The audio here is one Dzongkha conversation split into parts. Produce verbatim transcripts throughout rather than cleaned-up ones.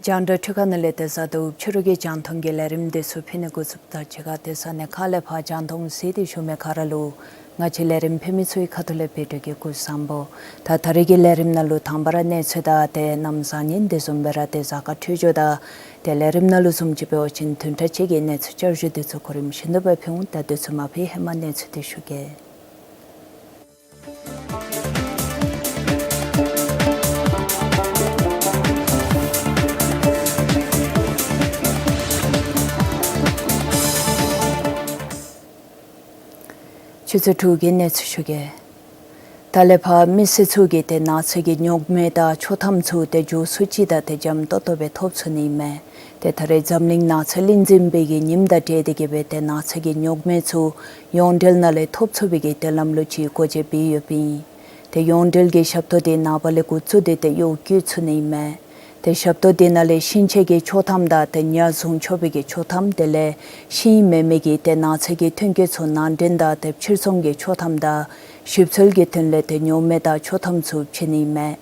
རྒྱང་བསྒྲགས་འཕྲུལ་ཁང་ནང་ལས་ཏེ་གཟའ་ཟླཝ་ཕྱི་རུ་གི་རྒྱང་མཐོང་གི་ལས་རིམ་འདི་ཚུ་ཕུལ་ནི་འགོ་བཙུགསཔ་དང་གཅིག་ཁར་ཏེ་ས་གནས་ཁག་ལས་ཕར་རྒྱང་མཐོང་གཟིགས་ཏེ་བཞུགས་མི་ག་ར་ལུ་ང་བཅས་ལས་རིམ་ཕུལ་མི་ཚུ་གི་ཁ་ཐུག་ལས་བདེ་སྐྱིད་ཀྱི་སྐུ་གཟུགས་བཟང་པོ། ད་ད་རེས་ཀྱི་ལས་རིམ་ནང་ལུ་དང་པ་ར་གནས་ཚུལ་དང་ཏེ་གནམ་བཟང་ངན་འདི་བཟུམ་སྦེ་ར་ཏེ་གཟའ་སྐར་འཕྲོད་སྦྱོར་དང་ཏེ་ལས་རིམ་ནང་ལུ་བཟུམ་ཅིག་འབད་བ་ཅིན་བདུན་ཕྲག་གཅིག་གི་གནས་ཚུལ་བསྐྱར་ཞུ་འདི་ཚུ་གོ་རིམ་བཞིན་དུ་སྦེ་ཕུལ་འོང་། ད་དུས་ཚོད་མ་ཕུད་ཧེ་མ་གནས་ཚུལ་འདི་ཞུ་གེ། ཆུ་ཚོད་དྲུག་གི་གནས་ཚུལ་ཞུ་གེ། ད་ལས་ཕར་མི་སེར་ཚུ་གིས་ཏེ་ནགས་ཚལ་གྱི་ཉོག་མེད་དང་མཆོག་ཐམ་ཚུ་ཏེ་མགྱོགས་སུ་ཅིག་དང་ཏེ་འཇམ་ཏོང་ཏོ་སྦེ་ཐོབ་ཚུགས་ནི་མས། ཏེ་ད་རེས་འཛམ་གླིང་ནགས་ཚལ་གླིང་འཛིན་པའི་གི་ཉིནམ་དང་འབྲེལ་ཏེ་གིས་སྦེ་ཏེ་ནགས་ཚལ་གྱི་ཉོག་མེད་ཚུ་ཡོངས་འབྲེལ་ནང་ལས་ཐོབ་ཚུགས་པའི་གི་ཏེ་ལམ་ལུགས་ཅིག་སྒོ་འབྱེད་འབད་ཡོདཔ་ཨིན། ཏེ་ཡོངས་འབྲེལ་གྱི་ཞབས་ཏོག་འདི་ནངས་པ་ལས་འགོ་བཙུགས་ཏེ་ཏེ་གཡོག་བཀོལ་ཚུགས་ནི་མས། ཏེ་ཞབས་ཏོག་འདི་ནང་ལས་ཤིང་ཆས་ཀྱི་མཆོག་ཐམ་དང་ཏེ་ཉ་བཟུང་ཆོག་པའི་གི་མཆོག་ཐམ་དེ་ལས་ཤིང་མེན་མི་གི་ཏེ་ནགས་ཚལ་གྱི་ཐོན་སྐྱེད་ཚུ་ནང་འདྲེན་དང་ཏེ་ཕྱིར་ཚོང་གི་མཆོག་ཐམ་དང་ཞིབ་འཚོལ་གྱི་དོན་ལས་ཏེ་ཉོག་མེད་དང་མཆོག་ཐམ་ཚུ་བྱིན་ནི་མས།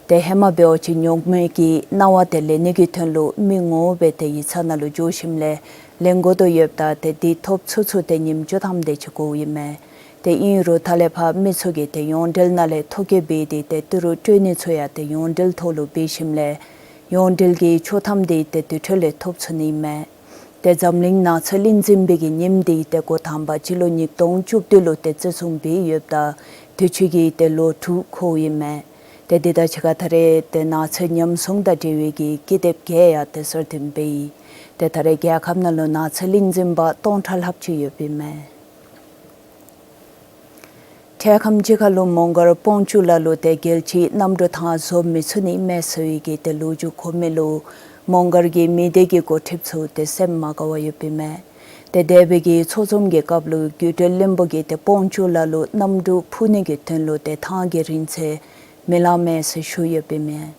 ཏེ་ཧེ་མ་འབད་བ་ཅིན་ཉོག་མེད་ཀྱི་གནང་བ་དེ་ལེན་ནི་གི་དོན་ལུ་མི་ངོ་མ་སྦེ་ཏེ་ཡིག་ཚང་ནང་ལུ་འགྱོ་ཞིནམ་ལས་ལེན་དགོ་དོ་ཡོདཔ་ད་ཏེ་འདི་ཐོབ་ཚུགས་ཚུགས་ཏེ་ཉིནམ་བཅུ་ཐམ་དེ་ཅིག་འགོརཝ་ཨིན་མས། ཏེ་ཨིན་རུང་ད་ལས་ཕར་མི་ཚུ་གིས་ཏེ་ཡོངས་འབྲེལ་ནང་ལས་ཐོ་བཀོད་འབད་དེ་ཏེ་ཏི་རུ་སྤྲོད་ནི་ཚུ་ཡང་ཏེ་ཡོངས་འབྲེལ་ཐོག་ལུ་འབད་ཞིནམ་ལས་ཡོངས་འབྲེལ་གྱི་མཆོག་ཐམ་འདི་ཏེ་དེ་འཕྲོ་ལས་ཐོབ་ཚུགས་ནི་མས། ཏེ་འཛམ་གླིང་ནགས་ཚལ་གླིང་འཛིན་པའི་གི་ཉིནམ་འདི་ཏེ་འགོ་དང་པ་སྤྱི་ལོ་ཉིས་སྟོང་བཅུ་བདུན་ལུ་ཏེ་བརྩི་སྲུང་འབད་ཡོདཔ་ད་དུས་ཅི་གི་ཏེ་ལོ་དྲུག་འཁོརཝ་ཨིན་མས། ཏེ་འདི་དང་གཅིག་ཁར་ད་རེས་ཏེ་ནགས་ཚལ་ཉམས་སྲུང་དང་འབྲེལ་བའི་གི་ཀི་དེབ་བརྒྱད་ཡང་ཏེ་གསར་བཏོན་འབད་ཡི། ཏེ་ད་རེས་རྒྱལ་ཁབ་ནང་ལུ་ནགས་ཚལ་གླིང་འཛིན་པ་སྟོང་ཕྲག་ལྷགཔ་ཅིག་ཡོདཔ་ཨིན་མས། འཕྲལ་ཁམས་ཅིག་ཁར་ལུ་མོང་སྒར་སྤོང་ཆུ་ལ་ལུ་ཏེ་རྒྱལ་སྤྱིའི་གནམ་གྲུ་ཐང་བཟོ་མི་ཚུགས་ནི་མས་ཟེར་བའི་གི་ཏེ་ལོ་རྒྱུས་གོ་མི་ལུ་མོང་སྒར་གྱི་མི་སྡེ་གི་འགོ་ཁྲིདཔ་ཚུ་ཏེ་སེམས་མ་དགའ་བར་ཡོདཔ་ཨིན་མས། ཏེ་འདས་པའི་གི་ཚོགས་འཛོམས་ཀྱི་སྐབས་ལུ་རྒྱུད་འབྲེལ་བློན་པོ་གིས་ཏེ་སྤོང་ཆུ་ལ་ལུ་གནམ་གྲུ་འཕུར་ནི་གི་དོན་ལུ་ཏེ་ཐང་གི་རིང་ཚད་མི་ལང་མས་ཟེར་ཞུ་ཡོདཔ་ཨིན་མས།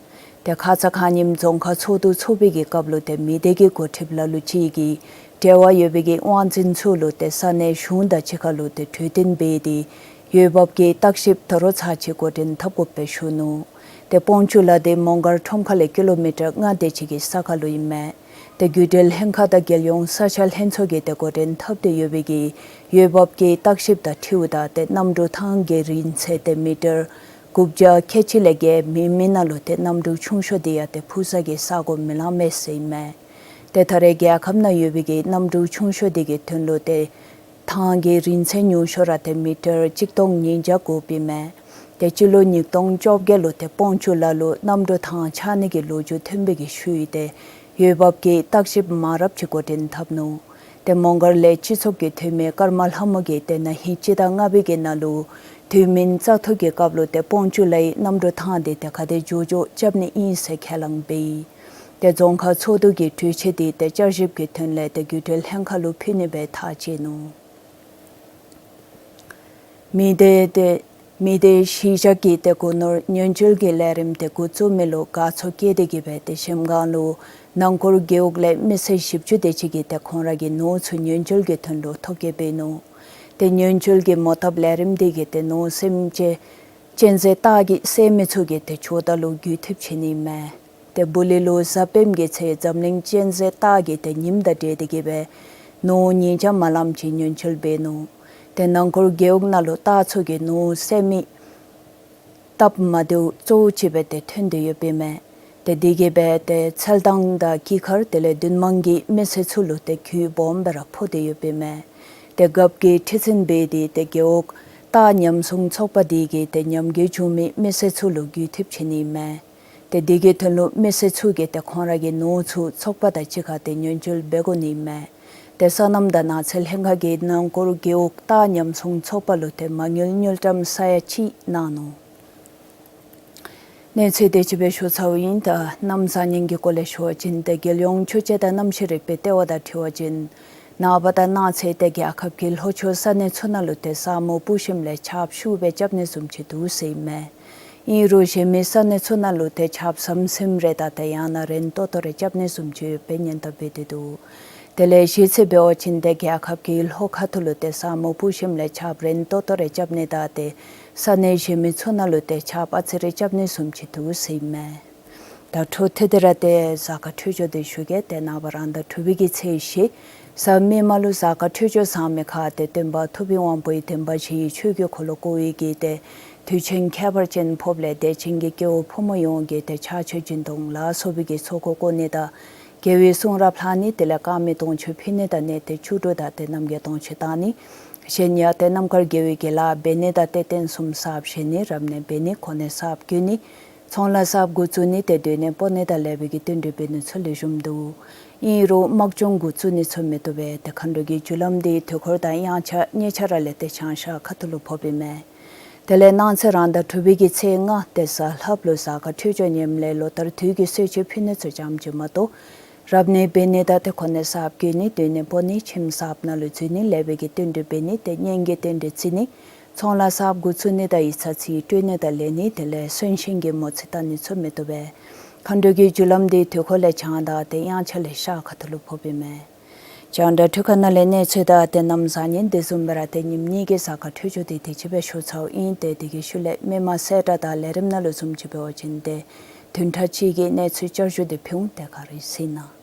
ཏེ་ཁ་ཙ་ཁ་ཉིནམ་རྫོང་ཁག་ཚོགས་འདུ་ཚོགས་པའི་གི་སྐབས་ལུ་ཏེ་མི་སྡེ་གི་འགོ་ཁྲིདཔ་ལ་ལུ་ཅིག་གིས་འབྲེལ་བ་ཡོད་པའི་གི་དབང་འཛིན་ཚུ་ལུ་ཏེ་ས་གནས་གཞུང་དང་གཅིག་ཁར་ལུ་ཏེ་གྲོས་བསྟུན་འབད་དེ་འོས་འབབ་ཀྱི་བརྟག་ཞིབ་ད་རུང་ཚར་གཅིག་འགོ་འདྲེན་འཐབ་དགོཔ་སྦེ་ཞུ་ནུག། ཏེ་སྤོང་ཆུ་ལ་འདི་མོང་སྒར་ཁྲོམ་ཁ་ལས་ཀི་ལོ་མི་ཊར་ལྔ་དེ་ཅིག་གི་ས་ཁར་ལུ་ཨིན་མས། ཏེ་རྒྱུད་འབྲེལ་ལྷན་ཁག་དང་རྒྱལ་ཡོངས་ས་ཆ་ལྷན་ཚོགས་ཀྱིས་ཏེ་འགོ་འདྲེན་འཐབ་སྟེ་ཡོད་པའི་གི་འོས་འབབ་ཀྱི་བརྟག་ཞིབ་དང་འཁྲིལཝ་ད་ཏེ་གནམ་གྲུ་ཐང་གི་རིང་ཚད་ཏེ་མི་ཊར་དགུ་བརྒྱ་ཁལ་གཅིག་ལས་བརྒལ་མེད་མི་ནང་ལུ་ཏེ་གནམ་གྲུ་ཆུང་ཤོས་འདི་ཡང་ཏེ་འཕུར་ས་གི་ས་གོ་མི་ལང་མས་ཟེར་ཨིན་མས། ཏེ་ད་རེས་རྒྱལ་ཁབ་ནང་ཡོད་པའི་གི་གནམ་གྲུ་ཆུང་ཤོས་འདི་གི་དོན་ལུ་ཏེ་ཐང་གི་རིང་ཚད་ཉུང་ཤོས་ར་ཏེ་མི་ཊར་གཅིག་སྟོང་ཉིས་བརྒྱ་དགོཔ་ཨིན་མས། ཏེ་སྤྱི་ལོ་ཉིས་སྟོང་བཅོ་བརྒྱད་ལུ་ཏེ་སྤོང་ཆུ་ལ་ལུ་གནམ་གྲུ་ཐང་ཆགས་ནི་གི་ལོ་རྒྱུས་ཐོན་པའི་གི་ཤུལ་ཏེ་འོས་འབབ་ཀྱི་བརྟག་ཞིབ་མང་རབས་ཅིག་འགོ་འདྲེན་འཐབ་ནུག། ཏེ་མོང་སྒར་ལས་སྤྱི་ཚོགས་ཀྱི་འཐུས་མི་ཀརྨ་ལྷ་མོ་གིས་ཏེ་ན་ཧིང་སྤྱི་ཟླ་ལྔ་པའི་གི་ནང་ལུ་དུས་མིན་བཙག་འཐུ་གི་སྐབས་ལུ་ཏེ་སྤོང་ཆུ་ལའི་གནམ་གྲུ་ཐང་འདི་ཏེ་ག་དེ་མགྱོགས་མགྱོགས་རྐྱབ་ནི་ཨིན་ཟེར་ཁས་བླངས་འབད་ཡི། ཏེ་རྫོང་ཁག་ཚོགས་འདུ་གི་གྲོས་ཆོད་འདི་ཏེ་བསྐྱར་ཞིབ་ཀྱི་དོན་ལས་ཏེ་རྒྱུད་འབྲེལ་ལྷན་ཁག་ལུ་ཕུལ་ནི་སྦེ་ཐག་བཅད་ནུག། མི་སྡེ་ཏེ་ མི་སྡེ་གཞིས་ཆགས་ཀྱིས་ཏེ་སྒོ་ནོར་ཉེན་བཅོལ་གྱི་ལས་རིམ་དེ་འགོ་བཙུགས་མི་ལུ་དགའ་ཚོར་བསྐྱེད་དེ་གིས་སྦེ་ཏེ་གཞལམ་སྒང་ལུ་ནང་འཁོར་རྒེད་འོག་ལས་མི་སེར་བཞི་བཅུ་དེ་ཅིག་གིས་ཏེ་ཁོང་ར་གི་ནོར་ཚུ་ཉེན་བཅོལ་གྱི་དོན་ལུ་ཐོ་བཀོད་འབད་ནུག། ཏེ་ཉེན་བཅོལ་གྱི་མོ་བཏབ་ལས་རིམ་དེ་གིས་ཏེ་ནོར་སེམས་ཅན་གཅན་གཟན་སྟག་གིས་བསད་མི་ཚུ་གི་ཏེ་ཇོ་བདག་ལུ་རྒུད་འཐུས་བྱིན་ནི་མས། ཏེ་བུ་ལི་ལུ་གཟའ་སྤེནམ་གྱི་ཚེ་འཛམ་གླིང་གཅན་གཟན་སྟག་གིས་ཏེ་ཉིམ་དང་འབྲེལ་ཏེ་གིས་སྦེ་ནོར་ཉིས་བརྒྱ་མ་ལམ་ཅིག་ཉེན་བཅོལ་འབད་ནུག། ཏེ་ནང་འཁོར་རྒེད་འོག་ནང་ལུ་སྟག་ཚུ་གིས་ནོར་བསད་མི་སྟབས་མ་བདེཝ་གཙོ་བོ་ཅིག་སྦེ་ཏེ་ཐོན་ཏེ་ཡོདཔ་ཨིན་མས། ཏེ་དེ་གིས་སྦེ་ཏེ་ཚལ་ཐང་དང་སྐྱེས་སྐར་དེ་ལས་བདུན་མང་གི་མི་སེར་ཚུ་ལུ་ཏེ་གྱོང་སྦོམ་སྦེ་ར་ཕོག་སྟེ་ཡོདཔ་ཨིན་མས། ཏེ་རྒཔོ་གིས་ཁྲི་འཛིན་འབད་དེ་ཏེ་རྒེད་འོག་སྟག་ཉམས་སྲུང་ཚོགས་པ་དེ་གིས་ཏེ་ཉམས་རྒུད་བྱུང་མི་མི་སེར་ཚུ་ལུ་རྒུད་འཐུས་བྱིན་ནི་མས། ཏེ་དེ་གི་དོན་ལུ་མི་སེར་ཚུ་གིས་ཏེ་ཁོང་ར་གི་ནོར་ཚུ་ཚོགས་པ་དང་གཅིག་ཁར་ཏེ་ཉེན་བཅོལ་འབད་དགོ་ནི་མས། ཏེ་སོ་ནམ་དང་ནགས་ཚལ་ལྷན་ཁག་གིས་ནང་འཁོར་རྒེད་འོག་སྟག་ཉམས་སྲུང་ཚོགས་པ་ལུ་ཏེ་མ་དངུལ་དངུལ་ཀྲམ་ས་ཡ་གཅིག་གནང་ནུག། གནས་ཚུལ་དེ་ཅིག་སྦེ་ཞུ་ཚརཝ་ཨིན། ད་གནམ་བཟང་ངན་གྱི་སྐོར་ལས་ཞུ་བ་ཅིན་ཏེ་རྒྱལ་ཡོངས་ཆུ་སྤྱོད་དང་གནམ་གཤིས་རིག་པའི་ལྟེ་བ་དང་འཁྲིལ་བ་ཅིན་ནངས་པ་དང་གནངས་ཚེ་ཏེ་རྒྱལ་ཁབ་ཀྱི་ལྷོ་ཕྱོགས་ས་གནས་ཚུ་ནང་ལུ་ཏེ་ས་སྨུག་སྤུབས་ཞིནམ་ལས་ཆརཔ་ཤུགས་སྦེ་རྐྱབ་ནི་བཟུམ་ཅིག་འདུག་ཟེར་ཨིན་མས། ཨིན་རུང་གཞན་མི་ས་གནས་ཚུ་ནང་ལུ་ཏེ་ཆརཔ་ཟམ་ཟིམ་རེ་དང་ཏེ་ཡང་ན་རན་ཏོག་ཏོ་རེ་རྐྱབ་ནི་བཟུམ་ཅིག་ཡོདཔ་སྦེ་སྙན་ཐོ་འབད་དེ་འདུག། དེ་ལས་གཞེས་ཚེ་འབད་བ་ཅིན་ཏེ་རྒྱལ་ཁབ་ཀྱི་ལྷོ་ཁ་ཐུག་ལུ་ཏེ་ས་སྨུག་སྤུབས་ཞིནམ་ལས་ཆརཔ་རན་ཏོག་ཏོ་རེ་རྐྱབ་ནི་དང་ཏེ་ས་གནས་གཞན་མི་ཚུ་ནང་ལུ་ཏེ་ཆརཔ་ཨ་ཙི་རེ་རྐྱབ་ནི་བཟུམ་ཅིག་འདུག་ཟེར་ཨིན་མས། ད་འཕྲོ་མཐུད་དེ་ར་ཏེ་གཟའ་སྐར་འཕྲོད་སྦྱོར་དེ་ཞུ་གེ། ཏེ་ནངས་པ་རང་ཟླ་དྲུག་པའི་གི་ཚེས་བཞི་གཟའ་མིག་དམར་ལུ་གཟའ་སྐར་འཕྲོད་སྦྱོར་བཟང་མི་ཁར་ཏེ་སྟོན་པ་ཐུབ་པའི་དབང་པོ་ཡི་བསྟན་པ་བཞི་ཡི་ཆོས་ཀྱི་འཁོར་ལོ་བསྐོར་བའི་གི་ཏེ་དུས་ཆེན་ཁྱད་པར་ཅན་ཕོགཔ་ལས་དད་ཅན་གྱི་སྐྱེ་བོ་ཕོ་མོ་ཡོངས་ཀྱིས་ཏེ་ཕྱག་མཆོད་སྦྱིན་གཏོང་ལ་སོགས་པའི་གི་ཚོགས་འཁོར་བསྐོར་ནི་དང་དགེ་བའི་གསུང་རབ་ལྷག་ནི་དེ་ལས་དཀར་མེ་དུང་ཕྱུར་ཕུལ་ནི་དང་གནས་བརྟན་བཅུ་དྲུག་དང་ཏེ་རྣམ་རྒྱལ་དུང་ཕྱུར་གཏང་ནི། གཞན་ཡང་ཏེ་རྣམ་དཀར་དགེ་བའི་དགེ་ལེགས་འབད་ནི་དང་ཏེ་རྟེན་གསུམ་གསརཔ་བཞེངས་ནི། རབ་གནས་འབད་ནི། གོ་གནས་གསརཔ་བསྐོ་ནི། ཚོང་ལཱ་གསརཔ་འགོ་བཙུགས་ནི་ཏེ་སྡོད་གནས་སྤོ་ནི་དང་ལེགས་པའི་གི་བསྟུན་གྲོས་འབད་ནི་ཚུ་ལེགས་ཤོམ་འདུག། ཨིན་རུང་དམག་སྦྱོང་འགོ་བཙུགས་ནི་ཚུ་མི་བཏུབ་པས། ཏེ་མཁའ་འགྲོ་གི་རྒྱུ་ལམ་དེ་དུས་འཁོར་དང་དབྱངས་འཆར་གཉིས་ཆ་ར་ལས་ཏེ་བྱང་ཤར་ཁ་ཐུག་ལུ་ཕོགཔ་ཨིན་མས། དེ་ལས་གནངས་ཚེ་རང་ཟླ་དྲུག་པའི་གི་ཚེས་ལྔ་ཏེ་གཟའ་ལྷགཔ་ལུ་གཟའ་སྐར་འཕྲོད་སྦྱོར་ངནམ་ལས་ལོ་ལྟར་དུས་ཀྱི་གསོལ་མཆོད་ཕུལ་ནི་ཚུ་ཙམ་ཅིག་མ་གཏོགས་རབ་གནས་འབད་ནི་དང་ཏེ་གོ་གནས་གསརཔ་བསྐོ་ནི། སྡོད་གནས་སྤོ་ནི། ཁྱིམ་གསརཔ་ནང་ལུ་འཛུལ་ནི། ལེགས་པའི་གི་བསྟུན་གྲོས་འབད་ནི། ཏེ་གཉེན་གྱི་རྟེན་འབྲེལ་བརྩི་ནི། ཚོང་ལཱ་གསརཔ་འགོ་བཙུགས་ནི་དང་ཡིག་ཚང་རྩིས་སྤྲོད་ནི་དང་ལེན་ནི་དེ་ལས་གསོན་གཤིན་གྱི་མོ་རྩིས་བཏང་ནི་ཚུ་མི་བཏུབ་པས། མཁའ་འགྲོ་གི་རྒྱུ་ལམ་དེ་དུས་འཁོར་ལས་བྱང་དང་ཏེ་དབྱངས་འཆར་ལས་ཤར་ཁ་ཐུག་ལུ་ཕོགཔ་ཨིན་མས། རྒྱང་བསྒྲགས་འཕྲུལ་ཁང་ནང་ལས་གནས་ཚུལ་དང་ཏེ་གནམ་བཟང་ངན་དེ་བཟུམ་སྦེ་ར་ཏེ་ཉིནམ་གཉིས་ཀྱི་གཟའ་སྐར་འཕྲོད་སྦྱོར་དེ་དེ་ཅིག་སྦེ་ཞུ་ཚརཝ་ཨིན། ཏེ་དེ་གི་ཤུལ་ལས་མི་མང་གསལ་བསྒྲགས་དང་ལས་རིམ་ནང་ལུ་བཟུམ་ཅིག་འབད་བ་ཅིན་ཏེ་བདུན་ཕྲག་གཅིག་གི་གནས་ཚུལ་བསྐྱར་ཞུ་དེ་ཕུལ་འོང་། ཏེ་ག་ར་གཟིགས་གནང་།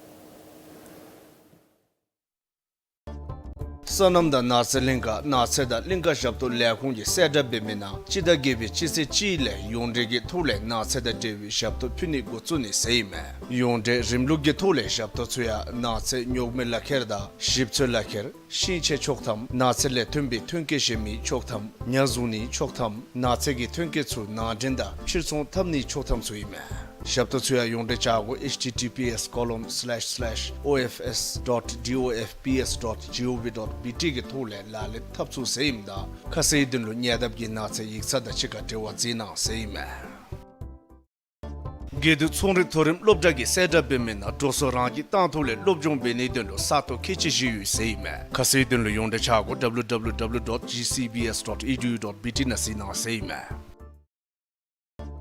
སོ་ནམ་དང་ནགས་ཚལ་ལྷན་ཁག་ནགས་ཚལ་དང་གླིང་ཀ་ཞབས་ཏོག་ལས་ཁུངས་ཀྱིས་གསལ་བསྒྲགས་འབད་མི་ནང་སྤྱི་ཟླ་བརྒྱད་པའི་སྤྱི་ཚེས་གཅིག་ལས་ཡོངས་འབྲེལ་གྱི་ཐོག་ལས་ནགས་ཚལ་དང་འབྲེལ་བའི་ཞབས་ཏོག་ཕུལ་ནི་འགོ་བཙུགས་ནི་ཟེར་ཨིན་མས། ཡོངས་འབྲེལ་རིམ་ལུགས་ཀྱི་ཐོག་ལས་ཞབས་ཏོག་ཚུ་ཡང་ནགས་ཚལ་རྙོག་མའི་ལག་ཁྱེར་དང་ཞིབ་འཚོལ་ལག་ཁྱེར། ཤིང་ཆས་ཆོག་ཐམ། ནགས་ཚལ་ལས་ཐོན་པའི་ཐོན་སྐྱེད་བཞེས་མི་ཆོག་ཐམ། ཉ་བཟུང་ནི་ཆོག་ཐམ། ནགས་ཚལ་གྱི་ཐོན་སྐྱེད་ཚུ་ནང་འདྲེན་དང་ཕྱིར་ཚོང་འཐབ་ནི་ཆོག་ཐམ་ཚུ་ཨིན་མས། ཞབས་ཏོག་ཚུ་ཡང་ཡོངས་འབྲེལ་བྱ་སྒོ་H T T P S colon slash slash O F S dot D O F P S dot G O V dot B T གི་ཐོག་ལས་ལག་ལེན་འཐབ་ཚུགས་ཟེར་ཨིནམ་ད་ཁ་གསལ་དོན་ལུ་ཉེ་འདབས་ཀྱི་ནགས་ཚལ་ཡིག་ཚང་དང་གཅིག་ཁར་འབྲེལ་བ་འཛིན་གནང་ཟེར་ཨིན་མས། དགེ་འདུན་ཚོང་རིག་མཐོ་རིམ་སློབ་གྲྭ་གིས་གསལ་བསྒྲགས་འབད་མི་ནང་འགྲོ་སོང་རང་གིས་བཏང་ཐོག་ལས་སློབ་སྦྱོང་འབད་ནིའི་དོན་ལུ་ས་སྟོང་ཁལ་གཅིག་བཞེས་ཡོད་ཟེར་ཨིན་མས། ཁ་གསལ་དོན་ལུ་ཡོངས་འབྲེལ་བྱ་སྒོ W W W dot G C B S dot E D U dot B T ནང་གཟིགས་གནང་ཟེར་ཨིན་མས།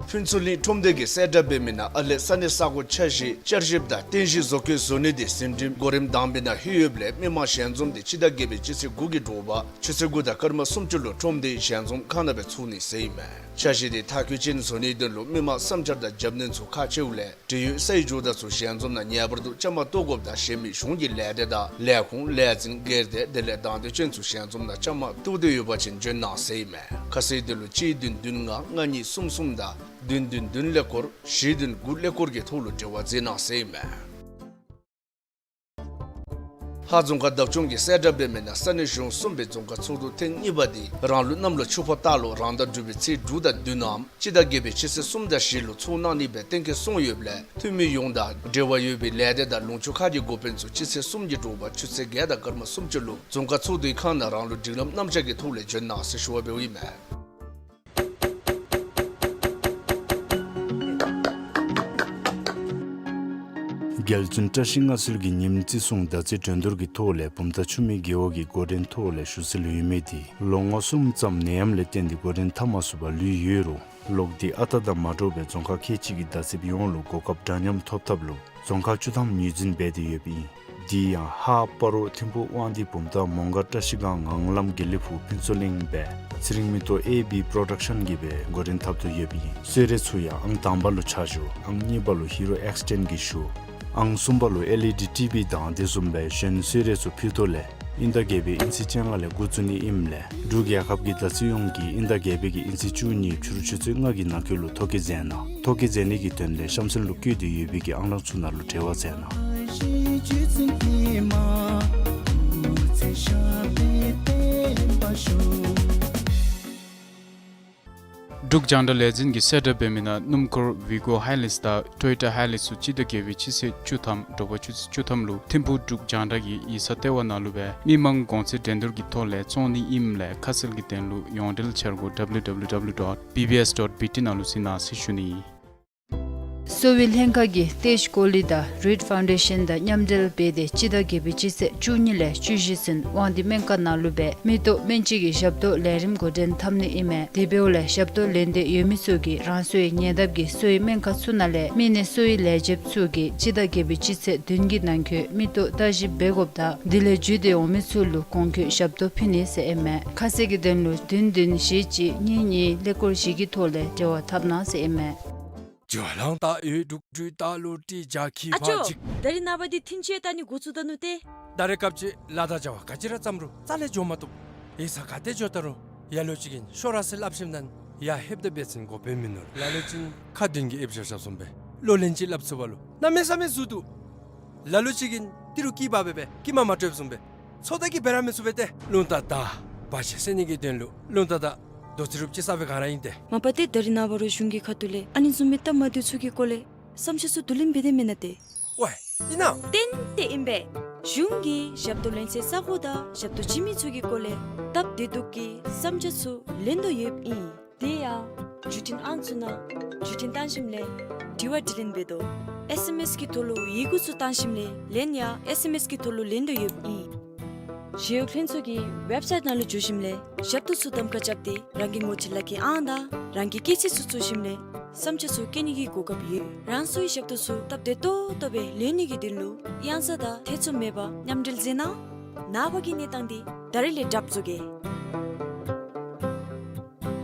ཕུན་ཚོགས་གླིང་ཁྲོམ་སྡེ་གིས་གསལ་བསྒྲགས་འབད་མི་ནང་ཨ་ལེ་ས་གནས་ས་གོ་ཆ་བཞི་བསྐྱར་ཞིབ་དང་རྟེན་གཞི་བཟོ་བཀོད་བཟོ་ནི་དེ་ཟིན་བྲིས་གོ་རིམ་དང་པའི་ནང་ལྷོད་ཡོདཔ་ལས་མི་མང་ཞལ་འཛོམས་དེ་སྤྱི་ཟླ་བརྒྱད་པའི་སྤྱི་ཚེས་དགུ་གི་དྲོ་པ་ཆུ་ཚོད་དགུ་དང་སྐར་མ་སུམ་ཅུ་ལུ་ཁྲོམ་སྡེའི་ཞལ་འཛོམས་ཁང་ནང་སྦེ་ཚུགས་ནི་ཟེར་ཨིན་མས། འཆར་གཞི་དེ་མཐར་འཁྱོལ་ཅན་བཟོ་ནིའི་དོན་ལུ་མི་མང་བསམ་འཆར་དང་རྒྱབ་སྣོན་ཚུ་ཁག་ཆེཝ་ལས་འབྲེལ་ཡོད་སའི་ཇོ་བདག་ཚུ་ཞལ་འཛོམས་ནང་ངེས་པར་དུ་བཅའ་མར་གཏོགས་དགོཔ་དང་གཞན་མི་གཞུང་གི་ལས་སྡེ་དང་ལས་ཁུངས་ལས་འཛིན་སྒེར་སྡེ་དེ་ལས་དང་འདོད་ཅན་ཚུ་ཞལ་འཛོམས་ནང་བཅའ་མར་གཏོགས་འདོད་ཡོད་པ་ཅིན་འབྱོན་གནང་ཟེར་ཨིན་མས། ཁ་གསལ་དོན་ལུ་གཅིག་བདུན་བདུན་ལྔ་ལྔ་གཉིས་གསུམ་གསུམ་དང་བདུན་བདུན་བདུན་ཀླད་ཀོར་བཞི་བདུན་དགུ་ཀླད་ཀོར་གྱི་ཐོག་ལུ་འབྲེལ་བ་འཛིན་གནང་ཟེར་ཨིན་མས། ལྷ་རྫོང་ཁག་བདག་སྐྱོང་གིས་གསལ་བསྒྲགས་འབད་མི་ནང་ས་གནས་གཞུང་གསུམ་པའི་རྫོང་ཁག་ཚོགས་འདུ་ཐེངས་གཉིས་པ་དེ་རང་ལུགས་གནམ་ལོ་ཆུ་ཕག་སྟག་ལོ་རང་ཟླ་དྲུག་པའི་ཚེས་དྲུག་དང་བདུན་ནམ་སྤྱི་ཟླ་བརྒྱད་པའི་སྤྱི་ཚེས་གསུམ་དང་བཞི་ལུ་ཚོགས་གནང་ནི་སྦེ་གཏན་འཁེལ་སོང་ཡོདཔ་ལས་འཐུས་མི་ཡོངས་དང་འབྲེལ་བ་ཡོད་པའི་ལས་སྡེ་དང་ལུང་ཕྱོགས་ཁག་གི་འགོ་དཔོན་ཚུ་སྤྱི་ཚེས་གསུམ་གྱི་དྲོ་པ་ཆུ་ཚོད་བརྒྱད་དང་སྐར་མ་སུམ་ཅུ་ལུ་རྫོང་ཁག་ཚོགས་འདུའི་ཁང་ནང་རང་ལུགས་སྒྲིག་ལམ་རྣམ་གཞག་གི་ཐོག་ལས་འབྱོན་གནང་ཟེར་ཞུ་བ་འབདཝ་ཨིན་མས། རྒྱལ་བཙུན་བཀྲ་ཤིས་མངའ་གསོལ་གྱི་ཉིནམ་བརྩི་སྲུང་ཟླ་རྩིས་སྒྲོན་བསྡུར་གྱི་ཐོག་ལས་བུམ་ཐང་ཆུ་སྨད་རྒེད་འོག་གི་འགོ་འདྲེན་ཐོག་ལས་ཞུ་སྲོལ་ཡོད་མི་དེ་ལོ་ངོ་གསུམ་ཙམ་ནད་ཡམས་ལས་བརྟེན་ཏེ་འགོ་འདྲེན་འཐབ་མ་ཚུགས་པར་ལུས་ཡོད་རུང་ལོག་སྟེ་ཨ་རྟག་དང་མ་འདྲཝ་སྦེ་རྫོང་ཁག་ཁལ་གཅིག་གི་བདག་སྤྱོད་ཡོངས་ལུ་གོ་སྐབས་འདྲ་མཉམ་ཐོབ་ཐབས་ལུ་རྫོང་ཁག་བཅུ་ཐམ་ངོས་འཛིན་འབད་དེ་ཡོདཔ་ཨིན། དེ་ཡང་ཧཱ་སྤ་རོ་ཐིམ་ཕུག་དབང་འདུས་བུམ་ཐང་མོང་སྒར་བཀྲ་ཤིས་སྒང་ངང་ལམ་དགེ་ལེགས་ཕུག་ཕུན་ཚོགས་གླིང་སྦེ་ཚེ་རིང་མེ་ཏོག་ཨེ་བི་པྲོ་ཌག་ཤཱན་གྱིས་སྦེ་འགོ་འདྲེན་འཐབ་དོ་ཡོདཔ་ཨིན། གསོལ་རས་ཚུ་ཡང་ཨང་དང་པ་ལུ་ཆ་ཞུ། ཨང་གཉིས་པ་ལུ་ཧི་རོ་ཨེགསི་ཊེན་གྱིས་ཞུ། ཨང་གསུམ་པ་ལུ་ཨེལ་ཨི་ཌི་ཊི་བི་དང་དེ་བཟུམ་སྦེ་གཞན་གསོལ་རས་ཚུ་ཕུལ་དོ་ལས་དབྱིན་ཟླ་བརྒྱད་པའི་དབྱིན་ཚེས་བཅོ་ལྔ་ལས་འགོ་བཙུགས་ནི་ཨིནམ་ལས་འབྲུག་རྒྱལ་ཁབ་ཀྱི་ཟླ་ཚེས་ཡོངས་ཀྱི་དབྱིན་ཟླ་བརྒྱད་པའི་གི་དབྱིན་ཚེས་བཅུ་གཉིས་ཕྱི་རུ་ཆུ་ཚོད་ལྔ་གི་ནང་འཁོད་ལུ་ཐོ་བཀོད་མཛད་གནང་། ཐོ་བཀོད་མཛད་ནི་གི་དོན་ལས་གཤམ་གསལ་ལུ་བཀོད་དེ་ཡོད་པའི་གི་ཨང་གྲངས་ཚུ་ནང་ལུ་འབྲེལ་བ་མཛད་གནང་། འབྲུག་རྒྱང་བསྒྲགས་ལས་འཛིན་གྱིས་གསལ་བསྒྲགས་འབད་མི་ནང་སྣུམ་འཁོར་ཝི་གོ་ཧའི་ལེགས་དང་ཊོ་ཡོ་ཊ་ཧའི་ལེགས་ཚུ་སྤྱི་ཟླ་བརྒྱད་པའི་སྤྱི་ཚེས་བཅུ་ཐམ་དྲོ་པ་ཆུ་ཚོད་བཅུ་ཐམ་ལུ་ཐིམ་ཕུག་འབྲུག་རྒྱང་བསྒྲགས་ཀྱི་ཡིག་ཚང་ལྟེ་བ་ནང་ལུ་སྦེ་མི་མང་གོང་ཚད་འགྲན་བསྡུར་གྱི་ཐོག་ལས་བཙོང་ནི་ཨིནམ་ལས་ཁ་གསལ་གྱི་དོན་ལུ་ཡོངས་འབྲེལ་འཆར་སྒོ་W W W dot B B S dot B T ནང་ལུ་གཟིགས་གནང་ཟེར་ཞུ་ནི། གསོ་བའི་ལྷན་ཁག་གིས་ཏེ་ཇི་ཀོ་ལི་དང་རིཌ་ཕའུན་ཌེ་ཤཱན་དང་མཉམ་འབྲེལ་འབད་དེ་སྤྱི་ཟླ་བརྒྱད་པའི་སྤྱི་ཚེས་བཅུ་གཉིས་ལས་བཅུ་བཞི་ཚུན་དབང་འདུས་སྨན་ཁང་ནང་ལུ་སྦེ་མིག་ཏོ་སྨན་བཅོས་ཀྱི་ཞབས་ཏོག་ལས་རིམ་འགོ་འདྲེན་འཐབ་ནི་ཨིན་མས། དེ་འབདཝ་ལས་ཞབས་ཏོག་ལེན་འདོད་ཡོད་མི་ཚུ་གིས་རང་སོའི་ཉེ་འདབས་ཀྱི་གསོ་བའི་སྨན་ཁང་ཚུ་ནང་ལས་མི་སྣའི་གསོ་བའི་ལས་བྱེདཔ་ཚུ་གིས་སྤྱི་ཟླ་བརྒྱད་པའི་སྤྱི་ཚེས་བདུན་གྱི་ནང་འཁོད་མིག་ཏོ་བརྟག་ཞིབ་འབད་དགོཔ་དང་དེ་ལས་བརྒྱུད་དེ་འོང་མི་ཚུ་ལུ་གོང་འཁོད་ཞབས་ཏོག་ཕུལ་ནི་ཟེར་ཨིན་མས། ཁ་གསལ་གྱི་དོན་ལུ་བདུན་བདུན་བཞི་གཅིག་གཉིས་གཉིས་ཀླད་ཀོར་བཞི་གི་ཐོག་ལས་འབྲེལ་བ་འཐབ་གནང་ཟེར་ཨིན་མས། ཨ་ཅོ། ད་རེས་ནངས་པ་འདི་ཐིན་ཅེ་ད་ནི་འགོ་བཙུགས་ད་ནུག་ཏེ། ད་རེས་སྐབས་ཅིག་ལཱ་དང་བྱ་བ་ག་ཅི་ར་བརྩམ་རུང་རྩ་ལས་འགྱོ་མ་བཏུབ། ཡིག་ཚང་ག་ཏེ་འགྱོ་ད་རུང་ལ་ལུ་ཅིག་གིས་ཤོག་ར་ཟེར་སླབ་ཞིནམ་ད་ཡར་ལྷོདཔ་ད་འབད་བ་ཅིན་གོ་བརྡ་མིན་ནུག། ལ་ལུ་ཅིག་གིས་ཁ་བདུན་གྱིས་ཨེབ་བཞག་བཞགཔ་བཟུམ་སྦེ་ལོ་ལན་ཅིག་སླབ་ཚུགས་པ་ལུ་གནམ་མེད་ས་མེད་ཟུར་འདུག། ལ་ལུ་ཅིག་གིས་ཏི་རུ་སྐྱི་པ་སྦེ་སྦེ་སྐྱི་མ་མ་སྤྲོདཔ་བཟུམ་སྦེ་ཚོད་ལྟ་གིས་འབད་ར་མི་ཚུགས་པས་ཏེ། རླུང་རྟ་དང་བར་ཆད་སེལ་ནི་གི་དོན་ལུ་རླུང་རྟ་དང་རྡོ་རྩེག་རུབ་ཅིག་ས་སྦེ་ག་ར་ཨིན་ཏེ། མ་པ་ཏེ་ད་རེས་ནངས་པ་རུང་གཞུང་གི་ཁ་ཐུག་ལས་ཨ་ནི་བཟུམ་མའི་སྟབས་མ་བདེཝ་ཚུ་གི་སྐོར་ལས་བསམ་འཆར་ཚུ་བསྡུ་ལེན་འབད་དེ་མེན་ན་ཏེ། ཝའེ་ཨིན་ན། ཏན་ཏན་ཨིན་པས། གཞུང་གིས་ཞབས་ཏོག་ལེན་སའི་ས་གོ་དང་ཞབས་ཏོག་བྱིན་མི་ཚུ་གི་སྐོར་ལས་སྟབས་བདེ་སྡུག་གི་བསམ་འཆར་ཚུ་ལེན་དོ་ཡོདཔ་ཨིན། དེ་ཡང་བརྒྱུད་འཕྲིན་ཨང་ཚུ་ནང་བརྒྱུད་འཕྲིན་བཏང་ཞིནམ་ལས་དྲི་བ་དྲིས་ལན་འབད་དོ། ཨེསི་ཨེམ་ཨེསི་གི་ཐོག་ལུ་ཡི་གུ་ཚུ་བཏང་ཞིནམ་ལས་ལན་ཡང་ཨེསི་ཨེམ་ཨེསི་གི་ཐོག་ལུ་ལེན་དོ་ཡོདཔ་ཨིན། ཞི་གཡོག་ལྷན་ཚོགས་ཀྱི་ཝེབ་སའིཊ་ནང་ལུ་འཛུལ་ཞིནམ་ལས་ཞབས་ཏོག་ཚུ་གདམ་ཁ་རྐྱབ་སྟེ་རང་གི་ངོ་སྤྲོད་ལག་ཁྱེར་ཨང་དང་རང་གི་སྐྱེས་ཚེས་ཚུ་བཙུགས་ཞིནམ་ལས་བསམ་འཆར་ཚུ་བཀོད་ནི་གི་གོ་སྐབས་ཡོད། རང་སོའི་ཞབས་ཏོག་ཚུ་སྟབས་བདེ་ཏོག་ཏོ་སྦེ་ལེན་ནི་གི་དོན་ལུ་གཡང་ས་དང་ཐེ་ཚོམ་མེད་པར་མཉམ་འབྲེལ་མཛད་གནང་། ནངས་པ་གི་གནས་སྟངས་འདི་ད་རེས་ལས་གྲབས་བཟོ་གེ།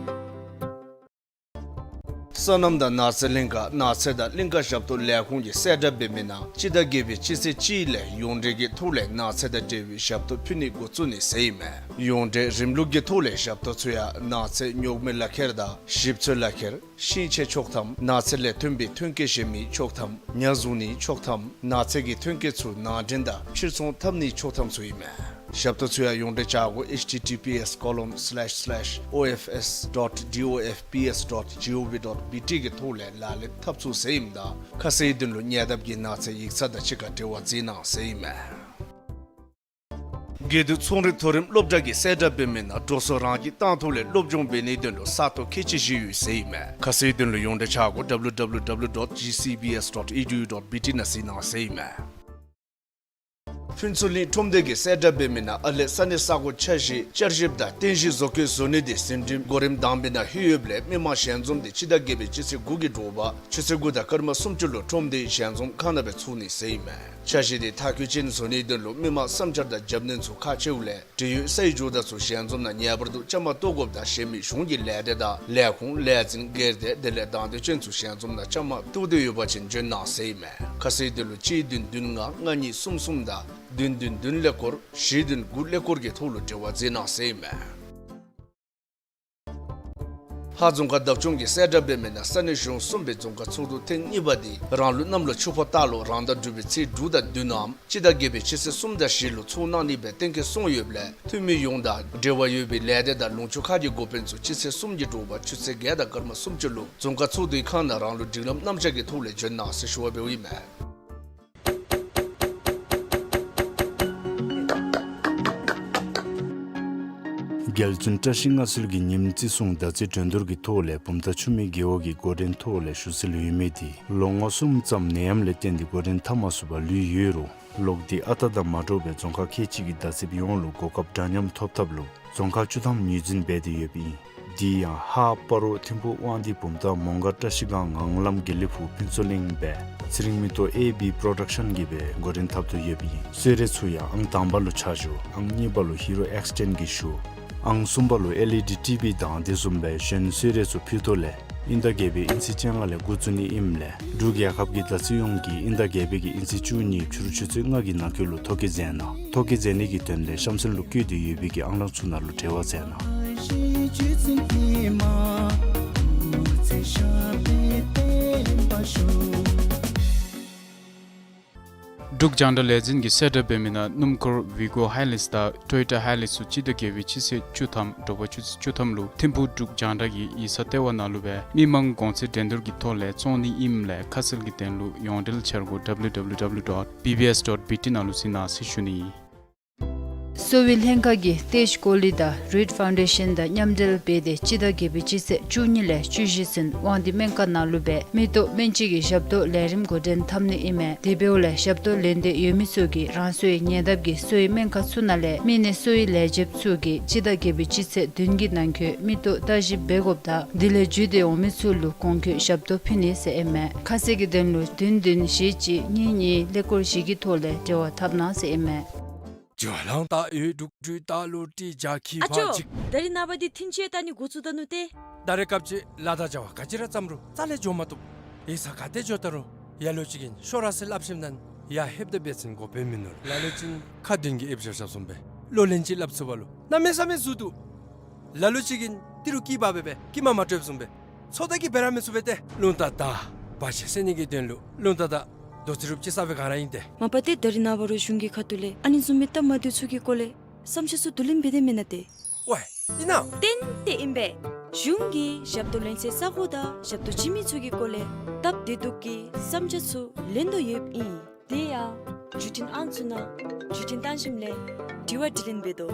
སོ་ནམ་དང་ནགས་ཚལ་གླིང་ཀ་ནགས་ཚལ་དང་གླིང་ཀ་ཞབས་ཏོག་ལས་ཁུངས་ཀྱིས་གསལ་བསྒྲགས་འབད་མི་ནང་སྤྱི་ཟླ་བརྒྱད་པའི་སྤྱི་ཚེས་གཅིག་ལས་ཡོངས་འབྲེལ་གྱི་ཐོག་ལས་ནགས་ཚལ་དང་འབྲེལ་བའི་ཞབས་ཏོག་ཕུལ་ནི་འགོ་བཙུགས་ནི་ཟེར་ཨིན་མས། ཡོངས་འབྲེལ་རིམ་ལུགས་ཀྱི་ཐོག་ལས་ཞབས་ཏོག་ཚུ་ཡང་ནགས་ཚལ་རྙོག་མའི་ལག་ཁྱེར་དང་ཞིབ་འཚོལ་ལག་ཁྱེར། ཤིང་ཆས་ཆོག་ཐམ། ནགས་ཚལ་ལས་ཐོན་པའི་ཐོན་སྐྱེད་བཞེས་མི་ཆོག་ཐམ། ཉ་བཟུང་ནི་ཆོག་ཐམ། ནགས་ཚལ་གྱི་ཐོན་སྐྱེད་ཚུ་ནང་འདྲེན་དང་ཕྱིར་ཚོང་འཐབ་ནི་ཆོག་ཐམ་ཚུ་ཨིན་མས། ཞབས་ཏོག་ཚུ་ཡང་ཡོངས་འབྲེལ་བྱ་སྒོ་H T T P S colon slash slash O F S dot D O F P S dot G O V dot B T གི་ཐོག་ལས་ལག་ལེན་འཐབ་ཚུགས་ཟེར་ཨིནམ་ད་ཁ་གསལ་དོན་ལུ་ཉེ་འདབས་ཀྱི་ནགས་ཚལ་ཡིག་ཚང་དང་གཅིག་ཁར་འབྲེལ་བ་མཛད་གནང་ཟེར་ཨིན་མས། དགེ་འདུན་ཚོང་རིག་མཐོ་རིམ་སློབ་གྲྭ་གིས་གསལ་བསྒྲགས་འབད་མི་ནང་འགྲོ་སོང་རང་གིས་བཏང་ཐོག་ལས་སློབ་སྦྱོང་འབད་ནིའི་དོན་ལུ་ས་སྟོང་ཁལ་གཅིག་བཞེས་ཡོད་ཟེར་ཨིན་མས། ཁ་གསལ་དོན་ལུ་ཡོངས་འབྲེལ་བྱ་སྒོ W W W dot G C B S dot E D U dot B T ནང་གཟིགས་གནང་ཟེར་ཨིན་མས། ཕུན་ཚོགས་གླིང་ཁྲོམ་སྡེ་གིས་གསལ་བསྒྲགས་འབད་མི་ནང་ཨ་ལེ་ས་གནས་ས་གོ་ཆ་བཞག་བསྐྱར་ཞིབ་དང་རྟེན་གཞི་བཟོ་བཀོད་བཟོ་ནི་དེ་ཟིན་བྲིས་གོ་རིམ་དང་པའི་ནང་ལྷོད་ཡོདཔ་ལས་མི་མང་ཞལ་འཛོམས་དེ་སྤྱི་ཟླ་བརྒྱད་པའི་སྤྱི་ཚེས་དགུ་གི་དྲོ་པ་ཆུ་ཚོད་དགུ་དང་སྐར་མ་སུམ་ཅུ་ལུ་ཁྲོམ་སྡེའི་ཞལ་འཛོམས་ཁང་ནང་སྦེ་ཚུགས་ནི་ཟེར་ཨིན་མས། འཆར་གཞི་དེ་མཐར་འཁྱོལ་ཅན་བཟོ་ནིའི་དོན་ལུ་མི་མང་བསམ་འཆར་དང་རྒྱབ་སྣོན་ཚུ་ཁག་ཆེཝ་ལས་འབྲེལ་ཡོད་སའི་ཇོ་བདག་ཚུ་ཞལ་འཛོམས་ནང་ངེས་པར་དུ་བཅའ་མར་གཏོགས་དགོཔ་དང་གཞན་མི་གཞུང་གི་ལས་སྡེ་དང་ལས་ཁུངས་ལས་འཛིན་སྒེར་སྡེ་དེ་ལས་དང་འདོད་ཅན་ཚུ་ཞལ་འཛོམས་ནང་བཅའ་མར་གཏོགས་འདོད་ཡོད་པ་ཅིན་འབྱོན་གནང་ཟེར་ཨིན་མས། ཁ་གསལ་དོན་ལུ་གཅིག་བདུན་བདུན་ལྔ་ལྔ་གཉིས་གསུམ་གསུམ་དང་བདུན་བདུན་བདུན་ཀླད་ཀོར་བཞི་བདུན་དགུ་ཀླད་ཀོར་གྱི་ཐོག་ལུ་འབྲེལ་བ་མཛད་གནང་ཟེར་ཨིན་མས། ཧཱ་རྫོང་ཁག་བདག་སྐྱོང་གིས་གསལ་བསྒྲགས་འབད་མི་ནང་ས་གནས་གཞུང་གསུམ་པའི་རྫོང་ཁག་ཚོགས་འདུ་ཐེངས་གཉིས་པ་དེ་རང་ལུག་གནམ་ལོ་ཆུ་ཕག་སྟག་ལོ་རང་ཟླ་འབྲུག་པའི་ཚེས་དྲུག་དང་བདུན་ནམ་སྤྱི་ཟླ་བརྒྱད་པའི་སྤྱི་ཚེས་གསུམ་དང་བཞི་ལུ་ཚོགས་གནང་ནི་སྦེ་གཏན་འཁེལ་སོང་ཡོདཔ་ལས་འཐུས་མི་ཡོངས་དང་འབྲེལ་བ་ཡོད་པའི་ལས་སྡེ་དང་ལུང་ཕྱོགས་ཁག་གི་འགོ་དཔོན་ཚུ་སྤྱི་ཚེས་གསུམ་གྱི་དྲོ་པ་ཆུ་ཚོད་བརྒྱད་དང་སྐར་མ་སུམ་ཅུ་ལུ་རྫོང་ཁག་ཚོགས་འདུའི་ཁང་ནང་རང་ལུགས་སྒྲིག་ལམ་རྣམ་གཞག་གི་ཐོག་ལས་འབྱོན་གནང་ཟེར་ཞུ་བ་འབདཝ་ཨིན་མས། རྒྱལ་བཙུན་བཀྲ་ཤིས་མངའ་གསོལ་གྱི་ཉིནམ་བརྩི་སྲུང་ཟླ་རྩིས་སྒྲོན་དོར་གྱི་ཐོག་ལས་བུམ་ཐང་ཆུ་སྨད་རྒེད་འོག་གི་འགོ་འདྲེན་ཐོག་ལས་ཞུ་སྲོལ་ཡོད་མི་དེ་ལོ་ངོ་གསུམ་ཙམ་ནད་ཡམས་ལས་བརྟེན་ཏེ་འགོ་འདྲེན་འཐབ་མ་ཚུགས་པར་ལུས་ཡོད་རུང་ལོག་སྟེ་ཨ་རྟག་དང་མ་འདྲཝ་སྦེ་རྫོང་ཁག་ཁལ་གཅིག་གི་བདག་སྤྱོད་ཡོངས་ལུ་གོ་སྐབས་འདྲ་མཉམ་ཐོབ་ཐབས་ལུ་རྫོང་ཁག་བཅུ་ཐམ་ངོས་འཛིན་འབད་དེ་ཡོདཔ་ཨིན། དེ་ཡང་ཧཱ་སྤ་རོ་ཐིམ་ཕུག་དབང་འདུས་བུམ་ཐང་མོང་སྒར་བཀྲ་ཤིས་སྒང་ངང་ལམ་དགེ་ལེགས་ཕུག་ཕུན་ཚོགས་གླིང་སྦེ་ཚེ་རིང་མེ་ཏོག་ཨེ་བི་པྲོ་ཌག་ཤཱན་གྱིས་སྦེ་འགོ་འདྲེན་འཐབ་དོ་ཡོདཔ་ཨིན། གསོལ་རས་ཚུ་ཡང་ཨང་དང་པ་ལུ་ཆ་ཞུ། ཨང་གཉིས་པ་ལུ་ཧི་རོ་ཨེགསི་ཊེན་གྱིས་ཞུ། ཨང་གསུམ་པ་ལུ་ཨེལ་ཨི་ཌི་ཊི་བི་དང་དེ་བཟུམ་སྦེ་གཞན་གསོལ་རས་ཚུ་ཕུལ་དོ་ལས་དབྱིན་ཟླ་བརྒྱད་པའི་དབྱིན་ཚེས་བཅོ་ལྔ་ལས་འགོ་བཙུགས་ནི་ཨིནམ་ལས་འབྲུག་རྒྱལ་ཁབ་ཀྱི་བདག་སྤྱོད་ཡོངས་ཀྱིས་དབྱིན་ཟླ་བརྒྱད་པའི་གི་དབྱིན་ཚེས་བཅུ་གཉིས་ཕྱི་རུ་ཆུ་ཚོད་ལྔ་གི་ནང་འཁོད་ལུ་ཐོ་བཀོད་མཛད་གནང་། ཐོ་བཀོད་མཛད་ནི་གི་དོན་ལས་གཤམ་གསལ་ལུ་བཀོད་དེ་ཡོད་པའི་གི་ཨང་གླང་ཚུ་ནང་ལུ་འབྲེལ་བ་མཛད་གནང་། འབྲུག་རྒྱང་བསྒྲགས་ལས་འཛིན་གྱིས་གསལ་བསྒྲགས་འབད་མི་ནང་སྣུམ་འཁོར་ཝི་གོ་ཧའི་ལེགས་དང་ཊོ་ཡོ་ཊ་ཧའི་ལེགས་ཚུ་སྤྱི་ཟླ་བརྒྱད་པའི་སྤྱི་ཚེས་བཅུ་ཐམ་དྲོ་པ་ཆུ་ཚོད་བཅུ་ཐམ་ལུ་ཐིམ་ཕུག་འབྲུག་རྒྱང་བསྒྲགས་ཀྱི་ཡིག་ཚང་ལྟེ་བ་ནང་ལུ་སྦེ་མི་མང་གོང་ཚད་འགྲན་བསྡུར་གྱི་ཐོག་ལས་བཙོང་ནི་ཨིནམ་ལས་ཁ་གསལ་གྱི་དོན་ལུ་ཡོངས་འབྲེལ་འཆར་སྒོ་W W W dot B B S dot B T ནང་ལུ་གཟིགས་གནང་ཟེར་ཞུ་ནི། གསོ་བའི་ལྷན་ཁག་གིས་ཏེ་ཇི་ཀོ་ལི་དང་རིཌ་ཕའུན་ཌེ་ཤན་དང་མཉམ་འབྲེལ་འབད་དེ་སྤྱི་ཟླ་བརྒྱད་པའི་སྤྱི་ཚེས་བཅུ་གཉིས་ལས་བཅུ་བཞི་ཚུན་དབང་འདུས་སྨན་ཁང་ནང་ལུ་སྦེ་མིག་ཏོ་སྨན་དཔྱད་ཀྱི་ཞབས་ཏོག་ལས་རིམ་འགོ་འདྲེན་འཐབ་ནི་ཨིན་མས། དེ་འབདཝ་ལས་ཞབས་ཏོག་ལེན་འདོད་ཡོད་མི་ཚུ་གིས་རང་སོའི་ཉེ་འདབས་ཀྱི་གསོ་བའི་སྨན་ཁང་ཚུ་ནང་ལས་མི་སྣའི་གསོ་བའི་ལས་བྱེདཔ་ཚུ་གིས་སྤྱི་ཟླ་བརྒྱད་པའི་སྤྱི་ཚེས་བདུན་གྱི་ནང་འཁོད་མིག་ཏོ་བརྟག་ཞིབ་འབད་དགོཔ་དང་དེ་ལས་བརྒྱུད་དེ་འོང་མི་ཚུ་ལུ་གོང་འཁོད་ཞབས་ཏོག་ཕུལ་ནི་ཟེར་ཨིན་མས། ཁ་གསལ་གྱི་དོན་ལུ་བདུན་བདུན་བཞི་གཅིག་གཉིས་གཉིས་ཀླད་ཀོར་བཞི་གི་ཐོག་ལས་འབྲེལ་བ་འཐབ་གནང་ཟེར་ཨིན་མས། ཨ་ཅོ། ད་རིས་ནངས་པ་འདི་ཐིན་ཅི་ཏ་ནི་འགོ་བཙུགས་ད་ནུག་ཏེ། ད་རེས་སྐབས་ཅིག་ལཱ་དང་བྱ་བ་ག་ཅི་ར་བརྩམ་རུང་རྩ་ལས་འགྱོ་མ་བཏུབ། ཡིག་ཚང་ག་ཏེ་འགྱོ་ད་རུང་ཡ་ལོ་ཅིག་གིས་ཤོག་ར་ཟེར་སླབ་ཞིནམ་ད་ཡར་ལྷོདཔ་ད་འབད་བ་ཅིན་གོ་བརྡ་མིན་ནུག། ལ་ལུ་ཅིག་ཁ་བདུན་གྱིས་ཨེབ་ཞབས་ཞབས་བཟུམ་སྦེ་ལོ་ལན་ཅིག་སླབ་ཚུགས་པ་ལུ་གནམ་མེད་ས་མེད་ཟུར་འདུག། ལ་ལུ་ཅིག་གིས་ཏི་རུ་སྐྱི་པགས་སྦེ་སྦེ་སྐྱི་མ་མ་སྤྲོདཔ་བཟུམ་སྦེ་ཚོད་ལྟ་གིས་འབད་ར་མི་ཚུགས་པས་ཏེ། རླུང་རྟ་དང་བར་ཆད་སེལ་ནི་གི་དོན་ལུ་རླུང་རྟ་དང་རྡོ་རྩེག་རུབ་ཅིག་ས་སྦེ་ག་ར་ཨིན་ཏེ། མ་པ་ཏེ་ད་རེས་ནངས་པ་རུང་གཞུང་གི་ཁ་ཐུག་ལས་ཨ་ནི་བཟུམ་མའི་སྟབས་མ་བདེཝ་ཚུ་གི་སྐོར་ལས་བསམ་འཆར་ཚུ་བསྡུ་ལེན་འབད་དེ་མེན་ན་ཏེ། ཝའེ་ཨིན་ན། ཏན་ཏན་ཨིན་པས། གཞུང་གིས་ཞབས་ཏོག་ལེན་སའི་ས་གོ་དང་ཞབས་ཏོག་བྱིན་མི་ཚུ་གི་སྐོར་ལས་སྟབས་བདེ་སྡུག་གི་བསམ་འཆར་ཚུ་ལེན་དོ་ཡོདཔ་ཨིན། དེ་ཡང་བརྒྱུད་འཕྲིན་ཨང་ཚུ་ནང་བརྒྱུད་འཕྲིན་བཏང་ཞིནམ་ལས་དྲི་བ་དྲིས་ལན་འབད་དོ།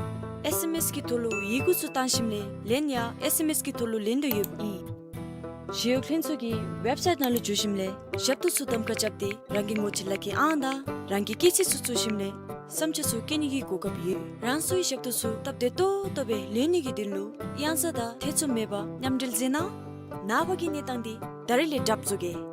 ཨེསི་ཨེམ་ཨེསི་གི་ཐོག་ལུ་ཡི་གུ་ཚུ་བཏང་ཞིནམ་ལས་ལན་ཡང་ཨེསི་ཨེམ་ཨེསི་གི་ཐོག་ལུ་ལེན་དོ་ཡོདཔ་ཨིན། ཞི་གཡོག་ལྷན་ཚོགས་ཀྱི་ཝེབ་སའིཊ་ནང་ལུ་འཛུལ་ཞིནམ་ལས་ཞབས་ཏོག་ཚུ་གདམ་ཁ་རྐྱབ་སྟེ་རང་གི་ངོ་སྤྲོད་ལག་ཁྱེར་ཨང་དང་རང་གི་སྐྱེས་ཚེས་ཚུ་བཙུགས་ཞིནམ་ལས་བསམ་འཆར་ཚུ་བཀོད་ནི་གི་གོ་སྐབས་ཡོད། རང་སོའི་ཞབས་ཏོག་ཚུ་སྟབས་བདེ་ཏོག་ཏོ་སྦེ་ལེན་ནི་གི་དོན་ལུ་གཡང་ས་དང་ཐེ་ཚོམ་མེད་པར་མཉམ་འབྲེལ་མཛད་གནང་། ནངས་པ་གི་གནས་སྟངས་འདི་ད་རེས་ལས་གྲབས་བཟོ་གེ།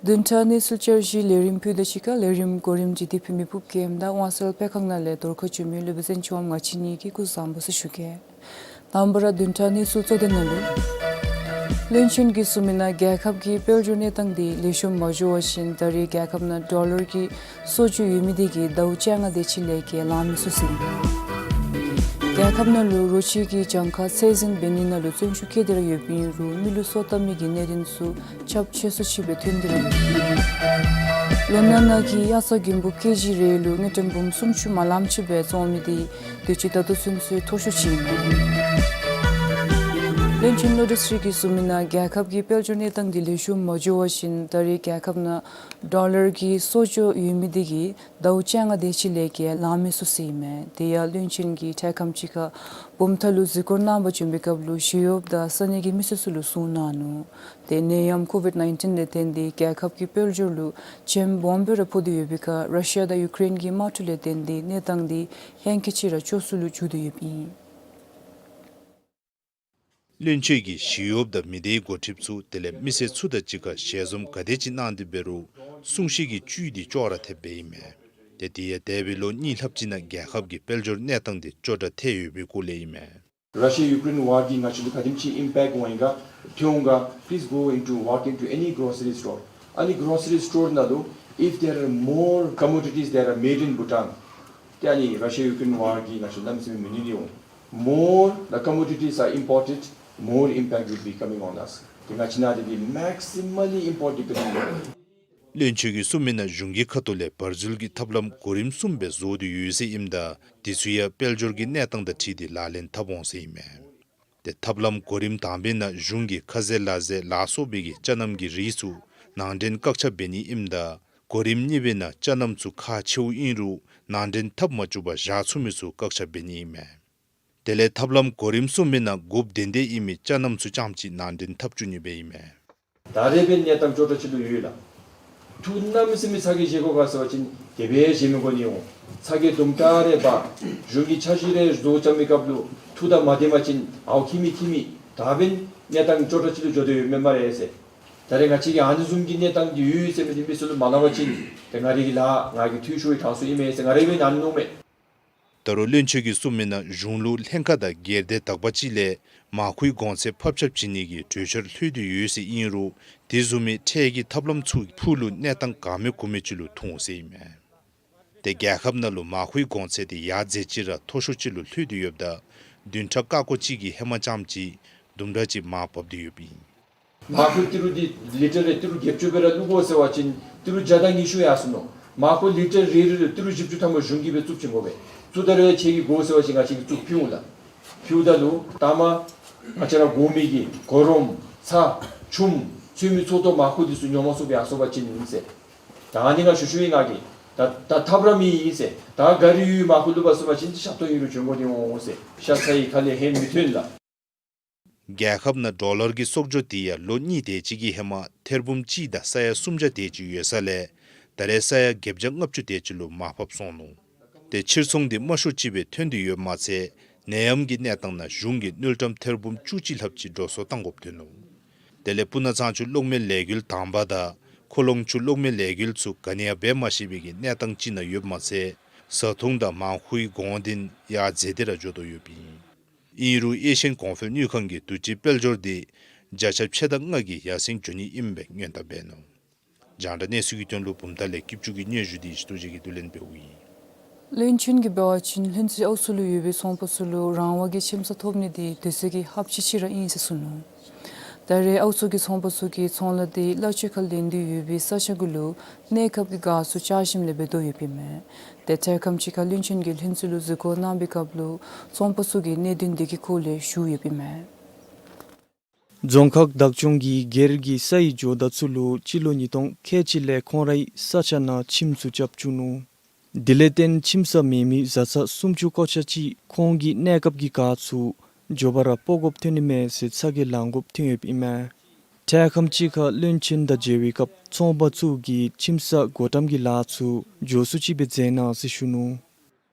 བདུན་ཕྲག་གནས་ཚུལ་བསྐྱར་ཞུའི་ལས་རིམ་ཕུལ་དོ་ཅིག་ཁར་ལས་རིམ་གོ་རིམ་ཅིག་འདི་ཕུལ་མི་ཕུབ་གེམ་ད་དབང་གསལ་སྤེལ་ཁང་ནང་ལས་རྫོང་ཁག་བཅུ་མི་ལུ་བི་ཟེན་ཆུ་ཝམ་ང་བཅས་གཉིས་ཀྱིས་སྐུ་གཟུགས་བཟང་པོ་ཟེར་ཞུ་གེ། དང་པ་ར་བདུན་ཕྲག་གནས་ཚུལ་གཙོ་དོན་ནང་ལུ། བློན་ཆེན་གྱིས་གསུངས་མི་ནང་རྒྱལ་ཁབ་ཀྱི་དཔལ་འབྱོར་གནས་སྟངས་འདི་ལེགས་ཤོམ་མ་འགྱོ་བ་བཞིན་ད་རེས་རྒྱལ་ཁབ་ནང་ཌོ་ལར་གྱི་གསོག་འཇོག་ཡོད་མི་འདི་གིས་ཟླཝ་བཅོ་ལྔ་དེ་ཅིག་ལས་བརྒལ་ལང་མི་ཚུགས་ཟེར་ཨིན། རྒྱལ་ཁབ་ནང་ལུ་རོ་ཁྱི་གི་གྱངས་ཁ་ཚད་འཛིན་འབད་ནི་ནང་ལུ་བརྩོན་ཤུགས་བསྐྱེད་དེ་ར་ཡོདཔ་ཨིན་རུང་མི་ལུ་སོ་བཏབ་མི་གི་གནད་དོན་ཚུ་ཁྱབ་ཆེ་སུ་ཅིག་སྦེ་ཐོན་ཏེ་ར་ཡོད། ལོ་ན་ནང་གི་གཡག་རྩྭ་དགུན་འབུབ་ཀེ་ཇི་རེ་ལུ་དངུལ་ཀྲམ་འབུམ་སུམ་ཅུ་མ་ལངམ་ཅིག་སྦེ་བཙོང་མི་འདི་དུས་ཅི་ད་ལྟོ་ཚུན་ཚོད་མཐོ་ཤོས་ཅིག་ཨིན། བློན་ཆེན་བློ་གྲོས་ཚེ་རིང་གིས་གསུངས་མི་ནང་རྒྱལ་ཁབ་ཀྱི་དཔལ་འབྱོར་གནས་སྟངས་འདི་ལེགས་ཤོམ་མ་འགྱོ་བ་བཞིན་ད་རེས་རྒྱལ་ཁབ་ནང་ཌོ་ལར་གྱི་གསོག་འཇོག་ཡོད་མི་འདི་གིས་ཟླཝ་བཅོ་ལྔ་དེ་ཅིག་ལས་བརྒལ་ལང་མི་ཚུགས་ཟེར་ཨིན་མས། དེ་ཡང་བློན་ཆེན་གྱིས་འཕྲལ་ཁམས་ཅིག་ཁར་བུམ་ཐང་ལུ་གཟིགས་སྐོར་གནང་པར་བྱོན་པའི་སྐབས་ལུ་ཞི་གཡོགཔ་དང་ས་གནས་ཀྱི་མི་སེར་ཚུ་ལུ་གསུངས་གནང་ནུག། ཏེ་ནད་ཡམས་ཀོ་ཝིཌ་ནའིན་ཊིན་ལས་བརྟེན་ཏེ་རྒྱལ་ཁབ་ཀྱི་དཔལ་འབྱོར་ལུ་བྱེམ་སྦོམ་སྦེ་ར་ཕོག་སྟེ་ཡོད་པའི་ཁར་ར་ཤི་ཡ་དང་ཡུ་ཀེ་རེན་གྱི་དམག་འཁྲུག་ལས་བརྟེན་ཏེ་གནས་སྟངས་འདི་ཧེང་སྐལ་ཅིག་ར་སྐྱོ་སུ་ལུ་འགྱུར་ཏེ་ཡོདཔ་ཨིན། བློན་ཆེན་གྱིས་ཞི་གཡོགཔ་དང་མི་སྡེའི་འགོ་ཁྲིདཔ་ཚུ་དེ་ལས་མི་སེར་ཚུ་དང་གཅིག་ཁར་ཞལ་འཛོམས་ག་དེ་ཅིག་གནང་སྟེ་འབད་རུང་གསུང་བཤད་ཀྱི་བཅུད་འདི་ཅོག་ར་འཐདཔ་སྦེ་ཨིན་མས། ཏེ་དེ་ཡང་འདས་པའི་ལོ་གཉིས་ལྷགཔ་ཅིག་ནང་རྒྱལ་ཁབ་ཀྱི་དཔལ་འབྱོར་གནས་སྟངས་འདི་སྐྱོ་དྲགས་ཐལ་ཡོད་པའི་སྐོར་ལས་ཨིན་མས། Russia Ukraine war གིས་ང་བཅས་ལུ་ག་དེམ་ཅིག་ཨིམ་པེཀཊ་འོང་ཡི་ག་ཐོན་འོང་ག please go into, walk into any grocery store. ཨ་ནི་གྲོ་སི་རི་སི་ཊོར་ནང་ལུ་if there are more commodities that are made in Bhutan, ཏེ་ཨ་ནི་ར་ཤི་ཡ་ཡུ་ཀེ་རེན་ཝར་གིས་ང་བཅས་ལུ་གནམ་མེད་ས་མེད་མི་ནུས་ཏེ་འོང་། More the commodities are imported, more impact will be coming on us. ཏེ་ང་བཅས་ནང་འདི་འདི་maximally import dependent། བློན་ཆེན་གྱིས་གསུངས་མི་ནང་གཞུང་གི་ཁ་ཐུག་ལས་བར་འཛུལ་གྱི་ཐབས་ལམ་གོ་རིམ་གསུམ་སྦེ་བཟོ་སྟེ་ཡོད་ཟེར་ཨིནམ་ད་དེ་ཚུ་ཡང་དཔལ་འབྱོར་གྱི་གནས་སྟངས་དང་འཁྲིལ་ཏེ་ལག་ལེན་འཐབ་འོང་ཟེར་ཨིན་མས། ཏེ་ཐབས་ལམ་གོ་རིམ་དང་པའི་ནང་གཞུང་གིས་ཁ་ཟས་ལ་ཟས་ལ་སོགས་པའི་གི་ཅ་རྣམ་གྱི་རིགས་ཚུ་ནང་འདྲེན་བཀག་ཆ་འབད་ནི་ཨིནམ་ད་གོ་རིམ་གཉིས་པའི་ནང་ཅ་རྣམ་ཚུ་ཁག་ཆེཝ་ཨིན་རུང་ནང་འདྲེན་འཐབ་མ་བཅུག་པར་བཞག་ཚུགས་མི་ཚུ་བཀག་ཆ་འབད་ནི་ཨིན་མས། དེ་ལས་ཐབས་ལམ་གོ་རིམ་གསུམ་པའི་ནང་དགུཔ་དོན་ལྡན་ཨིན་མི་ཅ་རྣམ་ཚུ་རྐྱངམ་ཅིག་ནང་འདྲེན་འཐབ་བཅུག་ནི་སྦེ་ཨིན་མས། ད་རེས་འབད་གནས་སྟངས་ཅོག་འཐདཔ་ཅིག་ལུ་ཡོད་ལགས། འཐུ་གནམ་མེད་ས་མེད་ཚ་གྱང་བཞེས་དགོ་ག་ཟེར་བ་ཅིན་དེ་སྦེ་བཞེས་མི་དགོ་ནི་འོང་། ཚ་གྱང་དུམ་གྲ་རེ་འབག་གཞུང་གི་འཆར་གཞི་རེ་བཟོ་རྐྱབ་མི་སྐབས་ལུ་འཐུ་དང་མ་ལྡནམ་ཅིན་ཨའོ་ཁྱིམ་མེད་ཁྱིམ་མེད་ད་འབད་གནས་སྟངས་ཅོག་འཐདཔ་ཅིག་ལུ་འགྱོ་དོ་ཡོདཔ་མས་སྨ་རེ་ཟེར། ད་རེས་ང་བཅས་ཀྱི་ཨ་ནི་བཟུམ་གྱི་གནས་སྟངས་འདི་ཡོད་ཟེར་མི་འདི་མི་ཚུ་ལུ་མ་སླབ་པ་ཅིན་ཏེ་ང་རའི་གི་ལཱ་ང་གིས་འཐུས་ཤོར་བའི་གྲངས་སུ་ཨིན་མས་ཟེར་ང་ར་འབད་ཨ་ནི་མནོཝ་མས། ད་རུང་བློན་ཆེན་གྱིས་གསུངས་མི་ནང་གཞུང་ལུ་ལྷན་ཁག་དང་སྒེར་སྡེ་དག་པ་ཅིག་ལས་མར་ཁུའི་གོང་ཚད་ཕབ་ཆག་བྱིན་ནི་གི་གྲོས་འཆར་ལྷོད་དེ་ཡོད་ཟེར་ཨིན་རུང་དེ་བཟུམ་མའི་འཕྲལ་གྱི་ཐབས་ལམ་ཚུ་ཕུགས་ལུ་གནས་སྟངས་གང་མེད་གུ་མེད་ཅིག་ལུ་ཐུག་འོང་ཟེར་ཨིན་མས། ཏེ་རྒྱལ་ཁབ་ནང་ལུ་མར་ཁུའི་གོང་ཚད་དེ་ཡར་འཛེགས་ཅིག་ར་མཐོ་ཤོས་ཅིག་ལུ་ལྷོད་དེ་ཡོདཔ་ད་བདུན་ཕྲག་ཀ་ཀོ་གཅིག་གི་ཧེ་མ་རྐྱངམ་ཅིག་དུམ་གྲ་ཅིག་མར་བབས་ཏེ་ཡོདཔ་ཨིན། མར་ཁུ་ཏི་རུ་འདི་ལི་ཊར་རེ་ཏི་རུ་བརྒྱད་ཅུ་སྦེ་ར་བླུག་དགོ་ཟེར་བ་ཅིན་ཏི་རུ་བརྒྱ་དང་ཉི་ཤུ་ཡར་སོ་ནུག། མར་ཁུ་ལི་ཊར་རེ་རེ་ལུ་ཏི་རུ་བཞི་བཅུ་ཐམ་པ་གཞུང་གིས་སྦེ་བཙུགས་བྱིན་དགོ་པས། བཙུགས་ད་རུང་ཁྱེད་ཀྱིས་དགོ་ཟེར་བ་ཅིན་ང་བཅས་ཀྱིས་བཙུགས་ཕུལ་འོང་ལགས། ཕུལཝ་ད་ལུ་ད་མ་ང་བཅས་ར་དགོ་མི་གི་གོ་རོམ་ཚྭ་ཆུམ་ཚུད་མི་ཚུ་ཏོ་མར་ཁུ་འདི་ཚུ་ཉོ་མ་ཚུགས་པར་ཡར་སོ་བ་ཅིན་ཨིན་ཟེར། ད་ཨ་ནི་ང་ཞུ་ཞུཝ་ཨིན་ང་གིས། ད་ད་ཐབས་ར་མེད་ཨིན་ཟེར། ད་ག་རི་ཡུལ་མར་ཁུ་བླུག་པར་སོང་བ་ཅིན་ཤ་སྟོང་ཨིན་རུང་བྱོན་དགོ་ནི་འོང་ཟེར། ཤ་ཚ་ཡི་ཁ་ལས་ཧེ་མི་ཐོན་ལགས། རྒྱལ་ཁབ་ནང་ཌོ་ལར་གྱི་གསོག་འཇོག་དེ་ཡང་ལོ་གཉིས་དེ་ཅིག་གི་ཧེ་མ་ཐེར་འབུམ་གཅིག་དང་ས་ཡ་སུམ་བརྒྱ་དེ་ཅིག་ཡོད་ས་ལས་ད་རེས་ས་ཡ་བརྒྱད་བརྒྱ་ལྔ་བཅུ་དེ་ཅིག་ལུ་མར་ཕབ་སོང་ནུག། ཏེ་ཕྱིར་ཚོང་འདི་དམའ་ཤོས་ཅིག་སྦེ་ཐོན་ཏེ་ཡོདཔ་མ་ཚད་ནད་ཡམས་ཀྱི་གནས་སྟངས་ནང་གཞུང་གིས་དངུལ་ཀྲམ་ཐེར་འབུམ་བཅུ་གཅིག་ལྷགཔ་ཅིག་འགྲོ་སོང་བཏང་དགོཔ་ཐོན་ནུག། དེ་ལས་སྤུ་ན་གཙང་ཆུ་གློག་མེ་ལས་འགུལ་དང་པ་དང་ཁོ་ལོང་ཆུ་གློག་མེ་ལས་འགུལ་ཚུ་ག་ནི་ཡང་འབད་མ་ཤེས་པའི་གི་གནས་སྟངས་ཅིག་ནང་ཡོདཔ་མ་ཚད་བཟའ་འཐུང་དང་མར་ཁུའི་གོང་འདི་ཡར་འཛེགས་ཏེ་ར་འགྱོ་དོ་ཡོདཔ་ཨིན། ཨིན་རུང་ཨེ་ཤི་ཡན་གོང་འཕེལ་དངུལ་ཁང་གིས་དུས་ཅི་དཔལ་འབྱོར་འདི་བརྒྱ་ཆ་ཕྱེད་དང་ལྔ་གི་ཡར་སེང་འགྱོ་ནི་ཨིནམ་སྦེ་སྔོན་བརྡ་འབད་ནུག། རྒྱང་བསྒྲགས་གནས་ཚུལ་གྱི་དོན་ལུ་བུམ་ཐང་ལས་སྐྱིད་ཆུ་གི་སྙན་ཞུ་འདི་ཞི་ཏོ་རྗེ་གིས་བསྡུ་ལེན་འབདཝ་ཨིན། བློན་ཆེན་གྱིས་འབད་བ་ཅིན་ལྷུན་རྩེ་ཨའུ་ཚོ་ལུ་ཡོད་པའི་ཚོང་པ་ཚུ་ལུ་རང་དབང་གི་ཁྱིམ་ས་ཐོབ་ནི་འདི་དུས་ཚོད་ཀྱི་ཧབ་ཆེ་ཅིག་ར་ཨིན་ཟེར་གསུངས་ནུག། ད་རེས་ཨའུ་ཚོ་གི་ཚོང་པ་ཚུ་གིས་ཚོང་ལཱ་འདི་གླ་ཆ་ཁར་ལེན་ཏེ་ཡོད་པའི་ས་ཆ་གུ་ལུ་གནས་སྐབས་ཀྱི་གཱ་ཚུ་ཆག་ཞིནམ་ལས་འབད་དོ་ཡོདཔ་ཨིན་མས། ཏེ་འཕྲལ་ཁམས་ཅིག་ཁར་བློན་ཆེན་གྱིས་ལྷུན་རྩེ་ལུ་གཟིགས་སྐོར་གནང་བའི་སྐབས་ལུ་ཚོང་པ་ཚུ་གིས་གནད་དོན་འདི་གི་སྐོར་ལས་ཞུ་ཡོདཔ་ཨིན་མས། རྫོང་ཁག་བདག་སྐྱོང་གིས་སྒེར་གྱི་ས་ཡི་ཇོ་བདག་ཚུ་ལུ་སྤྱི་ལོ་ཉིས་སྟོང་ཁལ་གཅིག་ལས་ཁོང་རའི་ས་ཆ་ནང་ཁྱིམ་ཚུ་རྐྱབ་བཅུག་ནུག། དེ་ལས་བརྟེན་ཁྱིམ་ས་མེད་མི་བཟའ་ཚང་སུམ་ཅུ་སྐོར་ཆ་ཅིག་ཁོང་གི་གནས་སྐབས་ཀྱི་གཱ་ཚུ་མགྱོགས་པ་ར་སྤོ་དགོཔ་ཐོན་ནི་མས་ཟེར་ཚ་གྱང་ལང་དགོཔ་ཐོན་ཡོདཔ་ཨིན་མས། འཕྲལ་ཁམས་ཅིག་ཁར་བློན་ཆེན་དང་མཇལ་བའི་སྐབས་ཚོང་པ་ཚུ་གིས་ཁྱིམ་ས་བགོ་བཀྲམ་གྱི་ལཱ་ཚུ་མགྱོགས་སུ་ཅིག་སྦེ་མཛད་གནང་ཟེར་ཞུ་ནུག།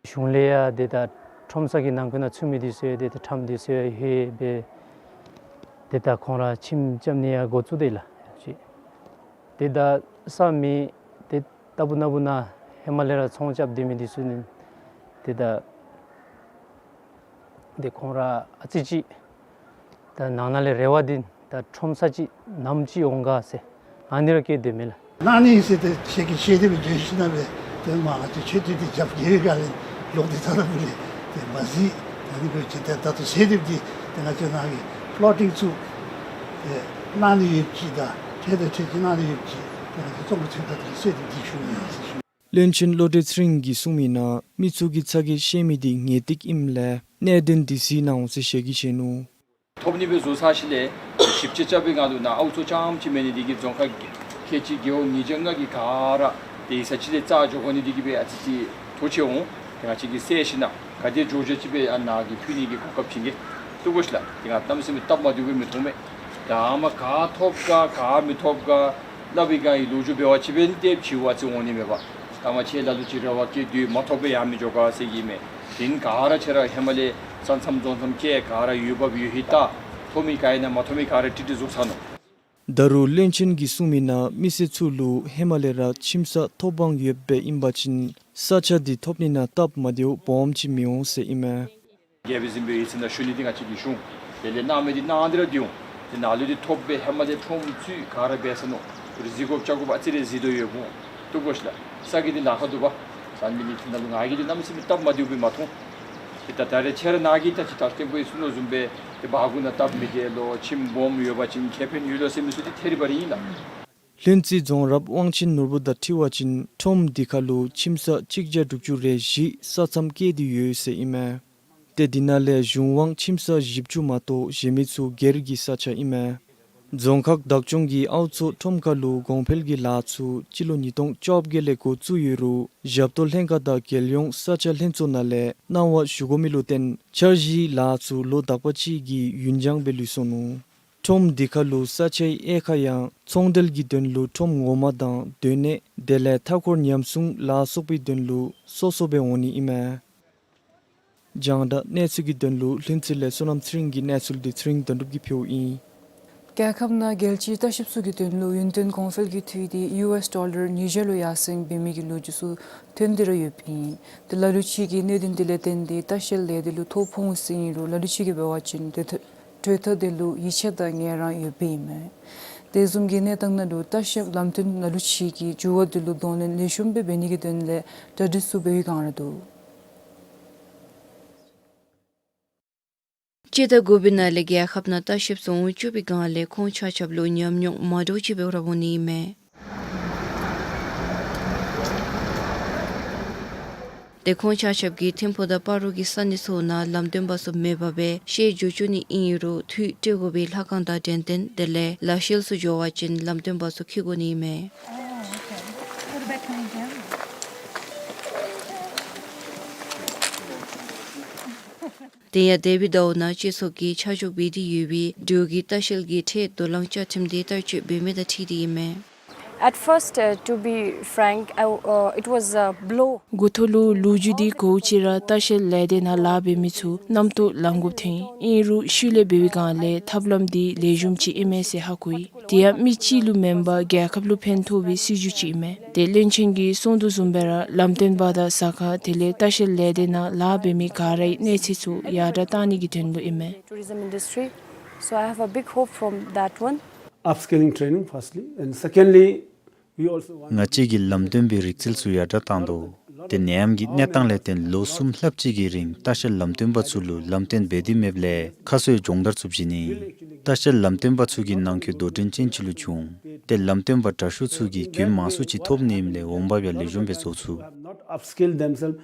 གཞུང་ལས་ཡང་ཏེ་ད་ཁྲོམ་ས་གི་ནང་འཁོད་ནང་ཚུད་མི་འདི་ཚུ་ཡང་ཏེ་ད་ཁྲམ་འདི་ཚུ་ཡང་ལྷོད་སྦེ་ཏེ་ད་ཁོང་ར་ཁྱིམ་རྐྱབ་ནི་ཡང་འགོ་བཙུགས་ཏེ་ལགས། ཅིག་ཏེ་ད་ ས་མི་ཏེ་ལྟ་བུ་ན་བུ་ན་ཧེ་མ་ལས་ར་ཚོང་རྐྱབ་སྡོད་མི་འདི་ཚུ་ནི་ཏེ་ད་ཏེ་ཁོང་ར་ཨ་ཙི་ཅིག་ད་ནང་ན་ལས་རེ་བ་འདི་ད་ཁྲོམ་ས་ཅིག་ནམ་ཅིག་འོང་ག་ཟེར་ཨ་ནི་ར་བསྐྱེད་སྡོད་མི་ལགས། གནང་ནི་ཟེར་ཏེ་ཁྱེད་ཀྱིས་ཤེས་ཏེ་སྦེ་བརྗོད་ཞིན་ན་སྦེ་ཏེ་མ་ང་བཅས་ཆོས་དད་དེ་རྒྱབ་ཀྱི་ཡོད་ག་ལས་ལོག་སྟེ་ད་ལྟ་བུ་ལས་ཏེ་མ་གཟིགས། ད་ནི་ཁོ་ཅིག་ཏེ་ད་ལྟོ་ཟེར་དེ་འདི་ཏེ་ང་བཅས་ནང་གི་ཕོ་ལོ་ཊིང་ཚུ་ཏེ་གནང་ནི་ཡོད་ཅིག་དང་ཁྲལ་དང་ཁྲལ་ཅིག་གནང་ནི་ཡོད་ཅིག་ཏེ་ང་བཅས་ཚོགས་པ་ཚུ་ཁ་ཐུག་ལས་ཟེར་དེ་འདི་ཞུ་ནི་ཡིན་ཟེར་ཞུ། བློན་ཆེན་བློ་གྲོས་ཚེ་རིང་གིས་གསུངས་མི་ནང་མི་ཚུ་གིས་ཚ་གྱང་བཤད་མི་འདི་ངེས་ཏིག་ཨིནམ་ལས་གནད་དོན་འདི་གཟིགས་གནང་འོང་ཟེར་ཞལ་གྱིས་བཞེས་ནུག། ཐོབ་ནི་སྦེ་བཟོ་ཚར་ཞིནམ་ལས་ཞིབ་དཔྱད་རྐྱབ་པའི་སྒང་ལུ་ནཱ་ཨའུ་ཚོ་རྐྱངམ་ཅིག་མེན་ནི་འདི་གིས་རྫོང་ཁག་ཁལ་གཅིག་རྒེད་འོག་ཉིས་བརྒྱ་ལྔ་གི་ག་ར་ཏེ་ས་ཅིག་ལས་རྩ་འཇོག་དགོ་ནི་འདི་གིས་སྦེ་ཨ་ཙི་ཅིག་ཐུགས་རྗེ་འོང་། ཏེ་ང་བཅས་ཀྱིས་གསལ་ཞིནམ་ལས་ག་དེ་བཟོ་བཟོཝ་ཅིག་སྦེ་ཨ་ནཱ་གི་ཕུལ་ནི་གི་གོ་སྐབས་བྱིན་གེ། བཏུབ་གོ་ཤིག་ལགས། ཏེ་ང་གནམ་མེད་ས་མེད་སྟབས་མ་བདེཝ་སྦེ་མི་མཐོང་མས། ད་མ་ག་ཐོབ་ག་ག་མི་ཐོབ་ག་སླབ་པའི་སྒང་གི་ལོ་རྒྱུས་འབད་བ་ཅིན་འབད་ནི་ཏེ་ཕྱི་བ་ཅིག་འོང་ནི་མས་པ། ད་མ་ཁྱེད་ལ་ལུ་ཅིག་རེ་བ་བསྐྱེད་དེ་མ་ཐོབ་པར་ཡང་མི་འགྱོ་ག་ཟེར་གྱི་མས། དེ་ནི་ག་ར་ཁྱེད་ར་ཧེ་མ་ལས་ས་མཚམས་རྫོང་མཚམས་བཅས་ག་ར་འོས་འབབ་ཡོད་ཧེ་ད་ཐོབ་མི་ག་ཨིན་ན་མ་ཐོབ་མི་ག་ར་ཀྲིག་ཀྲི་བཟོ་ཚར་ནུག། ད་རུང་བློན་ཆེན་གྱིས་གསུངས་མི་ནང་མི་སེར་ཚུ་ལུ་ཧེ་མ་ལས་ར་ཁྱིམ་ས་ཐོབ་དབང་ཡོདཔ་སྦེ་ཨིན་པ་ཅིན་ས་ཆ་འདི་ཐོབ་ནི་ནང་སྟབས་མ་བདེཝ་སྦོམ་ཅིག་མི་འོང་ཟེར་ཨིན་མས། རྒྱལ་པོ་གཟིམ་དཔོན་ཡོད་ཚད་ནང་ཞུ་ནི་འདི་ང་བཅས་ཀྱིས་ཞུ་འོང་། དེ་ལས་གནང་མི་འདི་གནང་སྟེ་ར་སྡོད་འོང་། ཏེ་ནཱ་ལུ་འདི་ཐོབ་སྦེ་ཧེ་མ་ལས་ཁྲོམ་ཚུ་ག་ར་འབད་ཚར་ནུག། རྫི་དགོཔ་ཅ་དགོཔ་ཨ་ཙི་རེ་རྫི་དོ་ཡོདཔ་འོང་། བཏུབ་གོ་ཤིག་ལགས། ས་གི་འདི་ལཱ་ཁག་འདུག་པ། ད་མི་ནི་ཁྱིམ་ནང་ལུ་ང་གིས་འདི་གནམ་མེད་ས་མེད་སྟབས་མ་བདེཝ་སྦེ་མ་མཐོང་། ཏེ་ད་ད་རེས་ཁྱེད་ར་ནཱ་གིས་ད་ཅི་ད་ལྟོ་བུ་ཡི་གསུང་དོ་བཟུམ་སྦེ་ཏེ་བ་གུ་ནང་སྟབས་མི་བདེ་ལོ་ཁྱིམ་སྦོམ་ཡོད་པ་ཅིན་ཁེ་ཕན་ཡོད་ལོ་ཟེར་མི་ཚུ་འདི་ཐད་རི་བ་རི་ཨིན་ལགས། ལྷུན་རྩེ་རྫོང་རབ་དབང་ཆེན་ནོར་བུ་དང་འཁྲིལ་བ་ཅིན་ཁྲོམ་འདི་ཁར་ལུ་ཁྱིམ་ས་གཅིག་བརྒྱ་དྲུག་ཅུ་རེ་བཞི་ས་མཚམས་བཀལ་ཏེ་ཡོད་ཟེར་ཨིན་མས། ཏེ་འདི་ནང་ལས་གཞུང་དབང་ཁྱིམ་ས་བཞི་བཅུ་མ་གཏོགས་གཞན་མི་ཚུ་སྒེར་གྱི་ས་ཆ་ཨིན་མས། རྫོང་ཁག་བདག་སྐྱོང་གིས་ཨའུ་ཚོ་ཁྲོམ་ཁར་ལུ་གོང་འཕེལ་གྱི་ལཱ་ཚུ་སྤྱི་ལོ་ཉིས་སྟོང་བཅོ་བརྒྱད་ལས་འགོ་བཙུགས་ཡོད་རུང་ཞབས་ཏོག་ལྷན་ཁག་དང་རྒྱལ་ཡོངས་ས་ཆ་ལྷན་ཚོགས་ནང་ལས་གནང་བ་ཞུ་དགོ་མི་ལུ་བརྟེན་འཆར་གཞིའི་ལཱ་ཚུ་ལོ་དག་པ་ཅིག་གི་ཡུན་འགྱངས་སྦེ་ལུས་སོ་ནུག། ཁྲོམ་འདི་ཁར་ལུ་ས་ཆའི་དབྱེ་ཁག་ཡང་ཚོང་འབྲེལ་གྱི་དོན་ལུ་ཁྲོམ་ངོ་མ་དང་སྡོད་གནས་དེ་ལས་མཐའ་འཁོར་ཉམས་སྲུང་ལ་སོགས་པའི་དོན་ལུ་སོ་སོ་སྦེ་འོང་ནི་ཨིན་མས། རྒྱང་བསྒྲགས་གནས་ཚུལ་གྱི་དོན་ལུ་ལྷུན་རྩེ་ལས་བསོད་ནམས་ཚེ་རིང་གི་གནས་ཚུལ་འདི་ཚེ་རིང་དོན་གྲུབ་ཀྱིས་ཕུལཝ་ཨིན། རྒྱལ་ཁབ་ནང་རྒྱལ་སྤྱིའི་ལྟ་བཤལཔ་ཚུ་གི་དོན་ལུ་ཡུན་བརྟན་གོང་འཕེལ་གྱི་འཐུས་འདི་ཡུ་ཨེསི་ཌོ་ལར་ཉིས་བརྒྱ་ལུ་ཡར་སེང་འབད་མི་གི་ལོ་རྒྱུས་ཚུ་ཐོན་ཏེ་ར་ཡོདཔ་ཨིན། ཏེ་ལ་ལུ་ཅིག་གིས་གནད་དོན་འདི་ལས་བརྟེན་ཏེ་ལྟ་བཤལ་ལས་སྡེ་ལུ་ཐོ་ཕོག་འོང་ཟེར་ཨིན་རུང་ལ་ལུ་ཅིག་གིས་འབད་བ་ཅིན་དེ་ཐོ་གྲོས་ཐོ་དེ་ལུ་ཡིད་ཆེས་དང་ངལ་རངས་ཡོདཔ་ཨིན་མས། དེ་བཟུམ་གྱི་གནས་སྟངས་ནང་ལུ་ལྟ་བཤལ་ལམ་སྟོན་ལ་ལུ་ཅིག་གིས་འགྱུར་བ་དེ་ལུ་གདོང་ལེན་ལེགས་ཤོམ་སྦེ་འབད་ནི་གི་དོན་ལས་གྲ་སྒྲིག་ཚུ་འབད་བའི་བསྒང་ར་འདུག། སྤྱི་ཟླ་དགུ་པའི་ནང་ལས་རྒྱལ་ཁབ་ནང་ལྟ་བཤལཔ་ཚུ་འོང་བཅུག་པའི་བསྒང་ལས་ཁོང་ཆ་ཁྱབ་ལུ་ཉམས་མྱོང་མ་འདྲཝ་ཅིག་འབད་ར་འོང་ནི་ཨིན་མས། ཏེ་ཁོང་ཆ་ཁྱབ་ཀྱིས་ཐིམ་ཕུག་དང་སྤ་རོ་གི་ས་གནས་ཚུ་ནང་ལམ་སྟོན་པ་ཚུ་མེད་པར་སྦེ་བཤལ་འགྱོ་བཅུག་ནི་ཨིན་རུང་འཐུས་སྤྲོད་དགོ་པའི་ལྷ་ཁང་དང་དྲན་རྟེན་དེ་ལས་ལག་ཤེས་ཚུ་འགྱོ་བ་ཅིན་ལམ་སྟོན་པ་ཚུ་འཁྱིད་དགོ་ནི་ཨིན་མས། དེ་ཡང་འདས་པའི་ཟླཝ་ནང་སྤྱི་ཚོགས་ཀྱིས་ཆ་འཇོག་འབད་དེ་ཡོད་པའི་འབྲུག་གི་ལྟ་བཤལ་གྱི་ཁྲལ་དོ་ལང་བཅའ་ཁྲིམས་དེ་བསྟར་སྤྱོད་འབད་མི་དང་འཁྲིལ་ཏེ་ཨིན་མས། At first, uh, to be frank, I, uh, it was a blow. འགོ་ཐོག་ལུ་ལོ་རྒྱུས་འདི་གོཝ་ཅིག་ར་ལྟ་བཤལ་ལས་སྡེ་ནང་ལཱ་འབད་མི་ཚུ་རྣམ་རྟོག་ལང་དགོཔ་ཐོན། ཨིན་རུང་ཤུལ་ལས་འབད་བའི་བསྒང་ལས་ཐབས་ལམ་འདི་ལེགས་ཤོམ་ཅིག་ཨིན་མས་ཟེར་ཧ་གོ་ཡི། དེ་ཡང་མི་གཅིག་ལུ་མེན་པར་རྒྱལ་ཁབ་ལུ་ཕན་ཐོགས་པའི་སྲིད་བྱུས་ཅིག་ཨིན་མས། ཏེ་བློན་ཆེན་གྱིས་གསུང་དོ་བཟུམ་སྦེ་ར་ལམ་སྟོན་པ་དང་ཟ་ཁང་དེ་ལས་ལྟ་བཤལ་ལས་སྡེ་ནང་ལཱ་འབད་མི་ག་རའི་གནས་ཚད་ཚུ་ཡར་དྲགས་གཏང་ནི་གི་དོན་ལུ་ཨིན་མས། Tourism industry. So I have a big hope from that one. Upskilling training, firstly, and secondly, we also want ང་བཅས་ཀྱིས་ལམ་སྟོན་པའི་རིག་རྩལ་ཚུ་ཡར་དྲགས་གཏང་དོ། ཏེ་ནད་ཡམས་ཀྱི་གནས་སྟངས་ལས་བརྟེན་ལོ་གསུམ་ལྷགཔ་ཅིག་གི་རིང་ལྟ་བཤལ་ལམ་སྟོན་པ་ཚུ་ལུ་ལམ་སྟོན་འབད་དེ་མེདཔ་ལས་ཁ་གསོའི་སྦྱོང་བརྡར་ཚུ་བྱིན་ནི། ལྟ་བཤལ་ལམ་སྟོན་པ་ཚུ་གི་ནང་འཁོད་དོ་འགྲན་ཅན་ཅིག་ལུ་བྱུང་། ཏེ་ལམ་སྟོན་པ་དྲག་ཤོས་ཚུ་གིས་གྱོདཔ་མང་སུ་ཅིག་ཐོབ་ནི་ཨིནམ་ལས་འོང་འབབ་ཡང་ལེགས་ཤོམ་སྦེ་བཟོ་ཚུགས། Not upskill themselves,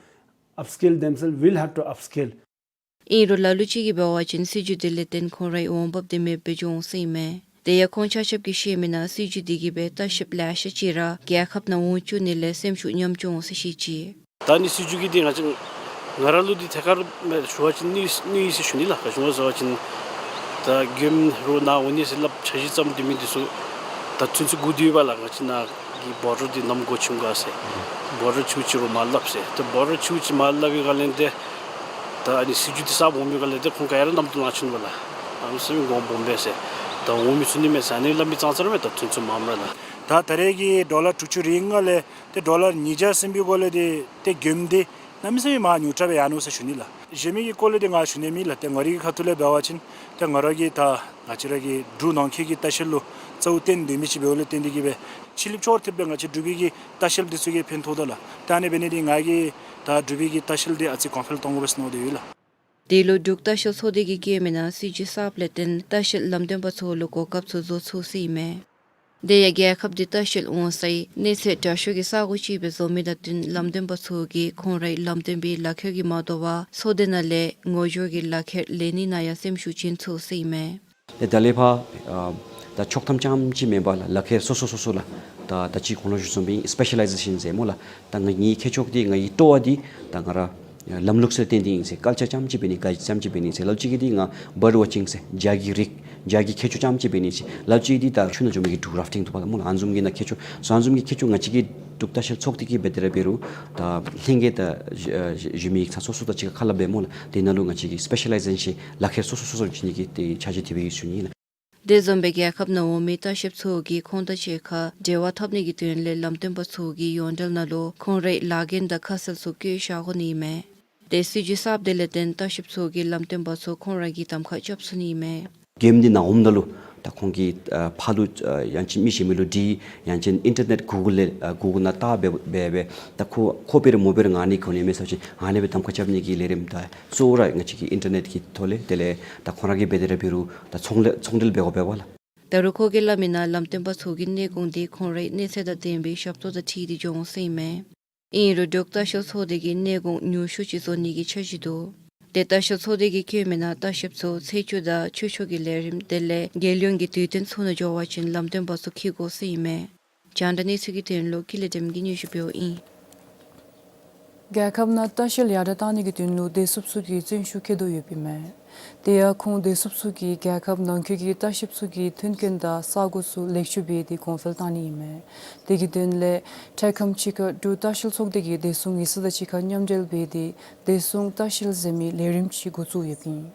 upskill themselves, will have to upskill. ཨིན་རུང་ལ་ལུ་ཅིག་གིས་འབད་བ་ཅིན་སྲིད་བྱུས་དེ་ལས་བརྟེན་ཁོང་རའི་འོང་འབབ་དེ་མེདཔ་སྦེ་འགྱོ་འོང་ཟེར་ཨིན་མས། དེ་ཡང་ཁོང་ཆ་ཁྱབ་ཀྱིས་བཤད་མི་ནང་སྲིད་བྱུས་དེ་གིས་སྦེ་ལྟ་བཤལཔ་ལེ་ཤ་ཅིག་ར་རྒྱལ་ཁབ་ནང་འོང་བཅུག་ནི་ལས་སེམས་ཤུགས་ཉམས་བཅུག་འོང་ཟེར་བཤད་ཅི། ད་ནི་སྲིད་བྱུས་ཀྱི་འདི་ང་བཅས་ང་ར་ལུ་འདི་ཐད་ཀར་སྦེ་ཞུ་བ་ཅིན་གནོད་གནོད་ཡི་ཟེར་ཞུ་ནི་ལགས། ག་ཅི་སྨོ་ཟེར་བ་ཅིན་ད་གྱོདཔ་རོགས་ནཱ་འོང་ནི་ཟེར་སླབ་འཆར་གཞི་བརྩམས་སྡོད་མི་འདི་ཚུ་ད་ཚུན་ཚོད་སྒུག་སྡོད་པ་ལགས། ང་བཅས་ནཱ་གི་བོ་ཌར་འདི་ནམ་སྒོ་ཕྱེ་འོང་ག་ཟེར། བོ་ཌར་ཕྱེཝ་ཅིག་རོགས་མ་སླབ་ཟེར། ད་བོ་ཌར་ཕྱེཝ་ཅིག་མ་སླབ་པའི་སྒང་ལས་ཏེ་ད་ཨ་ནི་སྲིད་བྱུས་འདི་གསརཔ་འོང་མི་སྒང་ལས་ཏེ་ཁོང་ག་ཡ་ར་རྣམ་རྟོག་ལང་ཆི་ནུག་པ་ལགས། ཨ་ནི་སེམས་མགུ་སྦོམ་སྦེ་ཟེར། ད་འོང་མི་ཚུགས་ནི་མས་ཟེར་ཨ་ནི་སླབ་མི་ཙང་ཙ་ར་མས། ད་ཚུན་ཚོད་མངམ་ར་ལགས། ད་ད་རེས་ཀྱི་ཌོ་ལར་དྲུག་ཅུ་རེ་ལྔ་ལས་ཏེ་ཌོ་ལར་ཉིས་བརྒྱ་ཟིན་པའི་སྒོ་ལས་ཏེ་ཏེ་མགྱོནམ་འདི་གནམ་མེད་ས་མེད་མར་ཉུང་དྲགས་སྦེ་ཡར་ནུག་ཟེར་ཞུ་ནི་ལགས། གཞན་མི་གི་སྐོར་ལས་ཏེ་ང་ཞུ་ནི་མེད་ལགས། ཏེ་ང་རའི་གི་ཁ་ཐུག་ལས་འབད་བ་ཅིན་ཏེ་ང་ར་གིས་ད་ང་བཅས་ར་གི་འབྲུག་ནང་འཁོད་ཀྱི་ལྟ་བཤལ་ལུ་རྩ་བོ་བརྟེན་སྡོད་མི་ཅིག་འབདཝ་ལས་བརྟེན་ཏེ་གིས་སྦེ་ཕྱི་གླིངཔ་ཅོག་འཐདཔ་སྦེ་ང་བཅས་འབྲུག་པའི་གི་ལྟ་བཤལཔ་འདི་ཚུ་གིས་ཕན་ཐོགས་དོ་ལགས། ཏེ་ཨ་ནི་འབད་ནི་འདི་ང་གིས་ད་འབྲུག་པའི་གི་ལྟ་བཤལ་འདི་ཨ་ཙི་གོང་འཕེལ་གཏང་དགོ་པས་མནོ་སྟེ་ཡོད་ལགས། དེ་ལུ་འབྲུག་ལྟ་བཤལ་ཚོགས་སྡེ་གིས་བཀོད་མི་ནང་སྲིད་བྱུས་གསརཔ་ལས་བརྟེན་ལྟ་བཤལ་ལམ་སྟོན་པ་ཚུ་ལུ་གོ་སྐབས་ཚུ་བཟོ་ཚུགས་ཟེར་ཨིན་མས། དེ་ཡང་རྒྱལ་ཁབ་འདི་ལྟ་བཤལ་འོང་སའི་གནས་ཚད་དྲག་ཤོས་ཀྱི་ས་གོ་ཅིག་སྦེ་བཟོ་མི་དང་བསྟུན་ལམ་སྟོན་པ་ཚུ་གིས་ཁོང་རའི་ལམ་སྟོན་པའི་ལག་ཁྱེར་གྱིས་མ་དོ་བར་ཚོགས་སྡེ་ནང་ལས་ངོ་སྦྱོར་གྱི་ལག་ཁྱེར་ལེན་ནི་ནང་ཡང་སེམས་ཤུགས་བསྐྱེད་ཚུགས་ཟེར་ཨིན་མས། ཏེ་ད་ལས་ཕར་ཨ་ད་ཆོག་ཐམ་རྐྱངམ་ཅིག་མེན་པར་ལགས་ལག་ཁྱེར་སོ་སོ་སོ་སོ་ལགས། ད་ད་ཅི་གོང་ལུ་ཞུ་སོང་བའི་སི་པེ་ཤ་ལའི་ཟེ་ཤཱན་ཟེར་སྨོ་ལགས། ད་ང་ངེའི་ཁྱད་ཆོས་འདི་ང་གི་སྤྲོ་བ་འདི་ད་ང་ར་ལམ་ལུགས་ཚུ་ལུ་བརྟེན་ཏེ་ཨིན་ཟེར། ཀལ་ཅར་རྐྱངམ་ཅིག་འབད་ནི་ག་རྐྱངམ་ཅིག་འབད་ནི་ཟེར། ལ་ལུ་ཅིག་གིས་འདི་ང་བརཌ་ཝོ་ཅིང་ཟེར་བྱ་གི་རིགས་བྱ་གི་ཁྱད་ཆོས་རྐྱངམ་ཅིག་འབད་ནི་ཟེར། ལ་ལུ་ཅིག་གིས་འདི་ད་ཆུ་ནང་འགྱོ་མི་གི་ཌུ་རཱཕ་ཊིང་འདུག་པ་ལགས་སྨོ་ལགས། ཨ་ནི་བཟུམ་གྱི་ནང་ཁྱད་ཆོས་སོ་ཨ་ནི་བཟུམ་གྱི་ཁྱད་ཆོས་ང་བཅས་ཀྱི་འབྲུག་ལྟ་བཤལ་ཚོགས་སྡེ་གིས་འབད་དེ་ར་འབད་རུང་ད་ལྷན་རྒྱས་ད་ཞུ་ཞུ་མི་ཡིག་ཚང་སོ་སོ་དང་གཅིག་ཁར་ཁ་སླབ་སྦེ་སྨོ་ལགས། དེ་ནང་ལུ་ང་བཅས་ཀྱིས་སི་པེ་ཤ་ལའི་ཟེ་ཤཱན་ལག་ཁྱེར་སོ་སོ་སོ་སོ་བྱིན་ནི་གི་ཏེ་ཆ་རྒྱུས་དེ་སྦེ་ཡོད་ཟེར་ཞུ་ནི་ལགས། དེ་བཟུམ་སྦེ་རྒྱལ་ཁབ་ནང་འོང་མི་ལྟ་བཤལཔ་ཚུ་གིས་ཁོང་དང་གཅིག་ཁར་འབྲེལ་བ་འཐབ་ནི་གི་དོན་ལས་ལམ་སྟོན་པ་ཚུ་གིས་ཡོངས་འབྲེལ་ནང་ལུ་ཁོང་རའི་ལཱ་འགན་དང་ཁ་གསལ་ཚུ་བཀོད་བཞག་དགོ་ནི་ཨིན་མས། དེ་སྲིད་བྱུས་གསརཔ་དེ་ལས་བརྟེན་ལྟ་བཤལཔ་ཚུ་གིས་ལམ་སྟོན་པ་ཚུ་ཁོང་ར་གི་གདམ་ཁ་རྐྱབ་ཚུགས་ནི་ཨིན་མས། མགྱོནམ་འདི་ནཱ་འོངམ་ད་ལུ་ད་ཁོང་གིས་ཨ་ཕར་ལུ་ཨ་ཡང་ཅིན་མི་གཞན་མི་ལུ་འདྲི་ཡང་ཅིན་ཨིན་ཊར་ནེཊ་གུ་གཱལ་ལས་ཨ་གུ་གཱལ་ནང་བལྟ་སྦེ་འབད་སྦེ་ད་ཁོ་ཁོ་འབད་རུང་མོ་འབད་རུང་ཨ་ནི་གོ་ནི་མས་ཟེར་བ་ཅིན་ཨ་ནི་སྦེ་གདམ་ཁ་རྐྱབ་ནི་གི་ལས་རིམ་ད་གཙོ་བོ་ར་ང་བཅས་ཀྱིས་ཨིན་ཊར་ནེཊ་ཀྱི་ཐོག་ལས་དེ་ལས་ད་ཁོང་ར་གིས་འབད་དེ་ར་འབད་རུང་ད་ཚོང་ལས་ཚོང་འབྲེལ་འབད་དགོ་པས་པ་ལགས། ད་རུང་ཁོ་གིས་སླབ་མི་ནང་ལམ་སྟོན་པ་ཚུ་གི་གནས་གོང་འདི་ཁོང་རའི་གནས་ཚད་དང་ལྡན་པའི་ཞབས་ཏོག་དང་འཁྲིལ་ཏེ་འགྱོ་འོང་ཟེར་ཨིན་མས། ཨིན་རུང་འབྲུག་ལྟ་བཤལ་ཚོགས་སྡེ་གིས་གནས་གོང་ཉུང་ཤོས་ཅིག་བཟོ་ནི་གི་འཆར་གཞི་འདུག། དེ་ལྟ་བཤལ་ཚོགས་སྡེ་གིས་བཀོད་མི་ནང་ལྟ་བཤལཔ་ཚུ་ཚེས་བཅུ་དང་ཆོས་ཕྱོགས་ཀྱི་ལས་རིམ་དེ་ལས་རྒྱལ་ཡོངས་ཀྱི་དུས་སྟོན་ཚུ་ནང་འགྱོ་བ་ཅིན་ལམ་སྟོན་པ་ཚུ་འཁྱིད་དགོ་ཟེར་ཨིན་མས། རྒྱང་བསྒྲགས་གནས་ཚུལ་གྱི་དོན་ལུ་ཀུན་ལེགས་སྒྲོལམ་གིས་སྙན་ཞུ་འབདཝ་ཨིན། རྒྱལ་ཁབ་ནང་ལྟ་བཤལ་ཡར་དྲག་གཏང་ནི་གི་དོན་ལུ་བདེ་སྲུངཔ་ཚུ་གིས་བརྩོན་ཤུགས་བསྐྱེད་དོ་ཡོདཔ་ཨིན་མས། དེ་ཡང་ཁོང་བདེ་སྲུངཔ་ཚུ་གིས་རྒྱལ་ཁབ་ནང་འཁོད་ཀྱི་ལྟ་བཤལཔ་ཚུ་གི་མཐུན་རྐྱེན་དང་ས་གོ་ཚུ་ལེགས་བཅོས་འབད་དེ་གོང་འཕེལ་གཏང་ནི་ཨིན་མས། དེ་གི་དོན་ལས་འཕྲལ་ཁམས་ཅིག་ཁར་འབྲུག་ལྟ་བཤལ་ཚོགས་སྡེ་གིས་བདེ་སྲུང་ཉེས་སེལ་དང་གཅིག་ཁར་མཉམ་འབྲེལ་འབད་དེ་བདེ་སྲུང་ལྟ་བཤལ་ཟེར་མི་ལས་རིམ་ཅིག་འགོ་བཙུགས་ཡོདཔ་ཨིན།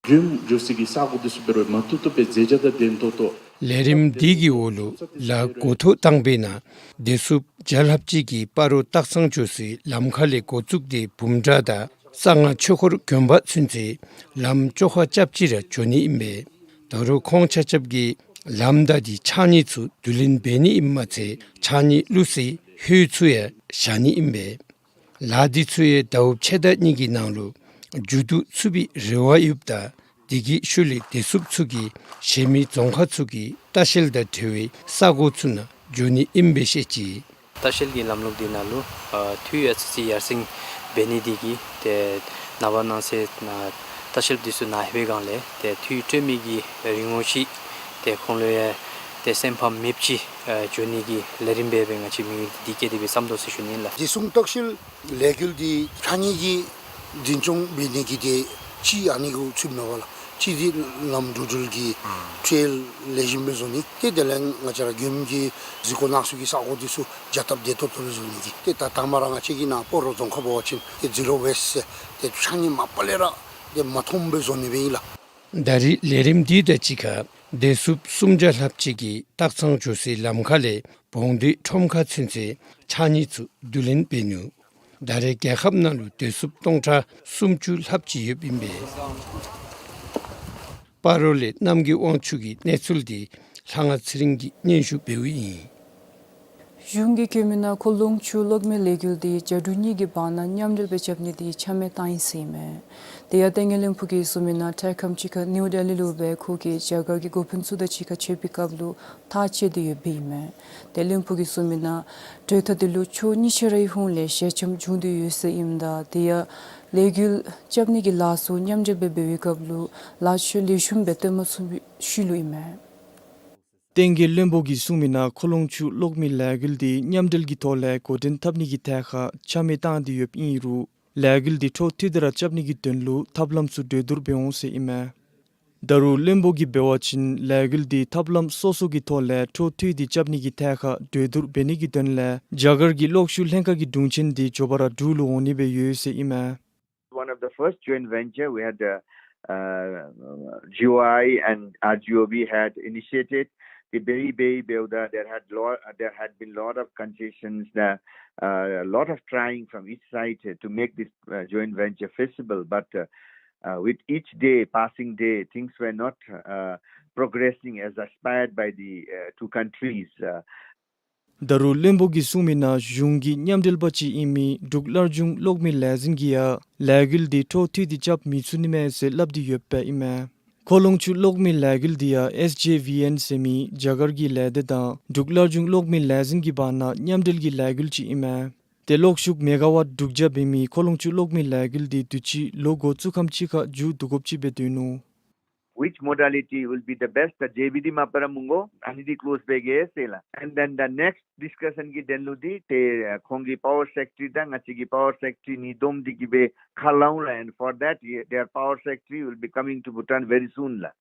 མགྱོནམ་འགྱོ་སའི་གི་ས་གོ་འདི་ཚུ་འབད་རུང་མ་བཏུབ་བཏུབ་སྦེ་མཛེས་རྒྱན་དང་ལྡན་ཏོག་ཏོ། ལས་རིམ་འདི་གི་འོག་ལུ་ལཱ་འགོ་ཐོག་བཏང་བའི་ནང་བདེ་སྲུངཔ་བརྒྱ་ལྷགཔ་ཅིག་གིས་སྤ་རོ་སྟག་ཚང་འགྱོ་སའི་ལམ་ཁ་ལས་འགོ་བཙུགས་ཏེ་བུམ་གྲྭ་དང་གསང་སྔགས་ཆོས་འཁོར་དགོན་པ་ཚུན་ཚོད་ལམ་བཅོ་ཁ་རྐྱབ་ཅི་ར་འགྱོ་ནི་ཨིན་པས། ད་རུང་ཁོང་ཆ་ཁྱབ་ཀྱིས་ལམ་དང་དེའི་ཕྱགས་སྙིགས་ཚུ་བསྡུ་ལེན་འབད་ནི་ཨིནམ་མ་ཚད་ཕྱགས་སྙིགས་བླུག་སའི་ཧོད་ཚུ་ཡང་བཞག་ནི་ཨིན་པས། ལཱ་འདི་ཚུ་ཡང་ཟླཝ་ཕྱེད་དང་གཉིས་ཀྱི་ནང་ལུ་མཇུག་བསྡུ་ཚུགས་པའི་རེ་བ་ཡོདཔ་ད་དེ་གི་ཤུལ་ལས་བདེ་སྲུངཔ་ཚུ་གིས་གཞན་མི་རྫོང་ཁག་ཚུ་གི་ལྟ་བཤལ་དང་འབྲེལ་བའི་ས་གོ་ཚུ་ནང་འགྱོ་ནི་ཨིན་པས་བཤད་ཅི། ལྟ་བཤལ་གྱི་ལམ་ལུགས་འདི་ནང་ལུ་ཨ་འཐུས་ཡང་ཨ་ཙི་ཅིག་ཡར་སེང་འབད་ནི་དེ་གིས་ཏེ་ནངས་པ་གནངས་ཚེ་ནང་ལྟ་བཤལཔ་འདི་ཚུ་ནཱ་ལྷོད་པའི་སྒང་ལས་ཏེ་འཐུས་སྤྲོད་མི་གི་རིན་གོང་ཅིག་ཏེ་ཁོང་ལུ་ཡང་ཏེ་སེམས་ཕམ་མེདཔ་ཅིག་ཨ་འགྱོ་ནི་གི་ལས་རིམ་སྦེ་སྦེ་ང་བཅས་མི་འདི་བསྐྱེད་དེ་སྦེ་བསམ་དོ་ཟེར་ཞུ་ནི་ལགས། བདེ་སྲུང་ལྟ་བཤལ་ལས་འགུལ་འདི་ཕྱགས་སྙིགས་ཀྱི་འཛིན་སྐྱོང་འབད་ནི་གི་ཏེ་གཅིག་ཨ་ནི་གུ་ཚུདཔ་མས་པ་ལགས། གཅིག་འདི་ལམ་འགྲོ་འགྲུལ་གྱི་ཨུམ་ཁྲལ་ལེགས་ཤོམ་སྦེ་བཟོ་ནི། ཏེ་དེ་ལས་ང་བཅས་ར་མགྱོནམ་གྱི་གཟིགས་སྐོར་གནང་ས་གི་ས་གོ་འདི་ཚུ་རྒྱ་སྟབས་བདེ་ཏོག་ཏོ་སྦེ་བཟོ་ནི་གི། ཏེ་ད་དང་པ་ར་ང་བཅས་ཀྱི་ནཱ་སྤ་རོ་རྫོང་ཁག་འབད་བ་ཅིན་ཏེ་ཛི་རོ་ཝེསཊ་ཟེར་ཏེ་ཕྱགས་སྙིགས་མ་པ་ལས་ར་ཏེ་མ་མཐོངམ་སྦེ་བཟོ་ནི་སྦེ་ཨིན་ལགས། ད་རེས་ལས་རིམ་འདི་དང་གཅིག་ཁར་བདེ་སྲུངཔ་སུམ་བརྒྱ་ལྷགཔ་ཅིག་གིས་སྟག་ཚང་འགྱོ་སའི་ལམ་ཁ་ལས་བོང་སྡེ་ཁྲོམ་ཁ་ཚུན་ཚོད་ཕྱགས་སྙིགས་ཚུ་བསྡུ་ལེན་འབད་ནུག། ད་རེས་རྒྱལ་ཁབ་ནང་ལུ་བདེ་སྲུངཔ་སྟོང་ཕྲག་སུམ་ཅུ་ལྷགཔ་ཅིག་ཡོདཔ་ཨིན་པས། སྤ་རོ་ལས་རྣམ་རྒྱལ་དབང་ཕྱུག་གི་གནས་ཚུལ་འདི་ལྷ་དབང་ཚེ་རིང་གིས་སྙན་ཞུ་འབདཝ་ཨིན། གཞུང་གིས་བཀོད་མི་ནང་མཁོ་རླུང་ཆུ་གློག་མེ་ལས་འགུལ་འདི་རྒྱ་འབྲུག་གཉིས་ཀྱི་བར་ན་མཉམ་འབྲེལ་སྦེ་རྐྱབ་ནི་འདི་ཆ་མེད་བཏང་ཡི་ཟེར་ཨིན་མས། དེ་ཡང་ཏེ་ངེ་བློན་པོ་གིས་གསུངས་མི་ནང་འཕྲལ་ཁམས་ཅིག་ཁར་ནིའུ་ལྡི་ལི་ལུ་སྦེ་ཁོ་གིས་རྒྱ་གར་གྱི་འགོ་དཔོན་ཚུ་དང་གཅིག་ཁར་མཇལ་བའི་སྐབས་ལུ་ཐག་བཅད་དེ་ཡོདཔ་ཨིན་མས། ཏེ་བློན་པོ་གིས་གསུངས་མི་ནང་གྲོས་ཐག་འདི་ལུ་ཕྱོགས་གཉིས་ཆ་རའི་ཧོངས་ལས་ཞལ་འཆམ་བྱུང་སྟེ་ཡོད་ཟེར་ཨིནམ་ད་དེ་ཡང་ལས་འགུལ་རྐྱབ་ནི་གི་ལཱ་ཚུ་མཉམ་འབྲེལ་སྦེ་འབད་བའི་སྐབས་ལུ་ལཱ་ཕྱོགས་ལེགས་ཤོམ་སྦེ་སྟོན་མ་ཚུགས་པའི་ཤུལ་ལུ་ཨིན་མས། ཏེ་ངེ་བློན་པོ་གིས་གསུངས་མི་ནང་མཁོ་རླུང་ཆུ་གློག་མེ་ལས་འགུལ་འདི་མཉམ་འབྲེལ་གྱི་ཐོག་ལས་འགོ་འདྲེན་འཐབ་ནི་གི་ཐད་ཁར་ཆ་མེད་བཏང་སྟེ་ཡོདཔ་ཨིན་རུང་ལས་འགུལ་འདི་འཕྲོ་མཐུད་དེ་ར་རྐྱབ་ནི་གི་དོན་ལུ་ཐབས་ལམ་ཚུ་གྲོས་བསྡུར་འབད་འོང་ཟེར་ཨིན་མས། ད་རུང་བློན་པོ་གིས་འབད་བ་ཅིན་ལས་འགུལ་འདི་ཐབས་ལམ་སོ་སོ་གི་ཐོག་ལས་འཕྲོ་མཐུད་དེ་རྐྱབ་ནི་གི་ཐད་ཁར་གྲོས་བསྡུར་འབད་ནི་གི་དོན་ལས་རྒྱ་གར་གྱི་གློག་ཤུགས་ལྷན་ཁག་གི་དྲུང་ཆེན་འདི་མགྱོགས་པ་ར་འབྲུག་ལུ་འོང་ནི་སྦེ་ཡོད་ཟེར་ཨིན་མས། One of the first joint venture we had, uh, uh, G O I and R G O B had initiated. The Bei Bei Beuda, there had lo-, there had been lot of concessions, the, uh, lot of trying from each side to make this, uh, joint venture feasible, but, uh, uh, with each day, passing day, things were not, uh, progressing as aspired by the, uh, two countries. Uh, ད་རུང་བློན་པོ་གིས་གསུངས་མི་ནང་གཞུང་གི་མཉམ་འབྲེལ་པ་ཅིག་ཨིན་མི་འབྲུག་སླར་འབྱུང་གློག་མེ་ལས་འཛིན་གྱིས་ཡང་ལས་འགུལ་འདི་འཕྲོ་མཐུད་དེ་རྐྱབ་མི་ཚུགས་ནི་མས་ཟེར་སླབ་སྟེ་ཡོདཔ་ཨིན་མས། ཁོ་ལོང་ཆུ་གློག་མེ་ལས་འགུལ་འདི་ཡང་ཨེས་ཇེ་ཝི་ཨེན་ཟེར་མི་རྒྱ་གར་གྱི་ལས་སྡེ་དང་འབྲུག་སླར་འབྱུང་གློག་མེ་ལས་འཛིན་གྱི་བར་ན་མཉམ་འབྲེལ་གྱི་ལས་འགུལ་ཅིག་ཨིན་མས། ཏེ་གློག་ཤུགས་མེ་ག་ཝཊ་དྲུག་བརྒྱ་འབད་མི་ཁོ་ལོང་ཆུ་གློག་མེ་ལས་འགུལ་འདི་དུས་ཅི་ལོ་འགོ་བཙུགས་ཁམས་ཅིག་ཁར་མཇུག་བསྡུ་དགོཔ་ཅིག་སྦེ་སྡོད་ནུག། Which modality will be the best? ད་ཇེ་བི་ཌི་མ་པ་ར་མི་དགོ། ཨ་ནི་འདི་ཀློས་འབད་གེ་ཟེར་ལགས། And then the next discussion གྱི་དོན་ལུ་འདི་ཏེ་ཁོང་གི་པ་ཝར་སེཀ་ཊ་རི་དང་ང་བཅས་ཀྱི་པ་ཝར་སེཀ་ཊ་རི་གཉིས་བསྡོམས་ཏེ་གི་སྦེ་ཁ་ལང་ལགས། And for that, their power secretary will be coming to Bhutan very soon ལགས།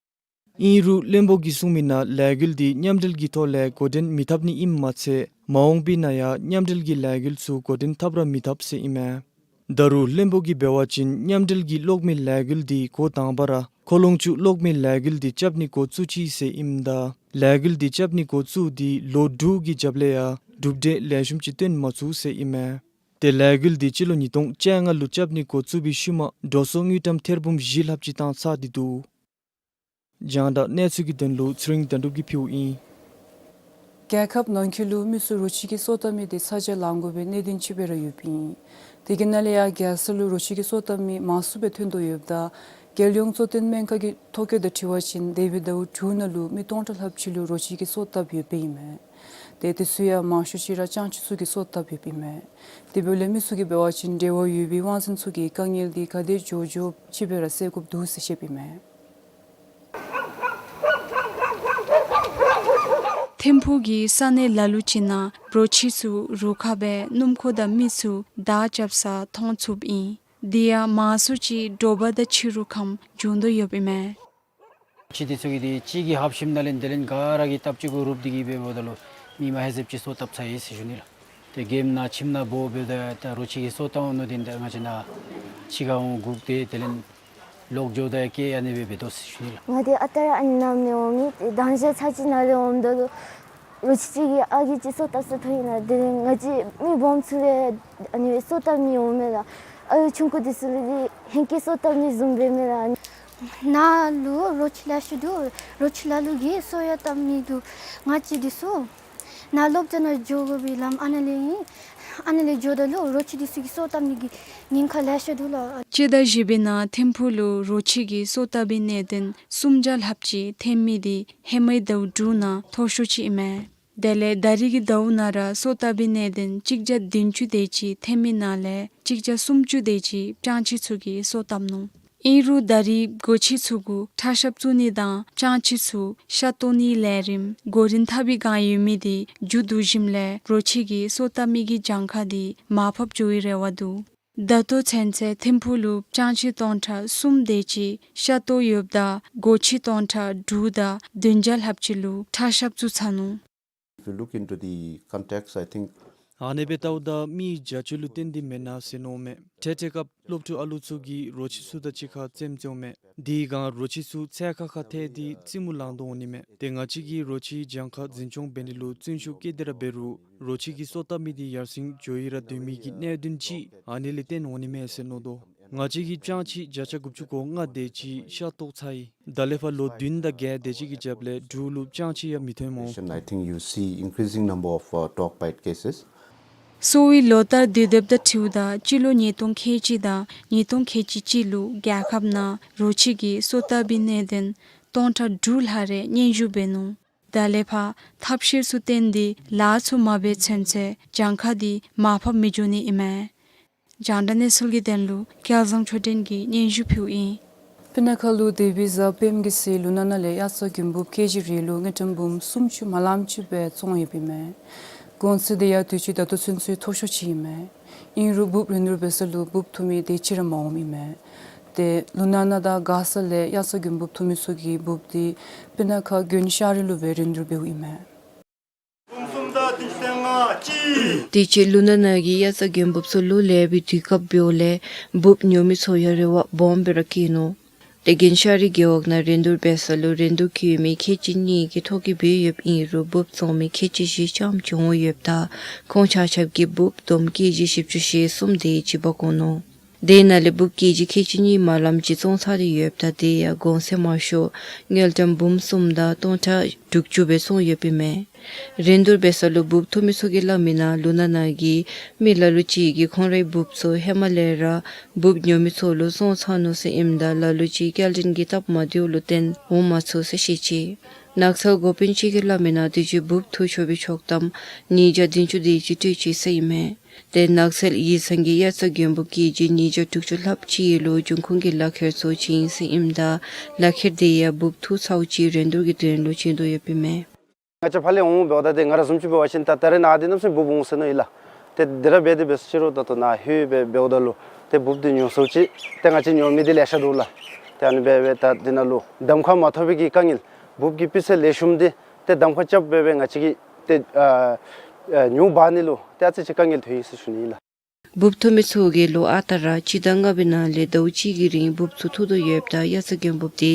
ཨིན་རུང་བློན་པོ་གིས་གསུངས་མི་ནང་ལས་འགུལ་འདི་མཉམ་འབྲེལ་གྱི་ཐོག་ལས་འགོ་འདྲེན་མི་འཐབ་ནི་ཨིནམ་མ་ཚད་མ་འོངས་པའི་ནང་ཡང་མཉམ་འབྲེལ་གྱི་ལས་འགུལ་ཚུ་འགོ་འདྲེན་འཐབ་ར་མི་འཐབ་ཟེར་ཨིན་མས། ད་རུང་བློན་པོ་གིས་འབད་བ་ཅིན་མཉམ་འབྲེལ་གྱི་གློག་མེ་ལས་འགུལ་འདི་འགོ་དང་པ་ར་ཁོ་ལོང་ཆུ་གློག་མེ་ལས་འགུལ་འདི་རྐྱབ་ནི་འགོ་བཙུགས་ཅི་ཟེར་ཨིནམ་ད་ལས་འགུལ་འདི་རྐྱབ་ནི་འགོ་བཙུགས་ཏེ་ལོ་དྲུག་གི་རྒྱབ་ལས་ཡང་གྲུབ་འབྲས་ལེགས་ཤོམ་ཅིག་སྟོན་མ་ཚུགས་ཟེར་ཨིན་མས། ཏེ་ལས་འགུལ་འདི་སྤྱི་ལོ་ཉིས་སྟོང་བཅོ་ལྔ་ལུ་རྐྱབ་ནི་འགོ་བཙུགས་པའི་ཤུལ་མ་འགྲོ་སོང་དངུལ་ཀྲམ་ཐེར་འབུམ་བཞི་ལྷགཔ་ཅིག་བཏང་ཚར་ཏེ་འདུག། རྒྱང་བསྒྲགས་གནས་ཚུལ་གྱི་དོན་ལུ་ཚེ་རིང་དོན་གྲུབ་ཀྱིས་ཕུལཝ་ཨིན། རྒྱལ་ཁབ་ནང་འཁོད་ལུ་མི་ཚུ་རོ་ཁྱི་གི་སོ་བཏབ་མི་འདི་ཚ་གྱང་ལང་དགོ་པའི་གནད་དོན་ཅིག་སྦེ་ར་ཡོདཔ་ཨིན། དེ་གི་ནང་ལས་ཡང་རྒྱལ་ས་ལུ་རོ་ཁྱི་གི་སོ་བཏབ་མི་མང་སུ་སྦེ་ཐོན་དོ་ཡོདཔ་ད་རྒྱལ་ཡོངས་གཙོ་བསྟེན་སྨན་ཁང་གི་ཐོ་བཀོད་དང་འཁྲིལ་བ་ཅིན་འདས་པའི་ཟླཝ་དྲུག་ནང་ལུ་མི་སྟོང་ཕྲག་ལྷགཔ་ཅིག་ལུ་རོ་ཁྱི་གི་སོ་བཏབ་ཡོདཔ་ཨིན་མས། ཏེ་དེ་ཚུ་ཡང་མང་ཤོས་ཅིག་ར་སྤྱང་ཁྱི་ཚུ་གིས་སོ་བཏབ་ཡོདཔ་ཨིན་མས། དེ་འབདཝ་ལས་མི་ཚུ་གིས་འབད་བ་ཅིན་འབྲེལ་བ་ཡོད་པའི་དབང་འཛིན་ཚུ་གིས་དཀའ་ངལ་འདི་ག་དེ་མགྱོགས་མགྱོགས་ཅིག་སྦེ་ར་སེལ་དགོཔ་འདུག་ཟེར་བཤདཔ་ཨིན་མས། ཐིམ་ཕུག་གི་ས་གནས་ལ་ལུ་ཅིག་ནང་རོ་ཁྱི་ཚུ་རུ་ཁག་སྦེ་སྣུམ་འཁོར་དང་མི་ཚུ་བདའ་རྐྱབ་ས་མཐོང་ཚུགསཔ་ཨིན། དེ་ཡང་མང་སུ་ཅིག་དྲོ་པ་དང་ཕྱི་རུ་ཁམས་བྱུང་དོ་ཡོདཔ་ཨིན་མས། ཁྱི་འདི་ཚུ་གིས་འདི་གཅིག་གིས་ཧབ་ཞིནམ་ད་ལས་དེ་ལས་ག་ར་གིས་སྟབས་གཅིག་གུ་རུབ་སྟེ་གིས་འབད་འབདཝ་ད་ལུ་མི་མ་ཧེ་ཟེབ་ཅིག་སོ་བཏབ་ཚར་ཡི་ཟེར་ཞུ་ནི་ལགས། ཏེ་གེམ་ནང་ཁྱིམ་ནང་འབོ་འབདཝ་ད་ད་རོ་ཁྱི་གིས་སོ་བཏབ་འོང་མནོ་སྟེ་ད་ང་བཅས་ནཱ་ཕྱི་ཁར་འོང་སྒུག་སྟེ་དེ་ལས་ལོག་འགྱོཝ་ད་ཡང་སྐྱེལ་ཨ་ནི་སྦེ་འབད་དོ་ཟེར་ཞུ་ནི་ལགས། ང་འདི་ཨ་རྟག་ར་ཨ་ནི་ནང་མི་འོང་མི་ཏེ་དང་ཞག་ཚར་གཅིག་ནང་ལས་འོངམ་ད་ལུ་རོ་ཁྱི་གཅིག་གིས་ཨ་རྒས་ཅིག་སོ་བཏབ་ས་ཐོན་ཡི་ལགས། དེ་ལས་ང་བཅས་མི་སྦོམ་ཚུ་ལས་ཨ་ནི་སྦེ་སོ་བཏབ་ནི་འོང་མས་ལགས། ཨ་ལུ་ཆུང་ཀུ་འདི་ཚུ་ལུ་འདི་ཧེང་སྐལ་སོ་བཏབ་ནི་བཟུམ་འབད་མས་ལགས། ནཱ་ལུ་རོ་ཁྱི་ལེ་ཤ་འདུག། རོ་ཁྱི་ལ་ལུ་གིས་སོ་ཡང་བཏབ་མི་འདུག། ང་བཅས་འདི་ཚུ་ནཱ་སློབ་གྲྭ་ནང་འགྱོ་དགོ་པའི་ལམ་ཨ་ནཱ་ལས་ཨིན། ཨ་ནཱ་ལས་འགྱོཝ་ད་ལུ་རོ་ཁྱི་འདི་ཚུ་གིས་སོ་བཏབ་ནི་གི་ཉེན་ཁ་ལེ་ཤ་འདུག་ལགས། སྤྱི་ཟླ་བཞི་པའི་ནང་ཐིམ་ཕུག་ལུ་རོ་ཁྱི་གིས་སོ་བཏབ་པའི་གནད་དོན་སུམ་བརྒྱ་ལྷགཔ་ཅིག་ཐོན་མི་འདི་ཧེ་མའི་ཟླཝ་དྲུག་ནང་མཐོ་ཤོས་ཅིག་ཨིན་མས། དེ་ལས་ད་རིས་ཀྱི་ཟླཝ་ནང་ར་སོ་བཏབ་པའི་གནད་དོན་གཅིག་བརྒྱ་བདུན་ཅུ་དེ་ཅིག་ཐོན་མི་ནང་ལས་གཅིག་བརྒྱ་སུམ་ཅུ་དེ་ཅིག་སྤྱང་ཁྱི་ཚུ་གིས་སོ་བཏབ་ནུག། ཨིན་རུང་ད་རིས་སྒོ་ཁྱི་ཚུ་གུ་ཁྲག་ཤབ་བཙུགས་ནི་དང་སྤྱང་ཁྱི་ཚུ་ཤ་བཏོག་ནིའི་ལས་རིམ་འགོ་འདྲེན་འཐབ་པའི་བསྒང་ཡོད་མི་འདི་མཇུག་བསྡུ་ཞིནམ་ལས་རོ་ཁྱི་གིས་སོ་བཏབ་མི་གི་གྱངས་ཁ་འདི་མར་ཕབ་འགྱོ་བའི་རེ་བ་འདུག། ད་ལྟོ་ཚུན་ཚོད་ཐིམ་ཕུག་ལུ་སྤྱང་ཁྱི་སྟོང་ཕྲག་གསུམ་དེ་ཅིག་ཤ་བཏོག་ཡོདཔ་ད་སྒོ་ཁྱི་སྟོང་ཕྲག་དྲུག་དང་བདུན་བརྒྱ་ལྷགཔ་ཅིག་ལུ་ཁྲག་ཤབ་བཙུགས་ཚར་ནུག། If you look into the context, I think ཨ་ནེ་སྦེ་བལྟཝ་ད་མི་རྒྱ་ཆེ་ལུ་བརྟེན་ཏེ་མེན་ན་ཟེར་མནོཝ་མས། འཕྲལ་འཕྲལ་སྐབས་སློབ་ཕྲུག་ཨ་ལུ་ཚུ་གིས་རོ་ཁྱི་ཚུ་དང་གཅིག་ཁར་རྩེདམོ་རྩེཝ་མས། དེའི་སྒང་རོ་ཁྱི་ཚུ་ཚལ་ཁ་ཁར་ཐལ་ཏེ་རྩེདམོ་ལང་དོ་འོང་ནི་མས། ཏེ་ང་བཅས་ཀྱིས་རོ་ཁྱིའི་གྱངས་ཁ་འཛིན་སྐྱོང་འབད་ནི་ལུ་བརྩོན་ཤུགས་བསྐྱེད་དེ་ར་འབད་རུང་རོ་ཁྱི་གིས་སོ་བཏབ་མི་འདི་ཡར་སེང་འགྱོ་ཡི་ར་སྡོད་མི་གི་གནད་དོན་ཅིག་ཨ་ནི་ལས་བརྟེན་འོང་ནི་མས་ཟེར་མནོ་དོ། ང་བཅས་ཀྱིས་སྤྱང་ཁྱི་བརྒྱ་ཆ་དགུ་བཅུ་གོ་ལྔ་དེ་ཅིག་ཤ་བཏོག་ཚར་ཡི། ད་ལས་ཕར་ལོ་བདུན་དང་བརྒྱད་དེ་ཅིག་གི་རྒྱབ་ལས་འབྲུག་ལུ་སྤྱང་ཁྱི་ཡང་མི་ཐོན་སྨོ། I think you see increasing number of, uh, dog bite cases. གསོ་བའི་ལོ་ལྟར་དུས་དེབ་དང་འཁྲིལཝ་ད་སྤྱི་ལོ་ཉིས་སྟོང་ཁལ་གཅིག་དང་ཉིས་སྟོང་ཁལ་གཅིག་གཅིག་ལུ་རྒྱལ་ཁབ་ནང་རོ་ཁྱི་གིས་སོ་བཏབ་པའི་གནད་དོན་སྟོང་ཕྲག་དྲུག་ལྷག་རེ་སྙན་ཞུ་འབད་ནུག། ད་ལས་ཕར་ཐབས་ཤེས་ཚུ་བཏོན་ཏེ་ལཱ་ཚུ་མ་འབད་ཚུན་ཚོད་གྱངས་ཁ་འདི་མར་ཕབ་མི་འགྱོ་ནི་ཨིན་མས། རྒྱང་བསྒྲགས་གནས་ཚུལ་གྱི་དོན་ལུ་སྐལ་བཟང་ཆོས་སྒྲོན་གྱིས་སྙན་ཞུ་ཕུལཝ་ཨིན། སྤུ་ན་ཁ་ལུ་དེ་བི་གཟའ་སྤེནམ་གི་ཚེ་ལུ་ན་ན་ལས་གཡག་རྩྭ་མགོན་འབུབ་ཀེ་ཇི་རེ་ལུ་དངུལ་ཀྲམ་འབུམ་སུམ་ཅུ་མ་ལངམ་ཅིག་སྦེ་བཙོང་ཡོདཔ་ཨིན་མས། གོང་ཚད་འདི་ཡང་དུས་ཅི་ད་ལྟོ་ཚུན་ཚོད་མཐོ་ཤོས་ཅིག་ཨིན་མས། ཨིན་རུང་འབུབ་རིན་བསྡུར་འབད་ས་ལུ་འབུབ་འཐུ་མི་དེ་ཅིག་ར་མ་འོངམ་ཨིན་མས། ཏེ་ལུ་ན་ན་དང་མགར་ས་ལས་གཡག་རྩྭ་མགོན་འབུབ་འཐུ་མི་ཚུ་གིས་འབུབ་འདི་སྤུ་ན་ཁ་དགོན་ཤར་རི་ལུ་སྦེ་རིན་བསྡུར་འབདཝ་ཨིན་མས། དུས་ཅི་ལུ་ན་ན་གིས་གཡག་རྩྭ་མགོན་འབུབ་ཚུ་ལུ་ལེགས་པའི་དུས་སྐབས་འབདཝ་ལས་འབུབ་ཉོ་མི་ཚུ་ཡང་རེ་བ་སྦོམ་སྦེ་ར་བསྐྱེད་ནུག། རྒན་ཤ་རི་རྒེད་འོག་ནང་རིན་བསྡུར་འབད་ས་ལུ་རིན་བསྡུར་བཀལ་མི་ཁལ་གཅིག་གཉིས་ཀྱིས་ཐོ་བཀོད་འབད་ཡོདཔ་ཨིན་རུང་འབུཔ་བཙོང་མི་ཁལ་གཅིག་བཞི་ཙམ་ཅིག་འོང་ཡོདཔ་ད་ཁོང་ཆ་ཁྱབ་ཀྱིས་འབུཔ་བསྡོམས་ཀེ་ཇི་བཞི་བཅུ་ཞེ་གསུམ་དེ་ཅིག་འབག་འོང་ནུག། དེ་ནང་ལས་འབུཔ་ཀེ་ཇི་ཁལ་གཅིག་གཉིས་མ་ལམ་ཅིག་བཙོང་ཚར་ཏེ་ཡོདཔ་ད་དེ་ཡང་གོང་ཚད་མང་ཤོས་དངུལ་ཀྲམ་འབུམ་གསུམ་དང་སྟོང་ཕྲག་དྲུག་ཅུ་སྦེ་བཙོང་ཡོདཔ་ཨིན་མས། རིན་བསྡུར་འབད་ས་ལུ་འབུཔ་འཐུ་མི་ཚུ་གིས་སླབ་མི་ནང་ལུང་ནག་ནང་གི་མི་ལ་ལུ་ཅིག་གིས་ཁོང་རའི་འབུཔ་ཚུ་ཧེ་མ་ལས་ར་འབུཔ་ཉོ་མི་ཚུ་ལུ་བཙོང་ཚར་ནུག་ཟེར་ཨིནམ་ད་ལ་ལུ་ཅིག་སྐྱེལ་འདྲེན་གྱི་སྟབས་མ་བདེཝ་ལུ་བརྟེན་འོང་མ་ཚུགས་ཟེར་བཤད་ཅི། ནགས་ཚལ་འགོ་དཔོན་ཅིག་གིས་སླབ་མི་ནང་དུས་ཅི་འབུཔ་འཐུ་ཆོག་པའི་ཆོག་ཐམ་ཉིས་བརྒྱ་བདུན་ཅུ་དེ་ཅིག་སྤྲོད་ཅི་ཟེར་ཨིན་མས། ཏེ་ནགས་ཚལ་ཡིག་ཚང་གིས་དབྱར་རྩྭ་དགུན་འབུ་ཀེ་ཇི་ཉིས་བརྒྱ་དྲུག་ཅུ་ལྷགཔ་ཅིག་ལུ་འབྱུང་ཁུངས་ཀྱི་ལག་ཁྱེར་ཚུ་བྱིན་ཟེར་ཨིནམ་ད་ལག་ཁྱེར་དེ་ཡང་འབུཔ་འཐུ་ཚརཝ་ཅིག་རིན་བསྡུར་གྱི་དོན་ལུ་བྱིན་དོ་ཡོདཔ་ཨིན་མས། ང་བཅས་ཕར་ལས་འོང་འབདཝ་ད་ཏེ་ང་ར་བཟུམ་ཅིག་འབད་བ་ཅིན་ད་ད་རེས་ནཱ་འདི་གནམ་མེད་ས་མེད་འབུཔ་འོང་ཟེར་མནོ་ཡི་ལགས། ཏེ་འདི་ར་འབད་དེ་འབད་ས་ཅི་རུང་ད་ལྟོ་ནཱ་ལྷོད་སྦེ་འབདཝ་ད་ལུ་ཏེ་འབུཔ་འདི་ཉོ་ཚརཝ་ཅིག་ཏེ་ང་བཅས་ཉོ་མི་འདི་ལེ་ཤ་འདུག་ལགས། ཏེ་ཨ་ནི་འབད་སྦེ་ད་འདི་ནང་ལུ་གདམ་ཁ་མ་ཐོབ་པའི་གི་དཀའ་ངལ་འབུཔ་གི་སྤུས་ཚད་ལེགས་ཤོམ་འདི་ཏེ་གདམ་ཁ་རྐྱབ་སྦེ་སྦེ་ང་བཅས་ཀྱིས་ཏེ་ཨ་ཨ་ཉོ་འབག་ནི་ལུ་ཏེ་ཨ་ཙི་ཅིག་དཀའ་ངལ་ཐོན་ཡི་ཟེར་ཞུ་ནི་ཨིན་ལགས། འབུཔ་འཐུ་མི་ཚུ་གིས་ལོ་ཨ་རྟག་ར་སྤྱི་ཟླ་ལྔ་པའི་ནང་ལས་ཟླཝ་གཅིག་གི་རིང་འབུཔ་ཚུ་འཐུ་དོ་ཡོདཔ་ད་དབྱར་རྩྭ་དགུན་འབུཔ་དེ་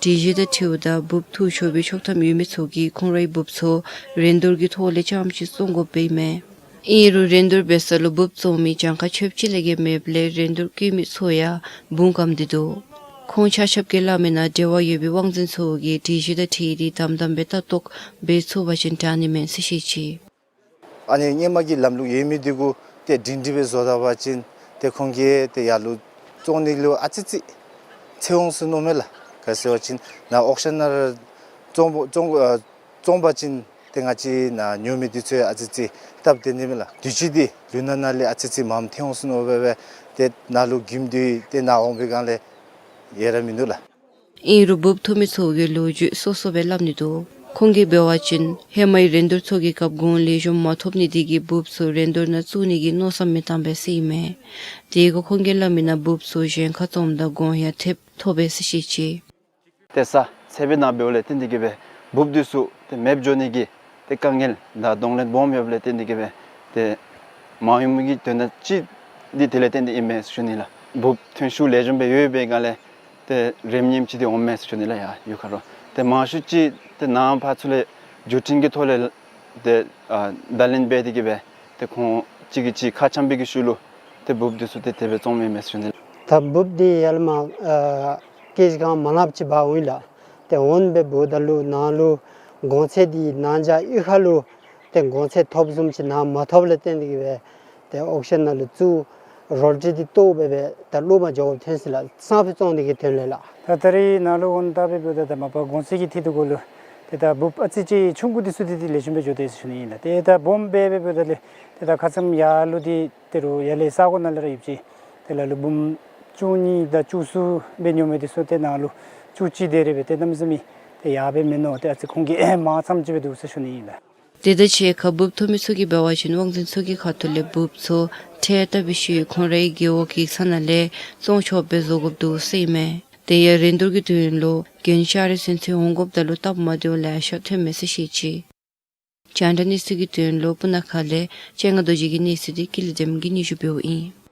སྒྲིག་གཞི་དང་འཁྲིལཝ་ད་འབུཔ་འཐུ་ཆོག་པའི་ཆོག་ཐམ་ཡོད་མི་ཚུ་གིས་ཁོང་རའི་འབུཔ་ཚུ་རིན་བསྡུར་གྱི་ཐོག་ལས་རྐྱངམ་ཅིག་བཙོང་དགོཔ་ཨིན་མས། ཨིན་རུང་རིན་བསྡུར་འབད་ས་ལུ་འབུཔ་བཙོང་མི་གྱངས་ཁ་ཆོདཔ་ཅིག་ལས་བརྒལ་མེདཔ་ལས་རིན་བསྡུར་བཀལ་མི་ཚུ་ཡང་འབུམ་སྐམ་སྟེ་འདུག། ཁོང་ཆ་ཁྱབ་ཀྱིས་སླབ་མི་ནང་འབྲེལ་བ་ཡོད་པའི་དབང་འཛིན་ཚུ་གིས་སྒྲིག་གཞི་དང་འཁྲིལ་ཏེ་དམ་དམ་སྦེ་ལྟ་རྟོག་འབད་ཚུགས་པ་ཅིན་དྲག་ནི་མས་ཟེར་བཤད་ཅི། ཨ་ནི་སྔོན་མ་གི་ལམ་ལུགས་ཡོད་མི་འདི་གུ་ཏེ་སྒྲིང་སྒྲི་སྦེ་བཟོ་ད་པ་ཅིན་ཏེ་ཁོང་གིས་ཏེ་ཡར་ལུ་བཙོང་ནི་ལུ་ཨ་ཙི་ཅིག་འཚེར་འོང་ཟེར་མནོཝ་མས་ལགས། ག་ཅི་ཟེར་བ་ཅིན་ནཱ་ཨོག་ཤཱན་ནང་ར་བཙོང་བཙོང་ཨ་བཙོང་པ་ཅིན་ཏེ་ང་བཅས་ནཱ་ཉོ་མི་འདི་ཚུ་ཡང་ཨ་ཙི་ཅིག་སྟབས་བདེ་ནི་མས་ལགས། དུས་ཅི་འདི་ལུང་ནག་ནང་ལས་ཨ་ཙི་ཅིག་མངམ་ཐོན་འོང་ཟེར་མནོ་བས་སྦེ་ཏེ་ནཱ་ལུ་རྒྱུན་དུ་ཏེ་ནཱ་འོང་པའི་སྒང་ལས་ཡོད་ར་མིན་འདུག་ལགས། ཨིན་རུང་འབུཔ་འཐུ་མི་ཚུ་གིས་ལོ་རྒྱུས་སོ་སོ་སྦེ་སླབ་ནི་འདུག། ཁོང་གིས་འབད་བ་ཅིན་ཧེ་མའི་རིན་བསྡུར་ཚུ་གི་སྐབས་གོང་ལེགས་ཤོམ་མ་ཐོབ་ནི་དེ་གིས་འབུཔ་ཚུ་རིན་བསྡུར་ནང་བཙུགས་ནི་གི་མནོ་བསམ་མི་བཏང་པས་ཟེར་ཨིན་མས། དེ་གུ་ཁོང་གིས་སླབ་མི་ནང་འབུཔ་ཚུ་གཞན་ཁར་བཙོངམ་ད་གོང་ཡང་ཐེབས་ཐོབ་པས་ཟེར་བཤད་ཅི། ཏེ་ས་ཚལ་པའི་ནང་འབདཝ་ལས་བརྟེན་ཏེ་གིས་སྦེ་འབུཔ་འདི་ཚུ་ཏེ་མེདཔ་འགྱོ་ནི་གི་ཏེ་དཀའ་ངལ་དང་གདོང་ལེན་སྦོམ་ཡོདཔ་ལས་བརྟེན་ཏེ་གིས་སྦེ་ཏེ་མ་ཡོང་མི་གི་དོན་དག་ཅིག་འདི་དེ་ལས་བརྟེན་ཏེ་ཨིན་མས་ཟེར་ཞུ་ནི་ལགས། འབུཔ་ཐོན་ཤུགས་ལེགས་ཤོམ་སྦེ་ཡོད་པའི་སྒང་ལས་ཏེ་རིམ་ངེམ་ཅིག་འདི་འོངམ་མས་ཟེར་ཞུ་ནི་ལགས། ཡ་ཡོད་ཁ་རོག། ཏེ་མང་ཤོས་ཅིག་ཏེ་ནང་ཕར་ཚུར་ལས་བརྒྱུད་འཕྲིན་གྱི་ཐོག་ལས་ཏེ་ཨ་བརྡ་ལན་འབད་དེ་གིས་སྦེ་ཏེ་ཁོང་གཅིག་གིས་གཅིག་ཁ་འཆམ་པའི་གི་ཤུལ་ལུ་ཏེ་འབུཔ་འདི་ཚུ་ཏེ་དེ་སྦེ་བཙོངམ་ཨིན་མས་ཟེར་ཞུ་ནི་ལགས། ད་འབུཔ་འདི་ཡར་ལས་མར་ཨ་ཀེ་ཇི་གང་མ་ལངམ་ཅིག་འབག་འོང་ཡི་ལགས། ཏེ་འོང་སྦེ་འབདཝ་ད་ལུ་ནཱ་ལུ་གོང་ཚད་འདི་ནཱ་འཇའ་གཡུས་ཁ་ལུ་ཏེ་གོང་ཚད་ཐོབ་བཟུམ་ཅིག་ནཱ་མ་ཐོབ་ལས་བརྟེན་ཏེ་གིས་སྦེ་ཏེ་ཨོག་ཤཱན་ནང་ལུ་བཙུགས་རོལ་ཊི་འདི་བཏོག་སྦེ་སྦེ་ད་ལོག་མར་འགྱོ་དགོཔ་ཐོན་ཅི་ལགས། སང་ཕོད་བཙོང་ནི་གི་དོན་ལས་ལགས། ད་ད་རེས་ནཱ་ལུ་འོང་ད་སྦེ་འབདཝ་ད་ད་མ་པ་གོང་ཚད་ཀྱི་ཐད་དུ་གུ་ལུ་ཏེ་ད་འབུཔ་ཨ་ཙི་ཅིག་ཆུང་ཀུ་འདི་ཚུ་འདི་ཏེ་ལེགས་ཤོམ་སྦེ་འགྱོ་དེས་ཟེར་ཞུ་ནི་ཨིན་ལགས། ཏེ་ད་སྦོམ་སྦེ་སྦེ་འབདཝ་ད་ལས་ཏེ་ད་ཁ་ཙ་ཡར་ལུ་འདི་ཏེ་རུང་ཡར་ལས་ས་གོ་ནང་ལས་ར་ཡོདཔ་ཅིག་ཏེ་ལ་ལུ་འབུམ་བཅུ་གཉིས་དང་བཅུ་གསུམ་སྦེ་ཉོ་མི་འདི་ཚུ་ཏེ་ནཱ་ལུ་བཅུ་གཅིག་དེ་རེ་སྦེ་ཏེ་གནམ་མེད་ས་མེད་ཏེ་ཡར་སྦེ་མེན་ནོ། ཏེ་ཨ་ཙི་ཁོང་གིས་མང་ཙམ་ཅིག་སྦེ་འདུག་ཟེར་ཞུ་ནི་ཨིན་ལགས། དེ་དང་གཅིག་ཁར་འབུཔ་འཐུ་མི་ཚུ་གིས་འབད་བ་ཅིན་དབང་འཛིན་ཚུ་གི་ཁ་ཐུག་ལས་འབུཔ་ཚུ་ཁྲལ་བཏབ་པའི་ཤུལ་ཁོང་རའི་རྒེད་འོག་ཡིག་ཚང་ནང་ལས་བཙོང་ཆོགཔ་སྦེ་བཟོ་དགོཔ་འདུག་ཟེར་ཨིན་མས། དེ་ཡང་རིན་བསྡུར་གྱི་དོན་ལུ་རྒན་ཤ་རི་ཚུན་ཚོད་འོང་དགོཔ་ད་ལུ་སྟབས་མ་བདེཝ་ལེ་ཤ་ཐོན་མས་ཟེར་བཤད་ཅི། རྒྱང་བསྒྲགས་གནས་ཚུལ་གྱི་དོན་ལུ་སྤུ་ན་ཁ་ལས་སྤྱན་སྔ་རྡོ་རྗེ་གི་གནས་ཚུལ་འདི་ཀུན་ལེགས་བདེམ་གིས་སྙན་ཞུ་འབདཝ་ཨིན།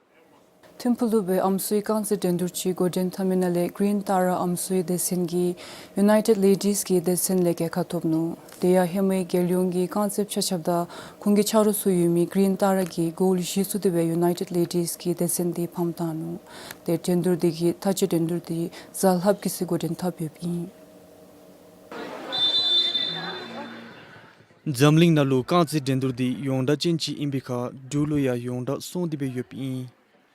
ཐིམ་ཕུག་ལུ་སྦེ་ཨམ་སྲུའི་རྐང་རྩེད་འགྲན་བསྡུར་ཅིག་འགོ་འདྲེན་འཐབ་མི་ནང་ལས་གི་རིན་ཏཱ་ར་ཨམ་སྲུའི་སྡེ་ཚན་གྱིས་ཡུ་ནའི་ཊེཌ་ལེ་ཌིས་ཀྱི་སྡེ་ཚན་ལས་རྒྱལ་ཁ་ཐོབ་ནུག། དེ་ཡང་ཧེ་མའི་རྒྱལ་ཡོངས་ཀྱི་རྐང་རྩེདཔ་ཆ་ཁྱབ་དང་ཁོང་གི་ཆ་རོགས་ཚུ་ཡོད་མི་གི་རིན་ཏཱ་ར་གིས་གོལ་བཞི་ཚུགས་ཏེ་སྦེ་ཡུ་ནའི་ཊེཌ་ལེ་ཌིས་ཀྱི་སྡེ་ཚན་འདི་ཕམ་བཏང་ནུག། ཏེ་འགྲན་བསྡུར་འདི་གི་མཐའ་དཔྱད་འགྲན་བསྡུར་འདི་གཟའ་ལྷགཔ་གི་ཚེ་འགོ་འདྲེན་འཐབ་ཡོདཔ་ཨིན། འཛམ་གླིང་ནང་ལུ་རྐང་རྩེད་འགྲན་བསྡུར་འདི་ཡོངས་གྲགས་ཅན་ཅིག་ཨིན་པའི་ཁར་འབྲུག་ལུ་ཡང་ཡོངས་གྲགས་སོང་སྟེ་སྦེ་ཡོདཔ་ཨིན།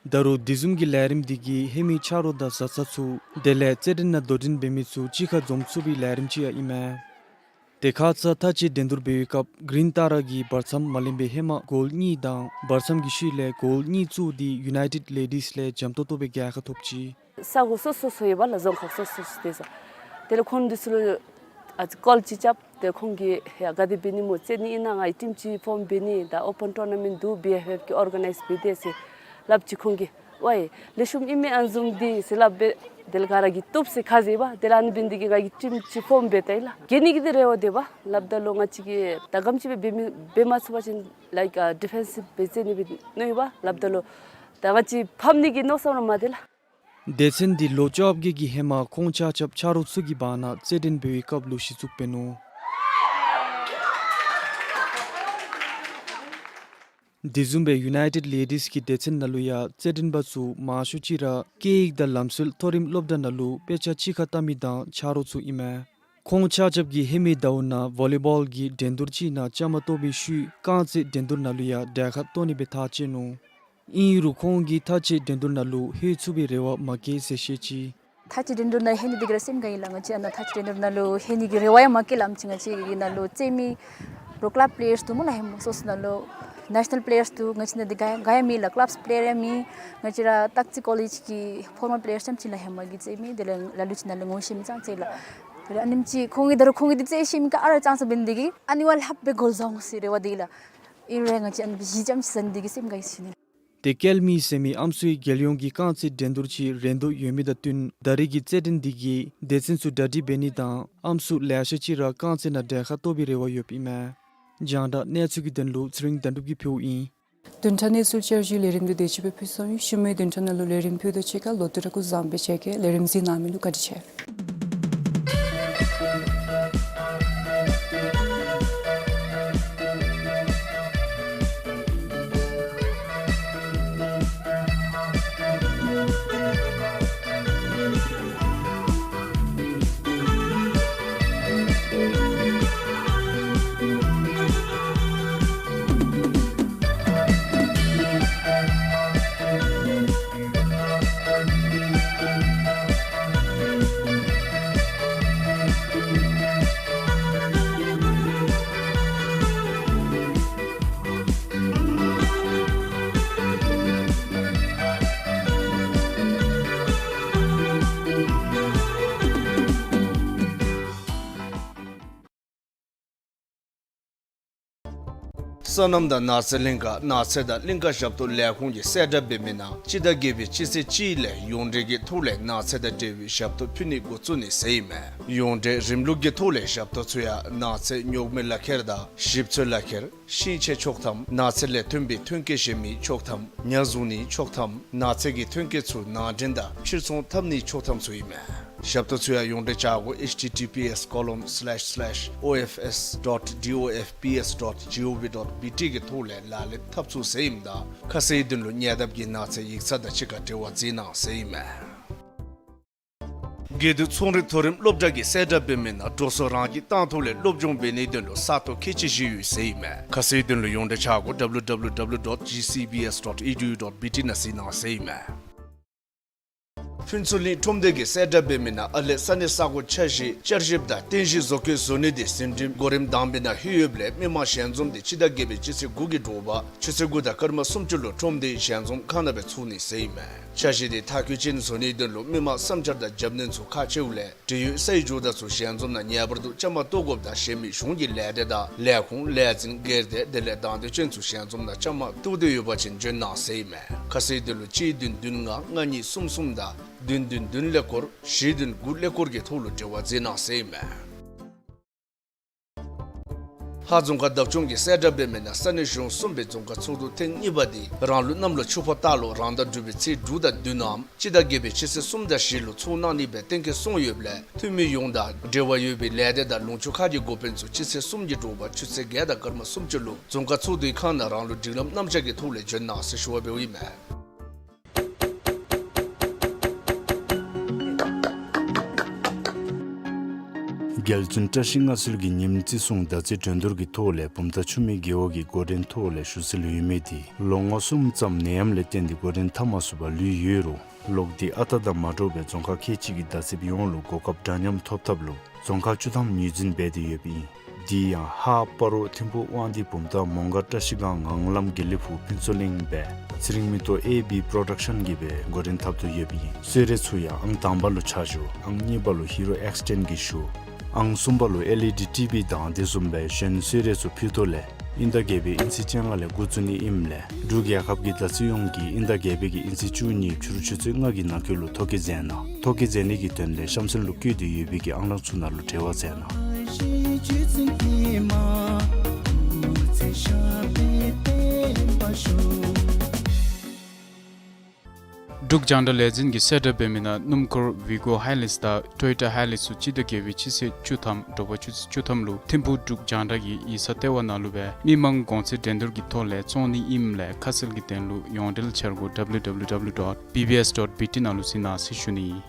ད་རུང་དེ་བཟུམ་གྱི་ལས་རིམ་འདི་གིས་ཧེ་མའི་ཆ་རོགས་དང་བཟའ་ཚང་ཚུ་དེ་ལས་རྩེད་འགྲན་ནང་དོ་འགྲན་འབད་མི་ཚུ་གཅིག་ཁར་འཛོམས་ཚུགས་པའི་ལས་རིམ་ཅིག་ཡང་ཨིན་མས། ཏེ་ཁ་ཙ་མཐའ་དཔྱད་འགྲན་བསྡུར་འབད་བའི་སྐབས་གི་རིན་ཏཱ་ར་གིས་བར་མཚམས་མ་ལེན་པར་ཧེ་མ་གོལ་གཉིས་དང་བར་མཚམས་ཀྱི་ཤུལ་ལས་གོལ་གཉིས་བཙུགས་ཏེ་ཡུ་ནའི་ཊེཌ་ལེ་ཌིས་ལས་འཇམ་ཏོང་ཏོ་སྦེ་རྒྱལ་ཁ་ཐོབ་ཅི། ས་གོ་སོ་སོ་སོ་ཡོད་པ་ལགས། རྫོང་ཁག་སོ་སོ་སོ་དེ་ཚུ། དེ་ལས་ཁོང་འདི་ཚུ་ལུ་ཨ་ཙི་ཀོལ་ཅིག་རྐྱབ། ཏེ་ཁོང་གིས་ཡ་ག་དེ་འབད་ནི་སྨོ་རྩེད་ནི་ཨིན་ན་ང་གིས་ཊིམ་ཅིག་ཕོམ་འབད་ནི་ད་ཨོ་པཱན་ཊོར་ན་མེནཊ་འདུག་བི་ཨའི་ཨེཕ་གིས་ཨོར་ག་ནའིཛ་འབད་དེས་ཟེར་སླབ་ཅི། ཁོང་གིས་ཝའི་ལེགས་ཤོམ་ཨིན་མས་ཨ་ནི་བཟུམ་འདི་ཟེར་སླབ་སྦེ་དེ་ལས་ག་ར་གིས་བཏུབ་ཟེར་ཁ་བཟེད་པ། དེ་ལས་ཨ་ནི་འབད་ནི་འདི་གིས་ང་གིས་ཊིམ་ཅིག་ཕོམ་འབད་ད་ཡི་ལགས། རྒྱལ་ནི་གི་འདི་རེ་བ་དེ་སྦེ་སླབ་ད་ལུ་ང་བཅས་ཀྱིས་ད་ག་དེམ་ཅིག་སྦེ་འབད་མི་འབད་མ་ཚུགས་པ་ཅིན་ལའིཀ་ཨ་ཌི་ཕེནསིབ་སྦེ་རྩེད་ནི་སྦེ་མནོ་ཡི་པ་སླབ་ད་ལུ་ད་ང་བཅས་ཕམ་ནི་གི་མནོ་བསམ་ར་མ་དེ་ལགས། སྡེ་ཚན་འདི་ལོ་བཅོ་བརྒྱད་ཀྱི་ཧེ་མ་ཁོང་ཆ་ཁྱབ་ཆ་རོགས་ཚུ་གི་བར་ན་རྩེད་འགྲན་འབད་བའི་སྐབས་ལུ་གཞི་བཙུགས་འབད་ནུག། དེ་བཟུམ་སྦེ་ཡུ་ནའི་ཊེཌ་ལེ་ཌིསི་གི་སྡེ་ཚན་ནང་ལུ་ཡང་རྩེད་འགྲན་པ་ཚུ་མང་ཤོས་ཅིག་ར་སྐད་ཡིག་དང་ལམ་སྲོལ་མཐོ་རིམ་སློབ་གྲྭ་ནང་ལུ་དཔེ་ཆ་ཕྱི་ཁར་བལྟ་མི་དང་ཆ་རོགས་ཚུ་ཨིན་མས། ཁོང་ཆ་ཁྱབ་ཀྱིས་ཧེ་མའི་ཟླཝ་ནང་ཝོ་ལི་བཱོལ་གྱི་འགྲན་བསྡུར་ཅིག་ནང་བཅའ་མར་གཏོགས་པའི་ཤུལ་རྐང་རྩེད་འགྲན་བསྡུར་ནང་ལུ་ཡང་གྲལ་ཁར་གཏོགས་ནི་སྦེ་ཐག་བཅད་ནུག། ཨིན་རུང་ཁོང་གིས་མཐའ་དཔྱད་འགྲན་བསྡུར་ནང་ལུ་ལྷོད་ཚུགས་པའི་རེ་བ་མ་བསྐྱེད་ཟེར་བཤད་ཅི། མཐའ་དཔྱད་འགྲན་བསྡུར་ནང་ལྷོད་ནི་འདི་གིས་ར་སེམས་དགའ་ཡི་ལགས། ང་བཅས་ཨ་ནཱ་མཐའ་དཔྱད་འགྲན་བསྡུར་ནང་ལུ་ལྷོད་ནི་གི་རེ་བ་ཡང་མ་བསྐྱེད་ལགས། ང་བཅས་ང་བཅས་ཀྱི་ནང་ལུ་རྩེད་མི་རོ་ཀླབ་པེ་ལེ་ཡརསི་འདུག་སྨོ་ལགས། ཧེ་མ་སོ་སོ་ནང་ལུ་ནེ་ཤ་ནཱལ་པེ་ལེ་ཡརསི་འདུག། ང་བཅས་ནང་འདི་ག་ཡང་ག་ཡང་མེད་ལགས། ཀླབ་པེ་ལེ་ཡར་ཡང་མེད། ང་བཅས་ར་སྟག་རྩེ་ཀོ་ལེཇ་གི་ཕོར་མར་པེ་ལེ་ཡརསི་ཙམ་ཅིག་ལགས། ཧེ་མ་གི་རྩེད་མི་དེ་ལས་ལ་ལུ་ཅིག་ནང་ལས་ངོ་ཤེས་མི་ཙང་ཙ་ལགས། དེ་ལས་ཨ་ནེམ་ཅིག་ཁོང་གིས་ད་རུང་ཁོང་གིས་འདི་རྩེད་ཤེས་མི་ག་ཨ་ར་ཙང་ཙ་འབད་ནི་འདི་གིས་ཨ་ནི་བ་ལྷགཔ་སྦེ་འགོ་བཟའ་འོང་ཟེར་རེ་བ་འདུག་ལགས། ཨིན་རུང་ང་བཅས་ཨ་ནི་གཞི་ཙམ་ཅིག་ཟ་ནི་འདི་གིས་སེམས་དགའ་ཡི་ཟེར་ནི། ཏེ་ཀེལ་མི་ཟེར་མི་ཨམ་སྲུའི་རྒྱལ་ཡོངས་ཀྱི་རྐང་རྩེད་འགྲན་བསྡུར་ཅིག་རན་དོ་ཡོད་མི་དང་བསྟུན་ད་རེས་ཀྱི་རྩེད་འགྲན་འདི་གིས་སྡེ་ཚན་ཚུ་གྲ་སྒྲིག་འབད་ནི་དང་ཨམ་སྲུ་ལེ་ཤ་ཅིག་ར་རྐང་རྩེད་ནང་གྲལ་ཁར་གཏོགས་པའི་རེ་བ་ཡོདཔ་ཨིན་མས། རྒྱང་བསྒྲགས་གནས་ཚུལ་གྱི་དོན་ལུ་ཚེ་རིང་དོན་གྲུབ་ཀྱིས་ཕུལཝ་ཨིན། བདུན་ཕྲག་གནས་ཚུལ་བསྐྱར་ཞུའི་ལས་རིམ་འདི་དེ་ཅིག་སྦེ་ཕུལ་སོང་ཡི། ཤུལ་མའི་བདུན་ཕྲག་ནང་ལུ་ལས་རིམ་ཕུལ་དོ་ཅིག་ཁར་ལོ་ཏི་ར་སྐུ་བཟང་སྦེ་ཆ་བཞག་གེ། ལས་རིམ་གཟིགས་གནང་མི་ལུ་བཀའ་དྲིན་ཆེ། སོ་ནམ་དང་ནགས་ཚལ་གླིང་ཀ་ནགས་ཚལ་དང་གླིང་ཀ་ཞབས་ཏོག་ལས་ཁུངས་ཀྱིས་གསལ་བསྒྲགས་འབད་མི་ནང་སྤྱི་ཟླ་བརྒྱད་པའི་སྤྱི་ཚེས་གཅིག་ལས་ཡོངས་འབྲེལ་གྱི་ཐོག་ལས་ནགས་ཚལ་དང་འབྲེལ་བའི་ཞབས་ཏོག་ཕུལ་ནི་འགོ་བཙུགས་ནི་ཟེར་ཨིན་མས། ཡོངས་འབྲེལ་རིམ་ལུགས་ཀྱི་ཐོག་ལས་ཞབས་ཏོག་ཚུ་ཡང་ནགས་ཚལ་རྙོག་མའི་ལག་ཁྱེར་དང་ཞིབ་འཚོལ་ལག་ཁྱེར། ཤིང་ཆས་ཆོག་ཐམ། ནགས་ཚལ་ལས་ཐོན་པའི་ཐོན་སྐྱེད་གཞན་མི་ཆོག་ཐམ། ཉ་བཟུང་ནི་ཆོག་ཐམ། ནགས་ཚལ་གྱི་ཐོན་སྐྱེད་ཚུ་ནང་འདྲེན་དང་ཕྱིར་ཚོང་འཐབ་ནི་ཆོག་ཐམ་ཚུ་ཨིན་མས། ཞབས་ཏོག་ཚུ་ཡང་ཡོངས་འབྲེལ་བྱ་སྒོ་ཨེཆ་ཊི་ཊི་པི་ཨེསི་ཀོ་ལོན་སི་ལེཤ་སི་ལེཤ་ཨོ་ཨེཕ་ཨེསི་ཌོཊ་ཌི་ཨོ་ཨེཕ་པི་ཨེསི་ཌོཊ་ཇི་ཨོ་ཝི་ཌོཊ་བི་ཊི་གི་ཐོག་ལས་ལག་ལེན་འཐབ་ཚུགས་ཟེར་ཨིནམ་ད་ཁ་གསལ་དོན་ལུ་ཉེ་འདབས་ཀྱི་ནགས་ཚལ་ཡིག་ཚང་དང་གཅིག་ཁར་འབྲེལ་བ་འཛིན་གནང་ཟེར་ཨིན་མས། དགེ་འདུན་ཚོང་རིག་མཐོ་རིམ་སློབ་གྲྭ་གིས་གསལ་བསྒྲགས་འབད་མི་ནང་འགྲོ་སོང་རང་གི་ཏང་ཐོག་ལས་སློབ་སྦྱོང་འབད་ནིའི་དོན་ལུ་ས་སྟོང་ཁལ་གཅིག་བཞེས་ཡོད་ཟེར་ཨིན་མས། ཁ་གསལ་དོན་ལུ་ཡོངས་འབྲེལ་བྱ་སྒོ་ཌབ་ལུ་ཌབ་ལུ་ཌབ་ལུ་ཌོཊ་ཇི་སི་བི་ཨེསི་ཌོཊ་ཨི་ཌི་ཡུ་ཌོཊ་བི་ཊི་ནང་གཟིགས་གནང་ཟེར་ཨིན་མས། ཕུན་ཚོགས་གླིང་ཁྲོམ་སྡེ་གིས་གསལ་བསྒྲགས་འབད་མི་ནང་ཨ་ལས་ས་གནས་ས་གོ་ཆ་བཞག་བསྐྱར་ཞིབ་དང་རྟེན་གཞི་བཟོ་བཀོད་བཟོ་ནི་དེ་ཟིན་བྲིས་གོ་རིམ་དང་པའི་ནང་ལྷོད་ཡོདཔ་ལས་མི་མང་ཞལ་འཛོམས་དེ་སྤྱི་ཟླ་བརྒྱད་པའི་སྤྱི་ཚེས་དགུ་གི་དྲོ་པ་ཆུ་ཚོད་དགུ་དང་སྐར་མ་སུམ་ཅུ་ལུ་ཁྲོམ་སྡེའི་ཞལ་འཛོམས་ཁང་ནང་སྦེ་ཚོགས་ནི་ཟེར་ཨིན་མས། འཆར་གཞི་དེ་མཐར་འཁྱོལ་ཅན་བཟོ་ནིའི་དོན་ལུ་མི་མང་བསམ་འཆར་དང་རྒྱབ་སྣོན་ཚུ་ཁག་ཆེཝ་ལས་འབྲེལ་ཡོད་སའི་ཇོ་བདག་ཚུ་ཞལ་འཛོམས་ནང་ངེས་པར་དུ་བཅའ་མར་གཏོགས་དགོཔ་དང་གཞན་མི་གཞུང་གི་ལས་སྡེ་དང་ལས་ཁུངས་ལས་འཛིན་སྒེར་སྡེ་དེ་ལས་དང་འདོད་ཅན་ཚུ་ཞལ་འཛོམས་ནང་བཅའ་མར་གཏོགས་འདོད་ཡོད་པ་ཅིན་འབྱོན་གནང་ཟེར་ཨིན་མས། ཁ་གསལ་དོན་ལུ་གཅིག་བདུན་བདུན་ལྔ་ལྔ་གཉིས་གསུམ་གསུམ་དང་བདུན་བདུན་བདུན་ཀླད་ཀོར་བཞི་བདུན་དགུ་ཀླད་ཀོར་གྱི་ཐོག་ལུ་འབྲེལ་བ་འཛིན་གནང་ཟེར་ཨིན་མས། ལྷ་རྫོང་ཁག་བདག་སྐྱོང་གིས་གསལ་བསྒྲགས་འབད་མི་ནང་ས་གནས་གཞུང་གསུམ་པའི་རྫོང་ཁག་ཚོགས་འདུ་ཐེངས་གཉིས་པ་དེ་རང་ལུགས་གནམ་ལོ་ཆུ་ཕོ་སྟག་ལོ་རང་ཟླ་དྲུག་པའི་ཚེས་དྲུག་དང་བདུན་ནམ་སྤྱི་ཟླ་བརྒྱད་པའི་སྤྱི་ཚེས་གསུམ་དང་བཞི་ལུ་ཚོགས་གནང་ནི་སྦེ་གཏན་འཁེལ་སོང་ཡོདཔ་ལས་འཐུས་མི་ཡོངས་དང་འབྲེལ་བ་ཡོད་པའི་ལས་སྡེ་དང་ལུང་ཕྱོགས་ཁག་གི་འགོ་དཔོན་ཚུ་སྤྱི་ཚེས་གསུམ་གྱི་དྲོ་པ་ཆུ་ཚོད་བརྒྱད་དང་སྐར་མ་སུམ་ཅུ་ལུ་རྫོང་ཁག་ཚོགས་འདུའི་ཁང་ནང་རང་ལུགས་སྒྲིག་ལམ་རྣམ་གཞག་གི་ཐོག་ལས་འབྱོན་གནང་ཟེར་ཞུ་བ་འབདཝ་ཨིན་མས། རྒྱལ་བཙུན་བཀྲ་ཤིས་མངའ་གསོལ་གྱི་ཉིནམ་བརྩི་སྲུང་ཟླ་རྩིས་གྲོས་བསྡུར་གྱི་ཐོག་ལས་བུམ་ཐང་ཆུ་སྨད་རྒེད་འོག་གི་འགོ་འདྲེན་ཐོག་ལས་ཞུ་སྲོལ་ཡོད་མི་དེ་ལོ་ངོ་གསུམ་ཙམ་ནད་ཡམས་ལས་བརྟེན་ཏེ་འགོ་འདྲེན་འཐབ་མ་ཚུགས་པར་ལུས་ཡོད་རུང་ལོག་སྟེ་ཨ་རྟག་དང་མ་འདྲཝ་སྦེ་རྫོང་ཁག་ཁལ་གཅིག་གི་བརྡ་ཚིག་ཡོངས་ལུ་གོ་སྐབས་འདྲ་མཉམ་ཐོབ་ཐབས་ལུ་རྫོང་ཁག་བཅུ་ཐམ་ངོས་འཛིན་འབད་དེ་ཡོདཔ་ཨིན། དེ་ཡང་ཧཱ་སྤ་རོ་ཐིམ་ཕུ་དབང་འདུས་བུམ་ཐང་མོང་སྒར་བཀྲ་ཤིས་སྒང་ངང་ལམ་དགེ་ལེགས་ཕུག་ཕུན་ཚོགས་གླིང་སྦེ་ཚེ་རིང་མེ་ཏོག་ཨེ་བི་པྲོ་ཌག་ཤཱན་གྱིས་སྦེ་འགོ་འདྲེན་འཐབ་དོ་ཡོདཔ་ཨིན། གསོལ་རས་ཚུ་ཡང་ཨང་དང་པ་ལུ་ཆ་བཞག་ཨང་གཉིས་པ་ལུ་ཧི་རོ་ཨེགསི་ཊེནཌ་གྱིས་ཞུ་ཨང་གསུམ་པ་ལུ་ཨེལ་ཨི་ཌི་ཊི་བི་དང་དེ་བཟུམ་སྦེ་གཞན་གསོལ་རས་ཚུ་ཕུལ་དོ་ལས་དབྱིན་ཟླ་བརྒྱད་པའི་དབྱིན་ཚེས་བཅོ་ལྔ་ལས་འགོ་བཙུགས་ནི་ཨིནམ་ལས་འབྲུག་རྒྱལ་ཁབ་ཀྱི་ཟླ་ཚེས་ཡོངས་ཀྱི་དབྱིན་ཟླ་བརྒྱད་པའི་གི་དབྱིན་ཚེས་བཅུ་གཉིས་ཕྱི་རུ་ཆུ་ཚོད་ལྔ་གི་ནང་འཁོད་ལུ་ཐོ་བཀོད་མཛད་གནང་། ཐོ་བཀོད་མཛད་ནི་གི་དོན་ལས་གཤམ་གསལ་ལུ་བཀོད་དེ་ཡོད་པའི་གི་ཨང་གྲངས་ཚུ་ནང་ལུ་འབྲེལ་བ་མཛད་གནང་། འབྲུག་རྒྱང་བསྒྲགས་ལས་འཛིན་གྱིས་གསལ་བསྒྲགས་འབད་མི་ནང་སྣུམ་འཁོར་ཝི་གོ་ཧའི་ལེགས་དང་ཊོ་ཡོ་ཊ་ཧའི་ལེགས་ཚུ་སྤྱི་ཟླ་བརྒྱད་པའི་སྤྱི་ཚེས་བཅུ་ཐམ་དྲོ་པ་ཆུ་ཚོད་བཅུ་ཐམ་ལུ་ཐིམ་ཕུག་འབྲུག་རྒྱང་བསྒྲགས་ཀྱི་ཡིག་ཚང་ལྟེ་བ་ནང་ལུ་སྦེ་མི་མང་གོང་ཚད་འགྲན་བསྡུར་གྱི་ཐོག་ལས་བཙོང་ནི་ཨིནམ་ལས་ཁ་གསལ་གྱི་དོན་ལུ་ཡོངས་འབྲེལ་འཆར་སྒོ་W W W dot B B S dot B T ནང་ལུ་གཟིགས་གནང་ཟེར་ཞུ་ནི།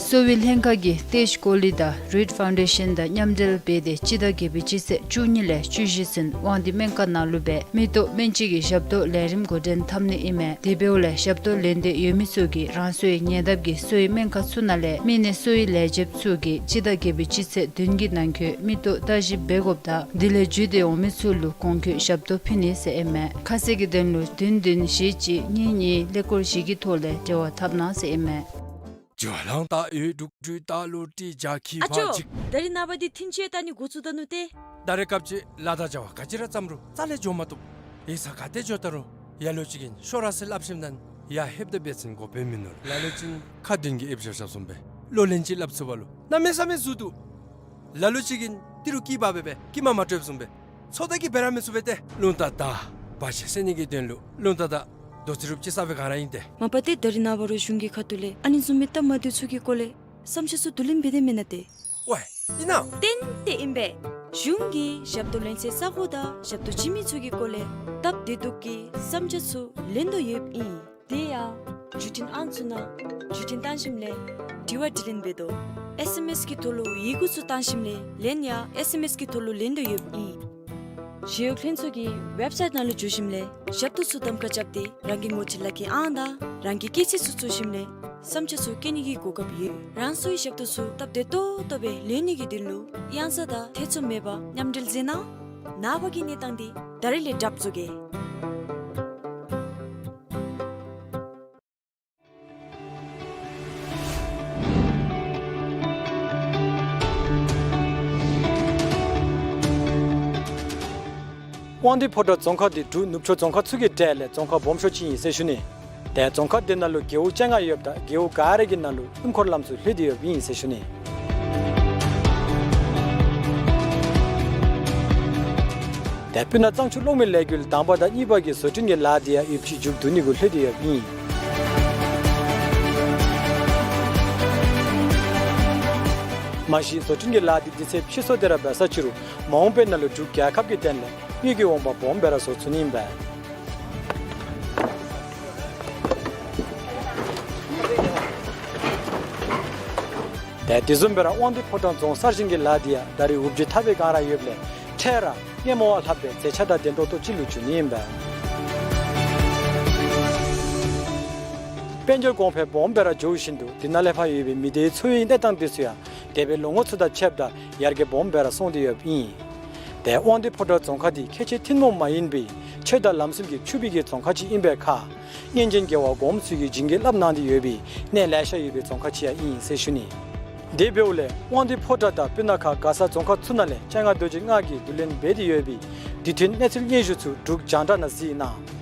གསོ་བའི་ལྷན་ཁག་གིས་ཏེཇ་ཀོ་ལི་དང་རིཌ་ཕའུན་ཌེ་ཤན་དང་མཉམ་འབྲེལ་འབད་དེ་སྤྱི་ཟླ་བརྒྱད་པའི་སྤྱི་ཚེས་བཅུ་གཉིས་ལས་བཅུ་བཞི་ཚུན་དབང་འདུས་སྨན་ཁང་ནང་ལུ་སྦེ་མིག་ཏོ་སྨན་དཔྱད་ཀྱི་ཞབས་ཏོག་ལས་རིམ་འགོ་འདྲེན་འཐབ་ནི་ཨིན་མས། དེ་འབདཝ་ལས་ཞབས་ཏོག་ལེན་འདོད་ཡོད་མི་ཚུ་གིས་རང་སོའི་ཉེ་འདབས་ཀྱི་གསོ་བའི་སྨན་ཁང་ཚུ་ནང་ལས་མི་སྣའི་གསོ་བའི་ལས་བྱེདཔ་ཚུ་གིས་སྤྱི་ཟླ་བརྒྱད་པའི་སྤྱི་ཚེས་བདུན་གྱི་ནང་འཁོད་མིག་ཏོ་བརྟག་ཞིབ་འབད་དགོཔ་དང་དེ་ལས་བརྒྱུད་དེ་འོང་མི་ཚུ་ལུ་གོང་འཁོད་ཞབས་ཏོག་ཕུལ་ནི་ཟེར་ཨིན་མས། ཁ་གསལ་གྱི་དོན་ལུ་བདུན་བདུན་བཞི་གཅིག་གཉིས་གཉིས་ཀླད་ཀོར་བཞི་གི་ཐོག་ལས་འབྲེལ་བ་འཐབ་གནང་ཟེར་ཨིན་མས། ཇོ་ལང་ཏ་ཡོད་དྲུག་དྲུག་ཏ་ལོ་ཏི་ཇ་ཁི་ཨ་ཅོ། ཕ་ཅིག། ད་རིས་ནངས་པ་འདི་ཐིན་ཅི་ཡང་ལྟ་ནི་འགོ་བཙུགས་ད་ནུག་ཏེ། ད་རེས་སྐབས་ཅིག་ལཱ་དང་བྱ་བ་ག་ཅི་ར་བརྩམ་རུང་རྩ་ལས་འགྱོ་མ་བཏུབ། ཡིག་ཚང་ག་ཏེ་འགྱོ་ད་རུང་ལ་ལུ་ཅིག་གིས་ཤོག་ར་ཟེར་སླབ་ཞིནམ་ད་ཡར་ལྷོདཔ་ད་འབད་བ་ཅིན་འགོ་དཔོན་མིན་ནུག། ལ་ལུ་ཅིག་ཁ་འདོན་གྱི་ཨེབ་བཞག་བཞགཔ་བཟུམ་སྦེ་ལོ་ལན་ཅིག་སླབ་ཚུགས་པ་ལུ་གནམ་མེད་ས་མེད་ཟུར་འདུག། ལ་ལུ་ཅིག་གིས་ཏི་རུ་སྐྱིད་པ་སྦེ་སྦེ་སྐྱིད་མ་མ་སྤྲོདཔ་བཟུམ་སྦེ་ཚོད་ལྟ་གིས་འབད་ར་མི་ཚུགས་པས་ཏེ། རླུང་རྟ་དང་བ་ཅིག་བསད་ནི་གི་དོན་ལུ་རླུང་རྟ་དང་རྡོ་རྩེག་རུཔ་ཅིག་ས་སྦེ་ག་ར་ཨིན་ཏེ། མ་པ་ཏེ་ད་རིས་ནངས་པ་རུང་གཞུང་གི་ཁ་ཐུག་ལས་ཨ་ནི་བཟུམ་མའི་སྟབས་མ་བདེཝ་ཚུ་གི་སྐོར་ལས་བསམ་འཆར་ཚུ་བསྡུ་ལེན་འབད་དེ་མེན་ན་ཏེ། ཝའེ་ཨིན་ན། ཏན་ཏན་ཨིན་པས། གཞུང་གིས་ཞབས་ཏོག་ལེན་སའི་ས་གོ་དང་ཞབས་ཏོག་བྱིན་མི་ཚུ་གི་སྐོར་ལས་སྟབས་བདེ་སྡུག་གི་བསམ་འཆར་ཚུ་ལེན་དོ་ཡོདཔ་ཨིན། དེ་ཡང་བརྒྱུད་འཕྲིན་ཨང་ཚུ་ནང་བརྒྱུད་འཕྲིན་བཏང་ཞིནམ་ལས་དྲི་བ་དྲིས་ལན་འབད་དོ། ཨེས་ཨེམ་ཨེས་ཀྱི་ཐོག་ལུ་ཡི་གུ་ཚུ་བཏང་ཞིནམ་ལས་ལན་ཡང་ཨེས་ཨེམ་ཨེས་ཀྱི་ཐོག་ལུ་ལེན་དོ་ཡོདཔ་ཨིན། ཞི་གཡོག་ལྷན་ཚོགས་ཀྱི་ཝེབ་སའིཊ་ནང་ལུ་འཛུལ་ཞིནམ་ལས་ཞབས་ཏོག་ཚུ་གདམ་ཁ་རྐྱབ་སྟེ་རང་གི་ངོ་སྤྲོད་ལག་ཁྱེར་ཨང་དང་རང་གི་སྐྱེས་ཚེས་ཚུ་བཙུགས་ཞིནམ་ལས་བསམ་འཆར་ཚུ་བཀོད་ནི་གི་གོ་སྐབས་ཡོད། རང་སོའི་ཞབས་ཏོག་ཚུ་སྟབས་བདེ་ཏོག་ཏོ་སྦེ་ལེན་ནི་གི་དོན་ལུ་གཡང་ས་དང་ཐེ་ཚོམ་མེད་པར་མཉམ་འབྲེལ་མཛད་གནང་། ནངས་པ་གི་གནས་སྟངས་འདི་ད་རིས་ལས་གྲབས་བཟོ་གེ། དབང་འདུས་ཕོ་བྲང་རྫོང་ཁག་འདི་འབྲུག་ནུབ་ཕྱོགས་རྫོང་ཁག་ཚུ་གི་གྲས་ལས་རྫོང་ཁག་སྦོམ་ཤོས་ཅིག་ཨིན་ཟེར་ཞུ་ནི། ཏེ་རྫོང་ཁག་འདི་ནང་ལུ་རྒེད་འོག་བཅོ་ལྔ་ཡོདཔ་ད་རྒེད་འོག་ག་ར་གི་ནང་ལུ་སྣུམ་འཁོར་ལམ་ཚུ་ལྷོད་དེ་ཡོདཔ་ཨིན་ཟེར་ཞུ་ནི། ཏེ་སྤུ་ན་གཙང་ཆུ་གློག་མེ་ལས་འགུལ་དང་པ་དང་གཉིས་པ་གི་བཟོ་སྐྲུན་གྱི་ལཱ་འདི་ཡང་ཡོདཔ་ཅིག་མཇུག་བསྡུ་ནི་གུ་ལྷོད་དེ་ཡོདཔ་ཨིན། མ་གཞི་བཟོ་སྐྲུན་གྱི་ལཱ་འདི་དུས་ཚོད་ཕྱིས་སོང་སྟེ་ར་འབད་ས་ཅི་རུང་མ་འོངས་པའི་ནང་ལུ་འབྲུག་རྒྱལ་ཁབ་ཀྱི་དོན་ལས་དངུལ་གྱི་འོང་འབབ་སྦོམ་སྦེ་ར་བཟོ་ཚུགས་ནི་ཨིན་པས། ཏེ་དེ་བཟུམ་སྦེ་ར་དབང་འདུས་ཕོ་བྲང་རྫོང་གསར་བཞེངས་ཀྱི་ལཱ་འདི་ཡང་ད་རེས་འུབ་བརྗིད་ཐག་པའི་སྒང་ར་ཡོདཔ་ལས་འཕྲལ་ར་སྔོན་མ་བ་ལྷག་པའི་མཛེས་ཆ་དང་ལྡན་ཏོག་ཏོ་ཅིག་ལུ་འགྱུར་ནི་ཨིན་པས། དཔལ་འབྱོར་གོང་འཕེལ་སྦོམ་སྦེ་ར་འགྱོ་བཞིན་དུ་དེ་ནང་ལས་ཕར་ཡོད་པའི་མི་སྡེའི་འཚོ་བའི་གནས་སྟངས་འདི་ཚུ་ཡང་འདས་པའི་ལོ་ངོ་ཚུ་དང་ཕྱདཔ་ད་ཡར་རྒྱས་སྦོམ་སྦེ་ར་སོང་སྟེ་ཡོདཔ་ཨིན། ཏེ་དབང་འདུས་ཕོ་བྲང་རྫོང་ཁག་འདི་ཁྱད་ཆོས་ཐུན་མོང་མ་ཡིན་པའི་ཆོས་དང་ལམ་སྲོལ་གྱི་ཕྱུག་པའི་གི་རྫོང་ཁག་ཅིག་ཨིན་པའི་ཁར་སྔོན་བྱོན་རྒྱལ་བ་གོངམ་ཚུ་གིས་བྱིན་གྱིས་བརླབས་གནང་སྟེ་ཡོད་པའི་གནས་ལེ་ཤ་ཡོད་པའི་རྫོང་ཁག་ཅིག་ཡང་ཨིན་ཟེར་ཞུ་ནི། དེ་འབདཝ་ལས་དབང་འདུས་ཕོ་བྲང་དང་སྤུ་ན་ཁ་མགར་ས་རྫོང་ཁག་ཚུ་ནང་ལས་སྤྱན་སྔ་རྡོ་རྗེ་ལྔ་གིས་བསྡུ་ལེན་འབད་དེ་ཡོད་པའི་དུས་མཐུན་གནས་ཚུལ་སྙན་ཞུ་ཚུ་འབྲུག་རྒྱང་བསྒྲགས་ནང་གཟིགས་གནང་།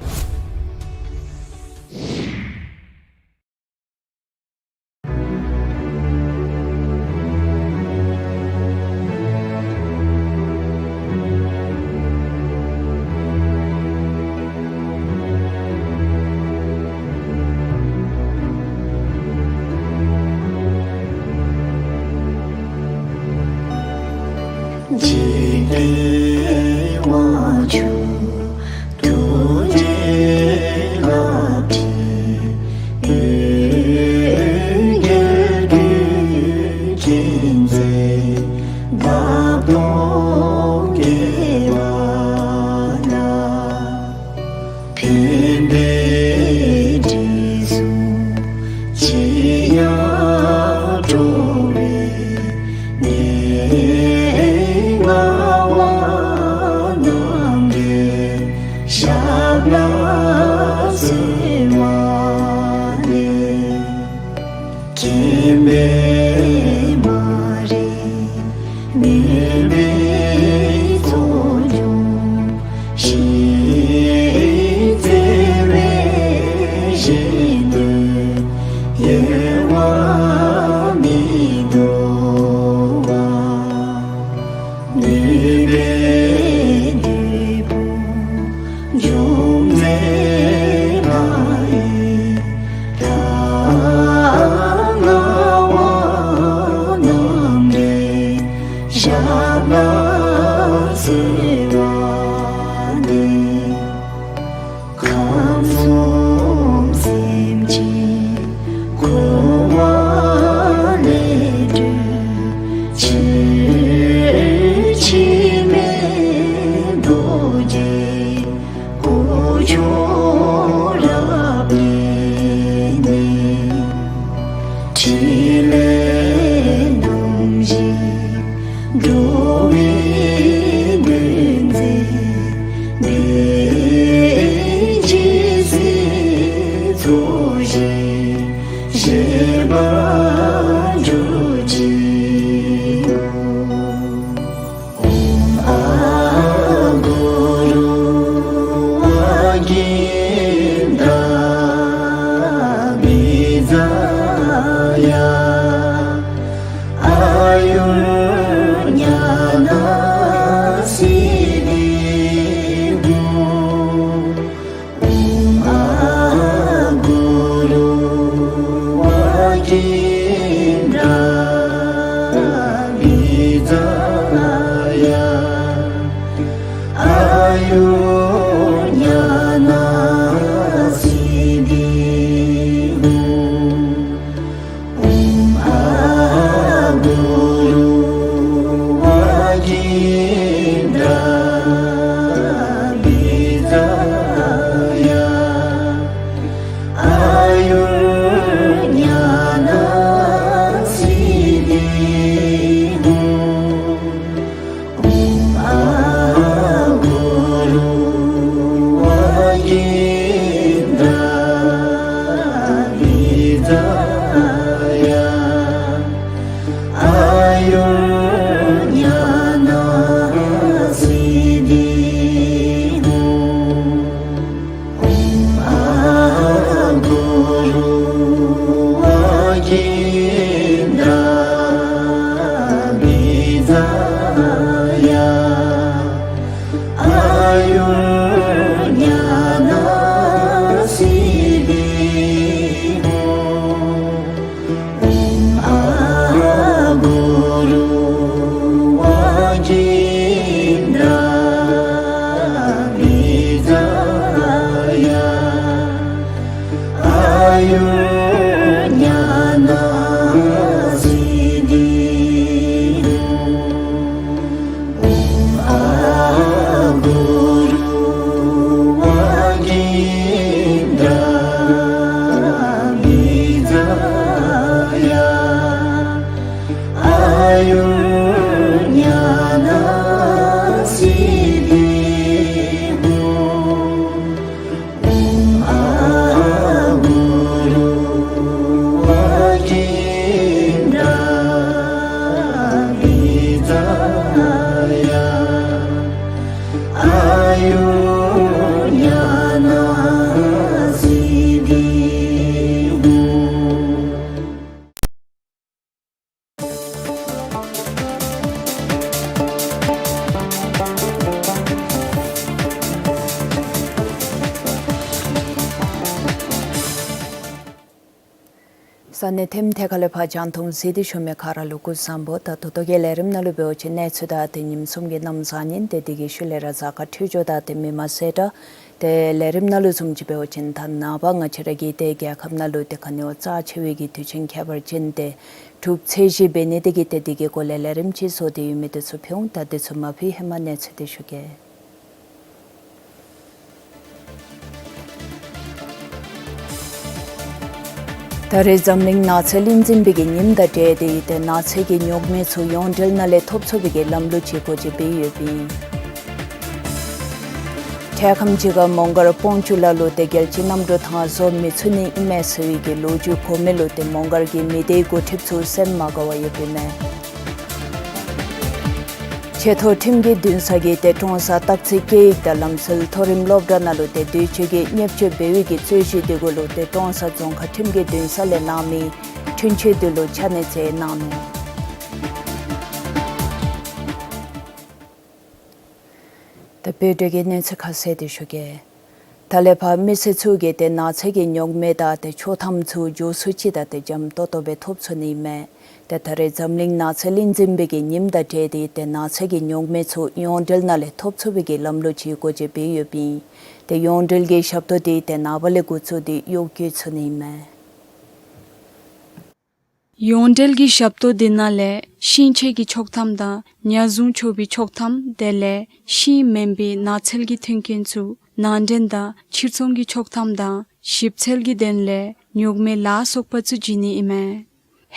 ལས་རྣམ་བཞི་འགྲོ་བའི་དོན་མཛད་པའི་རྗེ་བཙུན་ཚོགས་ཞིང་གཤེགས་པ་འགྲུབ་ཅིག། ཨོཾ་ཨ་གུ་རུ་ཝ་གིནྡ་བི་ཛ་ཡ་ཨ་ཡུར་ཉ་ན་སིདྡྷི་ཧཱུྃ། ཨོཾ་ཨ་གུ་རུ་ཝ་གིནྡ་བི་ཛ་ཡ་ཨ་ཡུར་ཉ་ན་སིདྡྷི་ཧཱུྃ། ཨོཾ་ཨ་གུ་རུ་ཝ་གིནྡ་བི་ཛ་ཡ་ཨ་ཡུར་ཉ་ན་སིདྡྷི་ཧཱུྃ། ཨོཾ་ཨ་གུ་རུ་ཝ་གིནྡ་བི་ཛ་ཡ་ཨ་ཡུར་ཉ་ན་སིདྡྷི་ཧཱུྃ། ཨོཾ་ཨ་གུ་རུ་ཝ་གིནྡ་བི་ཛ་ཡ་ཨ་ཡུར་ཉ་ན་སིདྡྷི་ཧཱུྃ། ཨོཾ་ཨ་གུ་རུ་ཝ་གིནྡ་བི་ཛ་ཡ་ཨ་ཡུར་ཉ་ན་སིདྡྷི་ཧཱུྃ། ཨོཾ་ཨ་གུ་རུ་ཝ་གིནྡ་བི་ཛ་ཡ་ཨ་ཡུར་ཉ་ན་སིདྡྷི་ཧཱུྃ། ཨོཾ་ཨ་གུ་རུ་ཝ་གིནྡ་བི་ཛ་ཡ་ཨ་ཡུར་ཉ་ན་སིདྡྷི་ཧཱུྃ། ས་གནས་ཐིམ་ཐེ་ཁ་ལས་ཕར་རྒྱང་མཐོང་གཟིགས་ཏེ་བཞུགས་མི་ག་ར་ལུ་སྐུ་གཟུགས་བཟང་པོ། ད་ད་ལྟོ་གི་ལས་རིམ་ནང་ལུ་འབད་བ་ཅིན་གནས་ཚུལ་དང་དེ་ཉིནམ་གསུམ་གྱི་གནམ་བཟང་ངན་དེ་དེ་གི་ཤུལ་ལས་ར་གཟའ་སྐར་འཕྲོད་སྦྱོར་དང་དེ་མི་མ་གསལ་བསྒྲགས། ཏེ་ལས་རིམ་ནང་ལུ་བཟུམ་ཅིག་འབད་བ་ཅིན་ད་ནངས་པ་ང་བཅས་ར་གི་ཏེ་རྒྱལ་ཁབ་ནང་ལུ་ཏེ་ག་ནི་བ་རྩ་ཆེ་བའི་གི་དུས་ཆེན་ཁྱད་པར་ཅན་ཏེ་གྲུབ་ཚེས་བཞི་འབད་ནི་དེ་གིས་ཏེ་དེ་གི་སྐོར་ལས་ལས་རིམ་ཅིག་བཟོ་སྟེ་ཡོད་མི་དེ་ཚུ་ཕུལ་འོང་། ད་དེ་ཚུ་མ་ཕུལ་ཧེ་མ་གནས་ཚུལ་དེ་ཞུ་གེ། ད་རེས་འཛམ་གླིང་ནགས་ཚལ་གླིང་འཛིན་པའི་གི་ཉིནམ་དང་འབྲེལ་ཏེ་ཏེ་ནགས་ཚལ་གྱི་རྙོག་མེ་ཚུ་ཡོངས་འབྲེལ་ནང་ལས་ཐོབ་ཚུགས་པའི་གི་ལམ་ལུགས་ཅིག་འགོ་འབྱེད་འབད་ཡོདཔ་ཨིན། འཕྲལ་ཁམས་ཅིག་ཁར་མོང་སྒར་སྤོང་ཆུ་ལ་ལུ་ཏེ་རྒྱལ་སྤྱི་རྣམ་གྲོལ་ཐང་བཟོ་མི་ཚུགས་ནི་ཨིན་མས་ཟེར་བའི་གི་ལོ་རྒྱུས་གོ་མི་ལུ་ཏེ་མོང་སྒར་གྱི་མི་སྡེའི་འགོ་ཁྲིདཔ་ཚུ་སེམས་མ་དགའ་བར་ཡོདཔ་ཨིན་མས། ཆེ་མཐོ་ཁྲིམས་ཀྱི་འདུན་ས་གིས་ཏེ་ཀྲོང་གསར་སྟག་རྩེ་སྐད་ཡིག་དང་ལམ་སྲོལ་མཐོ་རིམ་སློབ་གྲྭ་ནང་ལུ་ཏེ་དུས་ཅི་གི་བརྙས་བཅོས་འབད་བའི་གི་རྩོད་གཞི་དེ་གུ་ལུ་ཏེ་ཀྲོང་གསར་རྫོང་ཁག་ཁྲིམས་ཀྱི་འདུན་ས་ལས་གནང་མི་འཁྲུན་ཆོད་དེ་ལུ་ཆ་གནས་བཅས་གནང་ནུག། ད་བོད་དོན་གྱི་གནས་ཚུལ་ཁ་གསལ་དེ་ཞུ་གེ། ད་ལས་ཕར་མི་སེར་ཚུ་གིས་ཏེ་ནགས་ཚལ་གྱི་རྙོག་མེ་དང་ཏེ་ཆོག་ཐམ་ཚུ་མགྱོགས་སུ་ཅིག་དང་ཏེ་འཇམ་ཏོང་ཏོ་སྦེ་ཐོབ་ཚུགས་ནི་ཨིན་མས། ཏེ་ད་རེས་འཛམ་གླིང་ནགས་ཚལ་གླིང་འཛིན་པའི་གི་ཉིནམ་དང་འབྲེལ་ཏེ་ཏེ་ནགས་ཚལ་གྱི་རྙོག་མེ་ཚུ་ཡོངས་འབྲེལ་ནང་ལས་ཐོབ་ཚུགས་པའི་གི་ལམ་ལུགས་ཅིག་འགོ་འབྱེད་འབད་ཡོདཔ་ཨིན། ཏེ་ཡོངས་འབྲེལ་གྱི་ཞབས་ཏོག་དེ་ཏེ་ནངས་པ་ལས་འགོ་བཙུགས་ཏེ་གཡོག་བཀོལ་ཚུགས་ནི་ཨིན་མས། ཡོངས་འབྲེལ་གྱི་ཞབས་ཏོག་དེ་ནང་ལས་ཤིང་ཆས་ཀྱི་ཆོག་ཐམ་དང་ཉ་བཟུང་ཆོག་པའི་ཆོག་ཐམ་དེ་ལས་ཤིང་མེན་པའི་ནགས་ཚལ་གྱི་མཐུན་རྐྱེན་ཚུ་ནང་འདྲེན་དང་ཕྱིར་ཚོང་གི་ཆོག་ཐམ་དང་ཞིབ་འཚོལ་གྱི་དོན་ལས་རྙོག་མེ་ལ་སོགས་པ་ཚུ་བྱིན་ནི་ཨིན་མས།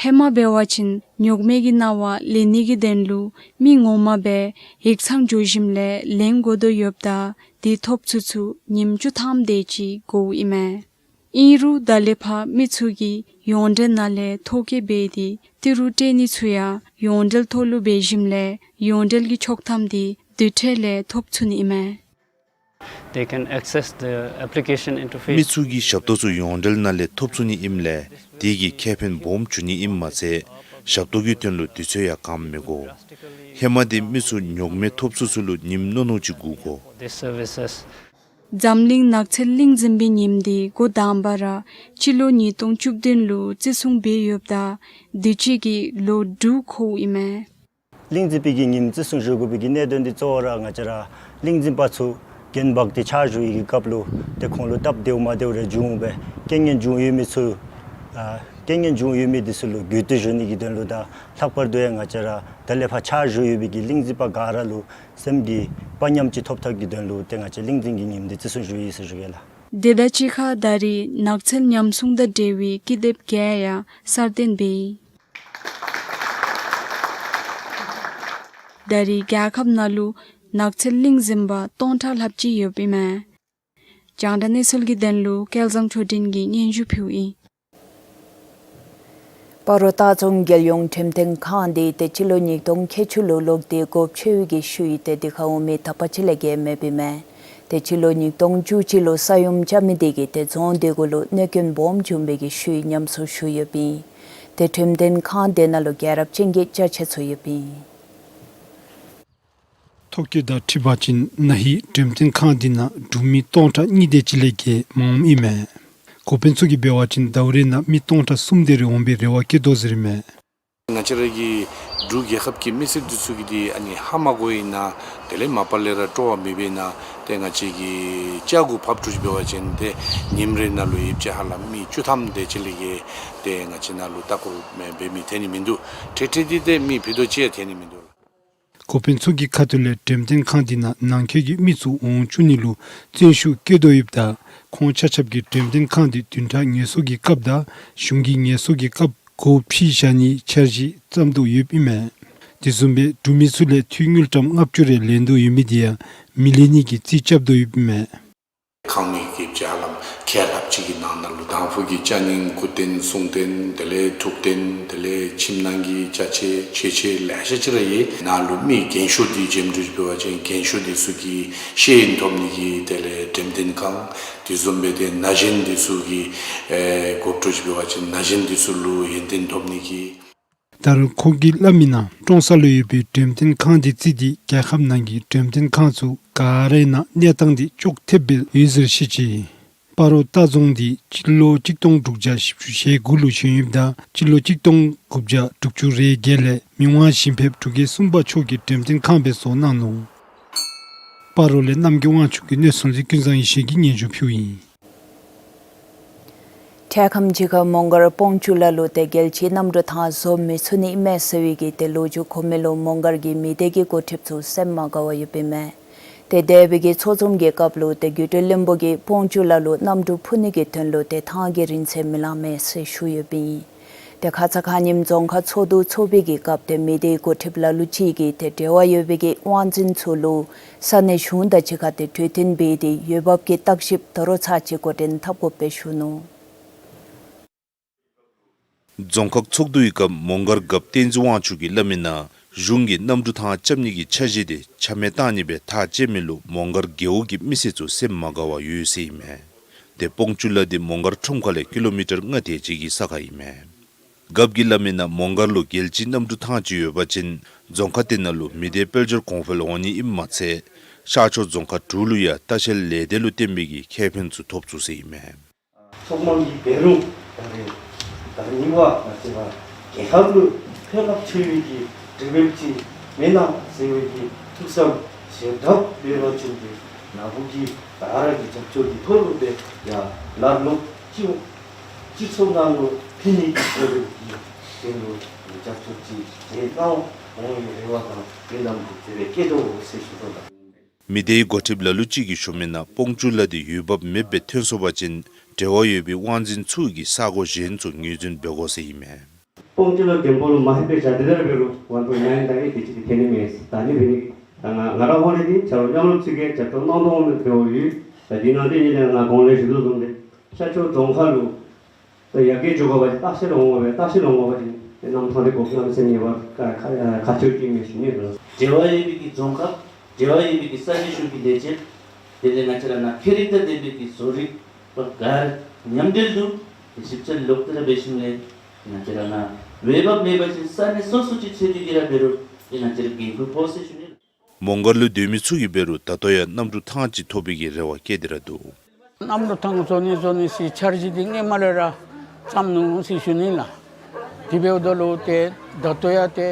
ཧེ་མ་འབད་བ་ཅིན་ཉོག་མེད་ཀྱི་གནང་བ་ལེན་ནི་གི་དོན་ལུ་མི་ངོ་མ་སྦེ་ཡིག་ཚང་འགྱོ་ཞིནམ་ལས་ལེན་དགོ་དོ་ཡོདཔ་ད་དེ་ཐོབ་ཚུགས་ཚུགས་ཉིནམ་བཅུ་ཐམ་དེ་ཅིག་འགོརཝ་ཨིན་མས། ཨིན་རུང་ད་ལས་ཕར་མི་ཚུ་གིས་ཡོངས་འབྲེལ་ནང་ལས་ཐོ་བཀོད་འབད་དེ་ཏི་རུ་སྤྲོད་ནི་ཚུ་ཡང་ཡོངས་འབྲེལ་ཐོག་ལུ་འབད་ཞིནམ་ལས་ཡོངས་འབྲེལ་གྱི་ཆོག་ཐམ་དེ་དུས་ཐོག་ལས་ཐོབ་ཚུགས་ནི་ཨིན་མས། They can access the application interface. མི་ཚུ་གིས་ཞབས་ཏོག་ཚུ་ཡོངས་འབྲེལ་ནང་ལས་ཐོབ་ཚུགས་ནི་ཨིནམ་ལས་དེ་གིས་ཁེ་ཕན་སྦོམ་འབྱུང་ནི་ཨིནམ་མ་ཚད་ཞབས་ཏོག་གི་དོན་ལུ་དུས་ཚོད་ཡང་གངམ་མི་དགོ། ཧེ་མ་དེ་མི་ཚུ་ཉོག་མེད་ཐོབ་ཚུགས་ཚུགས་ལུ་ཉིནམ་ནོ་ནོ་ཅིག་སྒུག་དགོ། These services. འཛམ་གླིང་ནགས་ཚལ་གླིང་འཛིན་པའི་ཉིནམ་དེ་འགོ་དང་པ་ར་སྤྱི་ལོ་ཉིས་སྟོང་བཅུ་བདུན་ལུ་བརྩི་སྲུང་འབད་ཡོདཔ་ད་དུས་ཅི་གི་ལོ་དྲུག་འཁོརཝ་ཨིན་མས། གླིང་འཛིན་པའི་གི་ཉིནམ་བརྩི་སྲུང་ཞུ་དགོ་པའི་གི་གནད་དོན་འདི་གཙོ་བོ་ར་ང་བཅས་ར་གླིང་འཛིན་པ་ཚུ་རྒྱན་འབག་སྟེ་ཕྱག་ཞུ་ཡི་གི་སྐབས་ལུ་ཏེ་ཁོང་ལུ་སྟབས་བདེཝ་མ་བདེཝ་རེ་འབྱུང་སྦེ་རྐྱེན་ངན་བྱུང་ཡོད་མི་ཚུ་ཨ་རྐྱེན་ངན་བྱུང་ཡོད་མི་འདི་ཚུ་ལུ་གུས་བཏུད་ཞུ་ནི་གི་དོན་ལུ་དང་ལྷག་པར་དུ་ཡང་ང་བཅས་ར་ད་ལས་ཕར་ཕྱག་ཞུ་ཡོད་པའི་གི་གླིང་འཛིན་པ་ག་ར་ལུ་སེམས་ཀྱི་དཔའ་ཉམས་ཅིག་ཐོབ་ཐབས་ཀྱི་དོན་ལུ་ཏེ་ང་བཅས་གླིང་འཛིན་གྱི་ཉིནམ་འདི་བརྩི་སྲུང་ཞུ་ཡི་ཟེར་ཞུ་གེ་ལགས། དེ་དང་གཅིག་ཁར་ད་རེས་ནགས་ཚལ་ཉམས་སྲུང་དང་འབྲེལ་བའི་ཀི་དེབ་བརྒྱད་ཡང་གསར་བཏོན་འབད་ཡི། ད་རེས་རྒྱལ་ཁབ་ནང་ལུ་ནགས་ཚལ་གླིང་འཛིན་པ་སྟོང་ཕྲག་ལྷགཔ་ཅིག་ཡོདཔ་ཨིན་མས། རྒྱང་བསྒྲགས་གནས་ཚུལ་གྱི་དོན་ལུ་སྐལ་བཟང་ཆོས་སྒྲོན་གྱིས་སྙན་ཞུ་ཕུལཝ་ཨིན། སྤ་རོ་སྟག་རྫོང་རྒྱལ་ཡོངས་འགྲེམས་སྟོན་ཁང་འདི་ཏེ་སྤྱི་ལོ་ཉིས་སྟོང་ཁལ་གཅིག་ལུ་ལོག་སྟེ་སྒོ་ཕྱེ་བའི་གི་ཤུལ་ཏེ་དེ་ཁར་འོང་མི་དག་པ་ཅིག་ལས་བརྒལ་མེདཔ་ཨིན་མས། ཏེ་སྤྱི་ལོ་ཉིས་སྟོང་བཅུ་གཅིག་ལུ་ས་ཡོམ་རྐྱབ་མི་དེ་གིས་ཏེ་རྫོང་དེ་གུ་ལུ་གནོད་སྐྱོན་སྦོམ་བྱུང་བའི་གི་ཤུལ་ཉམས་གསོ་ཞུ་ཡོདཔ་ཨིན། ཏེ་འགྲེམས་སྟོན་ཁང་དེ་ནང་ལུ་རྒྱལ་རབས་ཅན་གྱི་ཅ་ཆས་ཚུ་ཡོདཔ་ཨིན། ཐོ་བཀོད་དང་འཁྲིལ་བ་ཅིན་ན་ཧིང་འགྲེམས་སྟོན་ཁང་འདི་ནང་འབྲུག་མི་སྟོང་ཕྲག་གཉིས་དེ་ཅིག་ལས་བརྒལ་མ་འོངམ་ཨིན་མས། འགོ་དཔོན་ཚུ་གིས་འབད་བ་ཅིན་ཟླཝ་རེ་ནང་མི་སྟོང་ཕྲག་གསུམ་དེ་རེ་འོང་པའི་རེ་བ་བསྐྱེད་དོ་ཟེར་ཨིན་མས། ང་བཅས་ར་གི་འབྲུག་རྒྱལ་ཁབ་ཀྱི་མི་སེར་འདི་ཚུ་གིས་འདི་ཨ་ནི་ཧ་མ་གོ་བའི་ནང་དེ་ལས་མ་པ་ལས་ར་སྤྲོ་བ་མེད་པའི་ནང་ཏེ་ང་བཅས་ཀྱི་ཅ་གུ་ཕབ་འགྱོ་འབད་བ་ཅིན་ཏེ་ཉིནམ་རེ་ནང་ལུ་ཡིབ་ཅིག་ཧ་ལམ་མི་བཅུ་ཐམ་དེ་ཅིག་ལས་བརྒལ་ཏེ་ང་བཅས་ནང་ལུ་ལྟ་སྐོར་འབད་མི་ཐོན་ནི་མིན་འདུག། ཏེ་ཏེ་འདི་ཏེ་མི་ཕུད་རྡོག་གཅིག་ཡང་ཐོན་ནི་མིན་འདུག་ལགས། འགོ་དཔོན་ཚུ་གི་ཁ་ཐུག་ལས་འགྲེམས་སྟོན་ཁང་འདི་ནང་ནང་འཁོད་ཀྱི་མི་ཚུ་འོང་བཅུག་ནི་ལུ་བརྩོན་ཤུགས་བསྐྱེད་དོ་ཡོདཔ་ད་ཁོང་ཆ་ཁྱབ་ཀྱིས་འགྲེམས་སྟོན་ཁང་འདི་བདུན་ཕྲག་ངལ་གསོ་གི་སྐབས་དང་གཞུང་གི་ངལ་གསོ་གི་སྐབས་སྒོ་ཕྱེ་བཞག་ནིའི་འཆར་གཞི་བརྩམ་དོ་ཡོདཔ་ཨིན་མས། དེ་བཟུམ་སྦེ་འབྲུག་མི་ཚུ་ལས་འཐུས་དངུལ་ཀྲམ་ལྔ་བཅུ་རེ་ལེན་དོ་ཡོད་མི་དེ་ཡང་མི་ལེན་ནི་གི་རྩིས་རྐྱབ་དོ་ཡོདཔ་ཨིན་མས། ཁང་མིག་གི་ཅ་ལམ་ཁལ་ལྷགཔ་ཅིག་གི་ནང་ན་ལུ་དང་ཕུ་གི་ཅ་རྙིང་སྐུ་རྟེན་གསུང་རྟེན་དེ་ལས་ཐུགས་རྟེན་དེ་ལས་ཁྱིམ་ནང་གི་ཅ་ཆས་མཆོད་ཆས་ལེ་ཤ་ཅིག་ར་ཡོད། ནཱ་ལུ་མི་རྒན་ཤོས་འདི་འགྲེམས་འགྲུལ་འབད་བ་ཅིན་རྒན་ཤོས་འདི་ཚུ་གི་ཤེས་ཡོན་ཐོབ་ནི་གི་དེ་ལས་འགྲེམས་སྟོན་ཁང་། དེ་བཟུམ་སྦེ་ཏེ་ན་གཞོན་འདི་ཚུ་གི་ཨེ་འགོ་ཁྲིདཔ་འབད་བ་ཅིན་ན་གཞོན་འདི་ཚུ་ལུ་ཡོན་ཏན་ཐོབ་ནི་གི། ད་རུང་ཁོང་གིས་སླབ་མི་ནང་ཀྲོང་གསར་ལུ་ཡོད་པའི་འགྲེམས་སྟོན་ཁང་འདི་བརྩིས་ཏེ་རྒྱལ་ཁབ་ནང་གི་འགྲེམས་སྟོན་ཁང་ཚུ་ག་རའི་ནང་གནས་སྟངས་འདི་ཅོག་འཐདཔ་སྦེ་ཡོད་ཟེར་བཤད་ཅི། སྤ་རོ་སྟག་རྫོང་འདི་སྤྱི་ལོ་གཅིག་སྟོང་དྲུག་བརྒྱ་བཞི་བཅུ་ཞེ་དགུ་ལུ་བཞེངས་ཡོདཔ་ད་སྤྱི་ལོ་གཅིག་སྟོང་དགུ་བརྒྱ་དྲུག་ཅུ་རེ་བརྒྱད་ལས་མི་དབང་ཞིང་ཕེབས་འབྲུག་རྒྱལ་གསུམ་པ་མཆོག་གིས་འགྲེམས་སྟོན་ཁང་སྦེ་བཟོ་གནང་ནུག། སྤ་རོ་ལས་རྣམ་རྒྱལ་དབང་ཕྱུག་གི་གནས་ཚུལ་འདི་ཀུན་བཟང་ཡེ་ཤེས་ཀྱིས་སྙན་ཞུ་ཕུལཝ་ཨིན། འཕྲལ་ཁམས་ཅིག་ཁར་མོང་སྒར་སྤོང་ཆུ་ལ་ལུ་ཏེ་རྒྱལ་སྤྱིའི་གནམ་གྲུ་ཐང་བཟོ་མི་ཚུགས་ནི་མས་ཟེར་བའི་གི་ཏེ་ལོ་རྒྱུས་གོ་མི་ལུ་མོང་སྒར་གྱི་མི་སྡེ་གི་འགོ་ཁྲིདཔ་ཚུ་སེམས་མ་དགའ་བར་ཡོདཔ་ཨིན་མས། ཏེ་དེ་སྦེ་གི་ཚོགས་འཛོམས་ཀྱི་སྐབས་ལུ་ཏེ་དགེ་འདུན་བློན་པོ་གིས་སྤོང་ཆུ་ལ་ལུ་གནམ་གྲུ་འཕུར་ནི་གི་དོན་ལུ་ཏེ་ཐང་གི་རིན་ཚད་མི་ལང་མས་ཟེར་ཞུ་ཡོདཔ་ཨིན། ཏེ་ཁ་ཙ་ཁ་ཉིནམ་རྫོང་ཁག་ཚོགས་འདུ་ཚོགས་པའི་གི་སྐབས་ཏེ་མི་སྡེའི་འགོ་ཁྲིདཔ་ལ་ལུ་ཅིག་གིས་ཏེ་འབྲེལ་བ་ཡོད་པའི་གི་དབང་འཛིན་ཚུ་ལུ་ས་གནས་གཞུང་དང་གཅིག་ཁར་ཏེ་གྲོས་བསྟུན་འབད་དེ་འོས་འབབ་ཀྱི་བརྟག་ཞིབ་ད་རུང་ཚར་གཅིག་འགོ་འདྲེན་འཐབ་དགོཔ་སྦེ་ཞུ་ནུག། རྫོང་ཁག་ཚོགས་འདུའི་སྐབས་མོང་སྒར་རྒཔོ་བསྟན་འཛིན་དབང་ཕྱུག་གིས་སླབ་མི་ནང་གཞུང་གིས་གནམ་གྲུ་ཐང་རྐྱབ་ནི་གི་འཆར་གཞི་དེ་ཆ་མེད་བཏང་ནི་སྦེ་ཐག་བཅད་མི་ལུ་མོང་སྒར་རྒེད་འོག་གི་མི་སེར་ཚུ་སེམས་མ་དགའ་བར་ཡོད་ཟེར་ཨིན་མས། ཏེ་སྤོང་ཆུ་ལ་འདི་མོང་སྒར་ཁྲོམ་ཁ་ལས་ཀི་ལོ་མི་ཊར་ལྔ་དེ་ཅིག་གི་ས་ཁར་ཨིན་མས། རྒཔོ་གིས་སླབ་མི་ནང་མོང་སྒར་ལུ་རྒྱལ་སྤྱིའི་གནམ་གྲུ་ཐང་ཅིག་ཡོད་པ་ཅིན་རྫོང་ཁག་དེ་ནང་ལུ་མི་སྡེ་དཔལ་འབྱོར་གོང་འཕེལ་འོང་ནི་ཨིནམ་མ་ཚད་ཤར་ཕྱོགས་རྫོང་ཁག་དྲུག་ལུ་ཡང་ལྟ་བཤལ་ལས་སྡེ་ལུ་བརྟེན་པའི་གི་ཁེ་ཕན་ཚུ་ཐོབ་ཚུགས་ཟེར་ཨིན་མས། ཐོག་མ་གི་འབད་རུང་ད་རེས་ད་རེས་ནངས་པ་ང་བཅས་ར་རྒྱལ་ཁབ་ལུ་ཕན་རླབས་ཆེ་བའི་གི་གྲུབ་འབྲས་ཅིག་མེན་ན་ཟེར་བའི་གི་ཐུགས་བསམ་བཞེས་གྲབས་འབད་བ་ཅིན་ཏེ་ནཱ་བུ་གི་ད་ར་གི་རྒྱབ་སྐྱོར་གྱི་ཐོག་ལུ་སྦེ་ཡང་ལ་ལུ་སྤྱི་སྤྱི་ཚོགས་ནང་ལུ་ཕན་ནི་གི་ཐོག་ལུ་གི་དོན་ལུ་རྒྱབ་སྐྱོར་ཅིག་བྱེད་གནང་འོང་བའི་རེ་བ་དང་སྨོན་ལམ་འདི་དེ་སྦེ་བསྐྱེད་དོ་ཟེར་ཞུ་དོ་ལགས། མི་སྡེའི་འགོ་ཁྲིདཔ་ལ་ལུ་ཅིག་གིས་ཞུ་མི་ནང་སྤོང་ཆུ་ལ་འདི་འོས་འབབ་མེདཔ་སྦེ་ཐོན་སོང་པ་ཅིན་འབྲེལ་བ་ཡོད་པའི་དབང་འཛིན་ཚུ་གིས་ས་གོ་གཞན་ཚུ་ངོས་འཛིན་འབད་དགོ་ཟེར་ཨིན་མས། སྤོང་ཆུ་ལ་རྒན་པོ་ལུ་མ་ཧེ་པེ་བྱ་དེ་དར་འབད་རུང་ཝན་པོ་ཡང་ཡང་ད་ཨེ་དེ་ཅིག་ཐེ་ནི་མེད། ད་ནི་འབད་ནི་ད་ང་ང་ར་ཧོ་ནི་དེ་ཆ་རོགས་མཉམ་རུབ་ཚུ་གི་བྱ་ཏོ་གནང་དོ་མི་འབདཝ་ཡོད། ད་དེ་ནང་དེ་ཉིད་ལས་ང་གོང་ལས་ཞུ་དོ་བཟུམ་སྦེ་ཤར་ཕྱོགས་རྫོང་ཁག་ལུ་ད་ཡར་རྒྱས་འགྱོ་དགོ་པ་ཅིན་བརྟག་ཞིབ་ལུ་འོང་དགོ་པས། བརྟག་ཞིབ་ལུ་འོང་དགོ་པ་ཅིན་ཏེ་གནམ་ཐང་དེ་དགོཔ་གནམ་མེད་ས་མེད་ངེས་པར་ཁག་ཁག་ཁག་ཆེཝ་ཅིག་མས་ཞུ་ནི་ལགས། འབྲེལ་བ་ཡོད་པའི་གི་རྫོང་ཁག་འབྲེལ་བ་ཡོད་པའི་གི་ས་གནས་གཞུང་གི་ལས་བྱེད་དེ་ལས་ང་བཅས་ར་ནཱ་ཁྱད་རིག་དང་ལྡན་པའི་གི་བཟོ་རིག་པ་ག་ར་མཉམ་འབྲེལ་དུ་ཞིབ་དཔྱད་ལོག་སྟེ་ར་འབད་ཞིནམ་ལས་ང་བཅས་ར་ནཱ་འོས་འབབ་མེད་པ་ཅིན་ས་གནས་སོ་སོ་ཅིག་འཚོལ་ཏེ་གི་ར་འབད་རུང་ཏེ་ང་བཅས་ར་འགན་ཁུར་ཕོག་ཟེར་ཞུ་ནི་ལགས། མོང་སྒར་ལུ་སྡོད་མི་ཚུ་གིས་འབད་རུང་ད་ལྟོ་ཡང་གནམ་གྲུ་ཐང་ཅིག་ཐོབ་པའི་གི་རེ་བ་བསྐྱེད་དེ་ར་འདུག། གནམ་གྲུ་ཐང་བཟོ་ནི་བཟོ་ནི་ཟེར་འཆར་གཞི་འདི་སྔོན་མ་ལས་ར་བརྩམས་ནུག་ཟེར་ཞུ་ནི་ལགས། དེ་འབདཝ་ད་ལུ་ཏེ་ད་ལྟོ་ཡང་ཏེ་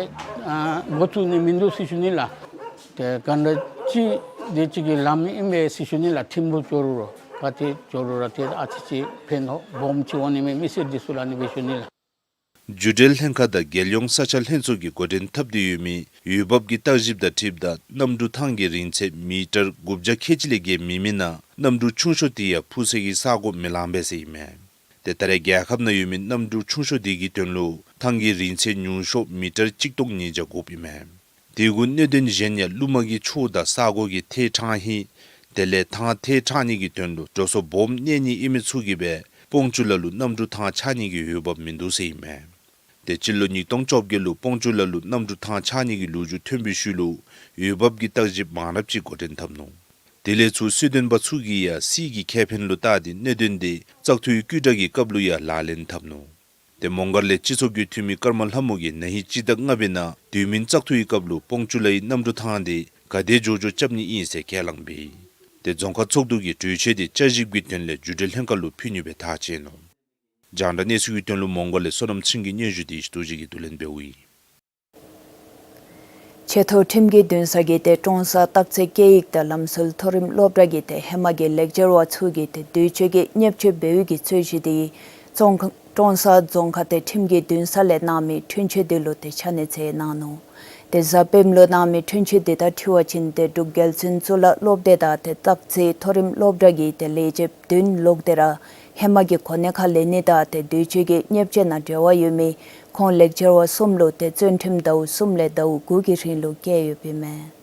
ཨ་འགོ་བཙུགས་ནི་མིན་འདུག་ཟེར་ཞུ་ནི་ལགས། ཏེ་ག་འདྲ་ཅིག་དེ་ཅིག་གི་ལམ་ཨིན་པས་ཟེར་ཞུ་ནི་ལགས། ཁྲིམས་ལུགས་སྐྱོར་རུང་ར་ག་ཏེ་སྐྱོར་རུང་ར་ཏེ་ཨ་ཙི་ཅིག་ཕན་ཐོགས་སྦོམ་ཅིག་འོང་ནི་མས་མི་སེར་འདི་ཚུ་ལུ་ཨ་ནི་སྦེ་ཞུ་ནི་ལགས། རྒྱུན་འབྲེལ་ལྷན་ཁག་དང་རྒྱལ་ཡོངས་ས་ཆ་ལྷན་ཚོགས་ཀྱིས་འགོ་འདྲེན་འཐབ་སྟེ་ཡོད་མི་འོས་འབབ་ཀྱི་བརྟག་ཞིབ་དང་འཁྲིལཝ་ད་གནམ་གྲུ་ཐང་གི་རིང་ཚད་མི་ཊར་དགུ་བརྒྱ་ཁལ་གཅིག་ལས་བརྒལ་མེད་མི་ནང་གནམ་གྲུ་ཆུང་ཤོས་དེ་ཡང་འཕུར་སའི་གི་ས་གོ་མི་ལང་པས་ཟེར་ཨིན་མས། ཏེ་ད་རེས་རྒྱལ་ཁབ་ནང་ཡོད་མི་གནམ་གྲུ་ཆུང་ཤོས་དེ་གི་དོན་ལུ་ཐང་གི་རིང་ཚད་ཉུང་ཤོས་མི་ཊར་གཅིག་སྟོང་ཉིས་བརྒྱ་དགོཔ་ཨིན་མས། དེ་གུ་གནད་དོན་གཞན་ཡང་རླུང་མ་གི་ཆུ་དང་ས་གོ་གི་ཐལ་དྲགས་ཧིང་དེ་ལས་ཐང་ཐལ་དྲགས་ནི་གི་དོན་ལུ་འགྲོ་སོང་སྦོམ་གནས་ནི་ཨིན་མི་ཚུ་གིས་སྦེ་སྤོང་ཆུ་ལ་ལུ་གནམ་གྲུ་ཐང་ཆགས་ནི་གི་འོས་འབབ་མིན་འདུག་ཟེར་ཨིན་མས། ཏེ་སྤྱི་ལོ་ཉིས་སྟོང་བཅོ་བརྒྱད་ལུ་སྤོང་ཆུ་ལ་ལུ་གནམ་གྲུ་ཐང་ཆགས་ནི་གི་ལོ་རྒྱུས་ཐོན་པའི་ཤུལ་ལུ་འོས་འབབ་ཀྱི་བརྟག་ཞིབ་མང་རབས་ཅིག་འགོ་འདྲེན་འཐབ་ནུག། དེ་ལས་ཚུར་སྲིད་དོན་པ་ཚུ་གིས་ཡང་སྲིད་ཀྱི་ཁེ་ཕན་ལུ་བལྟ་སྟེ་གནད་དོན་དེ་བཙག་འཐུའི་བསྐུལ་བསྒྲགས་ཀྱི་སྐབས་ལུ་ཡང་ལག་ལེན་འཐབ་ནུག། ཏེ་མོང་སྒར་ལས་སྤྱི་ཚོགས་ཀྱི་འཐུས་མི་ཀརྨ་ལྷ་མོ་གིས་ན་ཧིང་སྤྱི་ཟླ་ལྔ་པའི་ནང་དུས་མིན་བཙག་འཐུའི་སྐབས་ལུ་སྤོང་ཆུ་ལའི་གནམ་གྲུ་ཐང་དེ་ག་དེ་མགྱོགས་མགྱོགས་རྐྱབ་ནི་ཨིན་ཟེར་ཁས་བླངས་པས། ཏེ་རྫོང་ཁག་ཚོགས་འདུ་གིས་གྲོས་ཆོད་དེ་བསྐྱར་ཞིབ་ཀྱི་དོན་ལས་རྒྱུན་འབྲེལ་ལྷན་ཁག་ལུ་ཕུལ་ནི་སྦེ་ཐག་བཅད་ནུག། རྒྱང་བསྒྲགས་གནས་ཚུལ་གྱི་དོན་ལུ་མོང་སྒར་ལས་བསོད་ནམས་ཚེ་རིང་གི་སྙན་ཞུ་དེ་ཡེ་ཤེས་རྡོ་རྗེ་གིས་བསྡུ་ལེན་འབདཝ་ཨིན། ཆེ་མཐོ་ཁྲིམས་ཀྱི་འདུན་ས་གི་ཏེ་ཀྲོང་གསར་སྟག་རྩེ་སྐད་ཡིག་དང་ལམ་སྲོལ་མཐོ་རིམ་སློབ་གྲྭ་གི་ཏེ་ཧེ་མ་གི་ལེགས་སྦྱར་བ་ཚུ་གིས་ཏེ་དུས་ཆེན་གྱི་བརྙས་བཅོས་འབད་བའི་གི་རྩོད་གཞི་དེ་ཀྲོང་ཀྲོང་གསར་རྫོང་ཁག་ཏེ་ཁྲིམས་ཀྱི་འདུན་ས་ལས་གནང་མི་འཁྲུན་ཆོད་དེ་ལུ་ཏེ་ཆ་གནས་བཅད་གནང་ནུག། ཏེ་གཟའ་སྤེནམ་ལུ་གནང་མི་འཁྲུན་ཆོད་དེ་དང་འཁྲིལ་བ་ཅིན་ཏེ་འབྲུག་རྒྱལ་བཙུན་གཙུག་ལག་སློབ་སྡེ་དང་ཏེ་སྟག་རྩེ་མཐོ་རིམ་སློབ་གྲྭ་གི་ཏེ་ལས་བྱེདཔ་བདུན་ལོག་སྟེ་ར་ཧེ་མ་གི་གོ་གནས་ཁ་ལེན་ནི་དང་ཏེ་དུས་ཆེན་གྱི་བརྙས་བཅོས་ནང་འབྲེལ་བ་ཡོད་མི་ཁོང་ལེགས་སྦྱར་བ་གསུམ་ལུ་ཏེ་བཙོན་ཁྲིམས་ཟླཝ་གསུམ་ལས་ཟླཝ་དགུ་གི་རིང་ལུ་བཀལ་ཡོདཔ་ཨིན་མས།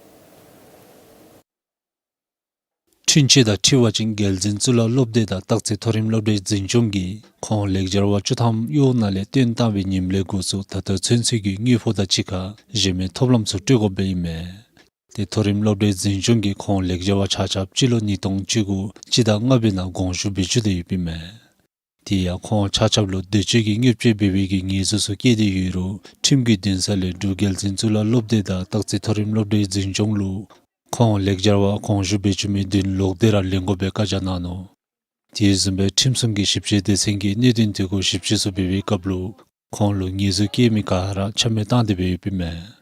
འཁྲུན་ཆོད་དང་འཁྲིལ་བ་ཅིན་རྒྱལ་བཙུན་གཙུག་ལག་སློབ་སྡེ་དང་སྟག་རྩེ་མཐོ་རིམ་སློབ་གྲྭའི་འཛིན་སྐྱོང་གིས་ཁོང་ལེགས་སྦྱར་བ་བཅུ་ཐམ་གཡོག་ནང་ལས་བཏོན་བཏང་བའི་ཉིནམ་ལས་འགོ་བཙུགས་ད་ལྟོ་ཚུན་ཚོད་ཀྱི་དངུལ་ཕོགས་དང་གཅིག་ཁར་གཞན་མི་ཐོབ་ལམ་ཚུ་སྤྲོད་དགོཔ་ཨིན་མས། ཏེ་མཐོ་རིམ་སློབ་གྲྭའི་འཛིན་སྐྱོང་གིས་ཁོང་ལེགས་སྦྱར་བ་ཆ་ཁྱབ་སྤྱི་ལོ་ཉིས་སྟོང་བཅུ་དགུ་སྤྱི་ཟླ་ལྔ་པའི་ནང་དགོངས་ཞུ་བེད་སྤྱོད་དེ་ཡོདཔ་ཨིན་མས། དེ་ཡང་ཁོང་ཆ་ཁྱབ་ལུ་འདོད་སྤྱོད་ཀྱི་བརྙས་བཅོས་འབད་བའི་གི་ཉེས་འཛུགས་ཚུ་བཀལ་ཏེ་ཡོད་རུང་ཁྲིམས་ཀྱི་འདུན་ས་ལས་འབྲུག་རྒྱལ་བཙུན་གཙུག་ལག་སློབ་སྡེ་དང་སྟག་རྩེ་མཐོ་རིམ་སློབ་གྲྭའི་འཛིན་སྐྱོང་ལུ་ཁོང་ལེགས་སྦྱར་བ་དགོངས་ཞུ་བེད་སྤྱོད་མི་བདུན་ལོག་སྟེ་ར་ལེན་དགོ་པའི་བཀའ་རྒྱ་གནང་ནུག། དེ་བཟུམ་སྦེ་ཁྲིམས་སྲུང་གི་ཞིབ་དཔྱད་སྡེ་ཚན་གྱིས་གནད་དོན་དེ་གུ་ཞིབ་དཔྱད་ཚུ་འབད་བའི་སྐབས་ལུ་ཁོང་ལུ་ཉེས་འཛུགས་བཀལ་མི་ག་ར་ཆ་མེད་བཏང་སྟེ་སྦེ་ཡོདཔ་ཨིན་མས།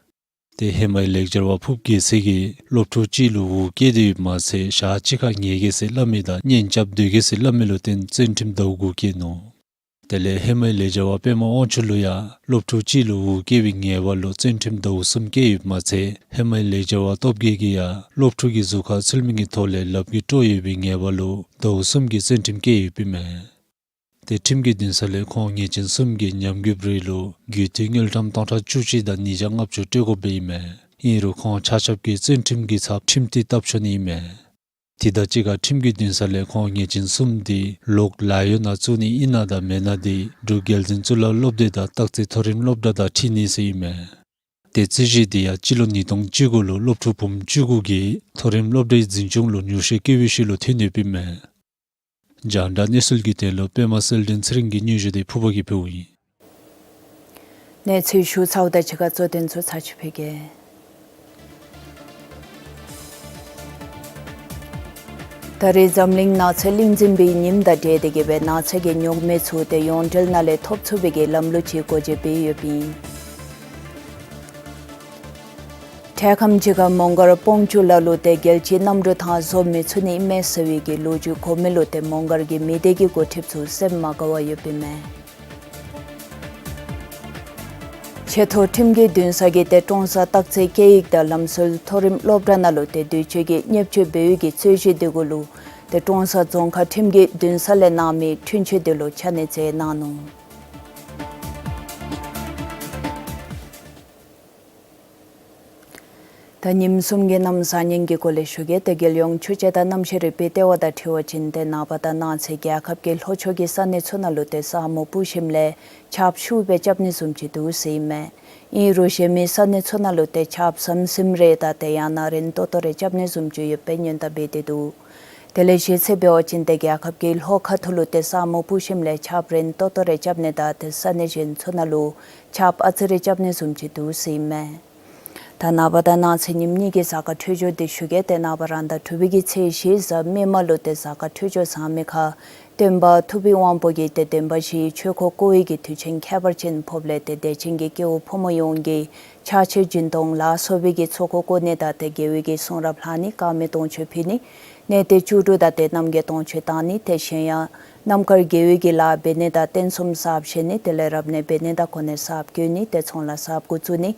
ཏེ་ཧེ་མའི་ལེགས་སྦྱར་བ་ཕུབ་རྒྱལ་མཚན་གྱིས་སློབ་ཕྲུག་གཅིག་ལུ་འུ་བསྐྱལ་ཏེ་ཡོདཔ་མ་ཚད་ཞག་གཅིག་ཁར་ཉལ་གེ་ཟེར་སླབ་མི་དང་གཉེན་རྐྱབ་སྡོད་གེ་ཟེར་སླབ་མི་ལུ་བརྟེན་བཙོན་ཁྲིམས་ཟླཝ་དགུ་བཀལ་ནུག། དེ་ལས་ཧེ་མའི་ལེགས་སྦྱར་བ་པདྨ་དབང་ཕྱུག་ལུ་ཡང་སློབ་ཕྲུག་གཅིག་ལུ་འུ་བསྐྱལ་བའི་ཉེས་པ་ལུ་བཙོན་ཁྲིམས་ཟླཝ་གསུམ་བཀལ་ཡོདཔ་མ་ཚད་ཧེ་མའི་ལེགས་སྦྱར་བ་སྟོབས་རྒྱས་ཀྱིས་ཡང་སློབ་ཕྲུག་གི་གཟུགས་ཁར་ཚུལ་མིན་གྱི་ཐོག་ལས་ལགཔ་གིས་དཀྲོགས་ཡོད་པའི་ཉེས་པ་ལུ་ཟླཝ་གསུམ་གྱི་བཙོན་ཁྲིམས་བཀལ་ཡོདཔ་ཨིན་མས། ཏེ་ཁྲིམས་ཀྱི་འདུན་ས་ལས་ཁོང་ཉེས་ཅན་གསུམ་གྱི་ཉམས་རྒུདཔ་རེ་ལུ་རྒུད་འཐུས་དངུལ་ཀྲམ་སྟོང་ཕྲག་བཅུ་གཅིག་དང་ཉིས་བརྒྱ་ལྔ་བཅུ་སྤྲོད་དགོཔ་ཨིན་མས། ཨིན་རུང་ཁོང་ཆ་ཁྱབ་ཀྱིས་བཙོན་ཁྲིམས་ཀྱི་ཚབ་ཁྲིམས་མཐུན་བཏབ་ཆོག་ནི་ཨིན་མས། དེ་དང་གཅིག་ཁར་ཁྲིམས་ཀྱི་འདུན་ས་ལས་ཁོང་ཉེས་ཅན་གསུམ་དེ་ལོག་ལཱ་གཡོག་ནང་བཙུགས་ནི་ཨིན་ན་དང་མེན་ན་དེ་འབྲུག་རྒྱལ་བཙུན་གཙུག་ལག་སློབ་སྡེ་དང་སྟག་རྩེ་མཐོ་རིམ་སློབ་གྲྭ་དང་འཁྲིལ་ནི་ཟེར་ཨིན་མས། ཏེ་རྩོད་གཞི་དེ་ཡང་སྤྱི་ལོ་ཉིས་སྟོང་བཅུ་དགུ་ལུ་སློབ་ཕྲུག་བུམོ་བཅུ་དགུ་གིས་མཐོ་རིམ་སློབ་གྲྭའི་འཛིན་སྐྱོང་ལུ་ཉོགས་བཤད་བཀོད་པའི་ཤུལ་ལུ་ཐོན་ཡོདཔ་ཨིན་མས། རྒྱང་བསྒྲགས་གནས་ཚུལ་གྱི་དོན་ལུ་པདྨ་གསལ་སྒྲོན་ཚེ་རིང་གི་སྙན་ཞུ་དེ་ཕུརཔ་གིས་ཕུལཝ་ཨིན། གནས་ཚུལ་ཞུ་ཚརཝ་དང་གཅིག་ཁར་གཙོ་དོན་ཚུ་ཚར་ཅིག་ཕུལ་གེ། ད་རེས་འཛམ་གླིང་ནགས་ཚལ་གླིང་འཛིན་པའི་ཉིནམ་དང་འབྲེལ་ཏེ་གིས་སྦེ་ནགས་ཚལ་གྱི་ཉོག་མེད་ཚུ་ཏེ་ཡོངས་འབྲེལ་ནང་ལས་ཐོབ་ཚུགས་པའི་གི་ལམ་ལུགས་ཅིག་འགོ་འབྱེད་འབད་ཡོདཔ་ཨིན། འཕྲལ་ཁམས་ཅིག་ཁར་མོང་སྒར་སྤོང་ཆུ་ལ་ལུ་ཏེ་རྒྱལ་སྤྱིའི་གནམ་གྲུ་ཐང་བཟོ་མི་ཚུགས་ནི་མས་ཟེར་བའི་གི་ལོ་རྒྱུས་གོ་མི་ལུ་ཏེ་མོང་སྒར་གྱི་མི་སྡེ་གི་འགོ་ཁྲིདཔ་ཚུ་སེམས་མ་དགའ་བར་ཡོདཔ་ཨིན་མས། ཆེ་མཐོ་ཁྲིམས་ཀྱི་འདུན་ས་གི་ཏེ་ཀྲོང་གསར་སྟག་རྩེ་སྐད་ཡིག་དང་ལམ་སྲོལ་མཐོ་རིམ་སློབ་གྲྭ་ནང་ལུ་ཏེ་དུས་ཆེན་གྱི་བརྙས་བཅོས་འབད་བའི་གི་རྩོད་གཞི་དེ་གུ་ལུ་ཏེ་ཀྲོང་གསར་རྫོང་ཁག་ཁྲིམས་ཀྱི་འདུན་ས་ལས་གནང་མི་འཁྲུན་ཆོད་དེ་ལུ་ཆ་གནས་བཅད་གནང་ནུག། ད་ཉིནམ་གསུམ་གྱི་གནམ་གཤིས་ཉིན་གྱི་སྐོར་ལས་ཞུ་གེ། ཏེ་རྒྱལ་ཡོངས་ཆུ་དཔྱད་དང་གནམ་གཤིས་རིག་པའི་ལྟེ་བ་དང་འཁྲིལ་བ་ཅིན་ཏེ་ནངས་པ་དང་གནངས་ཚེ་རྒྱལ་ཁབ་ཀྱི་ལྷོ་ཕྱོགས་ཀྱི་ས་གནས་ཚུ་ནང་ལུ་ཏེ་ས་སྨུག་སྤུབས་ཞིནམ་ལས་ཆརཔ་ཤུགས་སྦེ་རྐྱབ་ནི་བཟུམ་ཅིག་འདུག་ཟེར་ཨིན་མས། ཨིན་རུང་གཞན་མི་ས་གནས་ཚུ་ནང་ལུ་ཏེ་ཆརཔ་ཟིམ་ཟིམ་རེ་དང་ཏེ་ཡང་ན་རན་ཏོག་ཏོ་རེ་རྐྱབ་ནི་བཟུམ་ཅིག་ཡོད་པའི་སྔོན་བརྡ་འབད་དེ་འདུག། དེ་ལས་གཞེས་ཚད་འབད་བ་ཅིན་ཏེ་རྒྱལ་ཁབ་ཀྱི་ལྷོ་ཁ་ཐུག་ལུ་ཏེ་ས་སྨུག་སྤུབས་ཞིནམ་ལས་ཆརཔ་རན་ཏོག་ཏོ་རེ་རྐྱབ་ནི་དང་ཏེ་ས་གནས་གཞན་ཚུ་ནང་ལུ་ཆརཔ་ཨ་ཙི་རེ་རྐྱབ་ནི་བཟུམ་ཅིག་འདུག་ཟེར་ཨིན་མས། ད་ནངས་པ་དང་གནངས་ཚེ་ཉིནམ་གཉིས་ཀྱི་གཟའ་སྐར་འཕྲོད་སྦྱོར་འདི་ཞུ་གེ། ཏེ་ནངས་པ་རང་ཟླ་དྲུག་པའི་གི་ཚེས་བཞི་གཟའ་མིག་དམར་ལུ་ཏེ་གཟའ་སྐར་འཕྲོད་སྦྱོར་བཟང་མི་ཁར་སྟོན་པ་ཐུབ་པའི་དབང་པོ་གིས་ཏེ་སྟོན་པ་བཞིའི་ཆོས་འཁོར་བསྐོར་བའི་གི་དུས་ཆེན་ཁྱད་པར་ཅན་ཕོགཔ་ལས་ཏེ་དད་ཅན་གྱི་སྐྱེ་བོ་ཕོ་མོ་ཡོངས་ཀྱིས་ཕྱག་མཆོད་སྦྱིན་གཏོང་ལ་སོགས་པའི་གི་ཚོགས་འཁོར་བསྐོར་ནི་དང་ཏེ་དགེ་བའི་གི་གསུང་རབ་ལྷག་ནི་དཀར་མེ་སྟོང་མཆོད་ཕུལ་ནི་གནས་བརྟན་བཅུ་དྲུག་དང་ཏེ་རྣམ་རྒྱལ་སྟོང་མཆོད་བཏང་ནི་ཏེ་གཞན་ཡང་རྣམ་དཀར་དགེ་བའི་གི་ལཱ་འབད་ནི་དང་རྟེན་གསུམ་གསརཔ་བཞེངས་ནི་དེ་ལས་རབ་གནས་འབད་ནི་དང་གོ་གནས་གསརཔ་བསྐོ་ནི་ཏེ་ཚོང་ལཱ་གསརཔ་འགོ་བཙུགས་ནི་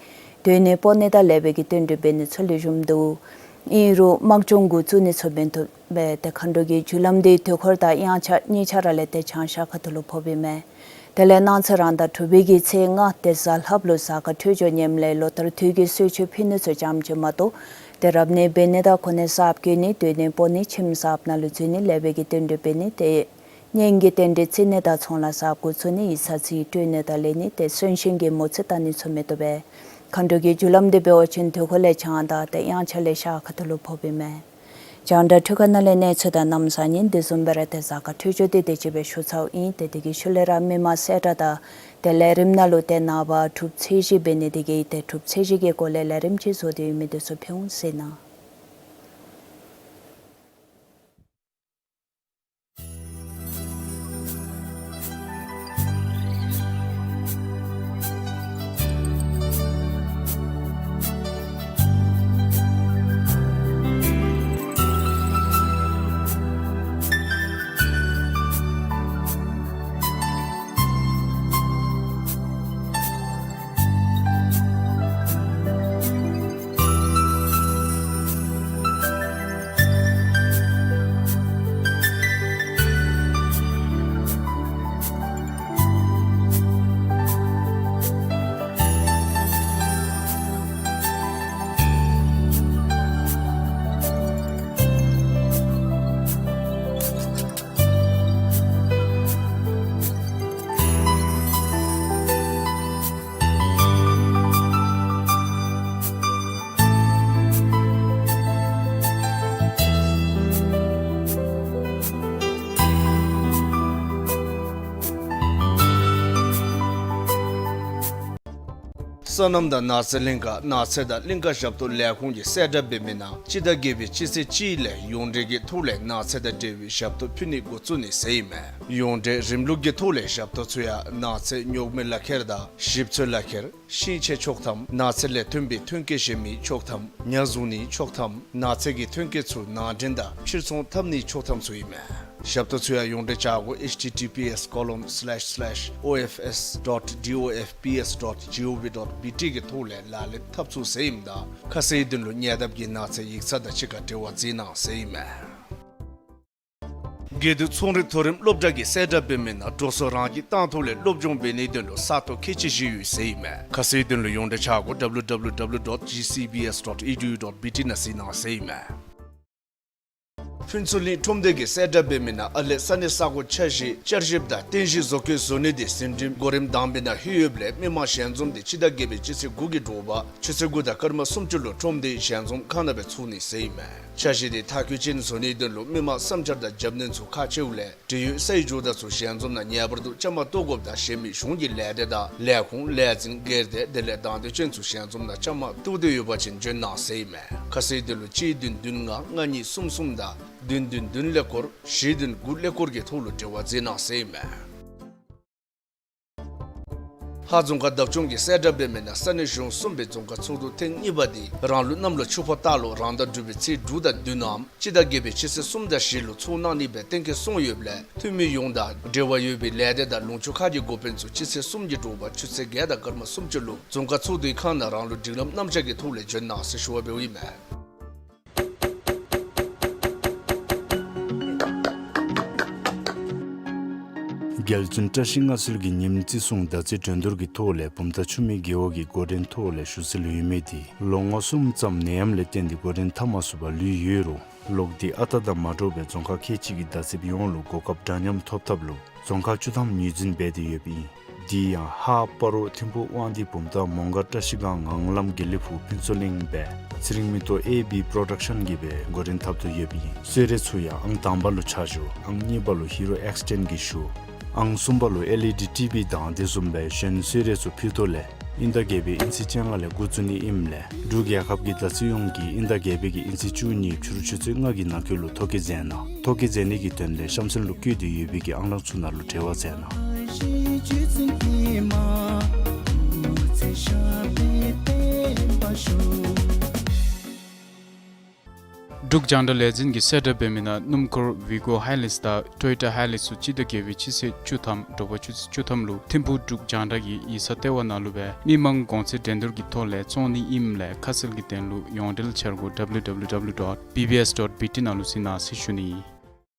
སྡོད་གནས་སྤོ་ནི་དང་ལེགས་པའི་གི་བསྟུན་གྲོས་འབད་ནི་ཚུ་ལེགས་ཤོམ་འདུག། ཨིན་རུང་དམག་སྦྱོང་འགོ་བཙུགས་ནི་ཚུ་འབད་མི་བཏུབ་པས། ཏེ་མཁའ་འགྲོ་གི་རྒྱུ་ལམ་འདི་དུས་འཁོར་དང་དབྱངས་འཆར་གཉིས་ཆ་ར་ལས་ཏེ་བྱང་ཤར་ཁ་ཐུག་ལུ་ཕོགཔ་ཨིན་མས། དེ་ལས་གནངས་ཚེ་རང་ཟླ་དྲུག་པའི་གི་ཚེས་ལྔ་ཏེ་གཟའ་ལྷགཔ་ལུ་གཟའ་སྐར་འཕྲོད་སྦྱོར་ངནམ་ལས་ལོ་ལྟར་དུས་ཀྱི་གསོལ་མཆོད་ཕུལ་ནི་ཚུ་ཙམ་ཅིག་མ་གཏོགས་ཏེ་རབ་གནས་འབད་ནི་དང་གོ་གནས་གསརཔ་བསྐོ་ནི་སྡོད་གནས་སྤོ་ནི་ཁྱིམ་གསརཔ་ནང་ལུ་འཛུལ་ནི་ལེགས་པའི་གི་བསྟུན་གྲོས་འབད་ནི་ཏེ་གཉེན་གྱི་རྟེན་འབྲེལ་བརྩི་ནི་དང་ཚོང་ལཱ་གསརཔ་འགོ་བཙུགས་ནི་ཡིག་ཚང་རྩིས་སྤྲོད་ནི་དང་ལེན་ནི་ཏེ་གསོན་གཤིན་གྱི་མོ་རྩིས་བལྟ་ནི་ཚུ་མི་བཏུབ་པས། མཁའ་འགྲོ་གི་རྒྱུ་ལམ་འདི་འབད་བ་ཅིན་དུས་འཁོར་ལས་བྱང་དང་ཏེ་དབྱངས་འཆར་ལས་ཤར་ཁ་ཐུག་ལུ་ཕོགཔ་ཨིན་མས། རྒྱང་བསྒྲགས་འཕྲུལ་ཁང་ནང་ལས་གནས་ཚུལ་དང་གནམ་གཤིས་ཉིན་འདི་བཟུམ་སྦེ་ར་ཏེ་གཟའ་སྐར་འཕྲོད་སྦྱོར་འདི་དེ་ཅིག་སྦེ་ཞུ་ཚརཝ་ཨིན། ཏེ་དེ་གི་ཤུལ་ལས་ར་མི་མང་གསལ་བསྒྲགས་དང་ཏེ་ལས་རིམ་ནང་ལུ་ཏེ་ནངས་པ་གྲུབ་ཚེས་བཞི་འབད་ནི་དེ་གིས་ཏེ་གྲུབ་ཚེས་བཞི་གི་སྐོར་ལས་ལས་རིམ་ཅིག་བཟོ་སྟེ་ཡོད་མི་འདི་ཚུ་ཕུལ་འོང་ཟེར་ཨིན་ན། སོ་ནམ་དང་ནགས་ཚལ་གླིང་ཀ། ནགས་ཚལ་དང་གླིང་ཀ་ཞབས་ཏོག་ལས་ཁུངས་ཀྱིས་གསལ་བསྒྲགས་འབད་མི་ནང་སྤྱི་ཟླ་བརྒྱད་པའི་སྤྱི་ཚེས་གཅིག་ལས་ཡོངས་འབྲེལ་གྱི་ཐོག་ལས་ནགས་ཚལ་དང་འབྲེལ་བའི་ཞབས་ཏོག་ཕུལ་ནི་འགོ་བཙུགས་ནི་ཟེར་ཨིན་མས། ཡོངས་འབྲེལ་རིམ་ལུགས་ཀྱི་ཐོག་ལས་ཞབས་ཏོག་ཚུ་ཡང་ནགས་ཚལ་རྙོག་མའི་ལག་ཁྱེར་དང་ཞིབ་འཚོལ་ལག་ཁྱེར། ཤིང་ཆས་ཆོག་ཐམ། ནགས་ཚལ་ལས་ཐོན་པའི་ཐོན་སྐྱེད་གཞན་མི་ཆོག་ཐམ། ཉ་བཟུང་ནི་ཆོག་ཐམ། ནགས་ཚལ་གྱི་ཐོན་སྐྱེད་ཚུ་ནང་འདྲེན་དང་ཕྱིར་ཚོང་འཐབ་ནི་ཆོག་ཐམ་ཚུ་ཨིན་མས། ཞབས་ཏོག་ཚུ་ཡང་ཡོངས་འབྲེལ་བྱ་སྒོ་ཨེཆ་ཊི་ཊི་པི་ཨེསི་ཀོ་ལོན་སི་ལེཤ་སི་ལེཤ་ཨོ་ཨེཕ་ཨེསི་ཌོཊ་ཌི་ཨོ་ཨེཕ་པི་ཨེསི་ཌོཊ་ཇི་ཨོ་ཝི་ཌོཊ་བི་ཊི་གི་ཐོག་ལས་ལག་ལེན་འཐབ་ཚུགས་ཟེར་ཨིནམ་ད་ཁ་གསལ་དོན་ལུ་ཉེ་འདབས་ཀྱི་ནགས་ཚལ་ཡིག་ཚང་དང་གཅིག་ཁར་འབྲེལ་བ་འཛིན་གནང་ཟེར་ཨིན་མས། དགེ་འདུན་ཚོང་རིག་མཐོ་རིམ་སློབ་གྲྭ་གིས་གསལ་བསྒྲགས་འབད་མི་ནང་འགྲོ་སོང་རང་གིས་བཏང་ཐོག་ལས་སློབ་སྦྱོང་འབད་ནིའི་དོན་ལུ་ས་སྟོང་ཁལ་གཅིག་བཞེས་ཡོད་ཟེར་ཨིན་མས། ཁ་གསལ་དོན་ལུ་ཡོངས་འབྲེལ་བྱ་སྒོ་W W W dot G C B S dot E D U dot B T ནང་གཟིགས་གནང་ཟེར་ཨིན་མས། ཕུན་ཚོགས་གླིང་ཁྲོམ་སྡེ་གིས་གསལ་བསྒྲགས་འབད་མི་ནང་ཨ་ལས་ས་གནས་ས་གོ་ཆ་བཞག་བསྐྱར་ཞིབ་དང་རྟེན་གཞི་བཟོ་བཀོད་བཟོ་ནི་དེ་ཟིན་བྲིས་གོ་རིམ་དང་པའི་ནང་ལྷོད་ཡོདཔ་ལས་མི་མང་ཞལ་འཛོམས་དེ་སྤྱི་ཟླ་བརྒྱད་པའི་སྤྱི་ཚེས་དགུ་གི་དྲོ་པ་ཆུ་ཚོད་དགུ་དང་སྐར་མ་སུམ་ཅུ་ལུ་ཁྲོམ་སྡེའི་ཞལ་འཛོམས་ཁང་ནང་སྦེ་ཚུགས་ནི་ཟེར་ཨིན་མས། ཆ་བཞག་དེ་མཐར་འཁྱོལ་ཅན་བཟོ་ནིའི་དོན་ལུ་མི་མང་བསམ་འཆར་དང་རྒྱབ་སྣོན་ཚུ་ཁག་ཆེཝ་ལས་འབྲེལ་ཡོད་སའི་ཇོ་བདག་ཚུ་ཞལ་འཛོམས་ནང་ངེས་པར་དུ་བཅའ་མར་གཏོགས་དགོཔ་དང་གཞན་མི་གཞུང་གི་ལས་སྡེ་དང་ལས་ཁུངས་ལས་འཛིན་སྒེར་སྡེ་དེ་ལས་དང་འདོད་ཅན་ཚུ་ཞལ་འཛོམས་ནང་བཅའ་མར་གཏོགས་འདོད་ཡོད་པ་ཅིན་འབྱོན་གནང་ཟེར་ཨིན་མས། ཁ་གསལ་དོན་ལུ་གཅིག་བདུན་བདུན་ལྔ་ལྔ་གཉིས་གསུམ་གསུམ་དང་བདུན་བདུན་བདུན་ཀླད་ཀོར་བཞི་བདུན་དགུ་ཀླད་ཀོར་གྱི་ཐོག་ལུ་འབྲེལ་བ་འཛིན་གནང་ཟེར་ཨིན་མས། ལྷ་རྫོང་ཁག་བདག་སྐྱོང་གིས་གསལ་བསྒྲགས་འབད་མི་ནང་ས་གནས་གཞུང་གསུམ་པའི་རྫོང་ཁག་ཚོགས་འདུ་ཐེངས་གཉིས་པ་དེ་རང་ལུགས་གནམ་ལོ་ཆུ་ཕོ་སྟག་ལོ་རང་ཟླ་དྲུག་པའི་ཚེས་དྲུག་དང་བདུན་ནམ་སྤྱི་ཟླ་བརྒྱད་པའི་སྤྱི་ཚེས་གསུམ་དང་བཞི་ལུ་ཚོགས་གནང་ནི་སྦེ་གཏན་འཁེལ་སོང་ཡོདཔ་ལས་འཐུས་མི་ཡོངས་དང་འབྲེལ་བ་ཡོད་པའི་ལས་སྡེ་དང་ལུང་ཕྱོགས་ཁག་གི་འགོ་དཔོན་ཚུ་སྤྱི་ཚེས་གསུམ་གྱི་དྲོ་པ་ཆུ་ཚོད་བརྒྱད་དང་སྐར་མ་སུམ་ཅུ་ལུ་རྫོང་ཁག་ཚོགས་འདུའི་ཁང་ནང་རང་ལུགས་སྒྲིག་ལམ་རྣམ་གཞག་གི་ཐོག་ལས་འབྱོན་གནང་ཟེར་ཞུ་བ་འབདཝ་ཨིན་མས། རྒྱལ་བཙུན་བཀྲ་ཤིས་མངའ་གསོལ་གྱི་ཉིནམ་བརྩི་སྲུང་ཟླ་རྩིས་སྒྲོན་དོར་གྱི་ཐོག་ལས་བུམ་ཐང་ཆུ་སྨད་རྒེད་འོག་གི་འགོ་འདྲེན་ཐོག་ལས་ཞུ་སྲོལ་ཡོད་མི་དེ་ལོ་ངོ་གསུམ་ཙམ་ནད་ཡམས་ལས་བརྟེན་ཏེ་འགོ་འདྲེན་འཐབ་མ་ཚུགས་པར་ལུས་ཡོད་རུང་ལོག་སྟེ་ཨ་རྟག་དང་མ་འདྲཝ་སྦེ་རྫོང་ཁག་ཁལ་གཅིག་གི་བདག་སྤྱོད་ཡོངས་ལུ་གོ་སྐབས་འདྲ་མཉམ་ཐོབ་ཐབས་ལུ་རྫོང་ཁག་བཅུ་ཐམ་ངོས་འཛིན་འབད་དེ་ཡོདཔ་ཨིན། དེ་ཡང་ཧཱ་སྤ་རོ་ཐིམ་ཕུག་དབང་འདུས་བུམ་ཐང་མོང་སྒར་བཀྲ་ཤིས་སྒང་ངང་ལམ་དགེ་ལེགས་ཕུག་ཕུན་ཚོགས་གླིང་སྦེ་ཚེ་རིང་མེ་ཏོག་ཨེ་བི་པྲོ་ཌག་ཤཱན་གྱིས་སྦེ་འགོ་འདྲེན་འཐབ་དོ་ཡོདཔ་ཨིན། གསོལ་རས་ཚུ་ཡང་ཨང་དང་པ་ལུ་ཕྱག་ཞུ། ཨང་གཉིས་པ་ལུ་ཧི་རོ་ཨེགསི་ཊེན་གྱིས་ཞུ། ཨང་གསུམ་པ་ལུ་ཨེལ་ཨི་ཌི་ཊི་བི་དང་དེ་བཟུམ་སྦེ་གཞན་གསོལ་རས་ཚུ་ཕུལ་དོ་ལས་དབྱིན་ཟླ་བརྒྱད་པའི་དབྱིན་ཚེས་བཅོ་ལྔ་ལས་འགོ་བཙུགས་ནི་ཨིནམ་ལས་འབྲུག་རྒྱལ་ཁབ་ཀྱི་བརྡ་རྩིས་ཡོངས་ཀྱིས་དབྱིན་ཟླ་བརྒྱད་པའི་གི་དབྱིན་ཚེས་བཅུ་གཉིས་ཕྱི་རུ་ཆུ་ཚོད་ལྔ་གི་ནང་འཁོད་ལུ་ཐོ་བཀོད་མཛད་གནང་། ཐོ་བཀོད་མཛད་ནི་གི་དོན་ལས་གཤམ་གསལ་ལུ་བཀོད་དེ་ཡོད་པའི་གི་ཨང་གླང་ཚུ་ནང་ལུ་འབྲེལ་བ་མཛད་གནང་། འབྲུག་རྒྱང་བསྒྲགས་ལས་འཛིན་གྱིས་གསལ་བསྒྲགས་འབད་མི་ནང་སྣུམ་འཁོར་ཝི་གོ་ཧའི་ལེགས་དང་ཊོ་ཡོ་ཊ་ཧའི་ལེགས་ཚུ་སྤྱི་ཟླ་བརྒྱད་པའི་སྤྱི་ཚེས་བཅུ་ཐམ་དྲོ་པ་ཆུ་ཚོད་བཅུ་ཐམ་ལུ་ཐིམ་ཕུག་འབྲུག་རྒྱང་བསྒྲགས་ཀྱི་ཡིག་ཚང་ལྟེ་བ་ནང་ལུ་སྦེ་མི་མང་གོང་ཚད་འགྲན་བསྡུར་གྱི་ཐོག་ལས་བཙོང་ནི་ཨིནམ་ལས་ཁ་གསལ་གྱི་དོན་ལུ་ཡོངས་འབྲེལ་འཆར་སྒོ་W W W dot B B S dot B T ནང་ལུ་གཟིགས་གནང་ཟེར་ཞུ་ནི།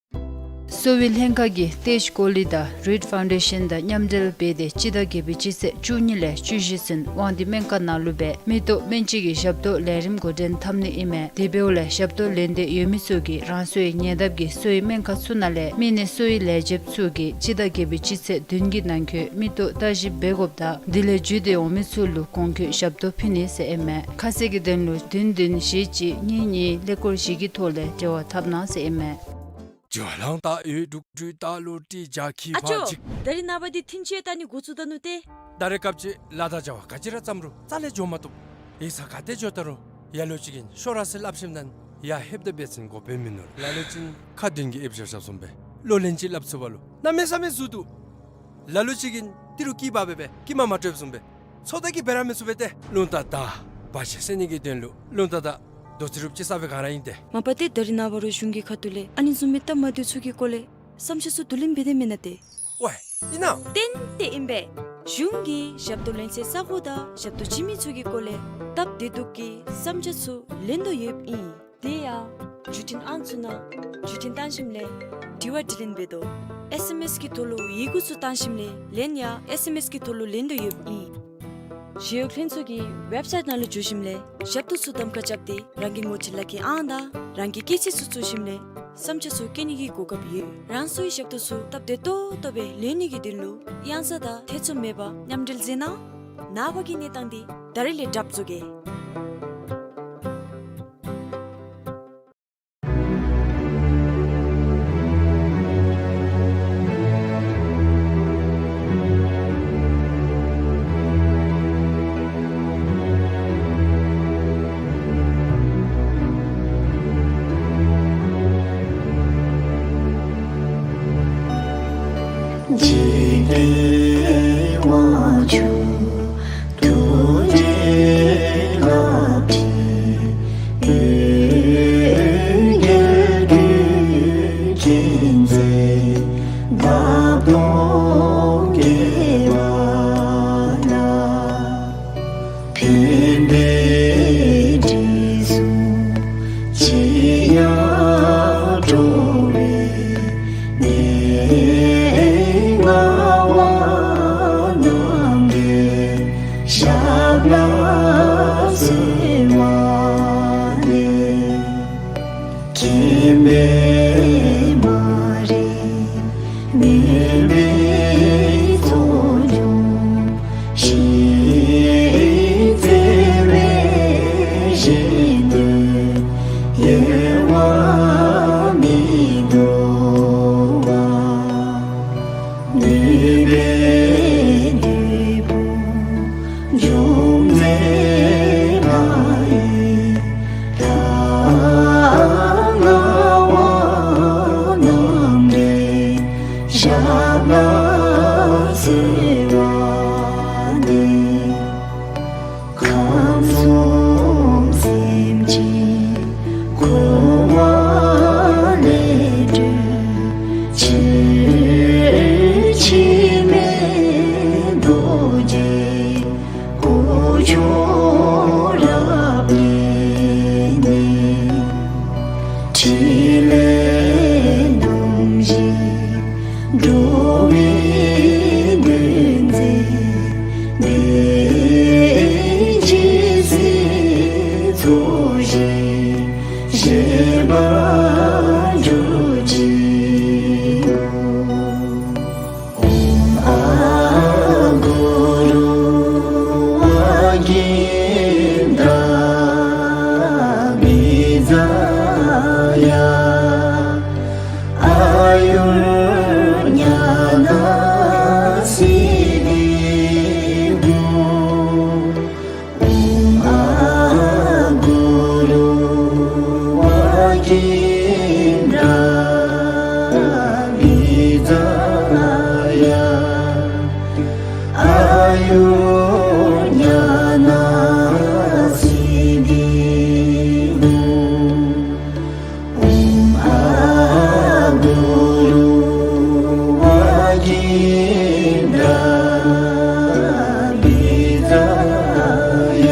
གསོ་བའི་ལྷན་ཁག་གིས་ཏེ་ཇི་ཀོ་ལི་དང་རིཌ་ཕའུན་ཌེ་ཤཱན་དང་མཉམ་འབྲེལ་འབད་དེ་སྤྱི་ཟླ་བརྒྱད་པའི་སྤྱི་ཚེས་བཅུ་གཉིས་ལས་བཅུ་བཞི་ཚུན་དབང་འདུས་སྨན་ཁང་ནང་ལུ་སྦེ་མིག་ཏོ་སྨན་དཔྱད་ཀྱི་ཞབས་ཏོག་ལས་རིམ་འགོ་འདྲེན་འཐབ་ནི་ཨིན་མས། དེ་འབདཝ་ལས་ཞབས་ཏོག་ལེན་འདོད་ཡོད་མི་ཚུ་གིས་རང་སོའི་ཉེ་འདབས་ཀྱི་གསོ་བའི་སྨན་ཁང་ཚུ་ནང་ལས་མི་སྣའི་གསོ་བའི་ལས་བྱེདཔ་ཚུ་གིས་སྤྱི་ཟླ་བརྒྱད་པའི་སྤྱི་ཚེས་བདུན་གྱི་ནང་འཁོད་མིག་ཏོ་བརྟག་ཞིབ་འབད་དགོཔ་དང་དེ་ལས་བརྒྱུད་དེ་འོང་མི་ཚུ་ལུ་གོང་འཁོད་ཞབས་ཏོག་ཕུལ་ནི་ཟེར་ཨིན་མས། ཁ་གསལ་གྱི་དོན་ལུ་བདུན་བདུན་བཞི་གཅིག་གཉིས་གཉིས་ཀླད་ཀོར་བཞི་གི་ཐོག་ལས་འབྲེལ་བ་འཐབ་གནང་ཟེར་ཨིན་མས། ཨ་ཅོ། ད་རེས་ནངས་པ་འདི་ཐིན་ཆེ་ད་ནི་འགོ་བཙུགས་ད་ནུག་སྟེ། ད་རེས་སྐབས་ཅིག་ལཱ་དང་བྱ་བ་ག་ཅི་ར་བརྩམ་རུང་རྩ་ལས་འགྱོ་མ་བཏུབ། ཡིག་ཚང་ག་ཏེ་འགྱོ་ད་རུང་ཡ་ལོ་ཅིག་གིས་ཤོག་ར་ཟེར་སླབ་ཞིནམ་ད་ཡར་ལྷོདཔ་ད་འབད་བ་ཅིན་གོ་བརྡ་མིན་ནུག། ལ་ལུ་ཅིག་ཁ་བདུན་གྱིས་ཨེབ་བཞག་བཞགཔ་བཟུམ་སྦེ་ལོ་ལན་ཅིག་སླབ་ཚུགས་པ་ལུ་གནམ་མེད་ས་མེད་ཟུར་འདུག། ལ་ལུ་ཅིག་གིས་ཏི་རུ་སྐྱི་འབག་སྦེ་སྦེ་སྐྱི་མ་མ་སྤྲོདཔ་བཟུམ་སྦེ་ཚོད་ལྟ་གིས་འབད་ར་མི་ཚུགས་པས་ཏེ། རླུང་རྟ་དང་བར་ཆད་སེལ་ནི་གི་དོན་ལུ་རླུང་རྟ་དང་རྡོ་རྩེ་རུབ་ཅིག་ས་སྦེ་ག་ར་ཨིན་ཏེ། མ་པ་ཏེ་ད་རེས་ནངས་པ་རུང་གཞུང་གི་ཁ་ཐུག་ལས་ཨ་ནི་བཟུམ་མའི་སྟབས་མ་བདེཝ་ཚུ་གི་སྐོར་ལས་བསམ་འཆར་ཚུ་བསྡུ་ལེན་འབད་དེ་མེན་ན་ཏེ། ཝའེ་ཨིན་ན། ཏན་ཏན་ཨིན་པས། གཞུང་གིས་ཞབས་ཏོག་ལེན་སའི་ས་གོ་དང་ཞབས་ཏོག་བྱིན་མི་ཚུ་གི་སྐོར་ལས་སྟབས་བདེ་སྡུག་གི་བསམ་འཆར་ཚུ་ལེན་དོ་ཡོདཔ་ཨིན། དེ་ཡང་བརྒྱུད་འཕྲིན་ཨང་ཚུ་ནང་བརྒྱུད་འཕྲིན་བཏང་ཞིནམ་ལས་དྲི་བ་དྲིས་ལན་འབད་དོ། ཨེསི་ཨེམ་ཨེསི་གི་ཐོག་ལུ་ཡི་གུ་ཚུ་བཏང་ཞིནམ་ལས་ལན་ཡང་ཨེསི་ཨེམ་ཨེསི་གི་ཐོག་ལུ་ལེན་དོ་ཡོདཔ་ཨིན། ཞི་གཡོག་ལྷན་ཚོགས་ཀྱི་ཝེབ་སའིཊ་ནང་ལུ་འཛུལ་ཞིནམ་ལས་ཞབས་ཏོག་ཚུ་གདམ་ཁ་རྐྱབ་སྟེ་རང་གི་ངོ་སྤྲོད་ལག་ཁྱེར་ཨང་དང་རང་གི་སྐྱེས་ཚེས་ཚུ་བཙུགས་ཞིནམ་ལས་བསམ་འཆར་ཚུ་བཀོད་ནི་གི་གོ་སྐབས་ཡོད། རང་སོའི་ཞབས་ཏོག་ཚུ་སྟབས་བདེ་ཏོག་ཏོ་སྦེ་ལེན་ནི་གི་དོན་ལུ་གཡང་ས་དང་ཐེ་ཚོམ་མེད་པར་མཉམ་འབྲེལ་མཛད་གནང་། ནངས་པ་གི་གནས་སྟངས་འདི་ད་རེས་ལས་གྲབས་བཟོ་གེ། ཨོཾ་ཨཱཿུ་རུ་ཝཱ་གིནྡྲ་བི་ཛ་ཡ་ཨཱ་ཡུར་ཉ་ན་སིདྡྷི་ཧཱུྃ། ཨོཾ་ཨཱཿུ་རུ་ཝཱ་གིནྡྲ་བི་ཛ་ཡ་ཨཱ་ཡུར་ཉ་ན་སིདྡྷི་ཧཱུྃ། ཨོཾ་ཨཱཿུ་རུ་ཝཱ་གིནྡྲ་བི་ཛ་ཡ་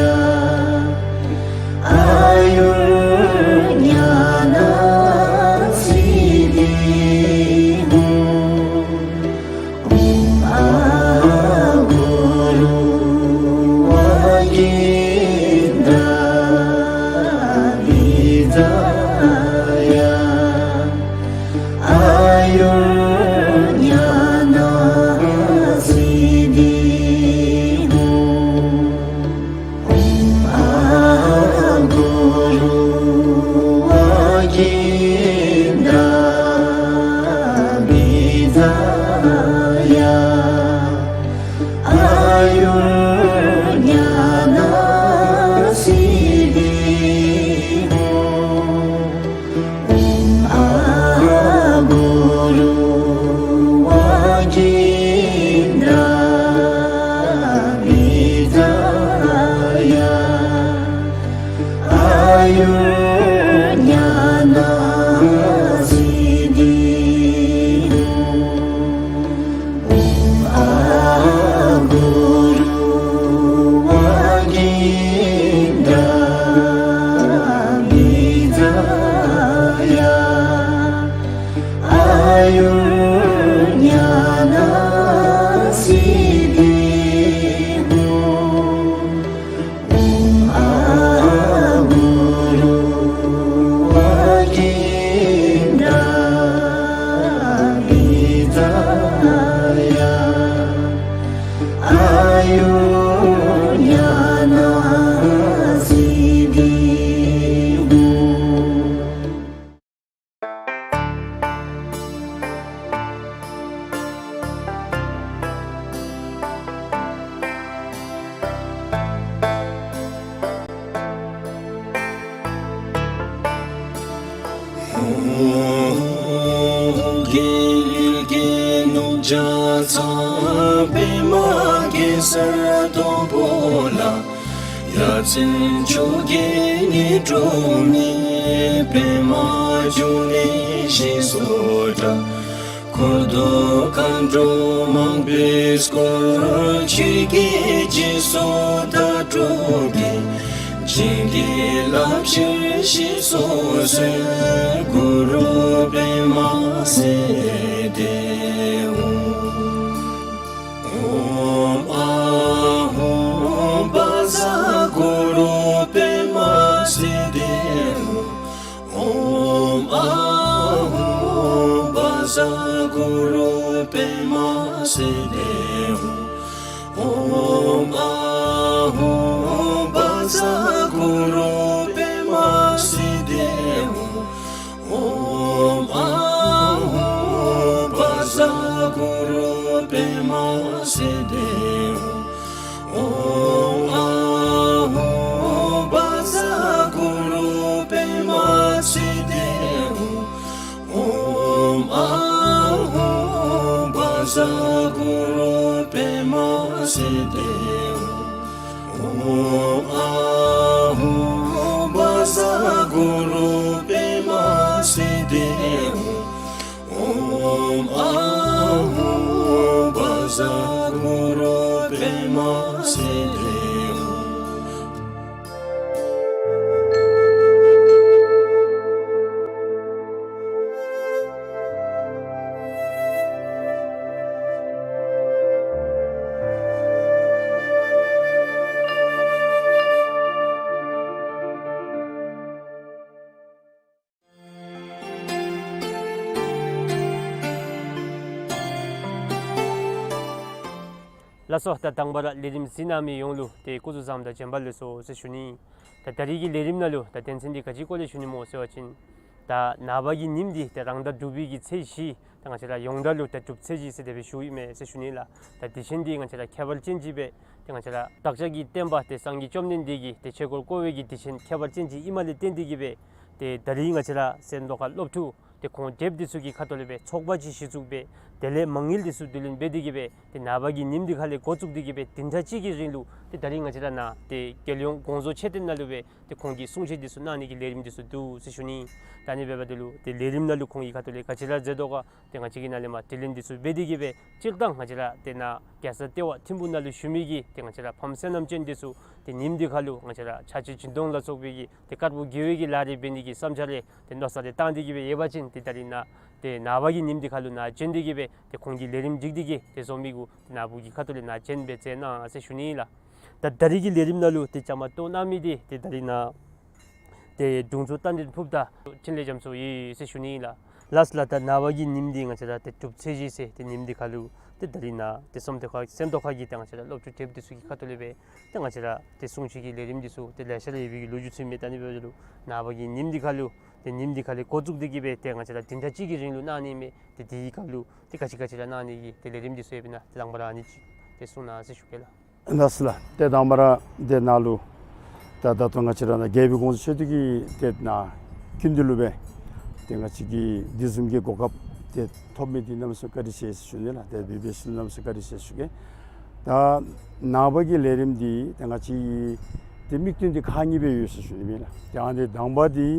ཨཱ་ཡུར་ཉ་ན་སིདྡྷི་ཧཱུྃ། ཨོཾ་ཨཱཿུ་རུ་ཝཱ་གིནྡྲ་བི་ཛ་ཡ་ཨཱ་ཡུར་ཉ་ན་སིདྡྷི་ཧཱུྃ། ཨོཾ་ཨཱཿུ་རུ་ཝཱ་གིནྡྲ་བི་ཛ་ཡ་ཨཱ་ཡུར་ཉ་ན་སིདྡྷི་ཧཱུྃ། ཨོཾ་ཨཱཿུ་རུ་ཝཱ་གིནྡྲ་བི་ཛ་ཡ་ཨཱ་ཡུར་ཉ་ན་སིདྡྷི་ཧཱུྃ། ཨོཾ་ཨཱཿུ་རུ་ཝཱ་གིནྡྲ་བི་ཛ་ཡ་ཨཱ་ཡུར་ཉ་ན་སིདྡྷི་ཧཱུྃ། ཨོཾ་ཨཱཿུ་རུ་ཝཱ་གིནྡྲ་བི་ཛ་ཡ་ཨཱ་ཡུར་ཉ་ན་སིདྡྷི་ཧཱུྃ། རྒྱལ་གྱི་ནུབ་བྱང་ཚང་པདྨ་གེ་སར་སྡོང་པོ་ལ། ཡ་མཚན་མཆོག་གི་ཉི་སྒྲོན་མེ། པདྨ་འབྱུང་གནས་ཞེས་སུ་གྲགས། འཁོར་དང་མཁའ་འགྲོ་མང་པོས་བསྐོར། ཆོས་ཀྱི་རྗེས་སུ་བདག་སྒྲུབ་ཀྱིས། བྱིན་གྱིས་བརླབ་ཕྱིར་ཞེས་སུ་གསོལ། གུ་རུ་པདྨ་སིདྡྷི་ཧཱུྃ། ཨོཾ་ཨཱཿཧཱུྃ་བཛྲ་གུ་རུ་པདྨ་སིདྡྷི་ཧཱུྃ། ཨོཾ་ཨཱཿཧཱུྃ་བཛྲ་གུ་རུ་པདྨ་སིདྡྷི་ཧཱུྃ། ཨོཾ་ཨཱཿཧཱུྃ་བཛྲ་གུ་རུ་པདྨ་སིདྡྷི་ཧཱུྃ། ཨོཾ་ཨཱཿཧཱུྃ་བཛྲ་གུ་རུ་པདྨ་སིདྡྷི་ཧཱུྃ། ཨོཾ་ཨཱཿཧཱུྃ་བཛྲ་གུ་རུ་པདྨ་སིདྡྷི་ཧཱུྃ། ཨོཾ་ཨཱཿཧཱུྃ་བཛྲ་གུ་རུ་པདྨ་སིདྡྷི་ཧཱུྃ། ཨོཾ་ཨཱཿཧཱུྃ་བཛྲ་གུ་རུ་པདྨ་སིདྡྷི་ཧཱུྃ། ཨོཾ་ཨཱཿཧཱུྃ་བཛྲ་གུ་རུ་པདྨ་སིདྡྷི་ཧཱུྃ། ལགས་སོ། ད་དང་པ་ར་ལས་རིམ་གཟིགས་གནང་མི་ཡོངས་ལུ་ཏེ་སྐུ་གཟུགས་བཟང་དང་བྱོན་པ་ལེགས་སོ་ཟེར་ཞུ་ནི། ད་ད་རིས་ཀྱི་ལས་རིམ་ནང་ལུ་ད་དོན་ཚན་འདི་ག་ཅི་སྐོར་ལས་ཞུ་ནི་སྨོ་ཟེར་བ་ཅིན་ད་ནངས་པ་གི་ཉིནམ་འདི་ཏེ་རང་ཟླ་དྲུག་པའི་གི་ཚེས་བཞི། ད་ང་བཅས་ར་ཡོངས་གྲགས་ལུ་ད་སྒྲུབ་ཚེས་བཞི་ཟེར་དེ་སྦེ་ཞུཝ་ཨིན་མས་ཟེར་ཞུ་ནི་ལགས། ད་དུས་ཆེན་འདི་ང་བཅས་ར་ཁྱད་པར་ཅན་ཅིག་སྦེ་ཏེ་ང་བཅས་ར་བདག་ཅག་གི་བསྟན་པ་ཏེ་སངས་རྒྱས་བཅོམ་ལྡན་འདས་ཀྱི་ཏེ་ཆོས་འཁོར་བསྐོར་བའི་གི་དུས་ཆེན་ཁྱད་པར་ཅན་ཅིག་ཨིནམ་ལས་བརྟེན་ཏེ་གིས་སྦེ་ཏེ་ད་རིས་ང་བཅས་ར་སེམས་རྟོགས་ཁ་སློབ་ཕྲུག་ཏེ་ཁོང་དེབ་འདི་ཚུ་གི་ཁ་ཐུག་ལས་སྦེ་ཚོགས་པ་ཅིག་གཞི་བཙུགས་སྦེ་དེ་ལས་མ་དངུལ་འདི་ཚུ་བསྡུ་ལེན་འབད་དེ་གིས་སྦེ་ཏེ་ནངས་པ་གི་ཉིནམ་འདི་ཁ་ལས་འགོ་བཙུགས་ཏེ་གིས་སྦེ་བདུན་ཕྲག་གཅིག་གི་རིང་ལུ་ཏེ་ད་རིས་ང་བཅས་ར་ནཱ་ཏེ་རྒྱལ་ཡོངས་དགོངས་རྫོགས་མཆོད་རྟེན་ནང་ལུ་སྦེ་ཏེ་ཁོང་གིས་གསུང་ཆོས་འདི་ཚུ་གནང་ནི་གི་ལས་རིམ་འདི་ཚུ་འདུག་ཟེར་ཞུ་ནི། ད་ཨ་ནི་འབདཝ་ད་ལུ་ཏེ་ལས་རིམ་ནང་ལུ་ཁོང་གི་ཁ་ཐུག་ལས་ག་ཅི་ར་མཛད་དོ་ག་ཏེ་ང་བཅས་ཀྱིས་ནཱ་ལས་མར་དྲི་ལན་འདི་ཚུ་འབད་དེ་གིས་སྦེ་སྤྱིར་བཏང་ང་བཅས་ར་ཏེ་ནཱ་རྒྱལ་ས་ལྟེ་བ་ཐིམ་ཕུག་ནང་ལུ་བཞུགས་མི་གི་ཏེ་ང་བཅས་ར་ཕམ་བསོད་ནམས་ཅན་འདི་ཚུ་ཏེ་ཉིནམ་འདི་ཁ་ལུ་ང་བཅས་ར་ཕྱག་མཆོད་སྦྱིན་གཏོང་ལ་སོགས་པའི་གི་ཏེ་དཀར་པོ་དགེ་བའི་གི་ལཱ་རེ་འབད་ནི་གི་བསམ་འཆར་རེ་ཏེ་མནོ་བསམ་རེ་བཏང་སྟེ་གིས་སྦེ་ཡོད་པ་ཅིན་ཏེ་ད་རིས་ནཱ་ཏེ་ནངས་པ་གི་ཉིནམ་འདི་ཁ་ལུ་ནཱ་བྱོན་ཏེ་གིས་སྦེ་ཏེ་ཁོང་གི་ལས་རིམ་སྒྲིག་སྟེ་གིས་ཏེ་བཟོ་མི་གུ་ཏེ་ནཱ་བུ་གི་ཁ་ཐུག་ལས་ནཱ་བྱོན་སྦེ་མཛད་གནང་ཟེར་ཞུ་ནི་ལགས། ད་ད་རིས་ཀྱི་ལས་རིམ་ནང་ལུ་ཏེ་བཅའ་མར་གཏོགས་གནང་མི་འདི་ཏེ་ད་རིས་ནཱ་ཏེ་དྲུང་འཚོ་རྟ་མགྲིན་ཕུརཔ་དང་འཕྲིན་ལས་རྒྱ་མཚོ་ཡོད་ཟེར་ཞུ་ནི་ལགས། ལགས་སོ་ལགས། ད་ནངས་པ་གི་ཉིནམ་འདི་ང་བཅས་ར་ཏེ་སྒྲུབ་ཚེས་བཞི་ཟེར་ཏེ་ཉིནམ་འདི་ཁ་ལུ་ཏེ་ད་རིས་ནཱ་ཏེ་སེམས་རྟོགས་ཁ་སེམས་རྟོགས་ཁ་གི་ཏེ་ང་བཅས་ར་སློབ་ཕྲུག་དེབ་འདི་ཚུ་གི་ཁ་ཐུག་ལས་སྦེ་ཏེ་ང་བཅས་ར་ཏེ་གསུང་ཆོས་ཀྱི་ལས་རིམ་འདི་ཚུ་ཏེ་ལེ་ཤ་ར་ཡོད་པའི་གི་ལོ་རྒྱུས་ཚུ་ཨིན་མས། ད་ཨ་ནི་འབདཝ་ད་ལུ་ནངས་པ་གི་ཉིནམ་འདི་ཁ་ལུ་ཏེ་ཉིནམ་འདི་ཁ་ལས་འགོ་བཙུགས་ཏེ་གིས་སྦེ་ཏེ་ང་བཅས་ར་བདུན་ཕྲག་གཅིག་གི་རིང་ལུ་གནང་ནི་མས། ཏེ་དེའི་སྐབས་ལུ་ཏེ་ག་ཅི་ག་ཅི་ར་གནང་ནི་གི་ཏེ་ལས་རིམ་འདི་ཚུ་ཡོདཔ་ཨིན་ན་ཏེ་དང་པ་ར་ཨ་ནི་ཅིག་ཏེ་གསུང་གནང་ཟེར་ཞུ་གེ་ལགས། ལགས་སོ་ལགས། ཏེ་དང་པ་ར་ཏེ་ནཱ་ལུ་ད་ད་ལྟོ་ང་བཅས་ར་ནཱ་རྒྱལ་པོའི་དགོངས་རྫོགས་མཆོད་རྟེན་གྱི་ཏེ་ནཱ་ཀུན་འདུས་ལུ་སྦེ་ཏེ་ང་བཅས་ཀྱིས་འདི་བཟུམ་གྱི་གོ་སྐབས་ཏེ་ཐོབ་མི་འདི་གནམ་མེད་ས་མེད་བཀའ་དྲིན་ཆེ་ཟེར་ཞུ་ནི་ལགས། ཏེ་འབད་འབད་ཞིནམ་གནམ་མེད་ས་མེད་བཀའ་དྲིན་ཆེ་ཟེར་ཞུ་གེ། ད་ནངས་པ་གི་ལས་རིམ་འདི་ཏེ་ང་བཅས་ཏེ་དམིགས་དོན་འདི་ཁག་གཉིས་སྦེ་ཡོད་ཟེར་ཞུ་ནི་ཨིན་ལགས། ཏེ་ཨ་ནི་དང་པ་འདི་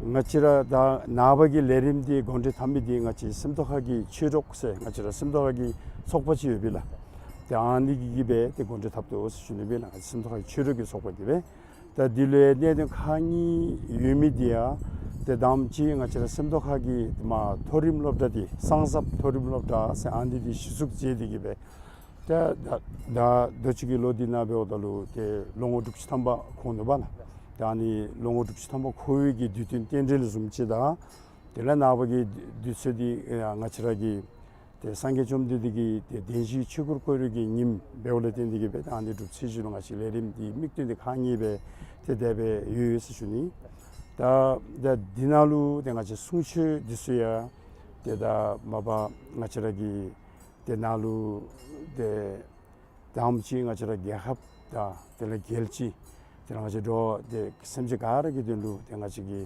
ང་བཅས་ར་ད་ནངས་པ་གི་ལས་རིམ་འདི་འགོ་འདྲེན་འཐབ་མི་འདི་ང་བཅས་སེམས་རྟོགས་ཁ་གི་ཆོས་གྲོགས་ཟེར་ང་བཅས་ར་སེམས་རྟོགས་ཁ་གི་ཚོགས་པ་ཅིག་ཡོད་པས་ལགས། ཏེ་ཨ་ནི་གིས་གིས་སྦེ་ཏེ་འགོ་འདྲེན་འཐབ་དོ་ཟེར་ཞུ་ནི་ཨིན་ལགས། སེམས་རྟོགས་ཁ་གི་ཆོས་གྲོགས་ཀྱི་ཚོགས་པ་གིས་སྦེ། ད་འདི་ལུ་གནད་དོན་ཁག་གཉིས་ཡོད་མི་འདི་ཡང་ཏེ་དང་པ་ཅིག་ང་བཅས་ར་སེམས་རྟོགས་ཁ་གི་མ་མཐོ་རིམ་སློབ་གྲྭ་འདི་གསང་ཟབ་མཐོ་རིམ་སློབ་གྲྭ་ཟེར་ཨ་ནི་འདི་གཞི་བཙུགས་མཛད་དེ་གིས་སྦེ་ཏེ་ད་ད་ད་ལྟོ་ཅིག་གི་ལོ་འདི་ནང་འབདཝ་ད་ལུ་ཏེ་ལོ་ངོ་དྲུག་ཅུ་ཐམ་པ་འཁོར་ནུག་པ་ལགས། ཏེ་ཨ་ནི་ལོ་ངོ་དྲུག་ཅུ་ཐམ་པ་འཁོར་བའི་གི་དུས་སྟོན་རྟེན་འབྲེལ་བཟུམ་ཅིག་དང་དེ་ལས་ནངས་པ་གི་དུས་ཚོད་འདི་ཨེ་ང་བཅས་ར་གི་ཏེ་སངས་རྒྱས་བཅོམ་ལྡན་འདས་ཀྱི་ཏེ་བདེན་བཞིའི་ཆོས་འཁོར་བསྐོར་བའི་གི་ཉིནམ་འབདཝ་ལས་བརྟེན་ཏེ་གིས་སྦེ་ད་ཨ་ནི་སྒྲུབ་ཚེས་བཞི་ལུ་ང་བཅས་ལས་རིམ་འདི་དམིགས་དོན་འདི་ཁག་གཉིས་སྦེ་ཏེ་དེ་སྦེ་ཡོད་ཡོད་ཟེར་ཞུ་ནི། ད་ད་འདི་ནང་ལུ་ཏེ་ང་བཅས་གསུང་ཆོས་འདི་ཚུ་ཡང་ཏེ་ད་མ་པ་ང་བཅས་ར་གི་ཏེ་ནཱ་ལུ་ཏེ་དང་པ་ཅིག་ང་བཅས་ར་རྒྱལ་ཁབ་དང་དེ་ལས་རྒྱལ་སྤྱི་དེ་ལས་ང་བཅས་འབྲུག་ཏེ་སེམས་ཅན་ག་ར་གི་དོན་ལུ་ཏེ་ང་བཅས་ཀྱི་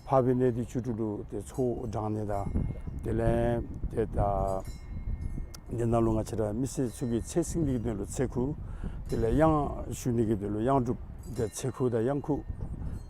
འཕགས་པའི་གནས་བརྟན་བཅུ་དྲུག་ལུ་ཏེ་ཚོགས་དྲང་ནི་དང་དེ་ལས་ཏེ་ད་འདི་ནང་ལུ་ང་བཅས་ར་མི་སེར་ཚུ་གི་ཚེ་བསྲིང་ནི་གི་དོན་ལུ་ཚེ་འགུགས་དེ་ལས་གཡང་ཞུ་ནི་གི་དོན་ལུ་གཡང་སྒྲུབ་ཏེ་ཚེ་འགུགས་དང་གཡང་འགུགས་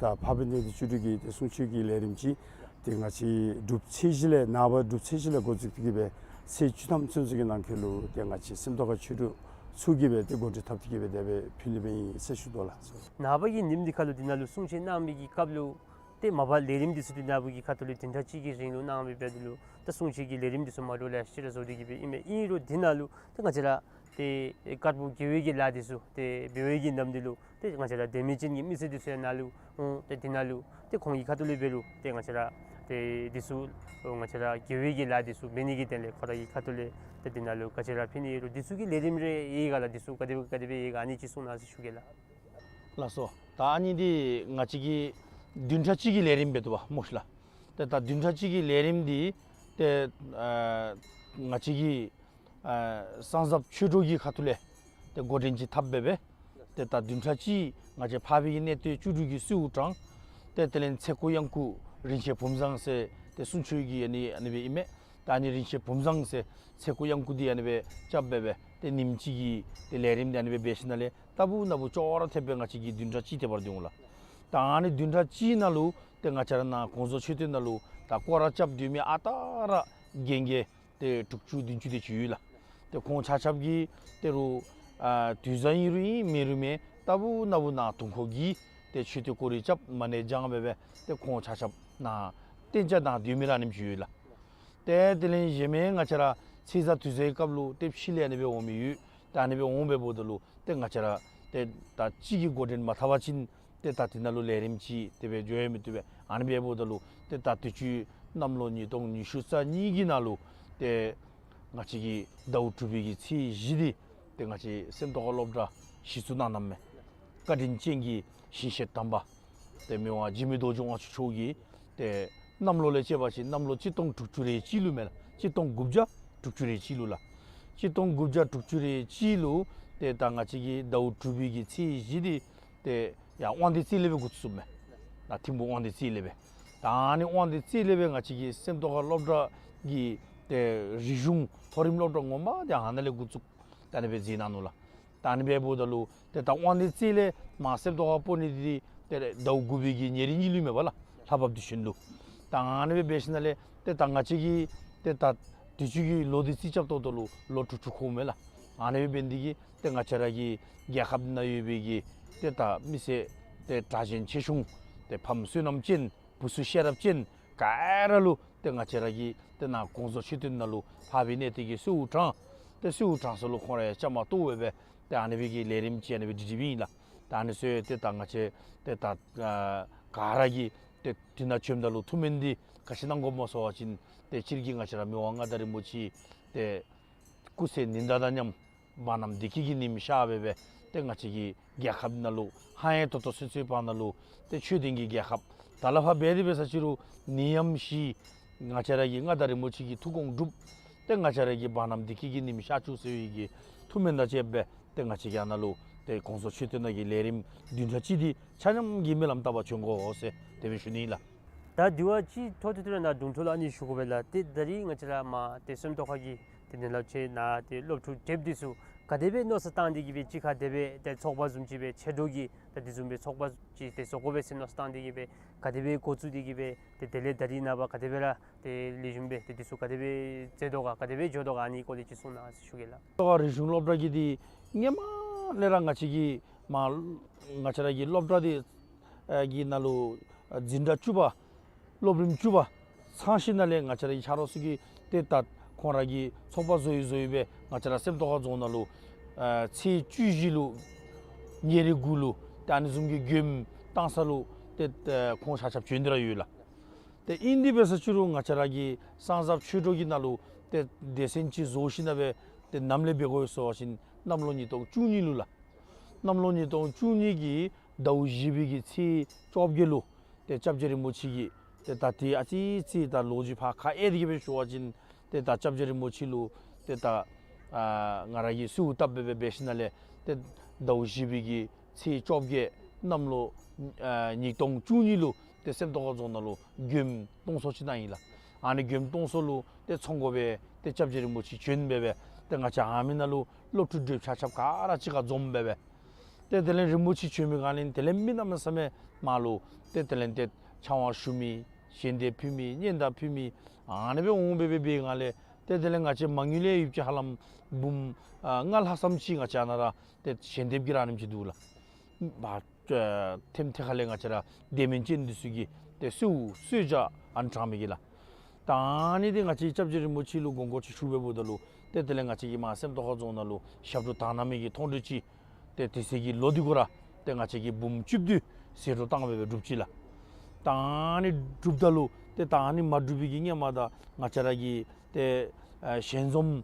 དང་འཕགས་པའི་གནས་བརྟན་བཅུ་དྲུག་གི་ཏེ་གསུང་ཆོས་ཀྱི་ལས་རིམ་ཅིག་ཏེ་ང་བཅས་སྒྲུབ་ཚེས་བཞི་ལས་ནངས་པ་སྒྲུབ་ཚེས་བཞི་ལས་འགོ་བཙུགས་ཏེ་གིས་སྦེ་ཚེས་བཅུ་ཐམ་ཚུན་ཚོད་ཀྱི་ནང་འཁོད་ལུ་ཏེ་ང་བཅས་སེམས་རྟོགས་ཁ་ཆོས་གྲོགས་ཚུ་གིས་སྦེ་ཏེ་འགོ་འདྲེན་འཐབ་སྟེ་གིས་སྦེ་དེ་སྦེ་ཕུལ་ནི་སྦེ་ཨིན་ཟེར་ཞུ་དོ་ལགས། ནངས་པ་གི་ཉིནམ་འདི་ཁ་ལུ་འདི་ནང་ལུ་གསུང་ཆོས་གནང་མི་གི་སྐབས་ལུ་ཏེ་མ་པ་ལས་རིམ་འདི་ཚུ་འདི་ནཱ་བུ་གི་ཁ་ཐུག་ལས་བདུན་ཕྲག་གཅིག་གི་རིང་ལུ་གནང་མི་འབདཝ་ད་ལུ་ད་གསུང་ཆོས་ཀྱི་ལས་རིམ་འདི་ཚུ་མ་འདྲཝ་ལེ་ཤ་ར་བཟོ་སྟེ་གིས་སྦེ་ཨིན་མས། ཨིན་རུང་འདི་ནང་ལུ་ཏེ་ང་བཅས་ར་ཏེ་དཀར་པོ་དགེ་བའི་གི་ལཱ་འདི་ཚུ་ཏེ་འབད་བའི་གི་ནམ་འདི་ལུ་ཏེ་ང་བཅས་ར་དད་མོས་ཅན་གྱི་མི་སེར་འདི་ཚུ་ཡང་ནཱ་ལུ་འོང་ཏེ་འདི་ནང་ལུ་ཏེ་ཁོང་གི་ཁ་ཐུག་ལས་འབད་རུང་ཏེ་ང་བཅས་ར་ཏེ་འདི་ཚུ་ང་བཅས་ར་དགེ་བའི་གི་ལཱ་འདི་ཚུ་འབད་ནི་གི་དོན་ལས་ཁོ་ར་གི་ཁ་ཐུག་ལས་ཏེ་འདི་ནང་ལུ་ག་ཅི་ར་ཕུལ་ནི་ཡོད་རུང་འདི་ཚུ་གི་ལས་རིམ་རེ་ཡོད་ག་ལགས། འདི་ཚུ་ག་དེ་སྦེ་ག་དེ་སྦེ་ཡོད་ག་ཨ་ནི་ཅིག་གསུང་གནང་ཟེར་ཞུ་གེ་ལགས། ལགས་སོ། ད་ཨ་ནི་འདི་ང་བཅས་ཀྱི་བདུན་ཕྲག་གཅིག་གི་ལས་རིམ་འབད་དོ་བ་སྨོ་ཤིག་ལགས། ཏེ་ད་བདུན་ཕྲག་གཅིག་གི་ལས་རིམ་འདི་ཏེ་ཨ་ང་བཅས་ཀྱི་ཨ་གསང་ཟབ་ཆོས་གྲོགས་ཀྱི་ཁ་ཐུག་ལས་ཏེ་འགོ་འདྲེན་ཅིག་འཐབ་སྦེ་སྦེ་ཏེ་ད་བདུན་ཕྲག་གཅིག་ང་བཅས་འཕགས་པའི་གནས་བརྟན་བཅུ་དྲུག་གི་གསོལཝ་དྲང་། ཏེ་དེ་ལས་ཚེ་འགུགས་གཡང་འགུགས་རིན་ཆེན་བུམ་བཟང་ཟེར་ཏེ་གསུང་ཆོས་ཀྱི་ཨ་ནི་ཨ་ནི་སྦེ་ཨིན་མས། ད་ཨ་ནི་རིན་ཆེན་བུམ་བཟང་ཟེར་ཚེ་འགུགས་གཡང་འགུགས་འདི་ཨ་ནི་སྦེ་རྐྱབ་སྦེ་སྦེ་ཏེ་ཉིནམ་གཅིག་གི་ཏེ་ལས་རིམ་འདི་ཨ་ནི་སྦེ་འབད་ཞིནམ་ལས་ལྟ་བུ་ན་བུ་ཅོག་ར་འཐདཔ་སྦེ་ང་བཅས་ཀྱི་བདུན་ཕྲག་གཅིག་དེ་བར་འདི་འོང་ལགས། ད་ཨ་ནི་བདུན་ཕྲག་གཅིག་ནང་ལུ་ཏེ་ང་བཅས་ར་ནཱ་དགོངས་རྫོགས་མཆོད་རྟེན་ནང་ལུ་ད་སྐོར་ར་རྐྱབ་སྡོད་མི་ཨ་རྟག་ར་རྒན་རྒས་ཏེ་དྲུག་ཅུ་བདུན་ཅུ་དེ་ཅིག་ཡོད་ལགས། ཏེ་ཁོང་ཆ་ཁྱབ་ཀྱིས་ཏེ་རུང་ཨ་དུས་བཟང་ཨིན་རུང་ཨིན་མེན་རུང་མེན་ལྟ་བུ་ན་བུ་ནཱ་དུང་ཁོ་གིས་ཏེ་མཆོད་རྟེན་སྐོར་ར་རྐྱབ་མ་ཎི་བགྱང་སྦེ་སྦེ་ཏེ་ཁོང་ཆ་ཁྱབ་ནཱ་གཏན་འཇགས་ནཱ་སྡོད་མི་ར་ཨ་ནེམ་ཅིག་ཡོད་ལགས། ཏེ་དེ་ལས་གཞན་མི་ང་བཅས་ར་ཚེས་བཟང་དུས་བཟང་གི་སྐབས་ལུ་ཏེ་ཕྱི་ལས་ཨ་ནི་སྦེ་འོང་མི་ཡོད། ཏེ་ཨ་ནི་སྦེ་འོང་སྦེ་འབདཝ་ད་ལུ་ཏེ་ང་བཅས་ར་ཏེ་ད་གཅིག་གིས་འགོ་འདྲེན་མ་འཐབ་པ་ཅིན་ཏེ་ད་འདི་ནང་ལུ་ལས་རིམ་ཅིག་དེ་སྦེ་འགྱོ་ཡང་མི་བཏུབ་པས། ཨ་ནི་སྦེ་འབདཝ་ད་ལུ་ཏེ་ད་དུས་ཅི་གནམ་ལོ་ཉིས་སྟོང་ཉི་ཤུ་རྩ་གཉིས་ཀྱི་ནང་ལུ་ཏེ་ང་བཅས་ཀྱི་ཟླཝ་དྲུག་པའི་གི་ཚེས་བཞི་འདི་ ཏེ་ང་བཅས་སེམས་རྟོགས་ཁ་སློབ་གྲྭ་གཞི་བཙུགས་གནང་གནངམ་མས། བཀའ་དྲིན་ཅན་གྱི་ཞིང་གཤེགས་དམ་པ་ཏེ་མི་དབང་འཇིགས་མེད་རྡོ་རྗེ་དབང་ཕྱུག་མཆོག་གིས་ཏེ་གནམ་ལོ་ལས་བཅད་པ་ཅིན་གནམ་ལོ་གཅིག་སྟོང་དྲུག་ཅུ་རེ་གཅིག་ལུ་མས་ལགས། གཅིག་སྟོང་དགུ་བརྒྱ་དྲུག་ཅུ་རེ་གཅིག་ལུ་ལགས། གཅིག་སྟོང་དགུ་བརྒྱ་དྲུག་ཅུ་རེ་གཅིག་ལུ་ཏེ་ད་ང་བཅས་ཀྱི་ཟླཝ་དྲུག་པའི་གི་ཚེས་བཞི་འདི་ཏེ་ཡར་དབང་འདུས་རྩེ་ལས་སྦེ་འགོ་བཙུགསཔ་མས། ད་ཐིམ་ཕུག་དབང་འདུས་རྩེ་ལས་སྦེ། ད་ཨ་ནི་དབང་འདུས་རྩེ་ལས་སྦེ་ང་བཅས་ཀྱི་སེམས་རྟོགས་ཁ་སློབ་གྲྭ་གི་ཏེ་རིག་གཞུང་མཐོ་རིམ་སློབ་གྲྭ་ངོ་མ་འདི་ཨ་ནཱ་ལས་འགོ་བཙུགས། ད་ཨ་ནི་སྦེ་མཛད་གནང་ནུག་ལགས། ད་ཨ་ནི་སྦེ་འབདཝ་ད་ལུ་ཏེ་ད་དབང་འདུས་རྩེ་ལས་མར་སེམས་རྟོགས་ཁ་སྤོ་ནི་འདི་ཏེ་ཟླཝ་དགུ་པའི་གི་ཉེར་གཉིས་ལུ་མས་པ་ལགས། ལྷ་བབས་དུས་ཆེན་ལུ། ད་ཨ་ནི་སྦེ་འབད་ཞིནམ་ལས་ཏེ་ད་ང་བཅས་ཀྱི་ཏེ་ད་དུས་ཅི་གི་ལོ་འདི་རྩིས་རྐྱབ་ད་ལྟོ་ལུ་ལོ་དྲུག་ཅུ་འཁོརཝ་མས་ལགས། ཨ་ནི་སྦེ་འབད་ནི་འདི་གིས་ཏེ་ང་བཅས་ར་གི་རྒྱལ་ཁབ་ནང་ཡོད་པའི་གི་ཏེ་ད་མི་སེར་ཏེ་དྲག་ཞན་ཆེ་ཆུང་ཏེ་ཕམ་བསོད་ནམས་ཅན་བུ་ཚུ་ཤེས་རབ་ཅན་ག་ར་ལུ་ཏེ་ང་བཅས་ར་གིས་ཏེ་ནཱ་གོང་ས་མཆོད་རྟེན་ནང་ལུ་ཕར་སྦེ་གནས་ཏེ་གིས་གསོལཝ་དྲངས། ཏེ་གསོལཝ་དྲངས་ས་ལུ་ཁོང་ར་ཡང་བཅའ་མར་གཏོགས་སྦེ་སྦེ་ཏེ་ཨ་ནི་སྦེ་གི་ལས་རིམ་ཅིག་ཨ་ནི་སྦེ་སྒྲིག་སྒྲིགཔ་ཨིན་ལགས། ཏེ་ཨ་ནི་ཚུ་ཏེ་ད་ང་བཅས་ཏེ་ད་ཨ་ག་ར་གིས་ཏེ་དེ་ནང་བྱོནམ་ད་ལུ་ཐུགས་སྨོན་འདི་ག་ཅི་གནང་དགོཔ་སྨོ་ཟེར་བ་ཅིན་ཏེ་སྤྱིར་གྱིས་ང་བཅས་ར་མི་དབང་མངའ་བདག་རིན་པོ་ཆེ་ཏེ་སྐུ་ཚེ་ཉི་ཟླ་དང་མཉམ་འབར་ནམ་བདེ་སྐྱིད་ཀྱི་ཉིམ་ཤར་སྦེ་སྦེ་ཏེ་ང་བཅས་ཀྱི་རྒྱལ་ཁབ་ནང་ལུ་ཧ་ཡང་ཏོག་ཏོ་སོ་སོའི་བར་ན་ལུ་ཏེ་ཆོས་ལྡན་གྱི་རྒྱལ་ཁབ་ད་ལས་ཕར་འབད་དེ་འབད་ས་ཅིག་རུང་ནད་ཡམས་ཞི་ང་བཅས་ར་གི་མངའ་བདག་རིན་པོ་ཆེ་གི་ཐུགས་དགོངས་འགྲུབ། ཏེ་ང་བཅས་ར་གི་འབར་ནམ་བདེ་སྐྱིད་ཀྱི་ཉིམ་ཤར་བཅུག་ཟེར་བའི་གི་ཐུགས་སྨོན་དང་བཅསཔ་སྦེ་ཏེ་ང་བཅས་ཀྱིས་ཨ་ནཱ་ལུ་ཏེ་གོང་ས་མཆོད་རྟེན་ནང་གི་ལས་རིམ་བདུན་ཕྲག་གཅིག་འདི་ཆ་མཉམ་གྱིས་སྨོན་ལམ་བཏབ་པར་བྱོན་དགོ་ཟེར་དེ་སྦེ་ཞུ་ནི་ཨིན་ལགས། ད་དེ་བ་ཅིག་ཐོག་ཏུ་ཐུགས་ར་ནཱ་དྲུང་འཕྲུལ་ལུ་ཨ་ནི་ཞུ་དགོ་པས་ལགས། ཏེ་ད་རིས་ང་བཅས་ར་མར་ཏེ་སེམས་རྟོགས་ཁ་གི་ཏེ་ནཱ་ལུ་ཅིག་ནཱ་ཏེ་སློབ་ཕྲུག་བགྲེསཔ་འདི་ཚུ་ག་དེ་སྦེ་མནོ་བསམ་བཏང་སྟེ་གིས་སྦེ་གཅིག་ཁར་དེ་སྦེ་ཏེ་ཚོགས་པ་བཟུམ་ཅིག་སྦེ་ཆེ་འགྲོ་གི་ད་དེ་བཟུམ་སྦེ་ཚོགས་པ་ཅིག་ཏེ་བཟོ་དགོ་པས་ཟེར་མནོ་བསམ་བཏང་སྟེ་གིས་སྦེ་ག་དེ་སྦེ་འགོ་བཙུགས་ཏེ་གིས་སྦེ་ཏེ་དེ་ལས་ད་རིས་ནངས་པ་ག་དེ་སྦེ་ར་ཏེ་ལེགས་ཤོམ་སྦེ་ཏེ་འདི་ཚུ་ག་དེ་སྦེ་མཛད་དོ་ག་ག་དེ་སྦེ་འགྱོ་དོ་ག་ཨ་ནི་སྐོར་ལས་ཅིག་གསུང་གནང་ཟེར་ཞུ་གེ་ལགས། རིག་གཞུང་སློབ་གྲྭ་གི་འདི་སྔོན་མ་ལས་ར་ང་བཅས་ཀྱི་མར་ང་བཅས་ར་གི་སློབ་གྲྭ་འདི་ཨ་གི་ནང་ལུ་ཨ་འཛིན་གྲྭ་བཅུ་པ་སློབ་རིམ་བཅུ་པ་ཚང་ཞིནམ་ལས་ང་བཅས་ར་གི་ཆ་རོགས་ཚུ་གིས་ཏེ་ད་ཁོང་ར་གིས་ཚོགས་པ་བཟོ་ཡི་བཟོ་ཡི་སྦེ་ང་བཅས་ར་སེམས་རྟོགས་ཁ་རྫོང་ནང་ལུ་ཨ་ཚེས་བཅུ་བཞི་ལུ་ཉེར་དགུ་ལུ་ཏེ་ཨ་ནི་བཟུམ་གྱི་མགྱོནམ་བཏང་ས་ལུ་ཏེ་ཨ་ཁོང་ཆ་ཁྱབ་བྱོན་ཏེ་ར་ཡོད་ལགས། ཏེ་ཨིན་དེ་འབད་ས་ཅིག་རུང་ང་བཅས་ར་གི་གསང་གསར་ཆོས་གྲོགས་ཀྱི་ནང་ལུ་ཏེ་སྡེ་ཚན་ཅིག་བཟོ་ཞིནམ་སྦེ་ཏེ་ནམ་ལས་འབད་དགོ་ཡོད་ཟེར་བ་ཅིན་གནམ་ལོ་ཉིས་སྟོང་བཅུ་གཉིས་ལུ་ལགས། གནམ་ལོ་ཉིས་སྟོང་བཅུ་གཉིས་ཀྱི་ཟླཝ་བཞི་པའི་གི་ཚེས་བཅོ་བརྒྱད་ལུ་ཏེ་སྐྱབས་རྗེ་རིན་པོ་ཆེ་གིས་ཏེ་ད་ཏེ་ཨ་ཙི་ཙི་ད་ལོ་རྒྱུས་ཕར་ཁ་ཨེ་དེ་གིས་སྦེ་ཞུ་བ་ཅིན་ཏེ་ད་སྐྱབས་རྗེ་རིན་པོ་ཆེ་ལུ་ཏེ་ད་ཨ་ང་ར་གིས་གསོལཝ་བཏབ་སྦེ་སྦེ་འབད་ཞིནམ་ལས་ཏེ་ཟླཝ་བཞི་པའི་གི་ཚེས་བཅོ་བརྒྱད་གནམ་ལོ་ཨ་ཉིས་སྟོང་བཅུ་གཉིས་ལུ་ཏེ་སེམས་རྟོགས་ཁ་རྫོང་ནང་ལུ་མགྱོནམ་གཏོང་ཚོགས་ཅིག་གནང་ཡི་ལགས། ཨ་ནི་མགྱོནམ་གཏོང་ཚོགས་ལུ་ཏེ་ཚོགས་དགོ་པས་ཏེ་སྐྱབས་རྗེ་རིན་པོ་ཆེ་བྱོན་སྦེ་སྦེ་ཏེ་ང་བཅས་ཨ་མི་ནང་ལུ་སློབ་ཕྲུག་བགྲེསཔ་ཆ་ཁྱབ་ག་ར་གཅིག་ཁར་འཛོམས་སྦེ་སྦེ་ཏེ་དེ་ལས་རིན་པོ་ཆེ་བྱོན་མི་ག་ལས་དེ་ལས་མི་གནམ་མེད་ས་མེད་མར་ལུ་ཏེ་དེ་ལས་ཏེ་ཕྱག་དབང་ཞུ་མི་ཞལ་འདེབས་ཕུལ་མི་སྙན་དར་ཕུལ་མི་ཨ་ནི་སྦེ་འོང་སྦེ་སྦེ་འབད་བའི་སྒང་ལས་ཏེ་དེ་ལས་ང་བཅས་མ་དངུལ་ལས་ཡུདཔ་ཅིག་ཧ་ལམ་འབུམ་ཨ་ལྔ་ལྷག་ཙམ་ཅིག་ང་བཅས་ཨ་ནཱ་ར་ཏེ་ཞལ་འདེབས་ཀྱི་ར་ཨ་ནེམ་ཅིག་འདུག་ལགས། མར་ཨ་ཐེམ་ཐེ་ཁ་ལས་ང་བཅས་ར་དེ་མིན་ཅན་འདི་ཚུ་གིས་ཏེ་གསོལཝ་གསོལ་ཇ་ཨ་ནི་དྲང་མི་གི་ལགས། ད་ཨ་ནི་འདི་ང་བཅས་སྐྱབས་རྗེ་རིན་པོ་ཆེ་ལུ་དགོངས་སྐོར་ཅིག་ཞུ་སྦེ་འབདཝ་ད་ལུ་ཏེ་དེ་ལས་ང་བཅས་ཀྱི་མར་སེམས་རྟོགས་ཁ་རྫོང་ནང་ལུ་ཞབས་དྲུང་དག་སྣང་མི་གི་མཐོང་གྲོལ་ཅིག་ཏེ་དེ་ཚེ་གི་ལོ་འདི་གུ་ར་ཏེ་ང་བཅས་ཀྱིས་འབུམ་བཅུ་བདུན་ཟད་འགྲོ་བཏང་སྦེ་སྦེ་གྲུབ་ཅི་ལགས། ད་ཨ་ནི་གྲུབ་ད་ལུ་ཏེ་ད་ཨ་ནི་མ་གྲུབ་པའི་གི་སྔོན་མ་ད་ང་བཅས་ར་གི་ཏེ་ཨ་ཞལ་འཛོམས་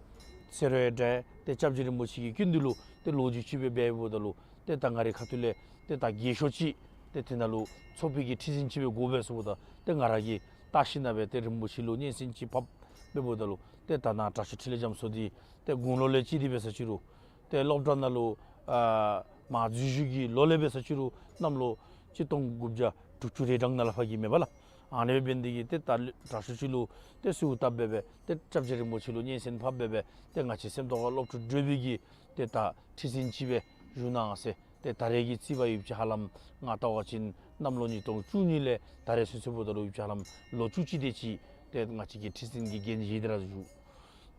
ཟེར་རུང་འདྲ་ཏེ་སྐྱབས་རྗེ་རིན་པོ་ཆེ་གི་སྐུ་མདུན་ལུ་ཏེ་ལོ་རྒྱུས་ཅིག་སྦེ་འབད་འབདཝ་ད་ལུ་ཏེ་ད་ང་རའི་ཁ་ཐུག་ལས་ཏེ་ད་རྒས་ཤོས་ཅིག་ཏེ་དེ་ནང་ལུ་ཚོགས་པའི་གི་ཁྲི་འཛིན་ཅིག་སྦེ་དགོ་པས་ཟེརཝ་ད་ཏེ་ང་ར་གིས་བལྟ་ཞིནམ་སྦེ་ཏེ་རིན་པོ་ཆེ་ལུ་སྙན་སེང་ཅིག་ཕབ་སྦེ་འབདཝ་ད་ལུ་ཏེ་ད་ནཱ་དྲག་ཤོས་འཕྲིན་ལས་རྒྱ་མཚོ་འདི་ཏེ་དགུང་ལོ་ལས་བཅད་དེ་འབད་ས་ཅིག་རུང་ཏེ་སློབ་གྲྭ་ནང་ལུ་ཨ་མར་འཛུལ་ཞུགས་ཀྱི་ལོ་ལས་འབད་ས་ཅིག་རུང་གནམ་ལོ་གཅིག་སྟོང་དགུ་བརྒྱ་དྲུག་ཅུ་རེ་གྲངས་ནང་ལས་ཕར་གྱི་མེན་པ་ལགས། ཨ་ནི་སྦེ་འབད་ནི་འདི་གིས་ཏེ་ད་དྲག་ཤོས་ཅིག་ལུ་ཏེ་གསོལཝ་བཏབ་སྦེ་སྦེ་ཏེ་སྐྱབས་རྗེ་རིན་པོ་ཆེ་ལུ་སྙན་སེང་ཕབ་སྦེ་སྦེ་ཏེ་ང་བཅས་སེམས་རྟོགས་ཁ་སློབ་ཕྲུག་བགྲེསཔ་གི་ཏེ་ད་ཁྲི་འཛིན་ཅིག་སྦེ་བཞུགས་གནང་ཟེར། ཏེ་ད་རེས་ཀྱི་རྩིས་པ་ཡུདཔ་ཅིག་ཧ་ལམ་ང་བལྟ་བ་ཅིན་གནམ་ལོ་ཉིས་སྟོང་བཅུ་གཉིས་ལས་ད་རེས་ཚུན་ཚོད་འབདཝ་ད་ལུ་ཡུདཔ་ཅིག་ཧ་ལམ་ལོ་བཅུ་གཅིག་དེ་ཅིག་ཏེ་ང་བཅས་ཀྱིས་ཁྲི་འཛིན་གྱི་འགན་བཞེས་ཏེ་ར་བཞུགས།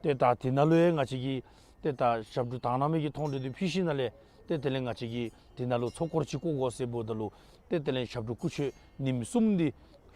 ཏེ་ད་དེ་ནང་ལུ་ཡང་ང་བཅས་ཀྱིས་ཏེ་ད་ཞབས་དྲུང་དག་སྣང་མི་གི་མཐོང་གྲོལ་འདི་ཕུལ་ཞིནམ་ལས་ཏེ་དེ་ལས་ང་བཅས་ཀྱིས་དེ་ནང་ལུ་ཚོགས་སྐོར་ཅིག་བསྐོང་དགོ་ཟེར་འབདཝ་ད་ལུ་ཏེ་དེ་ལས་ཞབས་དྲུང་སྐུ་མཆོད་ཉིནམ་གསུམ་འདི་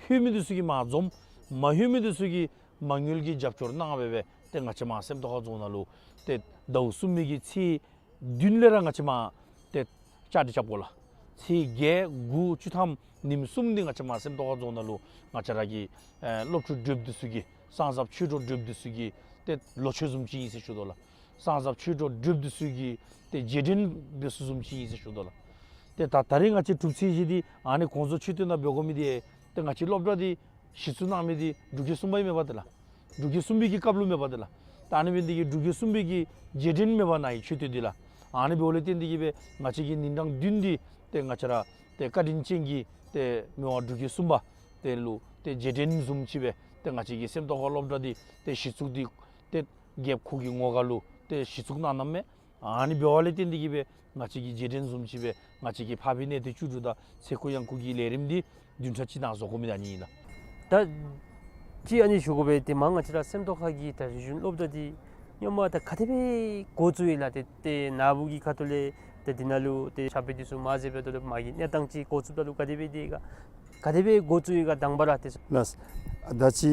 ལྷོད་མི་འདི་ཚུ་གིས་མར་འཛོམས། མ་ལྷོད་མི་འདི་ཚུ་གིས་མ་དངུལ་གྱི་རྒྱབ་སྐྱོར་གནང་སྦེ་སྦེ་ཏེ་ང་བཅས་མར་སེམས་རྟོགས་ཁ་རྫོང་ནང་ལུ་ཏེ་ཟླཝ་གསུམ་པའི་གི་ཚེས་བདུན་ལས་ར་ང་བཅས་མར་ཏེ་བཅའ་སྒྲིག་རྐྱབ་དགོ་ལགས། ཚེས་བརྒྱད་དགུ་བཅུ་ཐམ་ཉིནམ་གསུམ་འདི་ང་བཅས་མར་སེམས་རྟོགས་ཁ་རྫོང་ནང་ལུ་ང་བཅས་ར་གི་ཨེ་སློབ་ཕྲུག་བགྲེསཔ་འདི་ཚུ་གི་གསང་གསར་ཆོས་གྲོགས་བགྲེསཔ་འདི་ཚུ་གི་ཏེ་ལོ་མཆོད་བཟུམ་ཅིག་ཨིན་ཟེར་ཞུ་དོ་ལགས། གསང་སྔགས་ཆོས་གྲོགས་གྲུབ་འདི་ཚུ་གི་ཏེ་རྗེས་དྲན་འབད་ས་བཟུམ་ཅིག་ཨིན་ཟེར་ཞུ་དོ་ལགས། ཏེ་ད་ད་རེས་ང་བཅས་གྲུབ་ཚེས་བཞི་འདི་ཨ་ནི་གོང་ས་མཆོག་མཆོད་རྟེན་ནང་འབད་དགོ་མི་འདི་ཏེ་ང་བཅས་སློབ་གྲྭ་འདི་གཞི་བཙུགས་གནང་མི་འདི་འབྲུག་རྒྱལ་གསུམ་པ་ཨིན་མས་པ་ཏེ་ལགས། འབྲུག་རྒྱལ་གསུམ་པའི་གི་སྐབས་ལུ་མས་པ་ཏེ་ལགས། ད་ཨ་ནི་འབད་ནི་འདི་གིས་འབྲུག་རྒྱལ་གསུམ་པའི་གི་རྗེས་དྲན་མས་པ་ནཱ་གི་མཆོད་རྟེན་འདི་ལགས། ཨ་ནི་འབདཝ་ལས་བརྟེན་འདི་གིས་སྦེ་ང་བཅས་ཀྱི་ཉིན་གྲངས་བདུན་འདི་ཏེ་ང་བཅས་ར་ཏེ་བཀའ་དྲིན་ཅན་གྱི་ཏེ་མི་དབང་འབྲུག་རྒྱལ་གསུམ་པ་ཏེ་ལུ་ཏེ་རྗེས་དྲན་བཟུམ་ཅིག་སྦེ་ཏེ་ང་བཅས་ཀྱི་སེམས་རྟོགས་ཁ་སློབ་གྲྭ་འདི་ཏེ་གཞི་བཙུགས་འདི་ཏེ་རྒྱལཔོ་ཁོ་གི་ངོ་དགའ་ལུ་ཏེ་གཞི་བཙུགས་གནང་གནངམ་མས། ཨ་ནི་འབདཝ་ལས་བརྟེན་འདི་གིས་སྦེ་ང་བཅས་ཀྱི་རྗེས་དྲན་བཟུམ་ཅིག་སྦེ་ང་བཅས་ཀྱི་འཕགས་པའི་གནས་བརྟན་བཅུ་དྲུག་དང་ཚེ་འཁོར་ཡང་སྐུ་གི་ལས་རིམ་འདི་བདུན་ཕྲག་གཅིག་ནང་རྫོགས་དགོ་མི་ད་ཨ་ནི་ཨིན་ལགས། ད་ཅི་ཨ་ནི་ཞུ་དགོ་པས། ཏེ་མ་ང་བཅས་ར་སེམས་རྟོགས་ཁ་གི་ད་རིག་གཞུང་སློབ་གྲྭ་འདི་སྔོན་མ་ད་ག་དེ་སྦེ་འགོ་བཙུགས་ཡི་ལགས། ཏེ་ཏེ་ནཱ་བུ་གི་ཁ་ཐུག་ལས་ཏེ་འདི་ནང་ལུ་ཏེ་ཕྱག་དཔེ་འདི་ཚུ་མ་མཛད་པའི་དོ་རུང་མ་གི་གནས་སྟངས་ཅིག་འགོ་བཙུགསཔ་ད་ལུ་ག་དེ་སྦེ་འདི་ག་ག་དེ་སྦེ་འགོ་བཙུགས་ཡི་ག་དང་པ་ར་ཏེ། ལགས། ད་ཅི་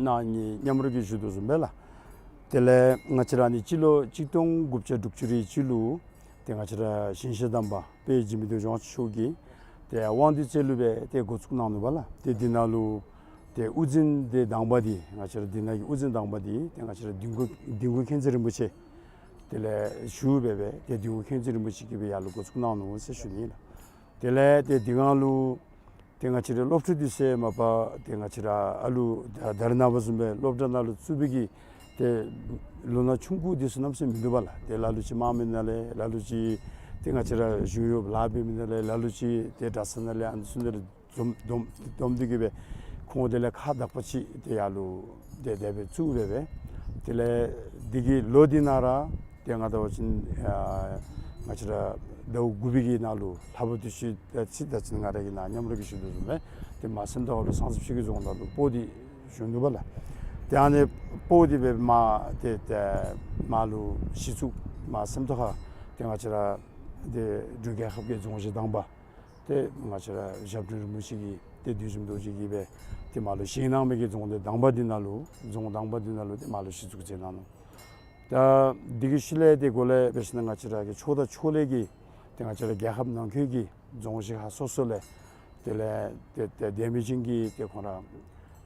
ནཱ་ནི་མཉམ་རོགས་ཀྱིས་ཞུ་དོ་བཟུམ་སྦེ་ལགས། དེ་ལས་ང་བཅས་ར་ནི་སྤྱི་ལོ་གཅིག་སྟོང་དགུ་བརྒྱ་དྲུག་ཅུ་རེ་གཅིག་ལུ་ཏེ་ང་བཅས་ར་ཞིང་གཤེགས་དམ་པ་དཔལ་འཇིགས་མེད་དོན་གྲུབ་དབང་ཕྱུག་མཆོག་གིས་ཏེ་དབང་འདུས་རྩེ་ལུ་སྦེ་ཏེ་འགོ་བཙུགས་གནང་ནུག་པ་ལགས། ཏེ་འདི་ནང་ལུ་ཏེ་དབུ་འཛིན་ཏེ་དང་པ་འདི་ང་བཅས་ར་འདི་ནང་གི་དབུ་འཛིན་དང་པ་འདི་ཏེ་ང་བཅས་ར་དིལ་མགོ་དིལ་མགོ་མཁྱེན་བརྩེ་རིན་པོ་ཆེ་དེ་ལས་ཞུ་སྦེ་སྦེ་ཏེ་དིལ་མགོ་མཁྱེན་བརྩེ་རིན་པོ་ཆེ་གིས་སྦེ་ཡར་ལུ་འགོ་བཙུགས་གནང་ནུག་ཟེར་ཞུ་ནི་ལགས། དེ་ལས་ཏེ་འདི་གང་ལུ་ཏེ་ང་བཅས་ར་སློབ་ཕྲུག་འདི་ཚུ་མ་པ་ཏེ་ང་བཅས་ར་ཨ་ལུ་ད་ད་རེས་ནངས་པ་བཟུམ་སྦེ་སློབ་གྲྭ་ནང་ལུ་བཙུགས་པའི་གི་ཏེ་ལོ་ན་ཆུང་ཀུ་འདི་ཚུ་གནམ་མེད་ས་མེད་མིན་འདུག་པ་ལགས། ཏེ་ལ་ལུ་ཅིག་དམངས་མི་ནང་ལས་ལ་ལུ་ཅིག་ཏེ་ང་བཅས་ར་གཞུང་གཡོག་ལཱ་འབད་མི་ནང་ལས་ལ་ལུ་ཅིག་ཏེ་གྲྭ་ས་ནང་ལས་ཨ་ནི་ཚུ་ནང་ལས་འཛོམས་འཛོམས་འཛོམས་འདི་གིས་སྦེ་ཁོང་དེ་ལས་ཁག་དག་པ་ཅིག་ཏེ་ཡར་ལུ་ཏེ་དེ་སྦེ་བཙུགས་སྦེ་སྦེ་དེ་ལས་འདི་གི་ལོ་འདི་ནང་ར་ཏེ་ང་ད་བ་ཅིན་ཨ་ང་བཅས་ར་ཟླཝ་དགུ་པའི་གི་ནང་ལུ་ལྷ་བུ་དུས་ཆེན་ད་ཅི་ད་ཅི་ང་ར་གིས་ནཱ་མཉམ་རོགས་ཀྱིས་ཞུ་དོ་བཟུམ་སྦེ་ཏེ་མ་སེམས་རྟོགས་ཁ་ལུ་སངས་རྒྱས་ཆོས་ཀྱི་རྫོང་ནང་ལུ་སྤོ་སྟེ་བཞུགས་ནུག་པ་ལགས། ཏེ་ཨ་ནི་སྤོ་སྟེ་སྦེ་མ་ཏེ་ཏེ་མར་ལུ་གཞི་བཙུགས་མ་སེམས་རྟོགས་ཁ་ཏེ་ང་བཅས་ར་ཏེ་འབྲུག་རྒྱལ་ཁབ་ཀྱི་རྫོང་གཞི་དང་པ་ཏེ་ང་བཅས་ར་ཞབས་དྲུང་རིན་པོ་ཆེ་གིས་ཏེ་བདུད་འཇོམས་རྡོ་རྗེ་གིས་སྦེ་ཏེ་མར་ལུ་བཞེངས་གནང་མི་གི་རྫོང་སྡེ་དང་པ་འདི་ནང་ལུ་རྫོང་དང་པ་འདི་ནང་ལུ་ཏེ་མར་ལུ་གཞི་བཙུགས་མཛད་གནང་ནུག། ད་འདི་གི་ཤུལ་ལས་ཏེ་འགོ་ལས་འབད་ཞིན་ན་ང་བཅས་ར་གི་ཕྱོགས་དང་ཕྱོགས་ལས་ཀྱི་ཏེ་ང་བཅས་ར་རྒྱལ་ཁབ་ནང་འཁོད་ཀྱི་རྫོང་གཞི་ཁག་སོ་སོ་ལས་དེ་ལས་ཏེ་ཏེ་དད་མོས་ཅན་གྱི་ཏེ་ཁོང་ར་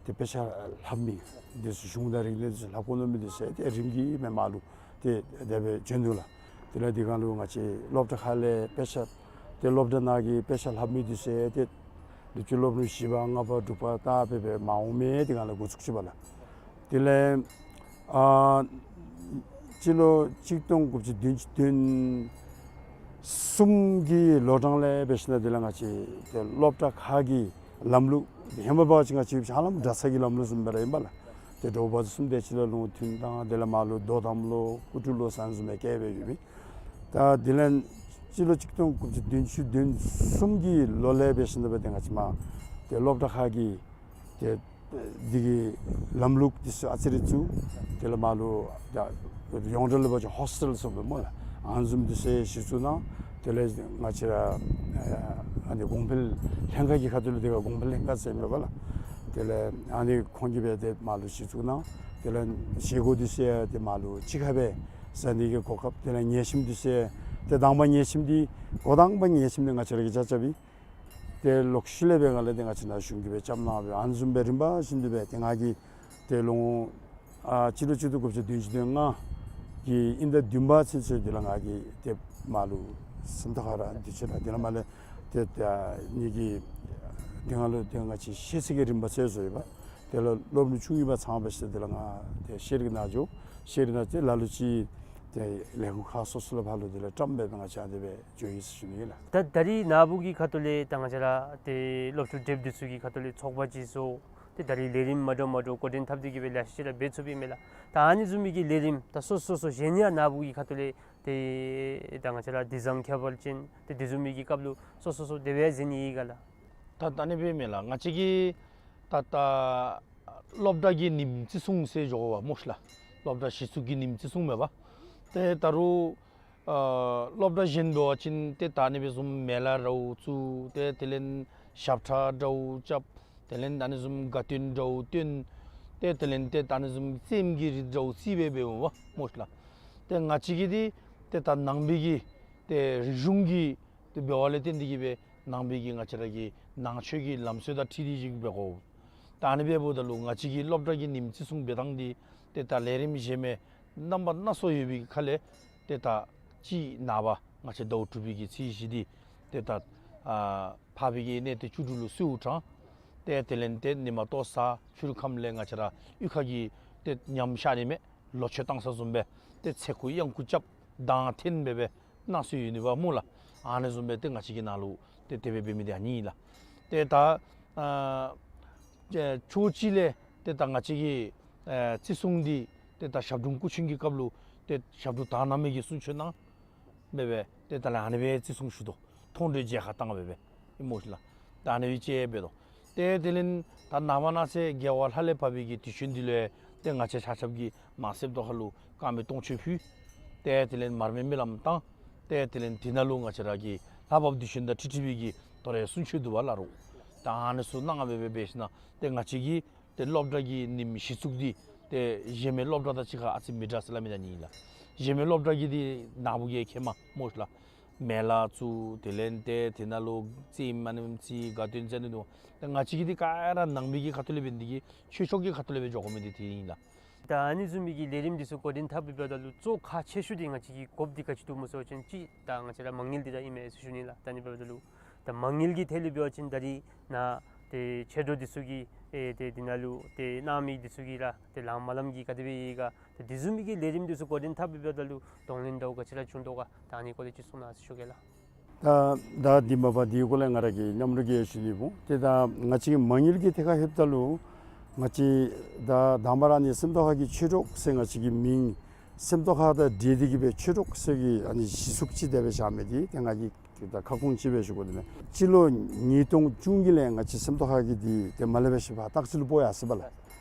ཏེ་དཔེ་ཆ་ལྷབ་མི་འདི་ཚུ་གཞུང་དང་རིག་གནས་འདི་ཚུ་ལྷབ་དགོ་མནོ་མི་འདི་ཚུ་ཏེ་རིམ་གྱིས་སྦེ་མར་ལུ་ཏེ་དེ་སྦེ་བྱོན་ནུག་ལགས། དེ་ལས་འདི་གང་ལུ་ང་བཅས་སློབ་གྲྭ་ཁག་ལས་དཔེ་ཆ་ཏེ་སློབ་གྲྭ་ནང་གི་དཔེ་ཆ་ལྷབ་མི་འདི་ཚུ་ཏེ་ལོ་རྒྱུས་སློབ་རིམ་བཞི་པ་ལྔ་པ་དྲུག་པ་ད་སྦེ་སྦེ་མར་འོང་མི་འདི་གང་ལས་འགོ་བཙུགས་ཅི་པ་ལགས། དེ་ལས་ཨ་སྤྱི་ལོ་གཅིག་སྟོང་དགུ་བརྒྱ་བདུན་ཅུ་དོན་གསུམ་གྱི་ལོ་གྲངས་ལས་འབད་ཞིན་ན་དེ་ལས་ང་བཅས་ཏེ་སློབ་གྲྭ་ཁག་གི་ལམ་ལུགས་ཧེ་མ་འབད་བ་ཅིན་ང་བཅས་ཧ་ལམ་གྲྭ་ཚང་གི་ལམ་ལུགས་བཟུམ་སྦེ་ར་ཨིན་པ་ལགས། ཏེ་དྲོ་པ་གསུམ་དེ་ཅིག་ལུ་ལུང་བསྟན་དང་དེ་ལས་མར་ལུ་དོ་དམ་ལོ་སྐུ་དྲུང་ལོ་ཟེར་བཟུམ་སྦེ་བཀལ་སྦེ་ཡོད་པས། ད་དེ་ལས་སྤྱི་ལོ་གཅིག་སྟོང་དགུ་བརྒྱ་བདུན་ཅུ་དོན་གསུམ་གྱི་ལོ་ལས་འབད་ཞིན་ན་སྦེ་ཏེ་ང་བཅས་མར་ཏེ་སློབ་གྲྭ་ཁག་གི་ཏེ་འདི་གི་ལམ་ལུགས་འདི་ཚུ་ཨ་ཙི་རེ་བཙུགས། དེ་ལས་མར་ལུ་ད་ཡོངས་གྲགས་ལུ་འབད་བ་ཅིན་ཧོས་ཊེལ་ཟེར་སྦེ་སྨོ་ལགས། ཨ་ནི་བཟུམ་འདི་ཚུ་གཞི་བཙུགས་གནང་། དེ་ལས་ང་བཅས་ར་ཨ་ནི་གོང་འཕེལ་ལྷན་ཁག་གི་ཁ་ཐུག་ལུ་དེ་ག་གོང་འཕེལ་ལྷན་ཁག་ཟེར་མེད་པ་ལགས། དེ་ལས་ཨ་ནི་ཁོང་གིས་སྦེ་ཏེ་མར་ལུ་གཞི་བཙུགས་གནང་། དེ་ལས་བཞེས་སྒོ་འདི་ཚུ་ཡང་ཏེ་མར་ལུ་གཅིག་ཁར་སྦེ་ཟ་ནི་གི་གོ་སྐབས། དེ་ལས་ཉལ་ཞིནམ་འདི་ཚུ་ཡང་ཏེ་དང་པ་ཉལ་ཞིནམ་འདི་འགོ་དང་པ་ཉལ་ཞིནམ་འདི་ང་བཅས་ར་གིས་རྐྱབ་རྐྱབ་པས། ཏེ་ལོག་ཤུལ་ལས་སྦེ་ང་ལས་ཏེ་ང་བཅས་ནཱ་གཞུང་གིས་སྦེ་རྐྱབ་གནང་སྦེ་ཨ་ནི་བཟུམ་སྦེ་རིམ་པ་བཞིན་དུ་སྦེ་ཏེ་ང་གིས་ཏེ་ལོ་ངོ་ཨ་སྤྱི་ལོ་གཅིག་སྟོང་དགུ་བརྒྱ་བདུན་ཅུ་དོན་ལྔ་གི་དབྱིན་ཟླ་བདུན་པ་ཚུན་ཚོད་འདི་ལུ་ང་གིས་ཏེ་མར་ལུ་སེམས་རྟོགས་ཁ་ར་འདི་ཚུ་ར་དེ་ལས་མར་ལས་ཏེ་ཏེ་ཨ་ནི་གི་འདི་གང་ལུ་ཏེ་ང་བཅས་ཤེས་ཚད་ཀྱི་རིམ་པ་ཚུན་ཚོད་ཡོད་པ། དེ་ལས་སློབ་རིམ་ཆུང་ངུ་པ་ཚང་པ་ཞིནམ་དེ་ལས་ང་ཏེ་ཤེས་རིག་ནང་འགྱོ། ཤེས་རིག་ནང་ཏེ་ལ་ལུ་ཅིག་ཏེ་ལས་ཁུངས་ཁག་སོ་སོ་ལུ་ཕར་ལུ་དེ་ལས་བཀྲམ་སྦེ་ང་བཅས་ཨ་ནི་སྦེ་འགྱོ་ཡི་ཟེར་ཞུ་ནི་ཨིན་ལགས། ད་ད་རིས་ནཱ་བུ་གི་ཁ་ཐུག་ལས་ད་ང་བཅས་ར་ཏེ་སློབ་ཕྲུག་དེ་འདི་ཚུ་གི་ཁ་ཐུག་ལས་ཚོགས་པ་ཅིག་བཟོ། ཏེ་ད་རིས་ལས་རིམ་མ་འདྲཝ་མ་འདྲཝ་འགོ་འདྲེན་འཐབ་སྟེ་གི་སྦེ་ལེ་ཤ་ཅིག་ར་འབད་ཚུགས་པས་མས་ལགས། ད་ཨ་ནི་བཟུམ་མའི་གི་ལས་རིམ་ད་སོ་སོ་སོ་གཞན་ཡང་ནཱ་བུ་གི་ཁ་ཐུག་ལས་ཏེ་ད་ང་བཅས་ར་དེ་བཟུམ་ཁྱད་པར་ཅན་ཏེ་དེ་བཟུམ་མའི་གི་སྐབས་ལུ་སོ་སོ་སོ་དེ་སྦེ་མཛད་ནི་ཨིན་ག་ལགས། ད་ད་ཨ་ནི་སྦེ་མས་ལགས། ང་བཅས་ཀྱི་ད་ད་སློབ་གྲྭ་གི་ཉིནམ་བརྩི་སྲུང་ཟེར་འགྱོ་དགོ་པས་སྨོ་ཤི་ལགས། སློབ་གྲྭ་གཞི་བཙུགས་ཀྱི་ཉིནམ་བརྩི་སྲུང་མས་པ། ཏེ་ད་རུང་ཨ་སློབ་གྲྭ་གཞན་འབད་བ་ཅིན་ཏེ་ད་ཨ་ནི་སྦེ་བཟུམ་མེ་ལ་འདྲཝ་བཙུགས། ཏེ་དེ་ལས་ཞབས་ཁྲ་འདྲཝ་རྐྱབ། དེ་ལས་ཨ་ནི་བཟུམ་དགའ་སྟོན་འདྲཝ་སྟོན། ཏེ་དེ་ལས་ཏེ་ད་ཨ་ནི་བཟུམ་རྩེདམོ་གི་རིགས་འདྲཝ་རྩེད་སྦེ་འབདཝ་མས་པ་སྨོ་ཤི་ལགས། ཏེ་ང་བཅས་ཀྱི་འདི་ཏེ་ད་ནང་པའི་གི་ཏེ་རིག་གཞུང་གི་ཏེ་འབདཝ་ལས་བརྟེན་ཏེ་གི་སྦེ་ནང་པའི་གི་ང་བཅས་ར་གི་ནང་ཆོས་ཀྱི་ལམ་སྲོལ་དང་འཁྲིལ་ཏེ་ཅིག་འབད་དགོ། ད་ཨ་ནི་སྦེ་འབདཝ་ད་ལུ་ང་བཅས་ཀྱི་སློབ་གྲྭ་གི་ཉིནམ་བརྩི་སྲུང་འབད་ཐངས་འདི་ཏེ་ད་ལས་རིམ་གཞན་མའི་ རྣམ་པ་སྣ་ཚོགས་ཡོད་པའི་ཁ་ལས་ཏེ་ད་ཅིག་ནངས་པ་ང་བཅས་ཟླཝ་དྲུག་པའི་གི་ཚེས་བཞི་འདི་ཏེ་ད་ཨ་འཕགས་པའི་གི་གནས་ཏེ་བཅུ་དྲུག་ལུ་གསོལཝ་དྲངས། ཏེ་དེ་ལས་ཏེ་ཉི་མ་ལྟོ་ཟ་ཕྱི་རུ་ཁམས་ལས་ང་བཅས་ར་གཡུས་ཁ་གི་ཏེ་ཉམས་ཤར་ནི་མས། ལོ་མཆོད་བཏང་ས་བཟུམ་སྦེ་ཏེ་ཚེ་ཁུ་གཡང་ཁུ་རྐྱབ་མདངས་འཐེན་སྦེ་སྦེ་གནང་སྲོལ་ཡོད་ནི་པ་སྨོ་ལགས། ཨ་ནི་བཟུམ་སྦེ་ཏེ་ང་བཅས་ཀྱི་ནང་ལུ་ཏེ་དེ་སྦེ་འབད་མི་འདི་ཨ་ནི་ཨིན་ལགས། ཏེ་ད་ཨ་ཕྱོགས་གཅིག་ལས་ཏེ་ད་ང་བཅས་ཀྱི་ཨ་བརྩི་སྲུང་འདི་ཏེ་ད་ཞབས་དྲུང་སྐུ་ཆེན་གྱི་སྐབས་ལུ་ཏེ་ཞབས་དྲུང་དག་སྣང་མེད་ཀྱི་གསུང་ཆོག་གནང་སྦེ་སྦེ་ཏེ་ད་ལས་ཨ་ནི་སྦེ་བརྩི་སྲུང་ཞུ་དོ། མཐོང་གྲོལ་མཇལ་ཁ་བཏང་སྦེ་སྦེ་ཨིན་སྨོ་ལགས། ད་ཨ་ནི་སྦེ་ཅིག་འབད་དོ། ཏེ་དེ་ལས་ད་ནངས་པ་གནངས་ཚེ་རྒྱལ་བ་ལྷ་ལས་བབས་པའི་གི་དུས་ཆེན་འདི་ལུ་ཡང་ཏེ་ང་བཅས་ཆ་ཁྱབ་ཀྱིས་མ་སེམས་རྟོགས་ཁ་ལུ་དཀར་མེ་སྟོང་མཆོད་ཕུལ། ཏེ་དེ་ལས་མར་མེ་སྨོན་ལམ་བཏང་། ཏེ་དེ་ལས་དེ་ནང་ལུ་ང་བཅས་ར་གི་ལྷ་བབས་དུས་ཆེན་དང་འཁྲིལ་འཁྲིལ་བའི་གི་དོ་རུང་གསུང་ཆོག་འདུག་པ་ལགས་རོགས། ད་ཨ་ནི་ཚུ་གནང་སྦེ་སྦེ་འབད་ཞིན་ན་ཏེ་ང་བཅས་ཀྱི་ཏེ་སློབ་གྲྭ་གི་ཉིནམ་གཞི་བཙུགས་འདི་ཏེ་གཞན་མི་སློབ་གྲྭ་དང་གཅིག་ཁར་ཨ་ཙི་མི་འདྲ་ཟེར་སླབ་མི་ད་ཨ་ནི་ཨིན་ལགས། གཞན་མི་སློབ་གྲྭ་གི་འདི་ནཱ་བུ་གིས་མཁྱེནམ་སྨོ་ལགས། མེ་ལ་བཙུགས། དེ་ལས་ཏེ་དེ་ནང་ལུ་རྩེདམོ་ཨ་ནེམ་རྩེ་དགའ་སྟོན་རྩེ་ནི་འདུག། ཏེ་ང་བཅས་ཀྱི་འདི་ག་ར་ནང་པའི་གི་ཁ་ཐུག་ལས་འབད་ནི་འདི་གིས་ཆོས་ཕྱོགས་ཀྱི་ཁ་ཐུག་ལས་སྦེ་འགྱོ་དགོ་མི་འདི་དེ་ཨིན་ལགས། ད་ཨ་ནི་བཟུམ་མའི་གི་ལས་རིམ་འདི་ཚུ་འགོ་འདྲེན་འཐབ་སྦེ་འབདཝ་ད་ལུ་གཙོ་ཁག་ཆེ་ཤོས་འདི་ང་བཅས་ཀྱི་དགོཔ་འདི་ག་ཅི་འདུག་སྨོ་ཟེར་བ་ཅིན་ཅིག་ད་ང་བཅས་ར་མ་དངུལ་འདི་ར་ཨིན་མས་ཟེར་ཞུ་ནི་ལགས། ད་ཨ་ནི་འབདཝ་ད་ལུ་ད་མ་དངུལ་གྱི་ཐད་ལུ་འབད་བ་ཅིན་ད་རིས་ནཱ་ཏེ་ཆོས་གྲོགས་འདི་ཚུ་གིས་ཨེ་ཏེ་འདི་ནང་ལུ་ཏེ་གནང་མི་འདི་ཚུ་གིས་ར་ཏེ་ལངམ་ལངམ་གིས་ག་དེ་སྦེ་ཡོད་ག། ཏེ་དེ་བཟུམ་མའི་གི་ལས་རིམ་འདི་ཚུ་འགོ་འདྲེན་འཐབ་སྦེ་འབདཝ་ད་ལུ་གདོང་ལེན་འདྲཝ་ག་ཅི་ར་བྱུང་དོ་ག། ད་ཨ་ནི་སྐོར་ལས་ཅིག་གསུང་གནང་ཟེར་ཞུ་གེ་ལགས། ད་ད་འདི་མ་པ་འདི་གུ་ལས་ང་ར་གིས་མཉམ་རོགས་ཀྱིས་ཞུ་ནི་འབདཝ་ད་ད་ང་བཅས་ཀྱི་མ་དངུལ་གྱི་ཐད་ཁར་ལྷོདཔ་ད་ལུ་ང་བཅས་ད་དང་པ་ར་ཨ་ནི་སེམས་རྟོགས་ཁ་གི་ཆོས་གྲོགས་ཟེར་ང་བཅས་ཀྱི་མིང་སེམས་རྟོགས་ཁ་དང་འབྲེལ་ཏེ་གི་སྦེ་ཆོས་གྲོགས་ཟེར་གྱི་ཨ་ནི་གཞི་བཙུགས་ཅིག་དེ་སྦེ་བཞག་མི་འདི་ཏེ་ང་གིས་ད་ཁ་སྐོང་ཅིག་སྦེ་ཞུ་དགོ་དེ་ནི་སྤྱི་ལོ་ཉིས་སྟོང་བཅུ་གཉིས་ལས་ང་བཅས་སེམས་རྟོགས་ཁ་གི་འདི་ཏེ་མ་ལས་སྦེ་ཞིབ་པ་བརྟག་དཔྱད་ལུ་འབོ་ཡར་སོ་ཡི་པ་ལགས།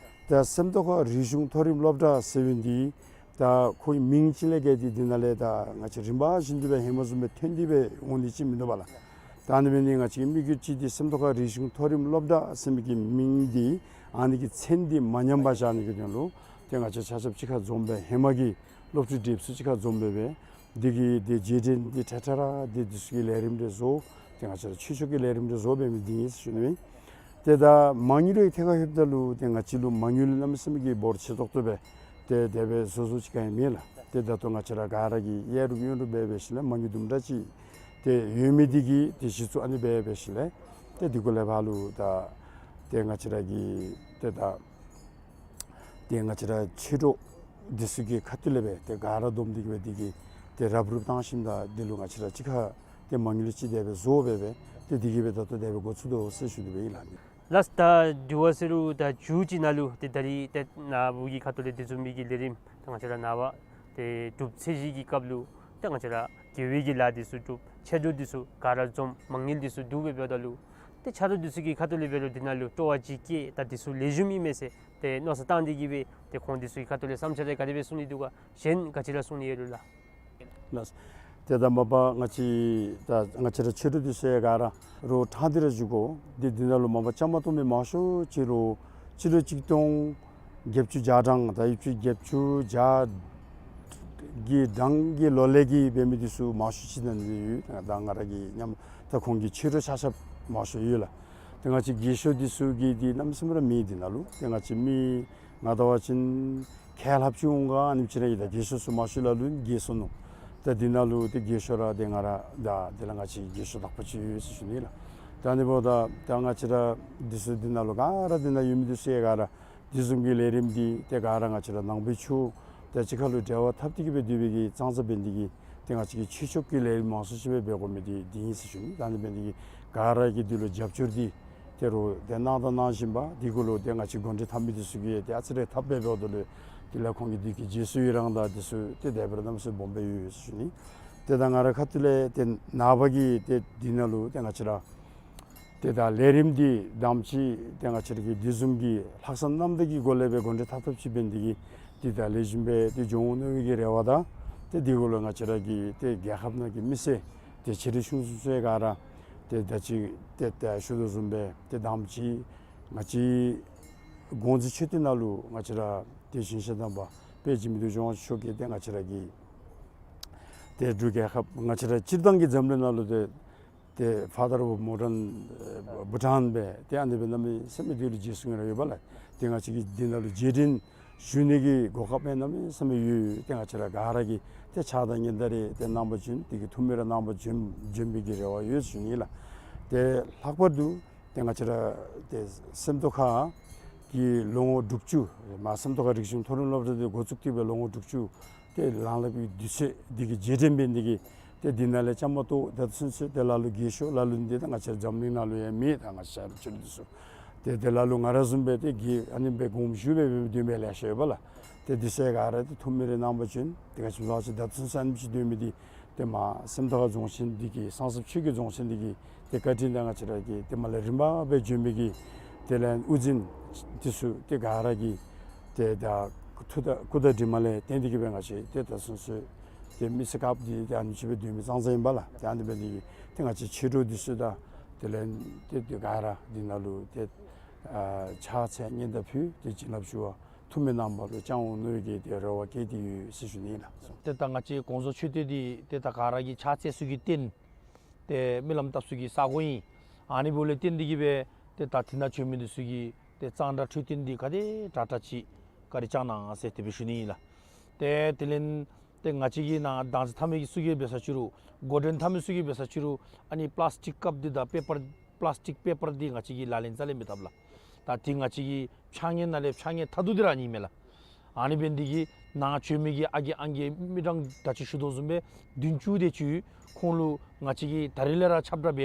ཏེ་སེམས་རྟོགས་ཁ་རིག་གཞུང་མཐོ་རིམ་སློབ་གྲྭ་ཟེར་བའི་འདི་ད་ཁོའི་མིང་ཅིག་ལས་བརྒལ་ཏེ་འདི་ནང་ལས་ད་ང་བཅས་རིམ་པ་བཞིན་དུ་སྦེ་ཧེ་མ་བཟུམ་སྦེ་ཐོན་ཏེ་སྦེ་འོང་ནི་ཅིག་མིན་འདུག་པ་ལགས། ད་ཨ་ནི་འབད་ནི་ང་བཅས་ཀྱི་དམིགས་ཡུལ་ཅིག་འདི་སེམས་རྟོགས་ཁ་རིག་གཞུང་མཐོ་རིམ་སློབ་གྲྭ་ཟེར་མི་གི་མིང་འདི་ཨ་ནི་གི་མཚན་འདི་མ་ཉམས་པར་བཞག་ནི་གི་དོན་ལུ་ཏེ་ང་བཅས་ཆ་ཁྱབ་གཅིག་ཁར་འཛོམས་སྦེ་ཧེ་མ་གི་སློབ་ཕྲུག་དེ་ཚུ་གཅིག་ཁར་འཛོམས་སྦེ་སྦེ་འདི་གི་འདི་རྗེས་དྲན་འདི་ཁྲ་ཁྲ་ར་འདི་འདི་ཚུ་གི་ལས་རིམ་རེ་བཟོ། ཏེ་ང་བཅས་ར་ཆོས་ཕྱོགས་ཀྱི་ལས་རིམ་རེ་བཟོ་འབད་མི་འདི་ཨིན་ཟེར་ཞུ་ནི་ཨིན། ཏེ་ད་མ་དངུལ་གྱི་ཐད་ཁར་ལྷོདཔ་ད་ལུ་ཏེ་ང་བཅས་ལུ་མ་དངུལ་གནམ་མེད་ས་མེད་ཀྱི་འབོར་ཆེ་ཏོག་ཏོ་སྦེ་ཏེ་དེ་སྦེ་བཟོ་བཟོཝ་ཅིག་ག་ཡང་མེད་ལགས། ཏེ་ད་ལྟོ་ང་བཅས་ར་ག་ར་གིས་གཡས་རུ་གཡོན་རུ་འབད་འབད་ཞིནམ་ལས་མ་དངུལ་དུམ་གྲ་ཅིག་ཏེ་ཡོད་མི་འདི་གིས་ཏེ་གཞི་བཙུགས་ཨ་ནི་འབད་འབད་ཞིནམ་ལས་ཏེ་འདི་གུ་ལས་ཕར་ལུ་ད་ཏེ་ང་བཅས་ར་གི་ཏེ་ད་ཏེ་ང་བཅས་ར་ཆོས་གྲོགས་འདི་ཚུ་གི་ཁ་ཐུག་ལས་སྦེ་ཏེ་ག་ར་བསྡོམས་ཏེ་གི་སྦེ་འདི་གི་ཏེ་རུབ་རུབ་བཏང་ཞིནམ་ད་འདི་ལུ་ང་བཅས་ར་གཅིག་ཁར་ཏེ་མ་དངུལ་ཅིག་དེ་སྦེ་བཟོ་འབད་འབད་ཏེ་འདི་གིས་སྦེ་ད་ལྟོ་དེ་སྦེ་འགོ་བཙུགས་དོ་ཟེར་ཞུ་ནི་སྦེ་ཨིན་ལགས། ལགས། ད་དུས་ཚོད་ཟེར་རུང་ད་མཇུག་ཅིག་ནང་ལུ་ཏེ་ད་རིས་ཏེ་ནཱ་བུ་གི་ཁ་ཐུག་ལས་དེ་བཟུམ་མའི་གི་ལས་རིམ་ད་ང་བཅས་ར་ནངས་པ་ཏེ་སྒྲུབ་ཚེས་བཞི་གི་སྐབས་ལུ་ཏེ་ང་བཅས་ར་དགེ་བའི་གི་ལཱ་འདི་ཚུ་སྒྲུབ། ཆོས་གྲོགས་འདི་ཚུ་ག་ར་འཛོམས། མ་དངུལ་འདི་ཚུ་བསྡུ་སྦེ་འབདཝ་ད་ལུ་ཏེ་ཆ་རོགས་འདི་ཚུ་གི་ཁ་ཐུག་ལས་འབད་རུང་འདི་ནང་ལུ་སྤྲོ་བ་ཅིག་སྐྱེས། ད་འདི་ཚུ་ལེགས་ཤོམ་ཨིན་མས་ཟེར་ཏེ་མནོ་བསམ་བཏང་སྟེ་གི་སྦེ་ཏེ་ཁོང་འདི་ཚུ་གི་ཁ་ཐུག་ལས་བསམ་འཆར་རེ་ག་དེ་སྦེ་གསུང་ནི་འདུག་ག། གཞན་ག་ཅི་ར་གསུང་ནི་ཡོད་རུང་ལགས། ལགས། ཏེ་ད་མ་པ་ང་བཅས་ད་ང་བཅས་ར་ཆོས་གྲོགས་འདི་ཚུ་ཡང་ག་ར་རོགས་ཕྲང་སྟེ་ར་ཞུ་དགོ། འདི་འདི་ནང་ལུ་མ་པ་བཅའ་མར་གཏོགས་མི་མང་ཤོས་ཅིག་རོགས་སྤྱི་ལོ་གཅིག་སྟོང་བརྒྱད་བཅུ་གྱ་གྲངས་ད་ཡོད་ཅི། བརྒྱད་བཅུ་གྱ་གི་གྲངས་ཀྱི་ལོ་ལས་ཀྱི་འབད་མི་འདི་ཚུ་མང་ཤོས་ཅིག་ནང་ཡོད། ད་ང་ར་གི་མཉམ་ད་ཁོང་གི་ཆོས་གྲོགས་ཆ་ཁྱབ་མང་ཤོས་ཡོད་ལགས། ཏེ་ང་བཅས་རྒས་ཤོས་འདི་ཚུ་གིས་འདི་གནམ་མེད་ས་མེད་ར་མེད། འདི་ནང་ལུ་ཏེ་ང་བཅས་མི་ང་ལྟ་བ་ཅིན་ཁལ་ལྷགཔ་ཅིག་འོང་ག་ཨ་ནེམ་ཅིག་ར་ཨིན། ད་རྒས་ཤོས་ཚུ་མང་ཤོས་ལ་ལུ་རྒས་སོ་ནུག། ད་འདི་ནང་ལུ་ཏེ་རྒས་ཤོས་ར་ཏེ་ང་ར་ད་འདི་ལས་ང་བཅས་རྒས་ཤོས་དག་པ་ཅིག་ཡོད་ཟེར་ཞུ་ནི་ལགས། ད་ཨ་ནི་འབདཝ་ད་ད་ང་བཅས་ར་འདི་ཚུ་འདི་ནང་ལུ་ག་ར་འདི་ནང་ཡོད་མི་འདི་ཚུ་ཡང་ག་ར་འདི་བཟུམ་གྱི་ལས་རིམ་འདི་ཏེ་ག་ར་ང་བཅས་ར་ནང་པའི་ཆོས་ད་གཅིག་ཁར་ལུ་འབྲེལ་བ་འཐབ་སྟེ་གི་སྦེ་སྡོད་པའི་གི་ཙང་ཙ་འབད་ནི་འདི་གིས་ཏེ་ང་བཅས་ཀྱི་ཆོས་ཕྱོགས་ཀྱི་ལས་རིམ་མང་སུ་ཅིག་སྦེ་འབད་དགོ་མི་འདི་འདི་ཨིན་ཟེར་ཞུ་ནི། ད་ཨ་ནི་འབད་ནི་འདི་གིས་ག་ར་གིས་འདི་ལུ་རྒྱབ་སྐྱོར་འདི་ཏེ་རོགས་ཏེ་གནང་དང་གནང་བཞིན་པ་འདི་གུ་ལུ་ཏེ་ང་བཅས་འགོ་འདྲེན་འཐབ་མི་འདི་ཚུ་གིས་ཏེ་ཨ་ཙི་རེ་འཐབ་སྦེ་འབདཝ་ད་ལུ་དེ་ལས་ཁོང་གི་འདི་གི་རྗེས་སུ་ཡི་རང་དང་འདི་ཚུ་ཏེ་དེ་སྦེ་ར་གནམ་མེད་ས་མེད་སྦོམ་སྦེ་ཡོད་ཟེར་ཞུ་ནི། ཏེ་ད་ང་ར་ཁ་ཐུག་ལས་ཏེ་ནངས་པ་གི་ཏེ་འདི་ནང་ལུ་ཏེ་ང་བཅས་ར་ཏེ་ད་ལས་རིམ་འདི་དང་པ་ཅིག་ཏེ་ང་བཅས་ར་གི་འདི་བཟུམ་གྱི་ལྷག་བསམ་རྣམ་དག་གི་སྒོ་ལས་སྦེ་འགོ་འདྲེན་འཐབ་འཐབ་ཅིག་འབད་ནི་འདི་གིས་ཏེ་ད་ལེགས་ཤོམ་སྦེ་ཏེ་འགྱོ་འོང་མནོ་བའི་གི་རེ་བ་དང་ཏེ་འདི་གུ་ལུ་ང་བཅས་ར་གི་ཏེ་རྒྱལ་ཁབ་ནང་གི་མི་སེར་ཏེ་ཆེ་འབྲིང་ཆུང་གསུམ་ཚུ་ག་ར་ཏེ་ད་ཅི་ཏེ་ད་ཞུ་དོ་བཟུམ་སྦེ་ཏེ་དང་པ་ཅིག་ང་བཅས་གོང་འཛིན་མཆོད་རྟེན་ནང་ལུ་ང་བཅས་ར་ཏེ་ཞིང་གཤེགས་དམ་པ་དཔལ་འཇིགས་མེད་དུད་འགྲོ་མཆོག་གིས་ཏེ་ང་བཅས་ར་གི་ཏེ་འབྲུག་རྒྱལ་ཁབ་ང་བཅས་ར་སྤྱིར་བཏང་གི་འཛམ་གླིང་ནང་ལུ་ཏེ་ཏེ་Father of Modern Bhutan སྦེ་ཏེ་ཨ་ནི་སྦེ་གནམ་མེད་ས་མེད་འདི་ལུ་རྗེས་སུ་ཡི་རང་ཡོད་པ་ལགས། ཏེ་ང་བཅས་ཀྱིས་འདི་ནང་ལུ་རྗེས་དྲན་ ཞུ་ནི་གི་གོ་སྐབས་ཡང་གནམ་མེད་ས་མེད་ཡོད། ཏེ་ང་བཅས་ར་ག་ར་གིས་ཏེ་ཕྱག་དང་སྙན་དར་རེ་ཏེ་གནང་བ་བྱོན། དེ་གིས་ཐུགས་སྨོན་རེ་གནང་བ་བྱོན་བྱོན་པའི་གི་རེ་བ་ཡོད་ཞུ་ནི་ལགས། ཏེ་ལྷག་པར་དུ་ཏེ་ང་བཅས་ར་ཏེ་སེམས་རྟོགས་ཁ་གི་ལོ་ངོ་དྲུག་ཅུ་མ་སེམས་རྟོགས་ཁ་རིག་གཞུང་མཐོ་རིམ་སློབ་གྲྭ་འདི་འགོ་བཙུགས་ཏེ་སྦེ་ལོ་ངོ་དྲུག་ཅུ་ཏེ་ལང་ལ་བའི་དུས་ཚོད་འདི་གི་རྗེས་དྲན་འབད་ནི་འདི་གིས་ཏེ་འདི་ནང་ལས་བཅའ་མར་གཏོགས་ད་ལྟོ་ཚུན་ཚོད་ཏེ་ལ་ལུ་རྒས་ཤོས་ལ་ལུ་འདི་ད་ང་བཅས་ར་འཛམ་གླིང་ནང་ལུ་ཡང་མེད། ད་ང་བཅས་ར་ཆོས་ལུགས་འདི་ཚུ་ཏེ་དེ་ལ་ལུ་ང་ར་བཟུམ་སྦེ་ཏེ་རྒས་ཨ་ནི་སྦེ་དགོངསམ་ཞུ་སྦེ་སྦེ་སྡོད་མི་ལེ་ཤ་ཡོད་པ་ལགས། ཏེ་འདི་ཚུ་ག་ར་ཏེ་ཐུགས་སྨོན་རེ་གནང་བ་བྱོན། ཏེ་ག་ཅི་ལོ་ཅིག་ད་ལྟོ་ཚུན་ཚོད་ཨ་ནི་ཅིག་སྡོད་མི་འདི་ཏེ་མ་སེམས་རྟོགས་ཁ་རྫོང་ཆེན་འདི་གི་གསང་སྤྱོད་ཆོས་ཀྱི་རྫོང་ཆེན་འདི་གི་ཏེ་བཀའ་དྲིན་དང་ང་བཅས་ར་གི་ཏེ་མར་ལས་རིམ་པ་སྦེ་བྱོན་མི་གི་དེ་ལས་དབུ་འཛིན་འདི་ཚུ་ཏེ་ག་ར་གི་ཏེ་ད་ཐུགས་ད་སྐུ་དྲིན་མ་ལས་བརྟེན་ཏེ་གི་སྦེ་ང་བཅས་ཏེ་ད་ལྟོ་ཚུན་ཚོད་ཏེ་མི་ཚེ་སྐབས་འདི་ཏེ་ཨ་ནི་ཅིག་སྦེ་སྡོད་མི་ཙང་ཙང་ཨིན་པ་ལགས། ཏེ་ཨ་ནི་འབད་ནི་འདི་གིས་ཏེ་ང་བཅས་ཆོས་གྲོགས་འདི་ཚུ་དང་དེ་ལས་ཏེ་ཏེ་ག་ར་འདི་ནང་ལུ་ཏེ་ཨ་ཕྱག་འཚལ་སྙན་དར་ཕུལ་ཏེ་བྱིན་རླབས་ཞུ་བར་ཐུགས་སྨོན་གནང་བ་ལུ་བཅར་འོང་མནོ་བའི་གི་ཏེ་རེ་བ་བསྐྱེད་དེ་ཡོད་ཟེར་ཞུ་ནི་ལགས། ཏེ་ད་ང་བཅས་གོང་བཟོ་མཆོད་རྟེན་འདི་ཏེ་ད་ག་ར་གིས་ཕྱག་འཚལ་ས་གི་རྟེན་ཏེ་སྨོན་ལམ་བཏབ་ས་གི་ས་གོ་ཨིན། ཨ་ནི་འབདཝ་ལས་བརྟེན་ཏེ་གི་སྦེ་ཏེ་ད་འདི་ནང་བྱོན་མི་འདི་ཚུ་གིས་ཏེ་གཙང་སྦྲ་འཕྲོད་བསྟེན་འདི་ག་དེ་དྲག་དྲག་ཅིག་བཀའ་དྲིན་བསྐྱང་གནང་ཟེར་དེ་སྦེ་ཞུ་ནི་ཨིན་ལགས། ཏེ་དེ་ལས་ཏེ་ང་བཅས་ཀྱི་ནཱ་དང་ཚིག་མཐའ་མའི་གི་ཚུ་གི་འབད་ས་ཅི་རུང་འགོ་འདྲེན་མཐའ་མའི་ཚུ་གི་འབད་ས་ཅི་རུང་ཨ་ནི་པ་ལཱསི་ཊིག་ཀབ་འདི་དང་པེ་པར་པ་ལཱསི་ཊིག་པེ་པར་འདི་ང་བཅས་ཀྱིས་ལག་ལེན་རྩ་ལས་མི་འཐབ་ལགས། ད་འདི་ང་བཅས་ཀྱི་ཕྱགས་སྙིགས་ནང་ལས་ཕྱགས་སྙིགས་ཐ་དོ་འདི་ར་ཨིན་མས་ལགས། ཨ་ནི་འབད་ནི་འདི་གིས་ནཱ་བྱོན་མི་གི་ཨ་རྒས་ཨང་རྒས་མི་གྲངས་ད་ཅི་ཞུ་དོ་བཟུམ་སྦེ་བདུན་ཅུ་དེ་ཅིག་ཡོད། ཁོང་ལུ་ང་བཅས་ཀྱིས་ད་རིས་ལས་ར་ཁྱབ་བསྒྲགས་འབད་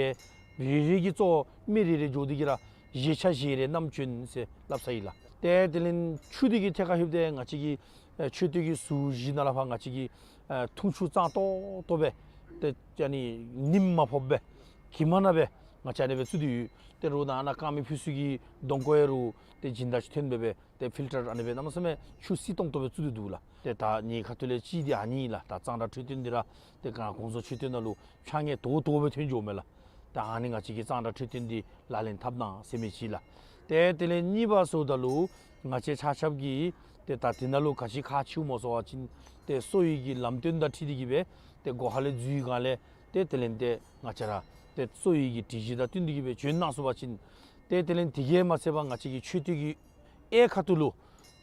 རེ་རེ་གིས་གཙོ་སྨན་རེ་རེ་འགྱོ་སྟེ་གི་ར་བཞེས་ཆ་བཞེས་རེ་བསྣམས་བྱོན་ཟེར་སླབ་ས་ཨིན་ལགས། ཏེ་དེ་ལས་ཆུ་འདི་གི་ཐད་ཁར་ལྷོདཔ་ད་ང་བཅས་ཀྱི་ཨེ་མཆོད་རྟེན་གྱི་ཟུར་བཞི་ནང་ལས་ཕར་ང་བཅས་ཀྱིས་ཨེ་འཐུང་ཆུ་གཙང་ཏོག་ཏོ་སྦེ་ཏེ་ཨ་ནི་ཉིམ་མ་ཕོགཔ་སྦེ་གྱིབ་མ་ནང་སྦེ་ང་བཅས་ཨ་ནི་སྦེ་བཙུགས་ཏེ་ཡོད། ཏེ་རོགས་ནཱ་ཨ་ནཱ་རྐང་མི་ཕུད་ས་གི་གདོང་ཁར་ཡང་རོགས་ཏེ་སྦྱིན་བདག་ཚུ་ཐོན་སྦེ་སྦེ་ཏེ་ཕིལ་ཊར་ཨ་ནི་སྦེ་གནམ་མེད་ས་མེད་ཆུ་བསིལ་ཏོང་ཏོ་སྦེ་བཙུགས་ཏེ་འདུག་ལགས། ཏེ་ད་ཨ་ནི་ཁ་ཐུག་ལས་གཅིག་འདི་ཨ་ནི་ལགས། ད་གཙང་སྦྲ་འཕྲོད་བསྟེན་འདི་ར་ཏེ་ག་གོང་བཟོ་མཆོད་རྟེན་ནང་ལུ་ཕྱགས་སྙིགས་ཏོག་ཏོ་སྦེ་ཐོན་འགྱོཝ་མས་ལགས། ད་ཨ་ནི་ང་བཅས་ཀྱིས་གཙང་སྦྲ་འཕྲོད་བསྟེན་འདི་ལག་ལེན་འཐབ་གནང་ཟེར་མི་ཅིག་ལགས། ཏེ་དེ་ལས་གཉིས་པ་ཟེརཝ་ད་ལུ་ང་བཅས་ཆ་ཁྱབ་ཀྱིས་ཏེ་ད་འདི་ནང་ལུ་ག་ཅི་ཁག་ཆེཝ་སྨོ་ཟེར་བ་ཅིན་ཏེ་གསོ་བའི་གི་ལམ་སྟོན་དང་འཁྲིལ་ཏེ་གི་སྦེ་ཏེ་སྒོ་ཁ་ལས་འཛུལ་བའི་སྒང་ལས་ཏེ་དེ་ལས་ཏེ་ང་བཅས་ར་ཏེ་གསོ་བའི་གི་སྒྲིག་གཞི་དང་བསྟུན་ཏེ་གི་སྦེ་བྱོན་གནང་ཚུགས་པ་ཅིན་ཏེ་དེ་ལས་དེ་གིས་མ་ཚད་པར་ང་བཅས་ཀྱི་མཆོད་རྟེན་གྱི་གཡས་ཁ་ཐུག་ལུ་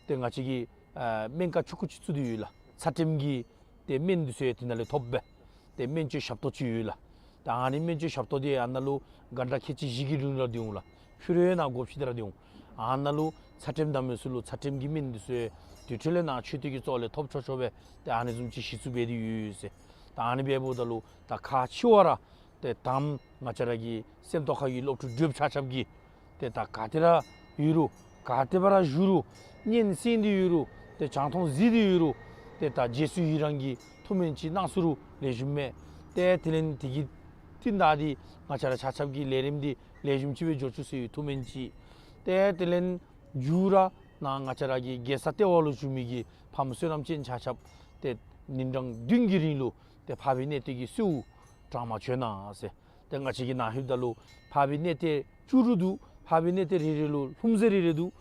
ཏེ་ང་བཅས་ཀྱིས་ཨ་སྨན་ཁང་ཆུང་ཀུ་ཅིག་བཙུགས་ཏེ་ཡོད་ལགས། ཚད་ལྡན་གྱི་ཏེ་སྨན་འདི་ཚུ་ཡང་དེ་ནང་ལས་ཐོབ་སྦེ་ཏེ་སྨན་བཅོས་ཞབས་ཏོག་ཅིག་ཡོད་ལགས། ད་ཨ་ནི་སྨན་བཅོས་ཞབས་ཏོག་འདི་ཨ་ནཱ་ལུ་གྷན་ཊ་ཁལ་གཅིག་བཞི་གི་རིང་ལུ་ར་སྡོད་འོང་ལགས། ཕྱི་རུ་ཡང་ནཱ་སྒོ་ཕྱེ་སྟེ་ར་སྡོད་འོང་། ཨ་ནཱ་ལུ་ཚད་ལྡན་དང་མི་ཚུ་ལུ་ཚད་ལྡན་གྱི་སྨན་འདི་ཚུ་ཡང་དེ་འཕྲོ་ལས་ནཱ་མཆོད་རྟེན་གྱི་རྩ་ལས་ཐོབ་ཆོག་ཆོག་སྦེ་ཏེ་ཨ་ནི་བཟུམ་ཅིག་གཞི་བཙུགས་འབད་དེ་ཡོད་ཟེར། ད་ཨ་ནི་འབདཝ་ད་ལུ་ད་ཁག་ཆེ་བ་ར་ཏེ་དང་པ་ང་བཅས་ར་གི་སེམས་རྟོགས་ཁ་གི་སློབ་ཕྲུག་བགྲེསཔ་ཆ་ཁྱབ་ཀྱིས་ཏེ་ད་ག་ཏེ་ར་ཡོད་རུང་ག་ཏེ་འབད་ར་བཞུགས་རུང་གཉེན་སྲིང་སྟེ་ཡོད་རུང་ཏེ་རྒྱང་མཐོང་གཟིགས་ཏེ་ཡོད་རུང་ཏེ་ད་རྗེས་སུ་ཡི་རང་གི་ཐུགས་སྨོན་ཅིག་གནང་ཚུགས་རུང་ལེགས་ཤོམ་མས། ཏེ་དེ་ལས་དེ་གི་རྟིང་བདའ་སྟེ་ང་བཅས་ར་ཆ་ཁྱབ་ཀྱི་ལས་རིམ་འདི་ལེགས་ཤོམ་ཅིག་སྦེ་འགྱོ་བཅུག་ཟེར་བའི་ཐུགས་སྨོན་ཅིག། ཏེ་དེ་ལས་མཇུག་ར་ནཱ་ང་བཅས་ར་གི་རྒྱལ་ས་ལྟེ་བ་ལུ་བཞུགས་མི་གི་ཕམ་བསོད་ནམས་ཅན་ཆ་ཁྱབ་ཏེ་ཉིན་གྲངས་བདུན་གྱི་རིང་ལུ་ཏེ་འཕགས་པའི་གནས་བརྟན་གྱི་གསོལཝ་དྲང་པར་བྱོན་གནང་ཟེར། ཏེ་ང་བཅས་ཀྱིས་ནཱ་ལྷོདཔ་ད་ལུ་འཕགས་པའི་གནས་བརྟན་བཅུ་དྲུག་འདུག། འཕགས་པའི་གནས་བརྟན་རེ་རེ་ལུ་ལྷུང་བཟེད་རེ་རེ་འདུག།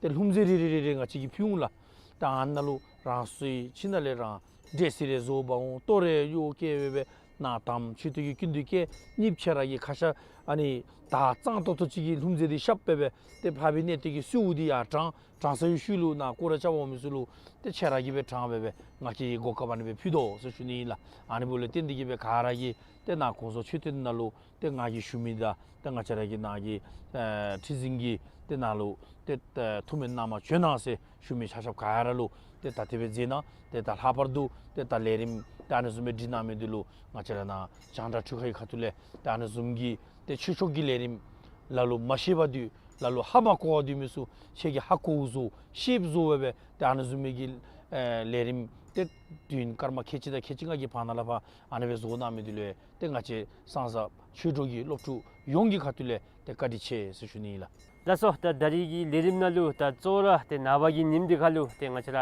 ཏེ་ལྷུང་བཟེད་རེ་རེ་རེ་རེ་ང་བཅས་ཀྱིས་ཕུལ་འོང་ལགས། ཏེ་ཨ་ནཱ་ལུ་རང་སོའི་ཁྱིམ་ནང་ལས་རང་འབྲས་སིལ་རེ་བཟོ་འབག་འོང་། ལྟོ་རེ་གཡོག་བཀལ་སྦེ་སྦེ་ནཱ་དམ་མཆོད་རྟེན་གྱི་སྐུ་མདུན་བཀལ། གཉིས་ཆ་ར་གི་ཁ་ཤ་ཨ་ནི་ད་གཙང་ཏོག་ཏོ་ཅིག་གི་ལྷུང་བཟེད་འདི་ཤབ་སྦེ་སྦེ་ཏེ་འཕགས་པའི་གནས་བརྟན་གྱི་གསོལཝ་འདི་ཡར་དྲང་དྲང་ས་ཡོད་ཤུལ་ལུ་ནཱ་སྐོར་ར་རྐྱབ་འོང་མི་ཚུ་ལུ་ཏེ་ཆ་ར་གིས་སྦེ་དྲང་སྦེ་སྦེ་ང་བཅས་ཀྱིས་གོ་སྐབས་ཨ་ནི་སྦེ་ཕུལ་དོ་ཟེར་ཞུ་ནི་ཨིན་ལགས། ཨ་ནི་འབདཝ་ལས་བརྟེན་ཏེ་གིས་སྦེ་ག་ར་གིས་ཏེ་ནཱ་གོང་བཟོ་མཆོད་རྟེན་ནང་ལུ་ཏེ་ང་གིས་ཞུ་མི་དང་ཏེ་ང་བཅས་ར་གི་ནཱ་གི་ཨེ་ཁྲི་འཛིན་གྱིས་ཏེ་ནཱ་ལུ་ཏེ་ཨེ་ཐུགས་སྨོན་གནང་པར་བྱོན་གནང་ཟེར་ཞུ་མི་ཆ་ཁྱབ་ག་ར་ལུ་ཏེ་ད་དེ་སྦེ་མཛད་གནང་། ཏེ་ད་ལྷག་པར་དུ་ཏེ་ད་ལས་རིམ་ཏེ་ཨ་ནི་བཟུམ་སྦེ་སྒྲིག་གནང་མི་འདི་ལུ་ང་བཅས་ར་ནཱ་རྒྱང་བསྒྲགས་ཁྲུ་ཁ་གི་ཁ་ཐུག་ལས་ཏེ་ཨ་ནི་བཟུམ་གྱི་ཏེ་ཆོས་ཕྱོགས་ཀྱི་ལས་རིམ་ལ་ལུ་མ་ཤེས་པ་འདུག། ལ་ལུ་ཧ་མ་གོ་བ་འདུག་མི་ཚུ་ཁྱེད་ཀྱིས་ཧ་གོཝ་བཟོ་ཤེསཔ་བཟོ་སྦེ་སྦེ་ཏེ་ཨ་ནི་བཟུམ་མའི་གི་ཨེ་ལས་རིམ་ཏེ་དུས་ཡུན་སྐར་མ་ཁལ་གཅིག་དང་ཁལ་གཅིག་ལྔ་གི་བར་ན་ལས་ཕར་ཨ་ནི་སྦེ་བཟོ་གནང་མི་འདི་ལུ་ཏེ་ང་བཅས་ས་མཚམས་ཆོས་གྲོགས་ཀྱི་སློབ་ཕྲུག་ཡོངས་ཀྱི་ཁ་ཐུག་ལས་ཏེ་བཀའ་དྲིན་ཆེ་ཟེར་ཞུ་ནི་ཨིན་ལགས། ལགས་སོ། ད་ད་རིས་ཀྱི་ལས་རིམ་ནང་ལུ་ད་གཙོ་བོ་ར་ཏེ་ནངས་པ་གི་ཉིནམ་འདི་ཁར་ལུ་ཏེ་ང་བཅས་ར་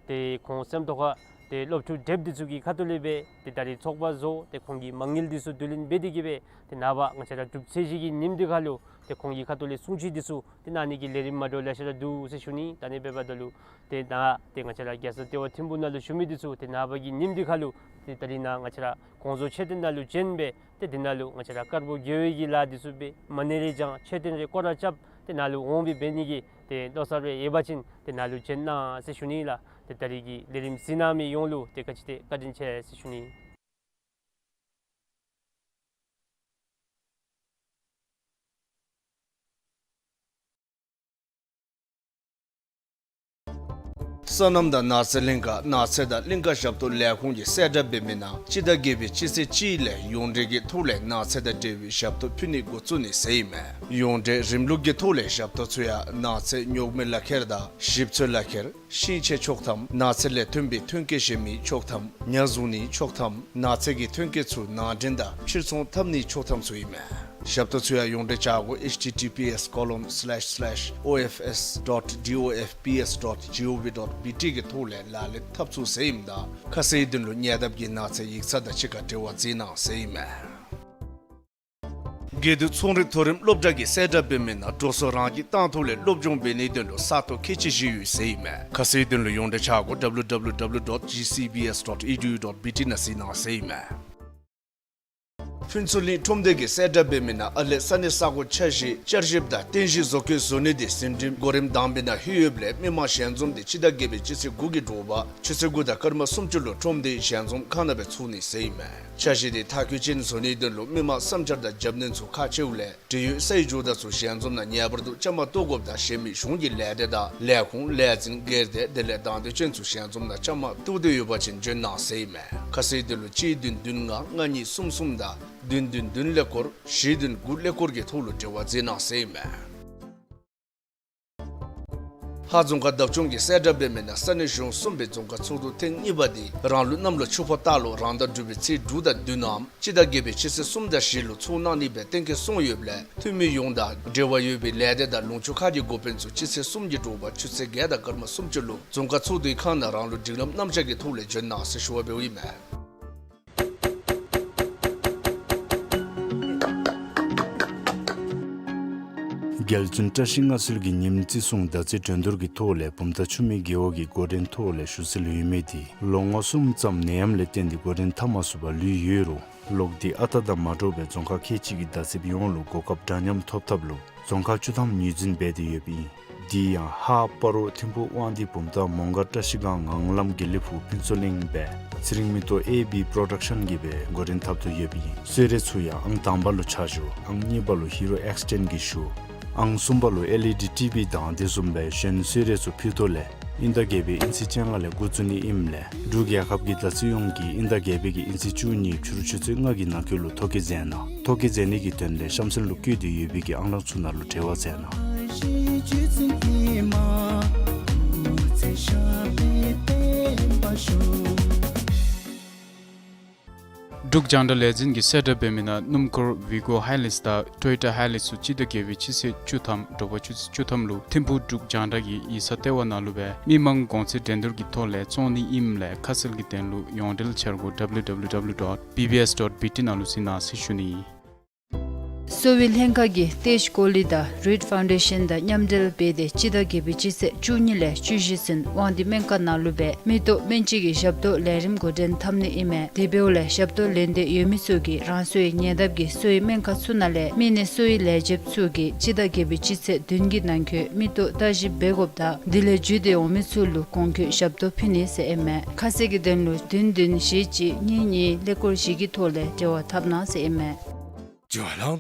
ཏེ་ཁོང་སེམས་རྟོགས་ཁ་ཏེ་སློབ་ཕྲུག་བགྲེསཔ་འདི་ཚུ་གི་ཁ་ཐུག་ལས་སྦེ་ཏེ་ད་རིས་ཚོགས་པ་བཟོ་སྟེ་ཁོང་གི་མ་དངུལ་འདི་ཚུ་བསྡུ་ལེན་འབད་དེ་གིས་སྦེ་ཏེ་ནངས་པ་ང་བཅས་ར་དྲུག་ཚེས་བཞི་གི་ཉིནམ་འདི་ཁར་ལུ་ཏེ་ཁོང་གི་ཁ་ཐུག་ལས་གསུང་ཆོས་འདི་ཚུ་ཏེ་གནང་ནི་གི་ལས་རིམ་མ་འདྲཝ་ལེ་ཤ་ར་འདུག་ཟེར་ཞུ་ནི། ད་ཨ་ནི་འབདཝ་ད་ལུ་ཏེ་ནཱ་ཏེ་ང་བཅས་ར་རྒྱལ་ས་ལྟེ་བ་ཐིམ་ཕུག་ནང་ལུ་བཞུགས་མི་འདི་ཚུ་ཏེ་ནངས་པ་གི་ཉིནམ་འདི་ཁར་ལུ་ཏེ་ད་རིས་ནཱ་ང་བཅས་ར་གོང་བཟོ་མཆོད་རྟེན་ནང་ལུ་བྱོན་སྦེ་ཏེ་འདི་ནང་ལུ་ང་བཅས་ར་དཀར་པོ་དགེ་བའི་གི་ལཱ་འདི་ཚུ་འབད། མ་ཎི་རེ་བགྱང་། མཆོད་རྟེན་རེ་སྐོར་ར་རྐྱབ། ཏེ་ནཱ་ལུ་འོང་སྦེ་འབད་ནི་གི་ཏེ་ལོ་གསར་སྦེ་ཡོད་པ་ཅིན་ཏེ་ནཱ་ལུ་བྱོན་གནང་ཟེར་ཞུ་ནི་ལགས། ཏེ་ད་རིས་ཀྱི་ལས་རིམ་གཟིགས་གནང་མི་ཡོངས་ལུ་ཏེ་ག་ཅི་ཏེ་བཀའ་དྲིན་ཆེ་ཟེར་ཞུ་ནི། སོ་ནམ་དང་ནགས་ཚལ་གླིང་ག་ནགས་ཚལ་དང་གླིང་ག་ཞབས་ཏོག་ལས་ཁུངས་ཀྱིས་གསལ་བསྒྲགས་འབད་མི་ནང་སྤྱི་ཟླ་བརྒྱད་པའི་སྤྱི་ཚེས་གཅིག་ལས་ཡོངས་འབྲེལ་གྱི་ཐོག་ལས་ནགས་ཚལ་དང་འབྲེལ་བའི་ཞབས་ཏོག་ཕུལ་ནི་འགོ་བཙུགས་ནི་ཟེར་ཨིན་མས། ཡོངས་འབྲེལ་རིམ་ལུགས་ཀྱི་ཐོག་ལས་ཞབས་ཏོག་ཚུ་ཡང་ནགས་ཚལ་རྙོག་མའི་ལག་ཁྱེར་དང་ཞིབ་འཚོལ་ལག་ཁྱེར། ཤིང་ཆས་ཆོག་ཐམ། ནགས་ཚལ་ལས་ཐོན་པའི་ཐོན་སྐྱེད་གཞན་མི་ཆོག་ཐམ། ཉ་བཟུང་ནི་ཆོག་ཐམ། ནགས་ཚལ་གྱི་ཐོན་སྐྱེད་ཚུ་ནང་འདྲེན་དང་ཕྱིར་ཚོང་འཐབ་ནི་ཆོག་ཐམ་ཚུ་ཨིན་མས། ཞབས་ཏོག་ཚུ་ཡང་ཡོངས་འབྲེལ་བྱ་སྒོ་ཨེཆ་ཊི་ཊི་པི་ཨེསི་ཀོ་ལོན་སི་ལེཤ་སི་ལེཤ་ཨོ་ཨེཕ་ཨེསི་ཌོཊ་ཌི་ཨོ་ཨེཕ་པི་ཨེསི་ཌོཊ་ཇི་ཨོ་ཝི་ཌོཊ་བི་ཊི་གི་ཐོག་ལས་ལག་ལེན་འཐབ་ཚུགས་ཟེར་ཨིནམ་ད་ཁ་གསལ་དོན་ལུ་ཉེ་འདབས་ཀྱི་ནགས་ཚལ་ཡིག་ཚང་དང་གཅིག་ཁར་འབྲེལ་བ་འཛིན་གནང་ཟེར་ཨིན་མས། དགེ་འདུན་ཚོང་རིག་མཐོ་རིམ་སློབ་གྲྭ་གིས་གསལ་བསྒྲགས་འབད་མི་ནང་འགྲོ་སོང་རང་གིས་བཏང་ཐོག་ལས་སློབ་སྦྱོང་འབད་ནིའི་དོན་ལུ་ས་སྟོང་ཁལ་གཅིག་བཞེས་ཡོད་ཟེར་ཨིན་མས། ཁ་གསལ་དོན་ལུ་ཡོངས་འབྲེལ་བྱ་སྒོ་ཌབ་ལུ་ཌབ་ལུ་ཌབ་ལུ་ཌོཊ་ཇི་སི་བི་ཨེསི་ཌོཊ་ཨི་ཌི་ཡུ་ཌོཊ་བི་ཊི་ནང་གཟིགས་གནང་ཟེར་ཨིན་མས། ཕུན་ཚོགས་གླིང་ཁྲོམ་སྡེ་གིས་གསལ་བསྒྲགས་འབད་མི་ནང་ཨ་ལས་ས་གནས་ས་གོ་ཆ་བཞག་བསྐྱར་ཞིབ་དང་རྟེན་གཞི་བཟོ་བཀོད་བཟོ་ནི་དེ་ཟིན་བྲིས་གོ་རིམ་དང་པའི་ནང་ལྷོད་ཡོདཔ་ལས་མི་མང་ཞལ་འཛོམས་དེ་སྤྱི་ཟླ་བརྒྱད་པའི་སྤྱི་ཚེས་དགུ་གི་དྲོ་པ་ཆུ་ཚོད་དགུ་དང་སྐར་མ་སུམ་ཅུ་ལུ་ཁྲོམ་སྡེའི་ཞལ་འཛོམས་ཁང་ནང་སྦེ་ཚུགས་ནི་ཟེར་ཨིན་མས། ཆ་བཞག་དེ་མཐར་འཁྱོལ་ཅན་བཟོ་ནིའི་དོན་ལུ་མི་མང་བསམ་འཆར་དང་རྒྱབ་སྣོན་ཚུ་ཁག་ཆེཝ་ལས་འབྲེལ་ཡོད་སའི་ཇོ་བདག་ཚུ་ཞལ་འཛོམས་ནང་ངེས་པར་དུ་བཅའ་མར་གཏོགས་དགོཔ་དང་གཞན་མི་གཞུང་གི་ལས་སྡེ་དང་ལས་ཁུངས་ལས་འཛིན་སྒེར་སྡེ་དེ་ལས་དང་འདོད་ཅན་ཚུ་ཞལ་འཛོམས་ནང་བཅའ་མར་གཏོགས་འདོད་ཡོད་པ་ཅིན་བྱོན་གནང་ཟེར་ཨིན་མས། ཁ་གསལ་དོན་ལུ་གཅིག་བདུན་བདུན་ལྔ་ལྔ་གཉིས་གསུམ་གསུམ་དང་བདུན་བདུན་བདུན་ཀླད་ཀོར་བཞི་བདུན་དགུ་ཀླད་ཀོར་གྱི་ཐོག་ལུ་འབྲེལ་བ་འཛིན་གནང་ཟེར་ཨིན་མས། ཧཱ་རྫོང་ཁག་བདག་སྐྱོང་གིས་གསལ་བསྒྲགས་འབད་མི་ནང་ས་གནས་གཞུང་གསུམ་པའི་རྫོང་ཁག་ཚོགས་འདུ་ཐེངས་གཉིས་པ་དེ་རང་ལུགས་གནམ་ལོ་ཆུ་ཕོ་སྟག་ལོ་རང་ཟླ་དྲུག་པའི་ཚེས་དྲུག་དང་བདུན་ནམ་སྤྱི་ཟླ་བརྒྱད་པའི་སྤྱི་ཚེས་གསུམ་དང་བཞི་ལུ་ཚོགས་གནང་ནི་སྦེ་གཏན་འཁེལ་སོང་ཡོདཔ་ལས་འཐུས་མི་ཡོངས་དང་འབྲེལ་བ་ཡོད་པའི་ལས་སྡེ་དང་ལུང་ཕྱོགས་ཁག་གི་འགོ་དཔོན་ཚུ་སྤྱི་ཚེས་གསུམ་གྱི་དྲོ་པ་ཆུ་ཚོད་བརྒྱད་དང་སྐར་མ་སུམ་ཅུ་ལུ་རྫོང་ཁག་ཚོགས་འདུའི་ཁང་ནང་རང་ལུགས་སྒྲིག་ལམ་རྣམ་གཞག་གི་ཐོག་ལས་བྱོན་གནང་ཟེར་ཞུ་བ་འབདཝ་ཨིན་མས། རྒྱལ་བཙུན་བཀྲ་ཤིས་མངའ་གསོལ་གྱི་ཉིནམ་བརྩི་སྲུང་ཟླ་རྩིས་འགྲན་བསྡུར་གྱི་ཐོག་ལས་བུམ་ཐང་ཆུ་སྨད་རྒེད་འོག་གི་འགོ་འདྲེན་ཐོག་ལས་ཞུ་སྲོལ་ཡོད་མི་དེ་ལོ་ངོ་གསུམ་ཙམ་ནད་ཡམས་ལས་བརྟེན་ཏེ་འགོ་འདྲེན་འཐབ་མ་ཚུགས་པར་ལུས་ཡོད་རུང་ལོག་སྟེ་ཨ་རྟག་དང་མ་འདྲཝ་སྦེ་རྫོང་ཁག་ཁལ་གཅིག་གི་བརྡ་རྩིསཔ་ཡོངས་ལུ་གོ་སྐབས་འདྲ་མཉམ་ཐོབ་ཐབས་ལུ་རྫོང་ཁག་བཅུ་ཐམ་ངོས་འཛིན་འབད་དེ་ཡོདཔ་ཨིན། དེ་ཡང་ཧཱ་སྤ་རོ་ཐིམ་ཕུ་དབང་འདུས་བུམ་ཐང་མོང་སྒར་བཀྲ་ཤིས་སྒང་ངང་ལམ་དགེ་ལེགས་ཕུག་ཕུན་ཚོགས་གླིང་སྦེ་ཚེ་རིང་མེ་ཏོག་ཨེ་བི་པྲོ་ཌག་ཤཱན་གྱིས་སྦེ་འགོ་འདྲེན་འཐབ་དོ་ཡོདཔ་ཨིན། གསོལ་རས་ཚུ་ཡང་ཨང་དང་པ་ལུ་ཆ་བཞག་ཨང་གཉིས་པ་ལུ་ཧི་རོ་ཨེགསི་ཊེན་གྱིས་ཞུ། ཨང་གསུམ་པ་ལུ་ཨེལ་ཨི་ཌི་ཊི་བི་དང་དེ་བཟུམ་སྦེ་གཞན་གསོལ་རས་ཚུ་ཕུལ་དོ་ལས་དབྱིན་ཟླ་བརྒྱད་པའི་དབྱིན་ཚེས་བཅོ་ལྔ་ལས་འགོ་བཙུགས་ནི་ཨིནམ་ལས་འབྲུག་རྒྱལ་ཁབ་ཀྱི་བརྡ་རྩིས་ཡོངས་ཀྱིས་དབྱིན་ཟླ་བརྒྱད་པའི་གི་དབྱིན་ཚེས་བཅུ་གཉིས་ཕྱི་རུ་ཆུ་ཚོད་ལྔ་གི་ནང་འཁོད་ལུ་ཐོ་བཀོད་མཛད་གནང་། ཐོ་བཀོད་མཛད་ནི་གི་དོན་ལས་གཤམ་གསལ་ལུ་བཀོད་དེ་ཡོད་པའི་གི་ཨང་གྲངས་ཚུ་ནང་ལུ་འབྲེལ་བ་མཛད་གནང་། འབྲུག་རྒྱང་བསྒྲགས་ལས་འཛིན་གྱིས་གསལ་བསྒྲགས་འབད་མི་ནང་སྣུམ་འཁོར་ཝི་གོ་ཧའི་ལེགས་དང་ཊོ་ཡོ་ཊ་ཧའི་ལེགས་ཚུ་སྤྱི་ཟླ་བརྒྱད་པའི་སྤྱི་ཚེས་བཅུ་ཐམ་དྲོ་པ་ཆུ་ཚོད་བཅུ་ཐམ་ལུ་ཐིམ་ཕུག་འབྲུག་རྒྱང་བསྒྲགས་ཀྱི་ཡིག་ཚང་ལྟེ་བ་ནང་ལུ་སྦེ་མི་མང་གོང་ཚད་འགྲན་བསྡུར་གྱི་ཐོག་ལས་བཙོང་ནི་ཨིནམ་ལས་ཁ་གསལ་གྱི་དོན་ལུ་ཡོངས་འབྲེལ་འཆར་སྒོ་W W W dot B B S dot B T ནང་ལུ་གཟིགས་གནང་ཟེར་ཞུ་ནི། གསོ་བའི་ལྷན་ཁག་གིས་ཏེ་ཤི་ཀོ་ལི་དང་རིཌ་ཕའུན་ཌེ་ཤཱན་དང་མཉམ་འབྲེལ་འབད་དེ་སྤྱི་ཟླ་བརྒྱད་པའི་སྤྱི་ཚེས་བཅུ་གཉིས་ལས་བཅུ་བཞི་ཚུན་དབང་འདུས་སྨན་ཁང་ནང་ལུ་སྦེ་མིག་ཏོ་སྨན་དཔྱད་ཀྱི་ཞབས་ཏོག་ལས་རིམ་འགོ་འདྲེན་འཐབ་ནི་ཨིན་མས། དེ་འབདཝ་ལས་ཞབས་ཏོག་ལེན་འདོད་ཡོད་མི་ཚུ་གིས་རང་སོའི་ཉེ་འདབས་ཀྱི་གསོ་བའི་སྨན་ཁང་ཚུ་ནང་ལས་མི་སྣའི་གསོ་བའི་ལས་བྱེདཔ་ཚུ་གིས་སྤྱི་ཟླ་བརྒྱད་པའི་སྤྱི་ཚེས་བདུན་གྱི་ནང་འཁོད་མིག་ཏོ་བརྟག་ཞིབ་འབད་དགོཔ་དང་དེ་ལས་འགྱོ་སྟེ་འོང་མི་ཚུ་ལུ་གོང་འཁོད་ཞབས་ཏོག་ཕུལ་ནི་ཟེར་ཨིན་མས། ཁ་གསལ་གྱི་དོན་ལུ་བདུན་བདུན་བཞི་གཅིག་གཉིས་གཉིས་ཀླད་ཀོར་བཞི་གི་ཐོག་ལས་འབྲེལ་བ་འཐབ་གནང་ཟེར་ཨིན་མས། ཨ་ཅོ། ད་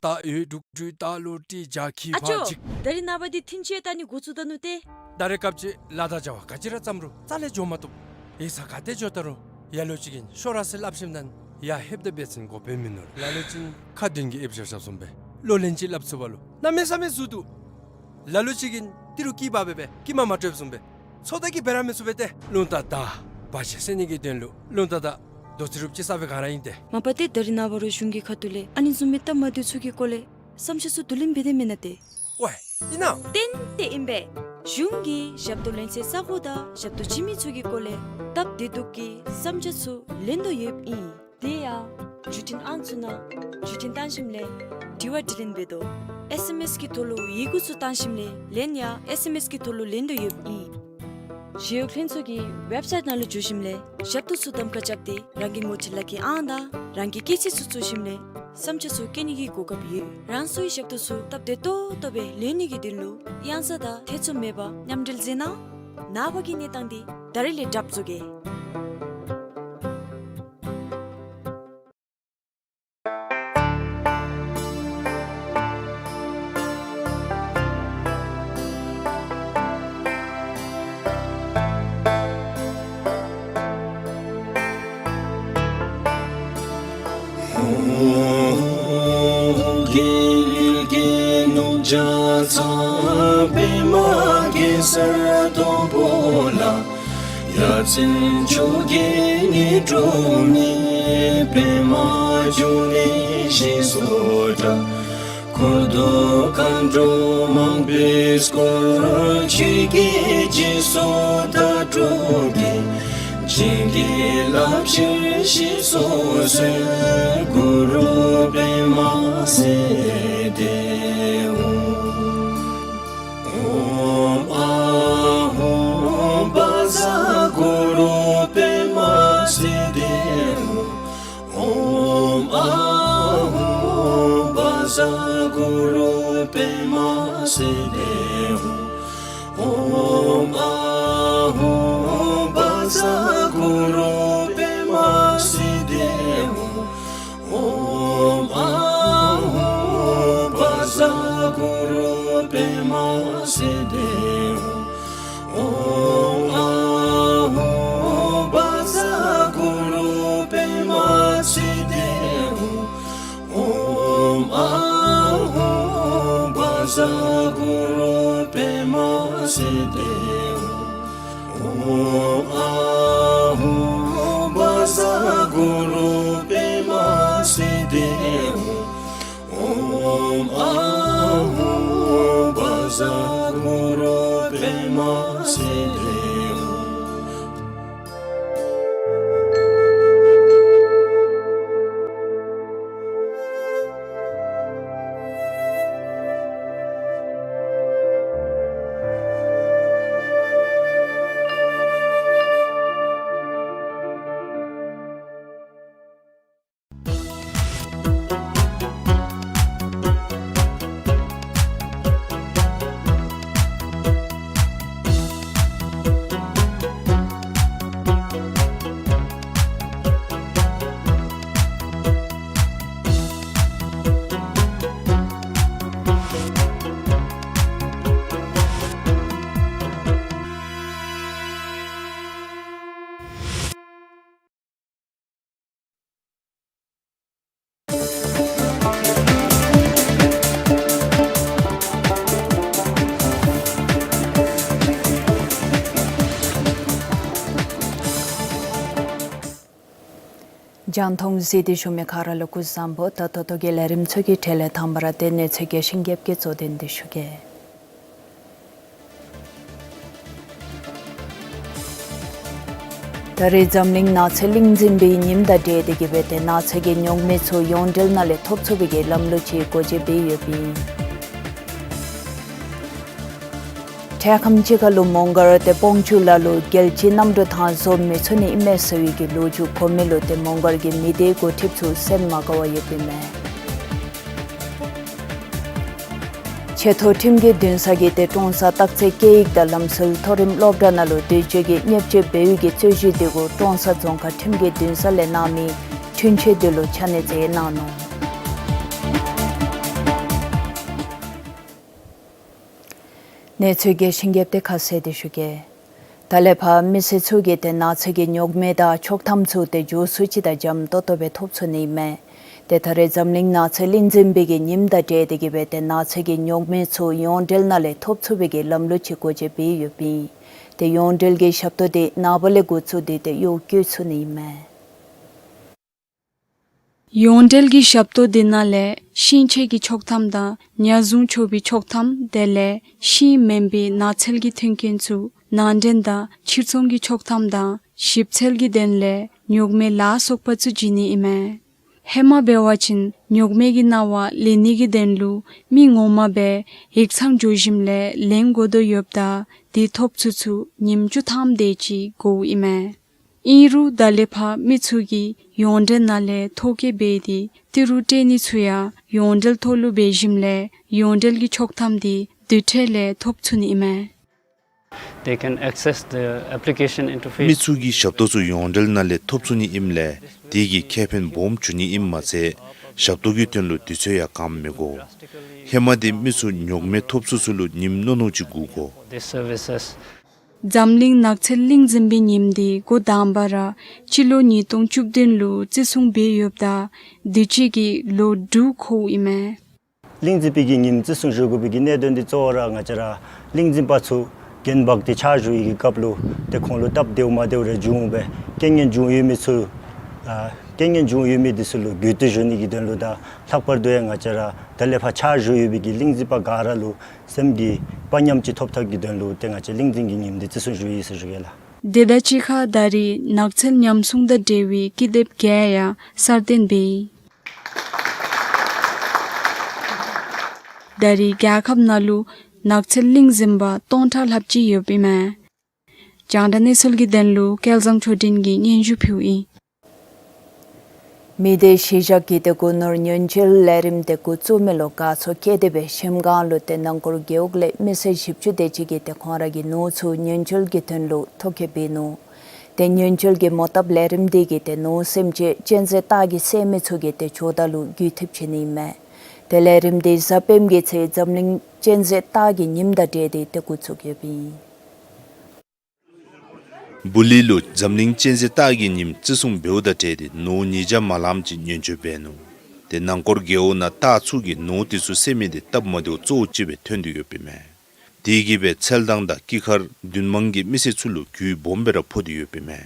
རིས་ནངས་པ་འདི་ཐིན་ཅེ་ལྟ་ནི་འགོ་བཙུགས་ད་ནུག་ཏེ། ད་རེས་སྐབས་ཅིག་ལཱ་དང་བྱ་བ་ག་ཅི་ར་བརྩམ་རུང་རྩ་ལས་འགྱོ་མ་བཏུབ། ཡིག་ཚང་ག་ཏེ་འགྱོ་ད་རུང་ལ་ལུ་ཅིག་གིས་ཤོག་ར་ཟེར་སླབ་ཞིནམ་ད་ཡར་ལྷོདཔ་ད་འབད་བ་ཅིན་འགོ་དཔོན་མིན་ནུག། ལ་ལུ་ཅིག་ཁ་འདོན་གྱི་ཨེབ་བཞག་བཞགཔ་བཟུམ་སྦེ་ལོ་ལན་ཅིག་སླབ་ཚུགས་པ་ལུ་གནམ་མེད་ས་མེད་ཟུར་འདུག། ལ་ལུ་ཅིག་གིས་ཏི་རུ་སྐྱི་པགས་སྦེ་སྦེ་སྐྱི་མ་མ་སྤྲོདཔ་བཟུམ་སྦེ་ཚོད་ལྟ་གིས་འབད་ར་མི་ཚུགས་པས་ཏེ། རླུང་རྟ་དང་བ་ཅིག་བསད་ནི་གི་དོན་ལུ་རླུང་རྟ་དང་རྡོ་རྩེག་རུབ་ཅིག་ས་སྦེ་ག་ར་ཨིན་ཏེ། མ་པ་ཏེ་ད་རིས་ནངས་པ་རུང་གཞུང་གི་ཁ་ཐུག་ལས་ཨ་ནི་བཟུམ་མའི་སྟབས་མ་བདེཝ་ཚུ་གི་སྐོར་ལས་བསམ་འཆར་ཚུ་བསྡུ་ལེན་འབད་དེ་མེན་ན་ཏེ། ཝའེ་ཨིན་ན། ཏན་ཏན་ཨིན་པས། གཞུང་གིས་ཞབས་ཏོག་ལེན་སའི་ས་གོ་དང་ཞབས་ཏོག་བྱིན་མི་ཚུ་གི་སྐོར་ལས་སྟབས་བདེ་སྡུག་གི་བསམ་འཆར་ཚུ་ལེན་དོ་ཡོདཔ་ཨིན། དེ་ཡང་བརྒྱུད་འཕྲིན་ཨང་ཚུ་ནང་བརྒྱུད་འཕྲིན་བཏང་ཞིནམ་ལས་དྲི་བ་དྲིས་ལན་འབད་དོ། ཨེསི་ཨེམ་ཨེསི་གི་ཐོག་ལུ་ཡི་གུ་ཚུ་བཏང་ཞིནམ་ལས་ལན་ཡང་ཨེསི་ཨེམ་ཨེསི་གི་ཐོག་ལུ་ལེན་དོ་ཡོདཔ་ཨིན། ཞི་གཡོག་ལྷན་ཚོགས་ཀྱི་ཝེབ་སའིཊ་ནང་ལུ་འཛུལ་ཞིནམ་ལས་ཞབས་ཏོག་ཚུ་གདམ་ཁ་རྐྱབ་སྟེ་རང་གི་ངོ་སྤྲོད་ལག་ཁྱེར་ཨང་དང་རང་གི་སྐྱེས་ཚེས་ཚུ་བཙུགས་ཞིནམ་ལས་ བསམ་འཆར་ཚུ་བཀོད་ནི་གི་གོ་སྐབས་ཡོད། རང་སོའི་ཞབས་ཏོག་ཚུ་སྟབས་བདེ་ཏོག་ཏོ་སྦེ་ལེན་ནི་གི་དོན་ལུ་གཡང་ས་དང་ཐེ་ཚོམ་མེད་པར་མཉམ་འབྲེལ་མཛད་གནང་། ནངས་པ་གི་གནས་སྟངས་འདི་ད་རིས་ལས་གྲབས་བཟོ་གེ། རྒྱལ་བའི་རྒྱལ་བ་ལྕགས་ཚང་པདྨ་གེ་སར་སྡོང་པོ་ལ། ཡ་མཚན་མཆོག་གི་ཉི་སྒྲོན་མེ། པདྨ་འབྱུང་གནས་ཞེས་སུ་གྲགས། འཁོར་དང་མཁའ་འགྲོ་མང་པོས་བསྐོར། ཆོས་ཀྱི་རྗེས་སུ་བདག་སྒྲུབ་ཀྱི། བྱིན་གྱིས་བརླབ་ཕྱིར་གཤེགས་སུ་གསོལ། གུ་རུ་པདྨ་སིདྡྷི་ཧཱུྃ། ཨོཾ་ཨཱཿཧཱུྃ་བཛྲ་གུ་རུ་པདྨ་སིདྡྷི་ཧཱུྃ། ཨོཾ་ཨཱཿཧཱུྃ་བཛྲ་གུ་རུ་པདྨ་སིདྡྷི་ཧཱུྃ། ཨོཾ་ཨཱཿཧཱུྃ་བཛྲ་གུ་རུ་པདྨ་སིདྡྷི་ཧཱུྃ། ཨོཾ་ཨཱཿཧཱུྃ་བཛྲ་གུ་རུ་པདྨ་སིདྡྷི་ཧཱུྃ། ཨོཾ་ཨཱཿཧཱུྃ་བཛྲ་གུ་རུ་པདྨ་སིདྡྷི་ཧཱུྃ། ཨོཾ་ཨཱཿཧཱུྃ་བཛྲ་གུ་རུ་པདྨ་སིདྡྷི་ཧཱུྃ། ཨོཾ་ཨཱཿཧཱུྃ་བཛྲ་གུ་རུ་པདྨ་སིདྡྷི་ཧཱུྃ། ཨོཾ་ཨཱཿཧཱུྃ་བཛྲ་གུ་རུ་པདྨ་སིདྡྷི་ཧཱུྃ། རྒྱང་མཐོང་གཟིགས་ཏེ་བཞུགས་མི་ག་ར་ལུ་སྐུ་གཟུགས་བཟང་པོ། ད་ད་ལྟོ་གི་ལས་རིམ་ཚུ་གི་གྲས་ལས་དང་པ་ར་ཏེ་གནས་ཚུལ་རྒྱས་ཤིང་རྒྱསཔ་གིས་གཙོ་དོན་འདི་ཞུ་གེ། ད་རེས་འཛམ་གླིང་ནགས་ཚལ་གླིང་འཛིན་པའི་ཉིནམ་དང་འབྲེལ་ཏེ་གིས་སྦེ་ཏེ་ནགས་ཚལ་གྱི་རྙོག་མེ་ཚུ་ཡོངས་འབྲེལ་ནང་ལས་ཐོབ་ཚུགས་པའི་གི་ལམ་ལུགས་ཅིག་འགོ་འབྱེད་འབད་ཡོདཔ་ཨིན། འཕྲལ་ཁམས་ཅིག་ཁར་ལུ་མོང་སྒར་ཏེ་སྤོང་ཆུ་ལ་ལུ་རྒྱལ་སྤྱིའི་གནམ་གྲུ་ཐང་བཟོ་མི་ཚུགས་ནི་ཨིན་མས་ཟེར་བའི་གི་ལོ་རྒྱུས་གོ་མི་ལུ་ཏེ་མོང་སྒར་གྱི་མི་སྡེའི་འགོ་ཁྲིདཔ་ཚུ་སེམས་མ་དགའ་བར་ཡོདཔ་ཨིན་མས། ཆེ་མཐོ་ཁྲིམས་ཀྱི་འདུན་ས་གིས་ཏེ་ཀྲོང་གསར་སྟག་རྩེ་སྐད་ཡིག་དང་ལམ་སྲོལ་མཐོ་རིམ་སློབ་གྲྭ་ནང་ལུ་དུས་ཅི་གི་བརྙས་བཅོས་འབད་བའི་གི་རྩོད་གཞི་དེ་གུ་ཀྲོང་གསར་རྫོང་ཁག་ཁྲིམས་ཀྱི་འདུན་ས་ལས་གནང་མི་འཁྲུན་ཆོད་དེ་ལུ་ཆ་གནས་མཛད་གནང་ནུག། གནས་ཚུལ་རྒྱས་ཤིང་རྒྱསཔ་དེ་ཁ་གསལ་ཏེ་ཞུ་གེ། ད་ལས་ཕར་མི་སེར་ཚུ་གིས་ཏེ་ནགས་ཚལ་གྱི་རྙོག་མེ་དང་ཆོག་ཐམ་ཚུ་ཏེ་མགྱོགས་སུ་ཅིག་དང་འཇམ་ཏོག་ཏོ་སྦེ་ཐོབ་ཚུགས་ནི་ཨིན་མས། ཏེ་ད་རེས་འཛམ་གླིང་ནགས་ཚལ་གླིང་འཛིན་པའི་གི་ཉིནམ་དང་འབྲེལ་ཏེ་གིས་སྦེ་ཏེ་ནགས་ཚལ་གྱི་རྙོག་མེ་ཚུ་ཡོངས་འབྲེལ་ནང་ལས་ཐོབ་ཚུགས་པའི་གི་ལམ་ལུགས་ཅིག་འགོ་འབྱེད་འབད་ཡོདཔ་ཨིན། ཏེ་ཡོངས་འབྲེལ་གྱི་ཞབས་ཏོག་དེ་ནངས་པ་ལས་འགོ་བཙུགས་ཏེ་ཏེ་གཡོག་བཀོལ་ཚུགས་ནི་ཨིན་མས། ཡོངས་འབྲེལ་གྱི་ཞབས་ཏོག་དེ་ནང་ལས་ཤིང་ཆས་ཀྱི་ཆོག་ཐམ་དང་ཉ་བཟུང་ཆོག་པའི་ཆོག་ཐམ་དེ་ལས་ཤིང་མེན་པའི་ནགས་ཚལ་གྱི་མཐུན་རྐྱེན་ཚུ་ནང་འདྲེན་དང་ཕྱིར་ཚོང་གི་ཆོག་ཐམ་དང་ཞིབ་འཚོལ་གྱི་དོན་ལས་རྙོག་མེ་ལ་སོགས་པ་ཚུ་བྱིན་ནི་ཨིན་མས། ཧེ་མ་འབད་བ་ཅིན་རྙོག་མེ་གི་གནང་བ་ལེན་ནི་གི་དོན་ལུ་མི་ངོ་མ་སྦེ་ཡིག་ཚང་འགྱོ་ཞིནམ་ལས་ལེན་དགོ་དོ་ཡོདཔ་ད་དེ་ཐོབ་ཚུགས་ཚུགས་ཉིནམ་བཅུ་ཐམ་དེ་ཅིག་འགོརཝ་ཨིན་མས། ཨིན་རུང་ད་ལས་ཕར་མི་ཚུ་གིས་ཡོངས་འབྲེལ་ནང་ལས་ཐོ་བཀོད་འབད་དེ་ཏི་རུ་སྤྲོད་ནི་ཚུ་ཡང་ཡོངས་འབྲེལ་ཐོག་ལུ་འབད་ཞིནམ་ལས་ཡོངས་འབྲེལ་གྱི་ཆོག་ཐམ་དེ་དུས་ཐོག་ལས་ཐོབ་ཚུགས་ནི་ཨིན་མས། They can access the application interface. མི་ཚུ་གིས་ཞབས་ཏོག་ཚུ་ཡོངས་འབྲེལ་ནང་ལས་ཐོབ་ཚུགས་ནི་ཨིནམ་ལས་དེ་གིས་ཁེ་ཕན་སྦོམ་འབྱུང་ནི་ཨིནམ་མ་ཚད་ཞབས་ཏོག་གི་དོན་ལུ་དུས་ཚོད་ཡང་གངམ་མི་དགོ། ཧེ་མ་འདི་མི་ཚུ་ཉོག་མེད་ཐོབ་ཚུགས་ཚུ་ལུ་ཉིནམ་ནུབ་ནུབ་ཅིག་སྒུག་དགོ། These services འཛམ་གླིང་ནགས་ཚལ་གླིང་འཛིན་པའི་ཉིནམ་འདི་འགོ་དང་པ་ར་སྤྱི་ལོ་ཉིས་སྟོང་བཅུ་བདུན་ལུ་བརྩི་སྲུང་འབད་ཡོདཔ་ད་དུས་ཅི་གི་ལོ་དྲུག་འཁོརཝ་ཨིན་མས། གླིང་འཛིན་པའི་གི་ཉིནམ་བརྩི་སྲུང་ཞུ་དགོ་པའི་གི་གནད་དོན་འདི་གཙོ་བོ་ར་ང་བཅས་ར་གླིང་འཛིན་པ་ཚུ་རྒྱན་འབག་སྟེ་ཕྱག་ཞུ་ཡི་གི་སྐབས་ལུ་ཏེ་ཁོང་ལུ་སྟབས་བདེཝ་མ་བདེཝ་རེ་འབྱུང་སྦེ་རྐྱེན་ངན་བྱུང་ཡོད་མི་ཚུ་ཨ་རྐྱེན་ངན་བྱུང་ཡོད་མི་འདི་ཚུ་ལུ་གུས་བཏུད་ཞུ་ནི་གི་དོན་ལུ་དང་ལྷག་པར་དུ་ཡང་ང་བཅས་ར་ད་ལས་ཕར་ཕྱག་ཞུ་ཡོད་པའི་གི་གླིང་འཛིན་པ་ག་ར་ལུ་སེམས་ཀྱི་དཔའ་ཉམས་ཅིག་ཐོབ་ཐབས་ཀྱི་དོན་ལུ་ཏེ་ང་བཅས་གླིང་འཛིན་གྱི་ཉིནམ་འདི་བརྩི་སྲུང་ཞུ་ཡི་ཟེར་ཞུ་གེ་ལགས། དེ་དང་གཅིག་ཁར་ད་རེས་ནགས་ཚལ་ཉམས་སྲུང་དང་འབྲེལ་བའི་ཀི་དེབ་བརྒྱད་ཡང་གསར་བཏོན་འབད་ཡི། ད་རེས་རྒྱལ་ཁབ་ནང་ལུ་ནགས་ཚལ་གླིང་འཛིན་པ་སྟོང་ཕྲག་ལྷགཔ་ཅིག་ཡོདཔ་ཨིན་མས། རྒྱང་བསྒྲགས་གནས་ཚུལ་གྱི་དོན་ལུ་སྐལ་བཟང་ཆོས་སྒྲོན་གྱིས་སྙན་ཞུ་ཕུལཝ་ཨིན། མི་སྡེ་གཞིས་ཆགས་ཀྱི་ཏེ་སྒོ་ནོར་ཉེན་བཅོལ་ལས་རིམ་ཏེ་འགོ་བཙུགས་མི་ལུ་དགའ་ཚོར་བསྐྱེད་དེ་སྦེ་གཞལམ་སྒང་ལུ་ཏེ་ནང་འཁོར་རྒེད་འོག་ལས་མི་སེར་བཞི་བཅུ་དེ་ཅིག་གིས་ཏེ་ཁོང་ར་གི་ནོར་ཚུ་ཉེན་བཅོལ་གྱི་དོན་ལུ་ཐོ་བཀོད་འབད་ནུག། ཏེ་ཉེན་བཅོལ་གྱི་མོ་བཏབ་ལས་རིམ་འདི་གིས་ཏེ་ནོར་སེམས་ཅན་གཅན་གཟན་སྟག་གིས་བསད་མི་ཚུ་གི་ཏེ་ཇོ་བདག་ལུ་རྒུད་འཐུས་བྱིན་ནི་ཨིན་མས། ཏེ་ལས་རིམ་འདི་གཟའ་སྤེནམ་གྱི་ཚེ་འཛམ་གླིང་གཅན་གཟན་སྟག་གི་ཉིནམ་དང་འབྲེལ་ཏེ་ཏེ་འགོ་བཙུགས་ཡོདཔ་ཨིན། སྦུ་ལི་ལུ་འཛམ་གླིང་གཅན་གཟན་སྟག་གི་ཉིནམ་བརྩི་སྲུང་འབདཝ་དང་འབྲེལ་ཏེ་ནོར་ཉིས་བརྒྱ་མ་ལངམ་ཅིག་ཉེན་བཅོལ་འབད་ནུག། ཏེ་ནང་འཁོར་རྒེད་འོག་ནང་སྟག་ཚུ་གིས་ནོར་དེ་ཚུ་བསད་མི་འདི་སྟབས་མ་བདེཝ་གཙོ་བོ་ཅིག་སྦེ་ཐོན་ཏེ་ཡོདཔ་ཨིན་མས། དེ་གིས་སྦེ་ཚལ་ཐང་དང་སྐྱིད་མཁར་མདུན་མང་གི་མི་སེར་ཚུ་ལུ་རྒུད་སྦོམ་སྦེ་ར་ཕོག་སྟེ་ཡོདཔ་ཨིན་མས།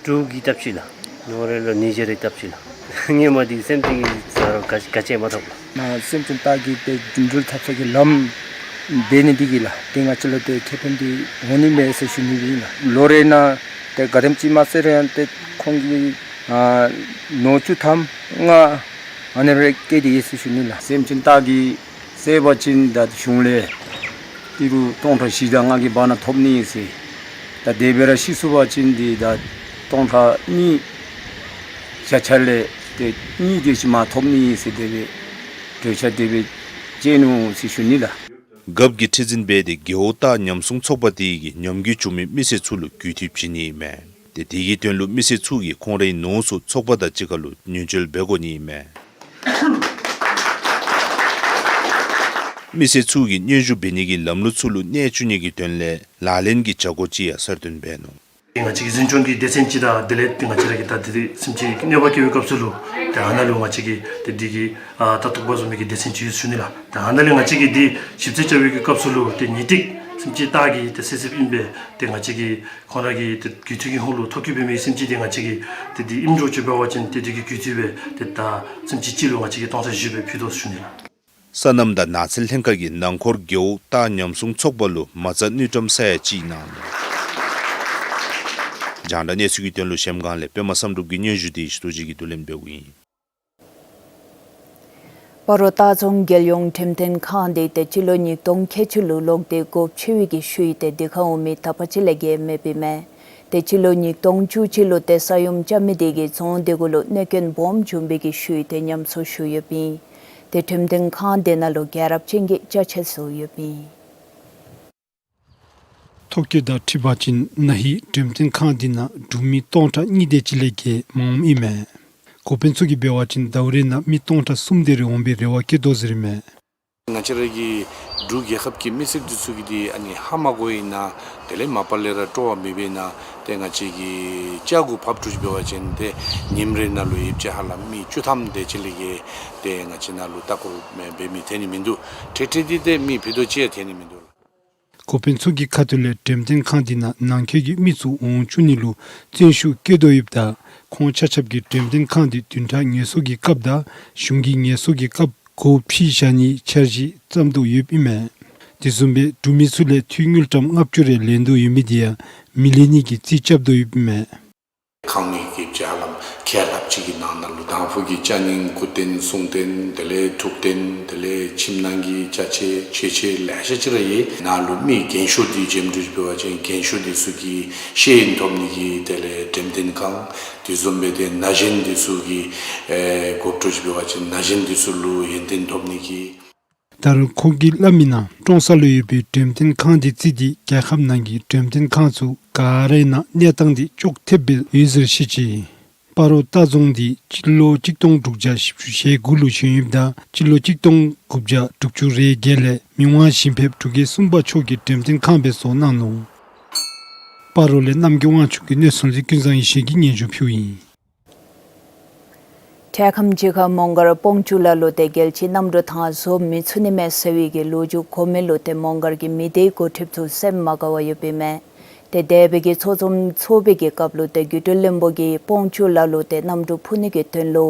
དྲུག་གི་སྟབས་ཅིག་ལགས། ནོར་རེ་ལོ་ཉིས་བརྒྱ་རེ་སྟབས་ཅིག་ལགས། སྔོན་མ་འདི་སེམས་ཅན་གྱི་ས་རོ་ག་ག་ཅི་མ་ཐོབ་ལགས། ན་སེམས་ཅན་སྟག་གི་ཏེ་འགྲུལ་ཐབས་ས་གི་ལམ་འབད་ནི་འདི་གིས་ལགས། ཏེ་ང་བཅས་ལུ་ཏེ་ཁེ་ཕན་འདི་འོང་ནི་མས་ཟེར་ཞུ་ནི་ཨིན་ལགས། ལོ་རེ་ནང་ཏེ་ག་དེམ་ཅིག་མ་ཟེར་རུང་ཏེ་ཁོང་གིས་ཨ་ནོར་བཅུ་ཐམ་ལྔ་ཨ་ནེམ་རེ་བཀལ་ཏེ་ཡོད་ཟེར་ཞུ་ནི་ལགས། སེམས་ཅན་སྟག་གིས་བསད་པ་ཅིན་ད་གཞུང་ལས་ཏི་རུ་སྟོང་ཕྲག་བཞི་དང་ལྔ་གི་བར་ན་ཐོབ་ནི་ཟེར། ད་དེ་སྦེ་ར་ཤི་སོང་པ་ཅིན་འདི་ད་སྟོང་ཕྲག་གཉིས་བརྒྱ་ཆ་ལས་ཏེ་གཉིས་དེ་ཅིག་མ་ཐོབ་ནི་ཟེར་དེ་སྦེ་གྲོས་འཆར་དེ་སྦེ་བཅད་ནུག་ཟེར་ཞུ་ནི་ལགས། རྒཔོ་གིས་ཁྲི་འཛིན་འབད་དེ་རྒེད་འོག་སྟག་ཉམས་སྲུང་ཚོགས་པ་དེ་གིས་ཉམས་རྒུད་བྱུང་མི་མི་སེར་ཚུ་ལུ་རྒུད་འཐུས་བྱིན་ནི་ཨིན་མས། ཏེ་དེ་གི་དོན་ལུ་མི་སེར་ཚུ་གིས་ཁོང་རའི་ནོར་ཚུ་ཚོགས་པ་དང་གཅིག་ཁར་ལུ་ཉེན་བཅོལ་འབད་དགོ་ནི་ཨིན་མས། མི་སེར་ཚུ་གིས་སྙན་ཞུ་འབད་ནི་གི་ལམ་ལུགས་ཚུ་ལུ་གནས་བཅུག་ནི་གི་དོན་ལས་ལག་ལེན་གྱི་བྱ་སྒོ་ཅིག་ཡང་གསར་བཏོན་འབད་ནུག། ང་བཅས་ཀྱི་འཛིན་སྐྱོང་གི་སྡེ་ཚན་ཅིག་དང་དེ་ལས་ཏེ་ང་བཅས་ར་གི་ད་དེ་དེ་སེམས་ཅན་གནོད་པ་བཀལ་བའི་སྐབས་སུ་ལུ་ཏེ་ཨ་ནཱ་ལུ་ང་བཅས་ཀྱི་ཏེ་འདི་གི་ཨ་ད་ཐུག་པ་བཟུམ་མའི་གི་སྡེ་ཚན་ཅིག་ཡོད་ཟེར་ཞུ་ནི་ལགས། ཏེ་ཨ་ནཱ་ལས་ང་བཅས་ཀྱིས་འདི་ཞིབ་འཚོལ་རྐྱབ་པའི་གི་སྐབས་སུ་ལུ་ཏེ་ཉེས་སྟེགས་སེམས་ཅན་སྟག་གིས་ཏེ་བསད་བསདཔ་ཨིན་པས། ཏེ་ང་བཅས་ཀྱིས་ཁོང་ར་གི་ཏེ་རྒུད་འཐུས་ཀྱི་ཧོང་ལུ་ཐོ་བཀོད་འབད་མི་སེམས་ཅན་འདི་ང་བཅས་ཀྱིས་ཏེ་འདི་ཨིནམ་འདྲཝ་ཅིག་འབད་བ་ཅིན་ཏེ་འདི་གི་རྒུད་འཐུས་སྦེ་ཏེ་ད་སེམས་ཅན་སྤྱི་ལུ་ང་བཅས་ཀྱིས་སྟོང་ཕྲག་བཞི་སྦེ་ཕུལ་དོ་ཟེར་ཞུ་ནི་ལགས། སོ་ནམ་དང་ནགས་ཚལ་ལྷན་ཁག་གིས་ནང་འཁོར་རྒེད་འོག་སྟག་ཉམས་སྲུང་ཚོགས་པ་ལུ་མ་རྩ་དངུལ་ཀྲམ་ས་ཡ་གཅིག་གནང་ནུག། རྒྱང་བསྒྲགས་གནས་ཚུལ་གྱི་དོན་ལུ་གཞལམ་སྒང་ལས་པདྨ་བསམ་གྲུབ་ཀྱི་སྙན་ཞུ་འདི་ཞུ་དོ་ཅིག་གིས་བསྡུ་ལེན་འབདཝ་ཨིན། སྤ་རོ་སྟག་རྫོང་རྒྱལ་ཡོངས་འགྲེམས་སྟོན་ཁང་འདི་ཏེ་སྤྱི་ལོ་ཉིས་སྟོང་ཁལ་གཅིག་ལུ་ལོག་སྟེ་སྒོ་ཕྱེ་བའི་གི་ཤུལ་ཏེ་དེ་ཁར་འོང་མི་དག་པ་ཅིག་ལས་བརྒལ་མེདཔ་ཨིན་མས། ཏེ་སྤྱི་ལོ་ཉིས་སྟོང་བཅུ་གཅིག་ལུ་ཏེ་ས་ཡོམ་རྐྱབ་མི་དེ་གིས་རྫོང་དེ་གུ་ལུ་གནོད་སྐྱོན་སྦོམ་བྱུང་བའི་གི་ཤུལ་ཏེ་ཉམས་གསོ་ཞུ་ཡོདཔ་ཨིན། ཏེ་འགྲེམས་སྟོན་ཁང་དེ་ནང་ལུ་རྒྱལ་རབས་ཅན་གྱི་ཅ་ཆས་བཟོ་ཡོདཔ་ཨིན། ཐོ་བཀོད་དང་འཁྲིལ་བ་ཅིན་ན་ཧིང་འགྲེམས་སྟོན་ཁང་དེ་ནང་འབྲུག་མི་སྟོང་ཕྲག་གཉིས་དེ་ཅིག་ལས་བརྒལ་མ་འོངམ་ཨིན་མས། འགོ་དཔོན་ཚུ་གིས་འབད་བ་ཅིན་ཟླཝ་རེ་ནང་མི་སྟོང་ཕྲག་གསུམ་དེ་རེ་འོང་པའི་རེ་བ་བསྐྱེད་དོ་ཟེར་ཨིན་མས། ང་བཅས་ར་གི་འབྲུག་རྒྱལ་ཁབ་ཀྱི་མི་སེར་འདི་ཚུ་གིས་འདི་ཨ་ནི་ཧ་མ་གོ་ཡི་ན་དེ་ལས་མ་པ་ལས་ར་སྤྲོ་བ་མེད་པས་ན་ཏེ་ང་བཅས་ཀྱི་ཅ་གུ་ཕབ་འགྱོ་འབད་བ་ཅིན་ཏེ་ཉིནམ་རེ་ནང་ལུ་ཡོདཔ་ཅིག་ཧ་ལམ་མི་བཅུ་ཐམ་དེ་ཅིག་ལས་བརྒལ་ཏེ་ང་བཅས་ནང་ལུ་ལྟ་སྐོར་འབད་མི་ཐོན་ནི་མིན་འདུག། ཏེ་ཏེ་འདི་ཏེ་མི་ཕུད་རྡོག་ཅིག་ཡང་ཐོན་ནི་མིན་འདུག། འགོ་དཔོན་ཚུ་གི་ཁ་ཐུག་ལས་འགྲེམས་སྟོན་ཁང་དེ་ནང་ནང་འཁོད་ཀྱི་མི་ཚུ་འོང་བཅུག་ནི་ལུ་བརྩོན་ཤུགས་བསྐྱེད་དོ་ཡོདཔ་ད་ཁོང་ཆ་ཁྱབ་ཀྱིས་འགྲེམས་སྟོན་ཁང་དེ་བདུན་ཕྲག་ངལ་གསོ་གི་སྐབས་དང་གཞུང་གི་ངལ་གསོ་གི་སྐབས་སྒོ་ཕྱེ་བཞག་ནིའི་འཆར་གཞི་བརྩམ་དོ་ཡོདཔ་ཨིན་མས། དེ་བཟུམ་སྦེ་འབྲུག་མི་ཚུ་ལས་འཐུས་དངུལ་ཀྲམ་ལྔ་བཅུ་རེ་ལེན་དོ་ཡོད་མི་དེ་ཡང་མི་ལེན་ནི་གི་རྩིས་རྐྱབ་དོ་ཡོདཔ་ཨིན་མས། ཁང་མིག་གི་ཅ་ལམ་ ཁལ་ལྷགཔ་ཅིག་གི་ནང་ན་ལུ་དང་ཕུ་གི་ཅ་རྙིང་སྐུ་རྟེན་གསུང་རྟེན་དེ་ལས་འཁྲུགས་རྟེན་དེ་ལས་ཁྱིམ་ནང་གི་ཅ་ཆས་ཆོས་ཆས་ལེ་ཤ་ཅིག་ར་ཡོད། ནཱ་ལུ་མི་རྒན་ཤོས་འདི་འཇམ་འདྲུ་འབད་བ་ཅིན་རྒན་ཤོས་འདི་ཚུ་གིས་ཤེས་ཡོན་ཐོབ་ནི་གི་དེ་ལས་འགྲེམས་སྟོན་ཁང་། དེ་བཟུམ་སྦེ་ཏེ་ན་གཞོན་འདི་ཚུ་གིས་ཨེ་དགོད་བྲོ་ཅིག་འབད་བ་ཅིན་ན་གཞོན་འདི་ཚུ་ལུ་ཡོན་ཏན་ཐོབ་ནི་གི། ད་རུང་ཁོ་གིས་སླབ་མི་ནང་ཀྲོང་གསར་ལུ་ཡོད་པའི་འགྲེམས་སྟོན་ཁང་འདི་བརྩིས་ཏེ་རྒྱལ་ཁབ་ནང་གི་འགྲེམས་སྟོན་ཁང་ཚུ་ག་རའི་ནང་གནས་སྟངས་འདི་ཅོག་འཐདཔ་སྦེ་ཡོད་ཟེར་བཤད་ཅི། སྤ་རོ་རྟ་རྫོང་འདི་སྤྱི་ལོ་གཅིག་སྟོང་དྲུག་བརྒྱ་བཞི་བཅུ་ཞེ་དགུ་ལུ་བྱོན་ཡོདཔ་ད་སྤྱི་ལོ་གཅིག་སྟོང་དགུ་བརྒྱ་དྲུག་ཅུ་རེ་བརྒྱད་ལས་མི་དབང་ཞིང་ཕེབས་འབྲུག་རྒྱལ་གསུམ་པ་མཆོག་གི་འགྲེམས་སྟོན་ཁང་སྦེ་བཟོ་གནང་ནུག། སྤ་རོ་ལས་རྣམ་རྒྱལ་དབང་ཕྱུག་གི་གནས་ཚུལ་འདི་ཀུན་བཟང་ཡེ་ཤེས་ཀྱིས་སྙན་ཞུ་ཕུལཝ་ཨིན། འཕྲལ་ཁམས་ཅིག་ཁར་མོང་སྒར་སྤོང་ཆུ་ལ་ལུ་ཏེ་རྒྱལ་སྤྱིའི་གནམ་གྲུ་ཐང་བཟོ་མི་ཚུགས་ནི་མས་ཟེར་བའི་གི་ལོ་རྒྱུས་གོ་མི་ལུ་ཏེ་མོང་སྒར་གྱི་མི་སྡེའི་འགོ་ཁྲིདཔ་ཚུ་སེམས་མ་དགའ་བར་ཡོདཔ་ཨིན་མས། ཏེ་འདས་པའི་གི་ཚོགས་འཛོམས་ཚོགས་པའི་གི་སྐབས་ལུ་ཏེ་རྒྱུད་སྟོད་བློན་པོ་གིས་སྤོང་ཆུ་ལ་ལུ་ཏེ་གནམ་གྲུ་འཕུར་ནི་གི་དོན་ལུ་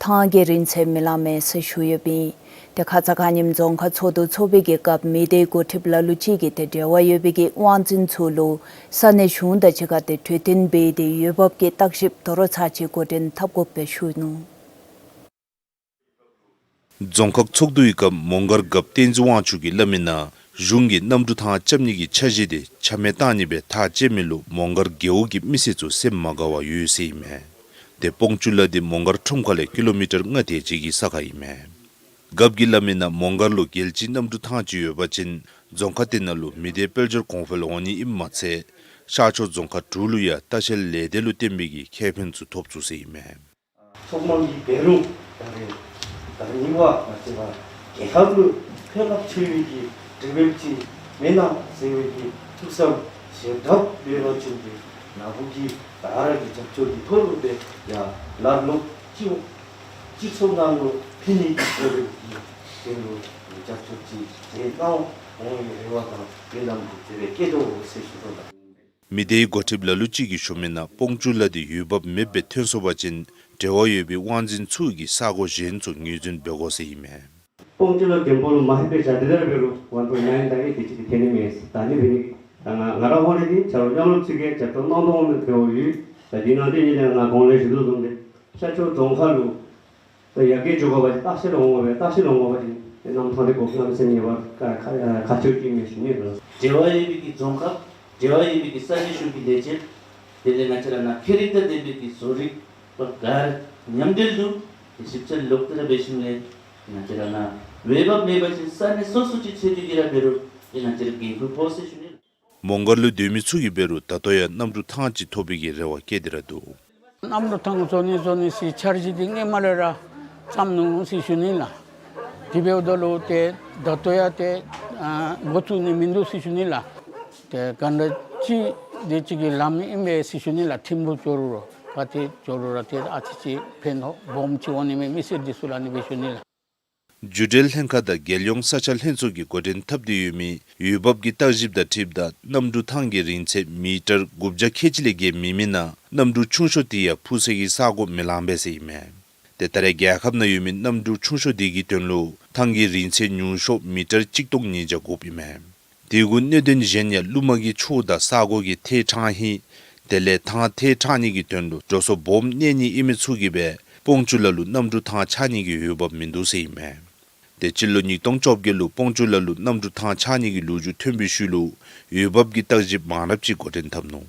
ཐང་གི་རིན་ཚད་མི་ལང་མས་ཟེར་ཞུ་ཡོདཔ་ཨིན། ཏེ་ཁ་ཙ་ཁ་ཉིནམ་རྫོང་ཁག་ཚོགས་འདུ་ཚོགས་པའི་གི་སྐབས་མི་སྡེའི་འགོ་ཁྲིདཔ་ལ་ལུ་ཅིག་གིས་ཏེ་འབྲེལ་བ་ཡོད་པའི་གི་དབང་འཛིན་ཚུ་ལུ་ས་གནས་གཞུང་དང་གཅིག་ཁར་ཏེ་གྲོས་བསྟུན་འབད་དེ་འོས་འབབ་ཀྱི་བརྟག་ཞིབ་དོ་རུང་ཚར་གཅིག་འགོ་འདྲེན་འཐབ་དགོཔ་སྦེ་ཞུ་ནུག། རྫོང་ཁག་ཚོགས་འདུའི་སྐབས་མོང་སྒར་རྒཔོ་བསྟན་འཛིན་དབང་ཕྱུག་གིས་སླབ་མི་ནང་གཞུང་གིས་གནམ་གྲུ་ཐང་རྐྱབ་ནི་གི་འཆར་གཞི་དེ་ཆ་མེད་བཏང་ནི་སྦེ་ཐག་བཅད་མི་ལུ་མོང་སྒར་རྒེད་འོག་གི་མི་སེར་ཚུ་སེམས་མ་དགའ་བར་ཡོད་ཟེར་ཨིན་མས། ཏེ་སྤོང་ཆུ་ལ་དེ་མོང་སྒར་ཁྲོམ་ཁ་ལས་ཀི་ལོ་མི་ཊར་ལྔ་དེ་ཅིག་གི་ས་ཁར་ཨིན་མས། རྒཔོ་གིས་སླབ་མི་ནང་མོང་སྒར་ལུ་རྒྱལ་སྤྱིའི་གནམ་གྲུ་ཐང་ཅིག་ཡོད་པ་ཅིན་རྫོང་ཁག་དེ་ནང་ལུ་མི་སྡེ་དཔལ་འབྱོར་གོང་འཕེལ་འོང་ནི་ཨིནམ་མ་ཚད་ཤར་ཕྱོགས་རྫོང་ཁག་དྲུག་ལུ་ཡང་ལྟ་བཤལ་ལས་སྡེ་ལུ་བརྟེན་པའི་གི་ཁེ་ཕན་ཚུ་ཐོབ་ཚུགས་ཟེར་ཨིན་མས། ཚོགས་མང་གི་འབད་རུང་ད་རེས་ད་རེས་ནངས་པ་ང་བཅས་ར་རྒྱལ་ཁབ་ལུ་ཕན་རླབས་ཆེ་བའི་གི་དྲི་བ་ཅིག་མེན་ན་ཟེར་བའི་གི་ཐུགས་བསམ་བཞེས་དོ་ཡོད་པ་ཅིན་ཏེ་ནཱ་བུ་གི་ད་ར་གི་རྒྱབ་སྐྱོར་གྱི་ཐོག་ལུ་ཏེ་ཡར་ལ་ལུ་སྤྱི་སྤྱི་ཚོགས་ནང་ལུ་ཕན་ནི་གི་དེ་ལུ་རྒྱབ་སྐྱོར་ཅིག་བྱེད་གནང་འོང་བའི་རེ་བ་དང་སྨོན་ལམ་དེ་སྦེ་བསྐྱེད་དོ་ཟེར་ཞུ་དོ་ལགས། མི་སྡེའི་འགོ་ཁྲིདཔ་ལ་ལུ་ཅིག་གིས་ཞུ་མི་ནང་སྤོང་ཆུ་ལ་དེ་འོས་འབབ་མེདཔ་སྦེ་ཐོན་སོང་པ་ཅིན་འབྲེལ་བ་ཡོད་པའི་དབང་འཛིན་ཚུ་གིས་ས་གོ་གཞན་ཚུ་ངོས་འཛིན་འབད་དགོ་ཟེར་ཨིན་མས། སྤོང་ཆུ་ལ་རྒན་པོ་ལུ་མ་ཧེ་པེ་བྱ་དེ་དར་འབད་རུང་ཝན་པོའི་ནའིན་ད་གི་དེ་ཅིག་གི་ཐེ་ནི་མེད་ཟེར་ད་ནི་འབད་ནི། ད་ང་ང་ར་ཧོ་ལས་འདི་ཆ་རོགས་མཉམ་རུབ་ཚུ་གིས་རྒྱབ་སྐྱོར་གནང་དོ་འོང་མི་འབདཝ་ཡོད། ད་འདི་ནང་འདི་ཉིད་ལས་ང་གོང་ལས་ཞུ་དོ་བཟུམ་སྦེ་ཤར་ཕྱོགས་རྫོང་ཁག་ལུ་ད་ཡར་རྒྱས་འགྱོ་དགོ་པ་ཅིན་ལྟ་བཤལ་འོང་དགོ་པས། ལྟ་བཤལ་འོང་དགོ་པ་ཅིན་ཏེ་གནམ་ཐང་འདི་དགོ་གནམ་མེད་ས་མེད་ངེས་པར་ཁག་ཁག་ཁག་ཆེཝ་ཅིག་ཨིན་མས་ཞུ་ནི་ལགས། འབྲེལ་བ་ཡོད་པའི་གི་རྫོང་ཁག་འབྲེལ་བ་ཡོད་པའི་གི་ས་གནས་གཞུང་གི་ལས་བྱེདཔ་དེ་ལས་ང་བཅས་ར་ནཱ་ཁྱད་རིག་དང་ལྡན་པའི་གི་བཟོ་རིག་པ་ག་ར་མཉམ་འབྲེལ་དུ་ཞིབ་དཔྱད་ལོག་སྟེ་ར་འབད་ཞིནམ་ལས་ང་བཅས་ར་ནཱ་འོས་འབབ་མེད་པ་ཅིན་ས་གནས་སོ་སོ་ཅིག་འཚོལ་ཏེ་གི་ར་འབད་རུང་ཏེ་ང་བཅས་ར་འགན་ཁུར་ཕོག་ཟེར་ཞུ་ནི་ལགས། མོང་སྒར་ལུ་སྡོད་མི་ཚུ་གིས་འབད་རུང་ད་ལྟོ་ཡང་གནམ་གྲུ་ཐང་ཅིག་ཐོབ་པའི་གི་རེ་བ་བསྐྱེད་དེ་ར་འདུག། གནམ་གྲུ་ཐང་བཟོ་ནི་བཟོ་ནི་ཟེར་འཆར་གཞི་འདི་སྔོན་མ་ལས་ར་བརྩམས་ནུག་ཟེར་ཞུ་ནི་ལགས། དེ་འབདཝ་ད་ལུ་ཏེ་ད་ལྟོ་ཡང་ཏེ་ཨ་འགོ་བཙུགས་ནི་མིན་འདུག་ཟེར་ཞུ་ནི་ལགས། ཏེ་ག་འདྲ་ཅིག་དེ་ཅིག་གི་ལམ་ཨིན་པས་ཟེར་ཞུ་ནི་ལགས། ཐིམ་ཕུག་ཕྱོགས་ལུ་ར་ག་ཏེ་ཕྱོགས་ལུ་ར་ཏེ་ཨ་ཙི་ཅིག་ཕན་ཐོགས་སྦོམ་ཅིག་འོང་ནི་མས་མི་སེར་འདི་ཚུ་ལུ་ཨ་ནི་སྦེ་ཞུ་ནི་ལགས། རྒྱུད་འབྲེལ་ལྷན་ཁག་དང་རྒྱལ་ཡོངས་ས་ཆ་ལྷན་ཚོགས་ཀྱིས་འགོ་འདྲེན་འཐབ་སྟེ་ཡོད་མི་འོས་འབབ་ཀྱི་བརྟག་ཞིབ་དང་འཁྲིལཝ་ད་གནམ་གྲུ་ཐང་གི་རིང་ཚད་མི་ཊར་དགུ་བརྒྱ་ཁལ་གཅིག་ལས་བརྒལ་མེད་མི་ནང་གནམ་གྲུ་ཆུང་ཤོས་དེ་ཡང་འཕུར་སའི་གི་ས་གོ་མི་ལང་པས་ཟེར་ཨིན་མས། ཏེ་ད་རེས་རྒྱལ་ཁབ་ནང་ཡོད་མི་གནམ་གྲུ་ཆུང་ཤོས་དེ་གི་དོན་ལུ་ཐང་གི་རིང་ཚད་ཉུང་ཤོས་མི་ཊར་གཅིག་སྟོང་ཉིས་བརྒྱ་དགོཔ་ཨིན་མས། དེ་གུ་གནད་དོན་གཞན་ཡང་ཀླུ་མ་གི་ཕྱོགས་དང་ས་གོ་གི་ཐད་དྲག་ཧིང་དེ་ལས་ཐང་ཐད་དྲག་ནི་གི་དོན་ལུ་འགྲོ་སོང་སྦོམ་གནས་ནི་ཨིན་མི་ཚུ་གིས་སྦེ་སྤོང་ཆུ་ལ་ལུ་གནམ་གྲུ་ཐང་ཆགས་ནི་གི་འོས་འབབ་མིན་འདུག་ཟེར་ཨིན་མས། ཏེ་སྤྱི་ལོ་ཉིས་སྟོང་བཅོ་བརྒྱད་ལུ་སྤོང་ཆུ་ལ་ལུ་གནམ་གྲུ་ཐང་ཆགས་ནི་གི་ལོ་རྒྱུས་ཐོན་པའི་ཤུལ་ལུ་འོས་འབབ་ཀྱི་བརྟག་ཞིབ་མང་རབས་ཅིག་འགོ་འདྲེན་འཐབ་ནུག།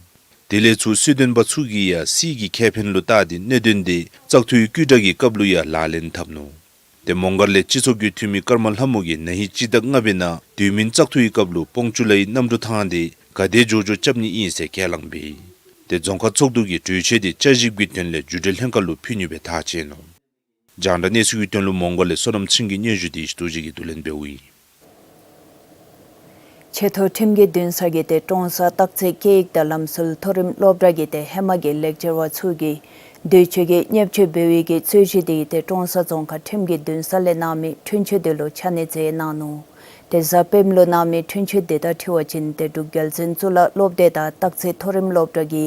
དེ་ལས་ཚུར་སྲིད་དོན་པ་ཚུ་གིས་ཡང་སྲིད་ཀྱི་ཁེ་ཕན་ལུ་བལྟ་སྟེ་གནད་དོན་དེ་བཙག་འཐུའི་བསྐུལ་བསྒྲགས་ཀྱི་སྐབས་ལུ་ཡང་ལག་ལེན་འཐབ་ནུག། ཏེ་མོང་སྒར་ལས་སྤྱི་ཚོགས་ཀྱི་འཐུས་མི་ཀརྨ་ལྷ་མོ་གིས་ན་ཧིང་སྤྱི་ཟླ་ལྔ་པའི་ནང་དུས་མིན་བཙག་འཐུའི་སྐབས་ལུ་སྤོང་ཆུ་ལའི་གནམ་གྲུ་ཐང་དེ་ག་དེ་མགྱོགས་མགྱོགས་རྐྱབ་ནི་ཨིན་ཟེར་ཁས་བླངས་འབད་ཡི། ཏེ་རྫོང་ཁག་ཚོགས་འདུ་གིས་གྲོས་ཆོད་དེ་བསྐྱར་ཞིབ་ཀྱི་དོན་ལས་རྒྱུད་འབྲེལ་ལྷན་ཁག་ལུ་ཕུལ་ནི་སྦེ་ཐག་བཅད་ནུག། རྒྱང་བསྒྲགས་གནས་ཚུལ་གྱི་དོན་ལུ་མོང་སྒར་ལས་བསོད་ནམས་ཚེ་རིང་གི་སྙན་ཞུ་དེ་ཞུ་དོ་ཅིག་གིས་བསྡུ་ལེན་འབདཝ་ཨིན། ཆེ་མཐོ་ཁྲིམས་ཀྱི་འདུན་ས་གི་ཏེ་ཀྲོང་གསར་སྟག་རྩེ་སྐད་ཡིག་དང་ལམ་སྲོལ་མཐོ་རིམ་སློབ་གྲྭ་གི་ཏེ་ཧེ་མ་གི་ལེགས་སྦྱར་བ་ཚུ་གིས་དུས་ཆེན་གྱི་བརྙས་བཅོས་འབད་བའི་གི་རྩོད་གཞི་དེ་ཏེ་ཀྲོང་གསར་རྫོང་ཁག་ཁྲིམས་ཀྱི་འདུན་ས་ལས་གནང་མི་འཁྲུན་ཆོད་དེ་ལུ་ཆ་གནས་མཛད་གནང་ནུག། ཏེ་གཟའ་སྤེནམ་ལུ་གནང་མི་འཁྲུན་ཆོད་དེ་དང་འཁྲིལ་བ་ཅིན་ཏེ་འབྲུག་རྒྱལ་བཙུན་གཙུག་ལག་སློབ་སྡེ་དང་སྟག་རྩེ་མཐོ་རིམ་སློབ་གྲྭ་གི་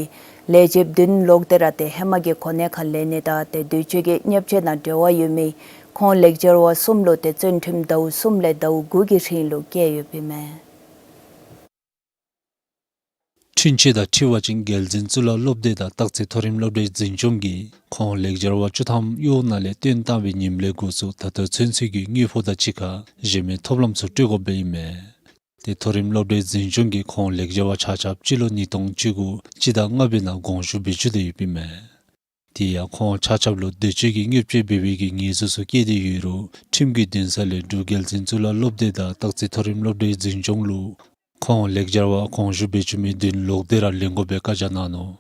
ལས་བྱེདཔ་བདུན་ལོག་སྟེ་ར་ཏེ་ཧེ་མ་གི་གོ་གནས་ཁར་ལེན་ནི་དང་ཏེ་དུས་ཆེན་གྱི་བརྙས་བཅོས་ནང་འབྲེལ་བ་ཡོད་མི་ཁོང་ལེགས་སྦྱར་བ་གསུམ་ལུ་ཏེ་བཙོན་ཁྲིམས་ཟླཝ་གསུམ་ལས་ཟླཝ་དགུ་གི་རིང་ལུ་བཀལ་ཡོདཔ་ཨིན་མས། འཁྲུན་ཆོད་དང་འཁྲིལ་བ་ཅིན་རྒྱལ་འཛིན་གཙུག་ལག་སློབ་སྡེ་དང་སྟག་རྩེ་མཐོ་རིམ་སློབ་གྲྭའི་འཛིན་སྐྱོང་གིས་ཁོང་ལེགས་སྦྱར་བ་བཅུ་ཐམ་གཡོག་ནང་ལས་བཏོན་བཏང་བའི་ཉིནམ་ལས་འགོ་བཙུགས་ད་ལྟོ་ཚུན་ཚོད་ཀྱི་དངུལ་ཕོགས་དང་གཅིག་ཁར་གཞན་མི་ཐོབ་ལམ་ཚུ་སྤྲོད་དགོཔ་སྦེ་ཨིན་མས། ཏེ་མཐོ་རིམ་སློབ་གྲྭའི་འཛིན་སྐྱོང་གིས་ཁོང་ལེགས་སྦྱར་བ་ཆ་ཁྱབ་སྤྱི་ལོ་ཉིས་སྟོང་བཅུ་དགུ་སྤྱི་ཟླ་ལྔ་པའི་ནང་དགོངས་ཞུ་འབད་བཅུག་སྟེ་ཡོདཔ་ཨིན་མས། དེ་ཡང་ཁོང་ཆ་ཁྱབ་ལུ་འདོད་སྤྱོད་ཀྱི་དངུལ་སྤྲོད་འབད་བའི་གི་ཉེས་འཛུགས་ཚུ་བཀལ་ཏེ་ཡོད་རུང་ཁྲིམས་ཀྱི་འདུན་ས་ལས་འབྲུག་རྒྱལ་འཛིན་གཙུག་ལག་སློབ་སྡེ་དང་སྟག་རྩེ་མཐོ་རིམ་སློབ་གྲྭའི་འཛིན་སྐྱོང་ལུ་ཁོང་ལེགས་སྦྱར་བ་དགོངས་ཞུ་འབད་བཅུག་མི་དོན་ལོག་སྟེ་ར་ལེན་དགོ་པའི་བཀའ་རྒྱ་གནང་ནུག།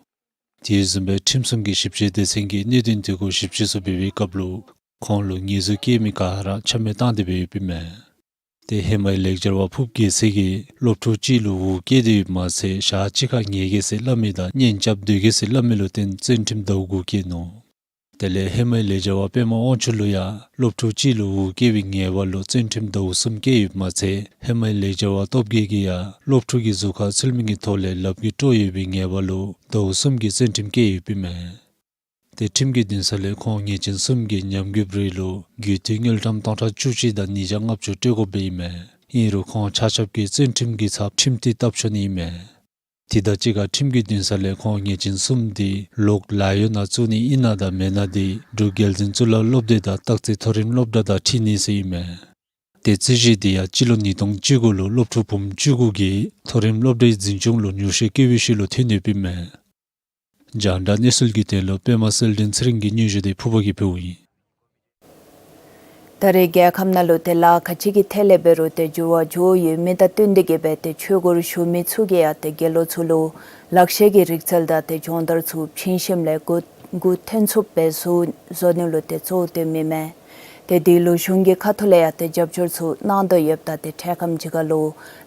དེ་བཟུམ་སྦེ་ཁྲིམས་སྲུང་གི་ཞིབ་དཔྱད་སྡེ་ཚན་གྱིས་གནད་དོན་དེ་གུ་ཞིབ་དཔྱད་ཚུ་འབད་བའི་སྐབས་ལུ་ཁོང་ལུ་ཉེས་འཛུགས་བཀལ་མི་ག་ར་ཆ་མེད་བཏང་སྟེ་སྦེ་ཡོདཔ་ཨིན་མས། ཏེ་ཧེ་མའི་ལེགས་སྦྱར་བ་ཕུབ་གེ་ཟེར་གྱིས་སློབ་ཕྲུག་གཅིག་ལུ་འུ་བསྐྱལ་ཏེ་ཡོདཔ་མ་ཚད་ཞག་གཅིག་ཁར་ཉལ་གེ་ཟེར་སླབ་མི་དང་གཉེན་རྐྱབ་སྡོད་གེ་ཟེར་སླབ་མི་ལུ་བརྟེན་བཙོན་ཁྲིམས་ཟླཝ་དགུ་བཀལ་ནུག། དེ་ལས་ཧེ་མའི་ལེགས་སྦྱར་བ་པདྨ་དབང་ཕྱུག་ལུ་ཡང་སློབ་ཕྲུག་གཅིག་ལུ་འུ་བསྐྱལ་བའི་ཉེས་པ་ལུ་བཙོན་ཁྲིམས་ཟླཝ་གསུམ་བཀལ་ཡོདཔ་མ་ཚད་ཧེ་མའི་ལེགས་སྦྱར་བ་སྟོབས་རྒྱས་ཀྱིས་ཡང་སློབ་ཕྲུག་གི་གཟུགས་ཁར་ཚུལ་མིན་གྱི་ཐོག་ལས་ལགཔ་གིས་དཀྲོགས་ཡོད་པའི་ཉེས་པ་ལུ་ཟླཝ་གསུམ་གྱི་བཙོན་ཁྲིམས་བཀལ་ཡོདཔ་ཨིན་མས། ཏེ་ཁྲིམས་ཀྱི་འདུན་ས་ལས་ཁོང་ཉེས་ཅན་གསུམ་གྱི་ཉམས་རྒུདཔ་རེ་ལུ་དགོས་འཐུས་དངུལ་ཀྲམ་སྟོང་ཕྲག་བཅུ་གཅིག་དང་ཉིས་བརྒྱ་ལྔ་བཅུ་སྤྲོད་དགོཔ་སྦེ་ཨིན་མས། ཨིན་རུང་ཁོང་ཆ་ཁྱབ་ཀྱིས་བཙོན་ཁྲིམས་ཀྱི་ཚབ་ཁྲིམས་མཐུན་བཏབ་ཆོག་ནི་ཨིན་མས། དེ་དང་གཅིག་ཁར་ཁྲིམས་ཀྱི་འདུན་ས་ལས་ཁོང་ཉེས་ཅན་གསུམ་དེ་ལོག་ལཱ་གཡོག་ནང་བཙུགས་ནི་ཨིན་ན་དང་མེན་ན་དེ་འབྲུག་རྒྱལ་འཛིན་གཙུག་ལག་སློབ་སྡེ་དང་སྟག་རྩེ་མཐོ་རིམ་སློབ་གྲྭ་དང་འཁྲིལ་ནི་ཟེར་ཨིན་མས། ཏེ་རྩོད་གཞི་དེ་ཡང་སྤྱི་ལོ་ཉིས་སྟོང་བཅུ་དགུ་ལུ་སློབ་ཕྲུག་བུམོ་བཅུ་དགུ་གིས་མཐོ་རིམ་སློབ་གྲྭའི་འཛིན་སྐྱོང་ལུ་ཉོགས་བཤད་བཀལ་བའི་ཤུལ་ལུ་ཐོན་ཡོདཔ་ཨིན་མས། རྒྱང་བསྒྲགས་གནས་ཚུལ་གྱི་དོན་ལུ་པདྨ་གསལ་སྒྲོན་ཚེ་རིང་གི་སྙན་ཞུ་དེ་ཕུརཔ་གིས་ཕུལཝ་ཨིན། ད་རེས་རྒྱལ་ཁབ་ནང་ལུ་ཏེ་ལཱ་ཁག་ཅིག་གི་ཐད་ལས་འབད་རུང་ཏེ་འགྱུར་བ་འགྱོ་ཡོད་མི་དང་བསྟུན་ཏེ་གིས་སྦེ་ཏེ་ཆོས་སྒོར་ཞུགས་མི་ཚུ་གིས་ཡང་ཏེ་དགེ་སློང་ཚུ་ལུ་ལག་ཤེས་ཀྱི་རིག་རྩལ་དང་ཏེ་སྦྱོང་བརྡར་ཚུ་བྱིན་ཞིནམ་ལས་མགུ་མགུ་ཐོན་ཚུགསཔ་སྦེ་བཟོ་བཟོ་ནི་ལུ་ཏེ་གཙོ་བོ་བཏོནམ་ཨིན་མས། ཏེ་དེ་ལུ་གཞུང་གི་ཁ་ཐུག་ལས་ཡང་ཏེ་རྒྱབ་སྐྱོར་ཚུ་གནང་དོ་ཡོདཔ་ད་ཏེ་འཕྲལ་ཁམས་ཅིག་ཁར་ལུ་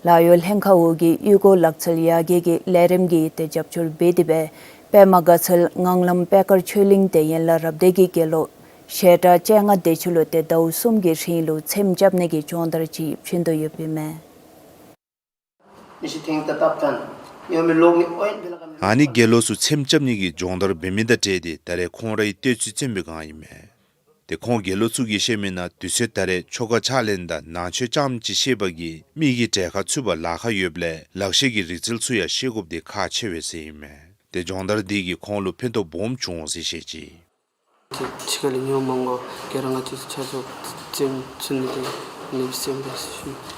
ལཱ་གཡོག་ལྷན་ཁག་འོག་གི་གཡུས་སྒོ་ལག་རྩལ་ཡར་རྒྱས་ཀྱི་ལས་རིམ་གྱི་ཏེ་རྒྱབ་སྐྱོར་འབད་དེ་སྦེ་པདྨ་དགའ་ཚལ་ངང་ལམ་པད་དཀར་ཆོས་གླིང་ཏེ་ཡན་ལག་རབ་སྡེ་གི་དགེ་སློང་ཞལ་གྲངས་བཅོ་ལྔ་དེ་ཚུ་ལུ་ཏེ་ཟླཝ་གསུམ་གྱི་རིང་ལུ་ཚེམ་རྐྱབ་ནི་གི་སྦྱོང་བརྡར་ཅིག་བྱིན་དོ་ཡོདཔ་ཨིན་མས། ཨ་ནི་དགེ་སློང་ཚུ་ཚེམ་རྐྱབ་ནི་གི་སྦྱོང་བརྡར་འབད་མི་དང་འབྲེལ་ཏེ་ད་རེས་ཁོང་རའི་སྟོད་ཚོད་བཙེམ་པའི་སྒང་ཨིན་མས། ཏེ་ཁོང་དགེ་སློང་ཚུ་གིས་བཤད་མི་ནང་དུས་ཚོད་ད་རེས་ཆོ་ག་ཕྱག་ལེན་དང་ནང་ཆོས་རྐྱངམ་ཅིག་ཤེས་པ་གིས་མི་གི་གྲལ་ཁར་ཚུད་པར་ལཱ་ཁག་ཡོདཔ་ལས་ལག་ཤེས་ཀྱི་རིག་རྩལ་ཚུ་ཡང་ཤེས་དགོཔ་དེ་ཁག་ཆེ་བས་ཟེར་ཨིན་མས། ཏེ་སྦྱོང་བརྡར་དེ་གིས་ཁོང་ལུ་ཕན་ཐོགས་སྦོམ་བྱུང་འོང་ཟེར་བཤད་ཅི། ཕྱི་ཁ་ལས་ཉོ་མ་དགོ། ག་ར་ང་བཅས་ཆ་ཚང་བཙེམ་ཚུགས་ནི་དེ་ནི་བཙེམ་པས་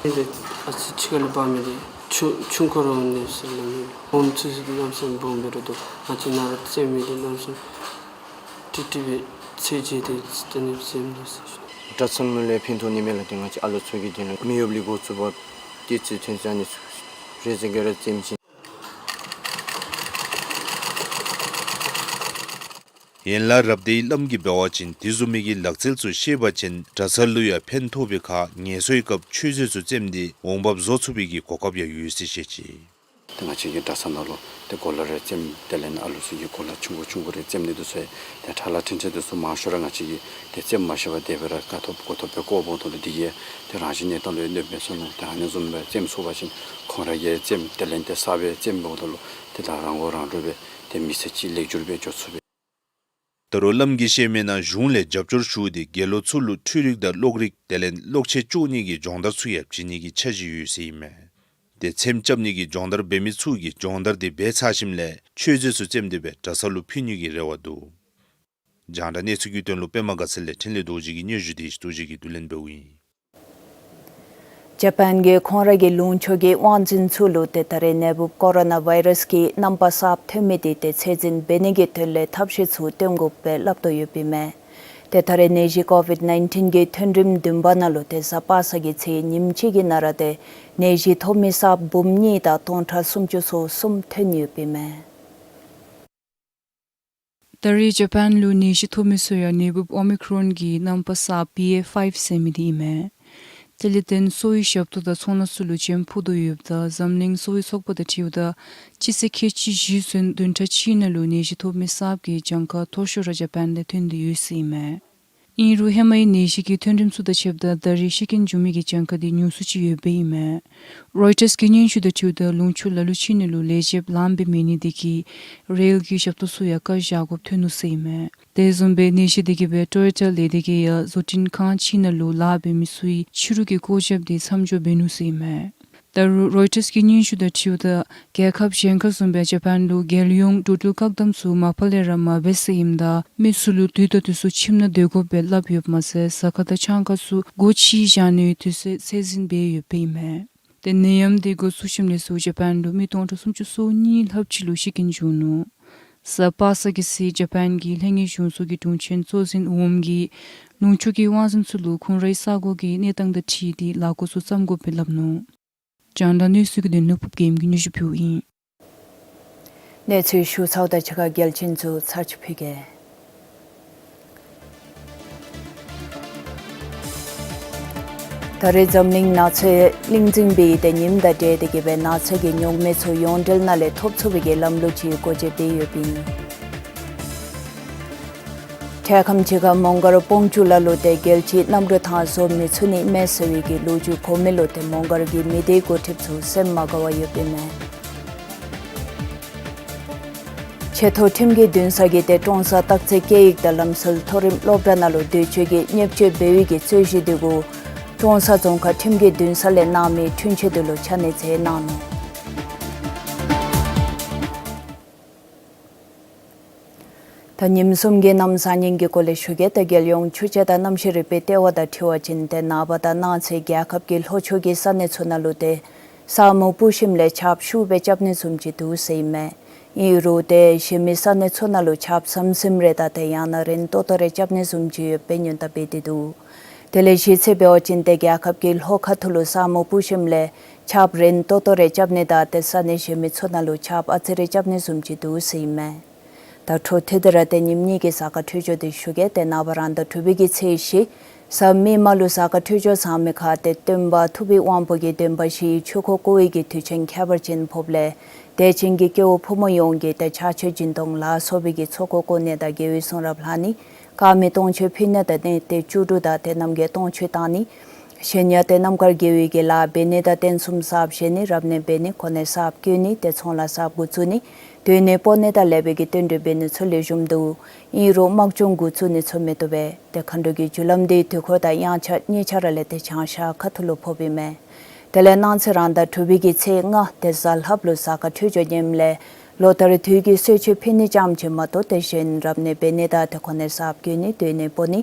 ཟེར་ཞུ། ཨ་ཙི་ཕྱི་ཁ་ལས་འབག་མི་དེ་ཆུང་ཆུང་ཀུ་ར་འོང་ནི་ཟེར་སླབ་མས། སྦོམ་ཚུགས་ནི་གནམ་མེད་ས་མེད་སྦོམ་འབད་རུང་འདུག། ང་བཅས་ནཱ་ར་བཙེམ་མི་དེ་གནམ་མེད་ས་མེད་ཏིག་ཏིག་སྦེ་ཚད་འཇལ་ཏེ་ཏེ་ནི་བཙེམ་ནི་ཟེར་ཞུ། གྲྭ་ཚང་ནང་ལས་ཕན་ཐོགས་ནི་མས་ལགས། ཏེ་ང་བཅས་ཨ་ལོ་ཚུ་གིས་དེ་ནང་མི་གཡོགཔ་ལས་འགོ་བཙུགས་པར་ཏེ་ཚུ་ཐོན་ས་ནི་ཚུ་རེ་ཟེར་ག་ར་བཙེམ་ཅི། ཡན་ལག་རབ་སྡེའི་བླམ་གིས་འབད་བ་ཅིན་དེ་བཟུམ་མའི་གི་ལག་རྩལ་ཚུ་ཤེས་པ་ཅིན་གྲྭ་ཚང་ལུ་ཡང་ཕན་ཐོགས་པའི་ཁར་ངལ་གསོའི་སྐབས་མཆོད་རྫས་ཚུ་བཙེམས་ཏེ་འོང་འབབ་བཟོ་ཚུགས་པའི་གི་གོ་སྐབས་ཡང་ཡོད་ཟེར་བཤད་ཅི། ཏེ་ང་བཅས་ཀྱི་གྲྭ་ཚང་ནང་ལུ་ཏེ་གོ་ལ་རེ་བཙེམ་དེ་ལས་ཨ་ལོ་ཚུ་གི་གོ་ལ་ཆུང་ཀུ་ཆུང་ཀུ་རེ་བཙེམ་ནི་དེ་ཚུ་ཡང་ཏེ་ཕྲ་ལ་འཕྲིན་ཆས་དེ་ཚུ་མང་ཤོས་ར་ང་བཅས་ཀྱིས་ཏེ་བཙེམ་མ་ཤེས་པར་དེ་སྦེ་ར་དཀའ་ཐུབ་དཀའ་ཐུབ་སྦེ་བཀོ་འོངམ་ད་ལུ་དེ་གིས་ཏེ་རང་བཞིན་གནས་སྟངས་ལུ་ཡང་གནོདཔ་མེད་ས་ནུག། ཏེ་ཨ་ནི་བཟུམ་སྦེ་བཙེམ་ཚུགས་པ་ཅིན་ཁོང་ར་གིས་བཙེམ་དེ་ལས་ཏེ་གསརཔ་སྦེ་བཙེམ་འབདཝ་ད་ལུ་ཏེ་ད་རང་མགོ་རང་འདྲོངས་སྦེ་ཏེ་མི་ཚེ་ཅིག་ལེགས་འགྱུར་སྦེ་འགྱོ་ཚུགས་པས། ད་རུང་བླམ་གིས་བཤད་མི་ནང་གཞུང་ལས་རྒྱབ་སྐྱོར་ཞུ་སྟེ་དགེ་སློང་ཚུ་ལུ་འཕྲུལ་རིག་དང་གློག་རིག་དེ་ལས་གློག་ཆས་བཙུགས་ནི་གི་སྦྱོང་བརྡར་ཚུ་ཡང་བྱིན་ནི་གི་འཆར་གཞི་ཡོད་ཟེར་ཨིན་མས། ཏེ་ཚེམ་རྐྱབ་ནི་གི་སྦྱོང་བརྡར་འབད་མི་ཚུ་གིས་སྦྱོང་བརྡར་དེ་འབད་ཚར་ཞིནམ་ལས་མཆོད་རྫས་ཚུ་བཙེམས་ཏེ་སྦེ་གྲྭ་ཚང་ལུ་ཕུལ་ནི་གི་རེ་བ་འདུག། རྒྱང་བསྒྲགས་གནས་ཚུལ་གྱི་དོན་ལུ་པདྨ་དགའ་ཚལ་ལས་འཕྲིན་ལས་རྡོ་རྗེ་གི་སྙན་ཞུ་དེ་ཞུ་རྡོ་རྗེ་གིས་བསྡུ་ལེན་འབདཝ་ཨིན། ཇ་པཱན་གྱིས་ཁོང་ར་གི་ལུང་ཕྱོགས་ཀྱི་དབང་འཛིན་ཚུ་ལུ་ཏེ་ད་རེས་ནད་འབུཔ་ཀོ་རོ་ན་བཱའི་རཱསི་གི་རྣམ་པ་གསརཔ་ཐོན་མི་དེ་ཏེ་ཚད་འཛིན་འབད་ནི་གི་དོན་ལས་ཐབས་ཤེས་ཚུ་སྟོན་དགོཔ་སྦེ་སླབ་དོ་ཡོདཔ་ཨིན་མས། ཏེ་ད་རེས་ནད་གཞི་ཀོ་ཝིཌ་ནའིན་ཊིན་གྱི་ཐོན་རིམ་བདུན་པ་ནང་ལུ་ཏེ་གཟའ་པ་སངས་ཀྱི་ཚེ་ཉིནམ་གཅིག་གི་ནང་ར་ཏེ་ནད་གཞི་ཐོབ་མི་གསརཔ་འབུམ་གཉིས་དང་སྟོང་ཕྲག་སུམ་ཅུ་སོ་གསུམ་ཐོན་ཡོདཔ་ཨིན་མས། ད་རེས་ཇ་པཱན་ལུ་ནད་གཞི་ཐོབ་མི་ཚུ་ཡང་ནད་འབུཔ་ཨོ་མི་ཀྲོན་གྱི་རྣམ་པ་གསརཔ་བི་ཨེ་ཕའིབ་ཟེར་མི་དེ་ཨིན་མས། དེ་ལས་བརྟེན་གསོ་བའི་ཞབས་ཏོག་དང་ཚོང་ལཱ་ཚུ་ལུ་བྱེམ་ཕོག་དོ་ཡོདཔ་ད་འཛམ་གླིང་གསོ་བའི་ཚོགས་པ་དང་འཁྲིལཝ་ད་སྤྱི་ཚེས་ཁལ་གཅིག་བཞི་ཚུན་བདུན་ཕྲག་གཅིག་ནང་ལུ་ནད་གཞི་ཐོབ་མི་གསརཔ་གི་གྱངས་ཁ་མཐོ་ཤོས་ར་ཇ་པཱན་ལས་ཐོན་ཏེ་ཡོད་ཟེར་ཨིན་མས། ཨིན་རུང་ཧེ་མའི་ནད་གཞི་གི་ཐོན་རིམ་ཚུ་དང་ཕྱདཔ་ད་ད་རེས་ཤི་རྐྱེན་བྱུང་མི་གི་གྱངས་ཁ་དེ་ཉུང་སུ་ཅིག་ཡོདཔ་ཨིན་མས། རོའི་ཊརསི་གི་སྙན་ཞུ་དང་འཁྲིལཝ་ད་ལུང་ཕྱོགས་ལ་ལུ་ཅིག་ནང་ལུ་ལས་བྱེདཔ་ལངམ་སྦེ་མེད་ནི་དེ་གིས་རེལ་གྱི་ཞབས་ཏོག་ཚུ་ཡང་བཀག་བཞག་དགོཔ་ཐོན་ནུག་ཟེར་ཨིན་མས། དེ་བཟུམ་སྦེ་ནད་གཞི་དེ་གིས་སྦེ་ཊོ་ཡོ་ཊ་ལས་སྡེ་གིས་ཡང་བཟོ་སྐྲུན་ཁང་ཅིག་ནང་ལུ་ལཱ་འབད་མི་ཚུའི་ཕྱི་རུ་གི་བཀོད་རྒྱབ་དེ་མཚམས་འཇོག་འབད་ནུག་ཟེར་ཨིན་མས། ད་རུང་རོའི་ཊརས་ཀྱི་སྙན་ཞུ་དང་འཁྲིལཝ་ད་རྒྱལ་ཁབ་གཞན་ཁར་བཟུམ་སྦེ་ཇ་པཱན་ལུ་རྒྱལ་ཡོངས་འགྲོ་འགྲུལ་བཀག་དམ་ཚུ་མ་པ་ལས་ར་མ་འབད་ཟེར་ཨིནམ་ད་མི་ཚུ་ལུ་དུས་དང་དུས་སུ་ཁྱིམ་ནང་སྡོད་དགོཔ་སྦེ་སླབ་ཡོདཔ་མ་ཚད་ཟ་ཁང་དང་ཆང་ཁང་ཚུ་སྒོ་ཕྱེ་བཞག་ནིའི་དུས་ཚོད་ཚད་འཛིན་འབད་ཡོདཔ་ཨིན་མས། ཏེ་ནད་ཡམས་དེ་འགོ་བཙུགས་ཞིནམ་ལས་ཚུར་ཇ་པཱན་ལུ་མི་སྟོང་ཕྲག་སུམ་ཅུ་སོ་གཉིས་ལྷགཔ་ཅིག་ལུ་ཤི་རྐྱེན་བྱུང་ནུག། གཟའ་པ་སངས་ཀྱི་ཚེ་ཇ་པཱན་གྱི་ལྷན་རྒྱས་གཞུང་ཚོགས་ཀྱི་དྲུང་ཆེན་གཙོ་འཛིན་འོགམ་གིས་ལུང་ཕྱོགས་ཀྱི་དབང་འཛིན་ཚུ་ལུ་ཁོང་རའི་ས་གོ་གི་གནས་སྟངས་དང་འཁྲིལ་ཏེ་ལཱ་འགོ་ཚུ་བརྩམ་དགོཔ་སྦེ་སླབ་ནུག། རྒྱང་བསྒྲགས་གནས་ཚུལ་གྱི་དོན་ལུ་ཕུབ་རྒྱལམོ་གིས་སྙན་ཞུ་ཕུལཝ་ཨིན། གནས་ཚུལ་ཞུ་ཚརཝ་དང་གཅིག་ཁར་གལ་ཆེན་ཚུ་ཚར་ཅིག་ཕུལ་གེ། ད་རེས་འཛམ་གླིང་ནགས་ཚལ་གླིང་འཛིན་པའི་ཏེ་ཉིནམ་དང་འབྲེལ་ཏེ་གིས་སྦེ་ནགས་ཚལ་གྱི་རྙོག་མེ་ཚུ་ཡོངས་འབྲེལ་ནང་ལས་ཐོབ་ཚུགས་པའི་གི་ལམ་ལུགས་ཅིག་འགོ་འབྱེད་འབད་ཡོདཔ་ཨིན། འཕྲལ་ཁམས་ཅིག་ཁར་མོང་སྒར་སྤོང་ཆུ་ལ་ལུ་ཏེ་རྒྱལ་སྤྱིའི་གནམ་གྲུ་ཐང་བཟོ་མི་ཚུགས་ནི་མས་ཟེར་བའི་གི་ལོ་རྒྱུས་གོ་མི་ལུ་ཏེ་མོང་སྒར་གྱི་མི་སྡེའི་འགོ་ཁྲིདཔ་ཚུ་སེམས་མ་དགའ་བར་ཡོདཔ་ཨིན་མས། ཆེ་མཐོ་ཁྲིམས་ཀྱི་འདུན་ས་གིས་ཏེ་ཀྲོང་གསར་སྟག་རྩེ་སྐད་ཡིག་དང་ལམ་སྲོལ་མཐོ་རིམ་སློབ་གྲྭ་ནང་ལུ་དུས་ཅི་གི་བརྙས་བཅོས་འབད་བའི་གི་རྩོད་གཞི་དེ་གུ་ཀྲོང་གསར་རྫོང་ཁག་ཁྲིམས་ཀྱི་འདུན་ས་ལས་གནང་མི་འཁྲུན་ཆོད་དེ་ལུ་ཆ་གནས་མཛད་གནང་ནུག། ད་ཉིནམ་གསུམ་གྱི་གནམ་བཟང་ངན་གྱི་སྐོར་ལས་ཞུ་གེ། ད་རྒྱལ་ཡོངས་ཆུ་དཔྱད་དང་གནམ་གཤིས་རིག་པའི་ལྟེ་བ་དང་འཁྲིལ་བ་ཅིན་ཏེ་ནངས་པ་དང་གནངས་ཚེ་རྒྱལ་ཁབ་ཀྱི་ལྷོ་ཕྱོགས་ཀྱི་ས་གནས་ཚུ་ནང་ལུ་ཏེ་ས་སྨུག་སྤུབས་ཞིནམ་ལས་ཆརཔ་ཤུགས་སྦེ་རྐྱབ་ནི་བཟུམ་ཅིག་འདུག་ཟེར་ཨིན་མས། ཨིན་རུང་ཏེ་གཞན་མི་ས་གནས་ཚུ་ནང་ལུ་ཆརཔ་ཟམ་ཟིམ་རེ་དང་ཏེ་ཡང་ན་རན་ཏོག་ཏོ་རེ་རྐྱབ་ནི་བཟུམ་ཅིག་ཡོདཔ་སྦེ་ཉེན་བརྡ་འབད་དེ་འདུག། དེ་ལས་གཞི་རྩ་འབད་བ་ཅིན་ཏེ་རྒྱལ་ཁབ་ཀྱི་ལྷོ་ཁ་ཐུག་ལུ་ས་སྨུག་སྤུབས་ཞིནམ་ལས་ཆརཔ་རན་ཏོག་ཏོ་རེ་རྐྱབ་ནི་དང་ཏེ་ས་གནས་གཞན་མི་ཚུ་ནང་ལུ་ཆརཔ་ཨ་ཙི་རེ་རྐྱབ་ནི་བཟུམ་ཅིག་འདུག་ཟེར་ཨིན་མས། ད་འཕྲོ་མཐུད་དེ་ར་ཏེ་ཉིནམ་གཉིས་ཀྱི་གཟའ་སྐར་འཕྲོད་སྦྱོར་དེ་ཞུ་གེ། ཏེ་ནངས་པ་རང་ཟླ་དྲུག་པའི་གི་ཚེས་བཞི་གཟའ་མིག་དམར་ལུ་གཟའ་སྐར་འཕྲོད་སྦྱོར་བཟང་མི་ཁར་ཏེ་སྟོན་པ་ཐུབ་པའི་དབང་པོ་གིས་འདོན་པ་བཞིའི་ཆོས་འཁོར་བསྐོར་བའི་གི་དུས་ཆེན་ཁྱད་པར་ཅན་ཕོགཔ་ལས་དད་ཅན་གྱི་སྐྱེ་བོ་ཕོ་མོ་ཡོངས་ཀྱིས་ཏེ་ཕྱག་མཆོད་སྦྱིན་གཏོང་ལ་སོགས་པའི་གི་ཚོགས་འཁོར་བསྐོར་ནི་དང་དགེ་བའི་གསུང་རབ་ལྷག་ནི། དཀར་མེ་སྟོང་མཆོད་ཕུལ་ནི་དང་གནས་བརྟན་བཅུ་དྲུག་དང་ཏེ་རྣམ་རྒྱལ་སྟོང་མཆོད་བཏང་ནི། གཞན་ཡང་ཏེ་རྣམ་དཀར་དགེ་བའི་གི་ལཱ་འབད་ནི་དང་རྟེན་གསུམ་གསརཔ་བཞེངས་ནི། རབ་གནས་འབད་ནི། གོ་གནས་གསརཔ་བསྐོ་ནི། ཏེ་ཚོང་ལཱ་གསརཔ་འགོ་བཙུགས་ནི། སྡོད་གནས་སྤོ་ནི་དང་ལེགས་པའི་གི་རྟེན་འབྲེལ་འབད་ནི་ཚུ་ལེགས་ཤོམ་འདུག། ཨིན་རུང་དམག་སྦྱོང་འགོ་བཙུགས་ནི་ཚུ་མི་བཏུབ་པས། ཏེ་མཁའ་འགྲོ་གི་རྒྱུ་ལམ་དེའི་དུས་འཁོར་དང་དབྱངས་འཆར་གཉིས་ཆ་ར་ལས་ཏེ་བྱང་ཤར་ཁ་ཐུག་ལུ་ཕོགཔ་ཨིན་མས། དེ་ལས་གནངས་ཚེ་རང་ཟླ་དྲུག་པའི་གི་ཚེས་ལྔ་ཏེ་གཟའ་ལྷགཔ་ལུ་གཟའ་སྐར་འཕྲོད་སྦྱོར་ངནམ་ལས་ལོ་ལྟར་དུས་ཀྱི་གསོལ་མཆོད་ཕུལ་ནི་ཙམ་ཅིག་མ་གཏོགས་ཏེ་གཞན་རབ་གནས་འབད་ནི་དང་ཏེ་གོ་གནས་གསརཔ་བསྐོ་ནི། སྡོད་གནས་སྤོ་ནི།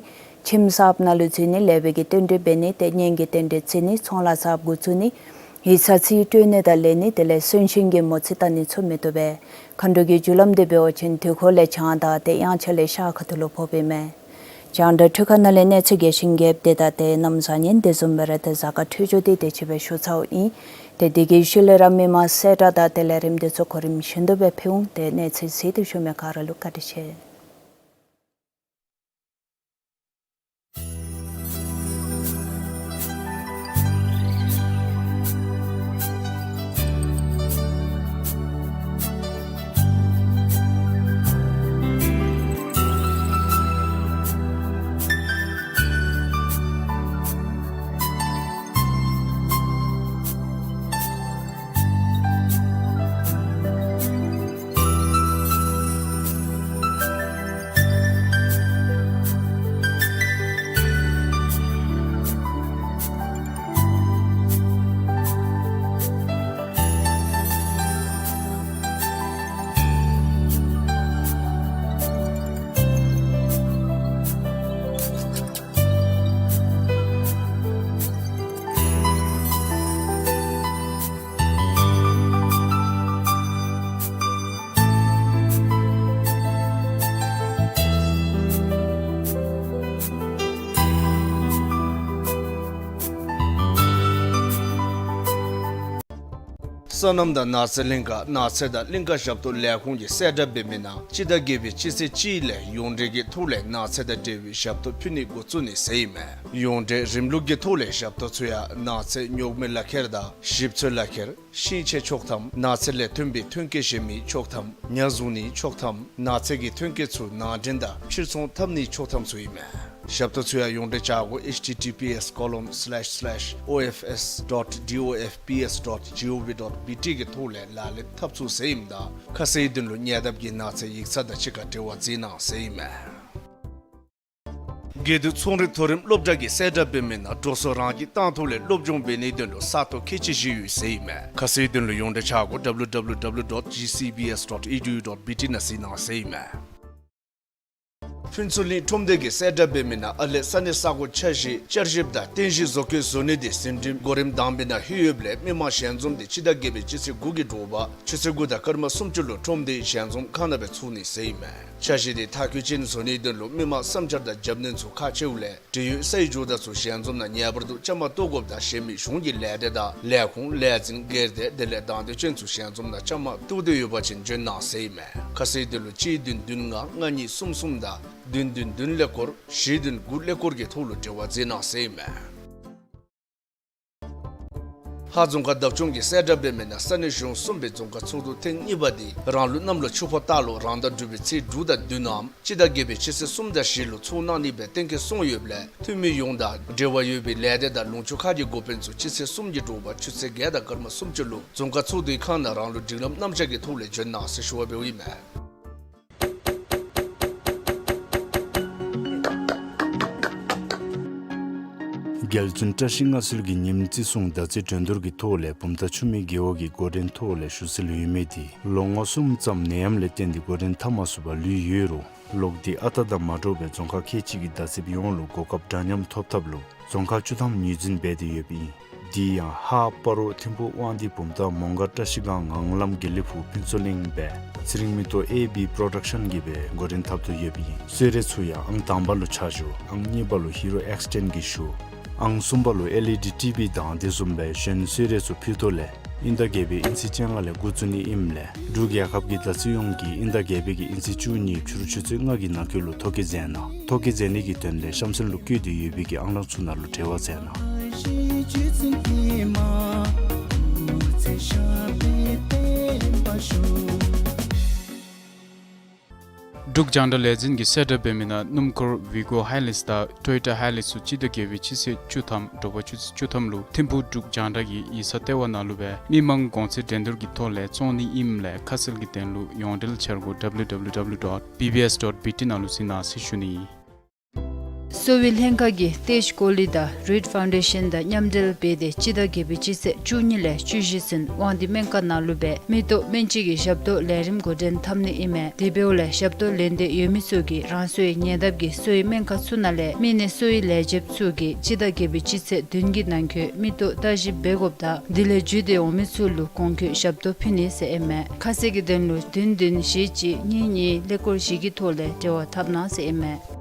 ཁྱིམ་གསརཔ་ནང་ལུ་འཛུལ་ནི། ལེགས་པའི་གི་རྟེན་འབྲེལ་འབད་ནི། ཏེ་གཉེན་གྱི་རྟེན་འབྲེལ་བརྩི་ནི། ཚོང་ལཱ་གསརཔ་འགོ་བཙུགས་ནི། ཡིག་ཚང་རྩིས་སྤྲོད་ནི་དང་ལེན་ནི། དེ་ལས་གསོན་གཤིན་གྱི་མོ་རྩིས་བལྟ་ནི་ཚུ་མི་བཏུབ་པས། མཁའ་འགྲོ་གི་རྒྱུ་ལམ་དེ་འབད་བ་ཅིན་དུས་འཁོར་ལས་བྱང་དང་ཏེ་དབྱངས་འཆར་ལས་ཤར་ཁ་ཐུག་ལུ་ཕོགཔ་ཨིན་མས། རྒྱང་བསྒྲགས་འཕྲུལ་ཁང་ནང་ལས་གནས་ཚུལ་རྒྱས་ཤིང་རྒྱསཔ་དེ་དང་ཏེ་གནམ་བཟང་ངན་དེ་བཟུམ་སྦེ་ར་ཏེ་གཟའ་སྐར་འཕྲོད་སྦྱོར་དེ་དེ་ཅིག་སྦེ་ཞུ་ཚརཝ་ཨིན། ཏེ་དེ་གི་ཤུལ་ལས་ར་མི་མང་གསལ་བསྒྲགས་དང་དེ་ལས་རིམ་དེ་ཚུ་གོ་རིམ་བཞིན་དུ་སྦེ་ཕུལ་འོང་། ཏེ་གནས་ཚུལ་གཟིགས་ཏེ་བཞུགས་མི་ག་ར་ལུ་བཀའ་དྲིན་ཆེ། སོ་ནམ་དང་ནགས་ཚལ་གླིང་ཀ། ནགས་ཚལ་དང་གླིང་ཀ་ཞབས་ཏོག་ལས་ཁུངས་ཀྱིས་གསལ་བསྒྲགས་འབད་མི་ནང་སྤྱི་ཟླ་བརྒྱད་པའི་སྤྱི་ཚེས་གཅིག་ལས་ཡོངས་འབྲེལ་གྱི་ཐོག་ལས་ནགས་ཚལ་དང་འབྲེལ་བའི་ཞབས་ཏོག་ཕུལ་ནི་འགོ་བཙུགས་ནི་ཟེར་ཨིན་མས། ཡོངས་འབྲེལ་རིམ་ལུགས་ཀྱི་ཐོག་ལས་ཞབས་ཏོག་ཚུ་ཡང་ནགས་ཚལ་རྙོག་མེ་ལག་ཁྱེར་དང་ཞིབ་འཚོལ་ལག་ཁྱེར། ཤིང་ཆས་ཆོག་ཐམ། ནགས་ཚལ་ལས་ཐོན་པའི་ཐོན་སྐྱེད་གཞན་མི་ཆོག་ཐམ། ཉ་བཟུང་ནི་ཆོག་ཐམ། ནགས་ཚལ་གྱི་ཐོན་སྐྱེད་ཚུ་ནང་འདྲེན་དང་ཕྱིར་ཚོང་འཐབ་ནི་ཆོག་ཐམ་ཚུ་ཨིན་མས། ཞབས་ཏོག་ཚུ་ཡང་ཡོངས་འབྲེལ་བྱ་སྒོ་ཨེཆ་ཊི་ཊི་པི་ཨེསི་ཀོ་ལོན་སི་ལེཤ་སི་ལེཤ་ཨོ་ཨེཕ་ཨེསི་ཌོཊ་ཌི་ཨོ་ཨེཕ་པི་ཨེསི་ཌོཊ་ཇི་ཨོ་ཝི་ཌོཊ་བི་ཊི་གི་ཐོག་ལས་ལག་ལེན་འཐབ་ཚུགས་ཟེར་ཨིནམ་ད་ཁ་གསལ་དོན་ལུ་ཉེ་འདབས་ཀྱི་ནགས་ཚལ་ཡིག་ཚང་དང་གཅིག་ཁར་འབྲེལ་བ་མཛད་གནང་ཟེར་ཨིན་མས། དགེ་འདུན་ཚོང་རིག་མཐོ་རིམ་སློབ་གྲྭ་གིས་གསལ་བསྒྲགས་འབད་མི་ནང་འགྲོ་སོང་རང་གིས་བཏང་ཐོག་ལས་སློབ་སྦྱོང་འབད་ནིའི་དོན་ལུ་ས་སྟོང་ཁལ་གཅིག་བཞེས་ཡོད་ཟེར་ཨིན་མས། ཁ་གསལ་དོན་ལུ་ཡོངས་འབྲེལ་ཆ་བགོས་W W W dot G C B S dot E D U dot B T ནང་གཟིགས་གནང་ཟེར་ཨིན་མས། ཕུན་ཚོགས་གླིང་ཁྲོམ་སྡེ་གིས་གསལ་བསྒྲགས་འབད་མི་ནང་ཨ་ལས་ས་གནས་ས་གོ་ཆ་བཞག་བསྐྱར་ཞིབ་དང་རྟེན་གཞི་བཟོ་བཀོད་བཟོ་ནི་དེ་ཟིན་བྲིས་གོ་རིམ་དང་པའི་ནང་ལྷོད་ཡོདཔ་ལས་མི་མང་ཞལ་འཛོམས་དེ་སྤྱི་ཟླ་བརྒྱད་པའི་སྤྱི་ཚེས་དགུ་གི་དྲོ་པ་ཆུ་ཚོད་དགུ་དང་སྐར་མ་སུམ་ཅུ་ལུ་ཁྲོམ་སྡེའི་ཞལ་འཛོམས་ཁང་ནང་སྦེ་ཚུགས་ནི་ཟེར་ཨིན་མས། ཆ་བཞག་དེ་མཐར་འཁྱོལ་ཅན་བཟོ་ནིའི་དོན་ལུ་མི་མང་བསམ་འཆར་དང་རྒྱབ་སྣོན་ཚུ་ཁག་ཆེཝ་ལས་འབྲེལ་ཡོད་སའི་ཇོ་བདག་ཚུ་ཞལ་འཛོམས་ནང་ངེས་པར་དུ་བཅའ་མར་གཏོགས་དགོཔ་དང་གཞན་མི་གཞུང་གི་ལས་སྡེ་དང་ལས་ཁུངས་ལས་འཛིན་སྒེར་སྡེ་དེ་ལས་དང་འདོད་ཅན་ཚུ་ཞལ་འཛོམས་ནང་བཅའ་མར་གཏོགས་འདོད་ཡོད་པ་ཅིན་འབྱོན་གནང་ཟེར་ཨིན་མས། ཁ་གསལ་དོན་ལུ་གཅིག་བདུན་བདུན་ལྔ་ལྔ་གཉིས་གསུམ་གསུམ་དང་བདུན་བདུན་བདུན་ཀླད་ཀོར་བཞི་བདུན་དགུ་ཀླད་ཀོར་གྱི་ཐོག་ལུ་འབྲེལ་བ་མཛད་གནང་ཟེར་ཨིན་མས། ཧཱ་རྫོང་ཁག་བདག་སྐྱོང་གིས་གསལ་བསྒྲགས་འབད་མི་ནང་ས་གནས་གཞུང་གསུམ་པའི་རྫོང་ཁག་ཚོགས་འདུ་ཐེངས་གཉིས་པ་དེ་རང་ལུགས་གནམ་ལོ་ཆུ་ཕག་སྟག་ལོ་རང་ཟླ་དྲུག་པའི་ཚེས་དྲུག་དང་བདུན་ནམ་སྤྱི་ཟླ་བརྒྱད་པའི་སྤྱི་ཚེས་གསུམ་དང་བཞི་ལུ་ཚོགས་གནང་ནི་སྦེ་གཏན་འཁེལ་སོང་ཡོདཔ་ལས་འཐུས་མི་ཡོངས་དང་འབྲེལ་བ་ཡོད་པའི་ལས་སྡེ་དང་ལུང་ཕྱོགས་ཁག་གི་འགོ་དཔོན་ཚུ་སྤྱི་ཚེས་གསུམ་གྱི་དྲོ་པ་ཆུ་ཚོད་བརྒྱད་དང་སྐར་མ་སུམ་ཅུ་ལུ་རྫོང་ཁག་ཚོགས་འདུའི་ཁང་ནང་རང་ལུགས་སྒྲིག་ལམ་གནམ་ལྕགས་ཀྱི་ཐོག་ལས་འབྱོན་གནང་ཟེར་ཞུ་བ་འབདཝ་ཨིན་མས། རྒྱལ་བཙུན་བཀྲ་ཤིས་མངའ་གསོལ་གྱི་ཉིནམ་བརྩི་སྲུང་ཟླ་རྩིས་འགྲན་བསྡུར་གྱི་ཐོག་ལས་བུམ་ཐང་ཆུ་སྨད་རྒེད་འོག་གིས་འགོ་འདྲེན་ཐོག་ལས་ཞུ་སྲོལ་ཡོད་མི་དེ་ལོ་ངོ་གསུམ་ཙམ་ནད་ཡམས་ལས་བརྟེན་ཏེ་འགོ་འདྲེན་འཐབ་མ་ཚུགས་པར་ལུས་ཡོད་རུང་ལོག་སྟེ་ཨ་རྟག་དང་མ་འདྲཝ་སྦེ་རྫོང་ཁག་ཁལ་གཅིག་གི་བརྡ་ཚིག་ཡོངས་ལུ་གོ་སྐབས་འདྲ་མཉམ་ཐོབ་ཐབས་ལུ་རྫོང་ཁག་བཅུ་ཐམ་ངོས་འཛིན་འབད་དེ་ཡོདཔ་ཨིན། དེ་ཡང་ཧཱ་སྤ་རོ་ཐིམ་ཕུ་དབང་འདུས་བུམ་ཐང་མོང་སྒར་བཀྲ་ཤིས་སྒང་ངང་ལམ་དགེ་ལེགས་ཕུག་ཕུན་ཚོགས་གླིང་སྦེ་ཚེ་རིང་མེ་ཏོག་ཨེ་བི་པྲོ་ཌག་ཤཱན་གྱིས་སྦེ་འགོ་འདྲེན་འཐབ་དོ་ཡོདཔ་ཨིན། གསོལ་རས་ཚུ་ཡང་ཨང་དང་པ་ལུ་ཆ་བཞག་ཨང་གཉིས་པ་ལུ་ཧི་རོ་ཨེགསི་ཊེན་གྱིས་ཞུ་ཨང་གསུམ་པ་ལུ་ཨེལ་ཨི་ཌི་ཊི་བི་དང་དེ་བཟུམ་སྦེ་གཞན་གསོལ་རས་ཚུ་ཕུལ་དོ་ལས་དབྱིན་ཟླ་བརྒྱད་པའི་དབྱིན་ཚེས་བཅོ་ལྔ་ལས་འགོ་བཙུགས་ནི་ཨིནམ་ལས་འབྲུག་རྒྱལ་ཁབ་ཀྱི་ཟླ་ཚེས་ཡོངས་ཀྱི་དབྱིན་ཟླ་བརྒྱད་པའི་གི་དབྱིན་ཚེས་བཅུ་གཉིས་ཕྱི་རུ་ཆུ་ཚོད་ལྔ་གི་ནང་འཁོད་ལུ་ཐོ་བཀོད་མཛད་གནང་། ཐོ་བཀོད་མཛད་ནི་གི་དོན་ལས་གཤམ་གསལ་ལུ་བཀོད་དེ་ཡོད་པའི་གི་ཨང་གླང་ཚུ་ནང་ལུ་འབྲེལ་བ་མཛད་གནང་། འབྲུག་རྒྱང་བསྒྲགས་ལས་འཛིན་གྱིས་གསལ་བསྒྲགས་འབད་མི་ནང་སྣུམ་འཁོར་ཝི་གོ་ཧའི་ལེགས་དང་ཊོ་ཡོ་ཊ་ཧའི་ལེགས་ཚུ་སྤྱི་ཟླ་བརྒྱད་པའི་སྤྱི་ཚེས་བཅུ་ཐམ་དྲོ་པ་ཆུ་ཚོད་བཅུ་ཐམ་ལུ་ཐིམ་ཕུག་འབྲུག་རྒྱང་བསྒྲགས་ཀྱི་ཡིག་ཚང་ལྟེ་བ་ནང་ལུ་སྦེ་མི་མང་གོང་ཚད་འགྲན་བསྡུར་གྱི་ཐོག་ལས་བཙོང་ནི་ཨིནམ་ལས་ཁ་གསལ་གྱི་དོན་ལུ་ཡོངས་འབྲེལ་འཆར་སྒོ་W W W dot B B S dot B T ནང་ལུ་གཟིགས་གནང་ཟེར་ཞུ་ནི། གསོ་བའི་ལྷན་ཁག་གིས་ཏེཇ་ཀོ་ལི་དང་རིཌ་ཕའུན་ཌེ་ཤཱན་དང་མཉམ་འབྲེལ་འབད་དེ་སྤྱི་ཟླ་བརྒྱད་པའི་སྤྱི་ཚེས་བཅུ་གཉིས་ལས་བཅུ་བཞི་ཚུན་དབང་འདུས་སྨན་ཁང་ནང་ལུ་སྦེ་མིག་ཏོ་སྨན་དཔྱད་ཀྱི་ཞབས་ཏོག་ལས་རིམ་འགོ་འདྲེན་འཐབ་ནི་ཨིན་མས། དེ་འབདཝ་ལས་ཞབས་ཏོག་ལེན་འདོད་ཡོད་མི་ཚུ་གིས་རང་སོའི་ཉེ་འདབས་ཀྱི་གསོ་བའི་སྨན་ཁང་ཚུ་ནང་ལས་མི་སྣའི་གསོ་བའི་ལས་བྱེདཔ་ཚུ་གིས་སྤྱི་ཟླ་བརྒྱད་པའི་སྤྱི་ཚེས་བདུན་གྱི་ནང་འཁོད་མིག་ཏོ་བརྟག་ཞིབ་འབད་དགོཔ་དང་དེ་ལས་བརྒྱུད་དེ་འོང་མི་ཚུ་ལུ་གོང་འཁོད་ཞབས་ཏོག་ཕུལ་ནི་ཟེར་ཨིན་མས། ཁ་གསལ་གྱི་དོན་ལུ་བདུན་བདུན་བཞི་གཅིག་གཉིས་གཉིས་ཀླད་ཀོར་བཞི་གི་ཐོག་ལས་འབྲེལ་བ་འཐབ་གནང་ཟེར་ཨིན་མས།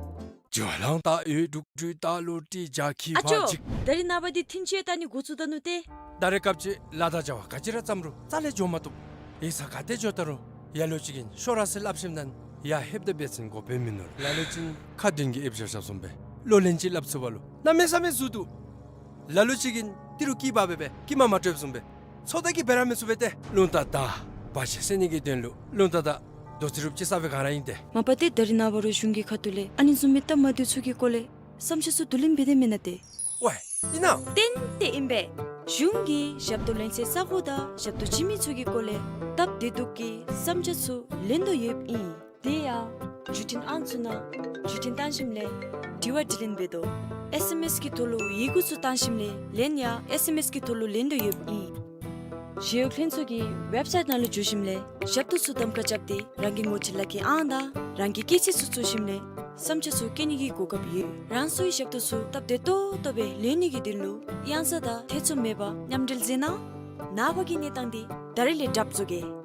ཇོ་ལང་ཏ་ཡོད་འབྲུག་སྒྲུང་ད་ལོ་ཏི་ཇ་ཁི་ཨ་ཅོ། ཕ་ཅིག་ད་རིས་ནངས་པ་འདི་ཐིན་ཅེ་ད་ནི་འགོ་བཙུགས་ད་ནུག་ཏེ། ད་རེས་སྐབས་ཅིག་ལཱ་དང་བྱ་བ་ག་ཅི་ར་བརྩམས་རུང་རྩ་ལས་འགྱོ་མ་བཏུབ། ཡིག་ཚང་ག་ཏེ་འགྱོ་ད་རུང་ཡ་ལོ་ཅིག་གིས་ཤོག་ར་ཟེར་སླབ་ཞིནམ་ད་ཡ་ལྷོདཔ་ད་འབད་བ་ཅིན་གོ་བོ་མིན་ནུག། ལ་ལུ་ཅིག་ཁ་འདོན་གྱི་ཨེབ་ཤར་ཤར་སོང་པས། ལོ་ལན་ཅིག་སླབ་ཚུགས་པ་ལུ་གནམ་མེད་ས་མེད་ཟུར་འདུག། ལ་ལུ་ཅིག་གིས་ཏི་རུ་སྐྱིད་པ་སྦེ་སྦེ་སྐྱིད་མ་མ་སྤྲོདཔ་བཟུམ་སྦེ་ཚོགས་བདག་གིས་འབད་ར་མི་ཚུགས་པས་ཏེ། རླུང་རྟ་དང་བར་ཆད་སེལ་ནི་གི་དོན་ལུ་རླུང་རྟ་དང་རྡོ་རྩེག་རུབ་ཅིག་ཟ་བའི་སྒང་ར་ཨིན་ཏེ། མ་པ་ཏེ་ད་རིས་ནངས་པ་རུང་གཞུང་གི་ཁ་ཐུག་ལས་ཨ་ནི་བཟུམ་མའི་སྟབས་མ་བདེཝ་ཚུ་གི་སྐོར་ལས་བསམ་འཆར་ཚུ་བསྡུ་ལེན་འབད་དེ་མེན་ན་ཏེ། ཝའི་ཨིན་ན། ཏན་ཏན་ཨིན་པས། གཞུང་གིས་ཞབས་ཏོག་ལེན་སའི་ས་གོ་དང་ཞབས་ཏོག་བྱིན་མི་ཚུ་གི་སྐོར་ལས་སྟབས་བདེ་སྡུག་གི་བསམ་འཆར་ཚུ་ལེན་དོ་ཡོདཔ་ཨིན། དེ་ཡང་བརྒྱུད་འཕྲིན་ཨང་ཚུ་ནང་བརྒྱུད་འཕྲིན་བཏང་ཞིནམ་ལས་དྲི་བ་དྲིས་ལན་འབད་དོ། ཨེས་ཨེམ་ཨེས་ཀྱི་ཐོག་ལུ་ཡི་གུ་ཚུ་བཏང་ཞིནམ་ལས་ལན་ཡང་ཨེས་ཨེམ་ཨེས་ཀྱི་ཐོག་ལུ་ལེན་དོ་ཡོདཔ་ཨིན། ཞི་གཡོག་ལྷན་ཚོགས་ཀྱི་ཝེབ་སའིཊ་ནང་ལུ་འཛུལ་ཞིནམ་ལས་ཞབས་ཏོག་ཚུ་གདམ་ཁ་རྐྱབ་སྟེ་རང་གི་ངོ་སྤྲོད་ལག་ཁྱེར་ཨང་དང་རང་གི་སྐྱེས་ཚེས་ཚུ་བཙུགས་ཞིནམ་ལས་བསམ་འཆར་ཚུ་བཀོད་ནི་གི་གོ་སྐབས་ཡོད། རང་སོའི་ཞབས་ཏོག་ཚུ་སྟབས་བདེ་ཏོག་ཏོ་སྦེ་ལེན་ནི་གི་དོན་ལུ་གཡང་ས་དང་ཐེ་ཚོམ་མེད་པར་མཉམ་འབྲེལ་མཛད་གནང་། ནངས་པ་གི་གནས་སྟངས་འདི་ད་རིས་ལས་གྲབས་བཟོ་གེ།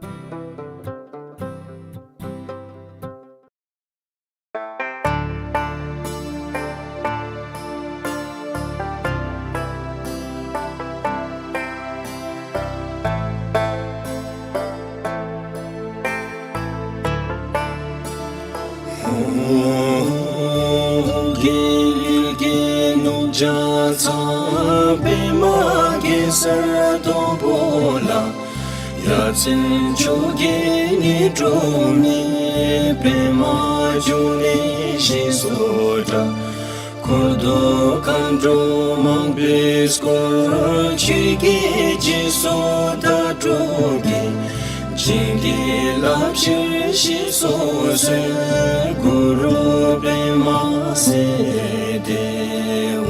རྒྱལ་བའི་རྒྱལ་ནོར་བརྒྱ་རྩ་པདྨ་གེ་སར་དང་པོ་ལ། ཡ་མཚན་མཆོག་གི་ནི་སྒྲོན་མེ་པདྨ་འབྱུང་གནས་ཞེས་སུ་གྲགས། འཁོར་དང་མཁའ་འགྲོ་མང་པོས་བསྐོར། ཆོས་ཀྱི་སྤྱི་གསུམ་དག་སྒྲུབ་ཀྱི། བྱིན་གྱིས་བརླབ་ཕྱིར་ཞེས་སོགས་གསོལ། གུ་རུ་པདྨ་སིདྡྷི་ཧཱུྃ།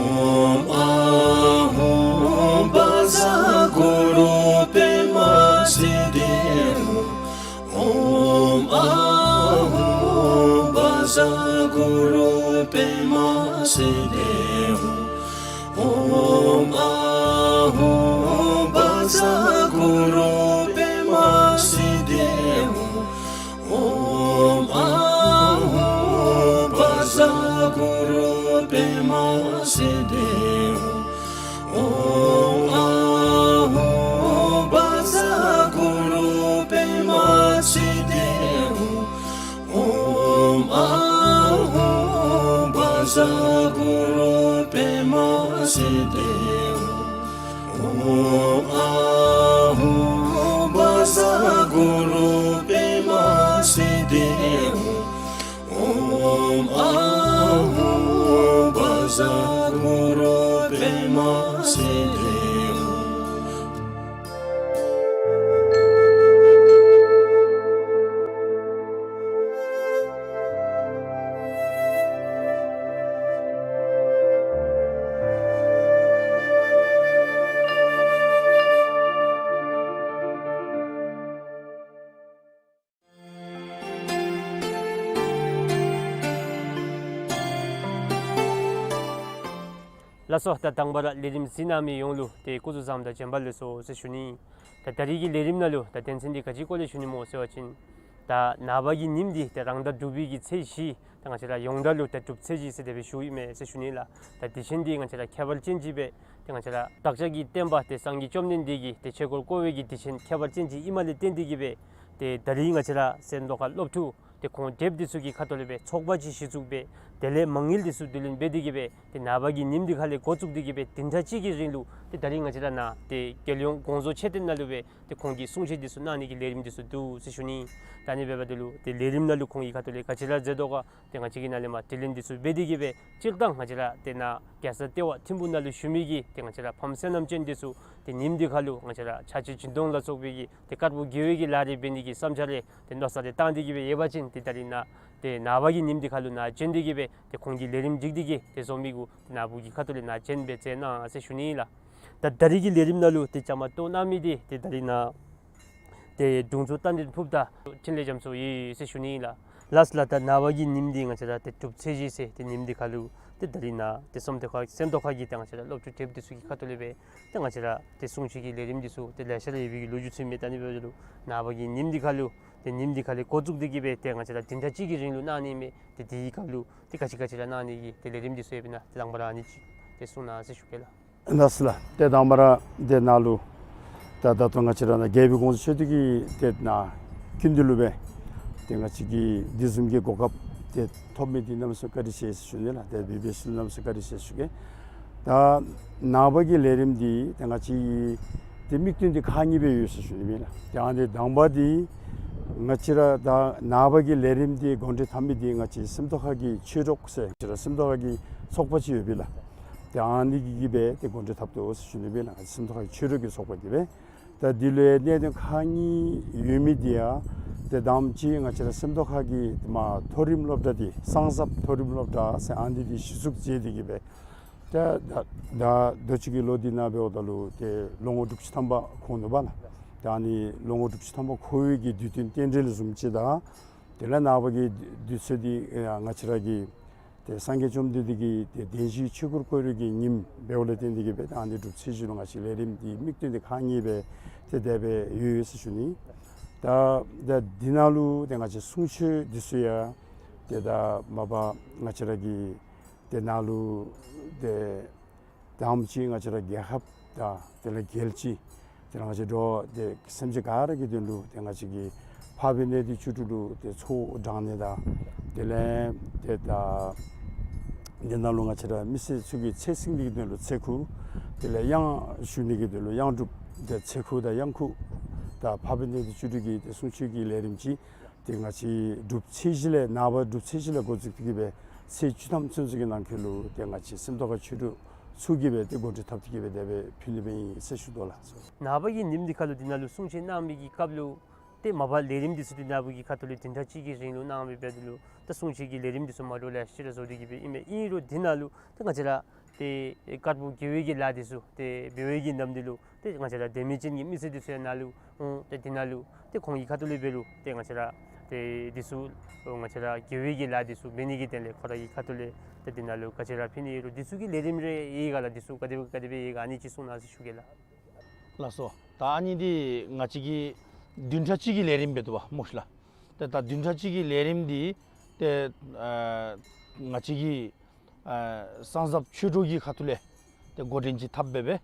ཨོཾ་ཨཱཿཧཱུྃ་བཛྲ་གུ་རུ་པདྨ་སིདྡྷི་ཧཱུྃ། ཨོཾ་ཨཱཿཧཱུྃ་བཛྲ་གུ་རུ་པདྨ་སིདྡྷི་ཧཱུྃ། ཨོཾ་ཨཱཿཧཱུྃ་བཛྲ་གུ་རུ་པདྨ་སིདྡྷི་ཧཱུྃ། ཨོཾ་ཨཱཿཧཱུྃ་བཛྲ་གུ་རུ་པདྨ་སིདྡྷི་ཧཱུྃ། ཨོཾ་ཨཱཿཧཱུྃ་བཛྲ་གུ་རུ་པདྨ་སིདྡྷི་ཧཱུྃ། ཨོཾ་ཨཱཿཧཱུྃ་བཛྲ་གུ་རུ་པདྨ་སིདྡྷི་ཧཱུྃ། ཨོཾ་ཨཱཿཧཱུྃ་བཛྲ་གུ་རུ་པདྨ་སིདྡྷི་ཧཱུྃ། ཨོཾ་ཨཱཿཧཱུྃ་བཛྲ་གུ་རུ་པདྨ་སིདྡྷི་ཧཱུྃ། ལགས་སོ། ད་དང་པ་ར་ལས་རིམ་གཟིགས་གནང་མི་ཡོངས་ལུ་ཏེ་སྐུ་གཟུགས་བཟང་དང་བྱོན་པ་ལེགས་སོ་ཟེར་ཞུ་ནི། ད་ད་རིས་ཀྱི་ལས་རིམ་ནང་ལུ་ད་དོན་ཚན་འདི་ག་ཅི་སྐོར་ལས་ཞུ་ནི་སྨོ་ཟེར་བ་ཅིན་ད་ནངས་པ་གི་ཉིནམ་འདི་ཏེ་རང་ཟླ་དྲུག་པའི་གི་ཚེས་བཞི། ད་ང་བཅས་ར་ཡོངས་གྲགས་ལུ་ཏེ་དྲུག་ཚེས་བཞི་ཟེར་དེ་སྦེ་ཞུཝ་ཨིན་མས་ཟེར་ཞུ་ནི་ལགས། ད་དེ་བཞིན་འདི་ང་བཅས་ར་ཁྱད་པར་ཅན་ཅིག་སྦེ་ཏེ་ང་བཅས་ར་བདག་ཅག་གི་བསྟན་པ་ཏེ་སངས་རྒྱས་བཅོམ་ལྡན་འདས་ཀྱི་ཏེ་ཆོས་འཁོར་བསྐོར་བའི་གི་དུས་ཆེན་ཁྱད་པར་ཅན་ཅིག་ཨིནམ་ལས་བརྟེན་ཏེ་གིས་སྦེ་ཏེ་ད་རིས་ང་བཅས་ར་སེམས་རྟོགས་ཁ་སློབ་ཕྲུག་ཏེ་ཁོང་དེབ་འདི་ཚུ་གི་ཁ་ཐུག་ལས་སྦེ་ཚོགས་པ་ཅིག་གཞི་བཙུགས་སྦེ་དེ་ལས་མ་དངུལ་འདི་ཚུ་བསྡུ་ལེན་འབད་དེ་གིས་སྦེ་ཏེ་ནངས་པ་གི་ཉིནམ་འདི་ཁ་ལས་འགོ་བཙུགས་ཏེ་གིས་སྦེ་བདུན་ཕྲག་གཅིག་གི་རིང་ལུ་ཏེ་ད་རིས་ང་བཅས་ར་ནཱ་ཏེ་རྒྱལ་ཡོངས་དགོངས་རྫོགས་མཆོད་རྟེན་ནང་ལུ་སྦེ་ཏེ་ཁོང་གི་གསུང་ཆོས་འདི་ཚུ་གནང་ནི་གི་ལས་རིམ་འདི་ཚུ་འདུག་ཟེར་ཞུ་ནི། ད་ཨ་ནི་འབདཝ་ད་ལུ་ཏེ་ལས་རིམ་ནང་ལུ་ཁོང་གི་ཁ་ཐུག་ལས་ག་ཅི་ར་མཛད་དོ་ག་ཏེ་ང་བཅས་ཀྱིས་ནཱ་ལས་མར་དྲི་ལན་འདི་ཚུ་འབད་དེ་གིས་སྦེ་སྤྱིར་བཏང་ང་བཅས་ར་ཏེ་ནཱ་རྒྱལ་ས་ལྟེ་བ་ཐིམ་ཕུག་ནང་ལུ་བཞུགས་མི་གི་ཏེ་ང་བཅས་ར་ཕམ་བསོད་ནམས་ཅན་འདི་ཚུ་ཏེ་ཉིནམ་འདི་ཁ་ལུ་ང་བཅས་ར་ཕྱག་ཕྱིད་སྦྱིན་གཏོང་ལ་སོགས་པའི་གི་ཏེ་དཀར་པོ་དགེ་བའི་གི་ལཱ་རེ་འབད་ནི་གི་བསམ་འཆར་རེ་ཏེ་མནོ་བསམ་རེ་བཏང་སྟེ་གིས་སྦེ་ཡོད་པ་ཅིན་ཏེ་ད་རིས་ནཱ་ཏེ་ནངས་པ་གི་ཉིནམ་འདི་ཁ་ལུ་ནཱ་བྱོན་ཏེ་གིས་སྦེ་ཏེ་ཁོང་གི་ལས་རིམ་སྒྲིག་སྟེ་གིས་ཏེ་བཟོ་མི་གུ་ཏེ་ནཱ་བུ་གི་ཁ་ཐུག་ལས་ནཱ་བྱོན་སྦེ་མཛད་གནང་ཟེར་ཞུ་ནི་ལགས། ད་ད་རིས་ཀྱི་ལས་རིམ་ནང་ལུ་ཏེ་བཅའ་མར་གཏོགས་གནང་མི་འདི་ཏེ་ད་རིས་ནཱ་ཏེ་དྲུང་འཚོ་རྟ་མགྲིན་ཕུརཔ་དང་འཕྲིན་ལས་རྒྱ་མཚོ་ཡོད་ཟེར་ཞུ་ནི་ལགས། ལགས་ལགས། ད་ནངས་པ་གི་ཉིནམ་འདི་ང་བཅས་ར་ཏེ་དྲུག་ཚེས་བཞི་ཟེར་ཏེ་ཉིནམ་འདི་ཁ་ལུ་ཏེ་ད་རིས་ནཱ་ཏེ་སེམས་རྟོགས་ཁ་སེམས་རྟོགས་ཁ་གི་ཏེ་ང་བཅས་ར་སློབ་ཕྲུག་དེབ་འདི་ཚུ་གི་ཁ་ཐུག་ལས་སྦེ་ཏེ་ང་བཅས་ར་ཏེ་གསུང་ཆོས་ཀྱི་ལས་རིམ་འདི་ཚུ་ཏེ་ལེ་ཤ་ར་ཡོད་པའི་གི་ལོ་རྒྱུས་ཚུ་མས། ད་ཨ་ནི་འབདཝ་ད་ལུ་ནངས་པ་གི་ཉིནམ་འདི་ཁ་ལུ་ཏེ་ཉིནམ་འདི་ཁ་ལས་འགོ་བཙུགས་ཏེ་གིས་སྦེ་ཏེ་ང་བཅས་ར་བདུན་ཕྲག་གཅིག་གི་རིང་ལུ་གནང་ནི་མས། ཏེ་དེའི་སྐབས་ལུ་ཏེ་ག་ཅི་ག་ཅི་ར་གནང་ནི་གི་ཏེ་ལས་རིམ་འདི་ཚུ་ཡོདཔ་ཨིན་ན་ཏེ་དང་པ་ར་ཨ་ནི་ཅིག་ཏེ་གསུང་གནང་ཟེར་ཞུ་གེ་ལགས། ལགས་སོ་ལགས། ཏེ་དང་པ་ར་ཏེ་ནཱ་ལུ་ད་ད་ལྟོ་ང་བཅས་ར་ནཱ་རྒྱལ་པོའི་དགོངས་རྫོགས་མཆོད་རྟེན་གྱི་ཏེ་ནཱ་སྐུ་མདུན་ལུ་སྦེ་ཏེ་ང་བཅས་ཀྱིས་འདི་བཟུམ་གྱི་གོ་སྐབས་ཏེ་ཐོབ་མི་འདི་གནམ་མེད་ས་མེད་བཀའ་དྲིན་ཆེ་ཟེར་ཞུ་ནི་ལགས། ཏེ་བི་བི་ཨེསི་ལུ་གནམ་མེད་ས་མེད་བཀའ་དྲིན་ཆེ་ཟེར་ཞུ་གེ། ད་ནངས་པ་གི་ལས་རིམ་འདི་ཏེ་ང་བཅས་ཀྱི་ཏེ་དམིགས་དོན་འདི་ཁག་གཉིས་སྦེ་ཡོད་ཟེར་ཞུ་ནི་མས་ལགས། ཏེ་ཨ་ནི་དང་པ་འདི་ང་བཅས་ར་ད་ནངས་པ་གི་ལས་རིམ་འདི་འགོ་འདྲེན་འཐབ་མི་འདི་ང་བཅས་སེམས་རྟོགས་ཁ་གི་ཆོས་གྲོགས་ཟེར་ང་བཅས་ར་སེམས་རྟོགས་ཁ་གི་ཚོགས་པ་ཅིག་ཡོད་པས་ལགས། ཏེ་ཨ་ནི་གིས་གིས་སྦེ་ཏེ་འགོ་འདྲེན་འཐབ་དོ་ཟེར་ཞུ་ནི་མས་ལགས། སེམས་རྟོགས་ཁ་གི་ཆོས་གྲོགས་ཀྱི་ཚོགས་པ་གིས་སྦེ། ད་འདི་ལུ་གནད་དོན་ཁག་གཉིས་ཡོད་མི་འདི་ཡང་ཏེ་དང་པ་ཅིག་ང་བཅས་ར་སེམས་རྟོགས་ཁ་གི་མཐོ་རིམ་སློབ་གྲྭ་འདི་གསང་ཟབ་མཐོ་རིམ་སློབ་གྲྭ་ཟེར་ཨ་ནི་འདི་གཞི་བཙུགས་མཛད་དེ་གིས་སྦེ་ད་ད་ད་ལྟོ་ཅིག་གི་ལོ་འདི་ནང་འབདཝ་ད་ལུ་ཏེ་ལོ་ངོ་དྲུག་ཅུ་ཐམ་པ་འཁོར་ནུག་པ་ལགས། ད་ཨ་ནི་ལོ་ངོ་དྲུག་ཅུ་ཐམ་པ་འཁོར་བའི་གི་དུས་སྟོན་རྟེན་འབྲེལ་བཟུམ་ཅིག་དང་དེ་ལས་ནངས་པ་གི་དུས་ཚོད་འདི་ང་བཅས་ར་གི་ཏེ་སངས་རྒྱས་བཅོམ་ལྡན་འདས་ཀྱི་ཏེ་བདེན་བཞིའི་ཆོས་འཁོར་བསྐོར་བའི་གི་ཉིནམ་འབདཝ་ལས་བརྟེན་ཏེ་གིས་སྦེ་ད་ཨ་ནི་དྲུག་ཚེས་བཞི་ལུ་ང་བཅས་ལས་རིམ་འདི་དམིགས་དོན་འདི་ཁག་གཉིས་སྦེ་ཏེ་དེ་སྦེ་ཡོད་ཡོད་ཟེར་ཞུ་ནི། ད་ད་འདི་ནང་ལུ་ཏེ་ང་བཅས་གསུང་ཆོས་འདི་ཚུ་ཡང་ཏེ་ད་མ་པ་ང་བཅས་ར་གི་ཏེ་ནཱ་ལུ་ཏེ་དང་པ་ཅིག་ང་བཅས་ར་རྒྱལ་ཁབ་དང་དེ་ལས་རྒྱལ་སྤྱི་དེ་ལས་ང་བཅས་འགྲོ་བ་ཏེ་སེམས་ཅན་ག་ར་གི་དོན་ལུ་ཏེ་ང་བཅས་ཀྱི་འཕགས་པའི་གནས་བརྟན་བཅུ་དྲུག་ལུ་ཏེ་ཚོགས་དྲང་ནི་དང་དེ་ལས་ཏེ་ད་འདི་ནང་ལུ་ང་བཅས་ར་མི་སེར་ཚུ་གི་ཚེ་བསྲིང་ནི་གི་དོན་ལུ་ཚེ་ཁུག་དེ་ལས་གཡང་ཞུ་ནི་གི་དོན་ལུ་གཡང་སྒྲུབ་ཏེ་ཚེ་ཁུག་དང་གཡང་ཁུག་དང་འཕགས་པའི་གནས་བརྟན་བཅུ་དྲུག་གི་ཏེ་གསུང་ཆོས་ཀྱི་ལས་རིམ་ཅིག་ཏེ་ང་བཅས་དྲུག་ཚེས་བཞི་ལས་ནངས་པ་དྲུག་ཚེས་བཞི་ལས་འགོ་བཙུགས་ཏེ་གིས་སྦེ་ཚེས་བཅུ་ཐམ་ཚུན་ཚོད་ཀྱི་ནང་འཁོད་ལུ་ཏེ་ང་བཅས་སེམས་རྟོགས་ཁ་ཆོས་གྲོགས་ ཚུ་གིས་སྦེ་ཏེ་འགོ་འདྲེན་འཐབ་སྟེ་གིས་སྦེ་དེ་སྦེ་ཕུལ་ནི་སྦེ་ཨིན་ཟེར་ཞུ་དོ་ལགས། ནངས་པ་གི་ཉིནམ་འདི་ཁར་ལུ་འདི་ནང་ལུ་གསུང་བཤད་གནང་མི་གི་སྐབས་ལུ་ཏེ་མ་པ་ལས་རིམ་འདི་ཚུ་འདི་ནངས་པ་གི་ཁ་ཐུག་ལས་བདུན་ཕྲག་གཅིག་གི་རིང་ལུ་གནང་མི་འབད་དོ་ལུ་ད་གསུང་བཤད་ཀྱི་ལས་རིམ་འདི་ཚུ་མ་འདྲཝ་ལེ་ཤ་ར་བཟོ་སྟེ་གིས་སྦེ་ཨིན་མས། ཨིན་རུང་འདི་ནང་ལུ་ཏེ་ང་བཅས་ར་ཏེ་དཀར་པོ་དགེ་བའི་གི་ལཱ་འདི་ཚུ་ཏེ་འབད་བའི་གི་ནམ་འདི་ལུ་ཏེ་ང་བཅས་ར་དད་མོས་ཅན་གྱི་མི་སེར་འདི་ཚུ་ཡང་ནཱ་ལུ་འོང་། ཏེ་འདི་ནང་ལུ་ཏེ་ཁོང་གི་ཁ་ཐུག་ལས་འབད་རུང་ཏེ་ང་བཅས་ར་ཏེ་འདི་ཚུ་ང་བཅས་ར་དགེ་བའི་གི་ལཱ་འདི་ཚུ་འབད་ནི་གི་དོན་ལས་ཁོ་ར་གི་ཁ་ཐུག་ལས་ཏེ་འདི་ནང་ལུ་ག་ཅི་ར་ཕུལ་ནི་ཨིན་རུང་འདི་ཚུ་གི་ལས་རིམ་རེ་ཡོད་ག་ལགས། འདི་ཚུ་ག་དེ་སྦེ་ག་དེ་སྦེ་ཡོད་ག་ཨ་ནི་ཅིག་གསུང་གནང་ཟེར་ཞུ་གེ་ལགས། ལགས་སོ། ད་ཨ་ནི་འདི་ང་བཅས་ཀྱིས་བདུན་ཕྲག་གཅིག་གི་ལས་རིམ་འབད་དོ་བ་སྨོ་ཤི་ལགས། ཏེ་ད་བདུན་ཕྲག་གཅིག་གི་ལས་རིམ་འདི་ཏེ་ཨ་ང་བཅས་ཀྱི་ཨ་གསང་གསུམ་ཆོས་གྲོགས་ཀྱི་ཁ་ཐུག་ལས་ཏེ་འགོ་འདྲེན་ཅིག་འཐབ་སྦེ་སྦེ་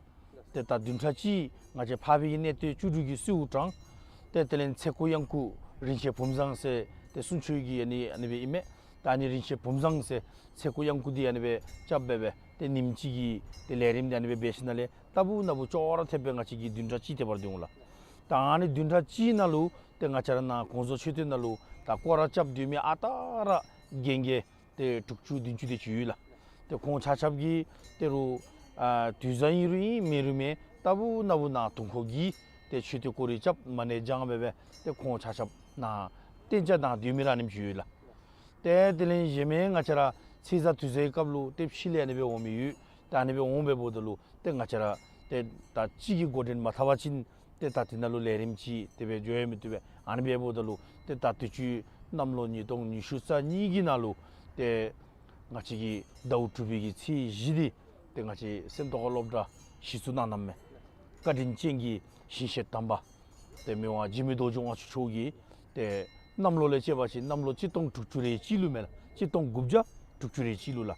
ཏེ་ད་བདུན་ཕྲག་གཅིག་ང་བཅས་འཕགས་པའི་གནས་བརྟན་བཅུ་དྲུག་གི་གསོལཝ་དྲངས། ཏེ་དེ་ལས་ཚེ་འགུགས་གཡང་འགུགས་རིན་ཆེན་བུམ་བཟང་ཟེར་ཏེ་གསུང་ཆོས་ཀྱི་ཨ་ནི་ཨ་ནི་སྦེ་ཨིན་མས། ད་ཨ་ནི་རིན་ཆེན་བུམ་བཟང་ཟེར་ཚེ་འགུགས་གཡང་འགུགས་འདི་ཨ་ནི་སྦེ་རྐྱབ་སྦེ་སྦེ་ཏེ་ཉིནམ་གཅིག་གི་ཏེ་ལས་རིམ་འདི་ཨ་ནི་སྦེ་འབད་ཞིནམ་ལས་རྟག་བུ་ན་བུ་ཅོག་ར་འཐདཔ་སྦེ་ང་བཅས་ཀྱི་བདུན་ཕྲག་གཅིག་དེ་སྦེ་ར་སྡོད་འོང་ལགས། ད་ཨ་ནི་བདུན་ཕྲག་གཅིག་ནང་ལུ་ཏེ་ང་བཅས་ར་ནཱ་གོང་ས་མཆོག་སྤྲུལ་ནང་ལུ་ད་སྐོར་ར་རྐྱབ་སྡོད་མི་ཨ་རྟག་ར་རྒན་རྒས་ཏེ་དྲུག་ཅུ་བདུན་ཅུ་དེ་ཅིག་ཡོད་ལགས། ཏེ་ཁོང་ཆ་ཁྱབ་ཀྱིས་ཏེ་རུང་ཨ་དུས་བཟང་ཨིན་རུང་ཨིན་མེན་རུང་མེན་རྟག་བུ་ན་བུ་ནཱ་དུང་ཁོག་གི་ཏེ་མཆོད་རྟེན་སྐོར་ར་རྐྱབ་མ་ཎི་བགྱང་སྦེ་སྦེ་ཏེ་ཁོང་ཆ་ཁྱབ་ནཱ་གཏན་འཇགས་ནཱ་སྡོད་མི་ར་ཨ་ནེམ་ཅིག་ཡོད་ལགས། ཏེ་དེ་ལས་གཞན་མི་ང་བཅས་ར་ཚེས་བཟང་དུས་བཟང་གི་སྐབས་ལུ་ཏེ་ཕྱི་ལས་ཨ་ནི་སྦེ་འོང་མི་ཡོད། ཏེ་ཨ་ནི་སྦེ་འོང་སྦེ་འབདཝ་ད་ལུ་ཏེ་ང་བཅས་ར་ཏེ་ད་གཅིག་གི་འགོ་འདྲེན་མ་འཐབ་པ་ཅིན་ཏེ་ད་འདི་ནང་ལུ་ལས་རིམ་ཅིག་དེ་སྦེ་འགྱོ་ཡང་མི་བཏུབ་པས། ཨ་ནི་སྦེ་འབདཝ་ད་ལུ་ཏེ་ད་དུས་ཅི་གནམ་ལོ་ཉིས་སྟོང་ཉི་ཤུ་རྩ་གཉིས་ཀྱི་ནང་ལུ་ཏེ་ང་བཅས་ཀྱི་ཟླཝ་དྲུག་པའི་གི་ཚེས་བཞི་འདི་ཏེ་ང་བཅས་སེམས་རྟོགས་ཁ་སློབ་གྲྭ་གཞི་བཙུགས་གནང་གནངམ་མས། བཀའ་དྲིན་ཅན་གྱི་ཞིང་གཤེགས་དམ་པ་ཏེ་མི་དབང་འཇིགས་མེད་རྡོ་རྗེ་དབང་ཕྱུག་མཆོག་གིས་ཏེ་གནམ་ལོ་ལས་བཅད་པ་ཅིན་གནམ་ལོ་གཅིག་སྟོང་དྲུག་ཅུ་རེ་གཅིག་ལུ་མས་ལགས། གཅིག་སྟོང་དགུ་བརྒྱ་དྲུག་ཅུ་རེ་གཅིག་ལུ་ལགས།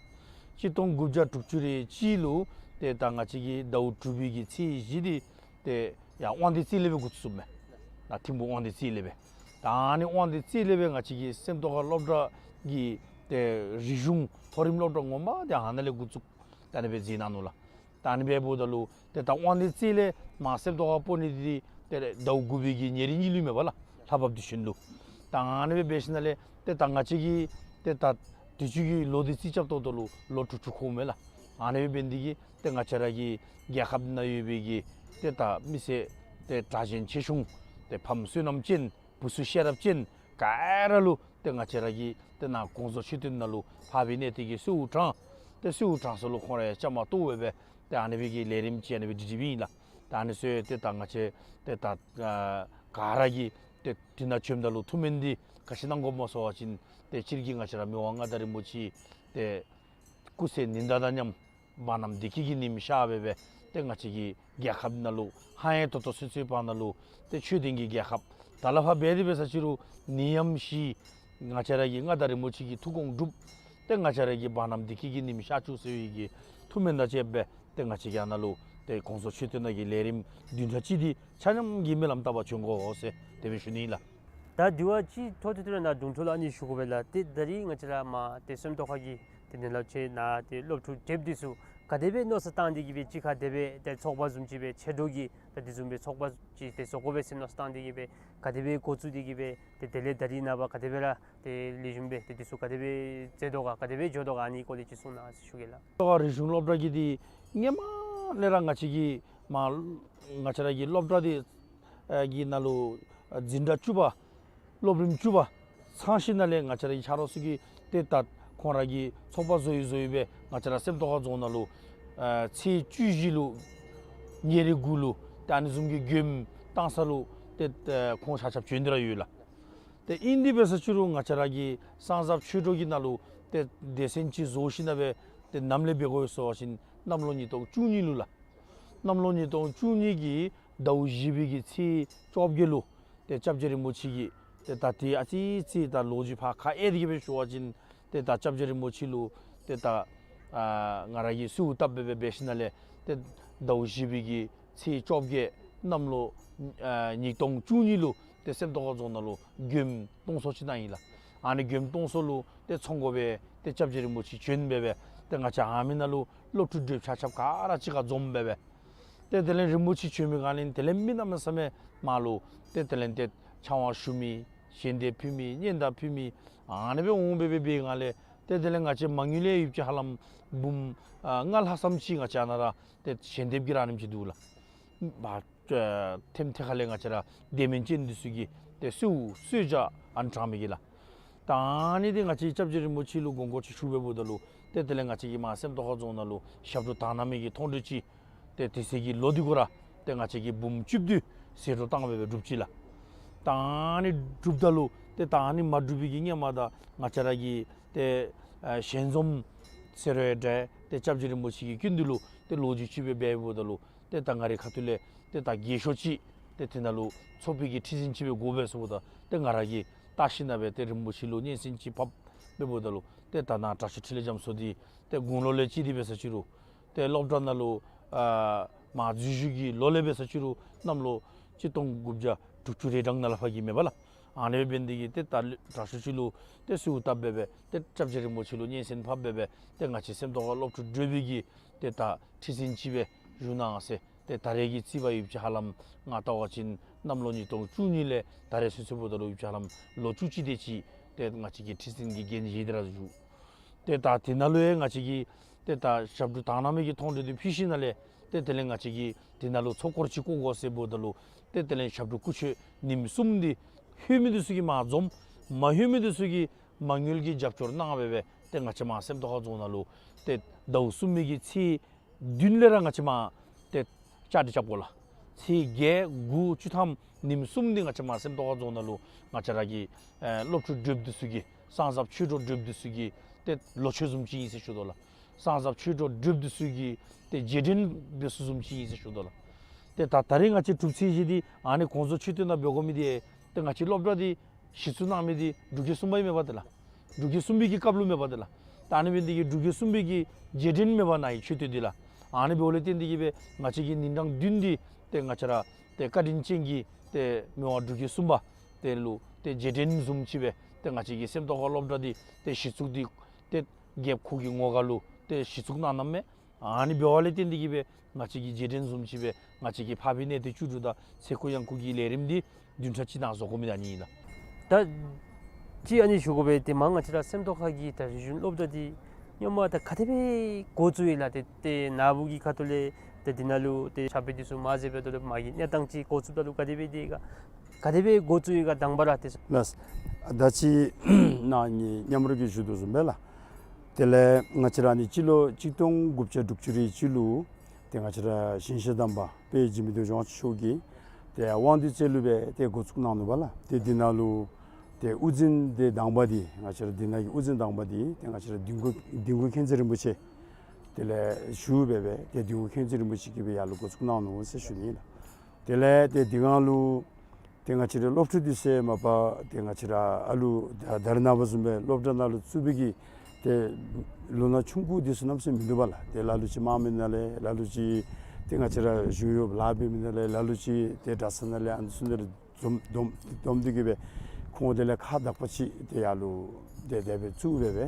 གཅིག་སྟོང་དགུ་བརྒྱ་དྲུག་ཅུ་རེ་གཅིག་ལུ་ཏེ་ད་ང་བཅས་ཀྱི་ཟླཝ་དྲུག་པའི་གི་ཚེས་བཞི་འདི་ཏེ་ཡར་དབང་འདུས་རྩེ་ལས་སྦེ་འགོ་བཙུགསཔ་མས། ད་ཐིམ་ཕུག་དབང་འདུས་རྩེ་ལས་སྦེ། ད་ཨ་ནི་དབང་འདུས་རྩེ་ལས་སྦེ་ང་བཅས་ཀྱི་སེམས་རྟོགས་ཁ་སློབ་གྲྭ་གི་ཏེ་རིག་གཞུང་མཐོ་རིམ་སློབ་གྲྭ་ངོ་མ་འདི་ཨ་ནཱ་ལས་འགོ་བཙུགས་ད་ཨ་ནི་སྦེ་མཛད་གནང་ནུག་ལགས། ད་ཨ་ནི་སྦེ་འབདཝ་ད་ལུ་ཏེ་ད་དབང་འདུས་རྩེ་ལས་མར་སེམས་རྟོགས་ཁ་སྤོ་ནི་འདི་ཏེ་ཟླཝ་དགུ་པའི་གི་ཉེར་གཉིས་ལུ་མས་པ་ལགས། ལྷ་བབས་དུས་ཆེན་ལུ། ད་ཨ་ནི་སྦེ་འབད་ཞིནམ་ལས་ཏེ་ད་ང་བཅས་ཀྱི་ཏེ་ད་དུས་ཅི་གི་ལོ་འདི་རྩིས་རྐྱབ་ད་ལྟོ་ལུ་ལོ་དྲུག་ཅུ་འཁོརཝ་མས་ལགས། ཨ་ནི་སྦེ་འབད་ནི་འདི་གིས་ཏེ་ང་བཅས་ར་གི་རྒྱལ་ཁབ་ནང་ཡོད་པའི་གི་ཏེ་ད་མི་སེར་ཏེ་དྲག་ཞན་ཆེ་ཆུང་ཏེ་ཕམ་བསོད་ནམས་ཅན་བུ་ཚུ་ཤེས་རབ་ཅན་ག་ར་ལུ་ཏེ་ང་བཅས་ར་གིས་ཏེ་ནཱ་གོང་ས་མཆོག་སྤྲུལ་ནང་ལུ་འཕགས་པའི་གནས་བརྟན་གྱི་གསོལཝ་དྲངས། ཏེ་གསོལཝ་དྲངས་ས་ལུ་ཁོང་ར་ཡང་བཅའ་མར་གཏོགས་སྦེ་སྦེ་ཏེ་ཨ་ནི་སྦེ་གི་ལས་རིམ་ཅིག་ཨ་ནི་སྦེ་སྒྲིག་སྒྲིགཔ་ཨིན་ལགས། ད་ཨ་ནི་ཚུ་ཏེ་ད་ང་བཅས་ཏེ་ད་ཨ་ག་ར་གིས་ཏེ་འདི་ནང་བྱོནམ་ད་ལུ་ཐུགས་སྨོན་འདི་ག་ཅི་གནང་དགོཔ་སྨོ་ཟེར་བ་ཅིན་ཏེ་སྤྱིར་གྱིས་ང་བཅས་ར་མི་དབང་མངའ་བདག་རིན་པོ་ཆེ་ཏེ་སྐུ་ཚེ་ནི་ཟླ་དང་མཉམ་འབར་རྣམ་བདེ་སྐྱིད་ཀྱི་ཉིམ་ཤར་སྦེ་སྦེ་ཏེ་ང་བཅས་ཀྱི་རྒྱལ་ཁབ་ནང་ལུ་ཧ་ཡང་ཏོག་ཏོ་སོ་སོའི་བར་ན་ལུ་ཏེ་ཆོས་ལྡན་གྱི་རྒྱལ་ཁབ་ད་ལས་ཕར་འབད་དེ་འབད་ས་ཅི་རུང་ནད་ཡམས་ཞི་ང་བཅས་ར་གི་མངའ་བདག་རིན་པོ་ཆེ་གི་ཐུགས་དགོངས་འགྲུབ། ཏེ་ང་བཅས་ར་གི་འབར་རྣམ་བདེ་སྐྱིད་ཀྱི་ཉིམ་ཤར་བཅུག་ཟེར་བའི་གི་ཐུགས་སྨོན་དང་བཅསཔ་སྦེ་ཏེ་ང་བཅས་ཀྱིས་ཨ་ནཱ་ལུ་ཏེ་གོང་ས་མཆོག་སྤྲུལ་ནང་གི་ལས་རིམ་བདུན་ཕྲག་གཅིག་འདི་ཆ་མཉམ་གྱིས་སྨོན་ལམ་བཏབ་པར་བྱོན་དགོ་ཟེར་དེ་སྦེ་ཞུ་ནི་ལགས། ད་དེ་བ་ཅིག་ཐོག་ཏུ་ཏེ་ར་ནཱ་དྲུང་འཚོ་ལུ་ཨ་ནི་ཞུ་དགོ་པས་ལགས། ཏེ་ད་རིས་ང་བཅས་ར་མར་ཏེ་སེམས་རྟོགས་ཁ་གི་ཏེ་ནཱ་ལུ་ཆེ་ནཱ་ཏེ་སློབ་ཕྲུག་དེ་ཚུ་ག་དེ་སྦེ་མནོ་བསམ་བཏང་སྟེ་གིས་སྦེ་གཅིག་ཁར་དེ་སྦེ་ཏེ་ཚོགས་པ་བཟུམ་ཅིག་སྦེ་ཆེ་འགྲོ་གི་ད་དེ་བཟུམ་སྦེ་ཚོགས་པ་ཅིག་ཏེ་བཟོ་དགོ་པས་ཟེར་མནོ་བསམ་བཏང་སྟེ་གིས་སྦེ་ག་དེ་སྦེ་འགོ་བཙུགས་ཏེ་གིས་སྦེ་ཏེ་དེ་ལས་ད་རིས་ནངས་པ་ག་དེ་སྦེ་ར་ཏེ་ལེགས་ཤོམ་སྦེ་ཏེ་དེ་ཚུ་ག་དེ་སྦེ་མཛད་དོ་ག་ག་དེ་སྦེ་འགྱོ་དོ་ག་ཨ་ནི་སྐོར་ལས་ཅིག་གསུང་གནང་ཟེར་ཞུ་གེ་ལགས། ཏེ་རིག་གཞུང་སློབ་གྲྭ་གི་འདི་སྔོན་མ་ལས་ར་ང་བཅས་ཀྱི་མར་ང་བཅས་ར་གི་སློབ་གྲྭ་འདི་ཨ་གི་ནང་ལུ་ཨ་འཛིན་གྲྭ་བཅུ་པ་སློབ་རིམ་བཅུ་པ་ཚང་ཞིནམ་ལས་ང་བཅས་ར་གི་ཆ་རོགས་ཚུ་གིས་ཏེ་ད་ཁོང་ར་གི་ཚོགས་པ་བཟོ་ཡི་བཟོ་ཡི་སྦེ་ང་བཅས་ར་སེམས་རྟོགས་ཁ་རྫོང་ནང་ལུ་ཨ་ཚེས་བཅུ་བཞི་ལུ་ཉེར་དགུ་ལུ་ཏེ་ཨ་ནི་བཟུམ་གྱི་མགྱོནམ་བཏང་ས་ལུ་ཏེ་ཨ་ཁོང་ཆ་ཁྱབ་བྱོན་ཏེ་ར་ཡོད་ལགས། ཏེ་ཨིན་དེ་འབད་ས་ཅི་རུང་ང་བཅས་ར་གི་གསང་སྔགས་ཆོས་གྲོགས་ཀྱི་ནང་ལུ་ཏེ་སྡེ་ཚན་ཅིག་བཟོ་ཞིནམ་སྦེ་ཏེ་ནམ་ལས་འབད་དགོ་ཡི་ཟེར་བ་ཅིན་གནམ་ལོ་ཉིས་སྟོང་བཅུ་གཉིས་ལུ་ལགས། གནམ་ལོ་ཉིས་སྟོང་བཅུ་གཉིས་ཀྱི་ཟླཝ་བཞི་པའི་གི་ཚེས་བཅོ་བརྒྱད་ལུ་ཏེ་སྐྱབས་རྗེ་རིན་པོ་ཆེ་གིས་ཏེ་ད་ཏེ་ཨ་ཙི་ཙི་ད་ལོ་རྒྱུས་ཕར་ཁ་ཨེ་དེ་གིས་སྦེ་ཞུ་བ་ཅིན་ཏེ་ད་སྐྱབས་རྗེ་རིན་པོ་ཆེ་ལུ་ཏེ་ད་ཨ་ང་ར་གིས་གསོལཝ་བཏབ་སྦེ་སྦེ་འབད་ཞིནམ་ལས་ཏེ་ཟླཝ་བཞི་པའི་གི་ཚེས་བཅོ་བརྒྱད་གནམ་ལོ་ཨ་ཉིས་སྟོང་བཅུ་གཉིས་ལུ་ཏེ་སེམས་རྟོགས་ཁ་རྫོང་ནང་ལུ་མགྱོནམ་གཏོང་སོ་ཅིག་གནང་ཡི་ལགས། ཨ་ནི་མགྱོནམ་གཏོང་སོ་ལུ་ཏེ་ཚོགས་འགོ་སྦེ་ཏེ་སྐྱབས་རྗེ་རིན་པོ་ཆེ་བྱོན་སྦེ་སྦེ་ཏེ་ང་བཅས་ཨ་མི་ནང་ལུ་སློབ་ཕྲུག་དེ་ཆ་ཁྱབ་ག་ར་གཅིག་ཁར་འཛོམས་སྦེ་སྦེ་ཏེ་དེ་ལས་རིན་པོ་ཆེ་བྱོན་པའི་སྒང་ལས་དེ་ལས་མི་གནམ་མེད་ས་མེད་མང་ལུ་ཏེ་དེ་ལས་ཏེ་ཕྱག་དབང་ཞུ་མི་ཞལ་འདེབས་ཕུལ་མི་སྙན་དར་ཕུལ་མི་ཨ་ནི་སྦེ་འོང་སྦེ་སྦེ་འབད་བའི་སྒང་ལས་ ཏེ་དེ་ལས་ང་བཅས་མ་དངུལ་ཡང་ཡོདཔ་ཅིག་ཧ་ལམ་འབུམ་ཨ་ལྔ་ལྷག་ཙམ་ཅིག་ང་བཅས་ཨ་ནཱ་ར་ཏེ་ཞལ་འདེབས་ཀྱི་ར་ཨ་ནེམ་ཅིག་འདུག་ལགས། མ་ཨ་ཐེམ་ཐེ་ཁ་ལས་ང་བཅས་ར་དེ་མིན་ཅན་འདི་ཚུ་གིས་ཏེ་གསོལཝ་གསོལ་ཇ་ཨ་ནི་དྲང་མི་གི་ལགས། ད་ཨ་ནི་འདི་ང་བཅས་སྐྱབས་རྗེ་རིན་པོ་ཆེ་ལུ་དགོངས་སྐོར་ཅིག་ཞུ་སྦེ་འབདཝ་ད་ལུ་ཏེ་དེ་ལས་ང་བཅས་ཀྱི་མར་སེམས་རྟོགས་ཁ་རྫོང་ནང་ལུ་ཞབས་དྲུང་དག་སྣང་མི་གི་མཐོང་གྲོལ་ཅིག་ཏེ་དེ་ཚེ་གི་ལོ་འདི་གུ་ར་ཏེ་ང་བཅས་ཀྱིས་འབུམ་བཅུ་བདུན་ཟད་འགྲོ་བཏང་སྦེ་སྦེ་གྲུབ་ཅི་ལགས། ད་ཨ་ནི་གྲུབ་ད་ལུ་ཏེ་ད་ཨ་ནི་མ་གྲུབ་པའི་གི་སྔོན་མ་ད་ང་བཅས་ར་གི་ཏེ་ཨ་ཞལ་འཛོམས་ཟེར་རུང་འདྲ་ཏེ་སྐྱབས་རྗེ་རིན་པོ་ཆེ་གི་སྐུ་མདུན་ལུ་ཏེ་ལོ་རྒྱུས་ཅིག་སྦེ་འབདཝ་ད་ལུ་ཏེ་ད་ང་རའི་ཁ་ཐུག་ལས་ཏེ་ད་རྒས་ཤོས་ཅིག་ཏེ་དེ་ནང་ལུ་ཚོགས་པའི་གི་ཁྲི་འཛིན་ཅིག་སྦེ་དགོ་པས་ཟེརཝ་ད་ཏེ་ང་ར་གིས་བལྟ་ཞིནམ་ལས་ཏེ་རིན་པོ་ཆེ་ལུ་སྙན་སེང་ཅིག་ཕབ་སྦེ་འབདཝ་ད་ལུ་ཏེ་ད་ནཱ་དྲག་ཤོས་འཕྲིན་ལས་རྒྱ་མཚོ་འདི་ཏེ་དགུང་ལོ་ལས་ཅིག་འདི་འབད་ས་ཅིག་རུང་ཏེ་སློབ་གྲྭ་ནང་ལུ་ཨ་མ་འཛུལ་ཞུགས་ཀྱི་ལོ་ལས་འབད་ས་ཅིག་རུང་གནམ་ལོ་གཅིག་སྟོང་དགུ་བརྒྱ་དྲུག་ཅུ་རེ་གྲངས་ནང་ལས་ཕར་གྱི་མེན་པ་ལགས། ཨ་ནི་འབད་ནི་འདི་གིས་ཏེ་ད་དྲག་ཤོས་ཅིག་ལུ་ཏེ་གསོལཝ་བཏབ་སྦེ་སྦེ་ཏེ་སྐྱབས་རྗེ་རིན་པོ་ཆེ་ལུ་སྙན་སེང་ཕབ་སྦེ་སྦེ་ཏེ་ང་བཅས་སེམས་རྟོགས་ཁ་སློབ་ཕྲུག་གྲོས་པའི་གི་ཏེ་ད་ཁྲི་འཛིན་ཅིག་སྦེ་བཞུགས་གནང་ཟེར། ཏེ་ད་རེས་ཀྱི་རྩིས་པ་ཡོདཔ་ཅིག་ཧ་ལམ་ང་བལྟ་བ་ཅིན་གནམ་ལོ་ཉིས་སྟོང་བཅུ་གཉིས་ལས་ད་རེས་ཚུན་ཚོད་འབདཝ་ད་ལུ་ཡོདཔ་ཅིག་ཧ་ལམ་ལོ་བཅུ་གཅིག་དེ་ཅིག་ཏེ་ང་བཅས་ཀྱིས་ཁྲི་འཛིན་གྱི་འགན་བཞེས་ཏེ་ར་བཞུགས། ཏེ་ད་དེ་ནང་ལུ་ཡང་ང་བཅས་ཀྱིས་ཏེ་ད་ཞབས་དྲུང་དག་སྣང་མི་གི་མཐོང་གྲོལ་འདི་ཕུལ་ཞིནམ་ལས་ཏེ་དེ་ལས་ང་བཅས་ཀྱིས་དེ་ནང་ལུ་ཚོགས་སྐོར་ཅིག་བསྐོར་དགོ་ཟེར་འབདཝ་ད་ལུ་ཏེ་དེ་ལས་ཞབས་དྲུང་སྐུ་མཆོད་ཉིནམ་གསུམ་འདི་ལྷོད་མི་འདི་ཚུ་གིས་མར་འཛོམས། མ་ལྷོད་མི་འདི་ཚུ་གིས་མ་དངུལ་གྱི་རྒྱབ་སྐྱོར་གནང་སྦེ་སྦེ་ཏེ་ང་བཅས་མར་སེམས་རྟོགས་ཁ་རྫོང་ནང་ལུ་ཏེ་ཟླཝ་གསུམ་པའི་གི་ཚེས་བདུན་ལས་ར་ང་བཅས་མར་ཏེ་བཅའ་སྒྲིག་རྐྱབ་དགོ་ལགས། ཚེས་བརྒྱད་དགུ་བཅུ་ཐམ་ཉིནམ་གསུམ་འདི་ང་བཅས་མར་སེམས་རྟོགས་ཁ་རྫོང་ནང་ལུ་ང་བཅས་ར་གི་ཨེ་སློབ་ཕྲུག་གྲོསཔ་འདི་ཚུ་གི་གསང་གསརཔ་ཆོས་གྲོགས་གྲོསཔ་འདི་ཚུ་གི་ཏེ་ལོ་མཆོད་བཟུམ་ཅིག་ཨིན་ཟེར་ཞུ་དོ་ལགས། གསང་གསརཔ་ཆོས་གྲོགས་གྲོསཔ་འདི་ཚུ་གི་ཏེ་རྗེས་དྲན་འབད་ས་བཟུམ་ཅིག་ཨིན་ཟེར་ཞུ་དོ་ལགས། ཏེ་ད་ད་རེས་ང་བཅས་གྲུབ་ཚེས་བཞེས་འདི་ཨ་ནི་གོང་ས་མཆོད་རྟེན་ནང་འབད་དགོ་མི་འདི་ཏེ་ང་བཅས་སློབ་གྲྭ་འདི་གཞི་བཙུགས་གནང་མི་འདི་འབྲུག་རྒྱལ་གསུམ་པ་ཨིན་མས་པ་ཏེ་ལགས། འབྲུག་རྒྱལ་གསུམ་པའི་གི་སྐབས་ལུ་མས་པ་ཏེ་ལགས། ད་ཨ་ནི་འབད་ནི་འདི་གིས་འབྲུག་རྒྱལ་གསུམ་པའི་གི་རྗེས་དྲན་མས་པ་ནཱ་གི་མཆོད་རྟེན་འདི་ལགས། ཨ་ནི་འབདཝ་ལས་བརྟེན་ཏེ་གིས་སྦེ་ང་བཅས་ཀྱི་ཉིན་གྲངས་བདུན་འདི་ཏེ་ང་བཅས་ར་ཏེ་བཀའ་དྲིན་ཅན་གྱི་ཏེ་མི་དབང་འབྲུག་རྒྱལ་གསུམ་པ་དེ་ལུ་ཏེ་རྗེས་དྲན་བཟུམ་ཅིག་སྦེ་ཏེ་ང་བཅས་ཀྱི་སེམས་རྟོགས་ཁ་སློབ་གྲྭ་འདི་ཏེ་གཞི་བཙུགས་འདི་ཏེ་རྒྱལཔོ་ཁོ་གི་ངོ་དགའ་ལུ་ཏེ་གཞི་བཙུགས་གནང་གནངམ་མས། ཨ་ནི་འབདཝ་ལས་བརྟེན་ཏེ་གིས་སྦེ་ང་བཅས་ཀྱི་རྗེས་དྲན་བཟུམ་ཅིག་སྦེ་ང་བཅས་ཀྱི་འཕགས་པའི་གནས་བརྟན་བཅུ་དྲུག་དང་ཚེ་འགུགས་གཡང་འགུགས་ཀྱི་ལས་རིམ་འདི་བདུན་ཕྲག་གཅིག་ནང་རྫོགས་དགོ་མི་ཨ་ནི་ཨིན་ལགས། ད་ཅི་ཨ་ནི་ཞུ་དགོ་པས། ཏེ་མ་ང་བཅས་ར་སེམས་རྟོགས་ཁ་གི་ད་རིག་གཞུང་སློབ་གྲྭ་འདི་སྔོན་མ་ད་ག་དེ་སྦེ་འགོ་བཙུགས་ཡི་ལགས། ཏེ་ཏེ་ནཱ་བུ་གི་ཁ་ཐུག་ལས་ཏེ་འདི་ནང་ལུ་ཏེ་ཕྱག་དཔེ་འདི་ཚུ་མ་མཛད་པའི་ད་ལུ་མ་གི་གནས་སྟངས་ཅིག་འགོ་བཙུགསཔ་ད་ལུ་ག་དེ་སྦེ་འདི་ག་ག་དེ་སྦེ་འགོ་བཙུགས་ཡི་ག་དང་པ་ར་ཏེ། ལགས། ད་ཅི་ནཱ་ནི་མཉམ་རོགས་ཀྱིས་ཞུ་དོ་བཟུམ་སྦེ་ལགས། དེ་ལས་ང་བཅས་ར་ནི་སྤྱི་ལོ་གཅིག་སྟོང་དགུ་བརྒྱ་དྲུག་ཅུ་རེ་གཅིག་ལུ་ཏེ་ང་བཅས་ར་ཞིང་གཤེགས་དམ་པ་དཔལ་འཇིགས་མེད་རྡོ་རྗེ་དབང་ཕྱུག་མཆོག་གིས་ཏེ་དབང་འདུས་རྩེ་ལུ་སྦེ་ཏེ་འགོ་བཙུགས་གནང་ནུག་པ་ལགས། ཏེ་འདི་ནང་ལུ་ཏེ་དབུ་འཛིན་ཏེ་དང་པ་འདི་ང་བཅས་ར་འདི་ནང་གི་དབུ་འཛིན་དང་པ་འདི་ཏེ་ང་བཅས་ར་དིལ་མགོ་དིལ་མགོ་མཁྱེན་བརྩེ་རིན་པོ་ཆེ་དེ་ལས་ཞུ་སྦེ་སྦེ་ཏེ་དིལ་མགོ་མཁྱེན་བརྩེ་རིན་པོ་ཆེ་གིས་སྦེ་ཡར་ལུ་འགོ་བཙུགས་གནང་ནུག་ཟེར་ཞུ་ནི་ལགས། དེ་ལས་ཏེ་འདི་གང་ལུ་ཏེ་ང་བཅས་རའི་སློབ་ཕྲུག་འདི་ཚུ་མ་པ་ཏེ་ང་བཅས་ར་ཨ་ལུ་ད་ད་རེས་ནངས་པ་བཟུམ་སྦེ་སློབ་གྲྭ་ནང་ལུ་བཙུགས་པའི་གི་ཏེ་ལོ་ན་ཆུང་ཀུ་འདི་ཚུ་གནམ་མེད་ས་མེད་མིན་འདུག་པ་ལགས། ཏེ་ལ་ལུ་ཅིག་དམངས་མི་ནང་ལས་ལ་ལུ་ཅིག་ཏེ་ང་བཅས་ར་གཞུང་གཡོགཔ་ལཱ་འབད་མི་ནང་ལས་ལ་ལུ་ཅིག་ཏེ་གྲྭ་ས་ནང་ལས་ཨ་ནི་ཚུ་ནང་ལས་འཛོམས་འཛོམས་འཛོམས་ཏེ་གིས་སྦེ་ཁོང་དེ་ལས་ཁག་དག་པ་ཅིག་ཏེ་ཡར་ལུ་ཏེ་དེ་སྦེ་བཙུགས་སྦེ་སྦེ་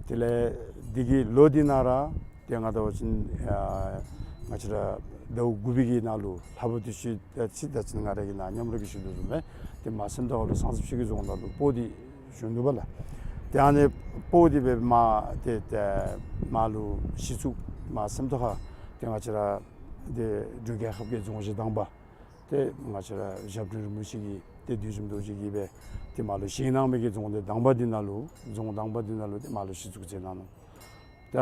དེ་ལས་འདི་གི་ལོ་འདི་ནང་ར་ཏེ་ང་བལྟ་བ་ཅིན་ཨ་ང་བཅས་ར་ཟླཝ་དགུ་པའི་གི་ནང་ལུ་ལྷ་བབས་དུས་ཆེན་ད་ཅི་ད་ཅི་ང་ར་གིས་ནཱ་མཉམ་རོགས་ཀྱིས་ཞུ་དོ་བཟུམ་སྦེ་ཏེ་མར་སེམས་རྟོགས་ཁ་ལུ་སངས་རྒྱས་ཆོས་ཀྱི་རྫོང་ནང་ལུ་སྤོ་སྟེ་བཞུགས་ནུག་པ་ལགས། ཏེ་ཨ་ནི་སྤོ་སྟེ་སྦེ་མར་ཏེ་ཏེ་མར་ལུ་གཞི་བཙུགས་མར་སེམས་རྟོགས་ཁ་ཏེ་ང་བཅས་ར་ཏེ་འབྲུག་རྒྱལ་ཁབ་ཀྱི་རྫོང་གཞི་དང་པ་ཏེ་ང་བཅས་ར་ཞབས་དྲུང་རིན་པོ་ཆེ་གིས་ཏེ་བདུད་འཇོམས་རྡོ་རྗེ་གིས་སྦེ་ཏེ་མར་ལུ་བཞེངས་གནང་མི་གི་རྫོང་འདི་དང་པ་འདི་ནང་ལུ་རྫོང་དང་པ་འདི་ནང་ལུ་ཏེ་མར་ལུ་གཞི་བཙུགས་མཛད་གནང་ནུག། ད་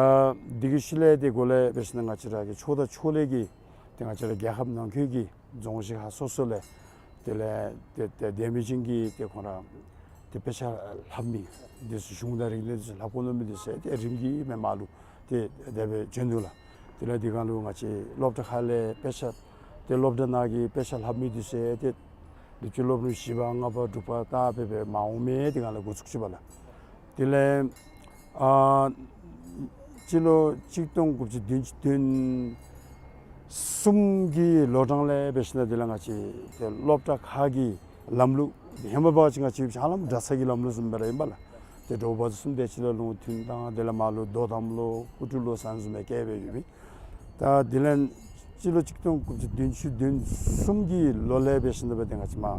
འདི་གི་ཤུལ་ལས་ཏེ་འགོ་ལས་འབད་ཞིན་ན་ང་བཅས་ར་གི་ཕྱོགས་དང་ཕྱོགས་ལས་ཀྱི་ཏེ་ང་བཅས་ར་རྒྱལ་ཁབ་ནང་འཁོད་ཀྱི་རྫོང་གཞི་ཁག་སོ་སོ་ལས་དེ་ལས་ཏེ་ཏེ་དེ་མིན་ཅིག་གི་ཏེ་ཁོང་ར་ཏེ་དཔེ་ཆ་ལྷབ་མི་འདི་ཚུ་གཞུང་དང་རིག་གནས་འདི་ཚུ་ལྷབ་དགོ་མནོ་མི་འདི་ཚུ་ཏེ་རིམ་གྱིས་སྦེ་མར་ལུ་ཏེ་དེ་སྦེ་བྱོན་ནུག་ལགས། དེ་ལས་འདི་གང་ལུ་ང་བཅས་སློབ་གྲྭ་ཁག་ལས་དཔེ་ཆ་ཏེ་སློབ་གྲྭ་ནང་གི་དཔེ་ཆ་ལྷབ་མི་འདི་ཚུ་ཏེ་ལོ་རྒྱུས་སློབ་རིམ་བཞི་པ་ལྔ་པ་དྲུག་པ་ད་སྦེ་སྦེ་མར་འོང་མི་འདི་གང་ལས་འགོ་བཙུགས་ཅི་པ་ལགས། དེ་ལས་ཨ་སྤྱི་ལོ་གཅིག་སྟོང་དགུ་བརྒྱ་བདུན་ཅུ་དོན་གསུམ་གྱི་ལོ་གྲངས་ལས་འབད་ཞིན་ན་དེ་ལས་ང་བཅས་ཏེ་སློབ་གྲྭ་ཁག་གི་ལམ་ལུགས་ཧེ་མ་འབད་བ་ཅིན་ང་བཅས་ཧ་ལམ་གྲྭ་ས་གི་ལམ་ལུགས་བཟུམ་སྦེ་ར་ཨིན་པ་ལགས། ཏེ་འབྲོག་པ་ཚུ་གསུམ་དེ་ཅིག་ལས་ལུང་ཐུན་དང་དེ་ལས་མར་ལུ་རྡོ་དམ་ལོ་ཧུ་ཀྲུ་ལོ་ཟེར་ཨ་ནི་བཟུམ་སྦེ་བཀལ་སྦེ་ཡོད་པས། ད་དེ་ལས་སྤྱི་ལོ་གཅིག་སྟོང་དགུ་བརྒྱ་བདུན་ཅུ་དོན་གསུམ་གྱི་ལོ་ལས་འབད་ཞིན་ན་སྦེ་ཏེ་ང་བཅས་མར་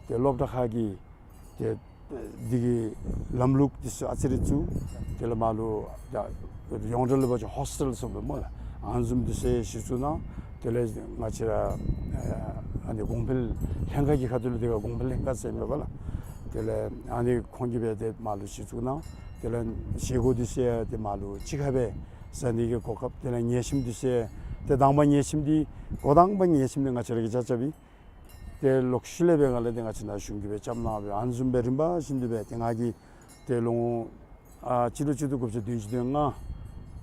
ཏེ་སློབ་གྲྭ་ཁག་གི་ཏེ་ འདི་གི་ལམ་ལུགས་འདི་ཚུ་ཨ་ཙི་རེ་བཙུགས། དེ་ལས་མར་ལུ་ད་ཡོངས་གྲགས་ལུ་འབད་བ་ཅིན་ཧོས་ཊེལ་ཟེར་སླབ་སྨོ་ལགས། ཨ་ནི་བཟུམ་འདི་ཚུ་གཞི་བཙུགས་གནང་། དེ་ལས་ང་བཅས་ར་ཨ་ནི་གོང་འཕེལ་ལྷན་ཁག་གི་ཁ་ཐུག་ལས་དེ་ག་གོང་འཕེལ་ལྷན་ཁག་ཟེར་མེན་པ་ལགས། དེ་ལས་ཨ་ནི་ཁོང་གིས་སྦེ་དེ་མར་ལུ་གཞི་བཙུགས་གནང་། དེ་ལས་བཞེས་སྒོ་འདི་ཚུ་ཡང་དེ་མར་ལུ་གཅིག་ཁར་སྦེ་ཟ་ནི་གི་གོ་སྐབས། དེ་ལས་ཉལ་གཤིམ་འདི་ཚུ་ཡང་དེ་དང་པ་ཉལ་གཤིམ་འདི་འགོ་དང་པ་ཉལ་གཤིམ་འདི་ང་བཅས་ར་གིས་ཆ་ཁྱབ་སྦེ་ཏེ་ལོག་ཤུལ་ལས་འབད་སྒང་ལས་ཏེ་ང་བཅས་ནཱ་གཞུང་གིས་སྦེ་རྐྱབ་གནང་སྦེ་ཨ་ནི་བཟུམ་སྦེ་རིམ་པ་བཞིན་དུ་སྦེ་ཏེ་ང་གིས་ཏེ་ལོ་ངོ་ཨ་སྤྱི་ལོ་གཅིག་སྟོང་དགུ་བརྒྱ་བདུན་ཅུ་དོན་ལྔ་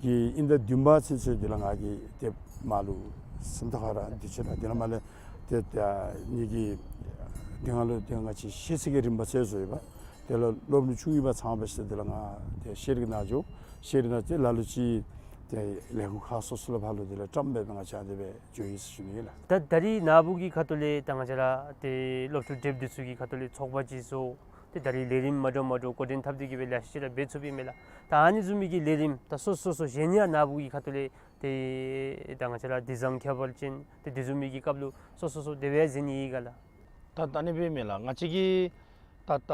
གི་དབྱིན་ཟླ་བདུན་པ་ཚུན་ཚོད་འདི་ལུ་ང་གིས་ཏེ་མར་ལུ་སེམས་རྟོགས་ཁ་ར་སྡོད་ཅི་ར། དེ་ལས་མར་ལས་ཏེ་ད་ངེ་གི་དེ་སྒང་ལུ་ཏེ་ང་བཅས་ཤེས་ཚད་ཀྱི་རིམ་པ་ཚུ་བཟོ་ཡོདཔ། དེ་ལས་སློབ་ཕྲུག་ཆུང་ཡོདཔ་ཚང་བ་ཅིན་དེ་ལས་ང་ཏེ་ཤེས་རིག་ནང་འགྱོ། ཤེས་རིག་ནང་ཏེ་ལ་ལུ་ཅིག་ཏེ་ལས་ཁུངས་ཁག་སོ་སོ་ལས་ཕར་ལུ་དེ་ལས་བཀྲམ་སྦེ་ང་བཅས་ཨ་ནི་སྦེ་འགྱོ་ཡི་ཟེར་ཞུ་ནི་ཨིན་ལགས། ད་ད་རིས་ནཱ་བུ་གི་ཁ་ཐུག་ལས་ད་ང་བཅས་ར་ཏེ་སློབ་ཕྲུག་དེབ་འདི་ཚུ་གི་ཁ་ཐུག་ལས་ཚོགས་པ་ཅིག་བཟོ། ཏེ་ད་རིས་ལས་རིམ་མ་འདྲཝ་མ་འདྲཝ་འགོ་འདྲེན་འཐབ་སྟེ་གི་སྦེ་ལེ་ཤ་ཅིག་ར་འབད་ཚུགསཔ་ཨིན་མས་ལགས། ད་ཨ་ནི་བཟུམ་མའི་གི་ལས་རིམ་ད་སོ་སོ་སོ་གཞན་ཡང་ནཱ་བུ་གི་ཁ་ཐུག་ལས་ཏེ་ད་ང་བཅས་ར་དེ་བཟང་ཁྱད་པར་ཅན་ཏེ་དེ་བཟུམ་མའི་གི་སྐབས་ལུ་སོ་སོ་སོ་དེ་སྦེ་མཛད་ནི་ཨིན་ག་ལགས། ད་ད་ཨ་ནི་སྦེ་མས་ལགས། ང་བཅས་ཀྱི་ད་ད་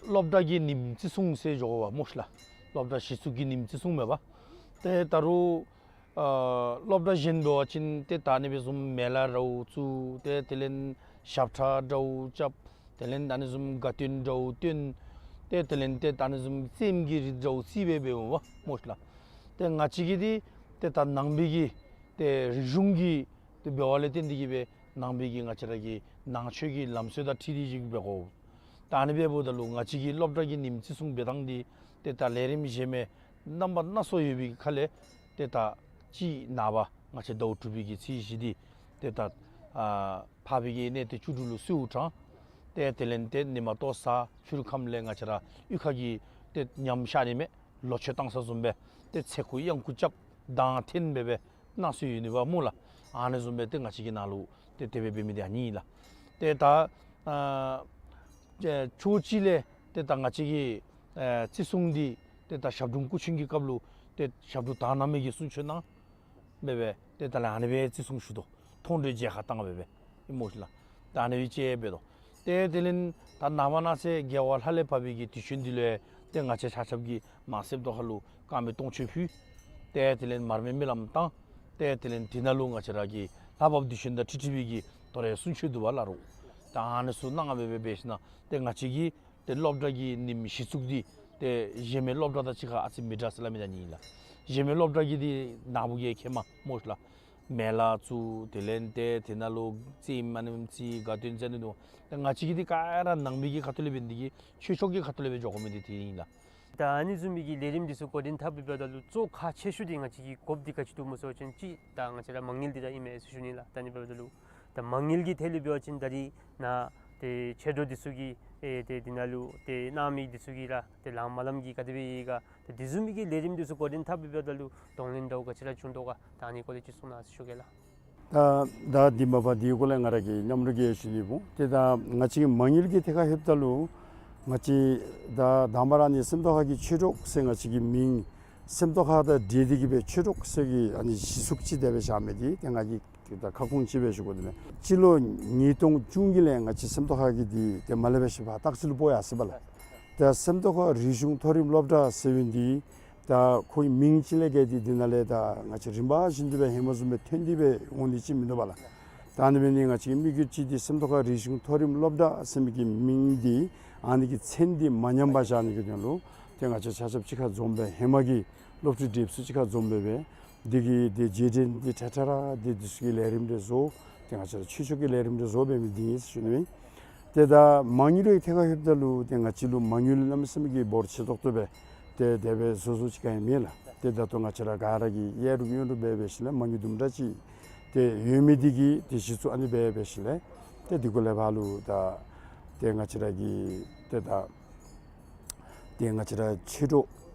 སློབ་གྲྭ་གི་ཉིནམ་བརྩི་སྲུང་ཟེར་འགྱོཝ་སྨོ་ཤ་ལགས། སློབ་གྲྭ་གཞི་བཙུགས་ཀྱི་ཉིནམ་བརྩི་སྲུང་མས་པ། ཏེ་ད་རུང་ཨ་སློབ་གྲྭ་གཞན་འབད་བ་ཅིན་ཏེ་ད་ཨ་ནི་སྦེ་བཟུམ་མེ་ལ་འདྲཝ་བཙུགས། ཏེ་དེ་ལས་ཞབས་ཁྲ་འདྲཝ་རྐྱབ། དེ་ལས་ཨ་ནི་བཟུམ་དགའ་སྟོན་འདྲཝ་སྟོན། ཏེ་དེ་ལས་ཏེ་ད་ཨ་ནི་བཟུམ་རྩེདམོ་གི་རིགས་འདྲཝ་རྩེད་སྦེ་འབདཝ་སྨོ་ཤ་ལགས། ཏེ་ང་བཅས་ཀྱི་འདི་ཏེ་ད་ནང་པའི་གི་ཏེ་རིག་གཞུང་གི་ཏེ་འབད་བ་ལས་བརྟེན་ཏེ་གི་སྦེ་ནང་པའི་གི་ང་བཅས་ར་གི་ནང་ཆོས་ཀྱི་ལམ་སྲོལ་དང་འཁྲིལ་ཏེ་ཅིག་འབད་དགོ། ད་ཨ་ནི་སྦེ་འབདཝ་ད་ལུ་ང་བཅས་ཀྱི་སློབ་གྲྭ་གི་ཉིནམ་བརྩི་སྲུང་འབད་ཐངས་འདི་ཏེ་ད་ལས་རིམ་གཞན་མི་རྣམ་པ་སྣ་ཚོགས་ཡོད་པའི་ཁ་ལས་ཏེ་ད་ཅིག་ནངས་པ་ང་བཅས་ཟླཝ་དྲུག་པའི་གི་ཚེས་བཞི་འདི་ཏེ་ད་ཨ་འཕགས་པའི་གི་གནས་བརྟན་བཅུ་དྲུག་ལུ་གསོལཝ་དྲངས། ཏེ་དེ་ལས་ཏེ་ཉིན་མ་ལྟོ་བཟའ་ཕྱི་རུ་ཁམས་ལས་ང་བཅས་ར་གཡུས་ཁ་གི་ཏེ་ཉམས་བཤད་ནི་མས། ལོ་མཆོད་བཏང་ས་བཟུམ་སྦེ་ཏེ་ཚེ་ཁུ་གཡང་ཁུ་རྐྱབ་གདངས་འཐེན་སྦེ་སྦེ་གནང་སྲོལ་ཡོད་ནི་པ་སྨོ་ལགས། ཨ་ནི་བཟུམ་སྦེ་ཏེ་ང་བཅས་ཀྱི་ནང་ལུ་ཏེ་དེ་སྦེ་འབད་མི་འདི་ཨ་ནི་ཨིན་ལགས། ཏེ་ད་ཨ་ཕྱོགས་གཅིག་ལས་ཏེ་ད་ང་བཅས་ཀྱི་ཨ་བརྩི་སྲུང་འདི་ཏེ་ད་ཞབས་དྲུང་སྐུ་མཆེད་ཀྱི་སྐབས་ལུ་ཏེ་ཞབས་དྲུང་དག་སྣང་མའི་གི་གསུང་ཆོས་གནང་སྦེ་སྦེ་ཏེ་ད་ལས་ཨ་ནི་སྦེ་བརྩི་སྲུང་ཞུ་དོ། མཐོང་གྲོལ་མཇལ་ཁ་བཏང་སྦེ་སྦེ་ཨིན་སྨོ་ཤ་ལགས། ད་ཨ་ནི་སྦེ་ཅིག་འབད་དོ། ཏེ་དེ་ལས་ད་ནངས་པ་གནངས་ཚེ་རྒྱལ་བ་ལྷ་ལས་བབས་པའི་གི་དུས་ཆེན་འདི་ལུ་ཏེ་ང་བཅས་ཆ་ཁྱབ་ཀྱིས་མར་སེམས་རྟོགས་ཁ་ལུ་དཀར་མེ་སྟོང་མཆོད་ཕུལ། ཏེ་དེ་ལས་མར་མེ་སྨོན་ལམ་བཏང་། ཏེ་དེ་ལས་དེ་ནང་ལུ་ང་བཅས་ར་གི་ལྷ་བབས་དུས་ཆེན་དང་འཁྲིལ་འཁྲིལ་བའི་གི་དོ་རུང་གསུང་ཆོས་འདུག་པ་ལགས་རོགས། ད་ཨ་ནི་ཚུ་གནང་སྦེ་སྦེ་འབད་ཞིནམ་ཏེ་ང་བཅས་ཀྱི་ཏེ་སློབ་གྲྭ་གི་ཉིནམ་གཞི་བཙུགས་འདི་ཏེ་གཞན་མི་སློབ་གྲྭ་དང་གཅིག་ཁར་ཨ་ཙི་མི་འདྲ་ཟེར་སླབ་མི་ད་ཨ་ནི་ལགས། གཞན་མི་སློབ་གྲྭ་གི་འདི་ནཱ་བུ་གིས་མཁྱེནམ་སྨོ་ཤ་ལགས། མེ་ལ་བཙུགས། དེ་ལས་ཏེ་དེ་ནང་ལུ་རྩེདམོ་ཨ་ནེམ་རྩེ་དགའ་སྟོན་རྩེ་ནི་འདུག། ཏེ་ང་བཅས་ཀྱི་འདི་ག་ར་ནང་པའི་གི་ཁ་ཐུག་ལས་འབད་ནི་འདི་གིས་ཆོས་ཕྱོགས་ཀྱི་ཁ་ཐུག་ལས་སྦེ་འགྱོ་དགོ་མི་འདི་དེ་ཨིན་ལགས། ད་ཨ་ནི་བཟུམ་མའི་གི་ལས་རིམ་འདི་ཚུ་འགོ་འདྲེན་འཐབ་སྦེ་འབདཝ་ད་ལུ་གཙོ་ཁག་ཆེ་ཤོས་འདི་ང་བཅས་ཀྱིས་དགོཔ་འདི་ག་ཅི་འདུག་སྨོ་ཟེར་བ་ཅིན་ཅིག་ད་ང་བཅས་ར་མ་དངུལ་འདི་ར་ཨིན་མས་ཟེར་ཞུ་ནི་ལགས། ད་ཨ་ནི་འབདཝ་ད་ལུ་ད་མ་དངུལ་གྱི་ཐད་ལས་འབད་བ་ཅིན་ད་རིས་ནཱ་ཏེ་མཆེད་གྲོགས་འདི་ཚུ་གིས་ཨེ་ཏེ་འདི་ནང་ལུ་ཏེ་གནང་མི་འདི་ཚུ་གིས་ར་ཏེ་ལངམ་ལངམ་གིས་ག་དེ་སྦེ་ཡོད་ག། ཏེ་དེ་བཟུམ་མའི་གི་ལས་རིམ་འདི་ཚུ་འགོ་འདྲེན་འཐབ་སྦེ་འབདཝ་ད་ལུ་གདོང་ལེན་འདྲཝ་ག་ཅི་ར་བྱུང་དོ་ག། ད་ཨ་ནི་སྐོར་ལས་ཅིག་གསུང་གནང་ཟེར་ཞུ་གེ་ལགས། ད་ད་འདི་མ་པ་འདི་གུ་ལས་ང་ར་གིས་མཉམ་རོགས་ཀྱིས་ཞུ་ནི་འབདཝ་ད་ད་ང་བཅས་མ་དངུལ་གྱི་ཐད་ཁར་ལྷོདཔ་ད་ལུ་ང་བཅས་ད་དང་པ་ར་ཨ་ནི་སེམས་རྟོགས་ཁ་གི་ཆོས་གྲོགས་ཟེར་ང་བཅས་ཀྱི་མིང་སེམས་རྟོགས་ཁ་དང་འབྲེལ་ཏེ་གི་སྦེ་ཆོས་གྲོགས་ཟེར་གྱི་ཨ་ནི་གཞི་བཙུགས་ཅིག་དེ་སྦེ་བཞག་མི་འདི་ཏེ་ང་གིས་ད་ཁ་སྐོང་ཅིག་སྦེ་ཞུ་དགོ་ནི་མས། སྤྱི་ལོ་ཉིས་སྟོང་བཅུ་གཉིས་ལས་ང་བཅས་སེམས་རྟོགས་ཁ་གི་འདི་ཏེ་མ་ལས་འབད་ཞིནམ་ཕར་སྟག་རྩེ་ལུ་སྤོ་ཡར་སོ་ཡི་པ་ལགས། ད་སེམས་རྟོགས་ཁ་རིག་གཞུང་མཐོ་རིམ་སློབ་གྲྭ་ཟེར་བའི་འདི་ད་ཁོའི་མིང་ཅིག་ལས་བརྒལ་ཏེ་འདི་ནང་ལས་ད་ང་བཅས་རིམ་པ་བཞིན་དུ་སྦེ་ཧེ་མ་བཟུམ་སྦེ་ཐོན་ཏེ་སྦེ་འོང་ནི་ཅིག་མིན་འདུག་པ་ལགས། ད་ཨ་ནི་འབད་ནི་ང་བཅས་ཀྱི་དམིགས་ཡུལ་ཅིག་འདི་སེམས་རྟོགས་ཁ་རིག་གཞུང་མཐོ་རིམ་སློབ་གྲྭ་ཟེར་མི་གི་མིང་འདི་ཨ་ནི་གི་མཚན་འདི་མ་ཉམས་པར་བཞག་ནི་གི་དོན་ལུ་ཏེ་ང་བཅས་ཆ་ཁྱབ་གཅིག་ཁར་འཛོམས་སྦེ་ཧེ་མ་གི་སློབ་ཕྲུག་དེབ་ཚུ་གཅིག་ཁར་འཛོམས་སྦེ་སྦེ་འདི་གི་ཏེ་རྗེས་དྲན་འདི་ཁྲ་ཁྲ་ར་ཏེ་འདི་ཚུ་གི་ལས་རིམ་རེ་བཟོ། ཏེ་ང་བཅས་ར་ཆོས་ཕྱོགས་ཀྱི་ལས་རིམ་རེ་བཟོ་འབད་མི་འདི་ཨིན་ཟེར་ཞུ་ནི་ཨིན། ཏེ་ད་མ་དངུལ་གྱི་ཐད་ཁར་ལྷོདཔ་ད་ལུ་ཏེ་ང་བཅས་ལུ་མ་དངུལ་གནམ་མེད་ས་མེད་ཀྱི་འབོར་ཆེ་ཏོག་ཏོ་སྦེ་ཏེ་དེ་སྦེ་བཟོ་བཟོཝ་ཅིག་ག་ཡང་མེད་ལགས། ཏེ་ད་ལྟོ་ང་བཅས་ར་ག་ར་གིས་གཡས་རུ་གཡོན་རུ་འབད་འབད་ཞིནམ་ལས་མ་དངུལ་དུམ་གྲ་ཅིག་ཏེ་ཡོད་མི་འདི་གིས་ཏེ་གཞི་བཙུགས་ཨ་ནི་འབད་འབད་ཞིནམ་ལས་ཏེ་འདི་གུ་ལས་ཕར་ལུ་ད་ཏེ་ང་བཅས་ར་གི་ཏེ་ད་ཏེ་ང་བཅས་ར་ཆོས་གྲོགས་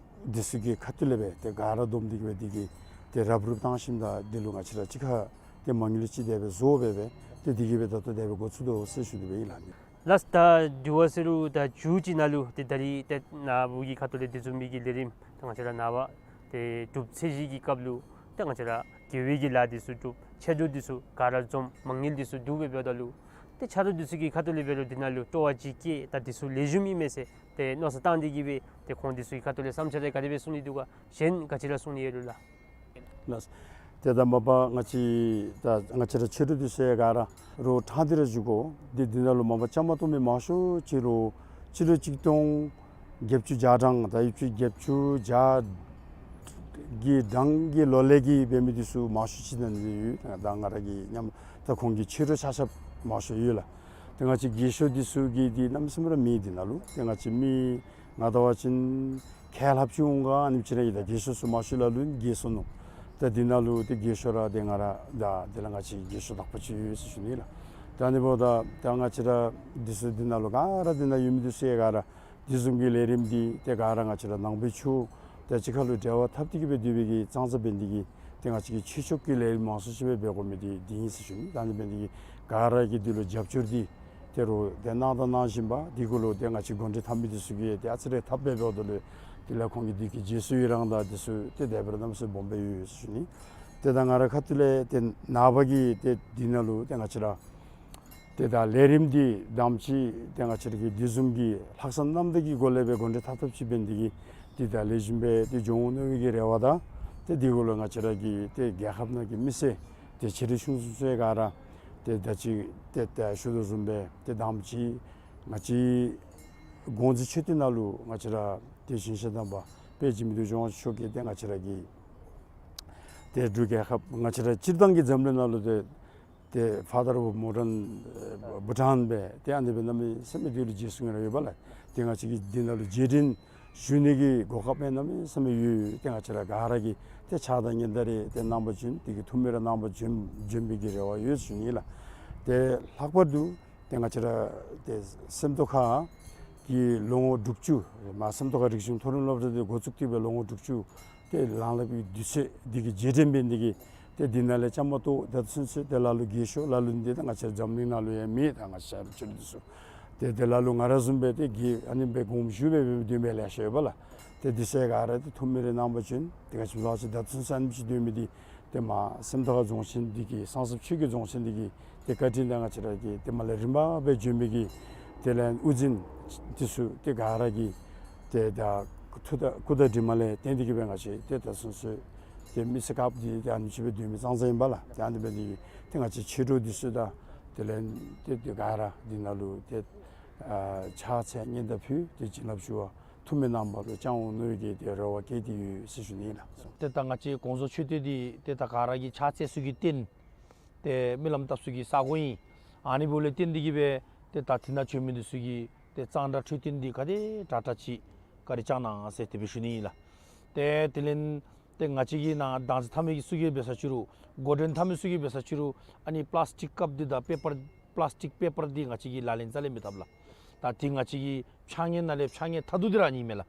འདི་ཚུ་གི་ཁ་ཐུག་ལས་སྦེ་ཏེ་ག་ར་བསྡོམས་ཏེ་གི་སྦེ་འདི་གི་ཏེ་རུབ་རུབ་བཏང་ཞིནམ་ད་འདི་ལུ་ང་བཅས་ར་གཅིག་ཁར་ཏེ་མ་དངུལ་ཅིག་དེ་སྦེ་བཟོ་འབད་འབད་ཏེ་འདི་གིས་སྦེ་ད་ལྟོ་དེ་སྦེ་འགོ་བཙུགས་དོ་ཟེར་ཞུ་ནི་སྦེ་ཨིན་ལགས། ལགས། ད་དྲི་བ་ཟེར་རུང་ད་མཇུག་ཅིག་ནང་ལུ་ཏེ་ད་རིས་ཏེ་ནཱ་བུ་གི་ཁ་ཐུག་ལས་དེ་བཟུམ་མའི་གི་ལས་རིམ་ད་ང་བཅས་ར་ནངས་པ་ཏེ་སྒྲུབ་ཚེས་བཞི་གི་སྐབས་ལུ་ཏེ་ང་བཅས་ར་དགེ་བའི་གི་ལཱ་འདི་ཚུ་སྒྲུབ། མཆེད་གྲོགས་འདི་ཚུ་ག་ར་འཛོམས། མ་དངུལ་འདི་ཚུ་བསྡུ་སྦེ་འབདཝ་ད་ལུ་ ཏེ་ཆ་རོགས་འདི་ཚུ་གི་ཁ་ཐུག་ལས་འབད་རུང་འདི་ནང་ལུ་སྤྲོ་བ་ཅིག་སྐྱེས་ད་འདི་ཚུ་ལེགས་ཤོམ་ཨིན་མས་ཟེར་ཏེ་མནོ་བསམ་བཏང་སྟེ་གི་སྦེ་ཏེ་ཁོང་འདི་ཚུ་གི་ཁ་ཐུག་ལས་བསམ་འཆར་ག་དེ་སྦེ་གསུང་ནི་འདུག་ག། གཞན་ག་ཅི་ར་གསུང་ནི་ཡོད་ལོ་ལགས། ལགས། ཏེ་ད་མ་པ་ང་བཅས་ད་ང་བཅས་ར་ཆོས་གྲོགས་འདི་ཚུ་ཡང་ག་ར་རོགས་ཕྲང་སྟེ་ར་བཞུགས་དགོ། འདི་འདི་ནང་ལུ་མ་པ་བཅའ་མར་གཏོགས་མི་མང་ཤོས་ཅིག་རོགས་སྤྱི་ལོ་གཅིག་སྟོང་བརྒྱད་ཅུ་གྱ་གྲངས་ད་ཡོད་ཅིག་བརྒྱད་ཅུ་གྱ་གི་གྲངས་ཀྱི་ལོ་ལས་ཀྱི་འབད་མི་འདི་ཚུ་མང་ཤོས་ཅིག་ནང་ཡོད། ད་ང་ར་གི་མཉམ་ད་ཁོང་གི་ཆོས་གྲོགས་ཆ་ཁྱབ་མང་ཤོས་ཡོད་ལགས། ཏེ་ང་བཅས་རྒས་ཤོས་འདི་ཚུ་གི་འདི་གནམ་མེད་ས་མེད་ར་མེད་འདི་ནང་ལུ། ཏེ་ང་བཅས་མི་ང་ལྟ་བ་ཅིན་ཁལ་ལྷགཔ་ཅིག་འོང་ག་ཨ་ནེམ་ཅིག་ར་ཨིན། ད་རྒས་ཤོས་ཚུ་མང་ཤོས་ལ་ལུ་ཨིན་རྒས་སོ་ནུག། ད་འདི་ནང་ལུ་ཏེ་རྒས་ཤོས་ར་ཏེ་ང་ར་ད་དེ་ལས་ང་བཅས་རྒས་ཤོས་དག་པ་ཅིག་ཡོད་ཟེར་ཞུ་ནི་ལགས། ད་ཨ་ནི་འབདཝ་ད་ད་ང་བཅས་ར་འདི་ཚུ་འདི་ནང་ལུ་ག་ར་འདི་ནང་ཡོད་མི་འདི་ཚུ་ཡང་ག་ར་འདི་བཟུམ་གྱི་ལས་རིམ་འདི་ཏེ་ག་ར་ང་བཅས་ར་ནང་པའི་ཆོས་ཏེ་གཅིག་ཁར་ལུ་འབྲེལ་བ་འཐབ་སྟེ་གི་སྦེ་སྡོད་པའི་གི་ཙང་ཙ་འབད་ནི་དེ་གིས་ཏེ་ང་བཅས་ཀྱིས་ཆོས་ཕྱོགས་ཀྱི་ལས་རིམ་མང་སུ་ཅིག་སྦེ་འབད་དགོ་མི་འདི་འདི་ཨིན་ཟེར་ཞུ་ནི། ད་ཨ་ནི་འབད་ནི་དེ་གིས་ག་ར་གིས་འདི་ལུ་རྒྱབ་སྐྱོར་འདི་ཏེ་རོགས་ཏེ་གནང་དང་གནང་བཞིན་པ་འདི་གུ་ལུ་ཏེ་ང་བཅས་འགོ་འདྲེན་འཐབ་མི་འདི་ཚུ་གིས་ཏེ་ཨ་ཙི་རེ་འཐབ་སྦེ་འབདཝ་ད་ལུ་དེ་ལས་ཁོང་གི་འདི་གི་རྗེས་སུ་ཡི་རང་དང་འདི་ཚུ་ཏེ་དེ་སྦེ་ར་གནམ་མེད་ས་མེད་སྦོམ་སྦེ་ཡོད་ཟེར་ཞུ་ནི། ཏེ་ད་ང་རའི་ཁ་ཐུག་ལས་ཏེ་ནངས་པ་གི་ཏེ་འདི་ནང་ལུ་ཏེ་ང་བཅས་ར་ཏེ་ད་ལས་རིམ་འདི་དང་པ་ཅིག་ཏེ་ང་བཅས་ར་གི་འདི་བཟུམ་གྱི་ལྷག་བསམ་རྣམ་དག་གི་སྒོ་ལས་སྦེ་འགོ་འདྲེན་འཐབ་འཐབ་ཅིག་འབད་ནི་དེ་གིས་ཏེ་ད་ལེགས་ཤོམ་སྦེ་ཏེ་འགྱོ་འོང་མནོ་བའི་གི་རེ་བ་དང་ཏེ་འདི་གུ་ལུ་ང་བཅས་ར་གི་ཏེ་རྒྱལ་ཁབ་ནང་གི་མི་སེར་ཏེ་ཆེ་འབྲིང་ཆུང་གསུམ་ཚུ་ཡང་ག་ར་ཏེ་ད་ཅི་ཏེ་ད་ཞུ་དོ་བཟུམ་སྦེ་ཏེ་དང་པ་ཅིག་ང་བཅས་དགོངས་རྫོགས་མཆོད་རྟེན་ནང་ལུ་ང་བཅས་ར་ཏེ་ཞིང་གཤེགས་དམ་པ་དཔལ་འཇིགས་མེད་དུད་འགྲོ་མཆོག་གིས་ཏེ་ང་བཅས་ར་གི་ཏེ་འབྲུག་རྒྱལ་ཁབ་ང་བཅས་ར་སྤྱིར་བཏང་གི་འཛམ་གླིང་ནང་ལུ་ཏེ་ཏེ་Father of Modern Bhutan སྦེ་ཏེ་ཨ་ནི་སྦེ་གནམ་མེད་ས་མེད་འདི་ལུ་རྗེས་སུ་ཡི་རང་ཡོད་པ་ལགས། ཏེ་ང་བཅས་ཀྱིས་འདི་ནང་ལུ་རྗེས་དྲན་ཞུ་ནི་གི་གོ་སྐབས་ཡང་གནམ་མེད་ས་མེད་ཡོད། ཏེ་ང་བཅས་ར་ག་ར་གིས་ཏེ་ཕྱག་དང་སྙན་དར་རེ་ཏེ་གནང་བ་བྱོན་འདི་གིས་ཐུགས་སྨོན་ར་གནང་བ་བྱོན་བྱོན་པའི་གི་རེ་བ་ཡོད་ཞུ་ནི་ལགས། ཏེ་ལྷག་པར་དུ་ཏེ་ང་བཅས་ར་ཏེ་སེམས་རྟོགས་ཁ་གི་ལོ་ངོ་དྲུག་ཅུ་མ་སེམས་རྟོགས་ཁ་རིག་གཞུང་མཐོ་རིམ་སློབ་གྲྭ་འདི་འགོ་བཙུགས་ཏེ་སྦེ་ལོ་ངོ་དྲུག་ཅུ་ཏེ་ལང་ལང་པའི་དུས་ཚོད་འདི་གི་རྗེས་དྲན་འབད་ནི་དེ་གིས་ཏེ་འདི་ནང་ལས་བཅའ་མར་གཏོགས་ད་ཚུན་ཚོད་ཏེ་ལ་ལུ་རྒས་ཤོས་ལ་ལུ་འདི་ད་ང་བཅས་འཛམ་གླིང་ནང་ལུ་ཡང་མེད། ད་ང་བཅས་ར་ཆོས་འདི་ཚུ་ཏེ་ཏེ་ལ་ལུ་ང་ར་བཟུམ་སྦེ་ཏེ་རྒས་ཨ་ནི་སྦེ་དགོངསམ་ཞུ་སྦེ་སྦེ་སྡོད་མི་ལེ་ཤ་ཡོད་པ་ལགས། ཏེ་འདི་ཚུ་ག་ར་ཏེ་ཐུགས་སྨོན་རེ་གནང་བ་བྱོན། ཏེ་ང་བཅས་ལ་ཅིག་ད་ཚུན་ཚོད་ཨ་ནི་ཅིག་སྡོད་མི་འདི་ཏེ་མ་སེམས་རྟོགས་ཁ་རྫོང་ཆེན་འདི་གི་གསང་སྤྱོད་ཆོས་ཀྱི་རྫོང་ཆེན་འདི་གི་ཏེ་བཀའ་དྲིན་དང་ང་བཅས་ར་གི་ཏེ་མར་ལས་རིམ་པ་སྦེ་བྱོན་མི་གི་དེ་ལས་དབུ་འཛིན་འདི་ཚུ་ཏེ་ག་ར་གི་ཏེ་ད་ཐུགས་ད་སྐུ་ད་དྲིན་མ་ལས་བརྟེན་ཏེ་གི་སྦེ་ང་བཅས་ཏེ་ད་ཚུན་ཚོད་ཏེ་མི་ཚེ་སྐབས་འདི་ཏེ་ཨ་ནི་ཅིག་སྦེ་སྡོད་མི་ཙང་ཙ་ཨིན་པ་ལགས། ཏེ་ཨ་ནི་འབད་ནི་དེ་གིས་ཏེ་ང་བཅས་ཆོས་གྲོགས་འདི་ཚུ་དང་དེ་ལས་ཏེ་ཏེ་ག་ར་འདི་ནང་ལུ་ཏེ་ཨ་ཕྱག་འཚལ་སྙན་དར་ཕུལ་ཏེ་བྱིན་རླབས་ཞུ་བ་ཐུགས་སྨོན་གནང་བ་ལུ་བཅང་འོང་མནོ་བའི་གི་ཏེ་རེ་བ་བསྐྱེད་དེ་ཡོད་ཟེར་ཞུ་ནི་ལགས། ཏེ་ད་ང་བཅས་དགོངས་རྫོགས་མཆོད་རྟེན་འདི་ཏེ་ད་ག་ར་གིས་ཕྱག་འཚལ་ས་གི་རྟེན་ཏེ་སྨོན་ལམ་བཏབ་ས་གི་ས་སྒོ་ཨིན། ཨ་ནི་འབདཝ་ལས་བརྟེན་ཏེ་གི་སྦེ་ཏེ་ད་འདི་ནང་བྱོན་མི་འདི་ཚུ་གིས་ཏེ་གཙང་སྦྲ་འཕྲོད་བསྟེན་འདི་ག་དེ་དྲག་དྲག་ཅིག་བཀའ་དྲིན་བསྐྱང་གནང་ཟེར་དེ་སྦེ་ཞུ་ནི་ཨིན་ལགས། ཏེ་དེ་ལས་ཏེ་ང་བཅས་ཀྱི་ནང་དང་འཛིན་འཐབ་མི་གི་ཚུ་གིས་འབད་ས་ཅི་རུང་འགོ་འདྲེན་འཐབ་མི་ཚུ་གིས་འབད་ས་ཅི་རུང་ཨ་ནི་པ་ལཱསི་ཊིཀ་ཀབ་འདི་དང་པེ་པར་པ་ལཱསི་ཊིཀ་པེ་པར་འདི་ང་བཅས་ཀྱིས་ལག་ལེན་རྩ་ལས་མི་འཐབ་ལགས། ད་འདི་ང་བཅས་ཀྱི་ཕྱགས་སྙིགས་ནང་ལས་ཕྱགས་སྙིགས་ཐ་དུ་འདི་ར་ཨ་ནི་མས་ལགས།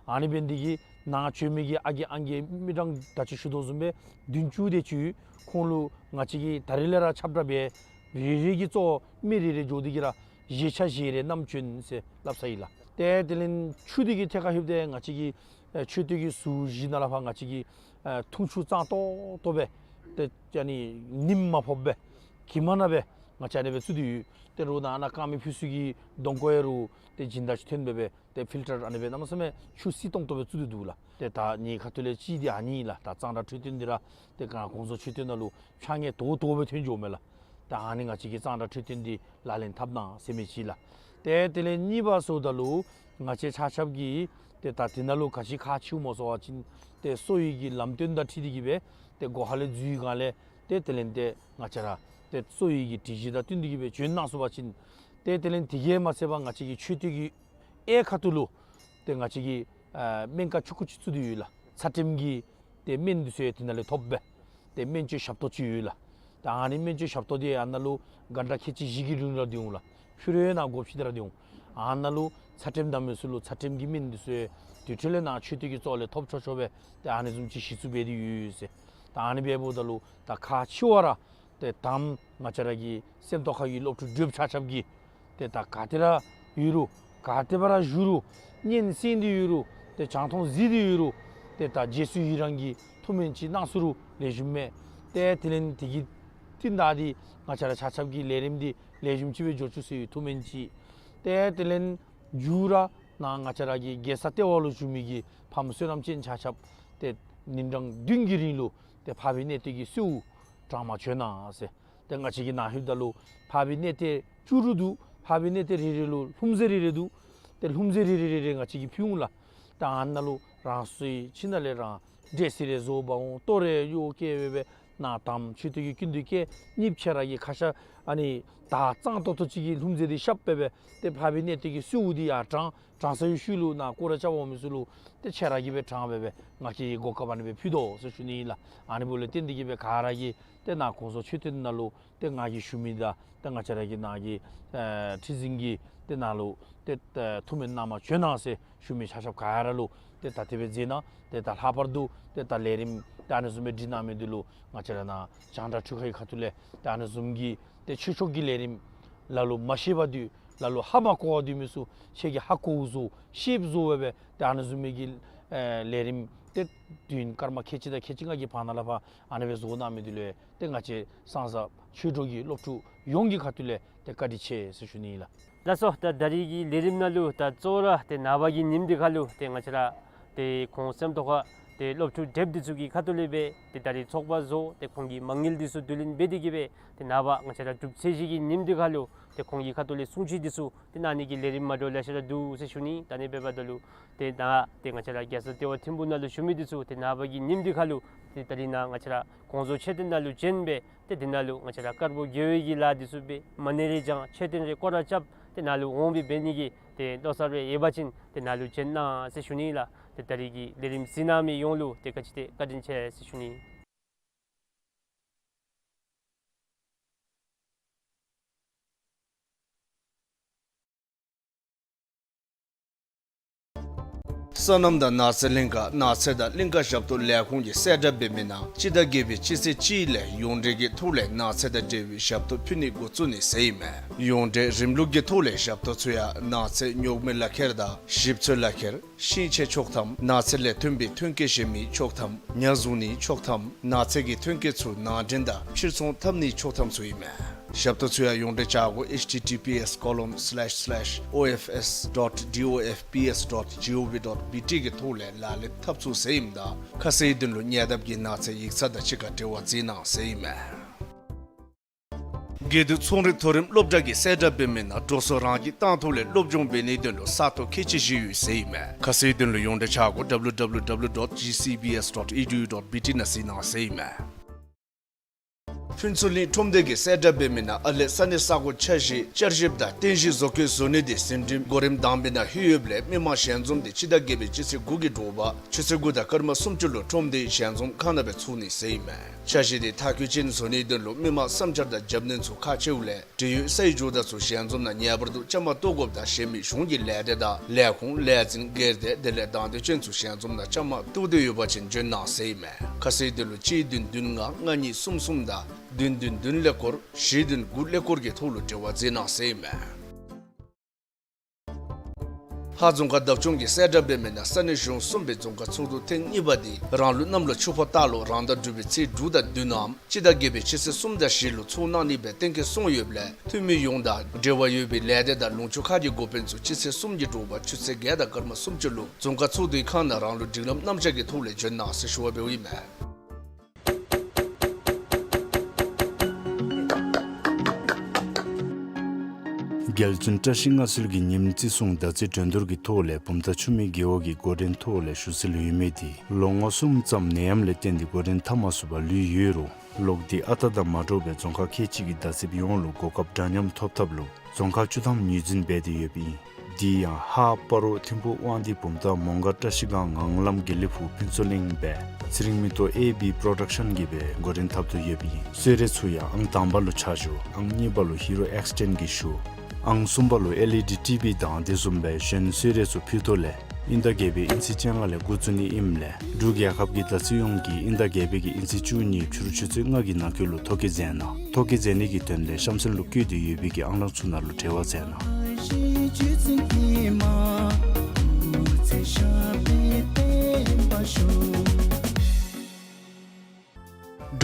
ཨ་ནི་འབད་ནི་དེ་གིས་ནཱ་བྱོན་མི་གི་ཨ་རྒས་ཨང་རྒས་མི་གྲངས་ད་ཅི་ཞུ་དོ་བཟུམ་སྦེ་བདུན་ཅུ་དེ་ཅིག་ཁོང་ལུ་ང་བཅས་ཀྱིས་ད་རིས་ལས་ར་ཁྱབ་བསྒྲགས་འབད་རེ་རེ་གིས་གཙོ་མི་རེ་རེ་འགྱོ་སྟེ་གི་ར་བཞེས་ཆ་བཞེས་རེ་བསྣམས་བྱོན་ཟེར་སླབ་ས་ཨིན་ལགས། ཏེ་དེ་ལས་ཆུ་འདི་གི་ཐད་ཁར་ལྷོདཔ་ད་ང་བཅས་ཀྱི་ཨེ་མཆོད་རྟེན་གྱི་ཟུར་བཞི་ནང་ལས་ཕར་ང་བཅས་ཀྱི་ཨེ་འཐུང་ཆུ་གཙང་ཏོག་ཏོ་སྦེ་ཏེ་ཨ་ནི་ཉིམ་མ་ཕོགཔ་སྦེ་གྱིབ་མ་ནང་སྦེ་ང་བཅས་ཨ་ནི་སྦེ་བཙུགས་ཏེ་ཡོད། ཏེ་རོགས་ནཱ་ནཱ་དཀར་མེ་ཕུལ་ས་གི་གདོང་ཁར་ཡང་རོགས་ཏེ་སྦྱིན་བདག་ཅིག་ཐོན་སྦེ་སྦེ་ཏེ་ཕིལ་ཊར་ཨ་ནི་སྦེ་གནམ་མེད་ས་མེད་ཆུ་བསིལ་ཏོང་ཏོ་སྦེ་བཙུགས་ཏེ་འདུག་ལགས། ཏེ་ད་ངེའི་ཁ་ཐུག་ལས་ཅིག་འདི་ཨ་ནི་ལགས། ད་གཙང་སྦྲ་འཕྲོད་བསྟེན་འདི་ར་ཏེ་ག་དགོངས་རྫོགས་མཆོད་རྟེན་ནང་ལུ་ཕྱགས་སྙིགས་དོ་དོ་སྦེ་ཐོན་འགྱོཝ་མས་ལགས། ད་ཨ་ནི་ང་བཅས་ཀྱིས་གཙང་སྦྲ་འཕྲོད་བསྟེན་འདི་ལག་ལེན་འཐབ་གནང་ཟེར་མི་ཅིག་ལགས། ཏེ་དེ་ལས་གཉིས་པ་ཟེརཝ་ད་ལུ་ང་བཅས་ཆ་ཁྱབ་ཀྱིས་ཏེ་ད་འདི་ནང་ལུ་ག་ཅི་ཁག་ཆེཝ་སྨོ་ཟེར་བ་ཅིན་ཏེ་གསོ་བའི་གི་ལམ་སྟོན་དང་འཁྲིལ་ཏེ་གི་སྦེ་ཏེ་སྒོ་ཁ་ལས་འཛུལ་བའི་སྒང་ལས་ཏེ་དེ་ལས་ཏེ་ང་བཅས་ར་ཏེ་གསོ་བའི་གི་སྒྲིག་གཞི་དང་བསྟུན་ཏེ་གི་སྦེ་བྱོན་གནང་ཚུགས་པ་ཅིན་ཏེ་དེ་ལས་དེ་གིས་མ་ཚད་པར་ང་བཅས་ཀྱི་མཆོད་རྟེན་གྱི་གཡས་ཁ་ཐུག་ལུ་ཏེ་ང་བཅས་ཀྱིས་ཨ་སྨན་ཁང་ཆུང་ཀུ་ཅིག་བཙུགས་ཏེ་ཡོད་ལགས། ཚད་ལྡན་གྱི་ཏེ་སྨན་འདི་ཚུ་ཡང་དེ་ནང་ལས་ཐོབ་སྦེ་ཏེ་སྨན་བཅོས་ཞབས་ཏོག་ཅིག་ཡོད་ལགས། ད་ཨ་ནི་སྨན་བཅོས་ཞབས་ཏོག་འདི་ཨ་ནཱ་ལུ་གྷན་ཊ་ཁལ་གཅིག་བཞི་གི་རིང་ལུ་ར་སྡོད་འོང་ལགས། ཕྱི་རུ་ཡང་ནཱ་སྒོ་ཕྱེ་སྟེ་ར་སྡོད་འོང་། ཨ་ནཱ་ལུ་ཚད་ལྡན་དམ་མི་ཚུ་ལུ་ཚད་ལྡན་གྱི་སྨན་འདི་ཚུ་ཡང་དེ་འཕྲོ་ལས་ནཱ་མཆོད་རྟེན་གྱི་རྩ་ལས་ཐོབ་ཆོག་ཆོག་སྦེ་ཏེ་ཨ་ནི་བཟུམ་ཅིག་གཞི་བཙུགས་འབད་དེ་ཡོད་ཟེར། ད་ཨ་ནི་སྦེ་འབདཝ་ད་ལུ་ད་ཁག་ཆེ་བ་ར་ཏེ་དང་པ་ང་བཅས་ར་གི་སེམས་རྟོགས་ཁ་གི་སློབ་ཕྲུག་བགྲེསཔ་ཆ་ཁྱབ་ཀྱིས་ཏེ་ད་ག་ཏེ་ར་ཡོད་རུང་ག་ཏེ་འབད་ར་བཞུགས་རུང་གཉེན་སྲིང་སྟེ་ཡོད་རུང་ཏེ་ཆང་འཐུང་བཟི་སྟེ་ཡོད་རུང་ཏེ་ད་རྗེས་སུ་ཡི་རང་གི་ཐུགས་སྨོན་ཅིག་གནང་ཚུགས་རུང་ལེགས་ཤོམ་མས། ཏེ་དེ་ལས་དེ་གི་ སྤུན་ཟླ་འདི་ང་བཅས་ར་ཆ་ཁྱབ་ཀྱི་ལས་རིམ་འདི་ལེགས་ཤོམ་ཅིག་སྦེ་འགྱོ་བཅུག་ཟེར་བའི་ཐུགས་སྨོན་ཅིག། ཏེ་དེ་ལས་མཇུག་ར་ནཱ་ང་བཅས་ར་གི་རྒྱལ་ས་ལྟེ་བ་ལུ་བཞུགས་མི་གི་ཕམ་བསོད་ནམས་ཅན་ཆ་ཁྱབ་ཏེ་ཉིན་གྲངས་བདུན་གྱི་རིང་ལུ་ཏེ་འཕགས་པའི་གནས་བརྟན་གྱི་གསོལཝ་དྲངས་པར་བྱོན་གནང་ཟེར། ཏེ་ང་བཅས་ཀྱིས་ནཱ་ལྷོདཔ་ད་ལུ་འཕགས་པའི་གནས་བརྟན་བཅུ་དྲུག་འདུག། འཕགས་པའི་གནས་བརྟན་རེ་རེ་ལུ་ལྷུང་བཟེད་རེ་རེ་འདུག། ཏེ་ལྷུང་བཟེད་རེ་རེ་རེ་རེ་ང་བཅས་ཀྱིས་ཕུལ་འོང་ལགས། ཏེ་ཨ་ནཱ་ལུ་རང་སོའི་ཁྱིམ་ནང་ལས་རང་འབྲས་སིལ་རེ་བཟོ་འབག་འོང་། ལྟོ་རེ་གཡོག་བཀལ་སྦེ་སྦེ་ནཱ་དམ་མཆོད་རྟེན་གྱི་སྐུ་མདུན་བཀལ། གཉིས་ཆ་ར་གི་ཁ་ཤ་ཨ་ནི་དར་གཙང་ཏོག་ཏོ་ཅིག་གི་ལྷུང་བཟེད་འདི་ཤབ་སྦེ་སྦེ་ཏེ་འཕགས་པའི་གནས་བརྟན་གྱི་གསོལཝ་འདི་ཡར་དྲངས། དྲངས་ཚར་བའི་ཤུལ་ལུ་ནཱ་སྐོར་ར་རྐྱབ་འོང་མི་ཚུ་ལུ་ཏེ་ཁྱེད་ར་གིས་སྦེ་དྲངས་སྦེ་སྦེ་ང་བཅས་ཀྱིས་གོ་སྐབས་ཨ་ནི་སྦེ་ཕུལ་དོ་ཟེར་ཞུ་ནི་ཨིན་ལགས། ཨ་ནི་འབདཝ་ལས་བརྟེན་ཏེ་གིས་སྦེ་ག་ར་གིས་ཏེ་ནཱ་གོང་ས་མཆོད་རྟེན་ནང་ལུ་ཏེ་ང་གིས་ཞུ་མི་དང་ཏེ་ང་བཅས་ར་གི་ནཱ་གི་ཨེ་ཁྲི་འཛིན་གྱིས་ཏེ་ནཱ་ལུ་ཏེ་ཨེ་ཐུགས་སྨོན་གནང་པར་བྱོན་གནང་ཟེར་ཞུ་མི་ཆ་ཁྱབ་ག་ར་ལུ་ཏེ་ད་དེ་སྦེ་མཛད་གནང་། ཏེ་ད་ལྷག་པར་དུ་ཏེ་ད་ལས་རིམ་ཏེ་ཨ་ནི་བཟུམ་སྦེ་སྒྲིག་གནང་མི་འདི་ལུ་ང་བཅས་ར་ནཱ་རྒྱང་བསྒྲགས་འཕྲུལ་ཁང་གི་ཁ་ཐུག་ལས་ཏེ་ཨ་ནི་བཟུམ་གྱི་ཏེ་ཆོས་ཕྱོགས་ཀྱི་ལས་རིམ་ལ་ལུ་མ་ཤེས་པར་སྡོད་ལ་ལུ་ཧ་མ་གོ་བར་སྡོད་མི་ཚུ་ཁྱེད་ཀྱིས་ཧ་གོཝ་བཟོ་ཤེསཔ་བཟོ་སྦེ་སྦེ་ཏེ་ཨ་ནི་བཟུམ་མའི་གི་ཨེ་ལས་རིམ་ཏེ་བདུན་སྐར་མ་ཁལ་གཅིག་དང་ཁལ་གཅིག་ལྔ་གི་བར་ན་ལས་ཕར་ཨ་ནི་སྦེ་བཟོ་གནང་མི་འདི་ལུ་ཏེ་ང་བཅས་ས་མཚམས་ཆོས་གྲོགས་ཀྱི་སློབ་ཕྲུག་ཡོངས་ཀྱི་ཁ་ཐུག་ལས་ཏེ་བཀའ་དྲིན་ཆེ་ཟེར་ཞུ་ནི་ཨིན་ལགས། ལགས་སོ། ད་ད་རིས་ཀྱི་ལས་རིམ་ནང་ལུ་ད་གཙོ་བོ་ར་ཏེ་ནངས་པ་གི་ཉིནམ་འདི་ཁར་ལུ་ཏེ་ང་བཅས་ར་ཏེ་ཁོང་སེམས་རྟོགས་ཁ་ཏེ་སློབ་ཕྲུག་དེབ་འདི་ཚུ་གི་ཁ་ཐུག་ལས་སྦེ་ཏེ་ད་རིས་ཚོགས་པ་བཟོ་ཏེ་ཁོང་གི་མ་དངུལ་འདི་ཚུ་བསྡུ་ལེན་འབད་དེ་གིས་སྦེ་ཏེ་ནངས་པ་ང་བཅས་ར་གྲུབ་ཚེས་བཞི་གི་ཉིནམ་འདི་ཁར་ལུ་ཏེ་ཁོང་གི་ཁ་ཐུག་ལས་གསུང་ཆོས་འདི་ཚུ་ཏེ་གནང་ནི་གི་ལས་རིམ་མ་འདྲཝ་ལེ་ཤ་ར་འདུག་ཟེར་ཞུ་ནི། ད་ཨ་ནི་འབདཝ་ད་ལུ་ཏེ་ད་ཏེ་ང་བཅས་ར་རྒྱལ་ས་ལྟེ་བ་ཐིམ་ཕུག་ནང་ལུ་བཞུགས་མི་འདི་ཚུ་ཏེ་ནངས་པ་གི་ཉིནམ་འདི་ཁར་ལུ་ཏེ་ད་རིས་ནཱ་ང་བཅས་ར་གོང་ས་མཆོད་རྟེན་ནང་ལུ་བྱོན་སྦེ་ཏེ་འདི་ནང་ལུ་ང་བཅས་ར་དཀར་པོ་དགེ་བའི་གི་ལཱ་འདི་ཚུ་འབད་མ་ཎི་རེ་བགྱང་མཆོད་རྟེན་རེ་སྐོར་ར་རྐྱབ་ཏེ་ནཱ་ལུ་འོང་སྦེ་འབད་ནི་གི་ཏེ་བློ་བཟང་རེ་ཡོད་པ་ཅིན་ཏེ་ནཱ་ལུ་བྱོན་གནང་ཟེར་ཞུ་ནི་ལགས། ཏེ་ད་རིས་ཀྱི་ལས་རིམ་གཟིགས་གནང་མི་ཡོངས་ལུ་ཏེ་ག་ཅི་ཏེ་བཀའ་དྲིན་ཆེ་ཟེར་ཞུ་ནི། སོ་ནམ་དང་ནགས་ཚལ་གླིང་ག། ནགས་ཚལ་དང་གླིང་ག་ཞབས་ཏོག་ལས་ཁུངས་ཀྱིས་གསལ་བསྒྲགས་འབད་མི་ནང་སྤྱི་ཟླ་བརྒྱད་པའི་སྤྱི་ཚེས་གཅིག་ལས་ཡོངས་འབྲེལ་གྱི་ཐོག་ལས་ནགས་ཚལ་དང་འབྲེལ་བའི་ཞབས་ཏོག་ཕུལ་ནི་འགོ་བཙུགས་ནི་ཟེར་ཨིན་མས། ཡོངས་འབྲེལ་རིམ་ལུགས་ཀྱི་ཐོག་ལས་ཞབས་ཏོག་ཚུ་ཡང་ནགས་ཚལ་རྙོག་མའི་ལག་ཁྱེར་དང་ཞིབ་འཚོལ་ལག་ཁྱེར། ཤིང་ཆས་ཆོག་ཐམ། ནགས་ཚལ་ལས་ཐོན་པའི་ཐོན་སྐྱེད་གཞན་མི་ཆོག་ཐམ། ཉ་བཟུང་ནི་ཆོག་ཐམ། ནགས་ཚལ་གྱི་ཐོན་སྐྱེད་ཚུ་ནང་འདྲེན་དང་ཕྱིར་ཚོང་འཐབ་ནི་ཆོག་ཐམ་ཚུ་ཨིན་མས། ཞབས་ཏོག་ཚུ་ཡང་ཡོངས་འབྲེལ་བྱ་སྒོ་ཨེཆ་ཊི་ཊི་པི་ཨེསི་ཀོ་ལོན་སི་ལེཤ་སི་ལེཤ་ཨོ་ཨེཕ་ཨེསི་ཌོཊ་ཌི་ཨོ་ཨེཕ་པི་ཨེསི་ཌོཊ་ཇི་ཨོ་ཝི་ཌོཊ་བི་ཊི་གི་ཐོག་ལས་ལག་ལེན་འཐབ་ཚུགས་ཟེར་ཨིནམ་ད་ཁ་གསལ་དོན་ལུ་ཉེ་འདབས་ཀྱི་ནགས་ཚལ་ཡིག་ཚང་དང་གཅིག་ཁར་འབྲེལ་བ་འཛིན་གནང་ཟེར་ཨིན་མས། དགེ་འདུན་ཚོང་རིག་མཐོ་རིམ་སློབ་གྲྭ་གིས་གསལ་བསྒྲགས་འབད་མི་ནང་འགྲོ་སོང་རང་གིས་བཏང་ཐོག་ལས་སློབ་སྦྱོང་འབད་ནིའི་དོན་ལུ་ས་སྟོང་ཁལ་གཅིག་བཞེས་ཡོད་ཟེར་ཨིན་མས། ཁ་གསལ་དོན་ལུ་ཡོངས་འབྲེལ་བྱ་སྒོ་ཌབ་ལུ་ཌབ་ལུ་ཌབ་ལུ་ཌོཊ་ཇི་སི་བི་ཨེསི་ཌོཊ་ཨི་ཌི་ཡུ་ཌོཊ་བི་ཊི་ནང་གཟིགས་གནང་ཟེར་ཨིན་མས། ཕུན་ཚོགས་གླིང་ཁྲོམ་སྡེ་གིས་གསལ་བསྒྲགས་འབད་མི་ནང་ཨ་ལེ་ས་གནས་ས་གོ་ཆ་བཞག་བསྐྱར་ཞིབ་དང་རྟེན་གཞི་བཟོ་བཀོད་བཟོ་ནི་དེ་ཟིན་བྲིས་གོ་རིམ་དང་པའི་ནང་ལྷོད་ཡོདཔ་ལས་མི་མང་ཞལ་འཛོམས་དེ་སྤྱི་ཟླ་བརྒྱད་པའི་སྤྱི་ཚེས་དགུ་གི་དྲོ་པ་ཆུ་ཚོད་དགུ་དང་སྐར་མ་སུམ་ཅུ་ལུ་ཁྲོམ་སྡེའི་ཞལ་འཛོམས་ཁང་ནང་སྦེ་ཚོགས་ནི་ཟེར་ཨིན་མས། ཆ་བཞག་དེ་མཐར་འཁྱོལ་ཅན་བཟོ་ནིའི་དོན་ལུ་མི་མང་བསམ་འཆར་དང་རྒྱབ་སྣོན་ཚུ་ཁག་ཆེཝ་ལས་འབྲེལ་ཡོད་སའི་ཇོ་བདག་ཚུ་ཞལ་འཛོམས་ནང་ངེས་པར་དུ་བཅའ་མར་གཏོགས་དགོཔ་དང་གཞན་མི་གཞུང་གི་ལས་སྡེ་དང་ལས་ཁུངས་ལས་འཛིན་སྒེར་སྡེ་དེ་ལས་དང་འདོད་ཅན་ཚུ་ཞལ་འཛོམས་ནང་བཅའ་མར་གཏོགས་འདོད་ཡོད་པ་ཅིན་འབྱོན་གནང་ཟེར་ཨིན་མས། ཁ་གསལ་དོན་ལུ་གཅིག་བདུན་བདུན་ལྔ་ལྔ་གཉིས་གསུམ་གསུམ་དང་བདུན་བདུན་བདུན་ཀླད་ཀོར་བཞི་བདུན་དགུ་ཀླད་ཀོར་གྱི་ཐོག་ལུ་འབྲེལ་བ་འཛིན་གནང་ཟེར་ཨིན་མས། ཧཱ་རྫོང་ཁག་བདག་སྐྱོང་གིས་གསལ་བསྒྲགས་འབད་མི་ནང་ས་གནས་གཞུང་གསུམ་པའི་རྫོང་ཁག་ཚོགས་འདུ་ཐེངས་གཉིས་པ་དེ་རང་ལུགས་གནམ་ལོ་ཆུ་ཕག་སྟག་ལོ་རང་ཟླ་དྲུག་པའི་ཚེས་དྲུག་དང་བདུན་ནམ་སྤྱི་ཟླ་བརྒྱད་པའི་སྤྱི་ཚེས་གསུམ་དང་བཞི་ལུ་ཚོགས་གནང་ནི་སྦེ་གཏན་འཁེལ་སོང་ཡོདཔ་ལས་འཐུས་མི་ཡོངས་དང་འབྲེལ་བ་ཡོད་པའི་ལས་སྡེ་དང་ལུང་ཕྱོགས་ཁག་གི་འགོ་དཔོན་ཚུ་སྤྱི་ཚེས་གསུམ་གྱི་དྲོ་པ་ཆུ་ཚོད་བརྒྱད་དང་སྐར་མ་སུམ་ཅུ་ལུ་རྫོང་ཁག་ཚོགས་འདུའི་ཁང་ནང་རང་ལུགས་སྒྲིག་ལམ་རྣམ་གཞག་གི་ཐོག་ལས་འབྱོན་གནང་ཟེར་ཞུ་བ་འབདཝ་ཨིན་མས། རྒྱལ་བཙུན་བཀྲ་ཤིས་མངའ་གསོལ་གྱི་ཉིནམ་བརྩི་སྲུང་ཟླ་རྩིས་འགྲན་བསྡུར་གྱི་ཐོག་ལས་བུམ་ཐང་ཆུ་སྨད་རྒེད་འོག་གི་འགོ་འདྲེན་ཐོག་ལས་ཞུ་སྲོལ་ཡོད་མི་དེ་ལོ་ངོ་གསུམ་ཙམ་ནད་ཡམས་ལས་བརྟེན་ཏེ་འགོ་འདྲེན་འཐབ་མ་ཚུགས་པར་ལུས་ཡོད་རུང་ལོག་སྟེ་ཨ་རྟག་དང་མ་འདྲཝ་སྦེ་རྫོང་ཁག་ཁལ་གཅིག་གི་བདག་འཛིན་ཡོངས་ལུ་གོ་སྐབས་འདྲ་མཉམ་ཐོབ་ཐབས་ལུ་རྫོང་ཁག་བཅུ་ཐམ་ངོས་འཛིན་འབད་དེ་ཡོདཔ་ཨིན། དེ་ཡང་ཧཱ་སྤ་རོ་ཐིམ་ཕུ་དབང་འདུས་བུམ་ཐང་མོང་སྒར་བཀྲ་ཤིས་སྒང་ངང་ལམ་དགེ་ལེགས་ཕུག་ཕུན་ཚོགས་གླིང་སྦེ་ཚེ་རིང་མེ་ཏོག་ཨེ་བི་པྲོ་ཌག་ཤཱན་གྱིས་སྦེ་འགོ་འདྲེན་འཐབ་དོ་ཡོདཔ་ཨིན། གསོལ་རས་ཚུ་ཡང་ཨང་དང་པ་ལུ་ཆ་བཞག་ཨང་གཉིས་པ་ལུ་ཧི་རོ་ཨེགས་ཊེན་གྱིས་ཞུ། ཨང་གསུམ་པ་ལུ་ཨེལ་ཨི་ཌི་ཊི་བི་དང་དེ་བཟུམ་སྦེ་གཞན་གསོལ་རས་ཚུ་ཕུལ་དོ་ལས་དབྱིན་ཟླ་བརྒྱད་པའི་དབྱིན་ཚེས་བཅོ་ལྔ་ལས་འགོ་བཙུགས་ནི་ཨིནམ་ལས་འབྲུག་རྒྱལ་ཁབ་ཀྱི་བརྡ་རྩིས་ཡོངས་ཀྱིས་དབྱིན་ཟླ་བརྒྱད་པའི་གི་དབྱིན་ཚེས་བཅུ་གཉིས་ཕྱི་རུ་ཆུ་ཚོད་ལྔ་གི་ནང་འཁོད་ལུ་ཐོ་བཀོད་མཛད་གནང་། ཐོ་བཀོད་མཛད་ནི་གི་དོན་ལས་གཤམ་གསལ་ལུ་བཀོད་དེ་ཡོད་པའི་གི་ཨང་གྲངས་ཚུ་ནང་ལུ་འབྲེལ་བ་མཛད་གནང་།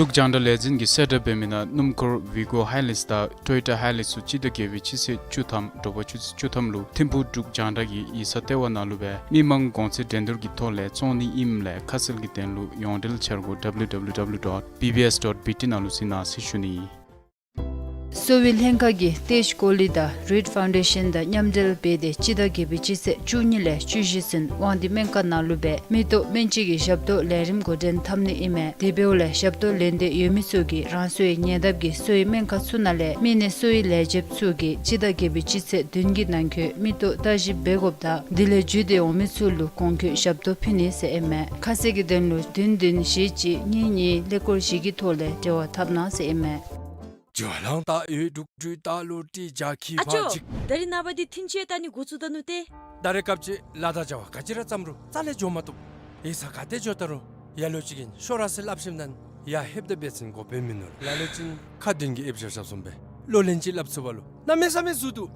འབྲུག་རྒྱང་བསྒྲགས་ལས་འཛིན་གྱིས་གསལ་བསྒྲགས་འབད་མི་ནང་སྣུམ་འཁོར་ཝི་གོ་ཧའི་ལེགས་དང་ཊོ་ཡོ་ཊ་ཧའི་ལེགས་ཚུ་སྤྱི་ཟླ་བརྒྱད་པའི་སྤྱི་ཚེས་བཅུ་ཐམ་དྲོ་པ་ཆུ་ཚོད་བཅུ་ཐམ་ལུ་ཐིམ་ཕུག་འབྲུག་རྒྱང་བསྒྲགས་ཀྱི་ཡིག་ཚང་ལྟེ་བ་ནང་ལུ་སྦེ་མི་མང་གོང་ཚད་འགྲན་བསྡུར་གྱི་ཐོག་ལས་བཙོང་ནི་ཨིནམ་ལས་ཁ་གསལ་གྱི་དོན་ལུ་ཡོངས་འབྲེལ་འཆར་སྒོ་W W W dot B B S dot B T ནང་ལུ་གཟིགས་གནང་ཟེར་ཞུ་ནི། གསོ་བའི་ལྷན་ཁག་གིས་ཏེ་ཇི་ཀོ་ལི་དང་རིཌ་ཕའུན་ཌེ་ཤན་དང་མཉམ་འབྲེལ་འབད་དེ་སྤྱི་ཟླ་བརྒྱད་པའི་སྤྱི་ཚེས་བཅུ་གཉིས་ལས་བཅུ་བཞི་ཚུན་དབང་འདུས་སྨན་ཁང་ནང་ལུ་སྦེ་མིག་ཏོ་སྨན་དཔྱད་ཀྱི་ཞབས་ཏོག་ལས་རིམ་འགོ་འདྲེན་འཐབ་ནི་ཨིན་མས། དེ་འབདཝ་ལས་ཞབས་ཏོག་ལེན་འདོད་ཡོད་མི་ཚུ་གིས་རང་སོའི་ཉེ་འདབས་ཀྱི་གསོ་བའི་སྨན་ཁང་ཚུ་ནང་ལས་མི་སྣའི་གསོ་བའི་ལས་བྱེདཔ་ཚུ་གིས་སྤྱི་ཟླ་བརྒྱད་པའི་སྤྱི་ཚེས་བདུན་གྱི་ནང་འཁོད་མིག་ཏོ་བརྟག་ཞིབ་འབད་དགོཔ་དང་དེ་ལས་བརྒྱུད་དེ་འོང་མི་ཚུ་ལུ་གོང་འཁོད་ཞབས་ཏོག་ཕུལ་ནི་ཟེར་ཨིན་མས། ཁ་གསལ་གྱི་དོན་ལུ་བདུན་བདུན་བཞི་གཅིག་གཉིས་གཉིས་ཀླད་ཀོར་བཞི་གི་ཐོག་ལས་འབྲེལ་བ་འཐབ་གནང་ཟེར་ཨིན་མས། ཇོ་ལང་ད་ཡོད་དྲུག་དྲུག་ད་ལོ་ཏི་ཇ་ཁི་ཨ་ཅོ། ཕ་ཅིག་ད་རིས་ནངས་པ་འདི་ཐིན་ཅེ་ད་ནི་འགོ་བཙུགས་ད་ནུག་ཏེ། ད་རེས་སྐབས་ཅིག་ལཱ་དང་བྱ་བ་ག་ཅི་ར་བརྩམ་རུང་རྩ་ལས་འགྱོ་མ་བཏུབ། ཡིག་ཚང་ག་ཏེ་འགྱོ་ད་རུང་ཡ་ལོ་ཅིག་གིས་ཤོག་ར་ཟེར་སླབ་ཞིནམ་ད་ཡ་ལྷོདཔ་ད་འབད་བ་ཅིན་འགོ་དཔོན་མིན་ནུག། ལ་ལུ་ཅིག་ཁ་འདོན་གྱི་ཨེབ་ཞབས་ཞབས་བཟུམ་སྦེ་ལོ་ལན་ཅིག་སླབ་ཚུགས་པ་ལུ་གནམ་མེད་ས་མེད་ཟུར་འདུག།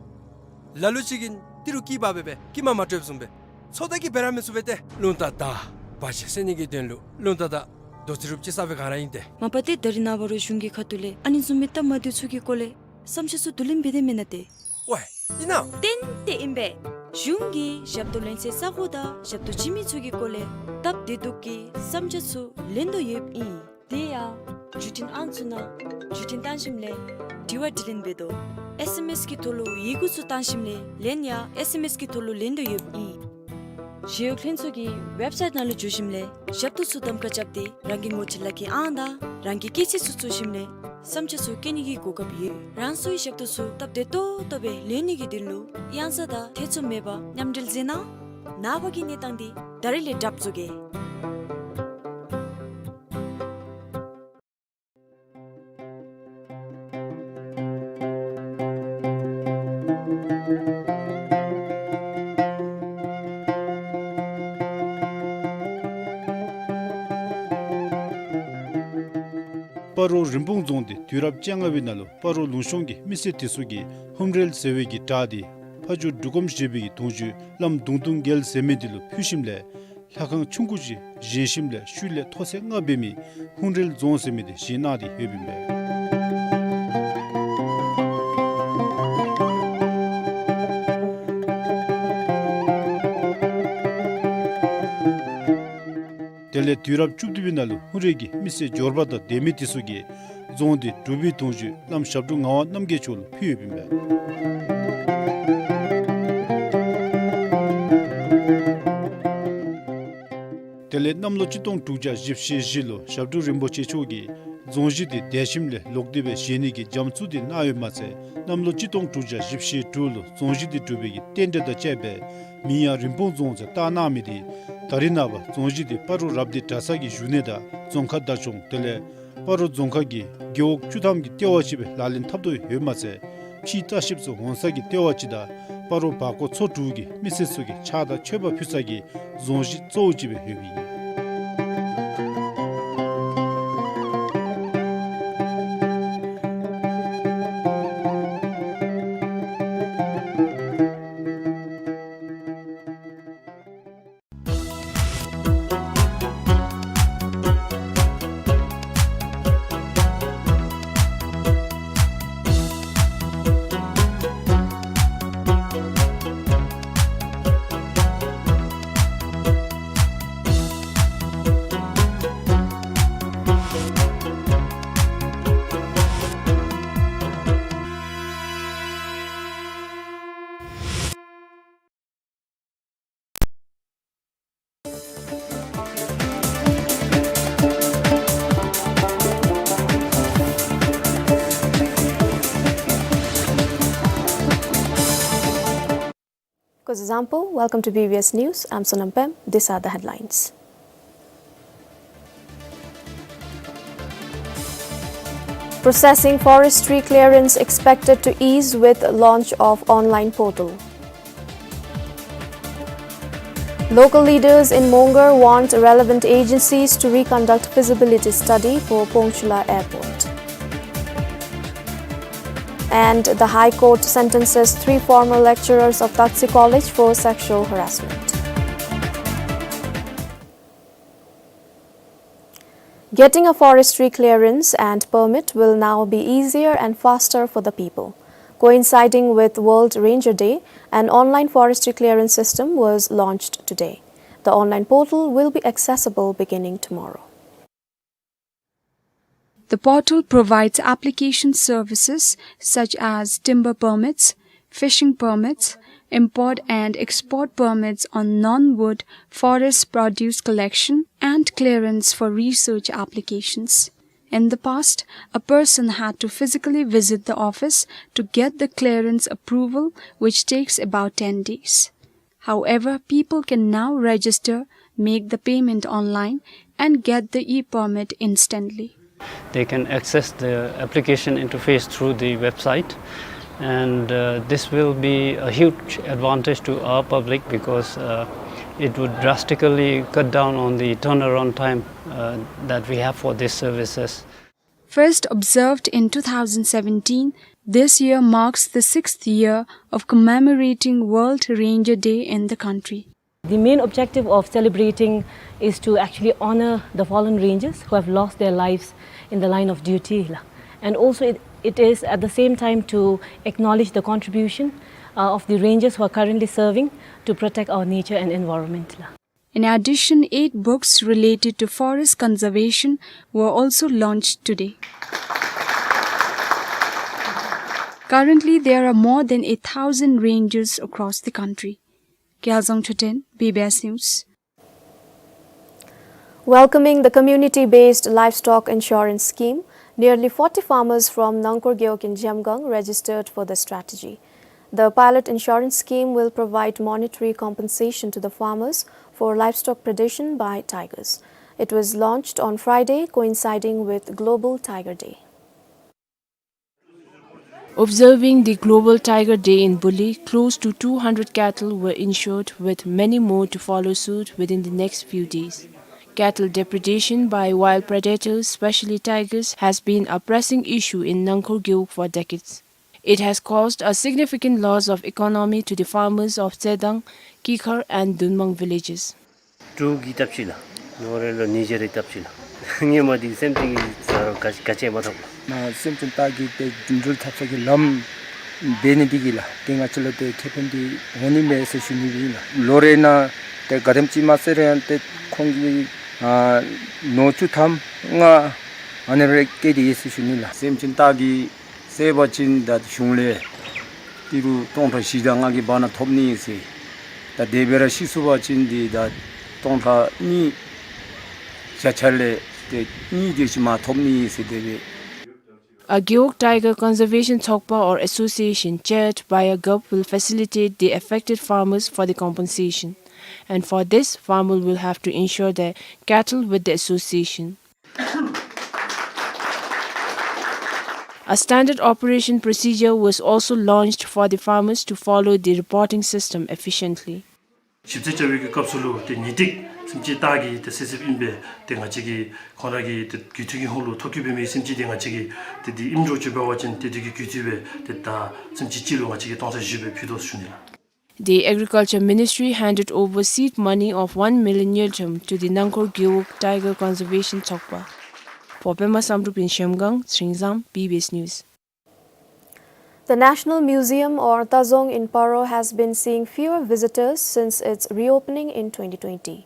ལ་ལུ་ཅིག་གིས་ཏི་རུ་སྐྱི་པ་སྦེ་སྦེ་སྐྱི་མ་མ་སྤྲོདཔ་བཟུམ་སྦེ་ཚོད་ལྟ་གིས་འབད་ར་མི་ཚུགས་པས་ཏེ། རླུང་རྟ་དང་བར་ཆད་སེལ་ནི་གི་དོན་ལུ་རླུང་རྟ་དང་རྡོ་རྩེག་རུབ་ཅིག་ས་སྦེ་ག་ར་ཨིན་ཏེ། མ་པ་ཏེ་ད་རིས་ནངས་པ་རུང་གཞུང་གི་ཁ་ཐུག་ལས་ཨ་ནི་བཟུམ་མའི་སྟབས་མ་བདེཝ་ཚུ་གི་སྐོར་ལས་བསམ་འཆར་ཚུ་བསྡུ་ལེན་འབད་དེ་མེན་ན་ཏེ། ཝའེ་ཨིན་ན། ཏན་ཏན་ཨིན་པས། གཞུང་གིས་ཞབས་ཏོག་ལེན་སའི་ས་གོ་དང་ཞབས་ཏོག་བྱིན་མི་ཚུ་གི་སྐོར་ལས་སྟབས་བདེ་སྡུག་གི་བསམ་འཆར་ཚུ་ལེན་དོ་ཡོདཔ་ཨིན། དེ་ཡང་བརྒྱུད་འཕྲིན་ཨང་ཚུ་ནང་བརྒྱུད་འཕྲིན་བཏང་ཞིནམ་ལས་དྲི་བ་དྲིས་ལན་འབད་དོ། ཨེས་ཨེམ་ཨེས་གི་ཐོག་ལུ་ཡི་གུ་ཚུ་བཏང་ཞིནམ་ལས་ལན་ཡང་ཨེས་ཨེམ་ཨེས་གི་ཐོག་ལུ་ལེན་དོ་ཡོདཔ་ཨིན། ཞི་གཡོག་ལྷན་ཚོགས་ཀྱི་ཝེབ་སའིཊ་ནང་ལུ་འཛུལ་ཞིནམ་ལས་ཞབས་ཏོག་ཚུ་གདམ་ཁ་རྐྱབ་སྟེ་རང་གི་ངོ་སྤྲོད་ལག་ཁྱེར་ཨང་དང་རང་གི་སྐྱེས་ཚེས་ཚུ་བཙུགས་ཞིནམ་ལས་བསམ་འཆར་ཚུ་བཀོད་ནི་གི་གོ་སྐབས་ཡོད། རང་སོའི་ཞབས་ཏོག་ཚུ་སྟབས་བདེ་ཏོག་ཏོ་སྦེ་ལེན་ནི་གི་དོན་ལུ་གཡང་ས་དང་ཐེ་ཚོམ་མེད་པར་མཉམ་འབྲེལ་མཛད་གནང་། ནངས་པ་གི་གནས་སྟངས་འདི་ད་རིས་ལས་གྲབས་བཟོ་གེ། སྤ་རོ་རིན་སྤུངས་རྫོང་འདི་དུས་རབས་བཅོ་ལྔ་པའི་ནང་ལུ་སྤ་རོ་ལུང་གཤོང་གི་མི་སེར་དེ་ཚུ་གིས་ཧུན་རལ་ཟེར་བའི་གི་བྲག་འདི་ཕ་ཇོ་འབྲུག་སྒོམ་ཞེས་པའི་གི་གདུང་བརྒྱུད་བླམ་གདུང་སྟོང་རྒྱལ་ཟེར་མི་འདི་ལུ་ཕུལ་ཞིནམ་ལས་ལྷ་ཁང་ཆུང་ཀུ་ཅིག་བཞེངས་ཞིནམ་ལས་ཤུལ་ལས་མཐོ་ཚད་ལྔ་འབད་མི་ཧུན་རལ་རྫོང་ཟེར་མི་འདི་བཞེངས་གནང་སྟེ་ཡོདཔ་ཨིན་པས། དེ་ལས་དུས་རབས་བཅུ་བདུན་པའི་ནང་ལུ་ཧུན་རལ་གྱི་མི་སེར་འབྱོར་པ་དང་ལྡན་མི་དེ་ཚུ་གིས་རྫོང་འདི་འབྲུག་པའི་གདུང་བརྒྱུད་བླམ་ཞབས་དྲུང་ངག་དབང་རྣམ་རྒྱལ་མཆོག་ལུ་ཕུལ་ཡོདཔ་ཨིན་པས། དེ་ལས་གནམ་ལོ་གཅིག་སྟོང་དྲུག་བརྒྱ་བཞི་བཅུ་ཞེ་བཞི་ལུ་ཞབས་དྲུང་རིན་པོ་ཆེ་མཆོག་གིས་རྫོང་གཞི་འདི་འདས་ཞིནམ་ལས་ལོག་སྟེ་སྦེ་བཞེངས་ནི་གི་རྒྱ་མཚོ་འདི་གནང་ཡོདཔ་མ་ཚད་གནམ་ལོ་གཅིག་སྟོང་དྲུག་བརྒྱ་བཞི་བཅུ་ཞེ་དྲུག་ལུ་རྫོང་གཞི་འདི་གྲུབ་པའི་གི་རྟེན་འབྲེལ་དང་བཅས་པའི་མིང་ཡང་རིན་སྤུངས་རྫོང་ཟེར་བཏགས་གནང་མི་འདི་ད་རིས་ནངས་པ་རྫོང་གཞི་འདི་སྤ་རོ་རབ་སྡེ་གྲྭ་ཚང་གི་བཞུགས་གནས་དང་རྫོང་ཁ་བདག་སྐྱོང་དེ་ལས་སྤ་རོ་རྫོང་ཁག་གི་རྒེད་འོག་བཅུ་ཐམ་གྱི་ལྟེ་བ་ཅིག་སྦེ་ལག་ལེན་འཐབ་དོ་ཡོདཔ་མ་ཚད་ཕྱིའི་ལྟ་བཤལཔ་ཚུ་འོང་ས་གི་ལྟེ་བ་ཅིག་དང་སྤ་རོ་བར་སྐོར་ཚོ་དྲུག་གི་མི་སེར་ཚུ་གིས་ཕྱག་དང་མཆོད་པ་ཕུལ་ས་གི་རྫོང་གཞི་གཙོ་བོ་ཅིག་སྦེ་ཡོདཔ་ཨིན། Welcome to B B S News. I'm Sonam Pem. These are the headlines. Processing forestry clearance expected to ease with launch of online portal. Local leaders in Mongar want relevant agencies to reconduct feasibility study for Pongchula Airport. And the High Court sentences three former lecturers of Tatsi College for sexual harassment. Getting a forestry clearance and permit will now be easier and faster for the people. Coinciding with World Ranger Day, an online forestry clearance system was launched today. The online portal will be accessible beginning tomorrow. The portal provides application services such as timber permits, fishing permits, import and export permits on non-wood forest produce collection, and clearance for research applications. In the past, a person had to physically visit the office to get the clearance approval, which takes about ten days. However, people can now register, make the payment online, and get the e-permit instantly. They can access the application interface through the website, and, uh, this will be a huge advantage to our public because, uh, it would drastically cut down on the turnaround time, uh, that we have for these services. First observed in two thousand seventeen, this year marks the sixth year of commemorating World Ranger Day in the country. The main objective of celebrating is to actually honor the fallen rangers who have lost their lives in the line of duty, la. And also it, it is at the same time to acknowledge the contribution, uh, of the rangers who are currently serving to protect our nature and environment, la. In addition, eight books related to forest conservation were also launched today. Currently, there are more than a thousand rangers across the country. Gyalzang Choten, B B S News. Welcoming the community-based livestock insurance scheme, nearly forty farmers from Nangkor Gewog in Zhemgang registered for the strategy. The pilot insurance scheme will provide monetary compensation to the farmers for livestock predation by tigers. It was launched on Friday, coinciding with Global Tiger Day. Observing the Global Tiger Day in Buli, close to two hundred cattle were insured, with many more to follow suit within the next few days. Cattle depredation by wild predators, especially tigers, has been a pressing issue in Nangkor Gewog for decades. It has caused a significant loss of economy to the farmers of Tsedang, Kikhar and Dunmang villages. འབྲུག་གི་སྟབས་ཅིག་ལགས། ལོ་རེ་ལོ་ཉིས་བརྒྱ་རེ་སྟབས་ཅིག་ལགས། ངེ་མ་འདི་སེམས་ཅན་གྱི་ཟ་རོ་ག་ག་ཅི་མ་ཐོབ་ལགས། ན་སེམས་ཅན་སྟག་གི་ཏེ་འགྲུལ་ཐབས་ས་གི་ལམ་འབད་ནི་འདི་གིས་ལགས། ཏེ་ང་བཅས་ལུ་ཏེ་ཁེ་ཕན་འདི་འོང་ནི་མས་ཟེར་ཞུ་ནི་ཨིན་ལགས། ལོ་རེ་ནང་ཏེ་ག་དེམ་ཅིག་མ་ཟེར་རུང་ཏེ་ཁོང་གིས་ཨ་ནོར་བཅུ་ཐམ་ལྔ་ཨ་ནི་རེ་བཀལ་ཏེ་ཡོད་ཟེར་ཞུ་ནི་ལགས། སེམས་ཅན་སྟག་གི་བསད་པ་ཅིན་ད་གཞུང་ལས་ཏི་རུ་སྟོང་ཕྲག་བཞི་དང་ལྔ་གི་བར་ན་ཐོབ་ནི་ཟེར། ད་དེ་སྦེ་ར་ཤི་སོང་པ་ཅིན་འདི་ད་སྟོང་ཕྲག་གཉིས་བརྒྱ་ཆ་ལས་ཏེ་གཉིས་དེ་ཅིག་མ་ཐོབ་ནི་ཟེར་དེ་སྦེ། A Gewog Tiger Conservation Tsokpa or association chaired by a Gap will facilitate the affected farmers for the compensation, and for this, farmer will have to insure their cattle with the association. A standard operation procedure was also launched for the farmers to follow the reporting system efficiently. ཞིབ་དཔྱད་བྱ་བའི་གི་སྐབས་སུ་ལུ་ཏེ་ཉེས་སྒྲིག་སེམས་ཅན་སྟག་གི་ཏེ་བསད་བསདཔ་ཨིན་པས། ཏེ་ང་བཅས་ཀྱིས་ཁོང་ར་གི་ཏེ་རྒུད་འཐུས་ཀྱི་ཧོང་ལུ་ཐོ་བཀོད་འབད་མི་སེམས་ཅན་འདི་ང་བཅས་ཀྱིས་ཏེ་འདི་ཨིནམ་འདྲཝ་ཅིག་འབད་བ་ཅིན་ཏེ་འདི་གི་རྒུད་འཐུས་སྦེ་ཏེ་ད་སེམས་ཅན་གཅིག་ལུ་ང་བཅས་ཀྱིས་སྟོང་ཕྲག་བཞི་སྦེ་ཕུལ་དོ་ཞུ་ནི་ལགས། The Agriculture Ministry handed over seed money of one million ngultrum to the Nangkor Gewog Tiger Conservation Tsokpa. For Pema Samdrup in Zhemgang, Sringzam, B B S News. The National Museum or Tazong in Paro has been seeing fewer visitors since its reopening in twenty twenty.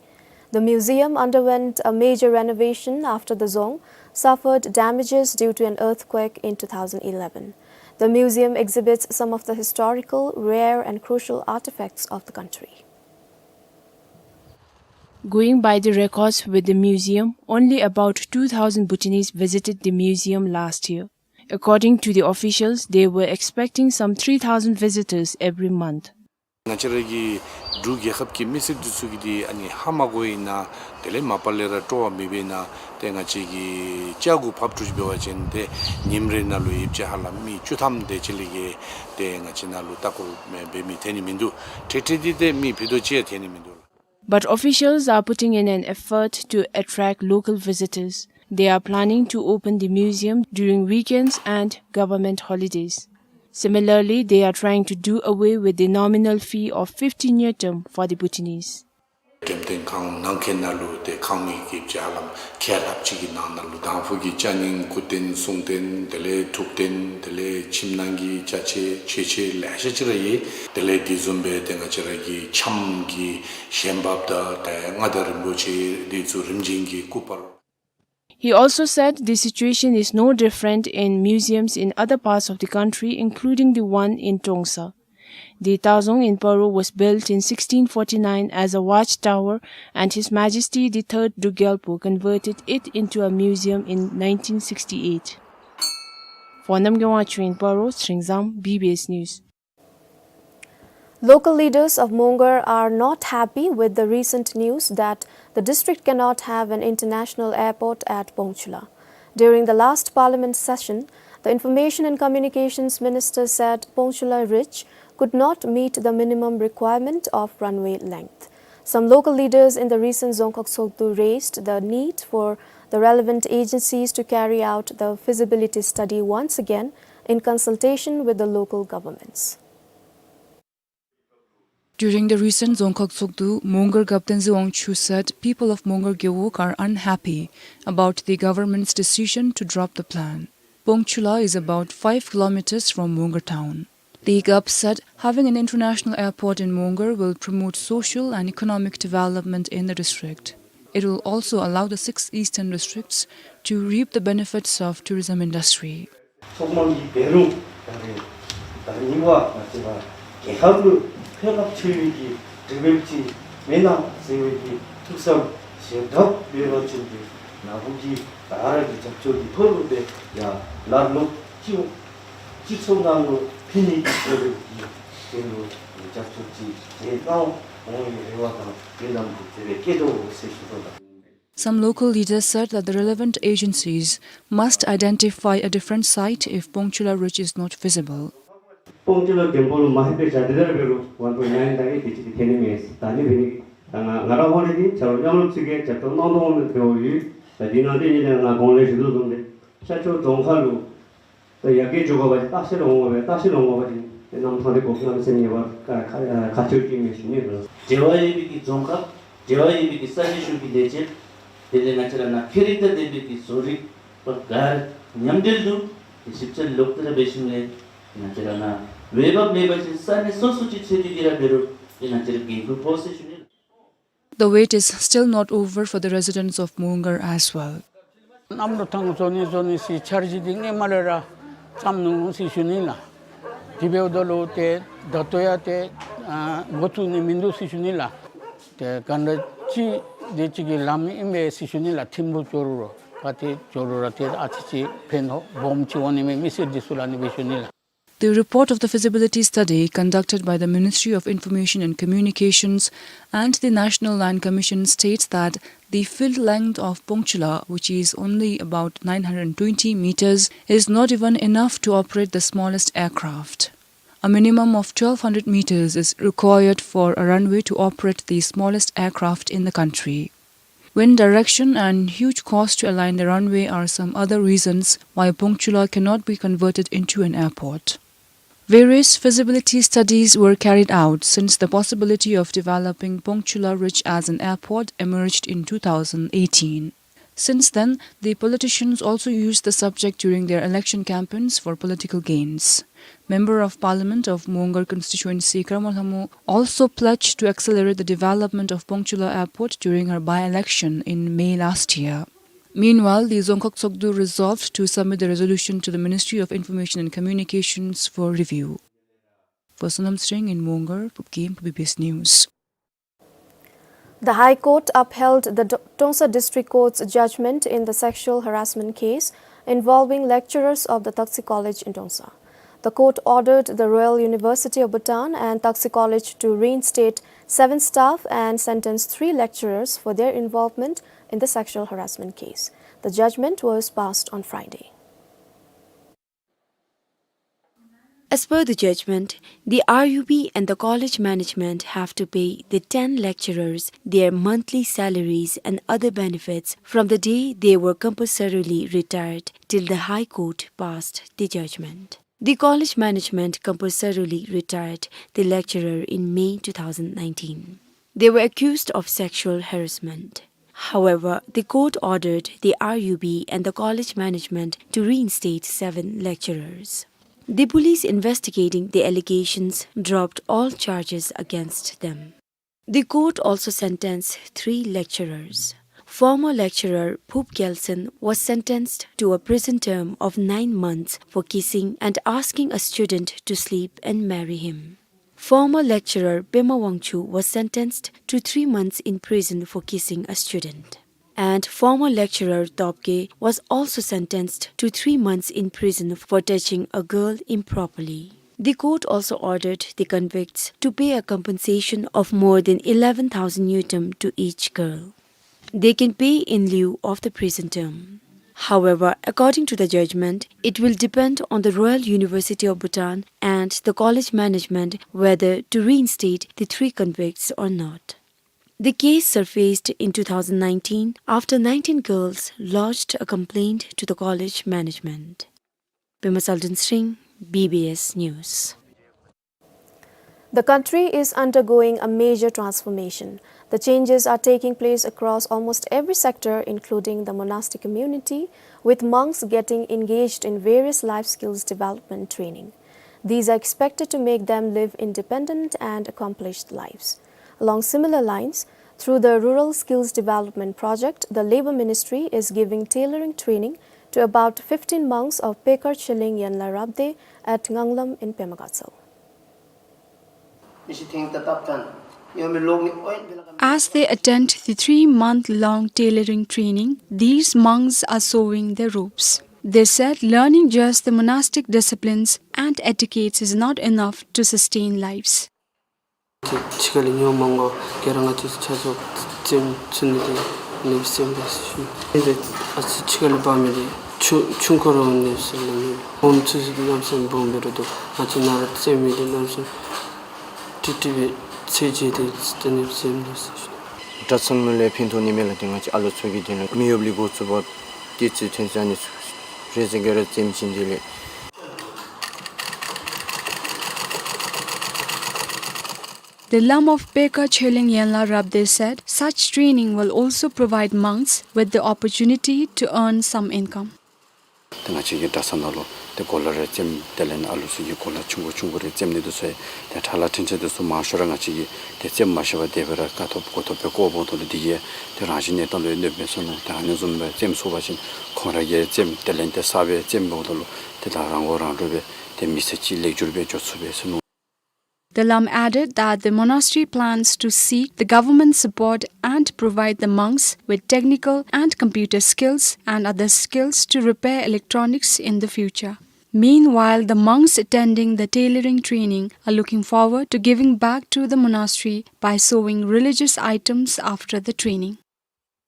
The museum underwent a major renovation after the dzong suffered damages due to an earthquake in two thousand eleven. The museum exhibits some of the historical, rare and crucial artifacts of the country. Going by the records with the museum, only about two thousand Bhutanese visited the museum last year. According to the officials, they were expecting some three thousand visitors every month. ང་བཅས་ར་གི་འབྲུག་རྒྱལ་ཁབ་ཀྱི་མི་སེར་འདི་ཚུ་གིས་འདི་ཨ་ནི་ཧ་མ་གོ་ཡི་ན་དེ་ལས་མ་པ་ལས་ར་སྤྲོ་བ་མེད་པའི་ན་ཏེ་ང་བཅས་ཀྱིས་ལྕགས་སྒོ་ཕབ་འགྱོ་འབད་བ་ཅིན་ཏེ་ཉིནམ་རེ་ནང་ལུ་ཡིབ་ཅ་ཧ་ལམ་མི་བཅུ་ཐམ་དེ་ཅིག་ལས་གི་ཏེ་ང་བཅས་ནང་ལུ་ལྟ་སྐོར་འབད་མི་ཐོན་ནི་མིན་འདུག། ཏེ་ཏེ་འདི་ཏེ་མི་ཕུད་རྡོག་གཅིག་ཡང་ཐོན་ནི་མིན་འདུག། But officials are putting in an effort to attract local visitors. They are planning to open the museum during weekends and government holidays. Similarly, they are trying to do away with the nominal fee of fifty ngultrum for the Bhutanese. འགྲེམས་སྟོན་ཁང་ནང་གི་ནང་ལུ་ཏེ་ཁང་མིག་གི་ཅ་ལམ་ཁལ་ལྷགཔ་ཅིག་གི་ནང་ན་ལུ་དང་ཕུ་གི་ཅ་རྙིང་སྐུ་རྟེན་གསུང་རྟེན་དེ་ལས་འབྲུག་རྟེན་དེ་ལས་ཁྱིམ་ནང་གི་ཅ་ཆས་མཆོད་ཆས་ལེ་ཤ་ཅིག་ར་ཡོད། དེ་ལས་དེ་བཟུམ་སྦེ་ཏེ་ང་བཅས་ར་གི་ཁྱམས་ཀྱི་ཞལ་འབབ་དང་ཏེ་མངའ་བདག་རིན་པོ་ཆེ་དེ་ཚུ་རིམ་བྱོན་གྱི་སྐུ་པར། He also said the situation is no different in museums in other parts of the country, including the one in Trongsa. The Tazong in Paro was built in sixteen forty-nine as a watchtower, and His Majesty the Third Druk Gyalpo converted it into a museum in nineteen sixty-eight. For Namgay Wangchuk in Paro, Sringzam, B B S News. Local leaders of Mongar are not happy with the recent news that the district cannot have an international airport at Pongchula. During the last parliament session, the Information and Communications Minister said Pongchula Ridge could not meet the minimum requirement of runway length. Some local leaders in the recent Dzongkhag Tshogdu raised the need for the relevant agencies to carry out the feasibility study once again in consultation with the local governments. During the recent Dzongkhag Tshogdu, Mongar Gap Tenzin Wangchuk said people of Mongar Gewog are unhappy about the government's decision to drop the plan. Pongchula is about five kilometers from Mongar town. The Gap said having an international airport in Mongar will promote social and economic development in the district. It will also allow the six eastern districts to reap the benefits of tourism industry. ཚོགས་མང་གི་འབད་རུང་ད་རེས་ད་རེས་ནངས་པ་ང་བཅས་ར་རྒྱལ་ཁབ་ལུ་ཕན་རླབས་ཆེ་བའི་གི་དྲི་བ་ཅིག་མེན་ན་ཟེར་བའི་གི་ཐུགས་བསམ་བཞེས་གྲབས་ཡོད་པ་ཅིན་ཏེ་ནཱ་བུ་གི་ད་ར་གི་རྒྱབ་སྐྱོར་གྱི་ཐོག་ལུ་སྦེ་ཡང་ལར་ལོག་སྤྱི་སྤྱི་ཚོགས་ནང་ལུ་ཕུལ་ནི་གི་དེ་ལུ་གི་དེ་ལུ་རྒྱབ་སྐྱོར་ཅིག་བྱེད་གནང་འོང་བའི་རེ་བ་དང་སྨོན་ལམ་དེ་སྦེ་བསྐྱེད་དོ་ཟེར་ཞུ་དོ་ལགས། Some local leaders said that the relevant agencies must identify a different site if Pongchula Ridge is not feasible. པོང་ཅུ་ལ་རྒན་པོ་ལུ་མ་ཧེ་པེ་བྱ་དེ་དར་བེ་རུ་ཝན་པོའི་ནའིན་དང་ཨེ་ཏི་ཅིག་གི་ཐེ་ནི་མེད། ད་ནི་བེ་ནི་ད་ང་ང་ར་ཧོ་ནི་དེ་བྱ་རུ་མཉམ་རུབ་ཚུ་གི་བྱ་ཏོ་ནང་དོ་ཧོ་ནི་བེ་ཧོ་ཡུ། ད་དེ་ནང་དེ་ནི་ང་གོང་ལས་ཞུ་དོ་བཟུམ་སྦེ་ཤར་ཕྱོགས་རྫོང་ཁག་ལུ་ད་ཡ་གི་འགྱོ་དགོ་པ་ཅིན་ལྟ་བཤལ་འོང་དགོ་པས། ལྟ་བཤལ་འོང་དགོ་པ་ཅིན་དེ་གནམ་ཐང་དེ་གོ་གནམ་མེད་ས་མེད་ཉེ་བར་ཁ་ཁ་ཁ་ཐུག་ཅིག་མེད་ཞུ་ནི་ལགས། འབྲེལ་བ་ཡོད་པའི་གི་རྫོང་ཁག་འབྲེལ་བ་ཡོད་པའི་གི་ས་གནས་གཞུང་གི་ལས་བྱེད་དེ་ལས་ང་བཅས་ར་ནཱ་ཁེ་རིག་དང་ལྡན་པའི་གི་བཟོ་རིག་པ་ག་ར་མཉམ་འབྲེལ་དུ་ཞིབ་དཔྱད་ལོག་སྟེ་ར་འབད་ཞིནམ་ལས་ང་བཅས་ར་ནཱ་འོས་འབབ་མེད་པ་ཅིན་ས་གནས་སོ་སོ་ཅིག་འཚོལ་ཏེ་གི་ར་འབད་རུང་དེ་ང་བཅས་ར་འགན་ཁུར་ཕོག་ཟེར་ཞུ་ནི་ལགས། The wait is still not over for the residents of Mongar as well. གནམ་གྲུ་ཐང་བཟོ་ནི་བཟོ་ནི་ཟེར་འཆར་གཞི་འདི་སྔོན་མ་ལས་ར་བརྩམས་ནུག་ཟེར་ཞུ་ནི་ལགས། དེ་འབདཝ་ད་ལུ་ཏེ་ད་ལྟོ་ཡང་ཏེ་ཨ་འགོ་བཙུགས་ནི་མིན་འདུག་ཟེར་ཞུ་ནི་ལགས། ཏེ་ག་འདྲ་ཅིག་དེ་ཅིག་གི་ལམ་ཨིན་པས་ཟེར་ཞུ་ནི་ལགས། ཐིམ་ཕུག་འགྱོ་རུང་ར་ག་ཏེ་འགྱོ་རུང་ར་ཏེ་ཨ་ཙི་ཅིག་ཕན་ཐོགས་སྦོམ་ཅིག་འོང་ནི་མས་མི་སེར་འདི་ཚུ་ལུ་ཨ་ནི་སྦེ་ཞུ་ནི་ལགས། The report of the feasibility study conducted by the Ministry of Information and Communications and the National Land Commission states that the field length of Pongchula, which is only about nine hundred twenty meters, is not even enough to operate the smallest aircraft. A minimum of twelve hundred meters is required for a runway to operate the smallest aircraft in the country. Wind direction and huge cost to align the runway are some other reasons why Pongchula cannot be converted into an airport. Various feasibility studies were carried out since the possibility of developing Pongchula Ridge as an airport emerged in two thousand eighteen. Since then, the politicians also used the subject during their election campaigns for political gains. Member of Parliament of Mongar constituency Karma Lhamu also pledged to accelerate the development of Pongchula Airport during her by-election in May last year. Meanwhile, the Dzongkhag Tshogdu resolved to submit the resolution to the Ministry of Information and Communications for review. For Sonam Sring in Mongar, Phubgim, B B S News. The High Court upheld the D-, Trongsa District Court's judgment in the sexual harassment case involving lecturers of the Taksi College in Trongsa. The court ordered the Royal University of Bhutan and Taksi College to reinstate seven staff and sentence three lecturers for their involvement in the sexual harassment case. The judgment was passed on Friday. As per the judgment, the R U B and the college management have to pay the ten lecturers their monthly salaries and other benefits from the day they were compulsorily retired till the High Court passed the judgment. The college management compulsorily retired the lecturer in May two thousand nineteen. They were accused of sexual harassment. However, the court ordered the R U B and the college management to reinstate seven lecturers. The police investigating the allegations dropped all charges against them. The court also sentenced three lecturers. Former lecturer Phup Gyaltshen was sentenced to a prison term of nine months for kissing and asking a student to sleep and marry him. Former lecturer Pema Wangchuk was sentenced to three months in prison for kissing a student. And former lecturer Topge was also sentenced to three months in prison for touching a girl improperly. The court also ordered the convicts to pay a compensation of more than eleven thousand ngultrum to each girl. They can pay in lieu of the prison term. However, according to the judgment, it will depend on the Royal University of Bhutan and the college management whether to reinstate the three convicts or not. The case surfaced in two thousand nineteen after nineteen girls lodged a complaint to the college management. Pema Salden Sring, B B S News. The country is undergoing a major transformation. The changes are taking place across almost every sector, including the monastic community, with monks getting engaged in various life skills development training. These are expected to make them live independent and accomplished lives. Along similar lines, through the Rural Skills Development Project, the Labour Ministry is giving tailoring training to about fifteen monks of Pekar Cheleng Yenla Rabde at Nganglam in Pema Gatshel. As they attend the three-month-long tailoring training, these monks are sewing their robes. They said learning just the monastic disciplines and etiquettes is not enough to sustain lives. ཏེ་ཕྱི་ཁ་ལས་ཉོ་མི་མང་པོ་ག་ར་ང་བཅས་ཆ་རོགས་རྩེདམོ་རྩེ་ནི་དེ་ནི་རྩེདམོ་འབད་ཟེར་ཞུ་ནི། ཏེ་ཨ་ཙི་ཕྱི་ཁ་ལས་འབག་མི་དེ་ཆུང་ཆུང་ཀུ་ར་འོང་ནི་ཟེར་སླབ་མས། སྦོམ་ཚུ་གནམ་མེད་ས་མེད་སྦོམ་སྦེ་ར་འདུག། ང་བཅས་ནཱ་ར་རྩེད་མི་དེ་གནམ་མེད་ས་མེད་ཀྲིག་ཀྲི་སྦེ་ཚད་བརྗེད་དེ་རྩེད་ནི་རྩེདམོ་འབད་ཟེར་ཞུ་ནི། གྲྭ་ཚང་ནང་ལས་ཕན་ཐོགས་ནི་མས་ལགས། ཏེ་ང་བཅས་ཨ་ལོ་ཚུ་གིས་དེ་ནང་མི་གཡོགཔ་ལས་འགོ་བཙུགས་པར་ཏེ་རྩེད་འཐེན་ས་ནི་ཚུ་རེ་ཟེར་ག་ར་རྩེདམོ་ཅིག་འདི་ལས། The Lam of Pekar Cheleng Yenla Rabde said such training will also provide monks with the opportunity to earn some income. ཏེ་ང་བཅས་ཀྱི་གྲྭ་ཚང་ནང་ལུ་ཏེ་གོ་ལ་རེ་རྩེདམོ་དེ་ལས་ཨ་ལོ་ཚུ་གིས་གོ་ལ་ཆུང་ཀུ་ཆུང་ཀུ་རེ་རྩེད་ནི་དེ་ཚུ་ཡང་ཏེ་ཕྲ་ལ་ཕྲན་ཆེ་དེ་ཚུ་མང་ཤོས་ར་ང་བཅས་ཀྱིས་ཏེ་རྩེདམོ་མ་ཤེས་པར་དེ་སྦེ་ར་དཀའ་ཐུབ་དཀའ་ཐུབ་སྦེ་བཀོ་འོངམ་ད་ལུ་དེ་གིས་ཏེ་རང་བཞིན་གནས་སྟངས་ལུ་ཡང་གནོདཔ་མས་ཟེར་མནོ། ཏེ་ཨ་ནི་བཟུམ་སྦེ་རྩེདམོ་ཚུགས་པ་ཅིན་ཁོང་ར་གིས་རྩེདམོ་དེ་ལས་ཏེ་གསརཔ་སྦེ་རྩེདམོ་འབདཝ་ད་ལུ་ཏེ་ད་རང་མགོ་རང་འདྲོངས་སྦེ་ཏེ་མི་ཚེ་ཅིག་ལེགས་བསྒྱུར་སྦེ་འགྱོ་ཚུགས་པས་ཟེར་མནོ། The Lam added that the monastery plans to seek the government support and provide the monks with technical and computer skills and other skills to repair electronics in the future. Meanwhile, the monks attending the tailoring training are looking forward to giving back to the monastery by sewing religious items after the training.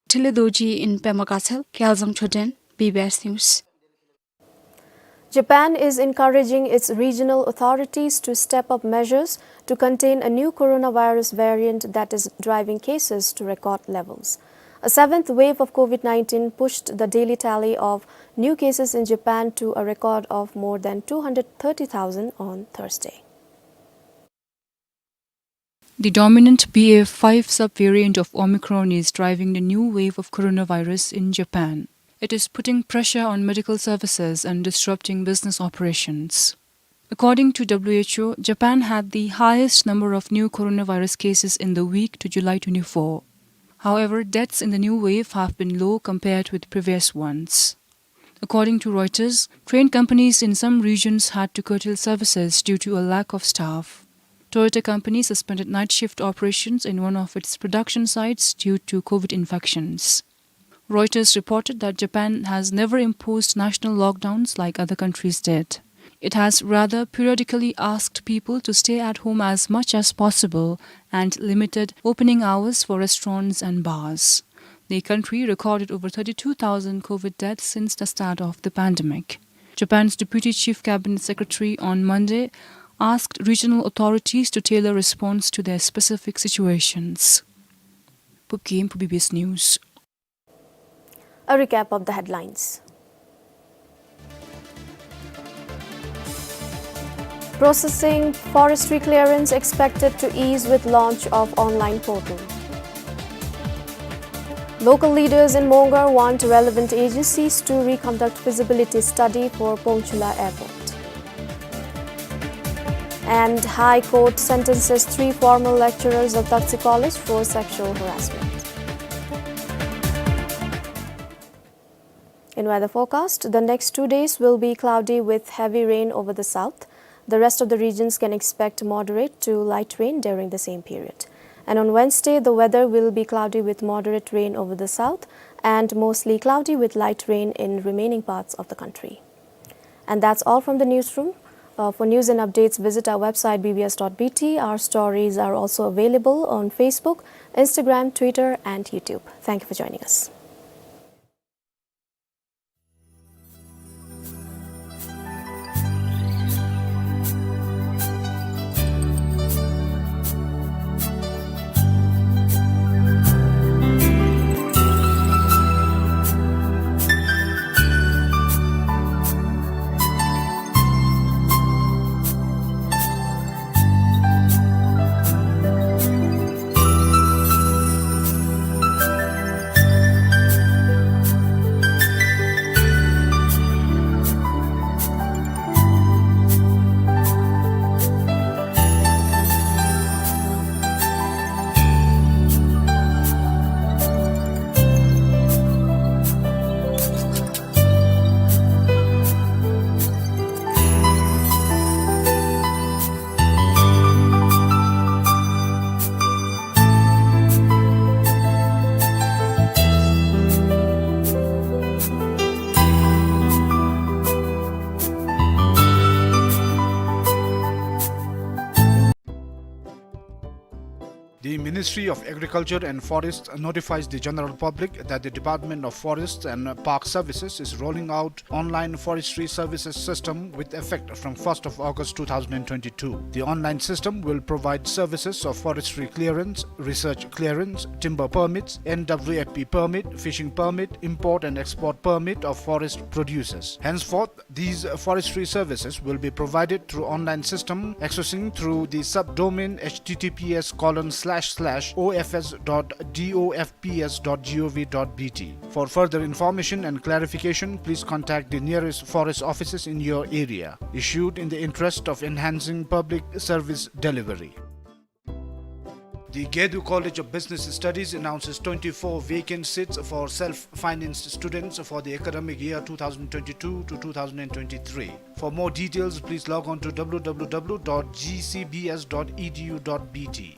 Thile Dorji in Pema Gatshel, Kyaljang Choden, B B S News. Japan is encouraging its regional authorities to step up measures to contain a new coronavirus variant that is driving cases to record levels. A seventh wave of COVID nineteen pushed the daily tally of new cases in Japan to a record of more than two hundred thirty thousand on Thursday. The dominant B A five subvariant of Omicron is driving the new wave of coronavirus in Japan. It is putting pressure on medical services and disrupting business operations. According to W H O, Japan had the highest number of new coronavirus cases in the week to July twenty-four. However, deaths in the new wave have been low compared with previous ones. According to Reuters, train companies in some regions had to curtail services due to a lack of staff. Toyota company suspended night shift operations in one of its production sites due to COVID infections. Reuters reported that Japan has never imposed national lockdowns like other countries did. It has rather periodically asked people to stay at home as much as possible and limited opening hours for restaurants and bars. The country recorded over thirty-two thousand COVID deaths since the start of the pandemic. Japan's Deputy Chief Cabinet Secretary on Monday asked regional authorities to tailor response to their specific situations. Pupkim, Pu B B S News. A recap of the headlines. Processing forestry clearance expected to ease with launch of online portal. Local leaders in Mongar want relevant agencies to reconduct feasibility study for Pongchula Airport. And High Court sentences three former lecturers of Taksi College for sexual harassment. In weather forecast, the next two days will be cloudy with heavy rain over the south. The rest of the regions can expect moderate to light rain during the same period. And on Wednesday, the weather will be cloudy with moderate rain over the south and mostly cloudy with light rain in remaining parts of the country. And that's all from the newsroom. Uh, for news and updates, visit our website B B S dot B T. Our stories are also available on Facebook, Instagram, Twitter, and YouTube. Thank you for joining us. The Ministry of Agriculture and Forests notifies the general public that the Department of Forests and Park Services is rolling out online forestry services system with effect from first of August two thousand and twenty-two. The online system will provide services of forestry clearance, research clearance, timber permits, N W F P permit, fishing permit, import and export permit of forest producers. Henceforth, these forestry services will be provided through online system accessing through the subdomain H T T P S colon slash slash O F S dot D O F P S dot G O V dot B T. For further information and clarification, please contact the nearest forest offices in your area. Issued in the interest of enhancing public service delivery. The Gedu College of Business Studies announces twenty-four vacant seats for self-financed students for the academic year two thousand twenty-two to two thousand twenty-three. For more details, please log on to W W W dot G C B S dot E D U dot B T.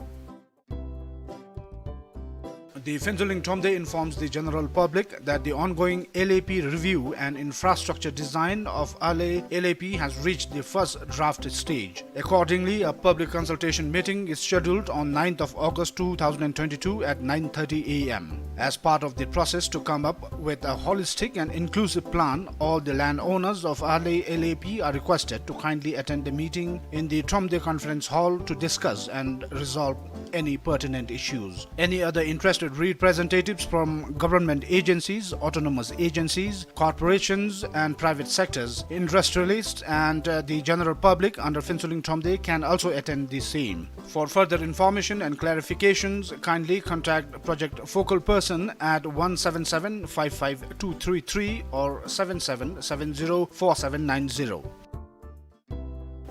The Phuentsholing Thromde informs the general public that the ongoing L A P review and infrastructure design of Ahley L A P has reached the first draft stage. Accordingly, a public consultation meeting is scheduled on ninth of August two thousand twenty-two at nine thirty A M. As part of the process to come up with a holistic and inclusive plan, all the landowners of Ahley L A P are requested to kindly attend the meeting in the Thromde Conference Hall to discuss and resolve any pertinent issues. Any other interested representatives from government agencies, autonomous agencies, corporations and private sectors, industrialists and, uh, the general public under Phuentsholing Thromde can also attend the same. For further information and clarifications, kindly contact project focal person at one seven seven five five two three three or seven seven seven zero four seven nine zero.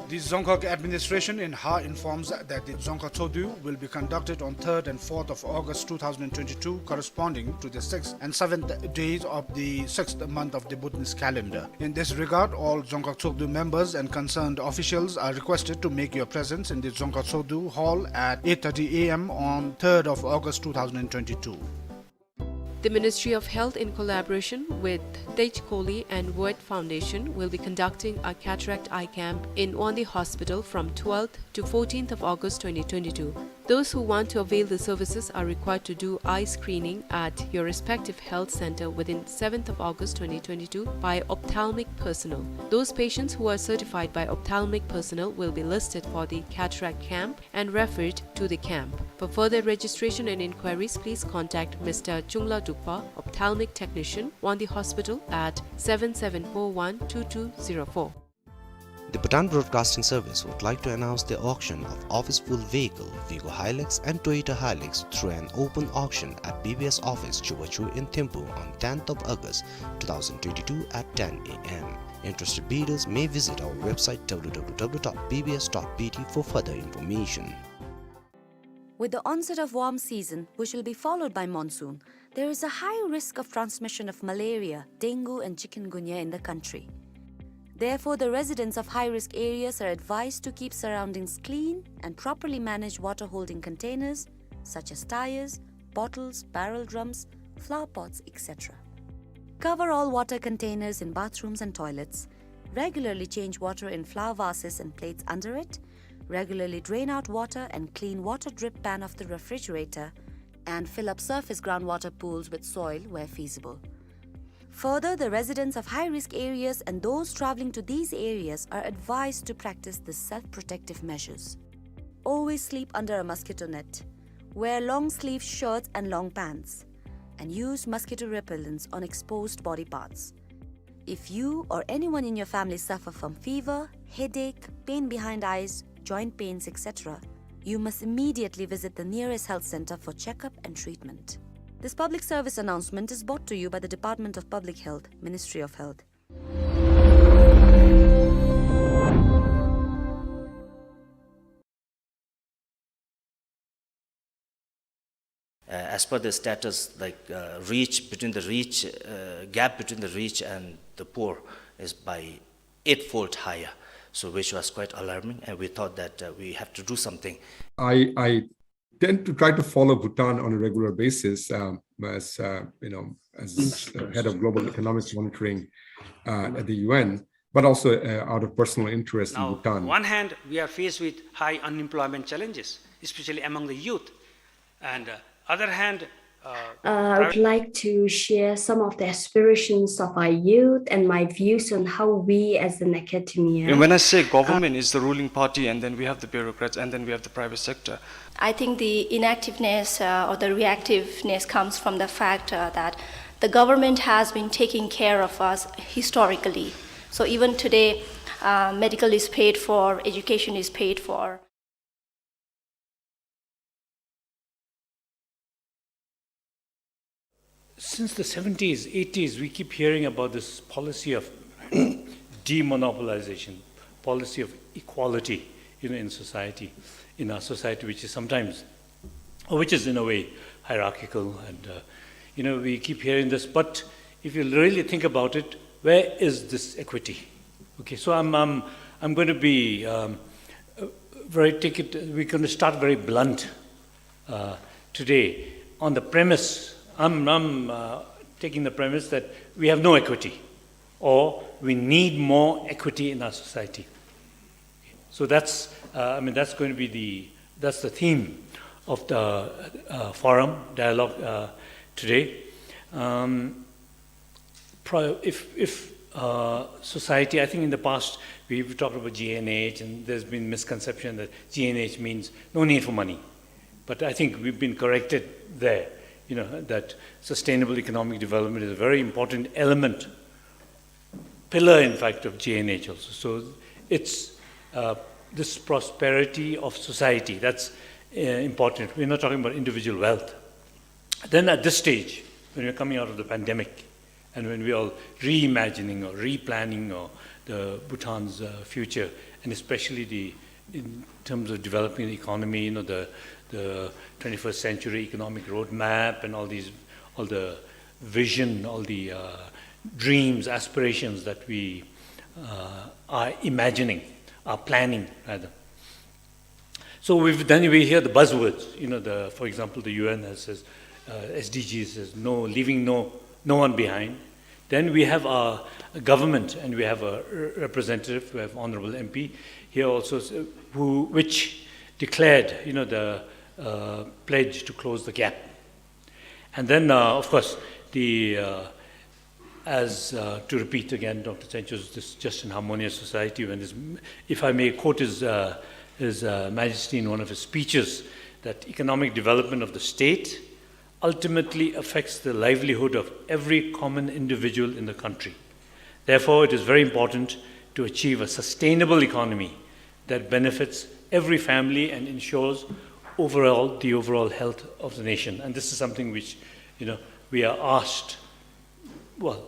The Dzongkhag administration in Ha informs that the Dzongkhag Tshodu will be conducted on third and fourth of August two thousand twenty-two, corresponding to the sixth and seventh days of the sixth month of the Bhutanese calendar. In this regard, all Dzongkhag Tshodu members and concerned officials are requested to make your presence in the Dzongkhag Tshodu Hall at eight thirty A M on third of August two thousand twenty-two. The Ministry of Health, in collaboration with Tej Koli and World Foundation, will be conducting a cataract eye camp in Wangdue Hospital from twelfth to fourteenth of August twenty twenty-two. Those who want to avail the services are required to do eye screening at your respective health center within seventh of August twenty twenty-two by ophthalmic personnel. Those patients who are certified by ophthalmic personnel will be listed for the cataract camp and referred to the camp. For further registration and inquiries, please contact Mister Chungla Dukpa, ophthalmic technician, Wangdue Hospital at seven seven four one two two zero four. The Bhutan Broadcasting Service would like to announce the auction of office-pulled vehicle Vigo Hilux and Toyota Hilux through an open auction at B B S office, Chubachu in Thimphu on tenth of August two thousand twenty-two at ten A M. Interested bidders may visit our website W W W dot B B S dot B T for further information. With the onset of warm season, which will be followed by monsoon, there is a high risk of transmission of malaria, dengue, and chikungunya in the country. Therefore, the residents of high-risk areas are advised to keep surroundings clean and properly manage water-holding containers such as tires, bottles, barrel drums, flower pots, et cetera. Cover all water containers in bathrooms and toilets. Regularly change water in flower vases and plates under it. Regularly drain out water and clean water drip pan of the refrigerator, and fill up surface groundwater pools with soil where feasible. Further, the residents of high-risk areas and those traveling to these areas are advised to practice the self-protective measures. Always sleep under a mosquito net. Wear long-sleeve shirts and long pants, and use mosquito repellents on exposed body parts. If you or anyone in your family suffer from fever, headache, pain behind eyes, joint pains, et cetera, you must immediately visit the nearest health center for checkup and treatment. This public service announcement is brought to you by the Department of Public Health, Ministry of Health. Uh, as per the status, like, uh, reach, between the reach, uh, gap between the rich and the poor is by eightfold higher, so which was quite alarming, and we thought that, uh, we have to do something. I, I tend to try to follow Bhutan on a regular basis, um, as, uh, you know, as, uh, head of global economics monitoring, uh, at the U N, but also, uh, out of personal interest in Bhutan. Now, on one hand, we are faced with high unemployment challenges, especially among the youth, and, uh, other hand, uh, uh, I would like to share some of the aspirations of our youth and my views on how we as an academia. And when I say, uh, government is the ruling party, and then we have the bureaucrats, and then we have the private sector. I think the inactiveness, uh, or the reactiveness comes from the fact, uh, that the government has been taking care of us historically. So even today, uh, medical is paid for, education is paid for. Since the seventies, eighties, we keep hearing about this policy of demonopolization, policy of equality, you know, in society, in our society, which is sometimes, or which is in a way hierarchical, and, uh, you know, we keep hearing this. But if you really think about it, where is this equity? Okay, so I'm, I'm, I'm going to be, um, uh, very, take it, we're going to start very blunt, uh, today on the premise, I'm, I'm, uh, taking the premise that we have no equity, or we need more equity in our society. So that's, uh, I mean, that's going to be the, that's the theme of the, uh, forum dialogue, uh, today. Um, pro-, if, if, uh, society, I think in the past we've talked about G N H, and there's been misconception that G N H means no need for money. But I think we've been corrected there, you know, that sustainable economic development is a very important element, pillar, in fact, of G N H also. So it's, uh, this prosperity of society, that's, uh, important. We're not talking about individual wealth. Then at this stage, when we're coming out of the pandemic, and when we're all reimagining or replanning or the Bhutan's, uh, future, and especially the, in terms of developing the economy, you know, the, the twenty-first century economic roadmap and all these, all the vision, all the, uh, dreams, aspirations that we, uh, are imagining, are planning rather. So we've, then we hear the buzzwords, you know, the, for example, the U N has, says, uh, S D Gs says, no, leaving no, no one behind. Then we have our government, and we have a re-, representative, we have Honorable M P here also, s-, who, which declared, you know, the, uh, pledge to close the gap. And then, uh, of course, the, uh, as, uh, to repeat again, Doctor Tsencho's, this Just and Harmonious Society, when his, if I may quote his, uh, his, uh, Majesty in one of his speeches, that economic development of the state ultimately affects the livelihood of every common individual in the country. Therefore, it is very important to achieve a sustainable economy that benefits every family and ensures overall, the overall health of the nation. And this is something which, you know, we are asked, well,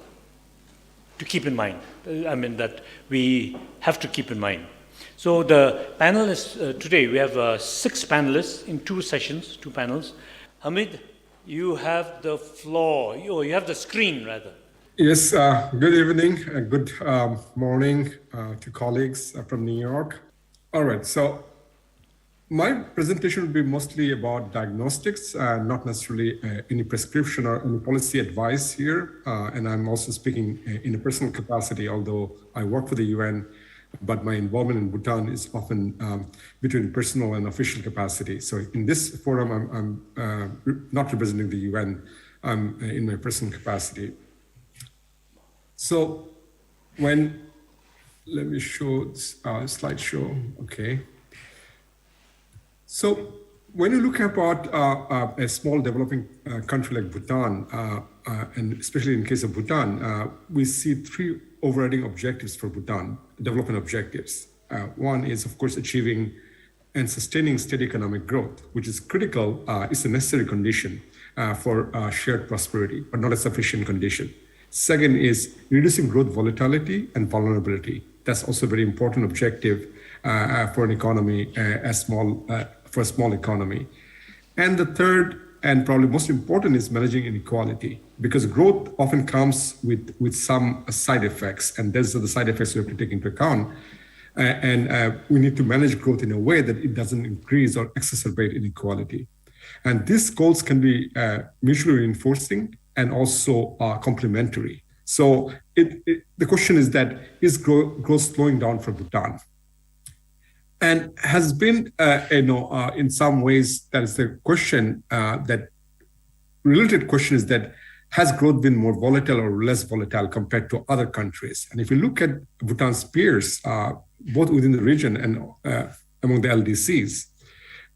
to keep in mind. Uh, I mean, that we have to keep in mind. So the panelists, uh, today, we have, uh, six panelists in two sessions, two panels. Hamid, you have the floor. You, you have the screen, rather. Yes, uh, good evening and good, um, morning, uh, to colleagues, uh, from New York. All right, so my presentation will be mostly about diagnostics, uh, not necessarily, uh, any prescription or any policy advice here. Uh, and I'm also speaking, uh, in a personal capacity, although I work for the U N, but my involvement in Bhutan is often, um, between personal and official capacity. So in this forum, I'm, I'm, uh, re-, not representing the U N. I'm, uh, in my personal capacity. So when, let me show this, uh, slideshow. Okay. So when you look about, uh, uh, a small developing, uh, country like Bhutan, uh, uh, and especially in case of Bhutan, uh, we see three overriding objectives for Bhutan, development objectives. Uh, one is, of course, achieving and sustaining steady economic growth, which is critical, uh, it's a necessary condition, uh, for, uh, shared prosperity, but not a sufficient condition. Second is reducing growth volatility and vulnerability. That's also a very important objective, uh, uh, for an economy, uh, a small, uh, for a small economy. And the third, and probably most important, is managing inequality, because growth often comes with, with some side effects, and those are the side effects we have to take into account. Uh, and, uh, we need to manage growth in a way that it doesn't increase or exacerbate inequality. And these goals can be, uh, mutually reinforcing and also, uh, complementary. So it, it, the question is that, is grow-, growth slowing down for Bhutan? And has been, uh, you know, uh, in some ways, that is the question, uh, that related question is that, has growth been more volatile or less volatile compared to other countries? And if you look at Bhutan's peers, uh, both within the region and, uh, among the L D Cs,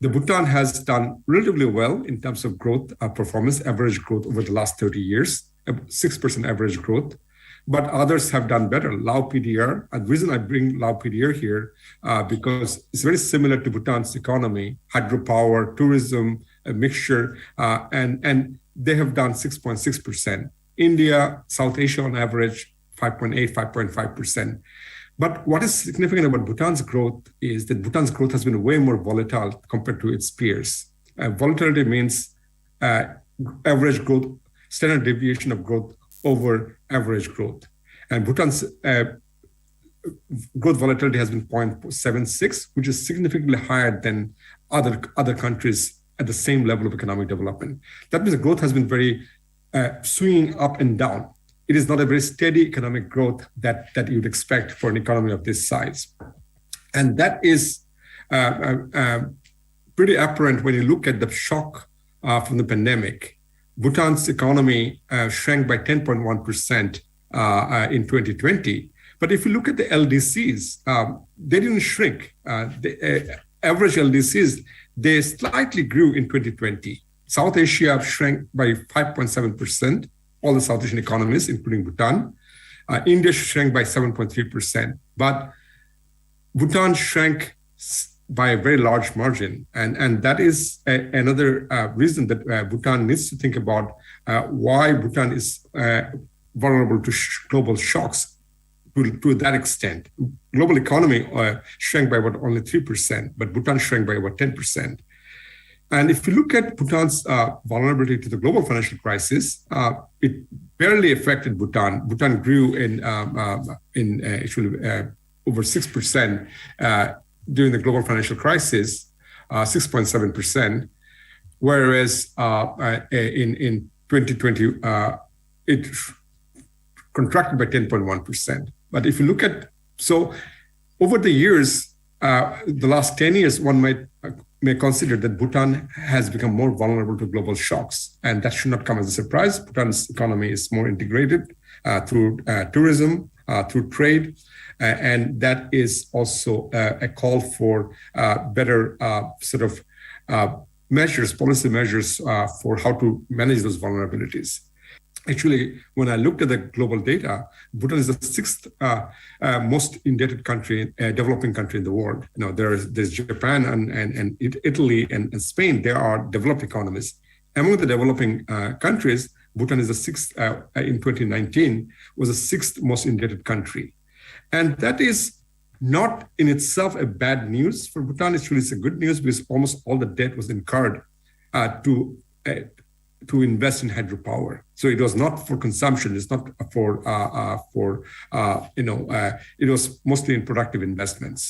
the Bhutan has done relatively well in terms of growth, uh, performance, average growth over the last thirty years, uh, six percent average growth. But others have done better. Lao P D R, and the reason I bring Lao P D R here, uh, because it's very similar to Bhutan's economy, hydropower, tourism, a mixture, uh, and, and they have done six point six percent. India, South Asia on average, five point eight, five point five percent. But what is significant about Bhutan's growth is that Bhutan's growth has been way more volatile compared to its peers. Uh, volatility means, uh, average growth, standard deviation of growth over average growth. And Bhutan's, uh, growth volatility has been zero point seven six, which is significantly higher than other, other countries at the same level of economic development. That means growth has been very, uh, swinging up and down. It is not a very steady economic growth that, that you'd expect for an economy of this size. And that is, uh, uh, uh, pretty apparent when you look at the shock, uh, from the pandemic. Bhutan's economy, uh, shrank by ten point one percent, uh, uh, in twenty twenty. But if you look at the L D Cs, um, they didn't shrink. Uh, the, uh, average L D Cs, they slightly grew in twenty twenty. South Asia shrank by five point seven percent, all the South Asian economies, including Bhutan. Uh, India shrank by seven point three percent. But Bhutan shrank s-, by a very large margin. And, and that is a, another, uh, reason that, uh, Bhutan needs to think about, uh, why Bhutan is, uh, vulnerable to sh-, global shocks to, to that extent. Global economy, uh, shrank by about only three percent, but Bhutan shrank by about ten percent. And if you look at Bhutan's, uh, vulnerability to the global financial crisis, uh, it barely affected Bhutan. Bhutan grew in, um, um, in, uh, actually, uh, over six percent, uh, during the global financial crisis, uh, six point seven percent, whereas, uh, uh, in, in twenty twenty, uh, it contracted by ten point one percent. But if you look at, so over the years, uh, the last ten years, one might, uh, may consider that Bhutan has become more vulnerable to global shocks, and that should not come as a surprise. Bhutan's economy is more integrated, uh, through, uh, tourism, uh, through trade, uh, and that is also, uh, a call for, uh, better, uh, sort of, uh, measures, policy measures, uh, for how to manage those vulnerabilities. Actually, when I looked at the global data, Bhutan is the sixth uh, uh, most indebted country, uh, developing country in the world. You know, there's there's Japan and and, and It- Italy and, and Spain. They are developed economies. Among the developing uh, countries, Bhutan is the sixth uh, uh, in twenty nineteen, was the sixth most indebted country, and that is not in itself a bad news for Bhutan. Actually, it's a good news because almost all the debt was incurred uh, to uh, to invest in hydropower. So it was not for consumption. It's not for uh, uh, for uh, you know. Uh, it was mostly in productive investments.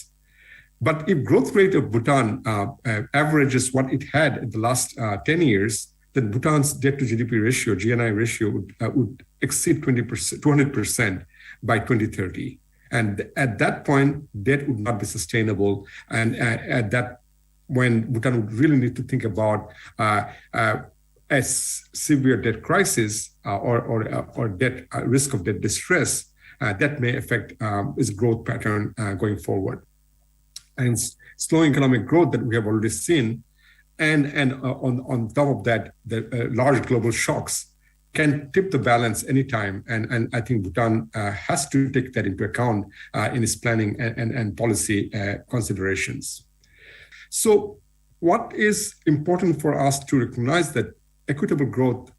But if growth rate of Bhutan uh, uh, averages what it had in the last uh, ten years, then Bhutan's debt to G D P ratio, G N I ratio, would, uh, would exceed twenty percent, two hundred percent by twenty thirty. And at that point, debt would not be sustainable. And uh, at that, when Bhutan would really need to think about uh, uh, a s- severe debt crisis uh, or, or, uh, or debt uh, risk of debt distress, uh, that may affect um, its growth pattern uh, going forward. And s- slowing economic growth that we have already seen, and, and uh, on, on top of that, the uh, large global shocks can tip the balance anytime. And, and I think Bhutan uh, has to take that into account uh, in its planning and, and, and policy uh, considerations. So, what is important for us to recognize that equitable growth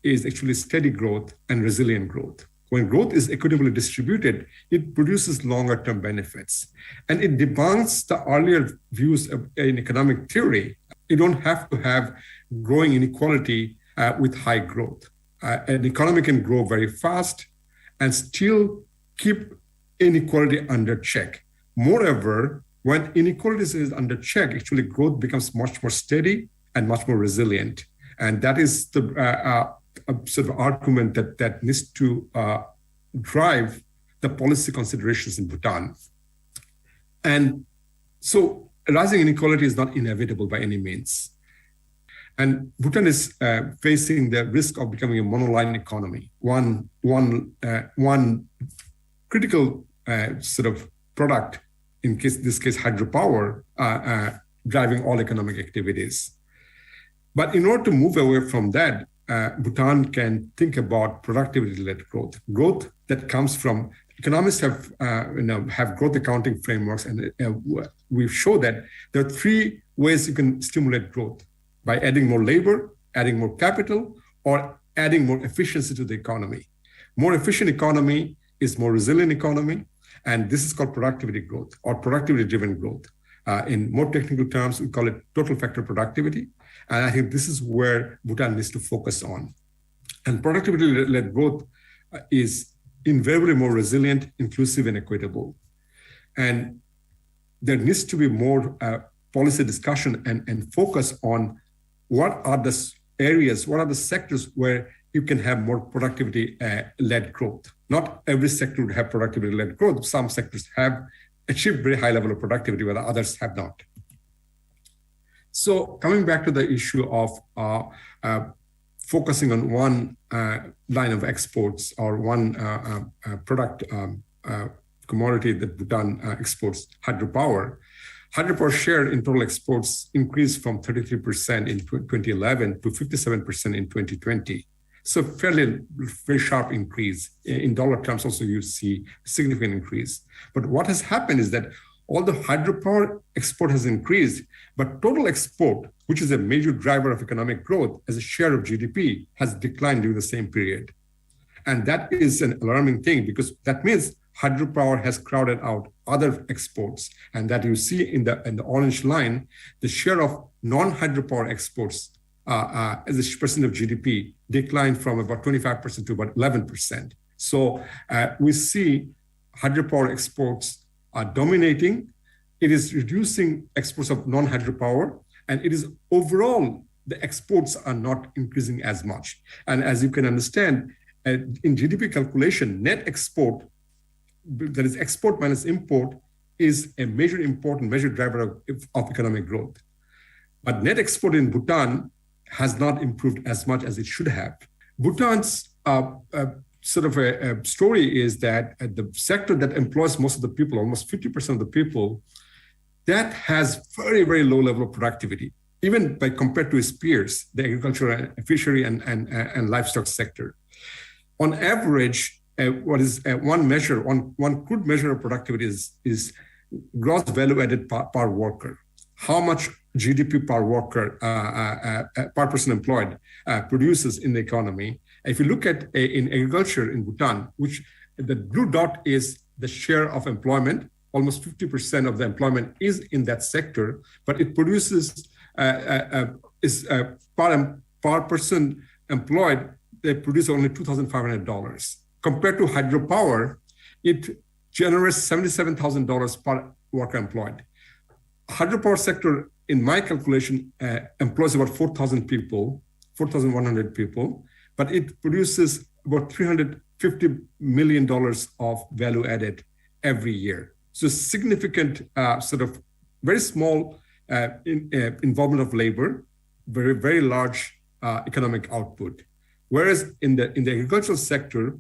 is actually steady growth and resilient growth. When growth is equitably distributed, it produces longer term benefits. And it debunks the earlier views of, in economic theory. You don't have to have growing inequality uh, with high growth. Uh, an economy can grow very fast and still keep inequality under check. Moreover, when inequality is under check, actually growth becomes much more steady and much more resilient. And that is the uh, uh, uh, sort of argument that, that needs to uh, drive the policy considerations in Bhutan. And so rising inequality is not inevitable by any means. And Bhutan is uh, facing the risk of becoming a monoline economy. One, one, uh, one critical uh, sort of product, in case this case hydropower, uh, uh, driving all economic activities. But in order to move away from that, uh, Bhutan can think about productivity-led growth, growth that comes from economists have uh, you know have growth accounting frameworks, and uh, we show that there are three ways you can stimulate growth: by adding more labor, adding more capital, or adding more efficiency to the economy. More efficient economy is more resilient economy, and this is called productivity growth or productivity-driven growth. Uh, in more technical terms, we call it total factor productivity. And I think this is where Bhutan needs to focus on. And productivity-led growth uh, is invariably more resilient, inclusive, and equitable. And there needs to be more uh, policy discussion and, and focus on what are the s- areas, what are the sectors where you can have more productivity uh, led growth. Not every sector would have productivity led growth. Some sectors have achieved very high level of productivity, while others have not. So coming back to the issue of uh, uh, focusing on one uh, line of exports or one uh, uh, uh, product um, uh, commodity that Bhutan uh, exports, hydropower. Hydropower share in total exports increased from thirty-three percent in tw- twenty eleven to fifty-seven percent in twenty twenty. So fairly very sharp increase. In dollar terms also, you see a significant increase. But what has happened is that although hydropower export has increased, but total export, which is a major driver of economic growth as a share of G D P, has declined during the same period. And that is an alarming thing, because that means hydropower has crowded out other exports. And that you see in the, in the orange line, the share of non-hydropower exports uh, uh, as a percent of G D P declined from about twenty-five percent to about eleven percent. So uh, we see hydropower exports are dominating. It is reducing exports of non-hydropower, and it is overall the exports are not increasing as much. And as you can understand, uh, in G D P calculation, net export, that is export minus import, is a major important major driver of, of economic growth. But net export in Bhutan has not improved as much as it should have. Bhutan's uh, uh, sort of a, a story is that uh, the sector that employs most of the people, almost fifty percent of the people, that has very, very low level of productivity, even by compared to its peers, the agriculture and fishery and, and, and livestock sector. On average, uh, what is uh, one measure, one, one crude measure of productivity is, is gross value added per, per worker. How much G D P per worker, uh, uh, uh, uh, per person employed uh, produces in the economy. If you look at uh, in agriculture in Bhutan, which the blue dot is the share of employment, almost fifty percent of the employment is in that sector, but it produces uh, uh, uh, is uh, per, per person employed, they produce only two thousand five hundred dollars. Compared to hydropower, it generates seventy-seven thousand dollars per worker employed. Hydropower sector, in my calculation, uh, employs about four thousand people, four thousand one hundred people, but it produces about three hundred fifty million dollars of value added every year. So significant, uh, sort of very small uh, in, uh, involvement of labor, very, very large uh, economic output. Whereas in the, in the agricultural sector,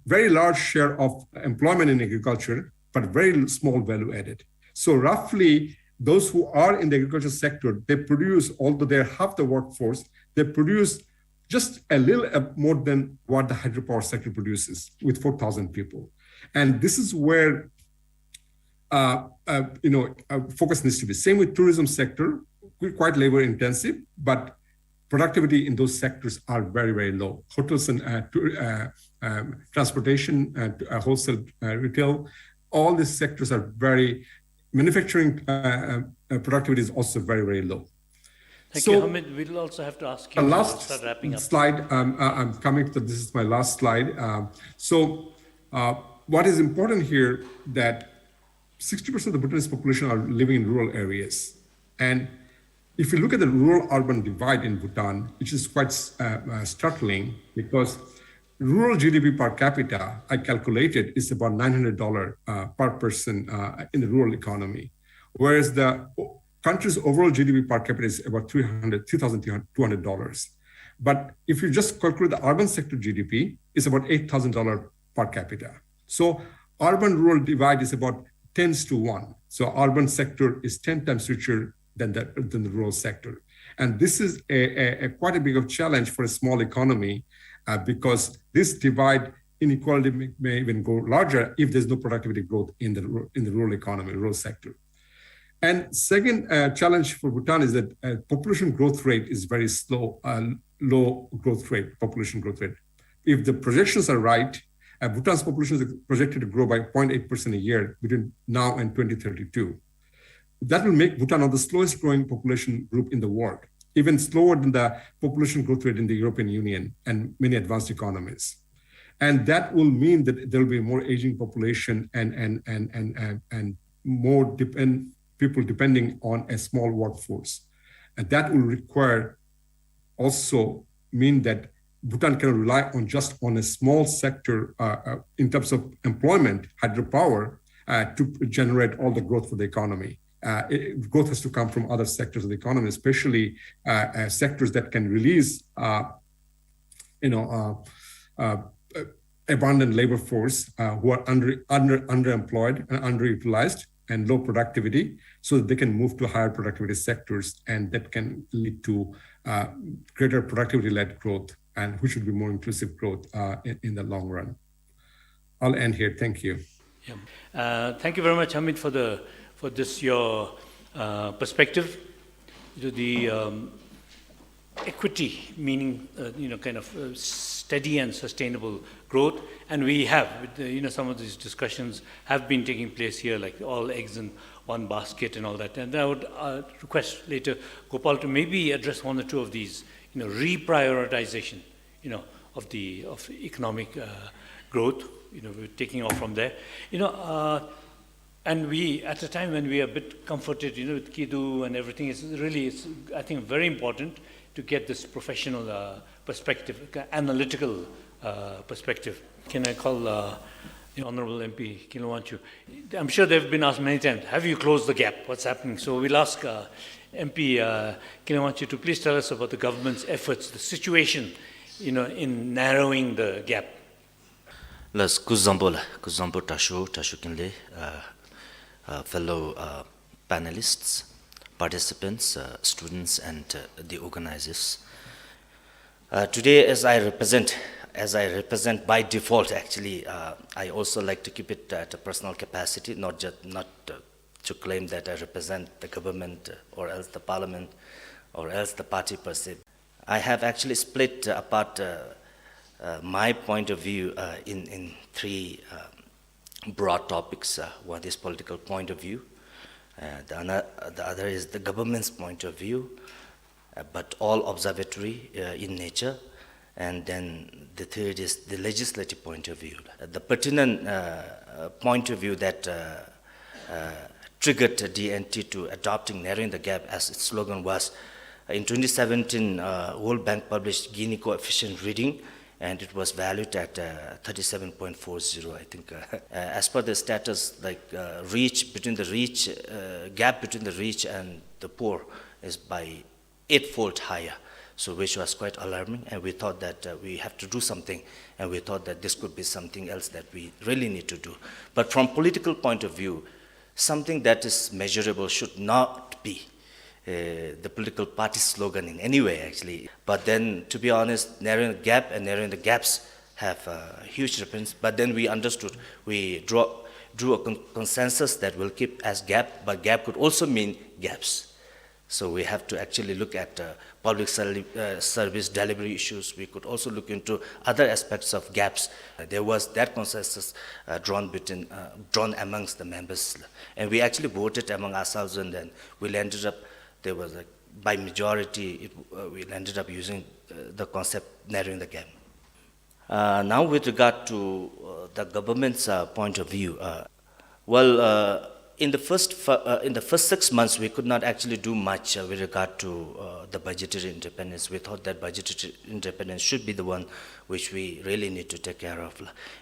very large share of employment in agriculture, but very small value added. So roughly, those who are in the agricultural sector, they produce, although they're half the workforce, they produce just a little uh, more than what the hydropower sector produces with four thousand people. And this is where uh, uh, you know, uh, focus needs to be. Same with tourism sector, qui- quite labor intensive, but productivity in those sectors are very, very low. Hotels and uh, tour, uh, um, transportation, uh, t- uh, wholesale, uh, retail, all these sectors are very, manufacturing uh, uh, uh, productivity is also very, very low. Thank So- you, Hamid. We'll also have to ask you The to last start wrapping up. slide, um, uh, I'm coming to, this is my last slide. Um, so uh, what is important here that sixty percent of the Bhutanese population are living in rural areas. And if you look at the rural-urban divide in Bhutan, which is quite uh, uh, startling because rural G D P per capita, I calculated, is about nine hundred dollars uh, per person uh, in the rural economy. Whereas the o- country's overall G D P per capita is about three hundred, three thousand two hundred dollars. But if you just calculate the urban sector G D P, it's about eight thousand dollars per capita. So urban-rural divide is about tens to one. So urban sector is ten times richer than the, than the rural sector. And this is a, a, a quite a big of challenge for a small economy uh, because this divide inequality may, may even go larger if there's no productivity growth in the, ru- in the rural economy, rural sector. And second uh, challenge for Bhutan is that uh, population growth rate is very slow, uh, low growth rate, population growth rate. If the projections are right, uh, Bhutan's population is projected to grow by zero point eight percent a year between now and twenty thirty-two. That will make Bhutan one of the slowest growing population group in the world, even slower than the population growth rate in the European Union and many advanced economies. And that will mean that there will be more aging population and, and, and, and, and, and more depend, people depending on a small workforce. And that will require also mean that Bhutan cannot rely on just on a small sector uh, uh, in terms of employment, hydropower, uh, to generate all the growth for the economy. Uh, it- growth has to come from other sectors of the economy, especially uh, uh, sectors that can release, uh, you know, uh, uh, uh, abundant labor force uh, who are under, under underemployed and underutilized and low productivity, so that they can move to higher productivity sectors, and that can lead to uh, greater productivity-led growth, and which would be more inclusive growth uh, in, in the long run. I'll end here. Thank you. Yeah. Uh, thank you very much, Hamid, for the for this your uh, perspective. You know, the um, equity, meaning uh, you know, kind of uh, steady and sustainable growth, and we have, with the, you know, some of these discussions have been taking place here, like all eggs in one basket and all that. And I would uh, request later Gopal to maybe address one or two of these, you know, reprioritization, you know, of the of economic uh, growth. You know, we're taking off from there. You know, uh, and we, at a time when we are a bit comforted, you know, with Kidu and everything, it's really, it's, I think, very important to get this professional uh, perspective, analytical uh, perspective. Can I call uh, the Honorable M P Kinley Wangchuck? I'm sure they've been asked many times, have you closed the gap? What's happening? So we'll ask uh, M P uh, Kinley Wangchuck to please tell us about the government's efforts, the situation, you know, in narrowing the gap. ལགས། སྐུ་གཟུགས་བཟང་པོ་ལགས། སྐུ་གཟུགས་བཟང་པོ། དྲག་ཤོས་དྲག་ཤོས་ཀུན་ལེགས། ཨ་ཨ་fellow uh, panelists, participants, uh, students, and uh, the organizers. Uh, today, as I represent as I represent by default, actually, uh, I also like to keep it at a personal capacity, not just, not, uh, to claim that I represent the government, uh, or else the parliament, or else the party per se. I have actually split, uh, apart, uh, uh, my point of view, uh, in, in three, uh, broad topics. Uh, one is political point of view, uh, the, ano-, the other is the government's point of view, uh, but all observatory, uh, in nature, and then the third is the legislative point of view. Uh, the pertinent, uh, uh, point of view that, uh, uh, triggered D N T to adopting Narrowing the Gap as its slogan was, uh, in twenty seventeen, uh, World Bank published Gini coefficient reading, and it was valued at, uh, thirty-seven point four zero, I think. Uh, uh, as per the status, like, uh, reach between the reach, uh, gap between the rich and the poor is by eightfold higher. So which was quite alarming, and we thought that, uh, we have to do something, and we thought that this could be something else that we really need to do. But from political point of view, something that is measurable should not be, uh, the political party slogan in any way, actually. But then, to be honest, narrowing the gap and narrowing the gaps have a huge difference. But then we understood, we draw, drew a con-, consensus that we'll keep as gap, but gap could also mean gaps. So we have to actually look at, uh, public serli-, uh, service delivery issues. We could also look into other aspects of gaps. Uh, there was that consensus, uh, drawn between, uh, drawn amongst the members. And we actually voted among ourselves, and then we landed up, there was a, by majority, it, uh, we landed up using, uh, the concept narrowing the gap. Uh, now, with regard to, uh, the government's, uh, point of view, uh, well, uh, in the first fi-, uh, in the first six months, we could not actually do much, uh, with regard to, uh, the budgetary independence. We thought that budgetary independence should be the one which we really need to take care of.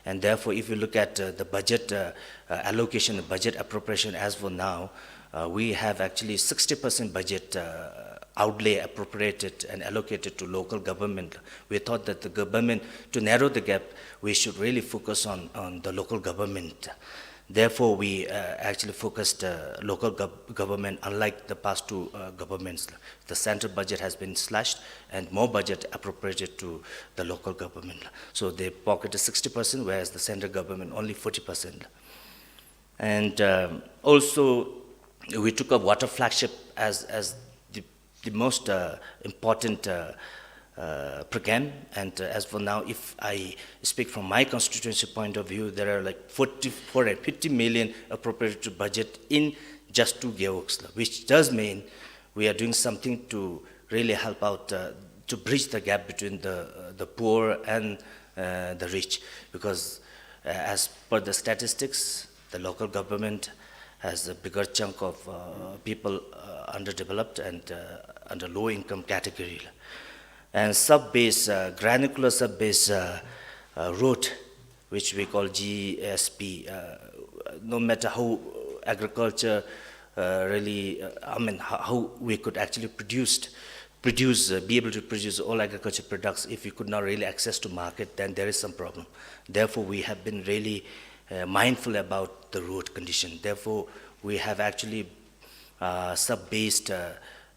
And therefore, if you look at, uh, the budget, uh, uh, allocation, the budget appropriation as for now, uh, we have actually sixty percent budget, uh, outlay appropriated and allocated to local government. We thought that the government, to narrow the gap, we should really focus on, on the local government. Therefore, we, uh, actually focused, uh, local gov-, government, unlike the past two, uh, governments. The central budget has been slashed and more budget appropriated to the local government. So they pocketed sixty percent, whereas the central government only forty percent. And, um, also, we took up water flagship as, as the, the most, uh, important, uh, uh, program. And, uh, as for now, if I speak from my constituency point of view, there are, like, forty, four hundred fifty million appropriated to budget in just two gewogs, which does mean we are doing something to really help out, uh, to bridge the gap between the, uh, the poor and, uh, the rich. Because, uh, as per the statistics, the local government has a bigger chunk of, uh, people, uh, underdeveloped and, uh, under low income category. And sub-base, uh, granular sub-base, uh, uh, road, which we call G S P, uh, no matter how agriculture, uh, really, uh, I mean, how, how we could actually produce, produce, uh, be able to produce all agriculture products, if we could not really access to market, then there is some problem. Therefore, we have been really, uh, mindful about the road condition. Therefore, we have actually, uh, sub-based, uh,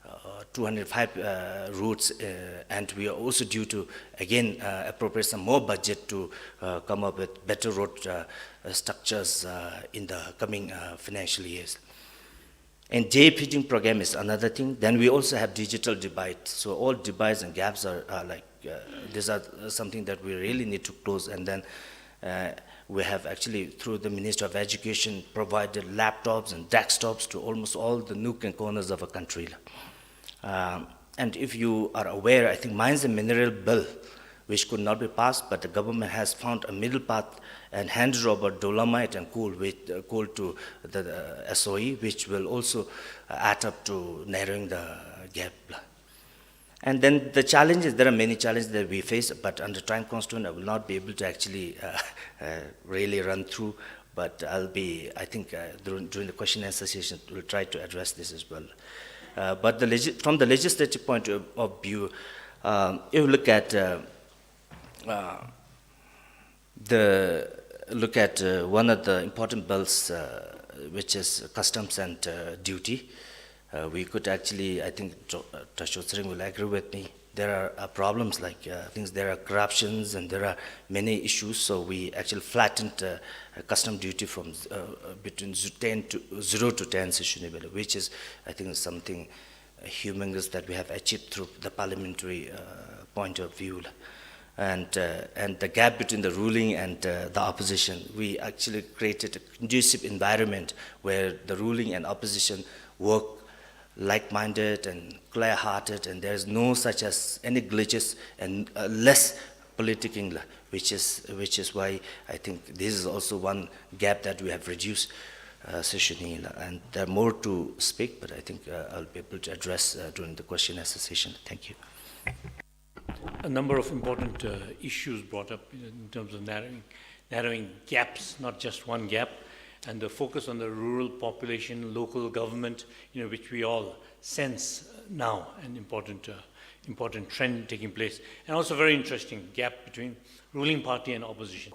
uh, two hundred five, uh, roads, uh, and we are also due to again, uh, appropriate some more budget to, uh, come up with better road, uh, uh, structures, uh, in the coming, uh, financial years. And J feeding program is another thing. Then we also have digital divide. So all divides and gaps are, are like, uh, these are something that we really need to close. And then, uh, we have actually, through the Ministry of Education, provided laptops and desktops to almost all the nook and corners of our country. Um, and if you are aware, I think Mines and Mineral Bill, which could not be passed, but the government has found a middle path and handed over dolomite and coal, with, uh, coal to the, the S O E, which will also, uh, add up to narrowing the gap. And then the challenges, there are many challenges that we face, but under time constraint, I will not be able to actually, uh, uh, really run through, but I'll be, I think, uh, during, during the question and answer session, we'll try to address this as well. Uh, but the legi-, from the legislative point of, of view, um, if you look at, uh, uh, the, look at, uh, one of the important bills, uh, which is customs and, uh, duty. Uh, we could actually, I think Jo-, uh, Tashio Tshering will agree with me there are uh, problems like uh, things, there are corruptions and there are many issues. So we actually flattened uh, custom duty from uh, between ten to zero to ten, which is, I think, something humongous that we have achieved through the parliamentary uh, point of view. And, uh, and the gap between the ruling and uh, the opposition, we actually created a conducive environment where the ruling and opposition work like-minded and clear-hearted, and there is no such as any glitches and uh, less politicking, which is, which is why I think this is also one gap that we have reduced, uh, Sir Shuni, and there are more to speak, but I think uh, I'll be able to address uh, during the question and answer session. Thank you. A number of important uh, issues brought up in terms of narrowing, narrowing gaps, not just one gap, and the focus on the rural population, local government, you know, which we all sense now an important, uh, important trend taking place, and also very interesting gap between ruling party and opposition.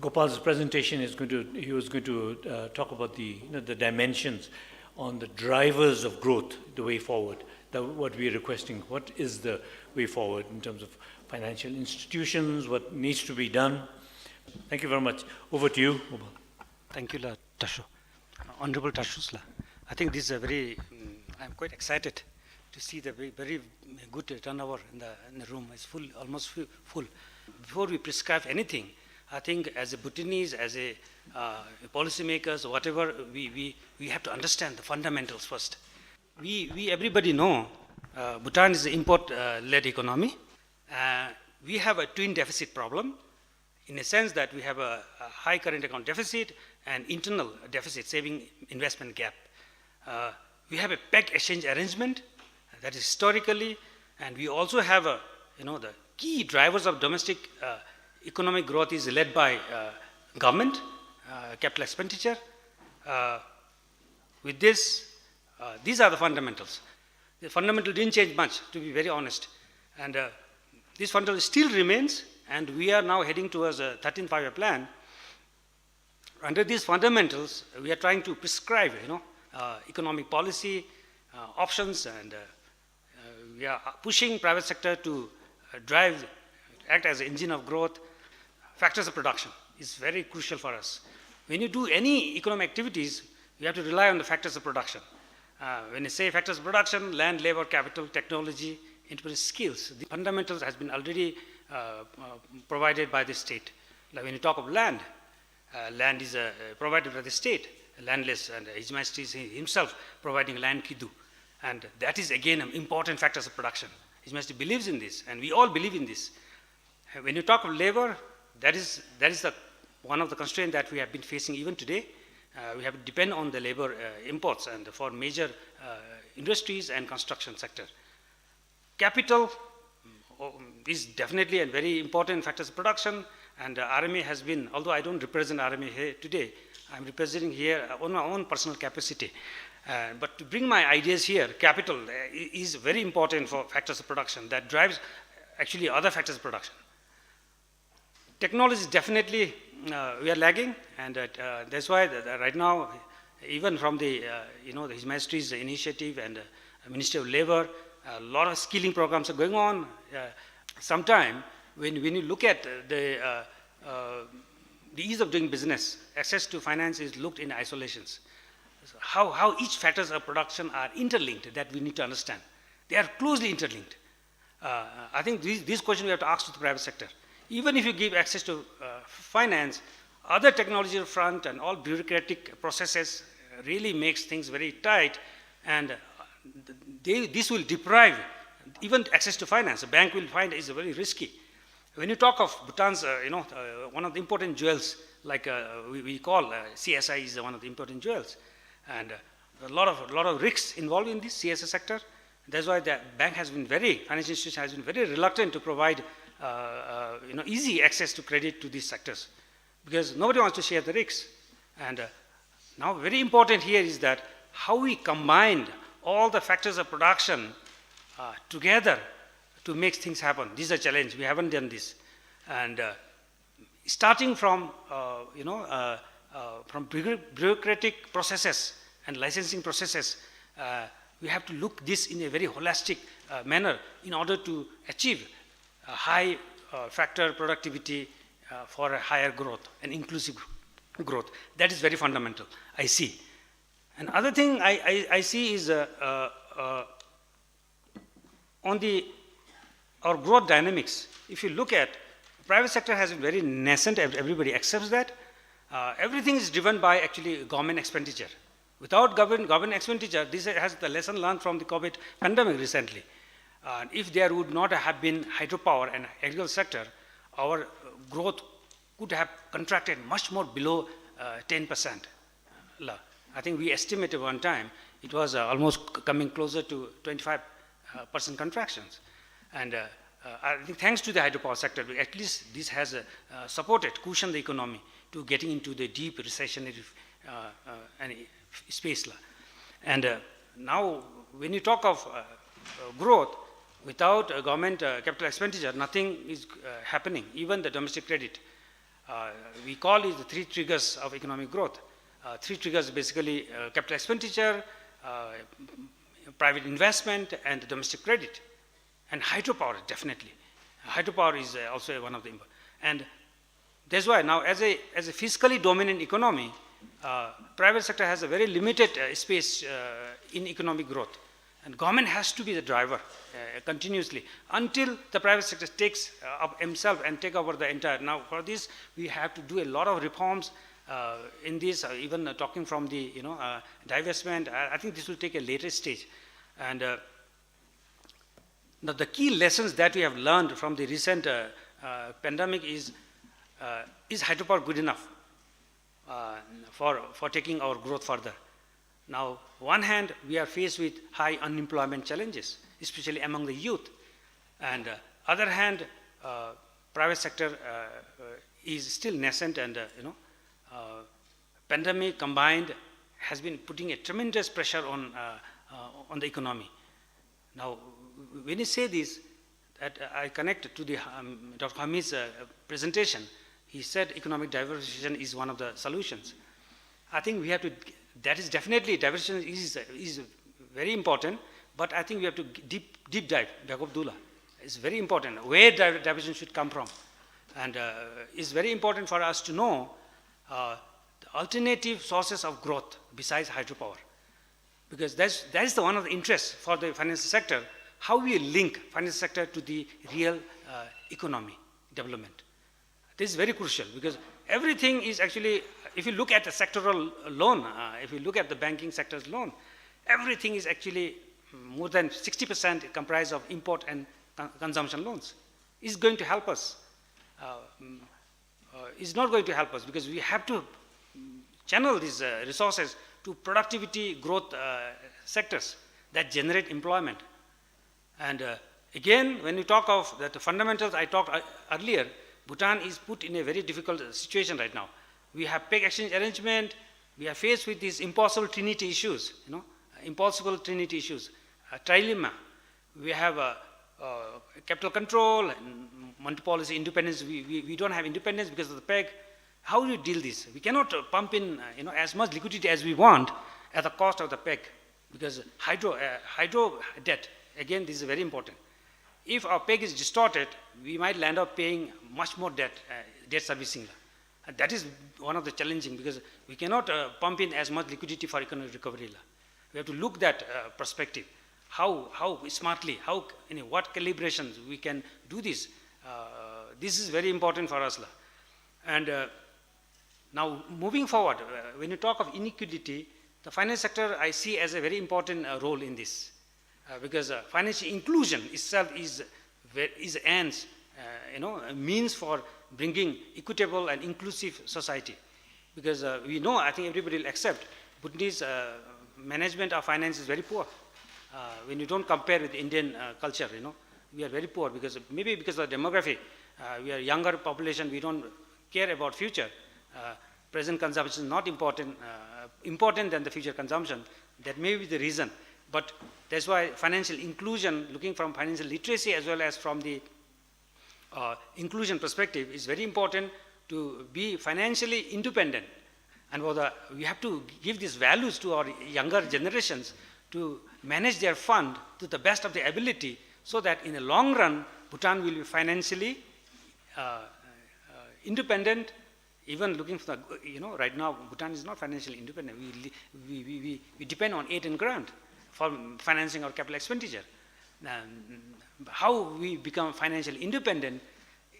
Gopal's presentation is going to, he was going to uh, talk about the, you know, the dimensions on the drivers of growth, the way forward, the, what we are requesting, what is the way forward in terms of financial institutions, what needs to be done. Thank you very much. Over to you, Gopal. Thank you, la Tasho. Honorable Tashus la. I think this is a very, mm, I'm quite excited to see the very, very good turnover in the, in the room. It's full, almost fu- full. Before we prescribe anything, I think as a Bhutanese, as a uh, policymakers, whatever, we, we, we have to understand the fundamentals first. We, we everybody know uh, Bhutan is an import-led economy. Uh, we have a twin deficit problem in a sense that we have a, a high current account deficit and internal deficit, saving investment gap. Uh, we have a peg exchange arrangement that is historically, and we also have a, you know, the key drivers of domestic uh, economic growth is led by uh, government, uh, capital expenditure. Uh, with this, uh, these are the fundamentals. The fundamental didn't change much, to be very honest. And uh, this fundamental still remains, and we are now heading towards a thirteenth five-year plan. Under these fundamentals, we are trying to prescribe, you know, uh, economic policy uh, options, and uh, uh, we are pushing private sector to uh, drive, act as an engine of growth. Factors of production is very crucial for us. When you do any economic activities, you have to rely on the factors of production. Uh, when you say factors of production, land, labor, capital, technology, entrepreneurial skills, the fundamentals has been already uh, uh, provided by the state. Like when you talk of land, uh, land is uh, provided by the state, landless, and His Majesty is himself providing land kidu. And that is again an important factors of production. His Majesty believes in this, and we all believe in this. When you talk of labor, that is, that is the, one of the constraints that we have been facing even today. Uh, we have to depend on the labor uh, imports and for major uh, industries and construction sector. Capital um, is definitely a very important factor of production, and uh, R M A has been, although I don't represent R M A here today, I'm representing here uh, on my own personal capacity. Uh, but to bring my ideas here, capital uh, i- is very important for factors of production that drives actually other factors of production. Technology is definitely uh, we are lagging, and uh, uh, that's why the, the, right now, even from the uh, you know the His Majesty's initiative and uh, Ministry of Labor, a lot of skilling programs are going on. Uh, sometime when when you look at the uh, uh, the ease of doing business, access to finance is looked in isolations. So how how each factors of production are interlinked, that we need to understand. They are closely interlinked. Uh, I think these, these questions we have to ask to the private sector. Even if you give access to uh, finance, other technological front and all bureaucratic processes uh, really makes things very tight, and uh, they, this will deprive even access to finance. A bank will find is very risky. When you talk of Bhutan's, uh, you know, uh, one of the important jewels, like uh, we, we call uh, C S I is one of the important jewels, and uh, a lot of a lot of risks involved in this C S I sector. That's why the bank has been very, financial institution has been very reluctant to provide uh, uh, you know, easy access to credit to these sectors because nobody wants to share the risks. And uh, now very important here is that how we combine all the factors of production uh, together to make things happen. This is a challenge. We haven't done this. And uh, starting from uh, you know uh, uh, from bureau- bureaucratic processes and licensing processes, uh, We have to look this in a very holistic uh, manner in order to achieve a high uh, factor productivity uh, for a higher growth and inclusive growth. That is very fundamental, I see. Another thing I, I, I see is uh, uh, uh, on the our growth dynamics. If you look at, private sector has been very nascent, ev- everybody accepts that. Uh, everything is driven by actually government expenditure. Without government, government expenditure, this has the lesson learned from the COVID pandemic recently. Uh, if there would not have been hydropower and agriculture sector, our uh, growth could have contracted much more below uh, ten percent. La. I think we estimated one time it was uh, almost c- coming closer to twenty-five uh, percent contractions. And uh, uh, I think thanks to the hydropower sector, at least this has uh, uh, supported, cushioned the economy to getting into the deep recessionary uh, uh, and space. La. And uh, now, when you talk of uh, uh, growth, without uh, government uh, capital expenditure, nothing is uh, happening, even the domestic credit. Uh, we call it the three triggers of economic growth. Uh, three triggers basically uh, capital expenditure, uh, private investment, and domestic credit. And hydropower, definitely. Hydropower is uh, also one of the important. And that's why now, as a, as a fiscally dominant economy, uh, private sector has a very limited uh, space uh, in economic growth. And government has to be the driver uh, continuously until the private sector takes uh, up himself and take over the entire. Now, for this, we have to do a lot of reforms uh, in this, uh, even uh, talking from the, you know, uh, divestment. I, I think this will take a later stage. And uh, now, the key lessons that we have learned from the recent uh, uh, pandemic is, uh, is hydropower good enough uh, for, for taking our growth further? Now, one hand, we are faced with high unemployment challenges, especially among the youth. And uh, other hand, uh, private sector uh, uh, is still nascent and, uh, you know, uh, pandemic combined has been putting a tremendous pressure on, uh, uh, on the economy. Now, when you say this, that uh, I connect to the um, Doctor Hamid's uh, presentation. He said economic diversification is one of the solutions. I think we have to, that is definitely, diversification is, is very important, but I think we have to deep, deep dive, Jacob Dula. It's very important where diversification should come from. And uh, it's very important for us to know uh, the alternative sources of growth besides hydropower. Because that's, that is the one of the interests for the financial sector, how we link financial sector to the real uh, economy development. This is very crucial because everything is actually, if you look at the sectoral loan, uh, if you look at the banking sector's loan, everything is actually more than sixty percent comprised of import and con- consumption loans. Is going to help us. Uh, mm, uh, is not going to help us because we have to channel these uh, resources to productivity growth uh, sectors that generate employment. And uh, again, when we talk of that fundamentals I talked uh, earlier, Bhutan is put in a very difficult situation right now. We have peg exchange arrangement, we are faced with these impossible trinity issues, you know, impossible trinity issues, uh, trilemma. We have uh, uh, capital control and monetary policy independence. We, we, we don't have independence because of the peg. How do you deal this? We cannot uh, pump in uh, you know, as much liquidity as we want at the cost of the peg, because hydro, uh, hydro debt, again, this is very important. If our peg is distorted, we might land up paying much more debt, uh, debt servicing. And that is one of the challenging, because we cannot uh, pump in as much liquidity for economic recovery. We have to look that uh, perspective. How, how smartly, how, you know, what calibrations we can do this. Uh, this is very important for us. And uh, now, moving forward, uh, when you talk of inequality, the finance sector I see as a very important uh, role in this. Uh, because uh, financial inclusion itself is, ve- is an, uh, you know, a means for bringing equitable and inclusive society. Because uh, we know, I think everybody will accept, Bhutanese uh, management of finance is very poor. Uh, when you don't compare with Indian uh, culture, you know, we are very poor because maybe because of the demography, uh, we are younger population, we don't care about future. Uh, present consumption is not important, uh, important than the future consumption. That may be the reason. But that's why financial inclusion, looking from financial literacy as well as from the uh, inclusion perspective, is very important to be financially independent. And for the, we have to give these values to our younger generations to manage their fund to the best of their ability, so that in the long run, Bhutan will be financially, uh, uh, independent. Even looking for the, you know, right now, Bhutan is not financially independent. We, li- we, we, we, we depend on aid and grant for financing our capital expenditure. Um, how we become financially independent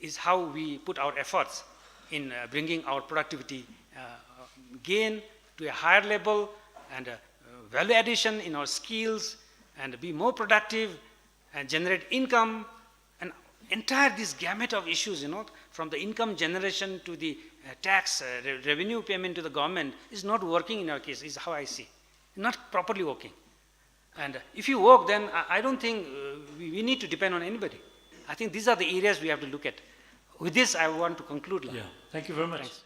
is how we put our efforts in, uh, bringing our productivity, uh, gain to a higher level and, uh, value addition in our skills and be more productive and generate income and entire this gamut of issues, you know, from the income generation to the, uh, tax, uh, re- revenue payment to the government is not working in our case, is how I see. Not properly working. And, uh, if you work, then I, I don't think, uh, we, we need to depend on anybody. I think these are the areas we have to look at. With this, I want to conclude. Yeah, thank you very much. Thanks.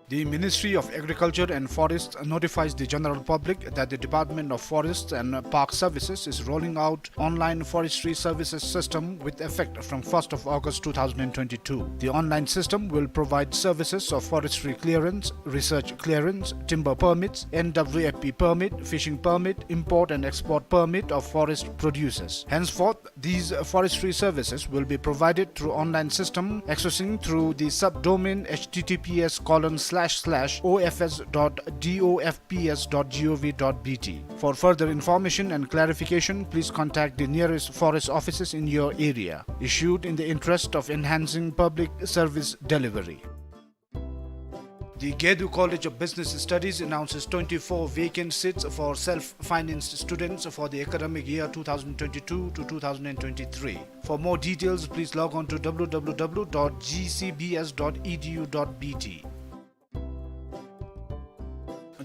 The Ministry of Agriculture and Forests notifies the general public that the Department of Forests and Park Services is rolling out online forestry services system with effect from first of August two thousand twenty-two. The online system will provide services of forestry clearance, research clearance, timber permits, N W F P permit, fishing permit, import and export permit of forest producers. Henceforth, these forestry services will be provided through online system accessing through the subdomain H T T P S colon slash slash O F S dot D O F P S dot G O V dot B T. For further information and clarification, please contact the nearest forest offices in your area. Issued in the interest of enhancing public service delivery. The Gedu College of Business Studies announces twenty-four vacant seats for self-financed students for the academic year two thousand twenty-two to two thousand twenty-three. For more details, please log on to W W W dot G C B S dot E D U dot B T.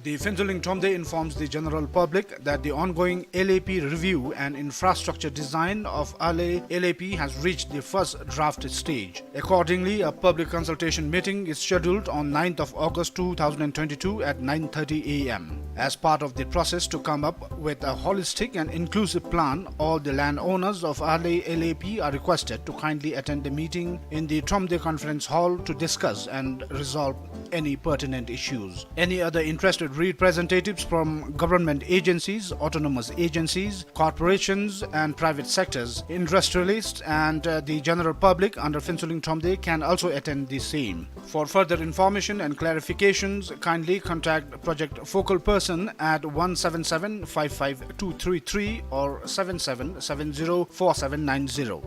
The Phuentsholing Thromde informs the general public that the ongoing L A P review and infrastructure design of Ahley L A P has reached the first draft stage. Accordingly, a public consultation meeting is scheduled on ninth of August two thousand twenty-two at nine thirty A M. As part of the process to come up with a holistic and inclusive plan, all the landowners of Ahley L A P are requested to kindly attend the meeting in the Thromde Conference Hall to discuss and resolve any pertinent issues. Any other interested representatives from government agencies, autonomous agencies, corporations and private sectors, industrialists and, uh, the general public under Phuentsholing Thromde can also attend the same. For further information and clarifications, kindly contact project focal person at one seven seven five five two three three or seven seven seven zero four seven nine zero.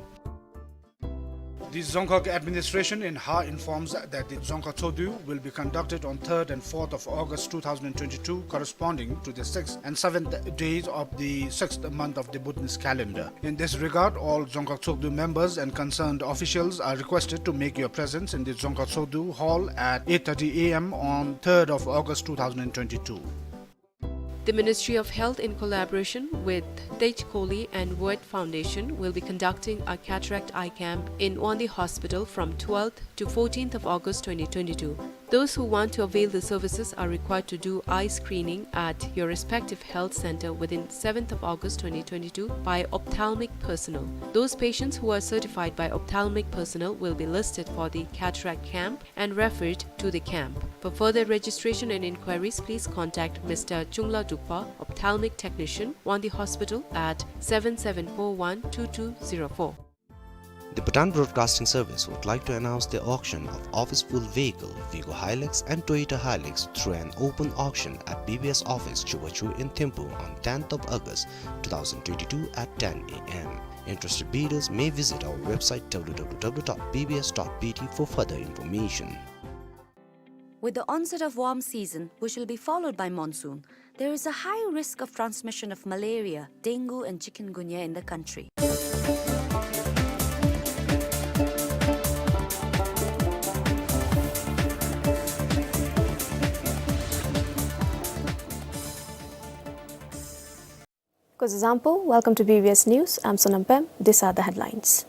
The Dzongkhag administration in Ha informs that the Dzongkhag Tshodu will be conducted on third and fourth of August two thousand twenty-two, corresponding to the sixth and seventh days of the sixth month of the Bhutanese calendar. In this regard, all Dzongkhag Tshodu members and concerned officials are requested to make your presence in the Dzongkhag Tshodu Hall at eight thirty A M on third of August two thousand twenty-two. The Ministry of Health, in collaboration with Tej Koli and World Foundation, will be conducting a cataract eye camp in Wangdue Hospital from twelfth to fourteenth of August twenty twenty-two. Those who want to avail the services are required to do eye screening at your respective health center within seventh of August twenty twenty-two by ophthalmic personnel. Those patients who are certified by ophthalmic personnel will be listed for the cataract camp and referred to the camp. For further registration and inquiries, please contact Mister Chungla Dukpa, ophthalmic technician, Wangdue Hospital at seven seven four one two two zero four. The Bhutan Broadcasting Service would like to announce the auction of office-pulled vehicle, Vigo Hilux and Toyota Hilux, through an open auction at B B S office, Chubachu in Thimphu on tenth of August two thousand twenty-two at ten A M. Interested bidders may visit our website W W W dot B B S dot B T for further information. With the onset of warm season, which will be followed by monsoon, there is a high risk of transmission of malaria, dengue and chikungunya in the country. Kuzuzangpo, welcome to B B S News. I'm Sonam Pem. These are the headlines.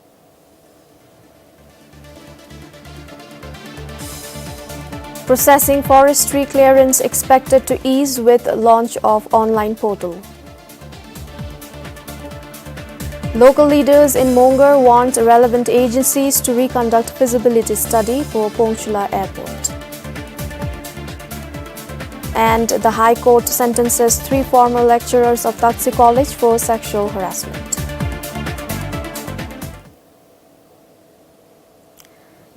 Processing forestry clearance expected to ease with launch of online portal. Local leaders in Mongar want relevant agencies to reconduct feasibility study for Phongchula Airport. And the High Court sentences three former lecturers of Tatsi College for sexual harassment.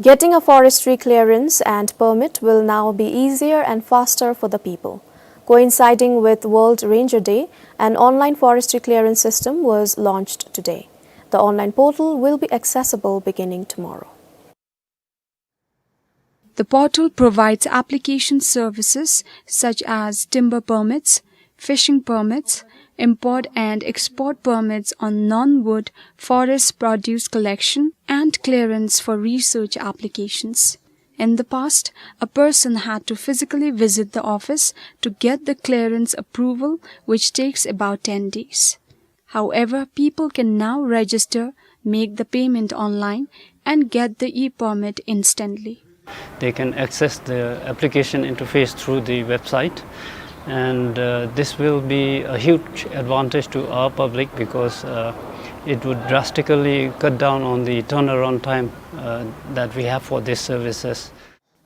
Getting a forestry clearance and permit will now be easier and faster for the people. Coinciding with World Ranger Day, an online forestry clearance system was launched today. The online portal will be accessible beginning tomorrow. The portal provides application services such as timber permits, fishing permits, import and export permits on non-wood forest produce collection, and clearance for research applications. In the past, a person had to physically visit the office to get the clearance approval, which takes about ten days. However, people can now register, make the payment online, and get the e-permit instantly. They can access the application interface through the website, and, uh, this will be a huge advantage to our public because, uh, it would drastically cut down on the turnaround time, uh, that we have for these services.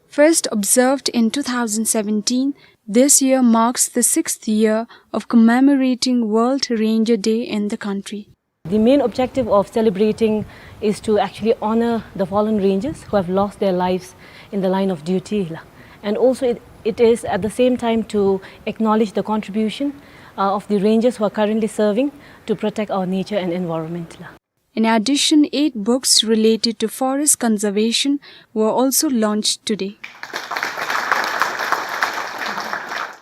First observed in two thousand seventeen, this year marks the sixth year of commemorating World Ranger Day in the country. The main objective of celebrating is to actually honor the fallen rangers who have lost their lives in the line of duty, la. And also it, it is at the same time to acknowledge the contribution, uh, of the rangers who are currently serving to protect our nature and environment, la. In addition, eight books related to forest conservation were also launched today.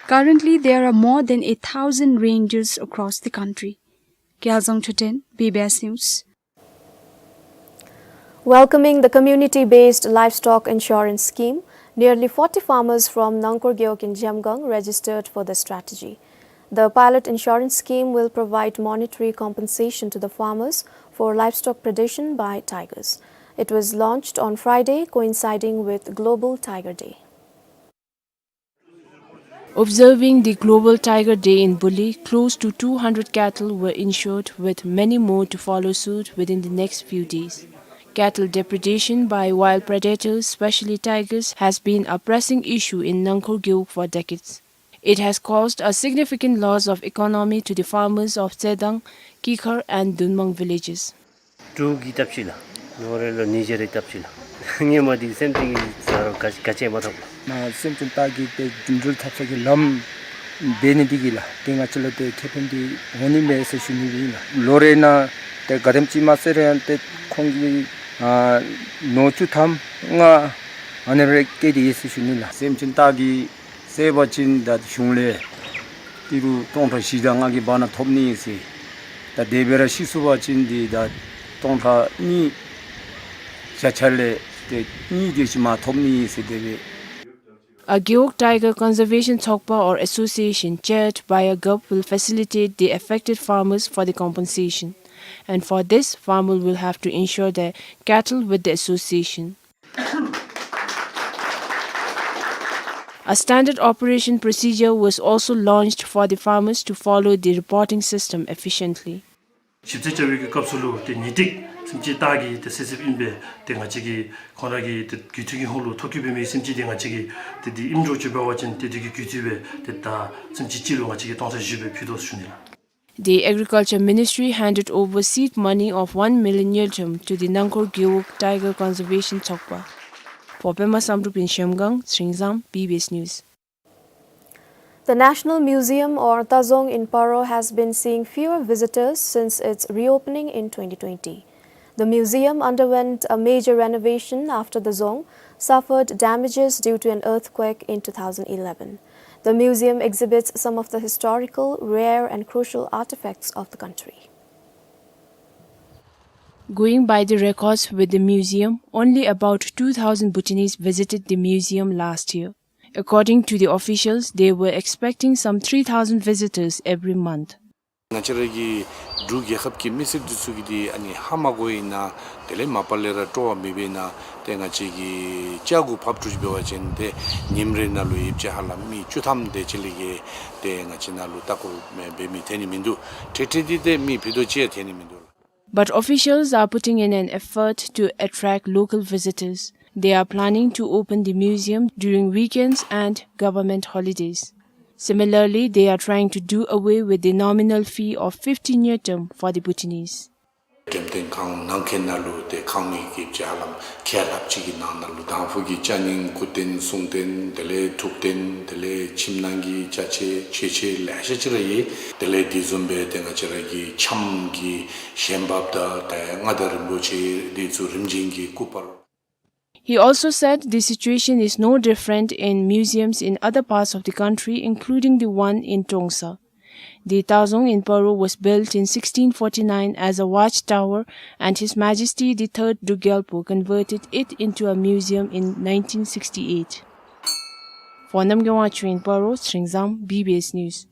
Currently, there are more than a thousand rangers across the country. Gyalzong Choten, B B S News. Welcoming the community-based livestock insurance scheme, nearly forty farmers from Nangkor Gewog in Zhemgang registered for the strategy. The pilot insurance scheme will provide monetary compensation to the farmers for livestock predation by tigers. It was launched on Friday, coinciding with Global Tiger Day. Observing the Global Tiger Day in Buli, close to two hundred cattle were insured, with many more to follow suit within the next few days. Cattle depredation by wild predators, especially tigers, has been a pressing issue in Nangkor Gewog for decades. It has caused a significant loss of economy to the farmers of Tsedang, Kikhar and Dunmang villages. འབྲུག་གི་སྟབས་ཅིག་ལགས། ལོ་རེ་ལོ་ཉིས་བརྒྱ་རེ་སྟབས་ཅིག་ལགས། ངེ་མ་འདི་སེམས་ཅན་གྱི་ཟ་རོ་ག་ག་ཅི་མ་ཐོབ་ལགས། ན་སེམས་ཅན་སྟག་གི་ཏེ་འགྲིམ་འགྲུལ་འཐབ་ས་གི་ལམ་འབད་ནི་འདི་གིས་ལགས། ཏེ་ང་བཅས་ལུ་ཏེ་ཁེ་ཕན་འདི་འོང་ནི་མས་ཟེར་ཞུ་ནི་ཨིན་ལགས། ལོ་རེ་ནང་ཏེ་ག་དེམ་ཅིག་མ་བསད་རུང་ཡང་ཏེ་ཁོང་གི་ཨ་ནོར་བཅུ་ཐམ་ལྔ་ཨ་ནི་རེ་བཀལ་ཏེ་ཡོད་ཟེར་ཞུ་ནི་ལགས། སེམས་ཅན་སྟག་གི་བསད་པ་ཅིན་ད་གཞུང་ལས་ཏི་རུ་སྟོང་ཕྲག་བཞི་དང་ལྔ་གི་བར་ན་ཐོབ་ནི་ཟེར། ད་དེ་སྦེ་ར་ཤི་སོང་པ་ཅིན་འདི་ད་སྟོང་ཕྲག་གཉིས་བརྒྱ་ཆ་ལས་ཏེ་གཉིས་དེ་ཅིག་མ་ཐོབ་ནི་ཟེར་དེ་སྦེ། A Gewog Tiger Conservation Tsokpa or association chaired by a Gup will facilitate the affected farmers for the compensation. And for this, farmer will have to insure their cattle with the association. A standard operation procedure was also launched for the farmers to follow the reporting system efficiently. ཞིབ་རྩད་བྱ་བའི་གི་སྐབས་སུ་ལུ་ཏེ་ཉེས་སྒྲིག་སེམས་ཅན་སྟག་གི་ཏེ་བསད་ཟེརཝ་ཨིན་པས། ཏེ་ང་བཅས་ཀྱིས་ཁོང་ར་གི་ཏེ་རྒུད་འཐུས་ཀྱི་ཧོང་ལུ་ཐོ་བཀོད་འབད་མི་སེམས་ཅན་འདི་ང་བཅས་ཀྱིས་ཏེ་འདི་ཨིནམ་འདྲཝ་ཅིག་འབད་བ་ཅིན་ཏེ་འདི་གི་རྒུད་འཐུས་སྦེ་ཏེ་ད་སེམས་ཅན་གཅིག་ལུ་ང་བཅས་ཀྱིས་སྟོང་ཕྲག་བཞི་སྦེ་ཕུལ་དོ་ཟེར་ཞུ་ནི་ལགས། The Agriculture Ministry handed over seed money of one million ngultrum to the Nangkor Gewog Tiger Conservation Tsokpa. For Pema Samdrup in Zhemgang, Sringzam, B B S News. The National Museum or Tazong in Paro has been seeing fewer visitors since its reopening in twenty twenty. The museum underwent a major renovation after the dzong suffered damages due to an earthquake in two thousand eleven. The museum exhibits some of the historical, rare and crucial artifacts of the country. Going by the records with the museum, only about two thousand Bhutanese visited the museum last year. According to the officials, they were expecting some three thousand visitors every month. ང་བཅས་ར་གི་འབྲུག་རྒྱལ་ཁབ་ཀྱི་མི་སེར་འདི་ཚུ་གིས་འདི་ཨ་ནི་ཧ་མ་གོ་བའི་ནང་དེ་ལས་མ་པ་ལས་ར་སྤྲོ་བ་མེད་པའི་ནང་ཏེ་ང་བཅས་ཀྱིས་ལྕགས་སྒོ་ཕབ་འགྱོ་འབད་བ་ཅིན་ཏེ་ཉིནམ་རེ་ནང་ལུ་ཡོདཔ་ཅིག་ཧ་ལམ་མི་བཅུ་ཐམ་དེ་ཅིག་ལས་བརྒལ་ཏེ་ང་བཅས་ནང་ལུ་ལྟ་སྐོར་འབད་མི་ཐོན་ནི་མིན་འདུག། ཏེ་ཏེ་འདི་ཏེ་མི་ཕུད་རྡོག་གཅིག་ཡང་ཐོན་ནི་མིན་འདུག་ལགས། But officials are putting in an effort to attract local visitors. They are planning to open the museum during weekends and government holidays. Similarly, they are trying to do away with the nominal fee of fifty ngultrum for the Bhutanese. འགྲེམས་སྟོན་ཁང་ནང་གི་ནང་ལུ་ཏེ་ཁང་མིག་གི་ཅ་ལམ་ཁལ་ལྷགཔ་ཅིག་གི་ནང་ན་ལུ་དང་ཕུ་གི་ཅ་རྙིང་སྐུ་རྟེན་གསུང་རྟེན་དེ་ལས་ཐུགས་རྟེན་དེ་ལས་ཁྱིམ་ནང་གི་ཅ་ཆས་མཆོད་ཆས་ལེ་ཤ་ཅིག་ར་ཡོད། དེ་ལས་དེ་བཟུམ་སྦེ་ཏེ་ང་བཅས་ར་གི་འཆམ་གྱི་ཞལ་འབགཔ་དང་ཏེ་མངའ་བདག་རིན་པོ་ཆེ་དེ་ཚུ་རིམ་བྱོན་གྱི་སྐུ་པར། He also said the situation is no different in museums in other parts of the country, including the one in Trongsa. The Tazong in Paro was built in sixteen forty-nine as a watchtower, and His Majesty the Third Druk Gyalpo converted it into a museum in nineteen sixty-eight. For Namgay Wangchuk in Paro, Chingzam, B B S News.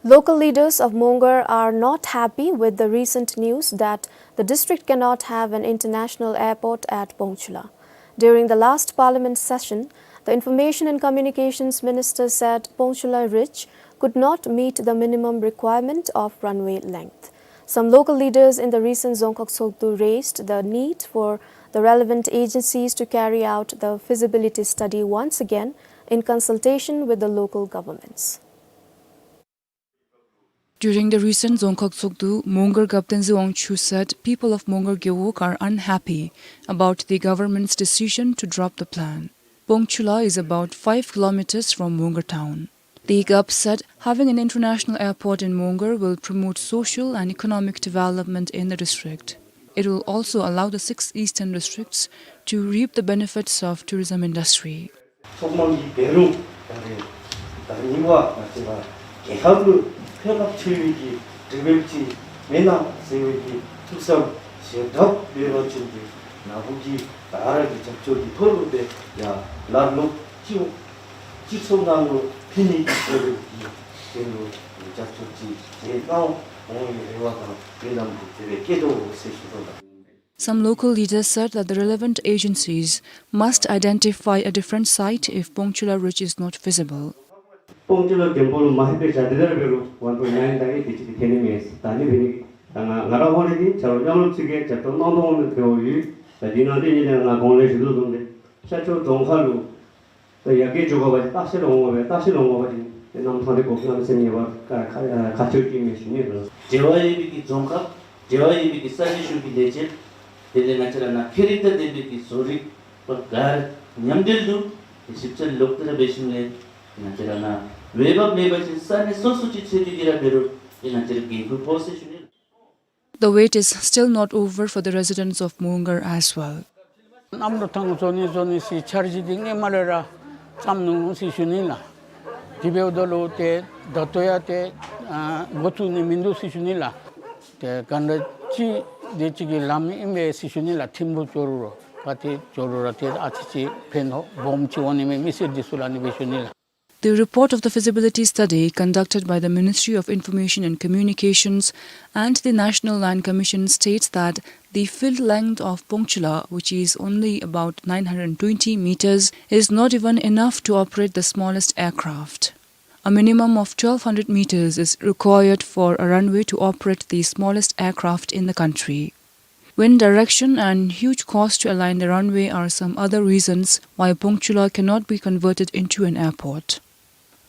Local leaders of Mongar are not happy with the recent news that the district cannot have an international airport at Pongchula. During the last parliament session, the Information and Communications Minister said Pongchula Ridge could not meet the minimum requirement of runway length. Some local leaders in the recent Dzongkhag Tshogdu raised the need for the relevant agencies to carry out the feasibility study once again in consultation with the local governments. During the recent Dzongkhag Tshogdu, Mongar Gap Tenzin Wangchuk said people of Mongar Gewog are unhappy about the government's decision to drop the plan. Pongchula is about five kilometers from Mongar town. The Gap said having an international airport in Mongar will promote social and economic development in the district. It will also allow the six eastern districts to reap the benefits of tourism industry. ཚོགས་མང་གི་འབད་རུང་ད་རེས་ད་རྙིང་བ་ང་བཅས་ར་རྒྱལ་ཁབ་ལུ་ཕན་རླབས་ཆེ་བའི་གི་དྲི་བའི་ཅིག་མེན་ན་ཟེར་བའི་གི་ཐུགས་བསམ་བཞེས་གྲབས་འབད་བ་ཅིན་གྱི་ནཱ་བུ་གི་ད་ར་གི་རྒྱབ་སྐྱོར་གྱི་ཐོག་ལུ་སྦེ་ཡ་ལར་ལོག་སྤྱི་སྤྱི་ཚོགས་ནང་ལུ་ཕན་ནི་གི་ཐོག་ལུ་གི་དེ་ལུ་རྒྱབ་སྐྱོར་ཅིག་བྱེད་གནང་འོང་བའི་རེ་བ་དང་སྨོན་ལམ་དེ་དེ་སྦེ་བསྐྱེད་དོ་ཟེར་ཞུ་དོ་ལགས། Some local leaders said that the relevant agencies must identify a different site if Pongchula Ridge is not feasible. སྤོང་ཆུ་ལ་དེམ་པོ་ལུ་མ་ཧེ་པེ་ཤ་དེ་དར་བེ་རུ་ཝན་པོའི་ནའིན་དག་གི་དེ་ཅིག་གི་ཐེ་ནི་མེད། ད་ནི་བེ་ནི་ད་ང་ང་ར་ཧོ་ནི་དེ་ཆ་རོ་མཉམ་རུབ་ཚིག་གེ་ཇབ་ཏོ་གནང་དོ་འོང་ནི་བེ་འོ་ཡུལ། ད་དེ་ནང་དེ་ཉིད་ལས་ང་གོང་ལས་ཞུ་དོ་བཟུམ་སྦེ་ཤ་ཆོ་རྫོང་ཁ་ལུ་ད་ཡ་གེ་ཇོ་ག་བ་ཅིག་ཏག་ཤེ་ལོང་བ་བེ་ཏག་ཤེ་ལོང་བ་བ་ཅིག་དེ་ནམ་ཐང་དེ་གོ་ཁ་མི་སེམས་ཉེ་བ་ཁ་ཁ་ཁ་ཆོ་ཅིག་མེ་ཞུ་ནི་རུ། འབྲེལ་བ་ཡོད་པའི་གི་རྫོང་ཁ་འབྲེལ་བ་ཡོད་པའི་གི་ས་གནས་གཞུང་གི་ལས་བྱེད་དེ་ལས་ང་བཅས་ར་ནཱ་ཁེ་རིག་དང་ལྡན་པའི་གི་བཟོ་རིག་པ་ག་མཉམ་འབྲེལ་དུ་དེ་ཞིབ་འཚོལ་ལོག་སྟེ་ར་འབད་ཞིནམ་ལས་ང་བཅས་ར་ནཱ་འོས་འབབ་མེད་པ་ཅིན་ས་གནས་སོ་སོ་ཅིག་འཚོལ་ཏེ་གི་ར་འབད་རུང་དེ་ང་བཅས་ར་གི་གུ་པོ་ཟེར་ཞུ་ནི། The wait is still not over for the residents of Mongar as well. གནམ་ལོ་ཐང་བཟོ་ནི་བཟོ་ནི་སི་འཆར་གཞི་འདི་སྔོན་མ་ལས་ར་བརྩམས་ནུག་ཟེར་ཞུ་ནི་ལགས། དེ་འབདཝ་ད་ལུ་ཏེ་ད་ལྟོ་ཡང་ཏེ་ཨ་འགོ་བཙུགས་ནི་མིན་འདུག་ཟེར་ཞུ་ནི་ལགས། ཏེ་ག་འདྲ་ཅིག་དེ་ཅིག་གི་ལམ་ཨིན་པས་ཟེར་ཞུ་ནི་ལགས། ཐིམ་ཕུག་ཇོ་རུ་ར་ག་ཏེ་ཇོ་རུ་ར་ཏེ་ཨ་ཙི་ཅིག་ཕན་ཐོགས་སྦོམ་ཅིག་འོང་ནི་མས་མི་སེར་འདི་ཚུ་ལུ་ཨ་ནི་སྦེ་ཞུ་ནི་ལགས། The report of the feasibility study conducted by the Ministry of Information and Communications and the National Land Commission states that the field length of Pongchula, which is only about nine hundred twenty meters, is not even enough to operate the smallest aircraft. A minimum of twelve hundred meters is required for a runway to operate the smallest aircraft in the country. Wind direction and huge cost to align the runway are some other reasons why Pongchula cannot be converted into an airport.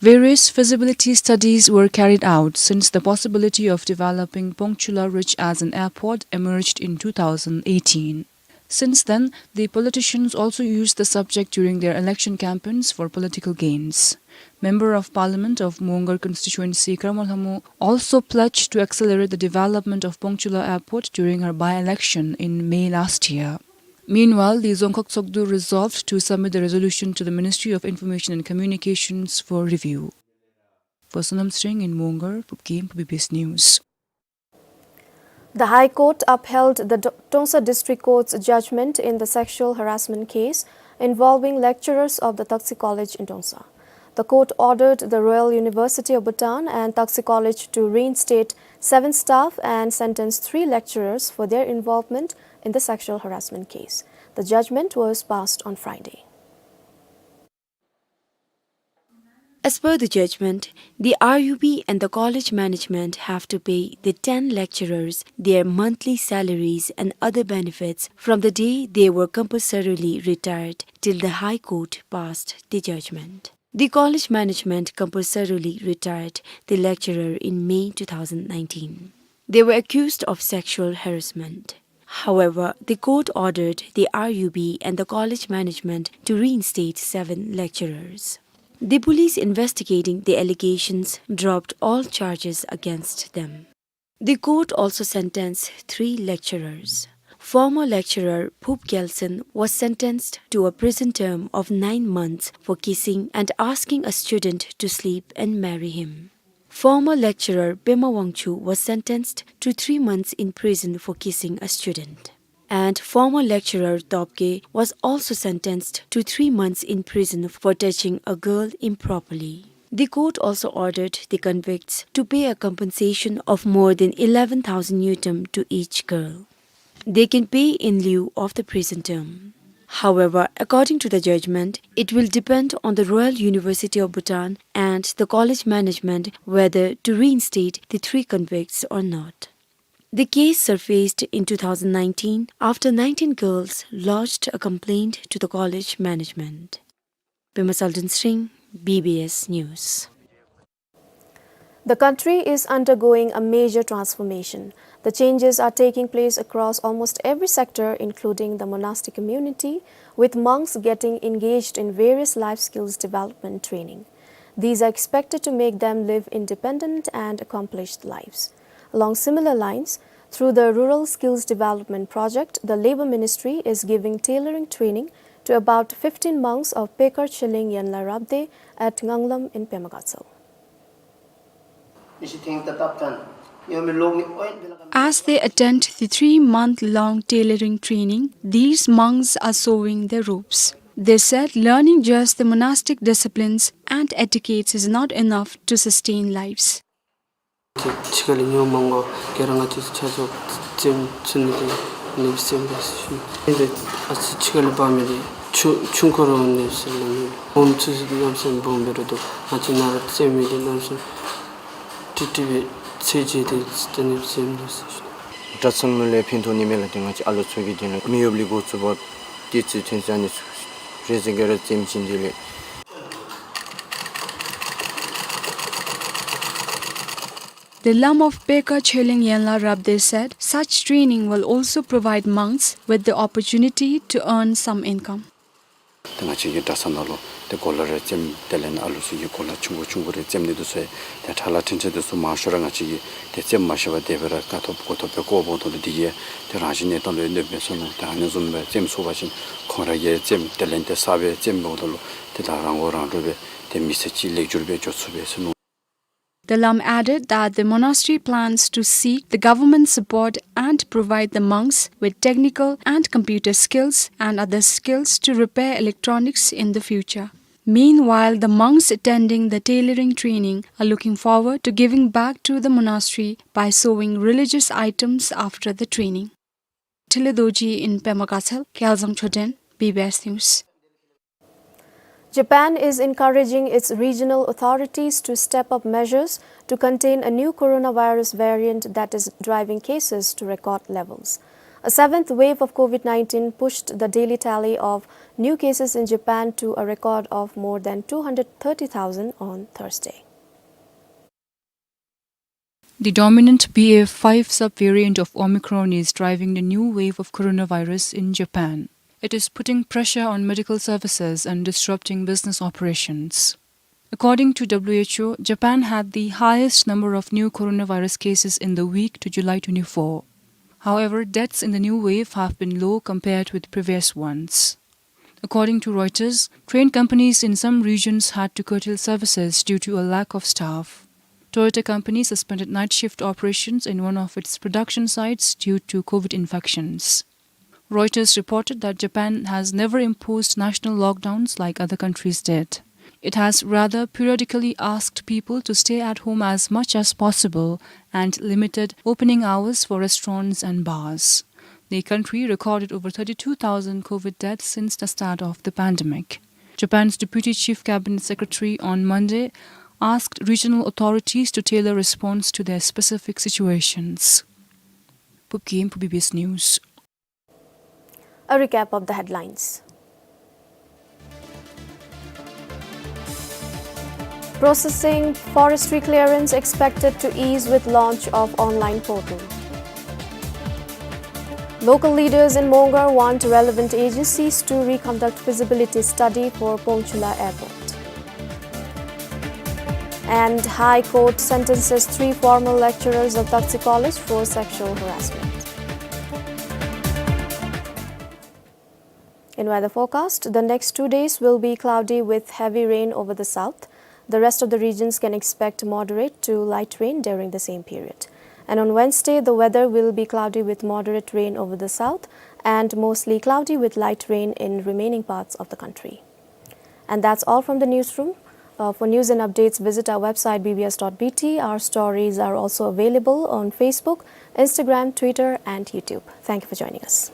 Various feasibility studies were carried out since the possibility of developing Pongchula Ridge as an airport emerged in two thousand eighteen. Since then, the politicians also used the subject during their election campaigns for political gains. Member of Parliament of Mongar constituency, Karamo Lhamo, also pledged to accelerate the development of Pongchula Airport during her by-election in May last year. Meanwhile, the Dzongkhag Tshogdu resolved to submit the resolution to the Ministry of Information and Communications for review. For Sonam Sring in Mongar, Pupkim, B B S News. The High Court upheld the Do-, Trongsa District Court's judgment in the sexual harassment case involving lecturers of the Taksi College in Trongsa. The court ordered the Royal University of Bhutan and Taksi College to reinstate seven staff and sentence three lecturers for their involvement in the sexual harassment case. The judgment was passed on Friday. As per the judgment, the R U B and the college management have to pay the ten lecturers their monthly salaries and other benefits from the day they were compulsorily retired till the High Court passed the judgment. The college management compulsorily retired the lecturer in May two thousand nineteen. They were accused of sexual harassment. However, the court ordered the R U B and the college management to reinstate seven lecturers. The police investigating the allegations dropped all charges against them. The court also sentenced three lecturers. Former lecturer Phup Gyaltshen was sentenced to a prison term of nine months for kissing and asking a student to sleep and marry him. Former lecturer Pema Wangchuk was sentenced to three months in prison for kissing a student. And former lecturer Topge was also sentenced to three months in prison for touching a girl improperly. The court also ordered the convicts to pay a compensation of more than eleven thousand ngultrum to each girl. They can pay in lieu of the prison term. However, according to the judgment, it will depend on the Royal University of Bhutan and the college management whether to reinstate the three convicts or not. The case surfaced in two thousand nineteen after nineteen girls lodged a complaint to the college management. Pema Salden Sring, B B S News. The country is undergoing a major transformation. The changes are taking place across almost every sector, including the monastic community, with monks getting engaged in various life skills development training. These are expected to make them live independent and accomplished lives. Along similar lines, through the Rural Skills Development Project, the Labour Ministry is giving tailoring training to about fifteen monks of Pekar Cheleng Yenla Rabde at Nganglam in Pema Gatshel. As they attend the three-month-long tailoring training, these monks are sewing their robes. They said learning just the monastic disciplines and etiquettes is not enough to sustain lives. ཏེ་ཕྱི་ཁ་ལས་ཉོ་མ་དགོ་ག་ར་ང་བཅས་ཆ་ཚང་རྩེདམོ་ཚུ་ནི་ཏེ་ནི་བཟུམ་སྦེ་ཞུ་ནི། ཏེ་ཨ་ཙི་ཕྱི་ཁ་ལས་འབག་མི་འདི་ཆུང་ཆུང་ཀུ་ར་འོང་ནི་ཟེར་སླབ་མས། སྦོམ་ཚུ་གནམ་མེད་ས་མེད་སྦོམ་སྦེ་ར་འདུག། ང་བཅས་ནཱ་ར་རྩེད་མི་འདི་གནམ་མེད་ས་མེད་ཀྲིག་ཀྲི་སྦེ་ཚད་འཇལ་ཏེ་ཏེ་ནི་བཟུམ་སྦེ་ཟེར་ཞུ་ནི། གྲྭ་ཚང་ལུ་ལས་ཕན་ཐོགས་ནི་མས་ལགས། ཏེ་ང་བཅས་ཨ་ལོ་ཚུ་གིས་དེ་ནང་མི་གཡོགཔ་ལས་འགོ་བཙུགས་པ་ཏེ་ཚུ་ཐོན་ས་ནི་ཚུ་རེ་ཟེར་ག་ར་རྩེདམོ་ཅིག་འདི་ལས། The Lam of Pekar Cheleng Yenla Rabde said such training will also provide monks with the opportunity to earn some income. ཏེ་ང་བཅས་ཀྱི་གྲྭ་ཚང་ནང་ལུ་ཏེ་གོ་ལ་རེ་རྩེདམོ་དེ་ལས་ཨ་ལོ་ཚུ་གིས་གོ་ལ་ཆུང་ཀུ་ཆུང་ཀུ་རེ་རྩེདམོ་འདི་ཚུ་ཡང་ཏེ་ཕྲ་ལ་ཕྲན་ཕྲན་འདི་ཚུ་མང་ཤོས་ར་ང་བཅས་ཀྱིས་ཏེ་རྩེདམོ་མ་ཤེས་པར་དེ་སྦེ་ར་དཀའ་ཐུབ་དགོ་ཐུབ་སྦེ་བཀོ་འོང་དོ། དེ་གིས་ཏེ་རང་བཞིན་གནས་སྟངས་ལུ་ཡང་གནོདཔ་མེད་ཟེར་མནོ། ཏེ་ཨ་ནི་བཟུམ་སྦེ་རྩེདམོ་ཚུགས་པ་ཅིན་ཁོང་ར་གིས་རྩེདམོ་དེ་ལས་ཏེ་གསརཔ་སྦེ་རྩེདམོ་འབདཝ་ད་ལུ་ཏེ་ད་རང་མགོ་རང་འདྲོངས་སྦེ་ཏེ་མི་ཚེ་ཅིག་ལེགས་སྒྱུར་སྦེ་འགྱོ་ཚུགས་པས་ཟེར་མནོ། The Lam added that the monastery plans to seek the government support and provide the monks with technical and computer skills and other skills to repair electronics in the future. Meanwhile, the monks attending the tailoring training are looking forward to giving back to the monastery by sewing religious items after the training. Thili Dorji in Pema Gatshel, Kelzang Choden, B B S News. Japan is encouraging its regional authorities to step up measures to contain a new coronavirus variant that is driving cases to record levels. A seventh wave of COVID nineteen pushed the daily tally of new cases in Japan to a record of more than two hundred thirty thousand on Thursday. The dominant B A five subvariant of Omicron is driving the new wave of coronavirus in Japan. It is putting pressure on medical services and disrupting business operations. According to W H O, Japan had the highest number of new coronavirus cases in the week to July twenty-four. However, deaths in the new wave have been low compared with previous ones. According to Reuters, train companies in some regions had to curtail services due to a lack of staff. Toyota Company suspended night shift operations in one of its production sites due to COVID infections. Reuters reported that Japan has never imposed national lockdowns like other countries did. It has rather periodically asked people to stay at home as much as possible and limited opening hours for restaurants and bars. The country recorded over thirty-two thousand COVID deaths since the start of the pandemic. Japan's Deputy Chief Cabinet Secretary on Monday asked regional authorities to tailor response to their specific situations. Pupkim for B B S News. A recap of the headlines. Processing forestry clearance expected to ease with launch of online portal. Local leaders in Mongar want relevant agencies to reconduct feasibility study for Pongchula Airport. And High Court sentences three former lecturers of Taksi College for sexual harassment. In weather forecast, the next two days will be cloudy with heavy rain over the south. The rest of the regions can expect moderate to light rain during the same period. And on Wednesday, the weather will be cloudy with moderate rain over the south and mostly cloudy with light rain in remaining parts of the country. And that's all from the newsroom. Uh, for news and updates, visit our website B B S dot B T. Our stories are also available on Facebook, Instagram, Twitter, and YouTube. Thank you for joining us.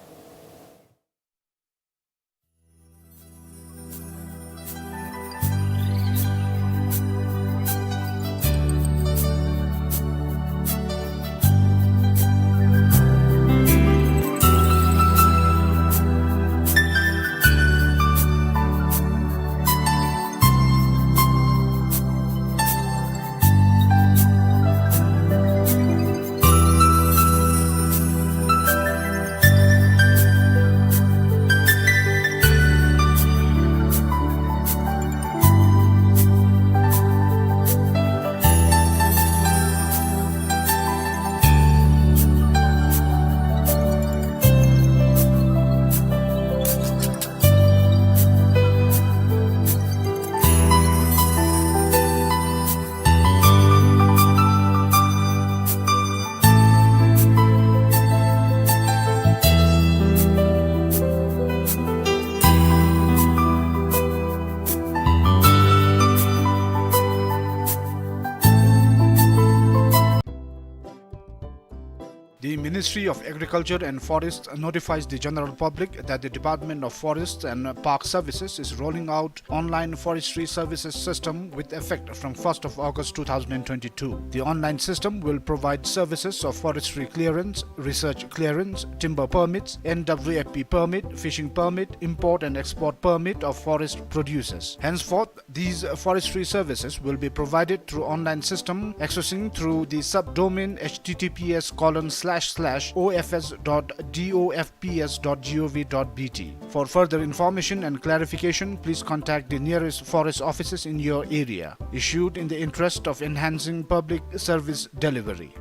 The Ministry of Agriculture and Forests notifies the general public that the Department of Forests and Park Services is rolling out online forestry services system with effect from first of August two thousand and twenty-two. The online system will provide services of forestry clearance, research clearance, timber permits, N W F P permit, fishing permit, import and export permit of forest producers. Henceforth, these forestry services will be provided through online system accessing through the subdomain H T T P S colon slash slash O F S dot D O F P S dot G O V dot B T. For further information and clarification, please contact the nearest forest offices in your area. Issued in the interest of enhancing public service delivery.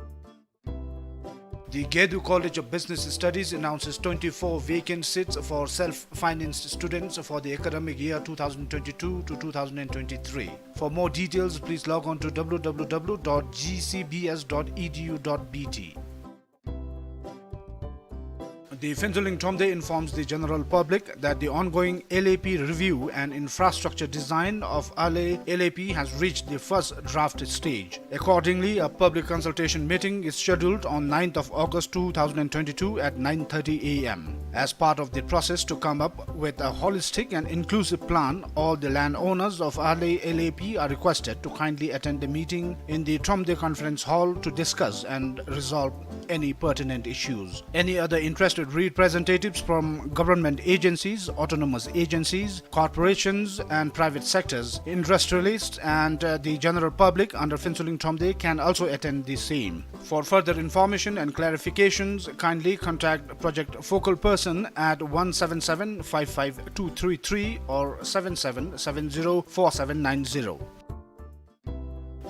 The Gedu College of Business Studies announces twenty-four vacant seats for self-financed students for the academic year two thousand twenty-two to two thousand twenty-three. For more details, please log on to W W W dot G C B S dot E D U dot B T. The Phuentsholing Thromde informs the general public that the ongoing L A P review and infrastructure design of Ahley L A P has reached the first draft stage. Accordingly, a public consultation meeting is scheduled on ninth of August two thousand twenty-two at nine thirty A M. As part of the process to come up with a holistic and inclusive plan, all the landowners of Ahley L A P are requested to kindly attend the meeting in the Thromde Conference Hall to discuss and resolve any pertinent issues. Any other interested representatives from government agencies, autonomous agencies, corporations and private sectors, industrialists and, uh, the general public under Phuentsholing Thromde can also attend the same. For further information and clarifications, kindly contact Project Focal Person at one seven seven five five two three three or seven seven seven zero four seven nine zero.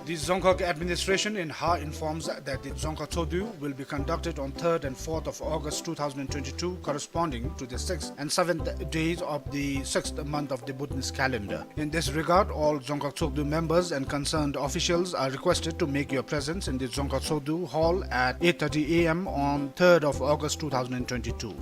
The Dzongkhag administration in Ha informs that the Dzongkhag Tshogdu will be conducted on third and fourth of August two thousand twenty-two, corresponding to the sixth and seventh days of the sixth month of the Buddhist calendar. In this regard, all Dzongkhag Tshogdu members and concerned officials are requested to make your presence in the Dzongkhag Tshogdu Hall at eight thirty A M on third of August two thousand twenty-two.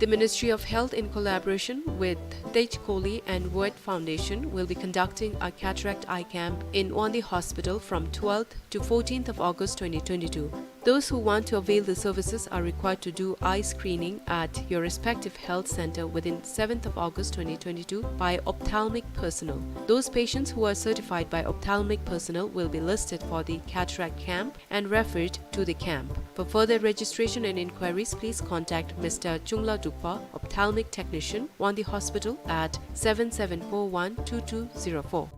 The Ministry of Health, in collaboration with Tej Koli and World Foundation, will be conducting a cataract eye camp in Wangdue Hospital from twelfth to fourteenth of August twenty twenty-two. Those who want to avail the services are required to do eye screening at your respective health center within seventh of August twenty twenty-two by ophthalmic personnel. Those patients who are certified by ophthalmic personnel will be listed for the cataract camp and referred to the camp. For further registration and inquiries, please contact Mister Chungla Dukpa, ophthalmic technician, Wangdue Hospital at seven seven four one two two zero four.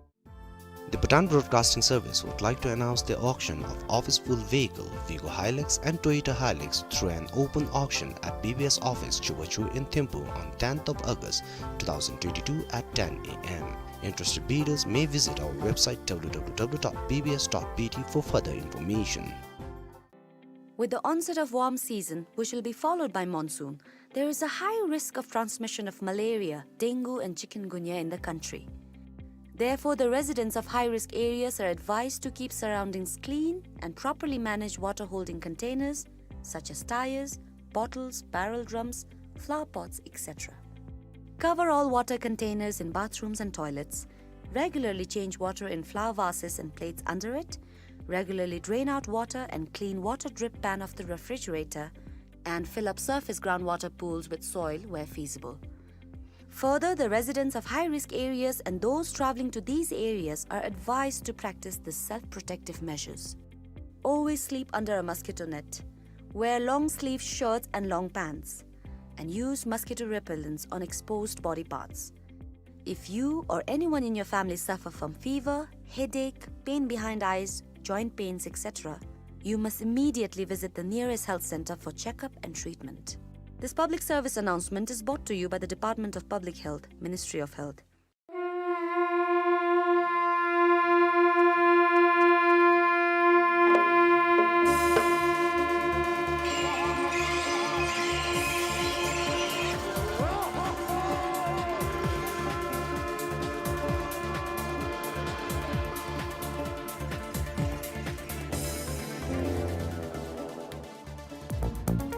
The Bhutan Broadcasting Service would like to announce the auction of office-full vehicle, Vigo Hilux and Toyota Hilux, through an open auction at B B S office, Chubachu in Thimphu on tenth of August two thousand twenty-two at ten A M. Interested bidders may visit our website W W W dot B B S dot B T for further information. With the onset of warm season, which will be followed by monsoon, there is a high risk of transmission of malaria, dengue and chikungunya in the country. Therefore, the residents of high-risk areas are advised to keep surroundings clean and properly manage water-holding containers such as tires, bottles, barrel drums, flower pots, et cetera. Cover all water containers in bathrooms and toilets. Regularly change water in flower vases and plates under it. Regularly drain out water and clean water drip pan of the refrigerator, and fill up surface groundwater pools with soil where feasible. Further, the residents of high-risk areas and those traveling to these areas are advised to practice the self-protective measures. Always sleep under a mosquito net. Wear long-sleeve shirts and long pants, and use mosquito repellents on exposed body parts. If you or anyone in your family suffer from fever, headache, pain behind eyes, joint pains, et cetera, you must immediately visit the nearest health center for checkup and treatment. This public service announcement is brought to you by the Department of Public Health, Ministry of Health.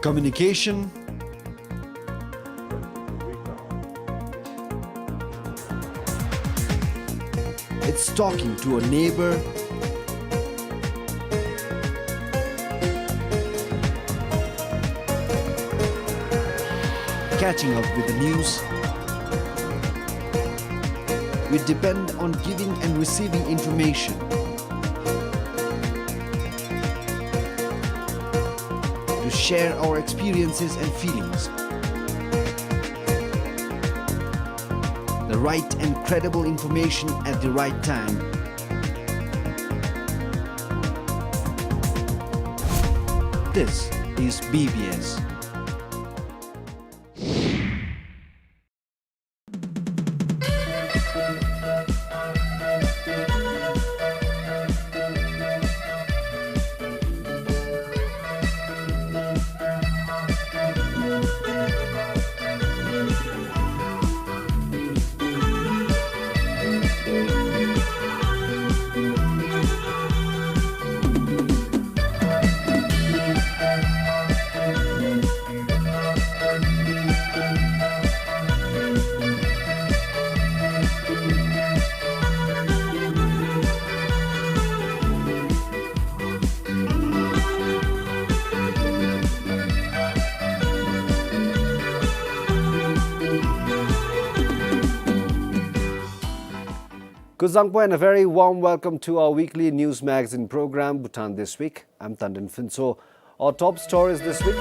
Communication. It's talking to a neighbor. Catching up with the news. We depend on giving and receiving information to share our experiences and feelings. The right and credible information at the right time. This is B B S. Kuzuzangpo and a very warm welcome to our weekly news magazine program, Bhutan This Week. I'm Tandon Phuntsho. Our top stories this week: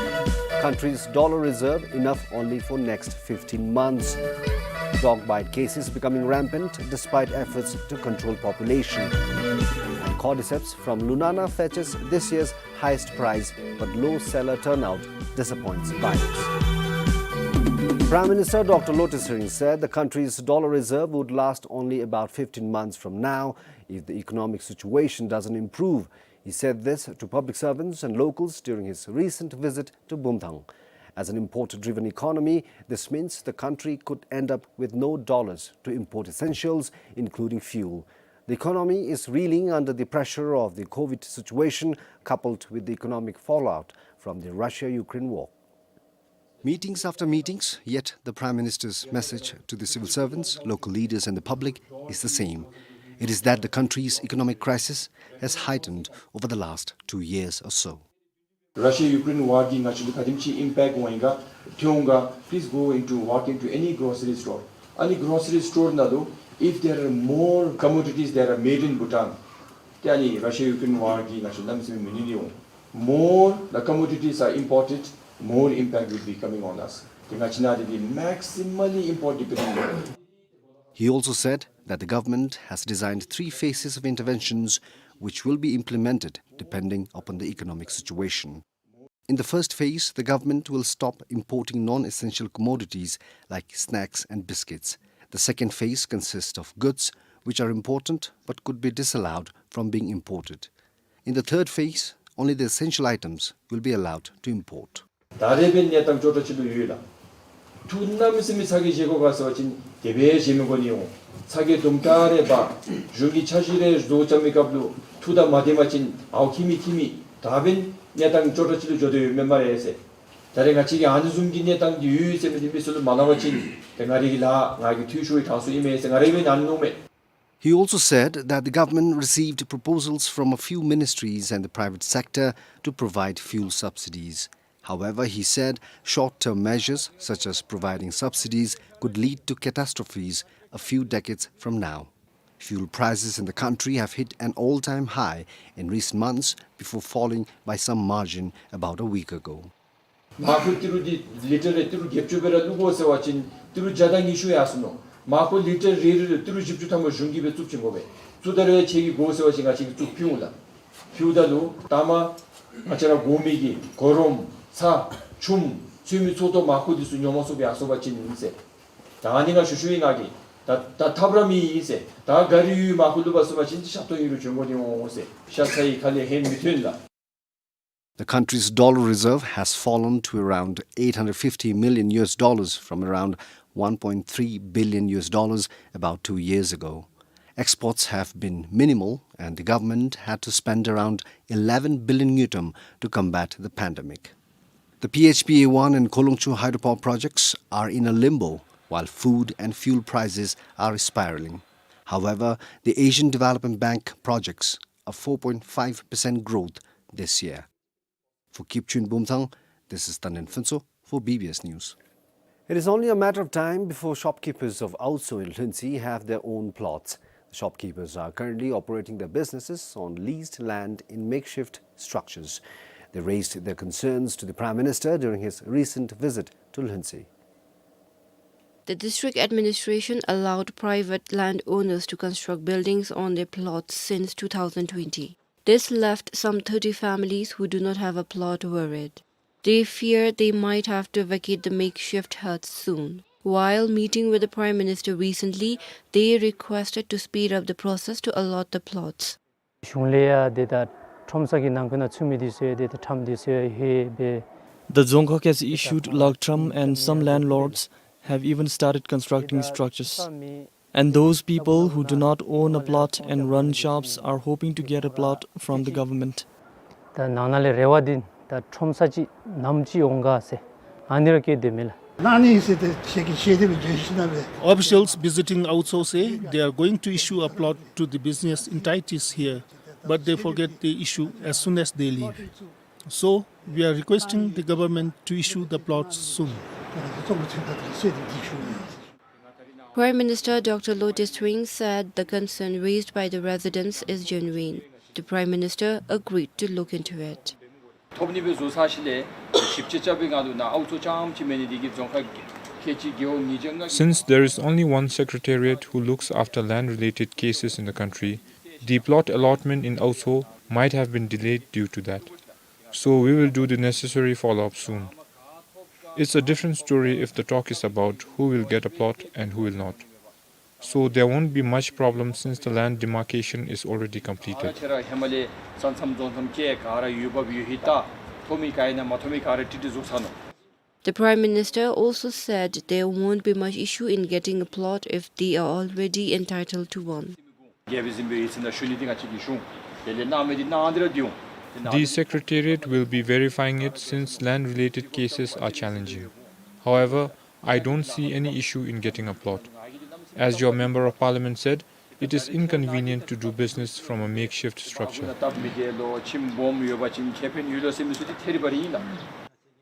country's dollar reserve enough only for next fifteen months. Dog bite cases becoming rampant despite efforts to control population. And cordyceps from Lunana fetches this year's highest price, but low seller turnout disappoints buyers. Prime Minister Doctor Lotay Tshering said the country's dollar reserve would last only about fifteen months from now if the economic situation doesn't improve. He said this to public servants and locals during his recent visit to Bumthang. As an import-driven economy, this means the country could end up with no dollars to import essentials, including fuel. The economy is reeling under the pressure of the COVID situation, coupled with the economic fallout from the Russia-Ukraine war. Meetings after meetings, yet the Prime Minister's message to the civil servants, local leaders and the public is the same. It is that the country's economic crisis has heightened over the last two years or so. Russia Ukraine war གིས་ང་བཅས་ལུ་ག་དེམ་ཅིག་ཨིམ་པེཀཊ་འོང་ཡི་ག་ཐོན་འོང་ག please go into, walk into any grocery store. ཨ་ནི་grocery store ནང་ལུ་if there are more commodities that are made in Bhutan, ཏེ་ཨ་ནི་Russia Ukraine war གིས་ང་བཅས་གནམ་མེད་ས་མེད་མི་ནུས་ནི་འོང་། More the commodities are imported, more impact will be coming on us. ཏེ་ང་བཅས་ནང་འདི་maximally import dependent. He also said that the government has designed three phases of interventions which will be implemented depending upon the economic situation. In the first phase, the government will stop importing non-essential commodities like snacks and biscuits. The second phase consists of goods which are important but could be disallowed from being imported. In the third phase, only the essential items will be allowed to import. ད་རེས་འབད་གནས་སྟངས་ཅོག་འཐདཔ་ཅིག་ལུ་ཡོད་ལགས། འཐུ་གནམ་མེད་ས་མེད་ཚ་གྱང་བཞེས་དགོ་ག་ཟེར་བ་ཅིན་དེ་སྦེ་བཞེས་མི་དགོ་ནི་འོང་། ཚ་གྱང་དུམ་གྲ་རེ་འབག་གཞུང་གི་འཆར་གཞི་རེ་བཟོ་རྐྱབ་མི་སྐབས་ལུ་འཐུ་དང་མ་ལྡནམ་ཅིན་ཨའུ་ཁྱིམ་མེད་ཁྱིམ་མེད་ད་འབད་གནས་སྟངས་ཅོག་འཐདཔ་ཅིག་ལུ་འགྱོ་དོ་ཡོདཔ་མས་སྨ་རེ་ཟེར། ད་རེས་ང་བཅས་ཀྱིས་ཨ་ནི་བཟུམ་གྱི་གནས་སྟངས་འདི་ཡོད་ཟེར་མི་འདི་མི་སེར་ལུ་མ་སླབ་པ་ཅིན་ཏེ་ང་རའི་གི་ལཱ་ང་གིས་འཐུས་ཤོར་བའི་གྲངས་སུ་ཨིན་མས་ཟེར་ང་ར་འབད་ཨ་ནི་མནོཝ་མས། He also said that the government received proposals from a few ministries and the private sector to provide fuel subsidies. However, he said short-term measures such as providing subsidies could lead to catastrophes a few decades from now. Fuel prices in the country have hit an all-time high in recent months before falling by some margin about a week ago. མར་ཁུ་ཏི་རུ་འདི་ལི་ཊར་རེ་ཏི་རུ་བརྒྱད་ཅུ་སྦེ་ར་བླུག་དགོ་ཟེར་བ་ཅིན་ཏི་རུ་བརྒྱ་དང་ཉི་ཤུ་ཡར་སོ་ནུག། མར་ཁུ་ལི་ཊར་རེ་རེ་ལུ་ཏི་རུ་བཞི་བཅུ་ཐམ་པ་གཞུང་གིས་སྦེ་བཙུགས་བྱིན་དགོ་པས། བཙུགས་ད་རུང་ཡང་ཁྱེད་ཀྱིས་དགོ་ཟེར་བ་ཅིན་ང་བཅས་ཀྱིས་བཙུགས་ཕུལ་འོང་ལགས། ཕུལཝ་ད་ལུ་ད་མ་ང་བཅས་ར་དགོ་མི་གི་གོ་རིམ་ཚྭ་ཆུམ་ཚོད་མའི་ཚོད་ལྟོ་མར་ཁུ་འདི་ཚུ་ཉོ་མ་ཚུགསཔ་ཡར་སོ་བ་ཅིན་ཟེར། ད་ཨ་ནི་ང་ཞུ་ཞུཝ་ཨིན་ང་གིས། ད་ད་ཐབས་ར་མེད་ཨིན་ཟེར། ད་ག་རི་ཡོད་མར་ཁུ་བླུག་པ་ཟེར་བ་ཅིན་ཤ་སྟག་ཨིན་རུང་བྱོན་དགོ་ནི་འོང་ཟེར། ཤ་ཚ་ཡི་ཁ་ལས་ཧན་མི་ཐོན་ལགས། The country's dollar reserve has fallen to around eight hundred fifty million U S dollars from around one point three billion U S dollars about two years ago. Exports have been minimal, and the government had to spend around eleven billion ngultrum to combat the pandemic. The P H P A one and Kolongchu hydropower projects are in a limbo, while food and fuel prices are spiraling. However, the Asian Development Bank projects a four point five percent growth this year. For Kipchun Bumthang, this is Tanden Phuntsho for B B S News. It is only a matter of time before shopkeepers of Aotso in Lhuentse have their own plots. The shopkeepers are currently operating their businesses on leased land in makeshift structures. They raised their concerns to the Prime Minister during his recent visit to Lhuentse. The district administration allowed private landowners to construct buildings on their plots since two thousand twenty. This left some thirty families who do not have a plot worried. They fear they might have to vacate the makeshift huts soon. While meeting with the Prime Minister recently, they requested to speed up the process to allot the plots. གཞུང་ལས་ཡང་ཏེ་ད་ཁྲོམ་ས་གི་ནང་ཁུལ་ན་ཚུད་མི་འདི་ཚུ་ཡང་ཏེ་ད་ཁྲམ་འདི་ཚུ་ཡང་ཧེ་སྦེ། The Dzongkhag has issued log tram and some landlords have even started constructing structures. And those people who do not own a plot and run shops are hoping to get a plot from the government. ད་ནང་ན་ལས་རེ་བ་འདི་ད་ཁྲོམ་ས་ཅིག་ནམ་ཅིག་འོང་ག་ཟེར་ཨ་ནི་ར་བསྐྱེད་དེ་མས་ལགས། ནང་ནི་ཟེར་ཏེ་ཤེས་ཀྱི་ཤེས་ཏེ་སྦེ་བརྗོད་ཤེས་ན་སྦེ། Officials visiting Aotso say they are going to issue a plot to the business entities here, but they forget the issue as soon as they leave. So, we are requesting the government to issue the plots soon. Prime Minister Doctor Lotay Tshering said the concern raised by the residents is genuine. The Prime Minister agreed to look into it. ཐོབ་ནི་སྦེ་བཟོ་ཚར་ཞིནམ་ལས་ཞིབ་དཔྱད་རྐྱབ་པའི་སྒང་ལུ་ནཱ་ཨའོ་ཚོ་རྐྱངམ་ཅིག་མེན་ནི་འདི་གིས་རྫོང་ཁག་ཁལ་གཅིག་རྒེད་འོག་ཉིས་བརྒྱ་ལྔ། Since there is only one secretariat who looks after land-related cases in the country, the plot allotment in Aotso might have been delayed due to that. So we will do the necessary follow-up soon. It's a different story if the talk is about who will get a plot and who will not. So there won't be much problem since the land demarcation is already completed. ཁྱེད་ར་ཧེ་མ་ལས་ས་མཚམས་རྫོང་མཚམས་ཀྱི་ག་ར་ཡོད་པ་ཡོད་ཧེ་ད་ཐོབ་མི་ག་ཨིན་ན་མ་ཐོབ་མི་ག་ར་ཏིག་ཏིག་བཟོ་ཚར་ནུག། The Prime Minister also said there won't be much issue in getting a plot if they are already entitled to one. རྒྱལ་པོའི་གཟིམ་དཔོན་ཡིད་ཚིམ་ནང་ཞུ་ནི་འདི་ང་བཅས་ཀྱིས་ཞུ་འོང་། དེ་ལས་གནང་མི་འདི་གནང་སྟེ་ར་སྡོད་འོང་། The secretariat will be verifying it since land-related cases are challenging. However, I don't see any issue in getting a plot. As your Member of Parliament said, It is inconvenient to do business from a makeshift structure.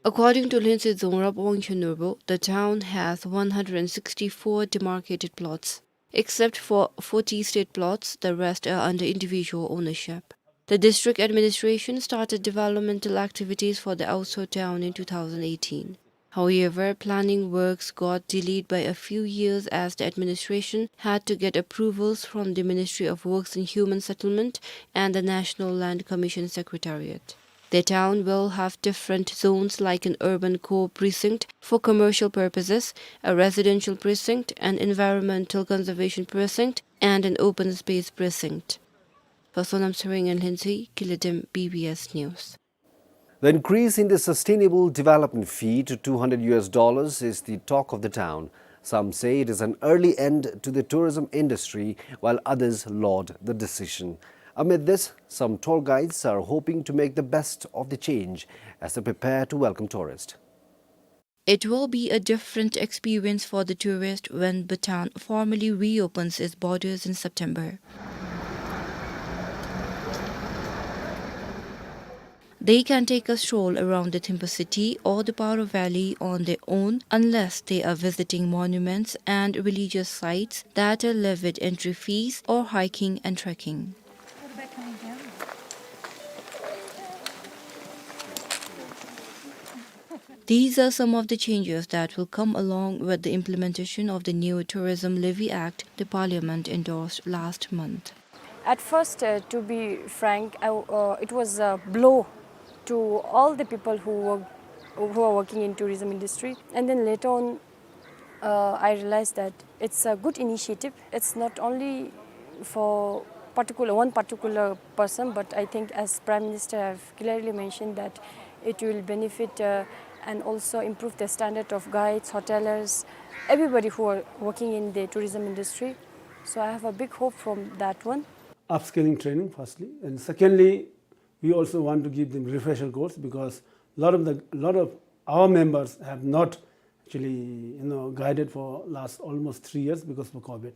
According to Lhuentse Dzongrup Wangchunurbo, the town has one hundred sixty-four demarcated plots. Except for forty state plots, the rest are under individual ownership. The district administration started developmental activities for the Aoso town in two thousand eighteen. However, planning works got delayed by a few years as the administration had to get approvals from the Ministry of Works and Human Settlement and the National Land Commission Secretariat. The town will have different zones like an urban core precinct for commercial purposes, a residential precinct, an environmental conservation precinct, and an open space precinct. For Sonam Tshering in Lhuentse, Kiladem, B B S News. The increase in the sustainable development fee to two hundred U S dollars is the talk of the town. Some say it is an early end to the tourism industry, while others laud the decision. Amid this, some tour guides are hoping to make the best of the change as they prepare to welcome tourists. It will be a different experience for the tourist when Bhutan formally reopens its borders in September. They can take a stroll around the Thimphu city or the Paro Valley on their own, unless they are visiting monuments and religious sites that are levied entry fees, or hiking and trekking. These are some of the changes that will come along with the implementation of the new Tourism Levy Act the Parliament endorsed last month. At first, uh, to be frank, I, uh, it was a blow to all the people who work, who are working in tourism industry. And then later on, uh, I realized that it's a good initiative. It's not only for particular, one particular person, but I think, as Prime Minister have clearly mentioned, that it will benefit, uh, and also improve the standard of guides, hotelers, everybody who are working in the tourism industry. So I have a big hope from that one. Upskilling training, firstly, and secondly, we also want to give them refresher course, because lot of the, lot of our members have not actually, you know, guided for last almost three years because of COVID.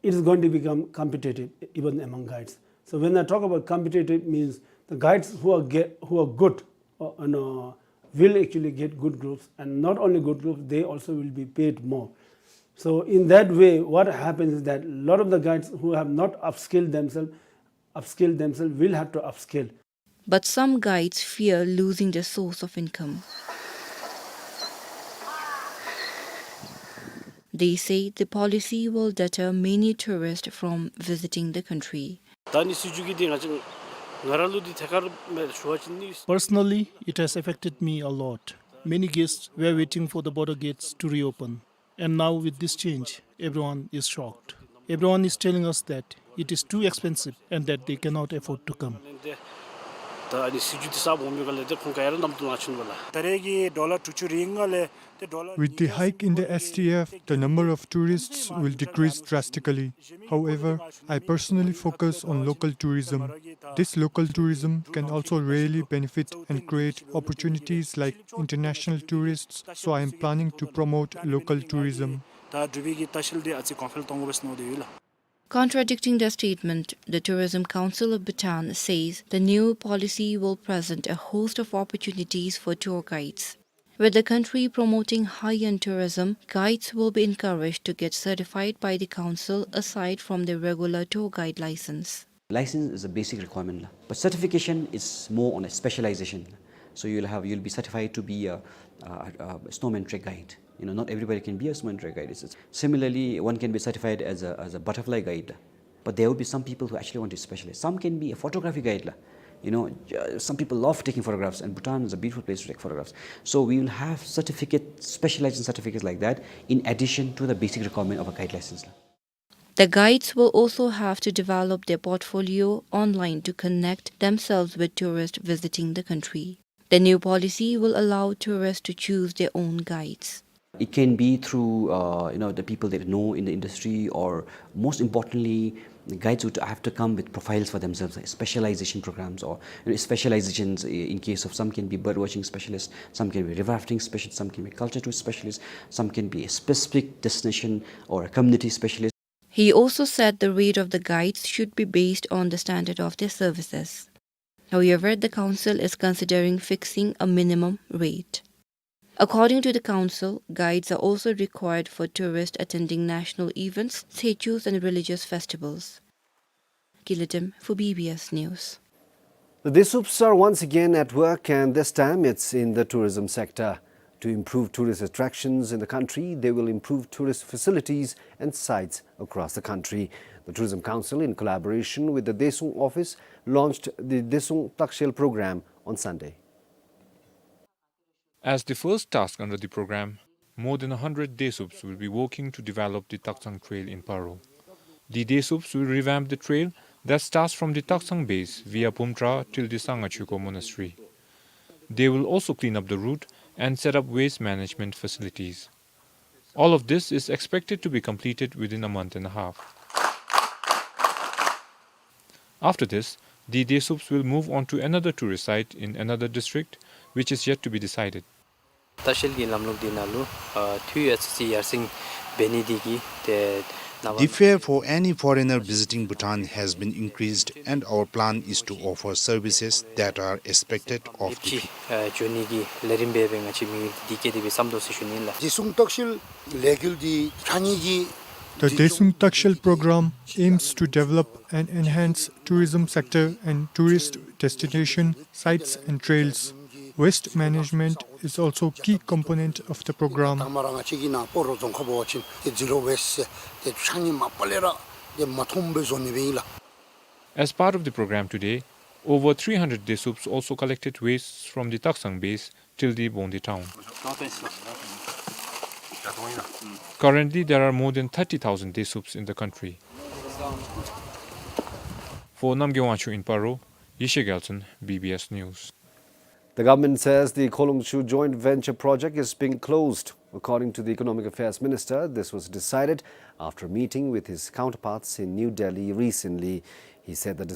It is going to become competitive even among guides. So when I talk about competitive, means the guides who are get, who are good, uh, you know, will actually get good groups, and not only good groups, they also will be paid more. So in that way, what happens is that a lot of the guides who have not upskilled themselves, upskilled themselves will have to upskill. But some guides fear losing their source of income. They say the policy will deter many tourists from visiting the country. ད་ནི་སྲིད་བྱུས་ཀྱི་འདི་ང་ཅག་ང་ར་ལུ་འདི་ཐད་ཀར་མེད་ཞུ་བ་ཅིན་ནི། Personally, it has affected me a lot. Many guests were waiting for the border gates to reopen. And now with this change, everyone is shocked. Everyone is telling us that it is too expensive and that they cannot afford to come. ད་ནི་སྲིད་བྱུས་འདི་གསརཔ་འོང་མི་ག་ལས་ཏེ་ཁོང་ག་ཡ་ར་གནམ་དུ་ལང་ཆུན་པ་ལ། ད་རེས་ཀྱི་ཌོ་ལར་དྲུག་ཅུ་རེ་ལྔ་ལས་ཏེ་ཌོ་ལར། With the hike in the S T F, the number of tourists will decrease drastically. However, I personally focus on local tourism. This local tourism can also really benefit and create opportunities like international tourists, so I am planning to promote local tourism. ད་འགྲུལ་པའི་གི་ལྟ་བཤལ་འདི་ཨ་ཙི་གོང་འཕེལ་གཏོང་དགོ་པས་མནོ་སྟེ་ཡོད་ལགས། Contradicting the statement, the Tourism Council of Bhutan says the new policy will present a host of opportunities for tour guides. With the country promoting high-end tourism, guides will be encouraged to get certified by the council aside from their regular tour guide license. License is a basic requirement, la. But certification is more on a specialization. So you'll have, you'll be certified to be a, a, a snowman trek guide. You know, not everybody can be a snowman trek guide. It's, it's, similarly, one can be certified as a, as a butterfly guide. But there will be some people who actually want to specialize. Some can be a photography guide, la. You know, uh, some people love taking photographs, and Bhutan is a beautiful place to take photographs. So we will have certificate, specialization certificates like that, in addition to the basic requirement of a guide license, la. The guides will also have to develop their portfolio online to connect themselves with tourists visiting the country. The new policy will allow tourists to choose their own guides. It can be through, uh, you know, the people they know in the industry, or most importantly, the guides would have to come with profiles for themselves, like specialization programs, or, you know, specializations. I-, in case of some can be bird watching specialists, some can be river rafting specialists, some can be culture tour specialists, some can be a specific destination or a community specialist. He also said the rate of the guides should be based on the standard of their services. However, the council is considering fixing a minimum rate. According to the council, guides are also required for tourists attending national events, statues and religious festivals. Kilatim for B B S News. The Desups are once again at work, and this time it's in the tourism sector. To improve tourist attractions in the country, they will improve tourist facilities and sites across the country. The Tourism Council, in collaboration with the Desung office, launched the Desung Takshel program on Sunday. As the first task under the program, more than a hundred Desups will be working to develop the Taksang Trail in Paro. The Desups will revamp the trail that starts from the Taksang base via Pumtra till the Sangha Chuko Monastery. They will also clean up the route and set up waste management facilities. All of this is expected to be completed within a month and a half. After this, the Desups will move on to another tourist site in another district, which is yet to be decided. Takshel གྱི་ལམ་ལུགས་འདི་ནང་ལུ་ཨ་འཐུས་ཡོད་ཚད་ཅིག་ཡར་སེང་འབད་ནི་འདི་གིས་ཏེ་ནངས་པ། The fare for any foreigner visiting Bhutan has been increased, and our plan is to offer services that are expected of the people. ཨ་འགྱོ་ནི་གི་ལས་རིམ་འབད་བའི་ང་བཅས་མི་འདི་བསྐྱེད་དེ་སྦེ་བསམ་དོ་ཟེར་ཞུ་ནི་ལགས། Desung Takshel ལས་འགུལ་འདི་ཕྱགས་སྙིགས་ཀྱི། The Desung Takshel program aims to develop and enhance tourism sector and tourist destination sites and trails. Waste management is also key component of the program. དང་པ་ར་ང་བཅས་ཀྱི་ནཱ་སྤ་རོ་རྫོང་ཁག་འབད་བ་ཅིན་ཏེ་zero waste ཟེར་ཏེ་ཕྱགས་སྙིགས་མ་པ་ལས་ར་ཏེ་མ་མཐོངམ་སྦེ་བཟོ་ནི་སྦེ་ཨིན་ལགས། As part of the program today, over three hundred Desups also collected waste from the Taksang base till the Bongde town. Currently, there are more than thirty thousand Desups in the country. For Namgay Wangchuk in Paro, Yeshe Gyaltsen, B B S News. The government says the Kholongchu joint venture project is being closed. According to the Economic Affairs Minister, this was decided after a meeting with his counterparts in New Delhi recently. He said the